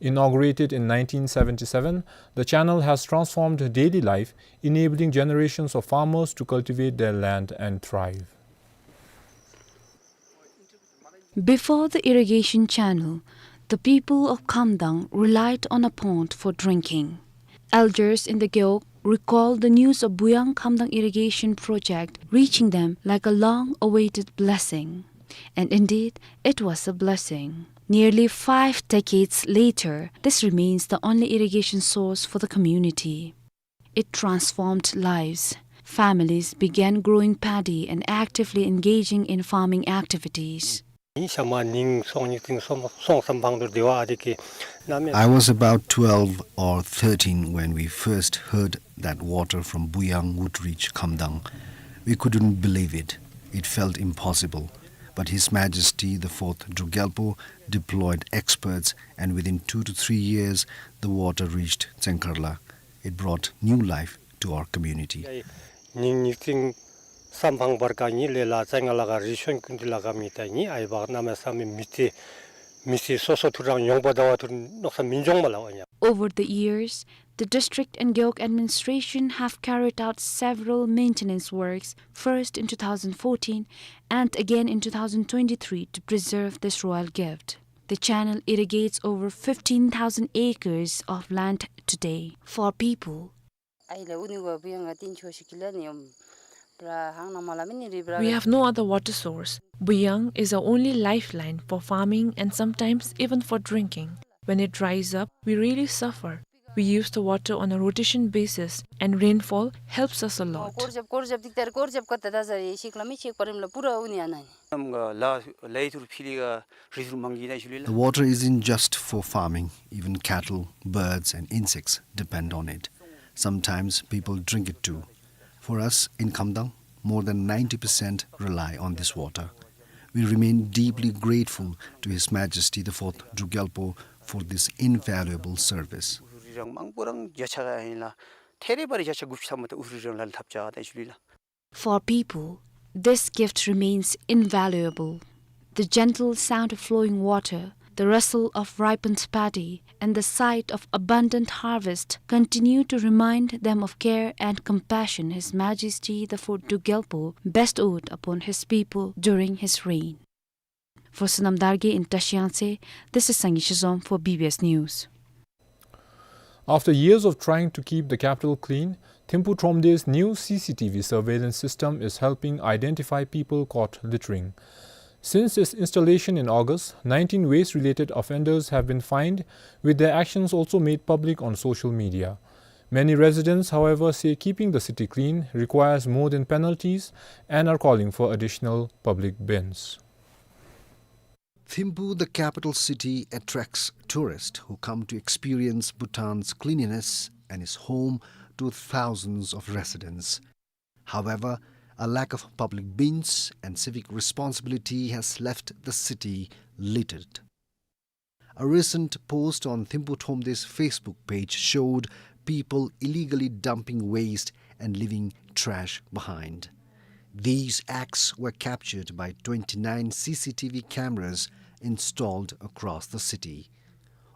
Inaugurated in nineteen seventy-seven, the channel has transformed daily life, enabling generations of farmers to cultivate their land and thrive. Before the irrigation channel, the people of Khamdang relied on a pond for drinking. Elders in the Gewog recall the news of Buyang Khamdang irrigation project reaching them like a long-awaited blessing. And indeed, it was a blessing. Nearly five decades later, this remains the only irrigation source for the community. It transformed lives. Families began growing paddy and actively engaging in farming activities. I was about twelve or thirteen when we first heard that water from Buyang would reach Khamdang. We couldn't believe it. It felt impossible. But His Majesty the Fourth Druk Gyalpo deployed experts, and within two to three years, the water reached Tsengkarla. It brought new life to our community. ཉིང་ཉིག་ཙིང་སམ་ཕང་བར་ཀ་ཉི་ལེ་ལ་ཙང་ང་ལ་ག་རི་ཤོན་ཀུན་ཏི་ལ་ག་མི་ཏ་ཉི་ཨའི་བག་ན་མེ་ས་མེ་མི་ཏི་མི་སི་སོ་སོ་ཐུ་རང་ཡོང་པ་ད་བ་ཐུ་ནོག་ས་མིན་ཇོང་མ་ལ་བ་ཉ། Over the years, the district and Gewog administration have carried out several maintenance works, first in two thousand fourteen and again in two thousand twenty-three, to preserve this royal gift. The channel irrigates over fifteen thousand acres of land today. For people, we have no other water source. Buyang is our only lifeline for farming and sometimes even for drinking. When it dries up, we really suffer. We use the water on a rotation basis, and rainfall helps us a lot. སྐོར་རྒྱབ་སྐོར་རྒྱབ་དེ་ལྟར་སྐོར་རྒྱབ་ཀ་ད་ད་ཟ་རེ་ཤིག་ལ་མི་ཤིག་པ་རིམ་ལ་པུ་ར་འུ་ནི་ཨ་ན་ནི། ནམ་ག་ལ་ལའི་ཐུར་ཕི་ལི་ག་རི་ཐུར་མང་གི་ད་ཤུ་ལི་ལ། The water isn't just for farming. Even cattle, birds, and insects depend on it. Sometimes people drink it too. For us in Khamdang, more than ninety percent rely on this water. We remain deeply grateful to His Majesty the Fourth Druk Gyalpo for this invaluable service. ཨུ་རུ་རི་རང་མང་པོ་རང་བརྒྱ་ཆ་ག་ཨིན་ལ་ཐེ་རེ་བ་རི་བརྒྱ་ཆ་དགུ་བཅུ་ཐམ་པ་ད་ཨུ་རུ་རི་རང་ལ་ལ་ཐབ་ཆ་ག་ད་ཤུ་ལི་ལ། For people, this gift remains invaluable. The gentle sound of flowing water, the rustle of ripened paddy, and the sight of abundant harvest continue to remind them of care and compassion His Majesty the Fourth Druk Gyalpo bestowed upon his people during his reign. For Sonam Dargye in Trashiang Tse, this is Sangay Shizom for B B S News. After years of trying to keep the capital clean, Thimphu Thromde's new C C T V surveillance system is helping identify people caught littering. Since its installation in August, nineteen waste-related offenders have been fined, with their actions also made public on social media. Many residents, however, say keeping the city clean requires more than penalties and are calling for additional public bins. Thimphu, the capital city, attracts tourists who come to experience Bhutan's cleanliness and is home to thousands of residents. However, a lack of public bins and civic responsibility has left the city littered. A recent post on Thimphu Thromde's Facebook page showed people illegally dumping waste and leaving trash behind. These acts were captured by twenty-nine C C T V cameras installed across the city.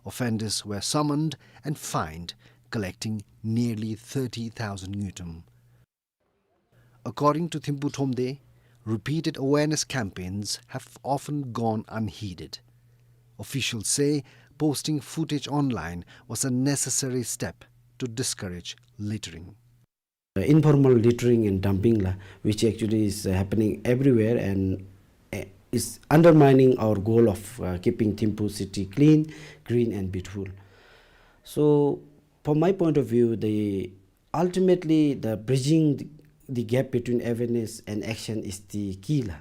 Offenders were summoned and fined, collecting nearly thirty thousand ngultrum. According to Thimphu Thromde, repeated awareness campaigns have often gone unheeded. Officials say posting footage online was a necessary step to discourage littering. Informal littering and dumping la, which actually is, uh, happening everywhere and, uh, is undermining our goal of, uh, keeping Thimphu city clean, green and beautiful. So, from my point of view, the ultimately, the bridging the, the gap between awareness and action is the key la.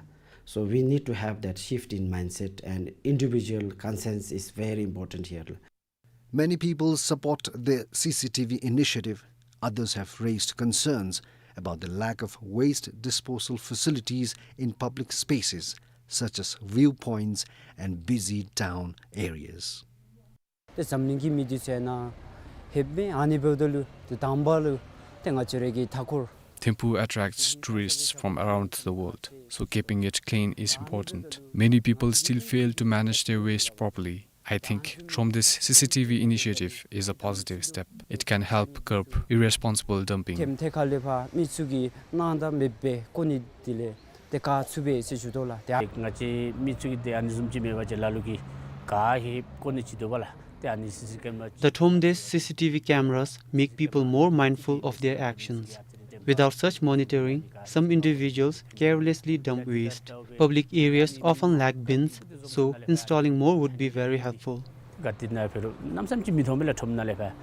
So we need to have that shift in mindset, and individual conscience is very important here la. Many people support the C C T V initiative. Others have raised concerns about the lack of waste disposal facilities in public spaces, such as viewpoints and busy town areas. ཏེ་འཛམ་གླིང་གི་མི་འདི་ཚུ་ནཱ་ལྷོདཔ་མས། ཨ་ནི་འབདཝ་ད་ལུ་ཏེ་དང་པ་ལུ་ཏེ་ང་བཅས་ར་གི་མཐའ་འཁོར། Thimphu attracts tourists from around the world, so keeping it clean is important. Many people still fail to manage their waste properly. I think Thromde's C C T V initiative is a positive step. It can help curb irresponsible dumping. ཐེམ་ཐེ་ཁ་ལས་ཕར་མི་ཚུ་གིས་སྣང་དང་མེདཔ་སྦེ་བཀོ་ནི་དེ་ལས་ཏེ་བཀག་ཚུགས་པས་ཟེར་ཞུ་དོ་ལགས། ཏེ་ང་བཅས་མི་ཚུ་གིས་ཏེ་ཨ་ནི་བཟུམ་ཅིག་མེད་པ་ཅིན་ལ་ལུ་གིས་ག་ཧེ་བཀོ་ནི་ཅིག་འདུག་པ་ལགས། ཏེ་ཨ་ནི་སི་སི་ཀེམ་ར་The Thromde C C T V cameras make people more mindful of their actions. Without such monitoring, some individuals carelessly dump waste. Public areas often lack bins, so installing more would be very helpful. ག་ཏེ་ནཱ་ཕེ་རུ་གནམ་མེད་ས་མེད་ཅིག་མི་མཐོང་མས་ལགས་ཁྲོམ་ནང་ལས་ཕར།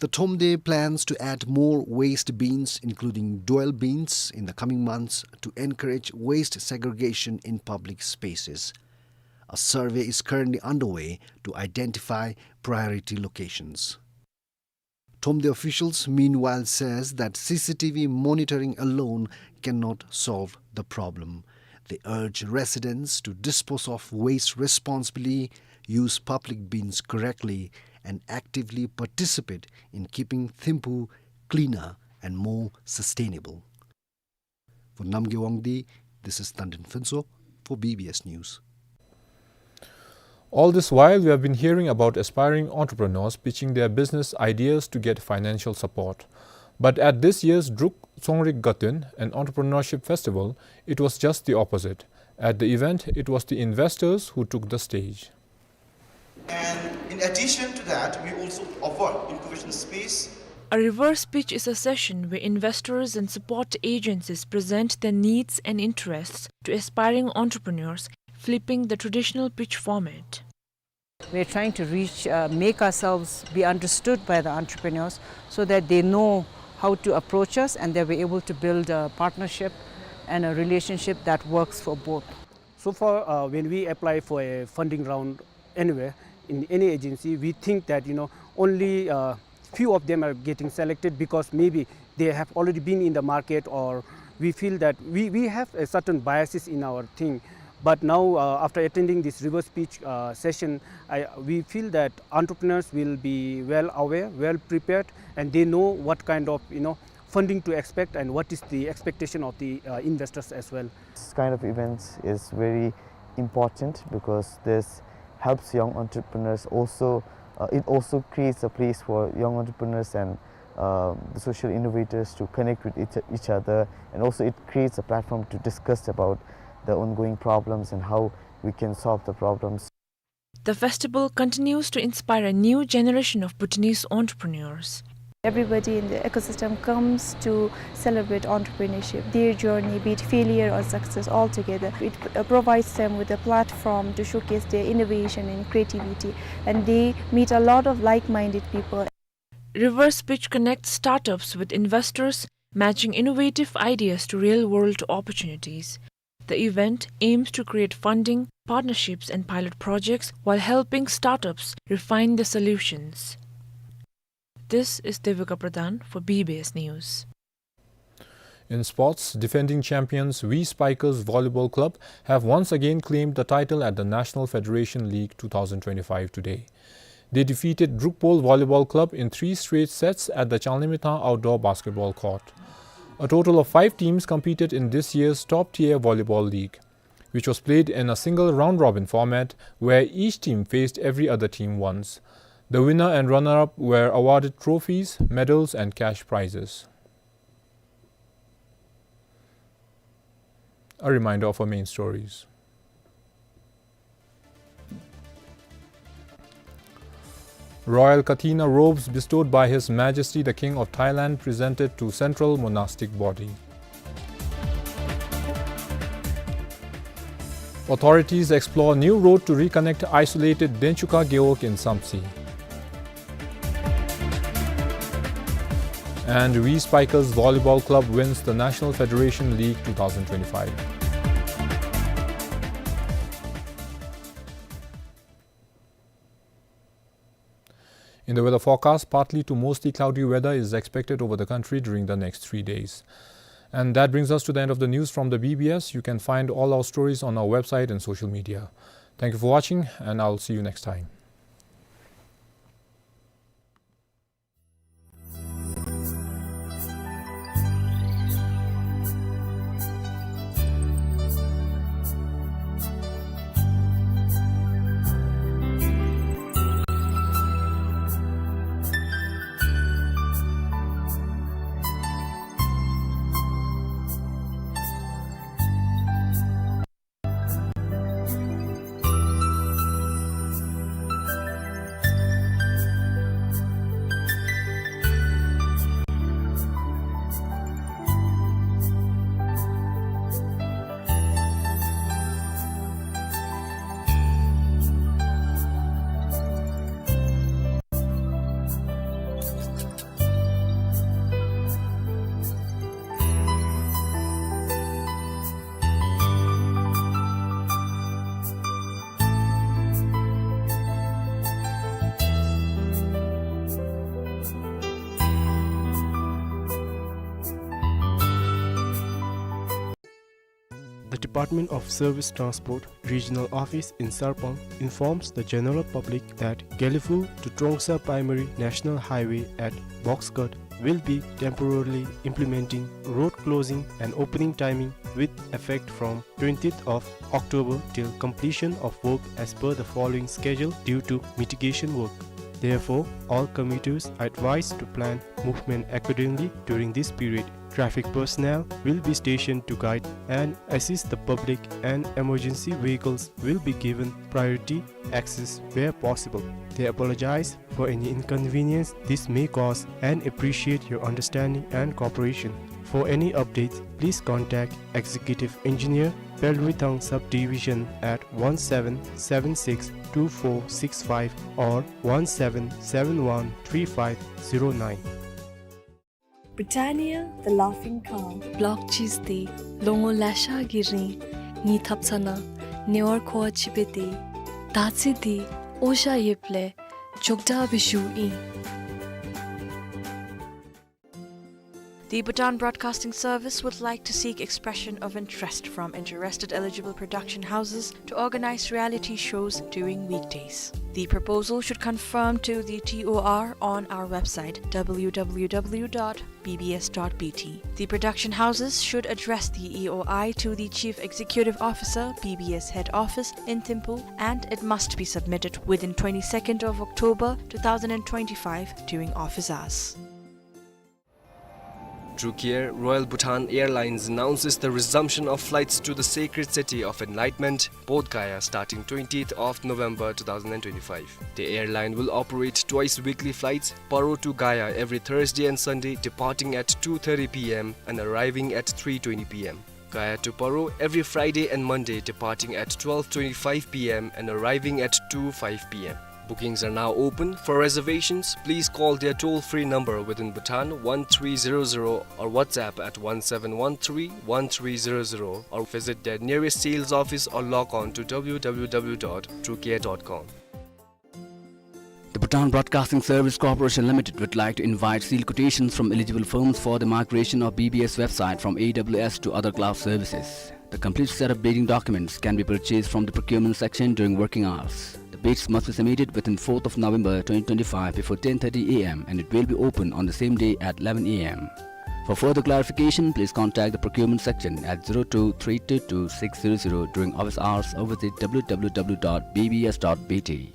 The Thromde plans to add more waste bins, including dwell bins, in the coming months to encourage waste segregation in public spaces. A survey is currently underway to identify priority locations. Thromde officials, meanwhile, says that C C T V monitoring alone cannot solve the problem. They urge residents to dispose of waste responsibly, use public bins correctly, and actively participate in keeping Thimphu cleaner and more sustainable. For Namgay Wangdi, this is Tandin Phuntsho for B B S News. All this while, we have been hearing about aspiring entrepreneurs pitching their business ideas to get financial support. But at this year's Druk Tsongrik Gatun, an entrepreneurship festival, it was just the opposite. At the event, it was the investors who took the stage. And in addition to that, we also offer incubation space. A reverse pitch is a session where investors and support agencies present their needs and interests to aspiring entrepreneurs, flipping the traditional pitch format. We're trying to reach, uh, make ourselves be understood by the entrepreneurs so that they know how to approach us and they were able to build a partnership and a relationship that works for both. So far, uh, when we apply for a funding round anywhere in any agency, we think that, you know, only, uh, few of them are getting selected because maybe they have already been in the market, or we feel that we, we have a certain biases in our thing. But now, uh, after attending this reverse pitch, uh, session, I, we feel that entrepreneurs will be well aware, well prepared, and they know what kind of, you know, funding to expect and what is the expectation of the, uh, investors as well. This kind of events is very important because this helps young entrepreneurs also, uh, it also creates a place for young entrepreneurs and, uh, the social innovators to connect with each, each other, and also it creates a platform to discuss about the ongoing problems and how we can solve the problems. The festival continues to inspire a new generation of Bhutanese entrepreneurs. Everybody in the ecosystem comes to celebrate entrepreneurship, their journey, be it failure or success, all together. It, uh, provides them with a platform to showcase their innovation and creativity, and they meet a lot of like-minded people. Reverse Pitch connects startups with investors, matching innovative ideas to real-world opportunities. The event aims to create funding, partnerships, and pilot projects while helping startups refine their solutions. This is Devika Pradhan for B B S News. In sports, defending champions V Spikers Volleyball Club have once again claimed the title at the National Federation League two thousand twenty-five today. They defeated Drukpol Volleyball Club in three straight sets at the Chalnimitha Outdoor Basketball Court. A total of five teams competed in this year's top-tier volleyball league, which was played in a single round-robin format where each team faced every other team once. The winner and runner-up were awarded trophies, medals, and cash prizes. A reminder of our main stories. Royal Kathina robes bestowed by His Majesty the King of Thailand presented to Central Monastic Body. Authorities explore new road to reconnect isolated Denchuka Gewog in Samtse. And V Spikers Volleyball Club wins the National Federation League two thousand twenty-five. In the weather forecast, partly to mostly cloudy weather is expected over the country during the next three days. And that brings us to the end of the news from the B B S. You can find all our stories on our website and social media. Thank you for watching, and I'll see you next time. The Department of Service Transport Regional Office in Sarpang informs the general public that Gelephu to Trongsa Primary National Highway at Box Cut will be temporarily implementing road closing and opening timing with effect from twentieth of October till completion of work as per the following schedule due to mitigation work. Therefore, all commuters are advised to plan movement accordingly during this period. Traffic personnel will be stationed to guide and assist the public, and emergency vehicles will be given priority access where possible. They apologize for any inconvenience this may cause and appreciate your understanding and cooperation. For any updates, please contact Executive Engineer Pelritang Subdivision at one seven seven six two four six five or one seven seven one three five zero nine. Britannia, the laughing cow. Block cheese འདི་ལོ་ངོ་ལེ་ཤ་གི་རིང་ངེའི་ཐབ་ཚང་ནང་ཉེ་བར་མཁོ་བ་ཅིག་སྦེ་སྡོད། ད་ཅི་འདི་ཨོ་ཞ་ཡོདཔ་ལས་མགྱོགས་དྲགས་སྦེ་བཞུ་ཨིན། The Bhutan Broadcasting Service would like to seek expression of interest from interested eligible production houses to organize reality shows during weekdays. The proposal should conform to the T O R on our website, W W W dot B B S dot B T. The production houses should address the E O I to the Chief Executive Officer, B B S Head Office in Thimphu, and it must be submitted within twenty-second of October two thousand and twenty-five during office hours. True Care Royal Bhutan Airlines announces the resumption of flights to the sacred city of enlightenment, Bodh Gaya, starting twentieth of November two thousand and twenty-five. The airline will operate twice weekly flights, Paro to Gaya every Thursday and Sunday, departing at two thirty P M and arriving at three twenty P M. Gaya to Paro every Friday and Monday, departing at twelve twenty-five P M and arriving at two five P M. Bookings are now open. For reservations, please call their toll-free number within Bhutan, one three zero zero, or WhatsApp at one seven one three one three zero zero, or visit their nearest sales office or log on to W W W dot true care dot com. The Bhutan Broadcasting Service Corporation Limited would like to invite sealed quotations from eligible firms for the migration of B B S website from A W S to other cloud services. The complete set of bidding documents can be purchased from the procurement section during working hours. The bids must be submitted within fourth of November twenty twenty-five before ten thirty A M and it will be open on the same day at eleven A M. For further clarification, please contact the procurement section at zero two three two two six zero zero during office hours or visit W W W dot B B S dot B T.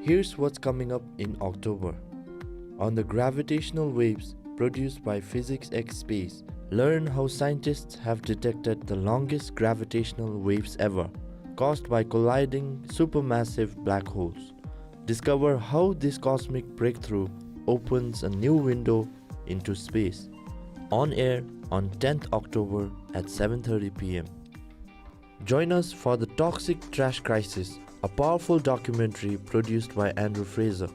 Here's what's coming up in October. On the gravitational waves produced by PhysicsX Space, learn how scientists have detected the longest gravitational waves ever, caused by colliding supermassive black holes. Discover how this cosmic breakthrough opens a new window into space. On air on tenth October at seven thirty P M. Join us for The Toxic Trash Crisis, a powerful documentary produced by Andrew Fraser.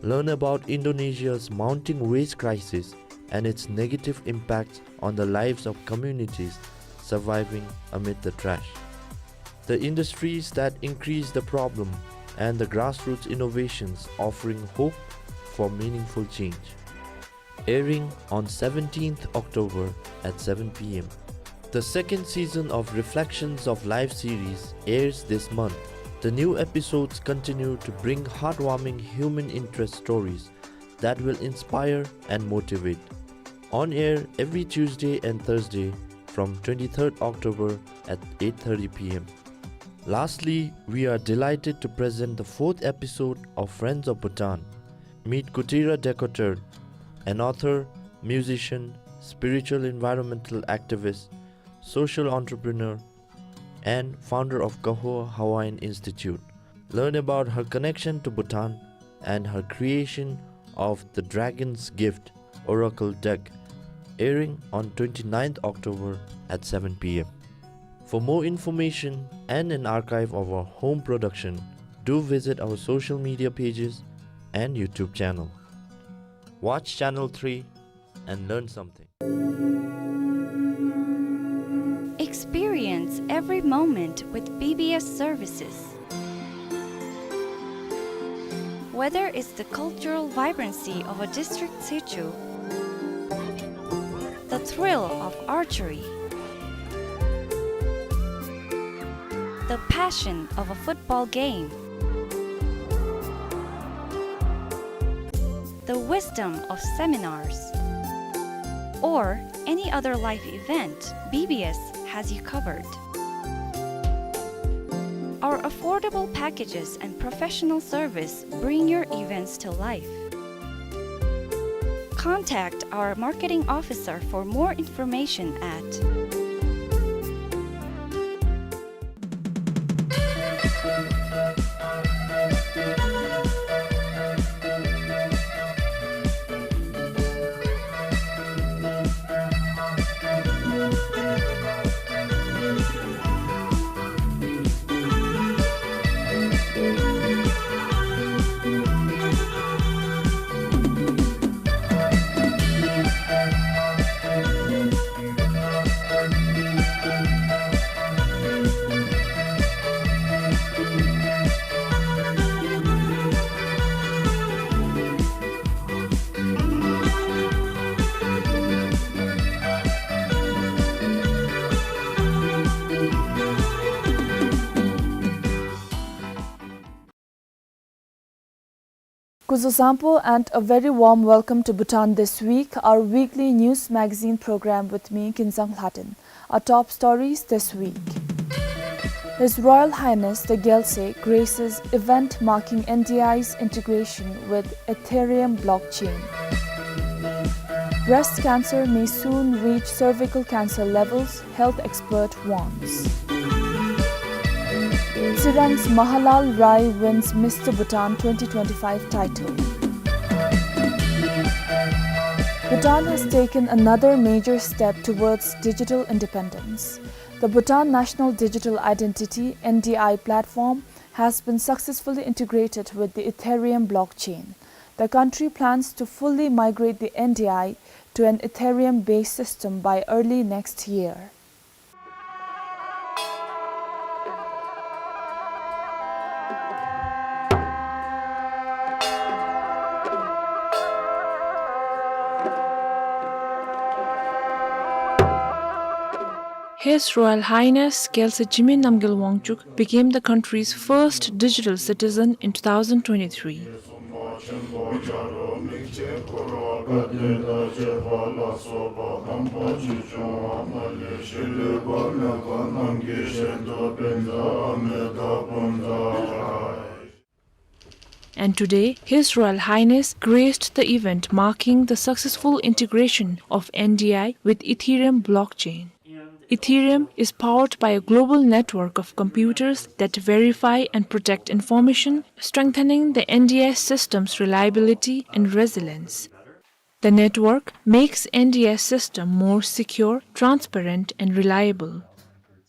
Learn about Indonesia's mounting waste crisis and its negative impacts on the lives of communities surviving amid the trash. The industries that increase the problem and the grassroots innovations offering hope for meaningful change. Airing on seventeenth October at seven P M. The second season of Reflections of Life series airs this month. The new episodes continue to bring heartwarming human interest stories that will inspire and motivate. On air every Tuesday and Thursday from twenty-third October at eight thirty P M. Lastly, we are delighted to present the fourth episode of Friends of Bhutan. Meet Kutira Dekotur, an author, musician, spiritual environmental activist, social entrepreneur, and founder of Kahowa Hawaiian Institute. Learn about her connection to Bhutan and her creation of the Dragon's Gift Oracle deck, airing on twenty-ninth October at seven P M. For more information and an archive of our home production, do visit our social media pages and YouTube channel. Watch Channel three and learn something. Experience every moment with B B S services. Whether it's the cultural vibrancy of a district situ, the thrill of archery, the passion of a football game, the wisdom of seminars, or any other life event, B B S has you covered. Our affordable packages and professional service bring your events to life. Contact our marketing officer for more information at Kuzuzangpo and a very warm welcome to Bhutan This Week, our weekly news magazine program with me, Kinzang Lhaden. Our top stories this week. His Royal Highness the Gyaltswe graces event marking N D I's integration with Ethereum blockchain. Breast cancer may soon reach cervical cancer levels, health expert warns. Tsirang's Mahalal Rai wins Mister Bhutan twenty twenty-five title. Bhutan has taken another major step towards digital independence. The Bhutan National Digital Identity, N D I, platform has been successfully integrated with the Ethereum blockchain. The country plans to fully migrate the N D I to an Ethereum-based system by early next year. His Royal Highness Gyaltswe Jigme Namgyel Wangchuk became the country's first digital citizen in two thousand twenty-three. And today, His Royal Highness graced the event marking the successful integration of N D I with Ethereum blockchain. Ethereum is powered by a global network of computers that verify and protect information, strengthening the N D I system's reliability and resilience. The network makes N D I system more secure, transparent, and reliable.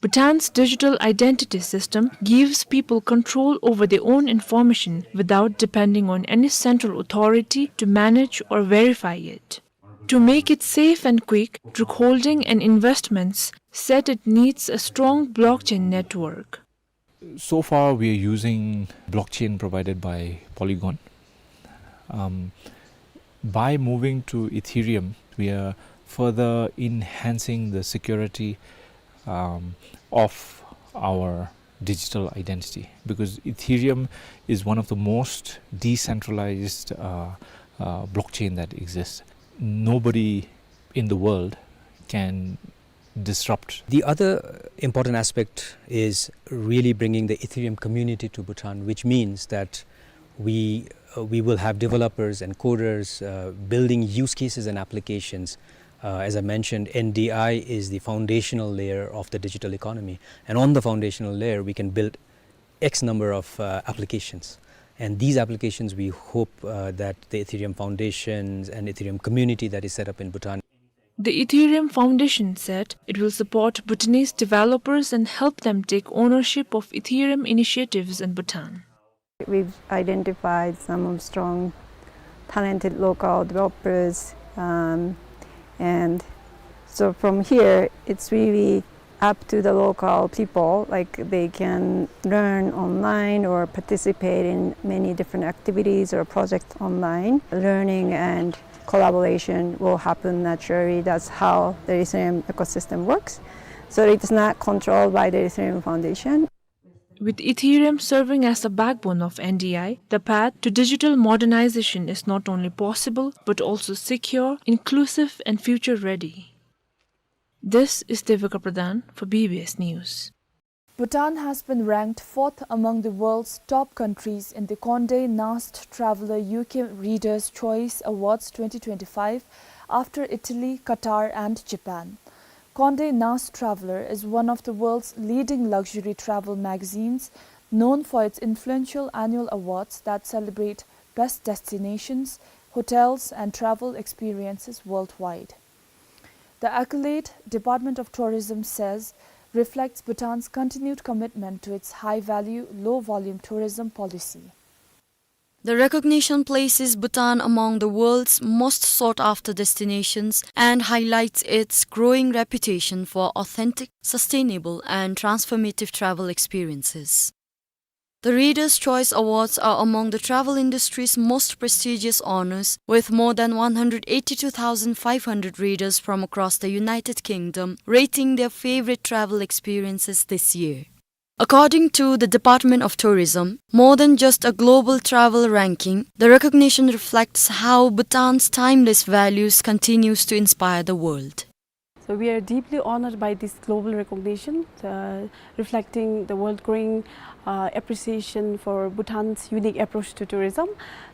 Bhutan's digital identity system gives people control over their own information without depending on any central authority to manage or verify it. To make it safe and quick, Druk Holding and Investments said it needs a strong blockchain network. So far, we are using blockchain provided by Polygon. Um, by moving to Ethereum, we are further enhancing the security, um, of our digital identity, because Ethereum is one of the most decentralized, uh, uh, blockchain that exists. Nobody in the world can disrupt. The other important aspect is really bringing the Ethereum community to Bhutan, which means that we, uh, we will have developers and coders, uh, building use cases and applications. Uh, as I mentioned, N D I is the foundational layer of the digital economy. And on the foundational layer, we can build X number of, uh, applications. And these applications, we hope, uh, that the Ethereum foundations and Ethereum community that is set up in Bhutan. The Ethereum Foundation said it will support Bhutanese developers and help them take ownership of Ethereum initiatives in Bhutan. We've identified some of strong, talented local developers, um, and so from here, it's really up to the local people, like, they can learn online or participate in many different activities or projects online. Learning and collaboration will happen naturally. That's how the Ethereum ecosystem works. So it's not controlled by the Ethereum Foundation. With Ethereum serving as the backbone of N D I, the path to digital modernization is not only possible, but also secure, inclusive, and future-ready. This is Devika Pradhan for B B S News. Bhutan has been ranked fourth among the world's top countries in the Condé Nast Traveler U K Readers' Choice Awards twenty twenty-five after Italy, Qatar, and Japan. Condé Nast Traveler is one of the world's leading luxury travel magazines, known for its influential annual awards that celebrate best destinations, hotels, and travel experiences worldwide. The accolade, Department of Tourism says, reflects Bhutan's continued commitment to its high-value, low-volume tourism policy. The recognition places Bhutan among the world's most sought-after destinations and highlights its growing reputation for authentic, sustainable, and transformative travel experiences. The Readers' Choice Awards are among the travel industry's most prestigious honors, with more than one hundred eighty-two thousand five hundred readers from across the United Kingdom rating their favorite travel experiences this year. According to the Department of Tourism, more than just a global travel ranking, the recognition reflects how Bhutan's timeless values continues to inspire the world. So we are deeply honored by this global recognition, uh, reflecting the world-growing, uh, appreciation for Bhutan's unique approach to tourism,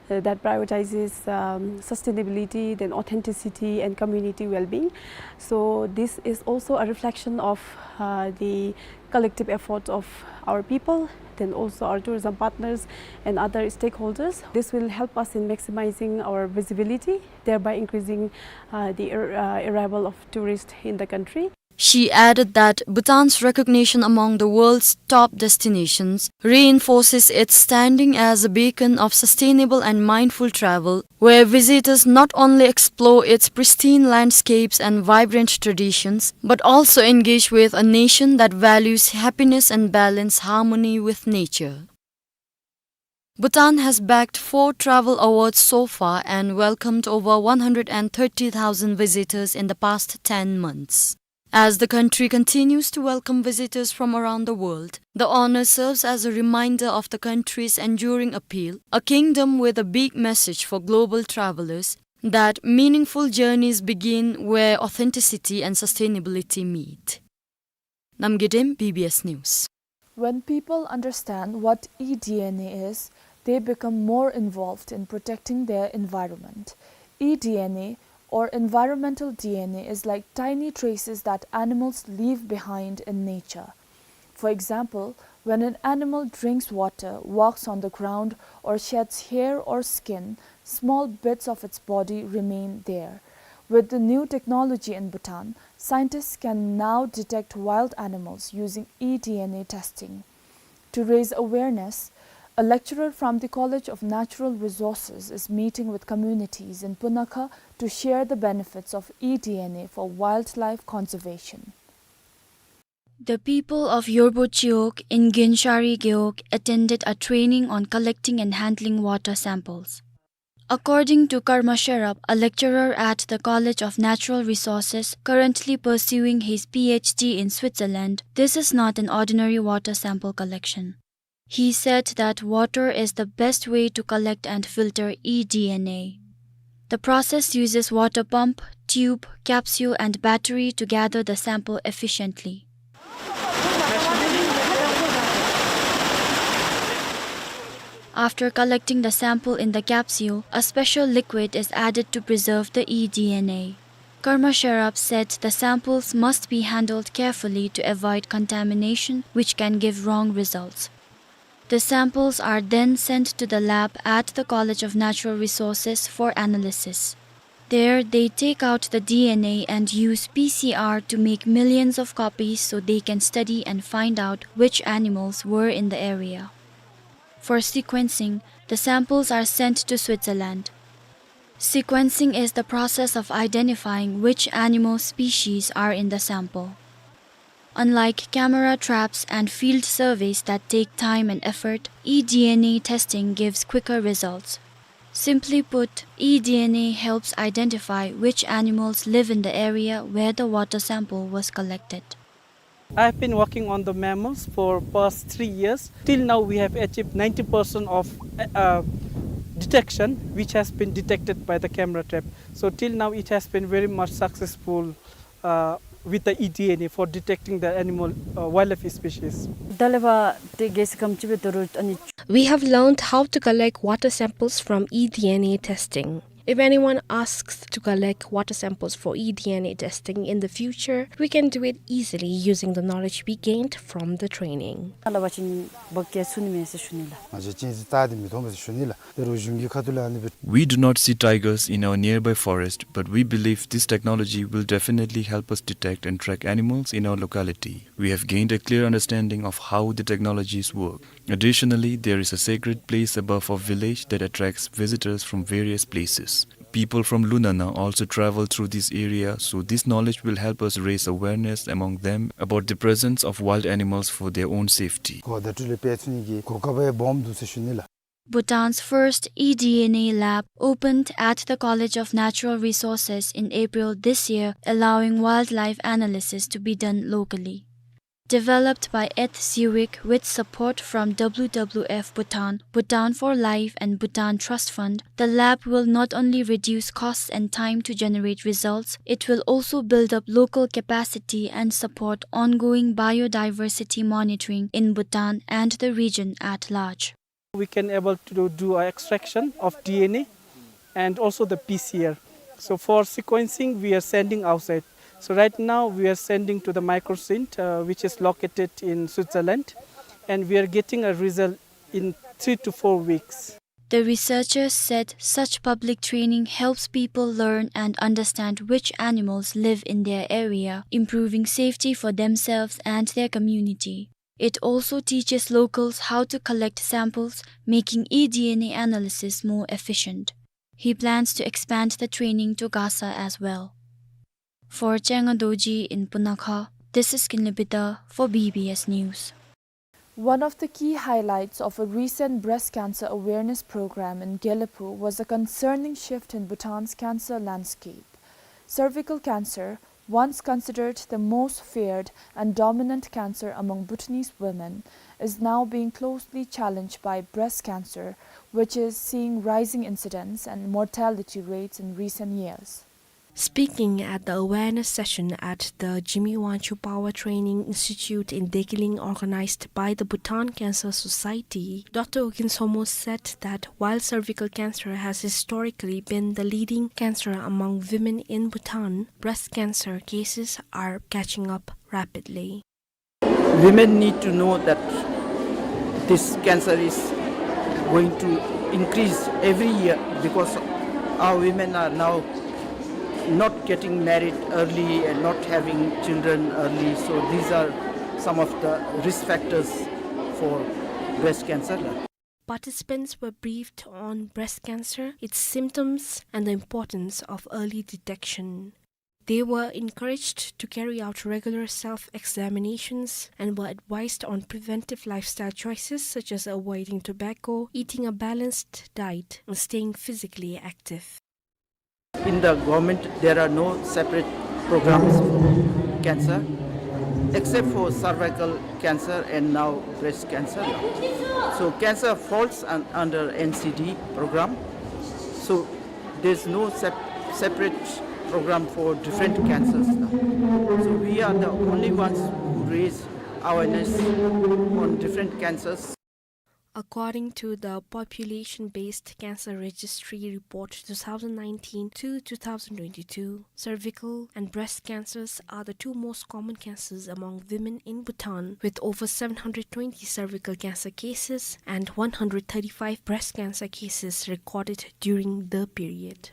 uh, that prioritizes, um, sustainability, then authenticity, and community well-being. So this is also a reflection of, uh, the collective efforts of our people, then also our tourism partners and other stakeholders. This will help us in maximizing our visibility, thereby increasing, uh, the ar-, uh, arrival of tourists in the country. She added that Bhutan's recognition among the world's top destinations reinforces its standing as a beacon of sustainable and mindful travel, where visitors not only explore its pristine landscapes and vibrant traditions, but also engage with a nation that values happiness and balance harmony with nature. Bhutan has bagged four travel awards so far and welcomed over one hundred and thirty thousand visitors in the past ten months. As the country continues to welcome visitors from around the world, the honor serves as a reminder of the country's enduring appeal, a kingdom with a big message for global travelers, that meaningful journeys begin where authenticity and sustainability meet. Namgay Dem, B B S News. When people understand what eDNA is, they become more involved in protecting their environment. eDNA, or environmental D N A, is like tiny traces that animals leave behind in nature. For example, when an animal drinks water, walks on the ground, or sheds hair or skin, small bits of its body remain there. With the new technology in Bhutan, scientists can now detect wild animals using eDNA testing. To raise awareness, a lecturer from the College of Natural Resources is meeting with communities in Punakha to share the benefits of eDNA for wildlife conservation. The people of Yorbo Chiwog in Gyenshari Gewog attended a training on collecting and handling water samples. According to Karma Sherab, a lecturer at the College of Natural Resources currently pursuing his P H D in Switzerland, this is not an ordinary water sample collection. He said that water is the best way to collect and filter eDNA. The process uses water pump, tube, capsule, and battery to gather the sample efficiently. After collecting the sample in the capsule, a special liquid is added to preserve the eDNA. Karma Sherab said the samples must be handled carefully to avoid contamination, which can give wrong results. The samples are then sent to the lab at the College of Natural Resources for analysis. There, they take out the D N A and use P C R to make millions of copies so they can study and find out which animals were in the area. For sequencing, the samples are sent to Switzerland. Sequencing is the process of identifying which animal species are in the sample. Unlike camera traps and field surveys that take time and effort, eDNA testing gives quicker results. Simply put, eDNA helps identify which animals live in the area where the water sample was collected. I have been working on the mammals for past three years. Till now, we have achieved ninety percent of, uh, detection, which has been detected by the camera trap. So till now, it has been very much successful, uh, with the eDNA for detecting the animal, uh, wildlife species. ད་ལས་ཕར་ཏེ་གལ་སྲིད་ཁམས་ཅིག་སྦེ་དོ་རུང་ཨ་ནི། We have learned how to collect water samples from eDNA testing. If anyone asks to collect water samples for eDNA testing in the future, we can do it easily using the knowledge we gained from the training. ལ་བ་ཅིན་འབག་སྐྱེལ་ཚུགས་ནི་མས་ཟེར་ཞུ་ནི་ལགས། ང་བཅས་གཅན་གཟན་བལྟ་སྟེ་མི་མཐོང་པས་ཟེར་ཞུ་ནི་ལགས། དོ་རུང་གཞུང་གི་ཁ་ཐུག་ལས་ཨ་ནི་སྦེ། We do not see tigers in our nearby forest, but we believe this technology will definitely help us detect and track animals in our locality. We have gained a clear understanding of how the technologies work. Additionally, there is a sacred place above our village that attracts visitors from various places. People from Lunana also travel through this area, so this knowledge will help us raise awareness among them about the presence of wild animals for their own safety. གོ་བརྡ་སྤྲོད་ལས་སྤེལ་ཚུགས་ནི་གི་གོ་སྐབས་སྦོམ་འདུག་ཟེར་ཞུ་ནི་ལགས། Bhutan's first eDNA lab opened at the College of Natural Resources in April this year, allowing wildlife analysis to be done locally. Developed by ETH Zurich with support from W W F Bhutan, Bhutan for Life and Bhutan Trust Fund, the lab will not only reduce costs and time to generate results, it will also build up local capacity and support ongoing biodiversity monitoring in Bhutan and the region at large. We can able to do a extraction of D N A and also the P C R. So for sequencing, we are sending outside. So right now, we are sending to the Microcent, uh, which is located in Switzerland, and we are getting a result in three to four weeks. The researchers said such public training helps people learn and understand which animals live in their area, improving safety for themselves and their community. It also teaches locals how to collect samples, making eDNA analysis more efficient. He plans to expand the training to Gasa as well. For Chenga Dorji in Punakha, this is Kinley Bida for B B S News. One of the key highlights of a recent breast cancer awareness program in Gelephu was a concerning shift in Bhutan's cancer landscape. Cervical cancer, once considered the most feared and dominant cancer among Bhutanese women, is now being closely challenged by breast cancer, which is seeing rising incidence and mortality rates in recent years. Speaking at the awareness session at the Jigme Wangchuck Power Training Institute in Dekeling, organized by the Bhutan Cancer Society, Doctor Ogin Somo said that while cervical cancer has historically been the leading cancer among women in Bhutan, breast cancer cases are catching up rapidly. Women need to know that this cancer is going to increase every year because our women are now not getting married early and not having children early. So these are some of the risk factors for breast cancer. Participants were briefed on breast cancer, its symptoms, and the importance of early detection. They were encouraged to carry out regular self-examinations and were advised on preventive lifestyle choices such as avoiding tobacco, eating a balanced diet, and staying physically active. In the government, there are no separate programs for cancer, except for cervical cancer and now breast cancer. So cancer falls un-, under N C D program. So there's no sep-, separate program for different cancers now. So we are the only ones who raise awareness on different cancers. According to the Population-Based Cancer Registry Report two thousand nineteen to two thousand twenty-two, cervical and breast cancers are the two most common cancers among women in Bhutan, with over seven hundred twenty cervical cancer cases and one hundred thirty-five breast cancer cases recorded during the period.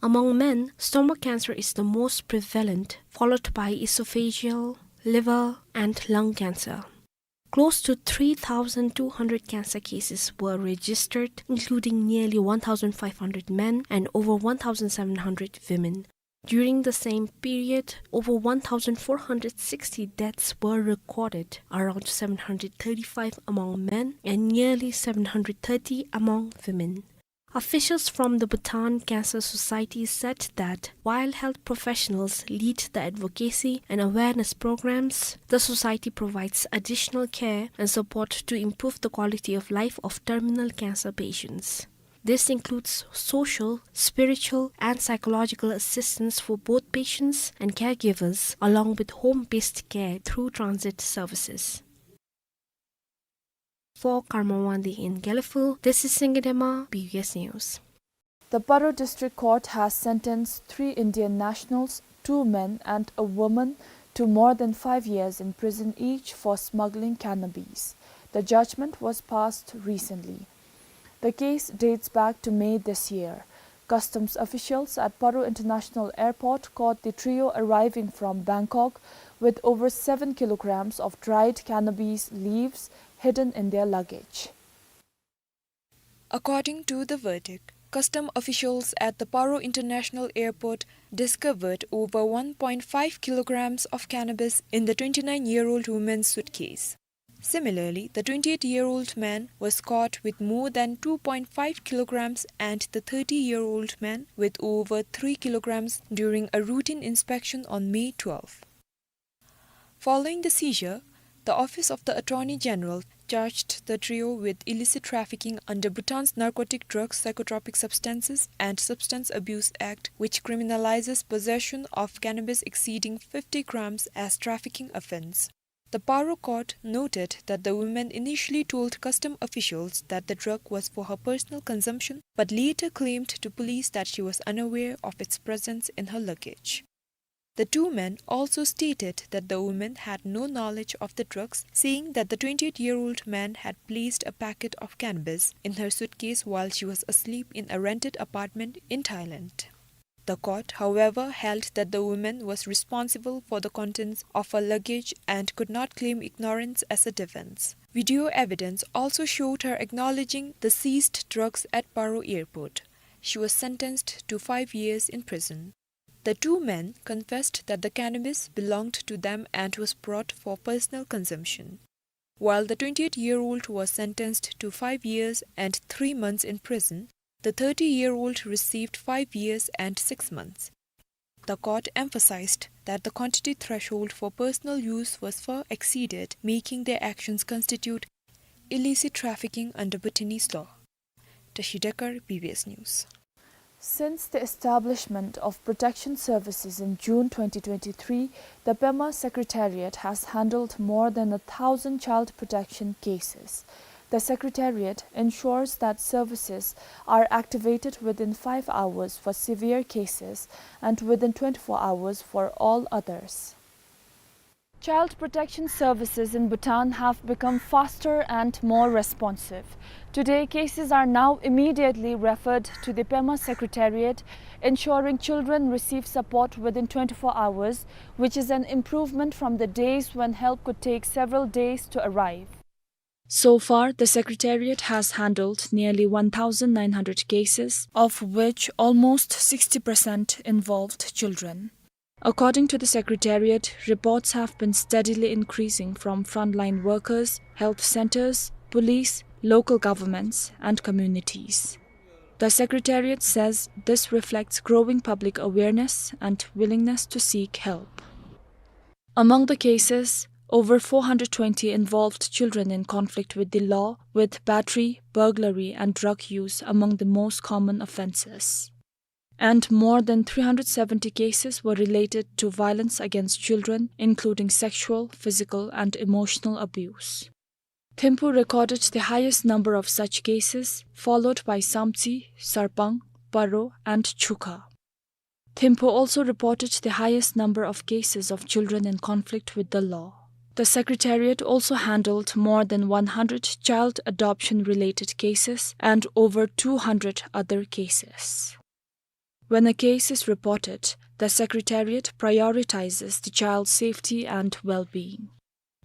Among men, stomach cancer is the most prevalent, followed by esophageal, liver, and lung cancer. Close to three thousand two hundred cancer cases were registered, including nearly one thousand five hundred men and over one thousand seven hundred women. During the same period, over one thousand four hundred sixty deaths were recorded, around seven hundred thirty-five among men and nearly seven hundred thirty among women. Officials from the Bhutan Cancer Society said that while health professionals lead the advocacy and awareness programs, the society provides additional care and support to improve the quality of life of terminal cancer patients. This includes social, spiritual, and psychological assistance for both patients and caregivers, along with home-based care through transit services. For Karma Wangdi in Gelephu, this is Singye Dema, B B S News. The Paro District Court has sentenced three Indian nationals, two men and a woman, to more than five years in prison each for smuggling cannabis. The judgment was passed recently. The case dates back to May this year. Customs officials at Paro International Airport caught the trio arriving from Bangkok with over seven kilograms of dried cannabis leaves hidden in their luggage. According to the verdict, custom officials at the Paro International Airport discovered over one point five kilograms of cannabis in the twenty-nine-year-old woman's suitcase. Similarly, the twenty-eight-year-old man was caught with more than two point five kilograms and the thirty-year-old man with over three kilograms during a routine inspection on May twelfth. Following the seizure, the Office of the Attorney General charged the trio with illicit trafficking under Bhutan's Narcotic Drugs, Psychotropic Substances and Substance Abuse Act, which criminalizes possession of cannabis exceeding fifty grams as trafficking offense. The Paro court noted that the women initially told custom officials that the drug was for her personal consumption, but later claimed to police that she was unaware of its presence in her luggage. The two men also stated that the woman had no knowledge of the drugs, saying that the twenty-eight-year-old man had placed a packet of cannabis in her suitcase while she was asleep in a rented apartment in Thailand. The court, however, held that the woman was responsible for the contents of her luggage and could not claim ignorance as a defense. Video evidence also showed her acknowledging the seized drugs at Paro airport. She was sentenced to five years in prison. The two men confessed that the cannabis belonged to them and was brought for personal consumption. While the twenty-eight-year-old was sentenced to five years and three months in prison, the thirty-year-old received five years and six months. The court emphasized that the quantity threshold for personal use was far exceeded, making their actions constitute illicit trafficking under Bhutanese law. Tashi Dekar, B B S News. Since the establishment of protection services in June twenty twenty-three, the Pema Secretariat has handled more than a thousand child protection cases. The Secretariat ensures that services are activated within five hours for severe cases and within twenty-four hours for all others. Child protection services in Bhutan have become faster and more responsive. Today, cases are now immediately referred to the Pema Secretariat, ensuring children receive support within twenty-four hours, which is an improvement from the days when help could take several days to arrive. So far, the Secretariat has handled nearly one thousand nine hundred cases, of which almost sixty percent involved children. According to the Secretariat, reports have been steadily increasing from frontline workers, health centers, police, local governments, and communities. The Secretariat says this reflects growing public awareness and willingness to seek help. Among the cases, over four hundred twenty involved children in conflict with the law, with battery, burglary, and drug use among the most common offenses. And more than three hundred seventy cases were related to violence against children, including sexual, physical, and emotional abuse. Thimphu recorded the highest number of such cases, followed by Samtse, Sarpang, Paro, and Chukha. Thimphu also reported the highest number of cases of children in conflict with the law. The Secretariat also handled more than one hundred child adoption-related cases and over two hundred other cases. When a case is reported, the Secretariat prioritizes the child's safety and well-being.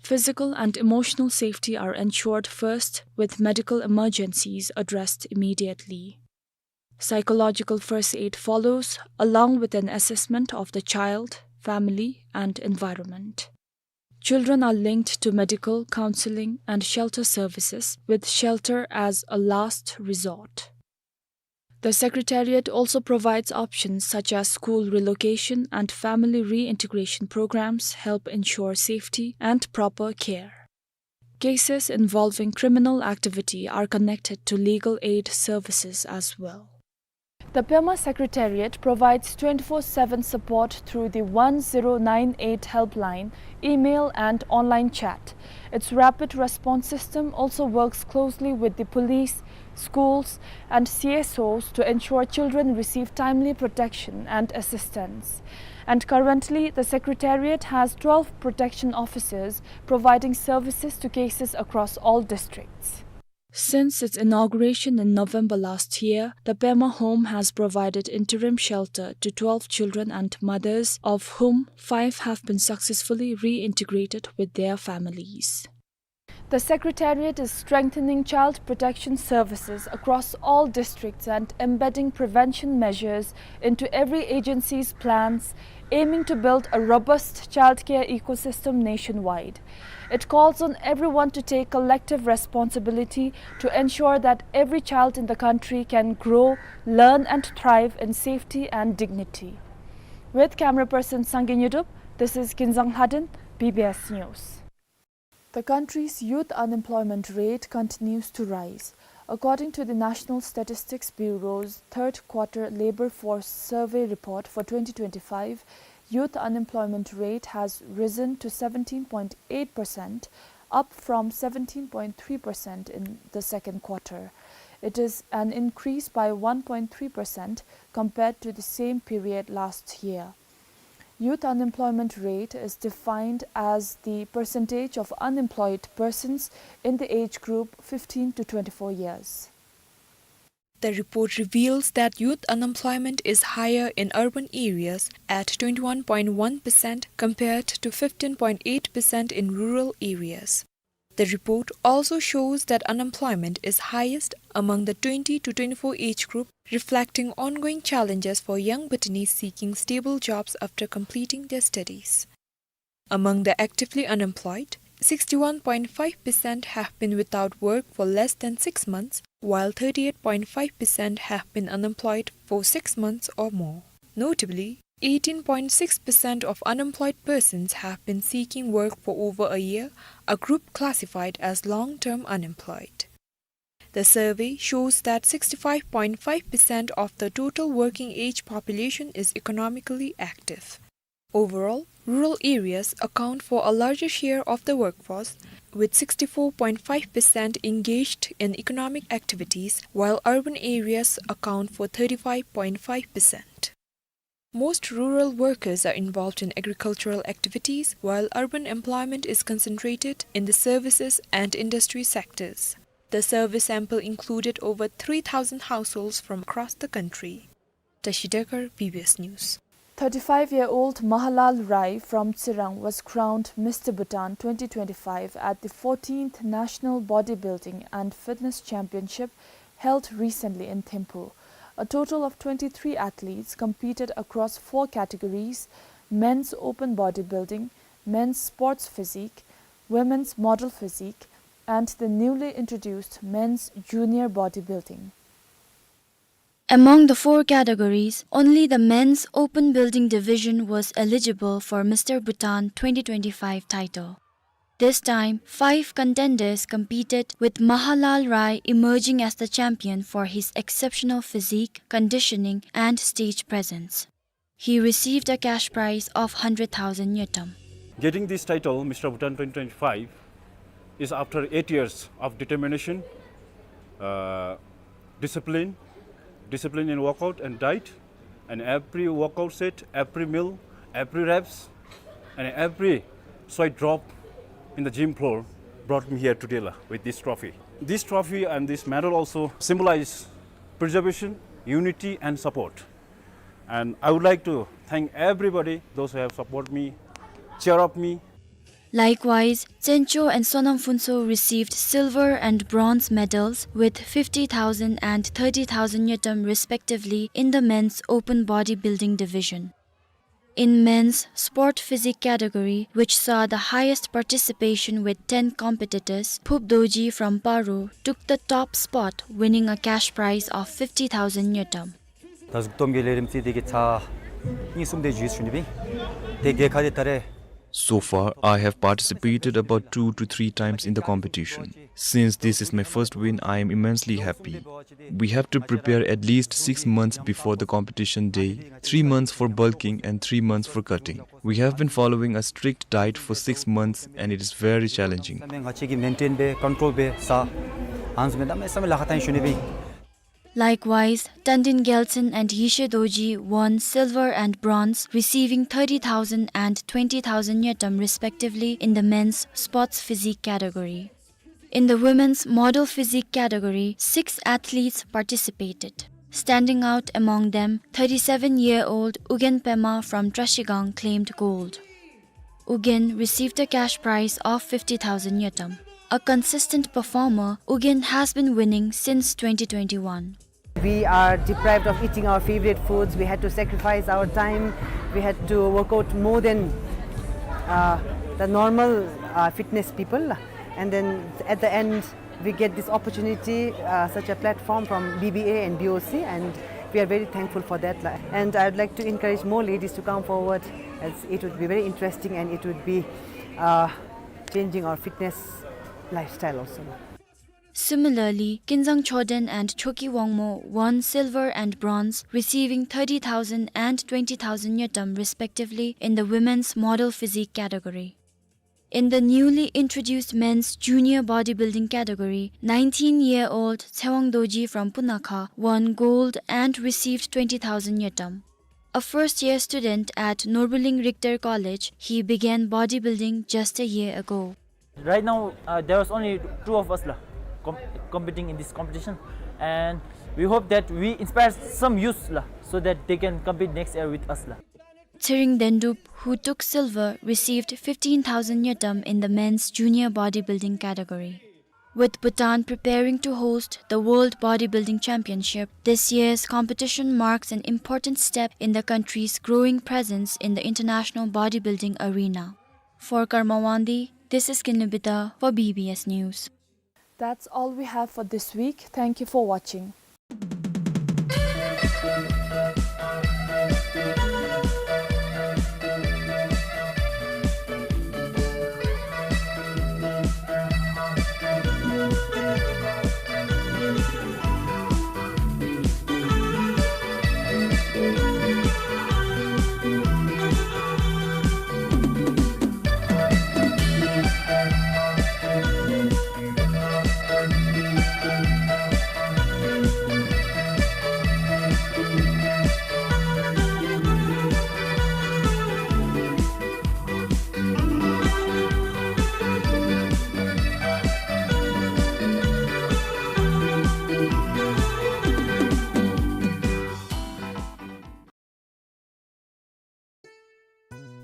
Physical and emotional safety are ensured first, with medical emergencies addressed immediately. Psychological first aid follows, along with an assessment of the child, family, and environment. Children are linked to medical, counseling, and shelter services, with shelter as a last resort. The Secretariat also provides options such as school relocation and family reintegration programs help ensure safety and proper care. Cases involving criminal activity are connected to legal aid services as well. The Pema Secretariat provides twenty-four seven support through the one zero nine eight helpline, email and online chat. Its rapid response system also works closely with the police, schools, and C S Os to ensure children receive timely protection and assistance. And currently, the Secretariat has twelve protection officers providing services to cases across all districts. Since its inauguration in November last year, the Pema Home has provided interim shelter to twelve children and mothers, of whom five have been successfully reintegrated with their families. The Secretariat is strengthening child protection services across all districts and embedding prevention measures into every agency's plans, aiming to build a robust childcare ecosystem nationwide. It calls on everyone to take collective responsibility to ensure that every child in the country can grow, learn and thrive in safety and dignity. With camera person Sangay Nyodup, this is Kinzang Lhaden, B B S News. The country's youth unemployment rate continues to rise. According to the National Statistics Bureau's third quarter labor force survey report for twenty twenty-five, youth unemployment rate has risen to seventeen point eight percent, up from seventeen point three percent in the second quarter. It is an increase by one point three percent compared to the same period last year. Youth unemployment rate is defined as the percentage of unemployed persons in the age group fifteen to twenty-four years. The report reveals that youth unemployment is higher in urban areas at twenty-one point one percent compared to fifteen point eight percent in rural areas. The report also shows that unemployment is highest among the twenty to twenty-four age group, reflecting ongoing challenges for young Bhutanese seeking stable jobs after completing their studies. Among the actively unemployed, sixty-one point five percent have been without work for less than six months, while thirty-eight point five percent have been unemployed for six months or more. Notably, eighteen point six percent of unemployed persons have been seeking work for over a year, a group classified as long-term unemployed. The survey shows that sixty-five point five percent of the total working age population is economically active. Overall, rural areas account for a larger share of the workforce, with sixty-four point five percent engaged in economic activities, while urban areas account for thirty-five point five percent. Most rural workers are involved in agricultural activities, while urban employment is concentrated in the services and industry sectors. The survey sample included over three thousand households from across the country. Tashi Dekar, B B S News. Thirty-five-year-old Mahalal Rai from Tsirang was crowned Mister Bhutan twenty twenty-five at the fourteenth National Bodybuilding and Fitness Championship held recently in Thimphu. A total of twenty-three athletes competed across four categories: men's open bodybuilding, men's sports physique, women's model physique, and the newly introduced men's junior bodybuilding. Among the four categories, only the men's open building division was eligible for Mister Bhutan twenty twenty-five title. This time, five contenders competed, with Mahalal Rai emerging as the champion for his exceptional physique, conditioning, and stage presence. He received a cash prize of hundred thousand ngultrum. Getting this title, Mister Bhutan twenty twenty-five, is after eight years of determination, uh, discipline, discipline in workout and diet, and every workout set, every meal, every reps, and every sweat drop in the gym floor brought me here today la, with this trophy. This trophy and this medal also symbolize preservation, unity, and support. And I would like to thank everybody, those who have supported me, cheer up me. Likewise, Tsencho and Sonam Phuntsho received silver and bronze medals with fifty thousand and thirty thousand ngultrum respectively in the men's open bodybuilding division. In men's sport physique category, which saw the highest participation with ten competitors, Phup Dorji from Paro took the top spot, winning a cash prize of fifty thousand ngultrum. ད་གཟུགས་སྟོབས་ཀྱི་ལས་རིམ་རྩིས་དེ་གི་ཚར་གཉིས་གསུམ་དེ་འཇུས་ཞུ་ནི་སྦེ། དེ་གི་ཁ་དེ་ད་རེས། So far, I have participated about two to three times in the competition. Since this is my first win, I am immensely happy. We have to prepare at least six months before the competition day, three months for bulking and three months for cutting. We have been following a strict diet for six months and it is very challenging. ང་བཅས་ཀྱིས་མེན་ཊེན་འབད་ཀོན་ཊོལ་འབད་ས་ཨ་ནི་བཟུམ་མའི་གནམ་མེད་ས་མེད་ལཱ་ཁག་བཏང་ཞུ་ནི་སྦེ། Likewise, Tandin Gyaltsen and Yeshe Dorji won silver and bronze, receiving thirty thousand and twenty thousand ngultrum respectively in the men's sports physique category. In the women's model physique category, six athletes participated. Standing out among them, thirty-seven-year-old Ugyen Pema from Trashigang claimed gold. Ugyen received a cash prize of fifty thousand ngultrum. A consistent performer, Ugyen has been winning since twenty twenty-one. We are deprived of eating our favorite foods. We had to sacrifice our time. We had to work out more than, uh, the normal, uh, fitness people. And then at the end, we get this opportunity, uh, such a platform from B B A and B O C, and we are very thankful for that. And I would like to encourage more ladies to come forward, as it would be very interesting and it would be, uh, changing our fitness lifestyle also. Similarly, Kinzang Choden and Choki Wangmo won silver and bronze, receiving thirty thousand and twenty thousand ngultrum respectively in the women's model physique category. In the newly introduced men's junior bodybuilding category, nineteen-year-old Tsewang Dorji from Punakha won gold and received twenty thousand ngultrum. A first-year student at Norbuling Richter College, he began bodybuilding just a year ago. Right now, uh, there was only two of us lah, com-, competing in this competition, and we hope that we inspire some youths lah, so that they can compete next year with us lah. Tsering Dendup, who took silver, received fifteen thousand ngultrum in the men's junior bodybuilding category. With Bhutan preparing to host the World Bodybuilding Championship, this year's competition marks an important step in the country's growing presence in the international bodybuilding arena. For Karma Wangdi, this is Kinley Bida for B B S News. That's all we have for this week. Thank you for watching.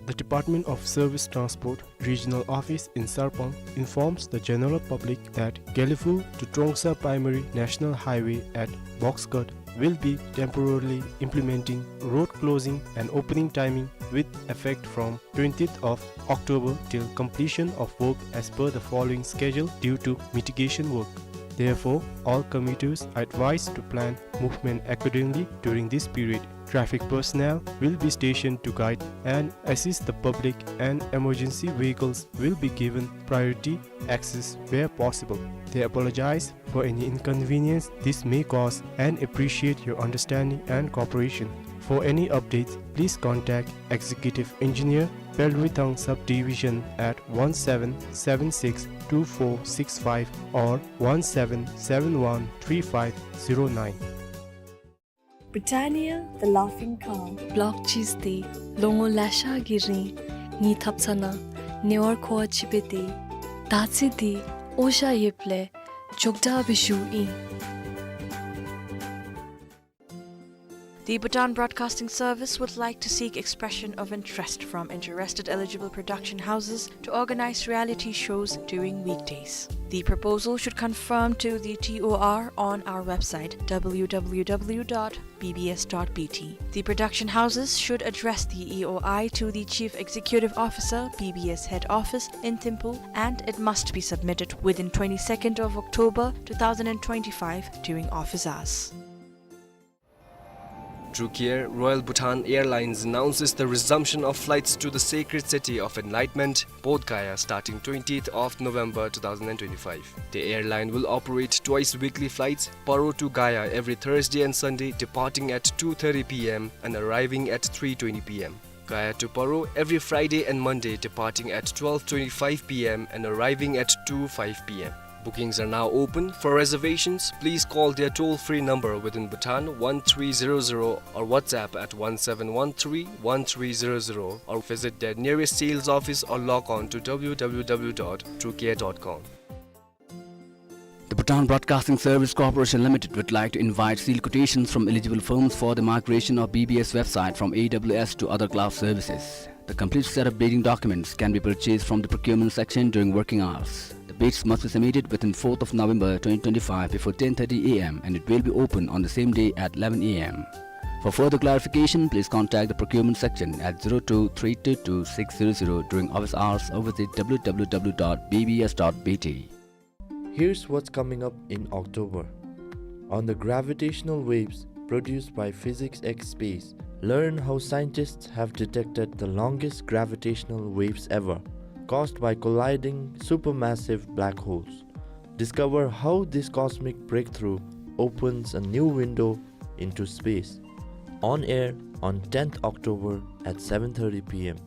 The Department of Service Transport Regional Office in Sarpang informs the general public that Gelephu to Trongsa Primary National Highway at Box Cut will be temporarily implementing road closing and opening timing with effect from twentieth of October till completion of work as per the following schedule due to mitigation work. Therefore, all commuters are advised to plan movement accordingly during this period. Traffic personnel will be stationed to guide and assist the public, and emergency vehicles will be given priority access where possible. They apologize for any inconvenience this may cause and appreciate your understanding and cooperation. For any updates, please contact Executive Engineer, Pelritang Subdivision at one seven seven six two four six five or one seven seven one three five zero nine. Britannia, the laughing cow. Block cheese འདི་ལོ་ངོ་ལེ་ཤ་གི་རིང་ངེའི་ཐབ་ཚང་ནང་ཉེ་བར་མཁོ་བ་ཅིག་འབད་དེ། ད་ཚེ་འདི་འོ་ཞ་ཡོདཔ་ལས་མགྱོགས་དྲགས་སྦེ་ཞུཝ་ཨིན། The Bhutan Broadcasting Service would like to seek expression of interest from interested eligible production houses to organize reality shows during weekdays. The proposal should conform to the T O R on our website, W W W dot B B S dot B T. The production houses should address the E O I to the Chief Executive Officer, B B S Head Office in Thimphu, and it must be submitted within twenty-second of October two thousand and twenty-five during office hours. Trukyer Royal Bhutan Airlines announces the resumption of flights to the sacred city of enlightenment, Bodh Gaya, starting twentieth of November two thousand and twenty-five. The airline will operate twice weekly flights, Paro to Gaya every Thursday and Sunday, departing at two thirty P M and arriving at three twenty P M. Gaya to Paro every Friday and Monday, departing at twelve twenty-five P M and arriving at two five P M. Bookings are now open. For reservations, please call their toll-free number within Bhutan, one three zero zero, or WhatsApp at one seven one three one three zero zero, or visit their nearest sales office or log on to W W W dot trukyer dot com. The Bhutan Broadcasting Service Corporation Limited would like to invite sealed quotations from eligible firms for the migration of B B S website from A W S to other cloud services. The complete set of bidding documents can be purchased from the procurement section during working hours. The bids must be submitted within fourth of November twenty twenty-five before ten thirty A M and it will be open on the same day at eleven A M. For further clarification, please contact the procurement section at zero two three two two six zero zero during office hours or visit W W W dot B B S dot B T. Here's what's coming up in October. On the gravitational waves produced by Physics X Space, learn how scientists have detected the longest gravitational waves ever. caused by colliding supermassive black holes. Discover how this cosmic breakthrough opens a new window into space. On air on tenth October at seven thirty p m.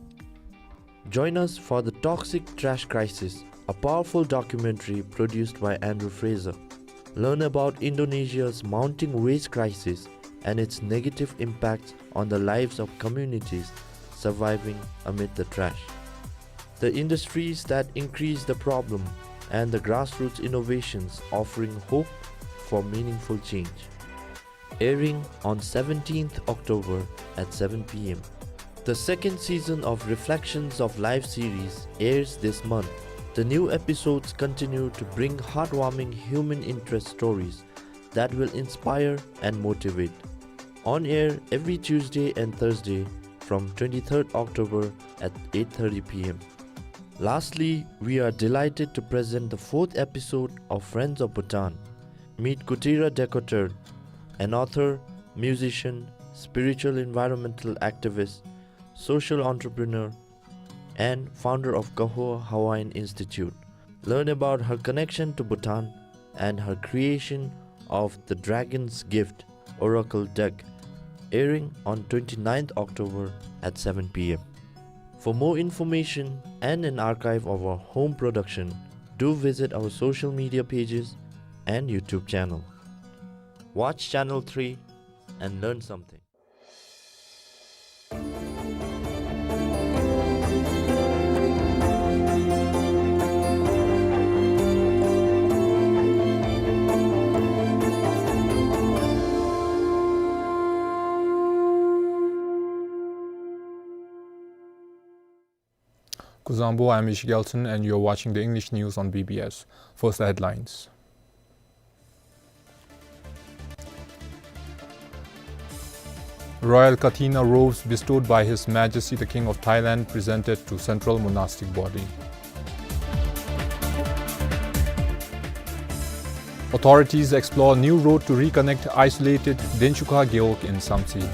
Join us for The Toxic Trash Crisis, a powerful documentary produced by Andrew Fraser. Learn about Indonesia's mounting waste crisis and its negative impacts on the lives of communities surviving amid the trash, the industries that increase the problem, and the grassroots innovations offering hope for meaningful change. Airing on seventeenth October at seven p m. The second season of Reflections of Life series airs this month. The new episodes continue to bring heartwarming human interest stories that will inspire and motivate. On air every Tuesday and Thursday from twenty-third October at eight thirty p m. Lastly, we are delighted to present the fourth episode of Friends of Bhutan. Meet Kutira Dekotur, an author, musician, spiritual environmental activist, social entrepreneur, and founder of Kahowa Hawaiian Institute. Learn about her connection to Bhutan and her creation of the Dragon's Gift Oracle deck, airing on twenty-ninth October at seven p m. For more information and an archive of our home production, do visit our social media pages and YouTube channel. Watch Channel three and learn something. Kuzuzangpo, I'm Ishi Gelson, and you're watching the English news on B B S. First, the headlines. Royal Kathina robes bestowed by His Majesty the King of Thailand presented to Central Monastic Body. Authorities explore new road to reconnect isolated Denchukha Gewog in Samtse.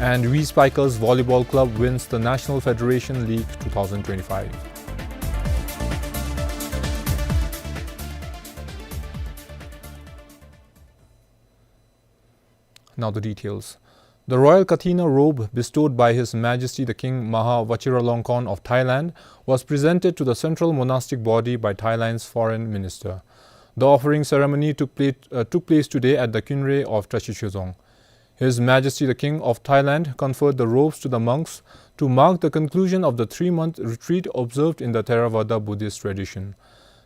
And Wee Spikers Volleyball Club wins the National Federation League two thousand twenty-five. Now the details. The royal Kathina robe bestowed by His Majesty the King Maha Vajiralongkorn of Thailand was presented to the Central Monastic Body by Thailand's Foreign Minister. The offering ceremony took pla-, uh, took place today at the Kynre of Trachyi Chozong. His Majesty the King of Thailand conferred the robes to the monks to mark the conclusion of the three-month retreat observed in the Theravada Buddhist tradition.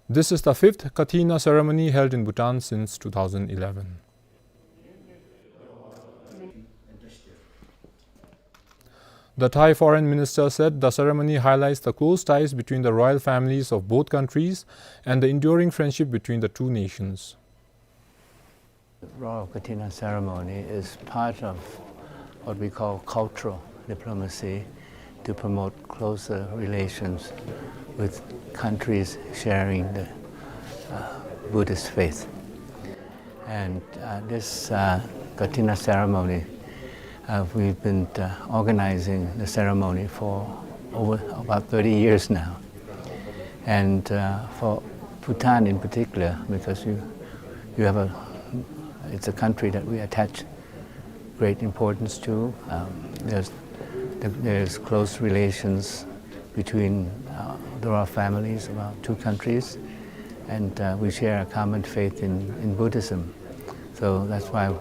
This is the fifth Kathina ceremony held in Bhutan since two thousand eleven. The Thai Foreign Minister said the ceremony highlights the close ties between the royal families of both countries and the enduring friendship between the two nations. The Royal Kathina ceremony is part of what we call cultural diplomacy to promote closer relations with countries sharing the, uh, Buddhist faith. And, uh, this, uh, Kathina ceremony, uh, we've been, uh, organizing the ceremony for over about thirty years now. And, uh, for Bhutan in particular, because you, you have a, it's a country that we attach great importance to. Um, there's, there's close relations between, uh, the royal families of our two countries, and, uh, we share a common faith in, in Buddhism. So that's why we're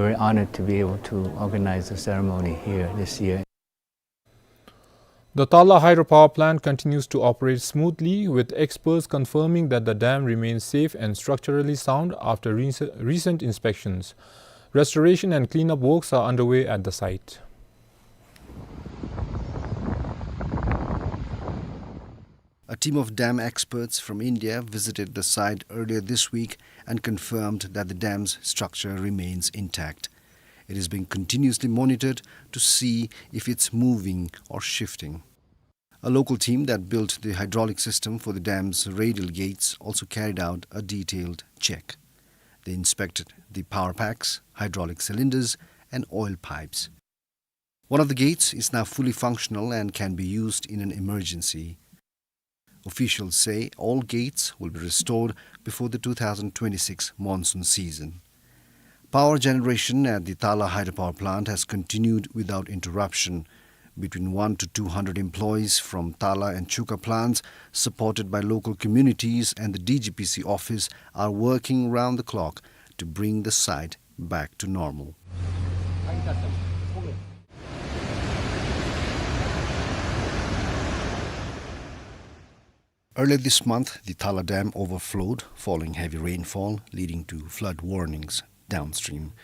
very honored to be able to organize the ceremony here this year. The Tala hydropower plant continues to operate smoothly, with experts confirming that the dam remains safe and structurally sound after rec-, recent inspections. Restoration and cleanup works are underway at the site. A team of dam experts from India visited the site earlier this week and confirmed that the dam's structure remains intact. It is being continuously monitored to see if it's moving or shifting. A local team that built the hydraulic system for the dam's radial gates also carried out a detailed check. They inspected the power packs, hydraulic cylinders, and oil pipes. One of the gates is now fully functional and can be used in an emergency. Officials say all gates will be restored before the two thousand twenty-six monsoon season. Power generation at the Tala hydropower plant has continued without interruption. Between one to two hundred employees from Tala and Chuka plants, supported by local communities and the D G P C office, are working round the clock to bring the site back to normal. Earlier this month, the Tala Dam overflowed following heavy rainfall, leading to flood warnings downstream.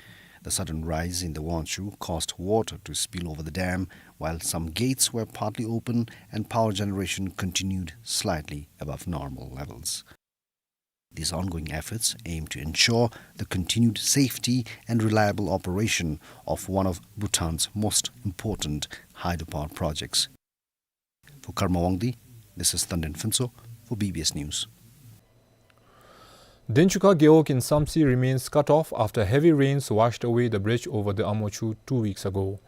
The sudden rise in the Wangchhu caused water to spill over the dam, while some gates were partly open and power generation continued slightly above normal levels. These ongoing efforts aim to ensure the continued safety and reliable operation of one of Bhutan's most important hydropower projects. For Karma Wangdi, this is Tanden Phuntsho for B B S News. Denchukha Gewog in Samtse remains cut off after heavy rains washed away the bridge over the Amochhu two weeks ago.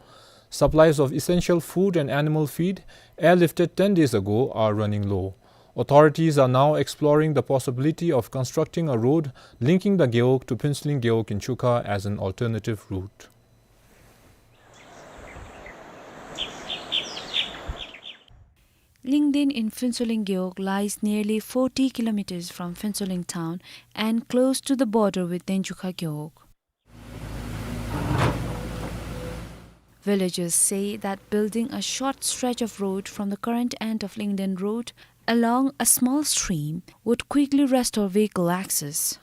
Supplies of essential food and animal feed, airlifted ten days ago, are running low. Authorities are now exploring the possibility of constructing a road linking the Gewog to Phuentsholing Gewog in Chukha as an alternative route. Lingden in Phuentsholing Gewog lies nearly forty kilometers from Phuentsholing town and close to the border with Denchukha Gewog. Villagers say that building a short stretch of road from the current end of Lingden Road along a small stream would quickly restore vehicle access.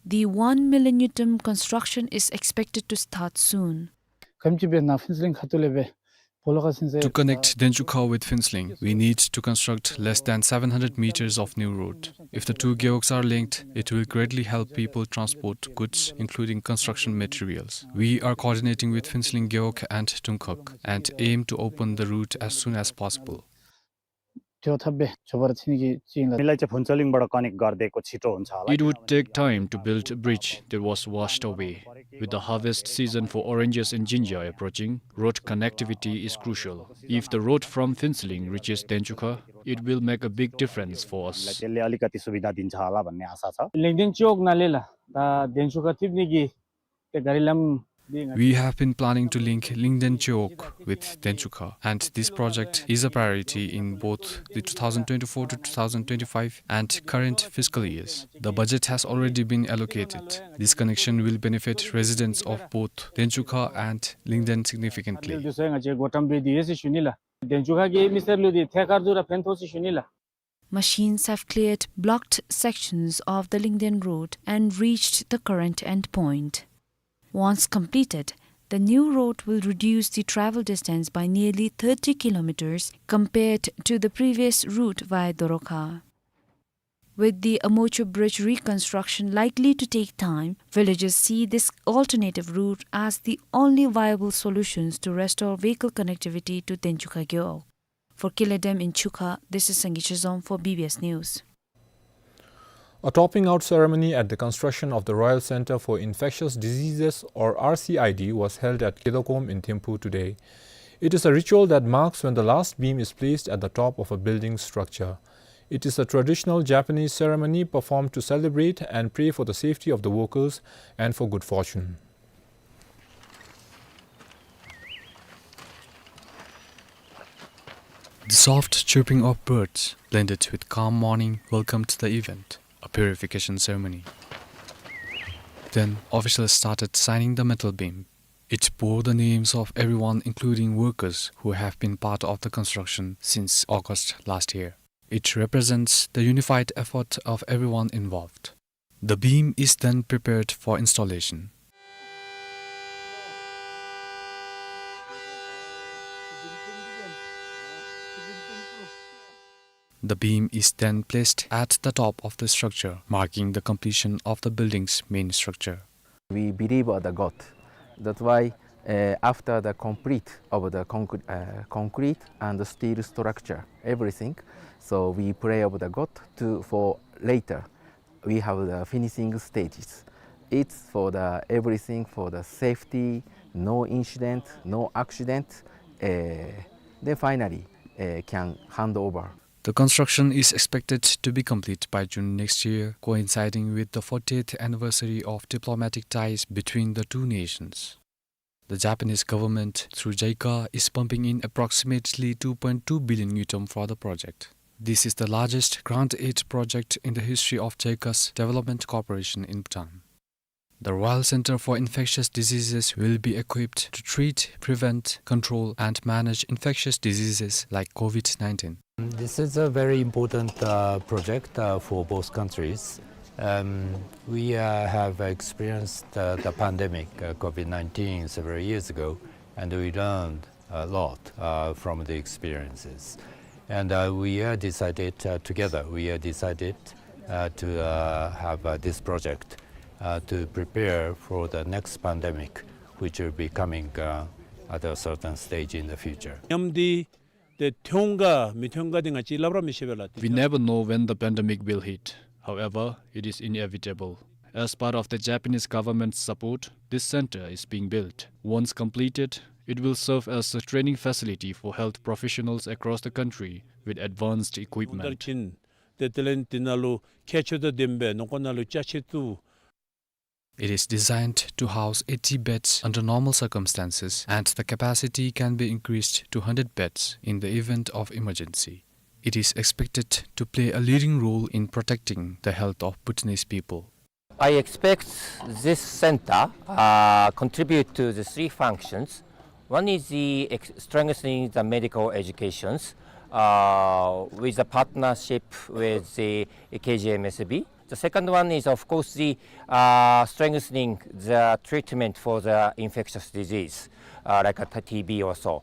The one million ngultrum construction is expected to start soon. ཁམས་ཅིག་སྦེ་ནཱ་ཕུན་ཚོགས་གླིང་ཁ་ཐུག་ལས་སྦེ་སྦོ་ལོགས་ཁར་ཕྱིན་ཟེར། To connect Denchukha with Phuentsholing, we need to construct less than seven hundred meters of new road. If the two gewogs are linked, it will greatly help people transport goods, including construction materials. We are coordinating with Phuentsholing Gewog and Dungkhog and aim to open the route as soon as possible. ཏེ་འཐབ་སྦེ་འགྱོ་བར་འཐོན་ནི་གི་ཅིག་ཨིན་ལགས། It would take time to build a bridge that was washed away. With the harvest season for oranges and ginger approaching, road connectivity is crucial. If the road from Phuentsholing reaches Denchukha, it will make a big difference for us. ལིང་ཌེན་ཅོག་ནང་ལས་ལགས་ད་དན་ཆུ་ཁ་ཐིམ་ནི་གི་ཏེ་ག་རི་ལམ། We have been planning to link Lingden Chowk with Denchukha, and this project is a priority in both the two thousand twenty-four to two thousand twenty-five and current fiscal years. The budget has already been allocated. This connection will benefit residents of both Denchukha and Lingden significantly. ང་བཅས་འགོ་འདྲེན་འབད་དེ་ཡོད་ཟེར་ཞུ་ནི་ལགས། དན་ཆུ་ཁ་གི་མི་སེར་ལུ་འདི་ཐད་ཀར་དུ་ར་ཕན་ཐོགས་ཟེར་ཞུ་ནི་ལགས། Machines have cleared blocked sections of the Lingden Road and reached the current endpoint. Once completed, the new road will reduce the travel distance by nearly thirty kilometers compared to the previous route via Doroka. With the Amochhu Bridge reconstruction likely to take time, villagers see this alternative route as the only viable solutions to restore vehicle connectivity to Denchukha Gewog. For Kiledem in Chukha, this is Sangi Chezom for B B S News. A topping out ceremony at the construction of the Royal Centre for Infectious Diseases, or R C I D, was held at Kidokom in Thimphu today. It is a ritual that marks when the last beam is placed at the top of a building structure. It is a traditional Japanese ceremony performed to celebrate and pray for the safety of the workers and for good fortune. The soft chirping of birds, blended with calm morning, welcomed the event, a purification ceremony. Then officials started signing the metal beam. It bore the names of everyone, including workers who have been part of the construction since August last year. It represents the unified effort of everyone involved. The beam is then prepared for installation. The beam is then placed at the top of the structure, marking the completion of the building's main structure. We believe of the God. That's why, uh, after the complete of the concre-, uh, concrete and the steel structure, everything, so we pray of the God to, for later, we have the finishing stages. It's for the everything for the safety, no incident, no accident, uh, then finally, uh, can hand over. The construction is expected to be complete by June next year, coinciding with the fortieth anniversary of diplomatic ties between the two nations. The Japanese government, through JICA, is pumping in approximately two point two billion ngultrum for the project. This is the largest grant aid project in the history of JICA's development cooperation in Bhutan. The Royal Center for Infectious Diseases will be equipped to treat, prevent, control, and manage infectious diseases like COVID nineteen. This is a very important, uh, project, uh, for both countries. Um, we, uh, have experienced, uh, the pandemic, uh, COVID nineteen several years ago, and we learned a lot, uh, from the experiences. And, uh, we, uh, decided, uh, together, we, uh, decided, uh, to, uh, have, uh, this project, uh, to prepare for the next pandemic, which will be coming, uh, at a certain stage in the future. མཉམ་འདི་དེ་ཐོན་ག་མི་ཐོན་ག་དེ་ང་བཅས་སླབ་ར་མི་ཤེས་པས་ལགས། We never know when the pandemic will hit. However, it is inevitable. As part of the Japanese government's support, this center is being built. Once completed, it will serve as a training facility for health professionals across the country with advanced equipment. དེ་དེ་ལས་དེ་ནང་ལུ་ཁྱད་ཆོས་དང་ལྡན་པའི་ནང་ཁོ་ན་ལུ་ཅ་ཆས་བཏུབ། It is designed to house eighty beds under normal circumstances, and the capacity can be increased to hundred beds in the event of emergency. It is expected to play a leading role in protecting the health of Bhutanese people. I expect this center, uh, contribute to the three functions. One is the ex-, strengthening the medical educations, uh, with a partnership with the K J M S B. The second one is, of course, the, uh, strengthening the treatment for the infectious disease, uh, like a T B or so.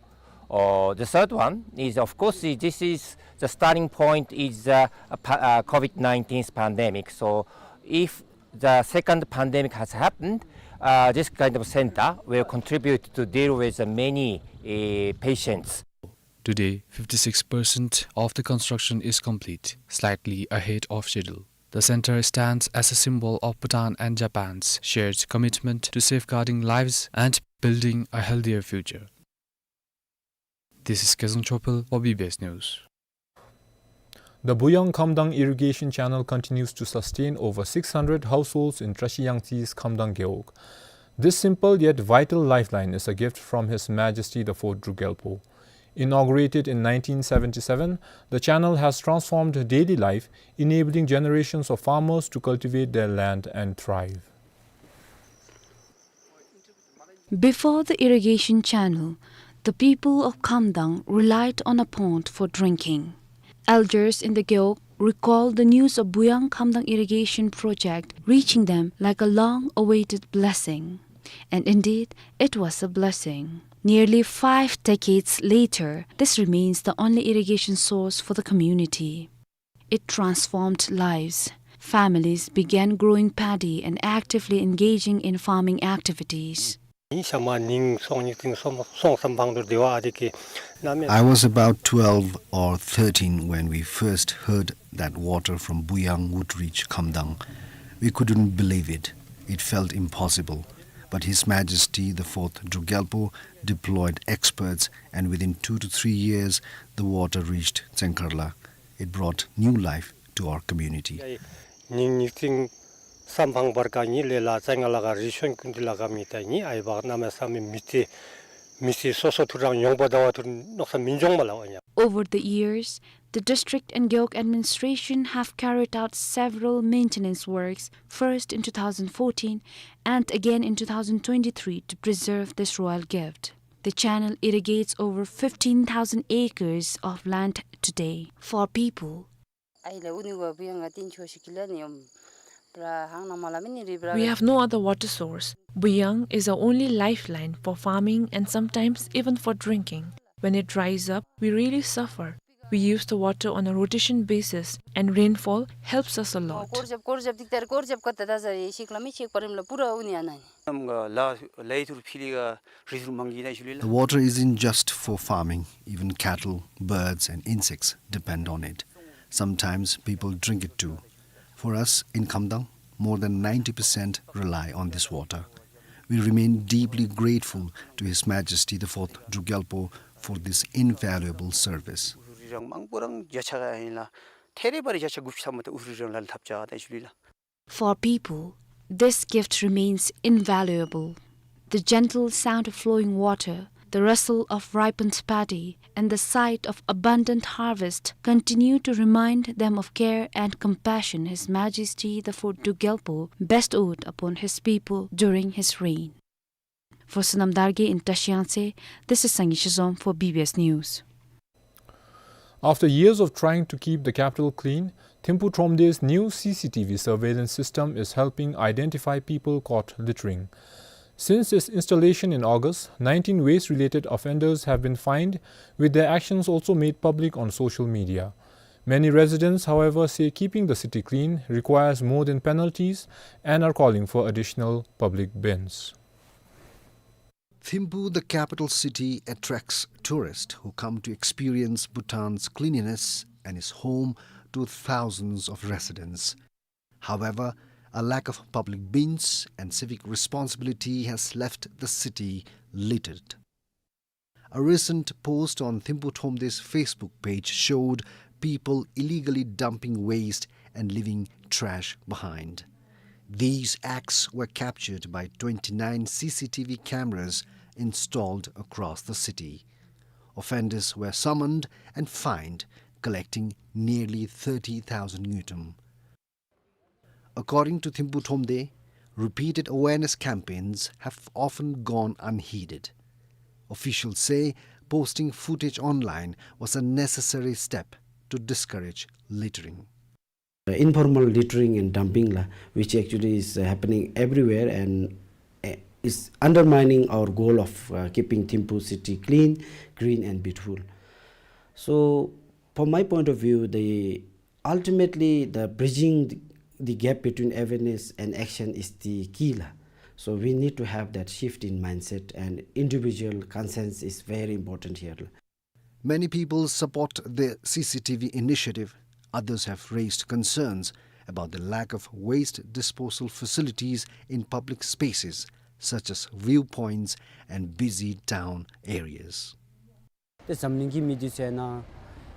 Uh, the third one is, of course, the, this is the starting point is, uh, a pa-, uh, COVID nineteen's pandemic. So if the second pandemic has happened, uh, this kind of center will contribute to deal with many, uh, patients. Today, fifty-six percent of the construction is complete, slightly ahead of schedule. The center stands as a symbol of Bhutan and Japan's shared commitment to safeguarding lives and building a healthier future. This is Kezang Chopel for B B S News. The Buyang Khamdang irrigation channel continues to sustain over six hundred households in Trashi Yangtse's Khamdang Gewog. This simple yet vital lifeline is a gift from His Majesty the Fourth Druk Gyalpo. Inaugurated in nineteen seventy-seven, the channel has transformed daily life, enabling generations of farmers to cultivate their land and thrive. Before the irrigation channel, the people of Khamdang relied on a pond for drinking. Elders in the Gewog recall the news of Buyang Khamdang irrigation project reaching them like a long-awaited blessing. And indeed, it was a blessing. Nearly five decades later, this remains the only irrigation source for the community. It transformed lives. Families began growing paddy and actively engaging in farming activities. ཨིན་ཤ་མ་ནིང་སོང་ཉིག་ཏིང་སོང་སོང་སམ་བང་དུར་དེ་བ་ཨ་དེ་ཀི་ན་མེ། I was about twelve or thirteen when we first heard that water from Buyang would reach Khamdang. We couldn't believe it. It felt impossible. But His Majesty the Fourth Druk Gyalpo deployed experts, and within two to three years, the water reached Tsengkarla. It brought new life to our community. ཉིང་ཉིག་ཏིང་སམ་བང་བར་ཀ་ཉི་ལེ་ལ་ཙང་ང་ལ་ག་རི་ཤོན་ཀུན་ཏི་ལ་ག་མི་ཏ་ཉི་ཨའི་བག་ན་མེ་ས་མེ་མི་ཏི་མི་ཏི་སོ་སོ་ཐུ་རང་ཡོང་པ་ད་བ་ཐུར་ནོག་ས་མིན་ཇོང་མ་ལ་ཨོ་ཉ། Over the years, the district and Gewog administration have carried out several maintenance works, first in two thousand fourteen and again in two thousand twenty-three, to preserve this royal gift. The channel irrigates over fifteen thousand acres of land today. For people, ཨའི་ལ་ཨུ་ནི་བ་བུ་ཡང་ང་ཏིན་ཆོ་ཤི་ཀི་ལ་ནི་ཡོམ་བྲ་ཧང་ན་མ་ལ་མི་ནི་རི་བྲ། We have no other water source. Buyang is our only lifeline for farming and sometimes even for drinking. When it dries up, we really suffer. We use the water on a rotation basis, and rainfall helps us a lot. སྐོར་རྒྱབ་སྐོར་རྒྱབ་ཏིག་ཏར་སྐོར་རྒྱབ་ཀ་ཏ་ད་ཟ་རེ་ཤིག་ལ་མི་ཤིག་པ་རིམ་ལ་པུ་ར་ཨུ་ནི་ཨ་ན་ནི། ནམ་ག་ལ་ལའི་ཐུར་ཕི་ལི་ག་རི་ཐུར་མང་གི་ན་ཤུ་ལི་ལ། The water isn't just for farming. Even cattle, birds, and insects depend on it. Sometimes people drink it too. For us in Khamdang, more than ninety percent rely on this water. We remain deeply grateful to His Majesty the Fourth Druk Gyalpo for this invaluable service. ཨུ་རུ་རི་རང་མང་པོ་རང་བརྒྱ་ཆ་ག་ཨིན་ལགས། ཐད་རི་བ་རི་བརྒྱ་ཆ་དགུ་བཅུ་ཐམ་པ་ད་ཨུ་རུ་རི་རང་ལ་ལྷབ་ཅ་ད་ཞུ་ལི་ལགས། For people, this gift remains invaluable. The gentle sound of flowing water, the rustle of ripened paddy, and the sight of abundant harvest continue to remind them of care and compassion His Majesty the Fourth Druk Gyalpo bestowed upon his people during his reign. For Sonam Dargay in Trashiang Tse, this is Sangay Shizom for B B S News. After years of trying to keep the capital clean, Thimphu Thromde's new C C T V surveillance system is helping identify people caught littering. Since its installation in August, nineteen waste-related offenders have been fined, with their actions also made public on social media. Many residents, however, say keeping the city clean requires more than penalties and are calling for additional public bins. Thimphu, the capital city, attracts tourists who come to experience Bhutan's cleanliness and is home to thousands of residents. However, a lack of public bins and civic responsibility has left the city littered. A recent post on Thimphu Thromde's Facebook page showed people illegally dumping waste and leaving trash behind. These acts were captured by twenty-nine C C T V cameras installed across the city. Offenders were summoned and fined, collecting nearly thirty thousand ngultrum. According to Thimphu Thromde, repeated awareness campaigns have often gone unheeded. Officials say posting footage online was a necessary step to discourage littering. Informal littering and dumping la, which actually is, uh, happening everywhere and, uh, is undermining our goal of, uh, keeping Thimphu city clean, green and beautiful. So, from my point of view, the, ultimately, the bridging the, the gap between awareness and action is the key la. So we need to have that shift in mindset, and individual conscience is very important here. Many people support the C C T V initiative. Others have raised concerns about the lack of waste disposal facilities in public spaces, such as viewpoints and busy town areas. ཏེ་འཛམ་གླིང་གི་མི་འདི་ཚུ་ནཱ་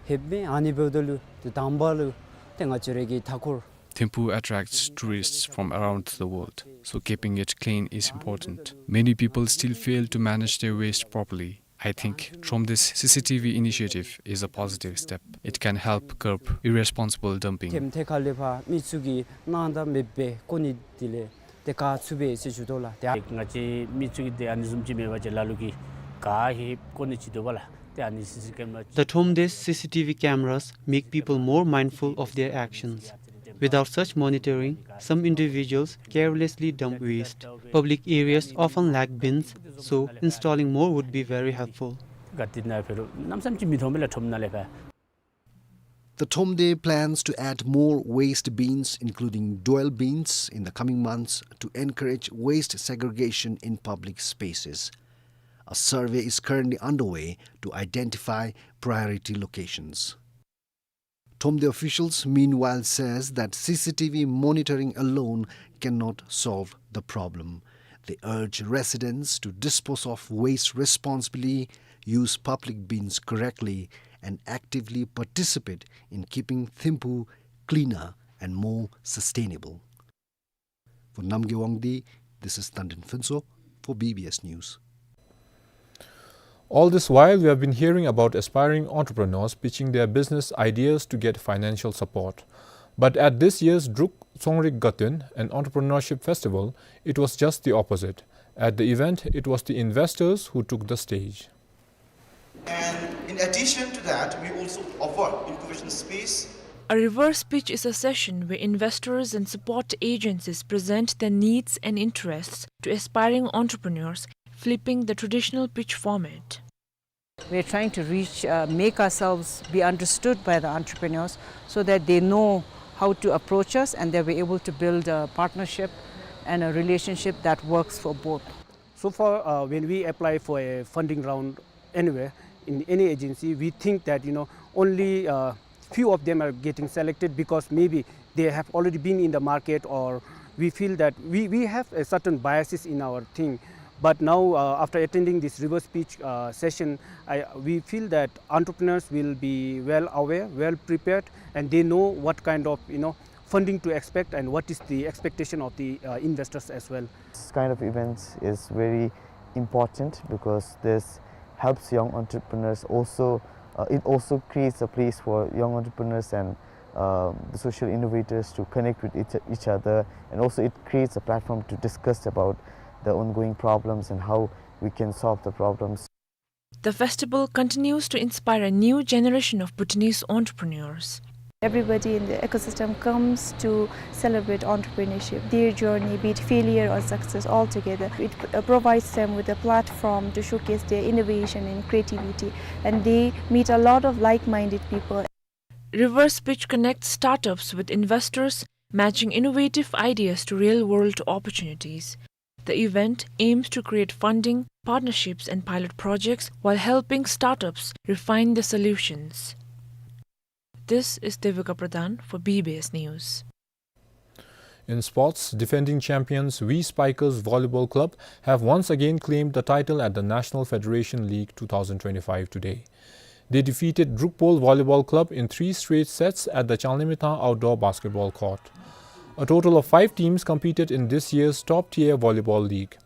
ལྷོདཔ་མས། ཨ་ནི་འབདཝ་ད་ལུ་ཏེ་དང་པ་ལུ་ཏེ་ང་བཅས་རའི་གི་མཐའ་འཁོར། Thimphu attracts tourists from around the world, so keeping it clean is important. Many people still fail to manage their waste properly. I think Thromde's C C T V initiative is a positive step. It can help curb irresponsible dumping. ཐེམ་ཐེ་ཁ་ལས་ཕར་མི་ཚུ་གིས་ནང་ད་མེད་པའི་ཀོ་ནི་དེ་ལས་ཏེ་བཀག་ཚུགས་པས་ཟེར་ཞུ་དོ་ལགས། ཏེ་ང་བཅས་མི་ཚུ་གིས་ཏེ་ཨ་ནི་བཟུམ་ཅིག་མེད་པ་ཅིན་ལ་ལུ་གིས་ག་ཧེ་ཀོ་ནི་ཅིག་འདུག་པ་ལགས། ཏེ་ཨ་ནི་སི་སི་ཀེམ་ར། The Thromde's C C T V cameras make people more mindful of their actions. Without such monitoring, some individuals carelessly dump waste. Public areas often lack bins, so installing more would be very helpful. ག་ཏེ་ནཱ་ཕེབས་རུང་གནམ་མེད་ས་མེད་ཅིག་མི་མཐོང་པས་ལགས། ཁྲོམ་ནང་ལས་ཕར། The Thromde plans to add more waste bins, including dwell bins, in the coming months to encourage waste segregation in public spaces. A survey is currently underway to identify priority locations. Thromde officials, meanwhile, says that C C T V monitoring alone cannot solve the problem. They urge residents to dispose of waste responsibly, use public bins correctly, and actively participate in keeping Thimphu cleaner and more sustainable. For Namgay Wangdi, this is Tandin Phuntsho for B B S News. All this while, we have been hearing about aspiring entrepreneurs pitching their business ideas to get financial support. But at this year's Druk Tsongrik Gatun, an entrepreneurship festival, it was just the opposite. At the event, it was the investors who took the stage. And in addition to that, we also offer incubation space. A reverse pitch is a session where investors and support agencies present their needs and interests to aspiring entrepreneurs, flipping the traditional pitch format. We are trying to reach, uh, make ourselves be understood by the entrepreneurs so that they know how to approach us and they'll be able to build a partnership and a relationship that works for both. So far, uh, when we apply for a funding round anywhere, in any agency, we think that, you know, only, uh, few of them are getting selected because maybe they have already been in the market, or we feel that we, we have a certain biases in our thing. But now, uh, after attending this reverse pitch, uh, session, I, we feel that entrepreneurs will be well aware, well prepared, and they know what kind of, you know, funding to expect and what is the expectation of the, uh, investors as well. This kind of events is very important because this helps young entrepreneurs also, uh, it also creates a place for young entrepreneurs and, uh, the social innovators to connect with each, each other, and also it creates a platform to discuss about the ongoing problems and how we can solve the problems. The festival continues to inspire a new generation of Bhutanese entrepreneurs. Everybody in the ecosystem comes to celebrate entrepreneurship, their journey, be it failure or success, all together. It, uh, provides them with a platform to showcase their innovation and creativity, and they meet a lot of like-minded people. Reverse Pitch connects startups with investors, matching innovative ideas to real-world opportunities. The event aims to create funding, partnerships, and pilot projects while helping startups refine their solutions. This is Devika Pradhan for B B S News. In sports, defending champions V Spikers Volleyball Club have once again claimed the title at the National Federation League two thousand twenty-five today. They defeated Drukbol Volleyball Club in three straight sets at the Changlimithang Outdoor Basketball Court. A total of five teams competed in this year's top-tier volleyball league,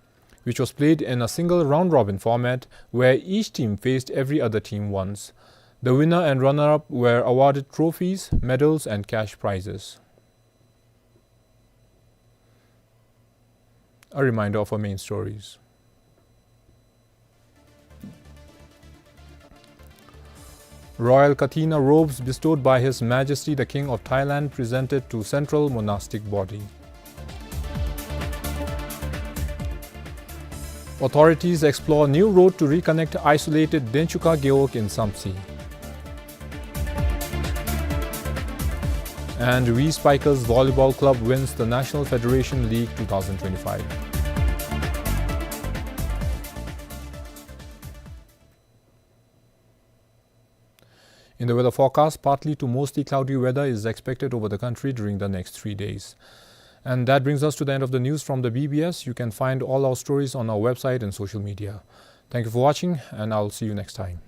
which was played in a single round-robin format where each team faced every other team once. The winner and runner-up were awarded trophies, medals, and cash prizes. A reminder of our main stories. Royal Kathina robes bestowed by His Majesty the King of Thailand presented to Central Monastic Body. Authorities explore new road to reconnect isolated Denchuka Gewog in Samtse. And V Spikers Volleyball Club wins the National Federation League two thousand twenty-five. In the weather forecast, partly to mostly cloudy weather is expected over the country during the next three days. And that brings us to the end of the news from the B B S. You can find all our stories on our website and social media. Thank you for watching, and I'll see you next time.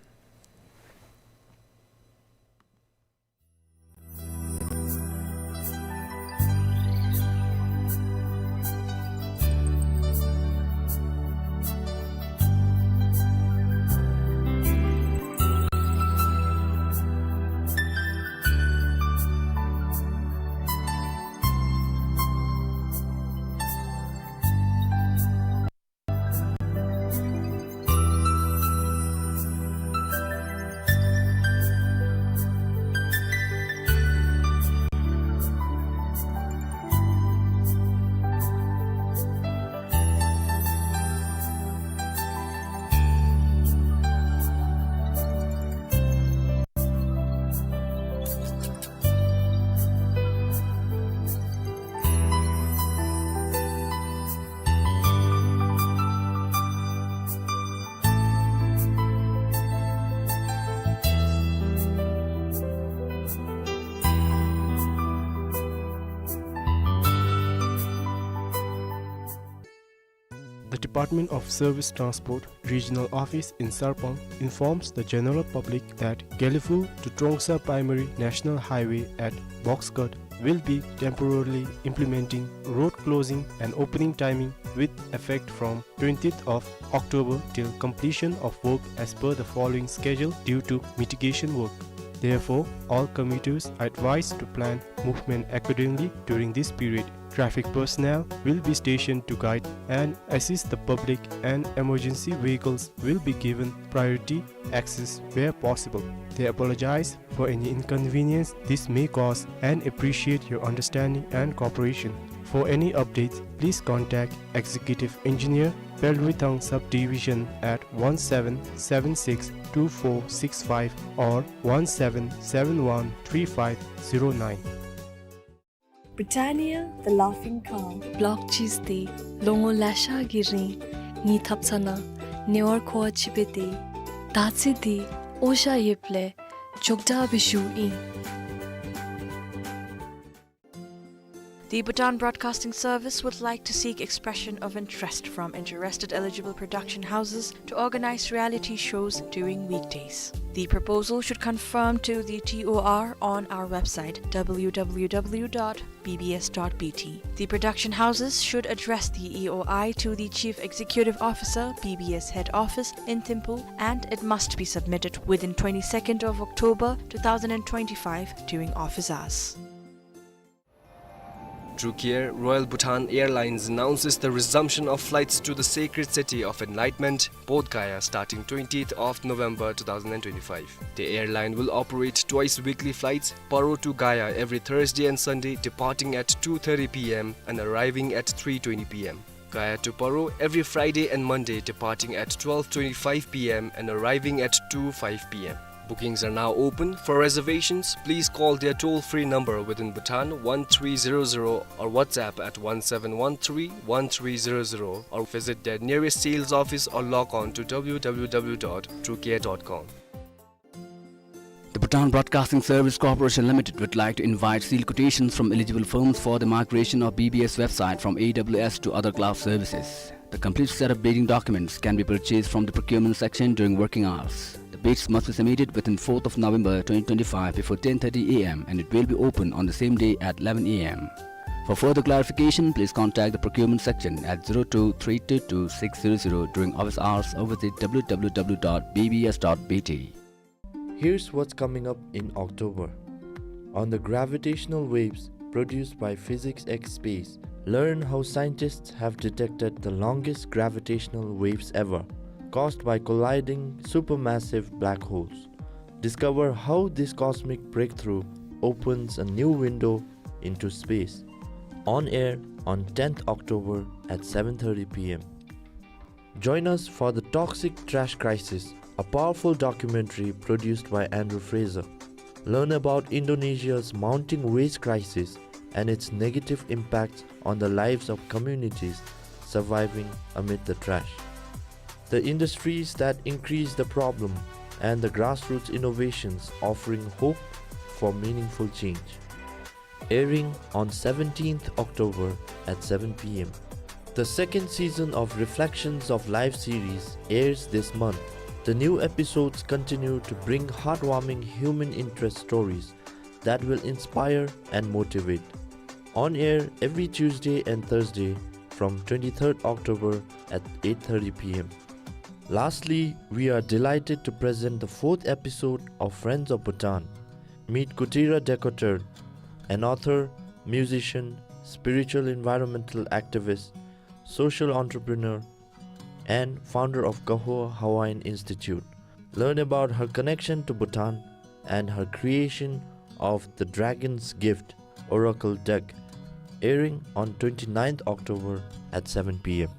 The Department of Service Transport Regional Office in Sarpang informs the general public that Gelephu to Trongsa Primary National Highway at Box Cut will be temporarily implementing road closing and opening timing with effect from twentieth of October till completion of work as per the following schedule due to mitigation work. Therefore, all commuters are advised to plan movement accordingly during this period. Traffic personnel will be stationed to guide and assist the public, and emergency vehicles will be given priority access where possible. They apologize for any inconvenience this may cause and appreciate your understanding and cooperation. For any updates, please contact Executive Engineer, Pelwithang Subdivision at one seven seven six two four six five or one seven seven one three five zero nine. Britannia, the laughing cow. Block cheese འདི་ལོ་ངོ་ལེ་ཤ་གི་རིང་ངེའི་ཐབ་ཚང་ནང་ཉེ་བར་མཁོ་བ་ཅིག་སྦེ་སྡོད། ད་ཅི་འདི་ཨོ་ཞ་ཡོདཔ་ལས་མགྱོགས་དྲགས་སྦེ་བཞུ་ཨིན། The Bhutan Broadcasting Service would like to seek expression of interest from interested eligible production houses to organize reality shows during weekdays. The proposal should conform to the T O R on our website, W W W dot B B S dot B T. The production houses should address the E O I to the Chief Executive Officer, B B S Head Office in Thimphu, and it must be submitted within twenty-second of October two thousand and twenty-five during office hours. True Care Royal Bhutan Airlines announces the resumption of flights to the sacred city of enlightenment, Bodh Gaya, starting twentieth of November two thousand and twenty-five. The airline will operate twice weekly flights, Paro to Gaya every Thursday and Sunday, departing at two thirty P M and arriving at three twenty P M. Gaya to Paro every Friday and Monday, departing at twelve twenty-five P M and arriving at two five P M. Bookings are now open. For reservations, please call their toll-free number within Bhutan, one three zero zero, or WhatsApp at one seven one three one three zero zero, or visit their nearest sales office or log on to W W W dot true care dot com. The Bhutan Broadcasting Service Corporation Limited would like to invite sealed quotations from eligible firms for the migration of B B S website from A W S to other cloud services. The complete set of bidding documents can be purchased from the procurement section during working hours. The bids must be submitted within fourth of November twenty twenty-five before ten thirty A M and it will be open on the same day at eleven A M. For further clarification, please contact the procurement section at zero two three two two six zero zero during office hours or visit W W W dot B B S dot B T. Here's what's coming up in October. On the gravitational waves produced by Physics X Space, learn how scientists have detected the longest gravitational waves ever, caused by colliding supermassive black holes. Discover how this cosmic breakthrough opens a new window into space. On air on tenth October at seven thirty P M. Join us for The Toxic Trash Crisis, a powerful documentary produced by Andrew Fraser. Learn about Indonesia's mounting waste crisis and its negative impacts on the lives of communities surviving amid the trash. The industries that increase the problem and the grassroots innovations offering hope for meaningful change. Airing on seventeenth October at seven P M. The second season of Reflections of Life series airs this month. The new episodes continue to bring heartwarming human interest stories that will inspire and motivate. On air every Tuesday and Thursday from twenty-third October at eight thirty P M. Lastly, we are delighted to present the fourth episode of Friends of Bhutan. Meet Kutira Dekotur, an author, musician, spiritual environmental activist, social entrepreneur, and founder of Kahowa Hawaiian Institute. Learn about her connection to Bhutan and her creation of the Dragon's Gift Oracle deck, airing on twenty-ninth October at seven P M.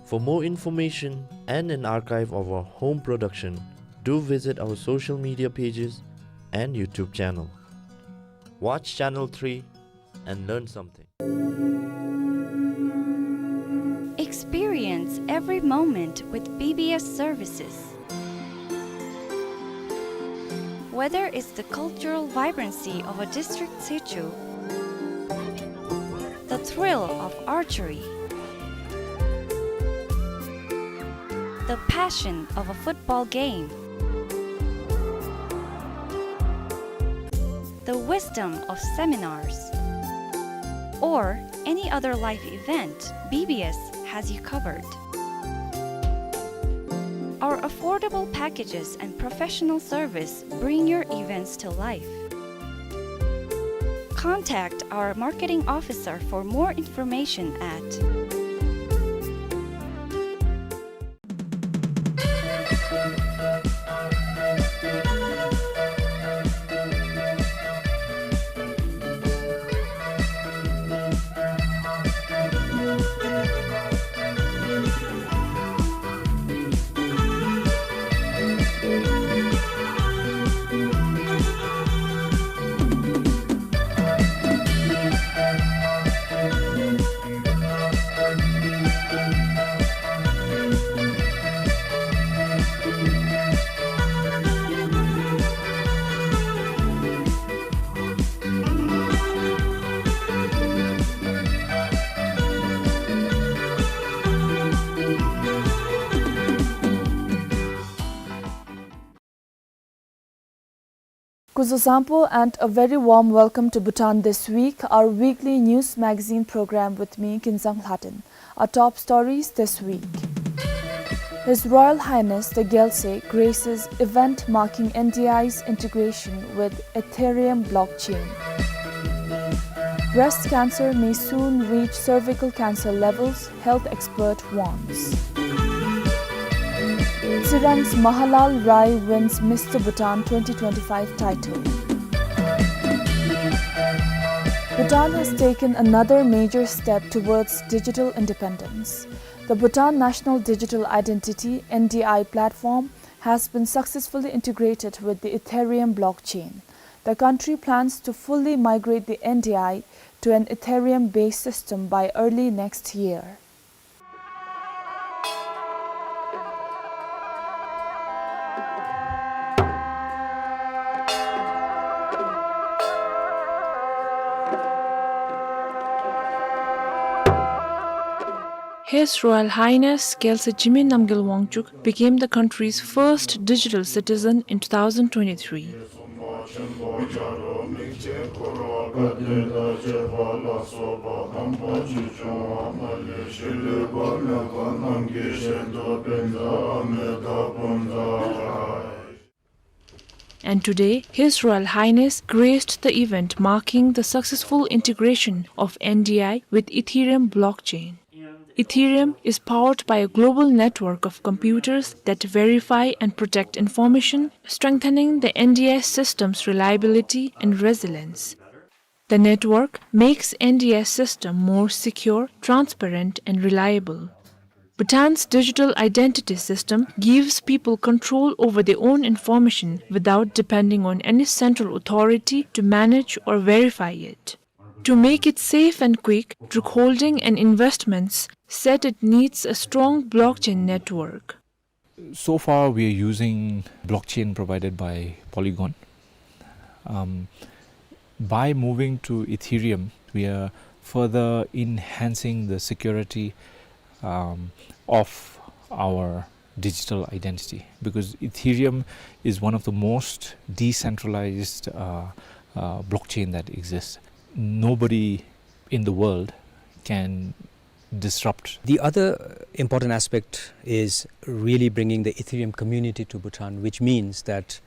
For more information and an archive of our home production, do visit our social media pages and YouTube channel. Watch Channel three and learn something. Experience every moment with B B S services. Whether it's the cultural vibrancy of a district sichu, the thrill of archery, the passion of a football game, the wisdom of seminars, or any other life event, B B S has you covered. Our affordable packages and professional service bring your events to life. Contact our marketing officer for more information at Kuzuzangpo and a very warm welcome to Bhutan This Week, our weekly news magazine program with me, Kinzang Lhaden. Our top stories this week. His Royal Highness the Gyaltswe graces event marking N D I's integration with Ethereum blockchain. Breast cancer may soon reach cervical cancer levels, health expert warns. Tsirang's Mahalal Rai wins Mister Bhutan twenty twenty-five title. Bhutan has taken another major step towards digital independence. The Bhutan National Digital Identity, N D I, platform has been successfully integrated with the Ethereum blockchain. The country plans to fully migrate the N D I to an Ethereum-based system by early next year. His Royal Highness Gyaltswe Jigme Namgyel Wangchuk became the country's first digital citizen in two thousand twenty-three. And today, His Royal Highness graced the event marking the successful integration of N D I with Ethereum blockchain. Ethereum is powered by a global network of computers that verify and protect information, strengthening the N D I system's reliability and resilience. The network makes N D I system more secure, transparent, and reliable. Bhutan's digital identity system gives people control over their own information without depending on any central authority to manage or verify it. To make it safe and quick, Druk Holding and Investments said it needs a strong blockchain network. So far, we are using blockchain provided by Polygon. Um, by moving to Ethereum, we are further enhancing the security, um, of our digital identity, because Ethereum is one of the most decentralized, uh, uh, blockchain that exists. Nobody in the world can disrupt. The other important aspect is really bringing the Ethereum community to Bhutan, which means that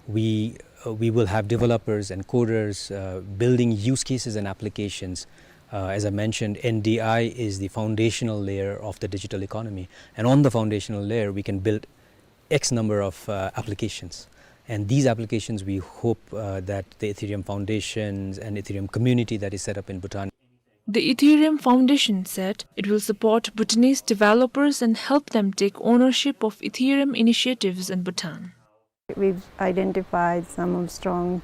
we, uh, we will have developers and coders, uh, building use cases and applications. Uh, as I mentioned, N D I is the foundational layer of the digital economy. And on the foundational layer, we can build X number of, uh, applications. And these applications, we hope, uh, that the Ethereum foundations and Ethereum community that is set up in Bhutan. The Ethereum Foundation said it will support Bhutanese developers and help them take ownership of Ethereum initiatives in Bhutan. We've identified some of strong,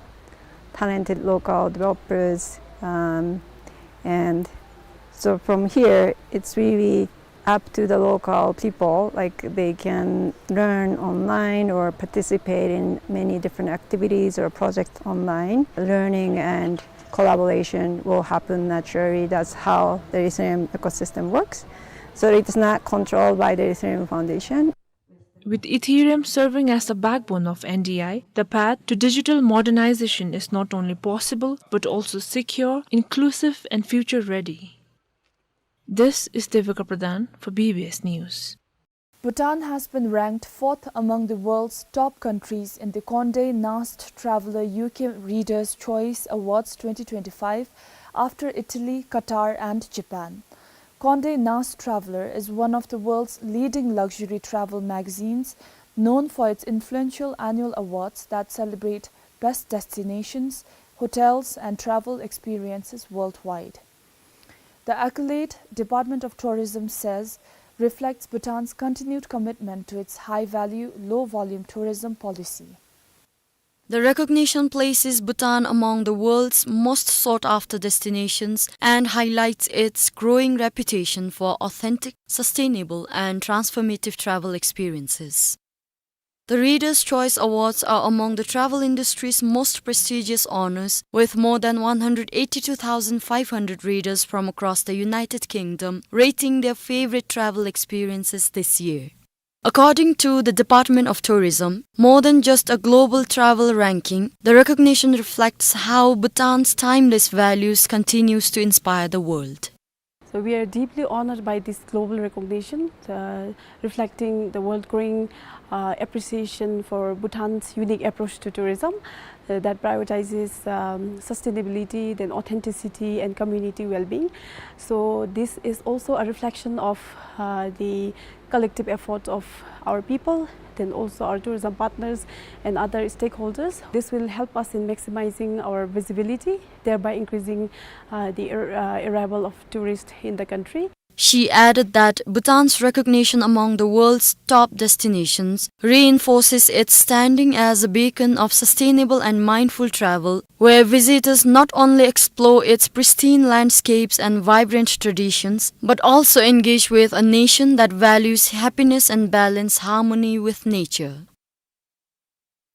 talented local developers, um, and so from here, it's really up to the local people, like, they can learn online or participate in many different activities or projects online. Learning and collaboration will happen naturally. That's how the Ethereum ecosystem works. So it's not controlled by the Ethereum Foundation. With Ethereum serving as the backbone of N D I, the path to digital modernization is not only possible, but also secure, inclusive, and future-ready. This is Devika Pradhan for B B S News. Bhutan has been ranked fourth among the world's top countries in the Condé Nast Traveler U K Readers' Choice Awards twenty twenty-five after Italy, Qatar, and Japan. Condé Nast Traveler is one of the world's leading luxury travel magazines, known for its influential annual awards that celebrate best destinations, hotels, and travel experiences worldwide. The accolade, Department of Tourism says, reflects Bhutan's continued commitment to its high-value, low-volume tourism policy. The recognition places Bhutan among the world's most sought-after destinations and highlights its growing reputation for authentic, sustainable, and transformative travel experiences. The Readers' Choice Awards are among the travel industry's most prestigious honors, with more than one hundred eighty-two thousand five hundred readers from across the United Kingdom rating their favorite travel experiences this year. According to the Department of Tourism, more than just a global travel ranking, the recognition reflects how Bhutan's timeless values continues to inspire the world. So we are deeply honored by this global recognition, uh, reflecting the world-growing, uh, appreciation for Bhutan's unique approach to tourism, uh, that prioritizes, um, sustainability, then authenticity, and community well-being. So this is also a reflection of, uh, the collective efforts of our people, then also our tourism partners and other stakeholders. This will help us in maximizing our visibility, thereby increasing, uh, the ar-, uh, arrival of tourists in the country. She added that Bhutan's recognition among the world's top destinations reinforces its standing as a beacon of sustainable and mindful travel, where visitors not only explore its pristine landscapes and vibrant traditions, but also engage with a nation that values happiness and balance harmony with nature.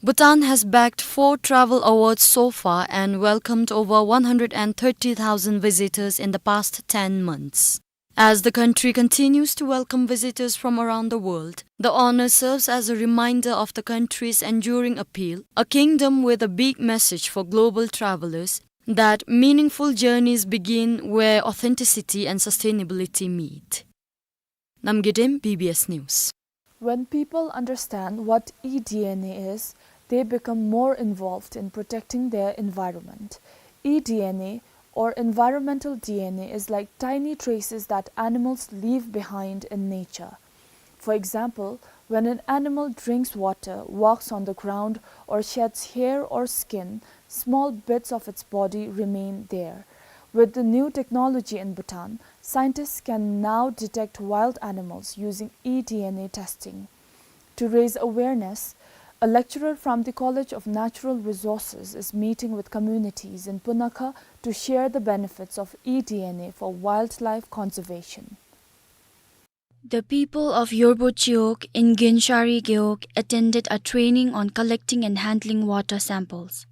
Bhutan has bagged four travel awards so far and welcomed over one hundred and thirty thousand visitors in the past ten months. As the country continues to welcome visitors from around the world, the honor serves as a reminder of the country's enduring appeal, a kingdom with a big message for global travelers, that meaningful journeys begin where authenticity and sustainability meet. Namgay Dem, B B S News. When people understand what eDNA is, they become more involved in protecting their environment. eDNA, or environmental D N A, is like tiny traces that animals leave behind in nature. For example, when an animal drinks water, walks on the ground, or sheds hair or skin, small bits of its body remain there. With the new technology in Bhutan, scientists can now detect wild animals using eDNA testing. To raise awareness, a lecturer from the College of Natural Resources is meeting with communities in Punakha to share the benefits of eDNA for wildlife conservation. The people of Yorbo Chiwog in Gyenshari Gewog attended a training on collecting and handling water samples.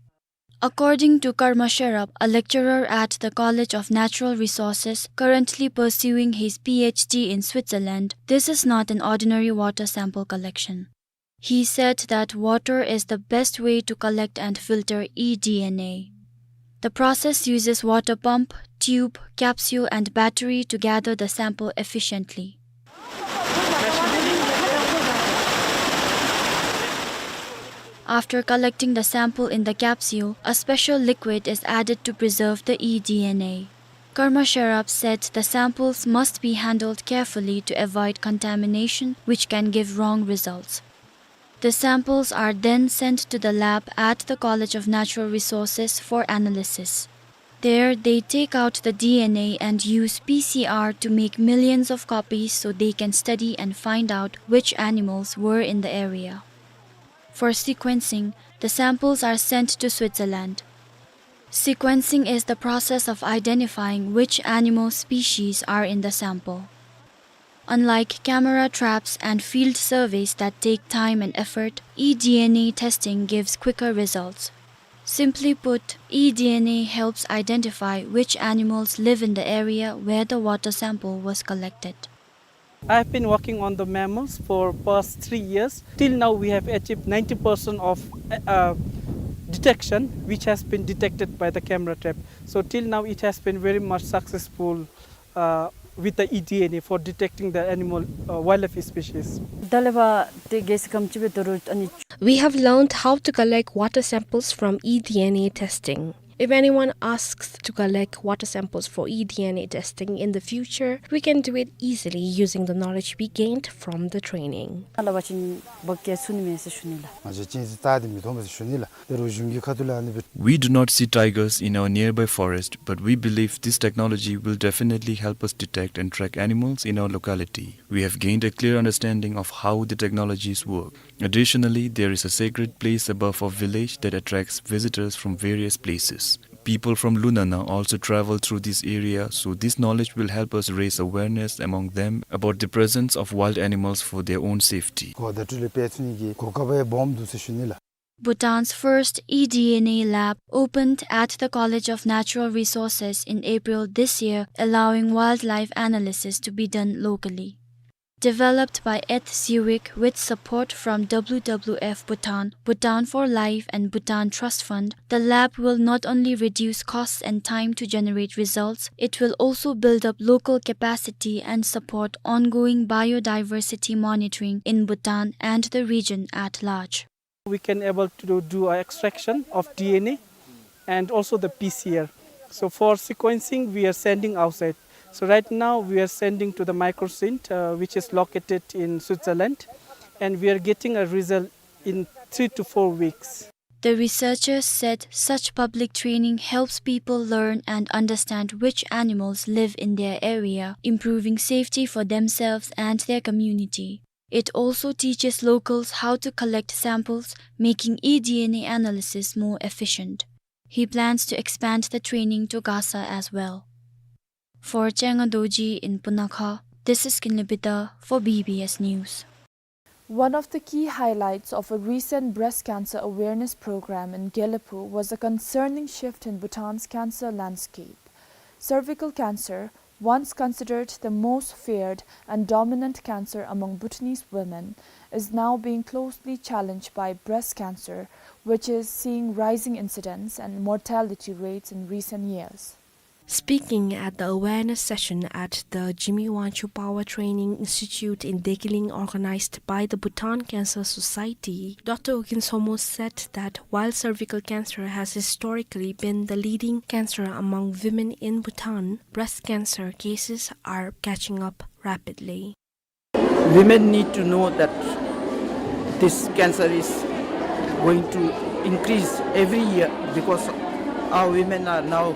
According to Karma Sherab, a lecturer at the College of Natural Resources currently pursuing his P H D in Switzerland, this is not an ordinary water sample collection. He said that water is the best way to collect and filter eDNA. The process uses water pump, tube, capsule, and battery to gather the sample efficiently. After collecting the sample in the capsule, a special liquid is added to preserve the eDNA. Karma Sherab said the samples must be handled carefully to avoid contamination, which can give wrong results. The samples are then sent to the lab at the College of Natural Resources for analysis. There, they take out the D N A and use P C R to make millions of copies so they can study and find out which animals were in the area. For sequencing, the samples are sent to Switzerland. Sequencing is the process of identifying which animal species are in the sample. Unlike camera traps and field surveys that take time and effort, eDNA testing gives quicker results. Simply put, eDNA helps identify which animals live in the area where the water sample was collected. I have been working on the mammals for past three years. Till now, we have achieved ninety percent of, uh, detection, which has been detected by the camera trap. So till now, it has been very much successful, uh, with the eDNA for detecting the animal, uh, wildlife species. ད་ལས་ཕར་ཏེ་གལ་སྲིད་ཁམས་ཅིག་སྦེ་དོ་རུང་ཨ་ནི། We have learned how to collect water samples from eDNA testing. If anyone asks to collect water samples for eDNA testing in the future, we can do it easily using the knowledge we gained from the training. ལ་བ་ཅིན་འབག་སྐྱེལ་ཚུགས་ནི་མས་ཟེར་ཞུ་ནི་ལགས། ང་བཅས་གཅན་གཟན་བཏགས་ཏེ་མི་ཐོབ་པས་ཟེར་ཞུ་ནི་ལགས། ད་རུང་གཞུང་གི་ཁ་ཐུག་ལས་ཨ་ནི་སྦེ། We do not see tigers in our nearby forest, but we believe this technology will definitely help us detect and track animals in our locality. We have gained a clear understanding of how the technologies work. Additionally, there is a sacred place above our village that attracts visitors from various places. People from Lunana also travel through this area, so this knowledge will help us raise awareness among them about the presence of wild animals for their own safety. གོ་བརྡ་སྤྲོད་ལས་སྤེལ་ཚུགས་ནི་གི་གོ་སྐབས་སྦོམ་འདུག་ཟེར་ཞུ་ནི་ལགས། Bhutan's first eDNA lab opened at the College of Natural Resources in April this year, allowing wildlife analysis to be done locally. Developed by Eth Zurich with support from W W F Bhutan, Bhutan for Life and Bhutan Trust Fund, the lab will not only reduce costs and time to generate results, it will also build up local capacity and support ongoing biodiversity monitoring in Bhutan and the region at large. We can able to do a extraction of D N A and also the P C R. So for sequencing, we are sending outside. So right now we are sending to the Microcent, uh, which is located in Switzerland, and we are getting a result in three to four weeks. The researchers said such public training helps people learn and understand which animals live in their area, improving safety for themselves and their community. It also teaches locals how to collect samples, making eDNA analysis more efficient. He plans to expand the training to Gasa as well. For Chenga Dorji in Punakha, this is Kinley Bida for B B S News. One of the key highlights of a recent breast cancer awareness program in Gelephu was a concerning shift in Bhutan's cancer landscape. Cervical cancer, once considered the most feared and dominant cancer among Bhutanese women, is now being closely challenged by breast cancer, which is seeing rising incidence and mortality rates in recent years. Speaking at the awareness session at the Jigme Wangchuck Power Training Institute in Dekeling, organized by the Bhutan Cancer Society, Doctor U Gin Somo said that while cervical cancer has historically been the leading cancer among women in Bhutan, breast cancer cases are catching up rapidly. Women need to know that this cancer is going to increase every year because our women are now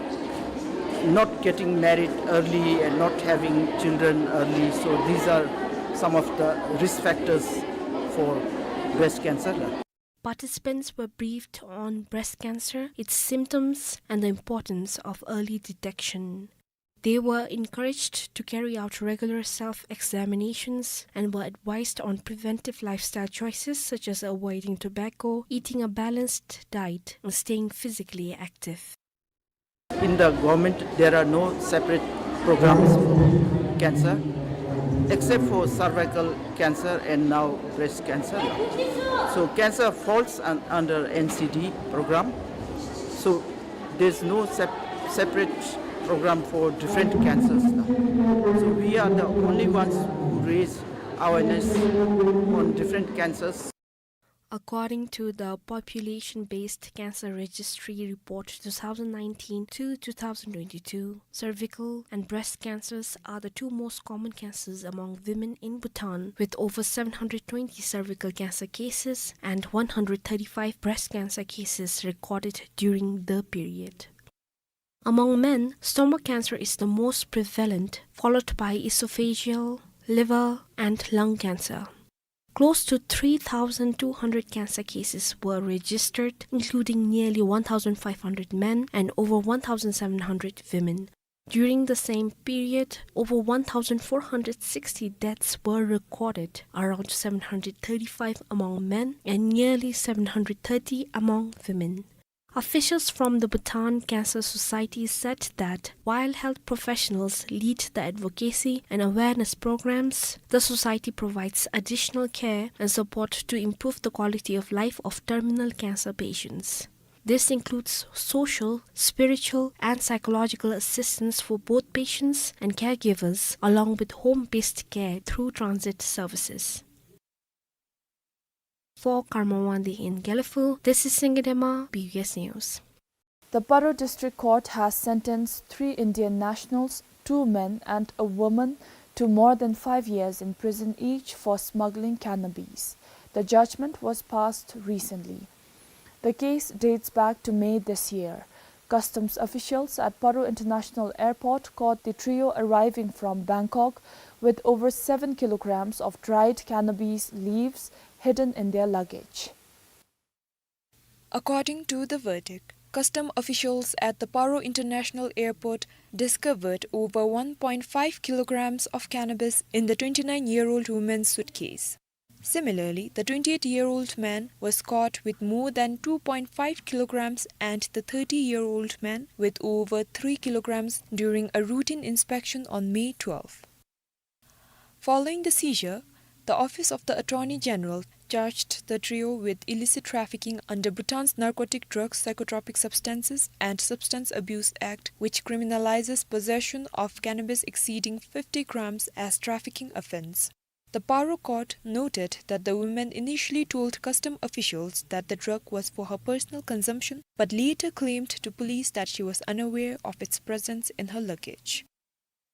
not getting married early and not having children early. So these are some of the risk factors for breast cancer. Participants were briefed on breast cancer, its symptoms, and the importance of early detection. They were encouraged to carry out regular self-examinations and were advised on preventive lifestyle choices such as avoiding tobacco, eating a balanced diet, and staying physically active. In the government, there are no separate programs for cancer, except for cervical cancer and now breast cancer. So cancer falls un-, under N C D program. So there's no sep-, separate program for different cancers now. So we are the only ones who raise awareness on different cancers. According to the Population-Based Cancer Registry Report two thousand nineteen to two thousand twenty-two, cervical and breast cancers are the two most common cancers among women in Bhutan, with over seven hundred twenty cervical cancer cases and one hundred thirty-five breast cancer cases recorded during the period. Among men, stomach cancer is the most prevalent, followed by esophageal, liver, and lung cancer. Close to three thousand two hundred cancer cases were registered, including nearly one thousand five hundred men and over one thousand seven hundred women. During the same period, over one thousand four hundred sixty deaths were recorded, around seven hundred thirty-five among men and nearly seven hundred thirty among women. Officials from the Bhutan Cancer Society said that while health professionals lead the advocacy and awareness programs, the society provides additional care and support to improve the quality of life of terminal cancer patients. This includes social, spiritual, and psychological assistance for both patients and caregivers, along with home-based care through transit services. For Karma Wangdi in Gelephu, this is Singidema, B B S News. The Paro District Court has sentenced three Indian nationals, two men and a woman, to more than five years in prison each for smuggling cannabis. The judgment was passed recently. The case dates back to May this year. Customs officials at Paro International Airport caught the trio arriving from Bangkok with over seven kilograms of dried cannabis leaves hidden in their luggage. According to the verdict, custom officials at the Paro International Airport discovered over one point five kilograms of cannabis in the twenty-nine-year-old woman's suitcase. Similarly, the twenty-eight-year-old man was caught with more than two point five kilograms and the thirty-year-old man with over three kilograms during a routine inspection on May twelfth. Following the seizure, the Office of the Attorney General charged the trio with illicit trafficking under Bhutan's Narcotic Drugs, Psychotropic Substances and Substance Abuse Act, which criminalizes possession of cannabis exceeding fifty grams as trafficking offense. The Paro court noted that the woman initially told custom officials that the drug was for her personal consumption, but later claimed to police that she was unaware of its presence in her luggage.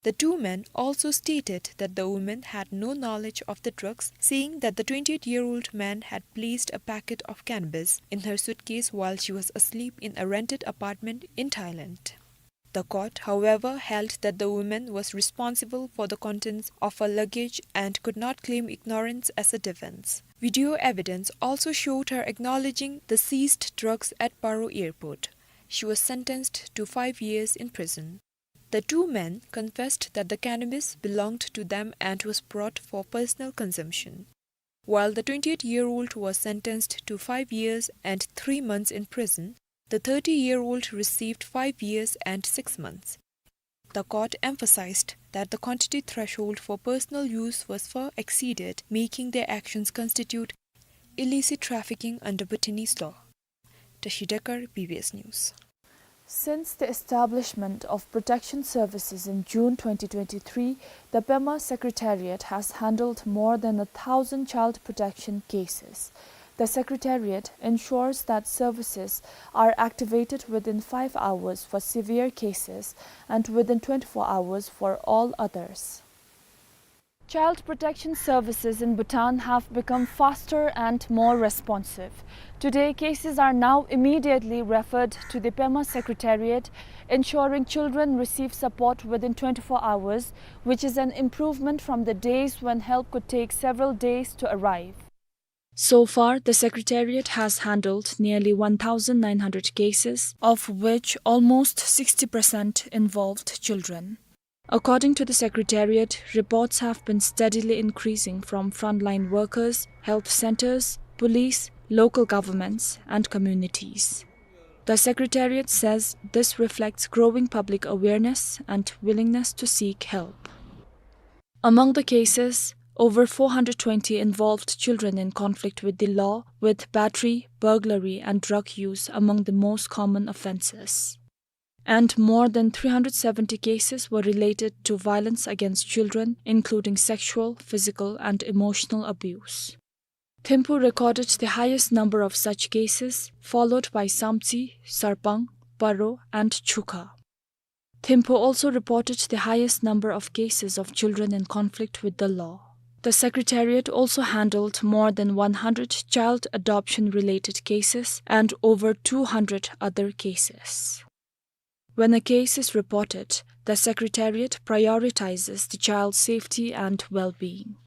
The two men also stated that the woman had no knowledge of the drugs, saying that the twenty-eight-year-old man had placed a packet of cannabis in her suitcase while she was asleep in a rented apartment in Thailand. The court, however, held that the woman was responsible for the contents of her luggage and could not claim ignorance as a defense. Video evidence also showed her acknowledging the seized drugs at Paro airport. She was sentenced to five years in prison. The two men confessed that the cannabis belonged to them and was brought for personal consumption. While the twenty-eight-year-old was sentenced to five years and three months in prison, the thirty-year-old received five years and six months. The court emphasized that the quantity threshold for personal use was far exceeded, making their actions constitute illicit trafficking under Bhutanese law. Tashi Dekar, B B S News. Since the establishment of protection services in June twenty twenty-three, the Pema Secretariat has handled more than a thousand child protection cases. The Secretariat ensures that services are activated within five hours for severe cases and within twenty-four hours for all others. Child protection services in Bhutan have become faster and more responsive. Today, cases are now immediately referred to the Pema Secretariat, ensuring children receive support within twenty-four hours, which is an improvement from the days when help could take several days to arrive. So far, the Secretariat has handled nearly one thousand nine hundred cases, of which almost sixty percent involved children. According to the Secretariat, reports have been steadily increasing from frontline workers, health centers, police, local governments, and communities. The Secretariat says this reflects growing public awareness and willingness to seek help. Among the cases, over four hundred twenty involved children in conflict with the law, with battery, burglary, and drug use among the most common offenses. And more than three hundred seventy cases were related to violence against children, including sexual, physical, and emotional abuse. Thimphu recorded the highest number of such cases, followed by Samtse, Sarpang, Paro, and Chukha. Thimphu also reported the highest number of cases of children in conflict with the law. The Secretariat also handled more than one hundred child adoption-related cases and over two hundred other cases. When a case is reported, the Secretariat prioritizes the child's safety and well-being.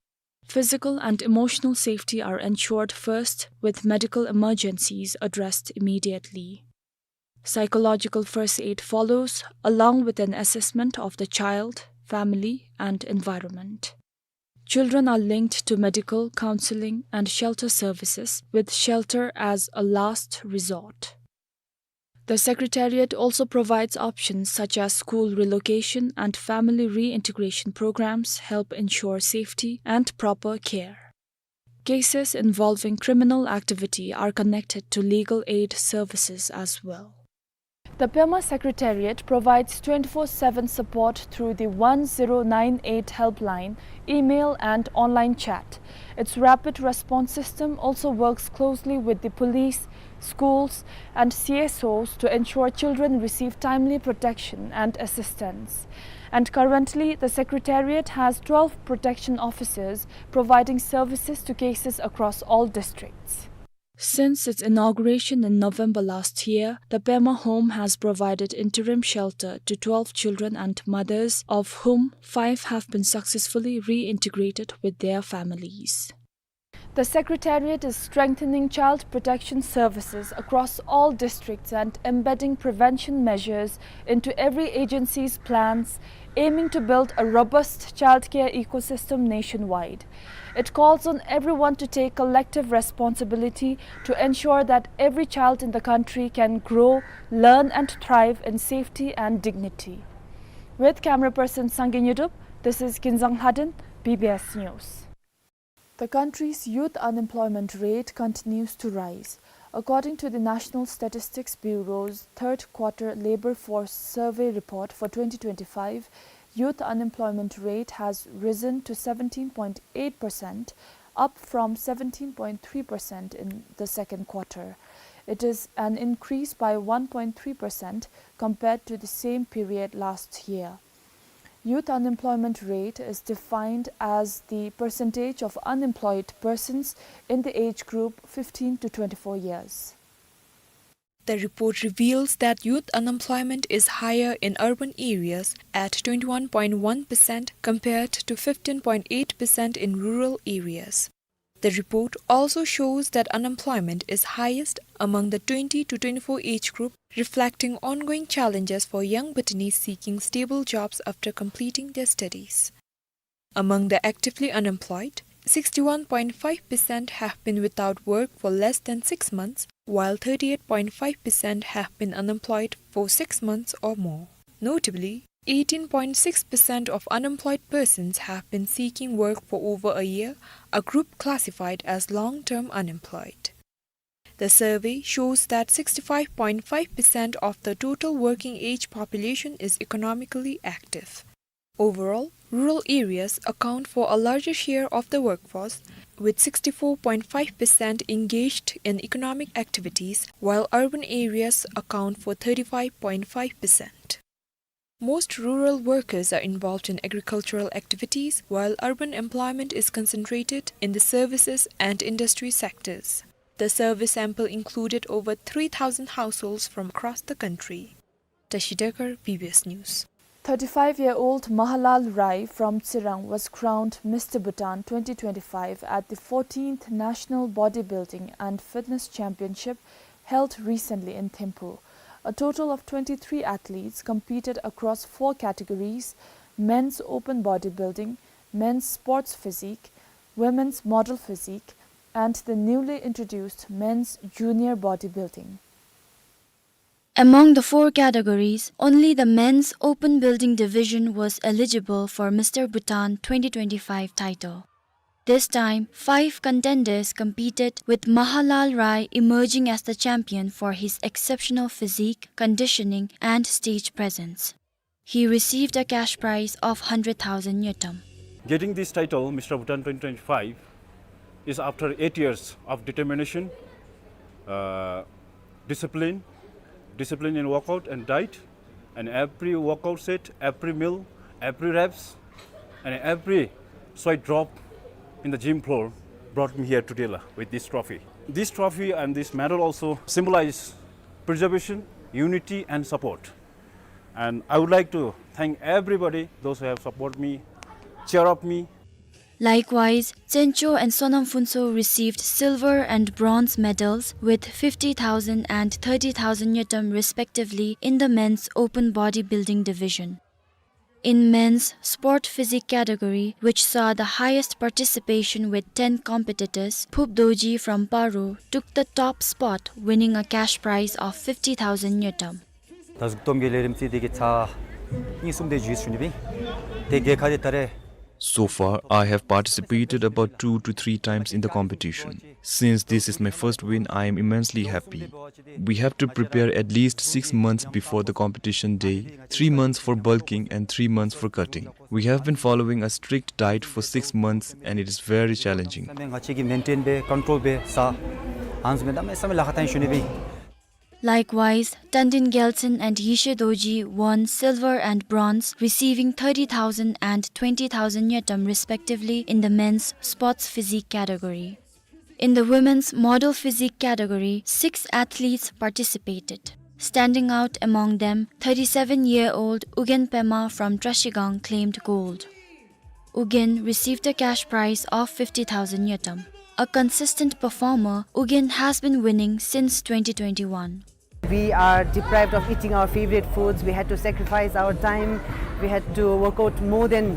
Physical and emotional safety are ensured first, with medical emergencies addressed immediately. Psychological first aid follows, along with an assessment of the child, family, and environment. Children are linked to medical, counseling, and shelter services, with shelter as a last resort. The Secretariat also provides options such as school relocation and family reintegration programs help ensure safety and proper care. Cases involving criminal activity are connected to legal aid services as well. The Pema Secretariat provides twenty-four seven support through the one zero nine eight helpline, email and online chat. Its rapid response system also works closely with the police, schools, and C S Os to ensure children receive timely protection and assistance. And currently, the Secretariat has twelve protection officers providing services to cases across all districts. Since its inauguration in November last year, the Pema Home has provided interim shelter to twelve children and mothers, of whom five have been successfully reintegrated with their families. The Secretariat is strengthening child protection services across all districts and embedding prevention measures into every agency's plans, aiming to build a robust childcare ecosystem nationwide. It calls on everyone to take collective responsibility to ensure that every child in the country can grow, learn, and thrive in safety and dignity. With camera person Sangay Nyodup, this is Kinzang Lhaden, B B S News. The country's youth unemployment rate continues to rise. According to the National Statistics Bureau's third quarter labor force survey report for twenty twenty-five, youth unemployment rate has risen to seventeen point eight percent, up from seventeen point three percent in the second quarter. It is an increase by one point three percent compared to the same period last year. Youth unemployment rate is defined as the percentage of unemployed persons in the age group fifteen to twenty-four years. The report reveals that youth unemployment is higher in urban areas at twenty-one point one percent compared to fifteen point eight percent in rural areas. The report also shows that unemployment is highest among the twenty to twenty-four age group, reflecting ongoing challenges for young Bhutanese seeking stable jobs after completing their studies. Among the actively unemployed, sixty-one point five percent have been without work for less than six months, while thirty-eight point five percent have been unemployed for six months or more. Notably, eighteen point six percent of unemployed persons have been seeking work for over a year, a group classified as long-term unemployed. The survey shows that sixty-five point five percent of the total working age population is economically active. Overall, rural areas account for a larger share of the workforce, with sixty-four point five percent engaged in economic activities, while urban areas account for thirty-five point five percent. Most rural workers are involved in agricultural activities, while urban employment is concentrated in the services and industry sectors. The survey sample included over three thousand households from across the country. Tashi Dekar, B B S News. Thirty-five-year-old Mahalal Rai from Tsirang was crowned Mister Bhutan twenty twenty-five at the fourteenth National Bodybuilding and Fitness Championship held recently in Thimphu. A total of twenty-three athletes competed across four categories: men's open bodybuilding, men's sports physique, women's model physique, and the newly introduced men's junior bodybuilding. Among the four categories, only the men's open building division was eligible for Mister Bhutan twenty twenty-five title. This time, five contenders competed, with Mahalal Rai emerging as the champion for his exceptional physique, conditioning, and stage presence. He received a cash prize of hundred thousand ngultrum. Getting this title, Mister Bhutan twenty twenty-five, is after eight years of determination, uh, discipline, discipline in workout and diet, and every workout set, every meal, every reps, and every sweat drop in the gym floor brought me here today la, with this trophy. This trophy and this medal also symbolize preservation, unity, and support. And I would like to thank everybody, those who have supported me, cheer up me. Likewise, Tsencho and Sonam Phuntsho received silver and bronze medals with fifty thousand and thirty thousand ngultrum respectively in the men's open bodybuilding division. In men's sport physique category, which saw the highest participation with ten competitors, Phup Dorji from Paro took the top spot, winning a cash prize of fifty thousand ngultrum. ད་གཟུགས་སྟོབས་ཀྱི་ལས་རིམ་རྩིས་དེ་གི་ཚར་གཉིས་གསུམ་དེ་ཞུས་ཞུ་ནི་སྦེ། དེ་གི་ཁ་དེ་ད་རེས། So far, I have participated about two to three times in the competition. Since this is my first win, I am immensely happy. We have to prepare at least six months before the competition day, three months for bulking and three months for cutting. We have been following a strict diet for six months and it is very challenging. ང་བཅས་ཀྱིས་མེན་ཊེན་འབད་ཀོན་ཊོལ་འབད་ས་ཨ་ནི་བཟུམ་མའི་གནམ་མེད་ས་མེད་ལཱ་ཁག་བཏང་ཞུ་ནི་སྦེ། Likewise, Tandin Gyaltsen and Yeshe Dorji won silver and bronze, receiving thirty thousand and twenty thousand ngultrum respectively in the men's sports physique category. In the women's model physique category, six athletes participated. Standing out among them, thirty-seven-year-old Ugyen Pema from Trashigang claimed gold. Ugyen received a cash prize of fifty thousand ngultrum. A consistent performer, Ugyen has been winning since twenty twenty-one. We are deprived of eating our favorite foods. We had to sacrifice our time. We had to work out more than,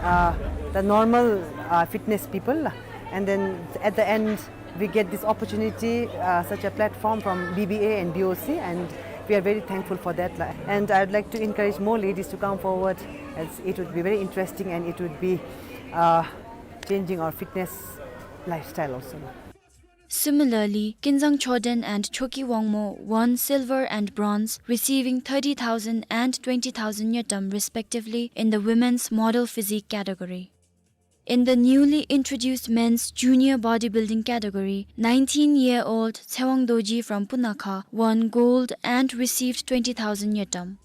uh, the normal, uh, fitness people. And then at the end, we get this opportunity, uh, such a platform from B B A and B O C, and We are very thankful for that, la. And I would like to encourage more ladies to come forward, as it would be very interesting and it would be, uh, changing our fitness lifestyle also, la. Similarly, Kinzang Choden and Choki Wangmo won silver and bronze, receiving thirty thousand and twenty thousand ngultrum respectively in the women's model physique category. In the newly introduced men's junior bodybuilding category, nineteen-year-old Tsewang Dorji from Punakha won gold and received twenty thousand ngultrum.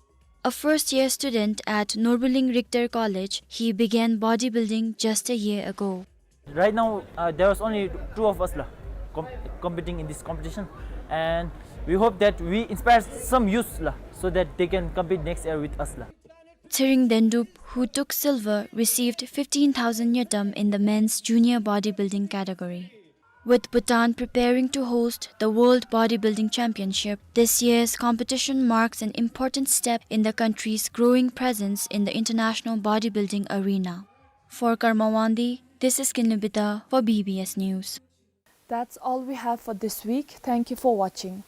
A first-year student at Norbuling Richter College, he began bodybuilding just a year ago. Right now, uh, there was only two of us, la, com-, competing in this competition, and we hope that we inspire some youths, la, so that they can compete next year with us, la. Tsering Dendup, who took silver, received fifteen thousand ngultrum in the men's junior bodybuilding category. With Bhutan preparing to host the World Bodybuilding Championship, this year's competition marks an important step in the country's growing presence in the international bodybuilding arena. For Karma Wangdi, this is Kinley Bida for B B S News. That's all we have for this week. Thank you for watching.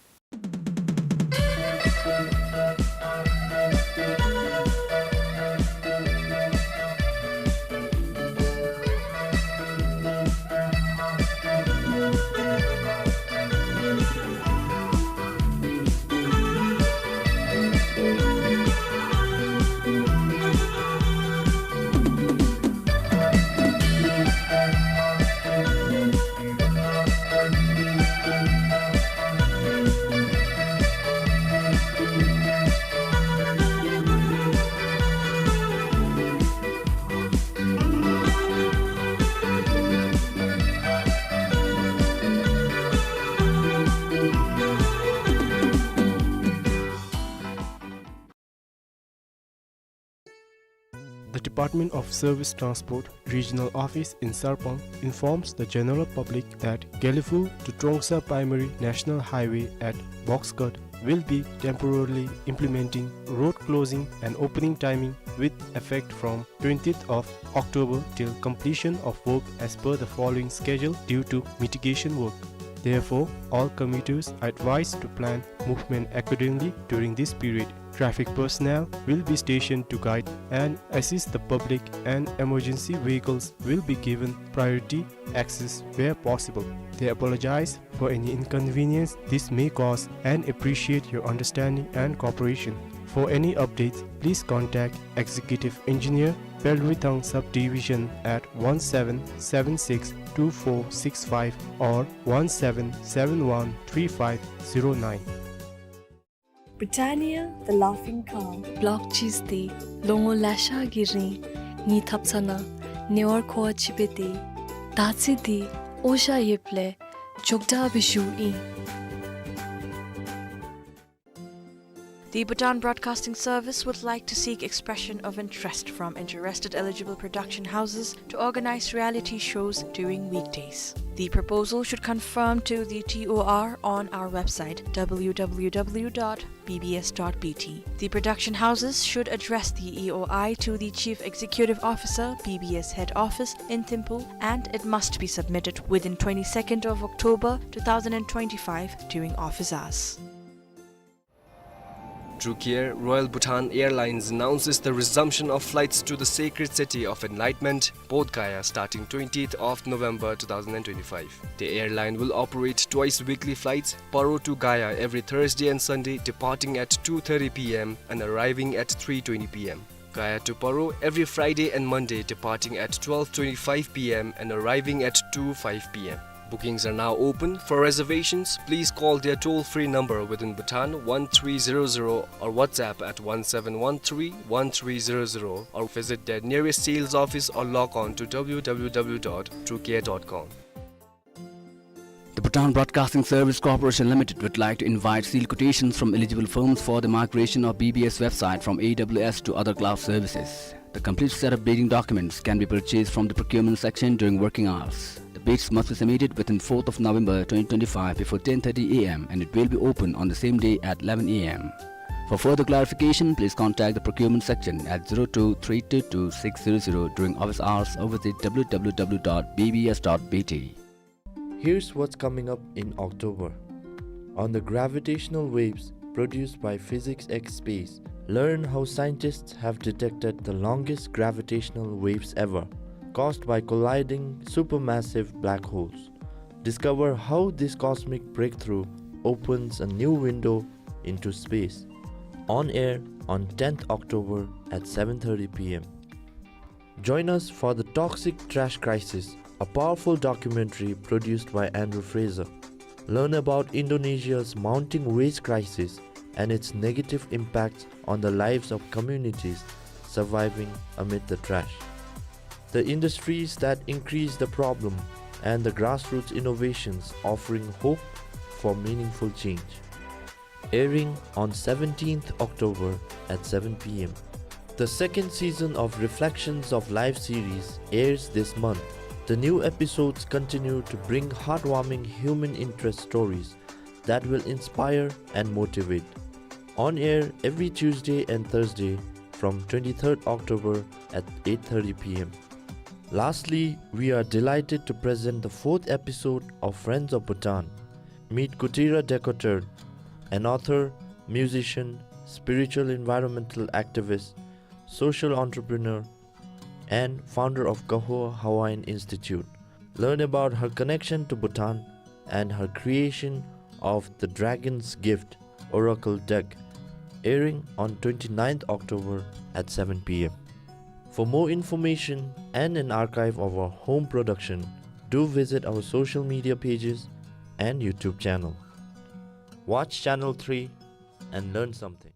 The Department of Service Transport Regional Office in Sarpang informs the general public that Gelephu to Trongsa Primary National Highway at Box Cut will be temporarily implementing road closing and opening timing with effect from twentieth of October till completion of work as per the following schedule due to mitigation work. Therefore, all commuters are advised to plan movement accordingly during this period. Traffic personnel will be stationed to guide and assist the public, and emergency vehicles will be given priority access where possible. They apologize for any inconvenience this may cause and appreciate your understanding and cooperation. For any updates, please contact Executive Engineer, Pelritang Subdivision at one seven seven six two four six five or one seven seven one three five zero nine. Britannia, the laughing cow. Block cheese འདི་ལོ་ངོ་ལེ་ཤ་གི་རིང་ངེའི་ཐབ་ཚང་ནང་ཉེ་བར་མཁོ་བ་ཅིག་སྦེ་སྡོད་ཡི། ད་ཅི་འདི་འོ་ཞ་ཡོདཔ་ལས་མགྱོགས་དྲགས་སྦེ་བཞུ་ཡི། The Bhutan Broadcasting Service would like to seek expression of interest from interested eligible production houses to organize reality shows during weekdays. The proposal should conform to the T O R on our website, W W W dot B B S dot B T. The production houses should address the E O I to the Chief Executive Officer, B B S Head Office in Thimphu, and it must be submitted within twenty-second of October two thousand and twenty-five during office hours. Through Air, Royal Bhutan Airlines announces the resumption of flights to the sacred city of enlightenment, Bodh Gaya, starting twentieth of November two thousand and twenty-five. The airline will operate twice weekly flights, Paro to Gaya every Thursday and Sunday, departing at two thirty P M and arriving at three twenty P M. Gaya to Paro every Friday and Monday, departing at twelve twenty-five P M and arriving at two five P M. Bookings are now open. For reservations, please call their toll-free number within Bhutan, one three zero zero, or WhatsApp at one seven one three one three zero zero, or visit their nearest sales office or log on to W W W dot through Air dot com. The Bhutan Broadcasting Service Corporation Limited would like to invite sealed quotations from eligible firms for the migration of B B S website from A W S to other cloud services. The complete set of bidding documents can be purchased from the procurement section during working hours. The bids must be submitted within fourth of November twenty twenty-five before ten thirty A M and it will be open on the same day at eleven A M. For further clarification, please contact the procurement section at zero two three two two six zero zero during office hours or visit W W W dot B B S dot B T. Here's what's coming up in October. On the gravitational waves, produced by Physics X Space. Learn how scientists have detected the longest gravitational waves ever, caused by colliding supermassive black holes. Discover how this cosmic breakthrough opens a new window into space. On air on tenth October at seven thirty p m. Join us for The Toxic Trash Crisis, a powerful documentary produced by Andrew Fraser. Learn about Indonesia's mounting waste crisis and its negative impacts on the lives of communities surviving amid the trash, the industries that increase the problem, and the grassroots innovations offering hope for meaningful change. Airing on seventeenth October at seven p m. The second season of Reflections of Life series airs this month. The new episodes continue to bring heartwarming human interest stories that will inspire and motivate. On air every Tuesday and Thursday from twenty-third October at eight thirty p m. Lastly, we are delighted to present the fourth episode of Friends of Bhutan. Meet Kutira Dekotur, an author, musician, spiritual environmental activist, social entrepreneur, and founder of Kaho Hawaiian Institute. Learn about her connection to Bhutan and her creation of The Dragon's Gift Oracle Deck, airing on twenty-ninth October at seven p m. For more information and an archive of our home production, do visit our social media pages and YouTube channel. Watch Channel three and learn something.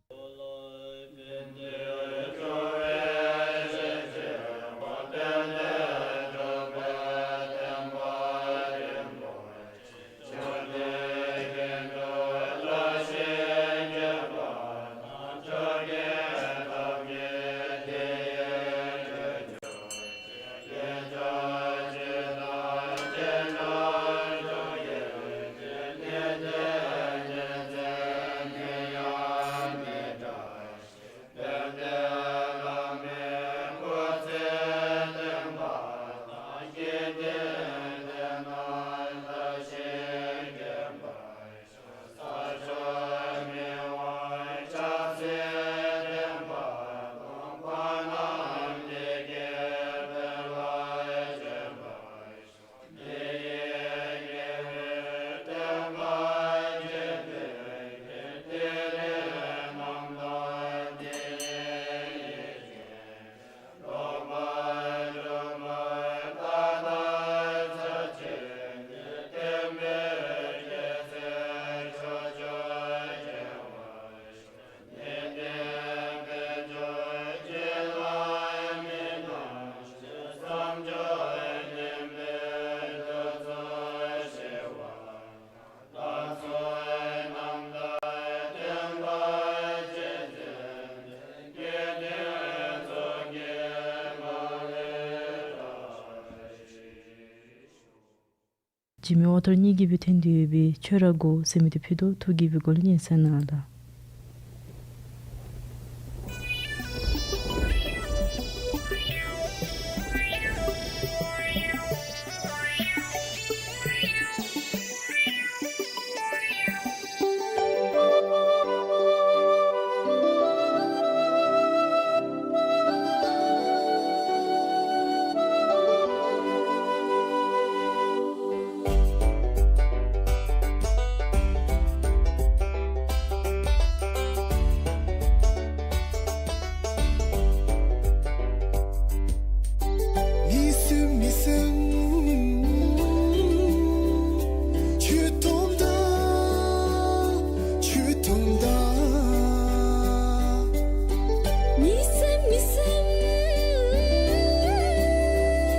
འཇིགས་མེད་ཨོ་ཐར་གཉིས་ཀྱིས་སྦེ་ཐོན་ཏེ་ཡོད་པའི་ཆོས་ར་གོ་ཟེར་མི་འདི་ཕུལ་དོ། ཐུགས་དགྱེས་པའི་སྒོ་ལས་སྙན་གསན་གནང་ལགས།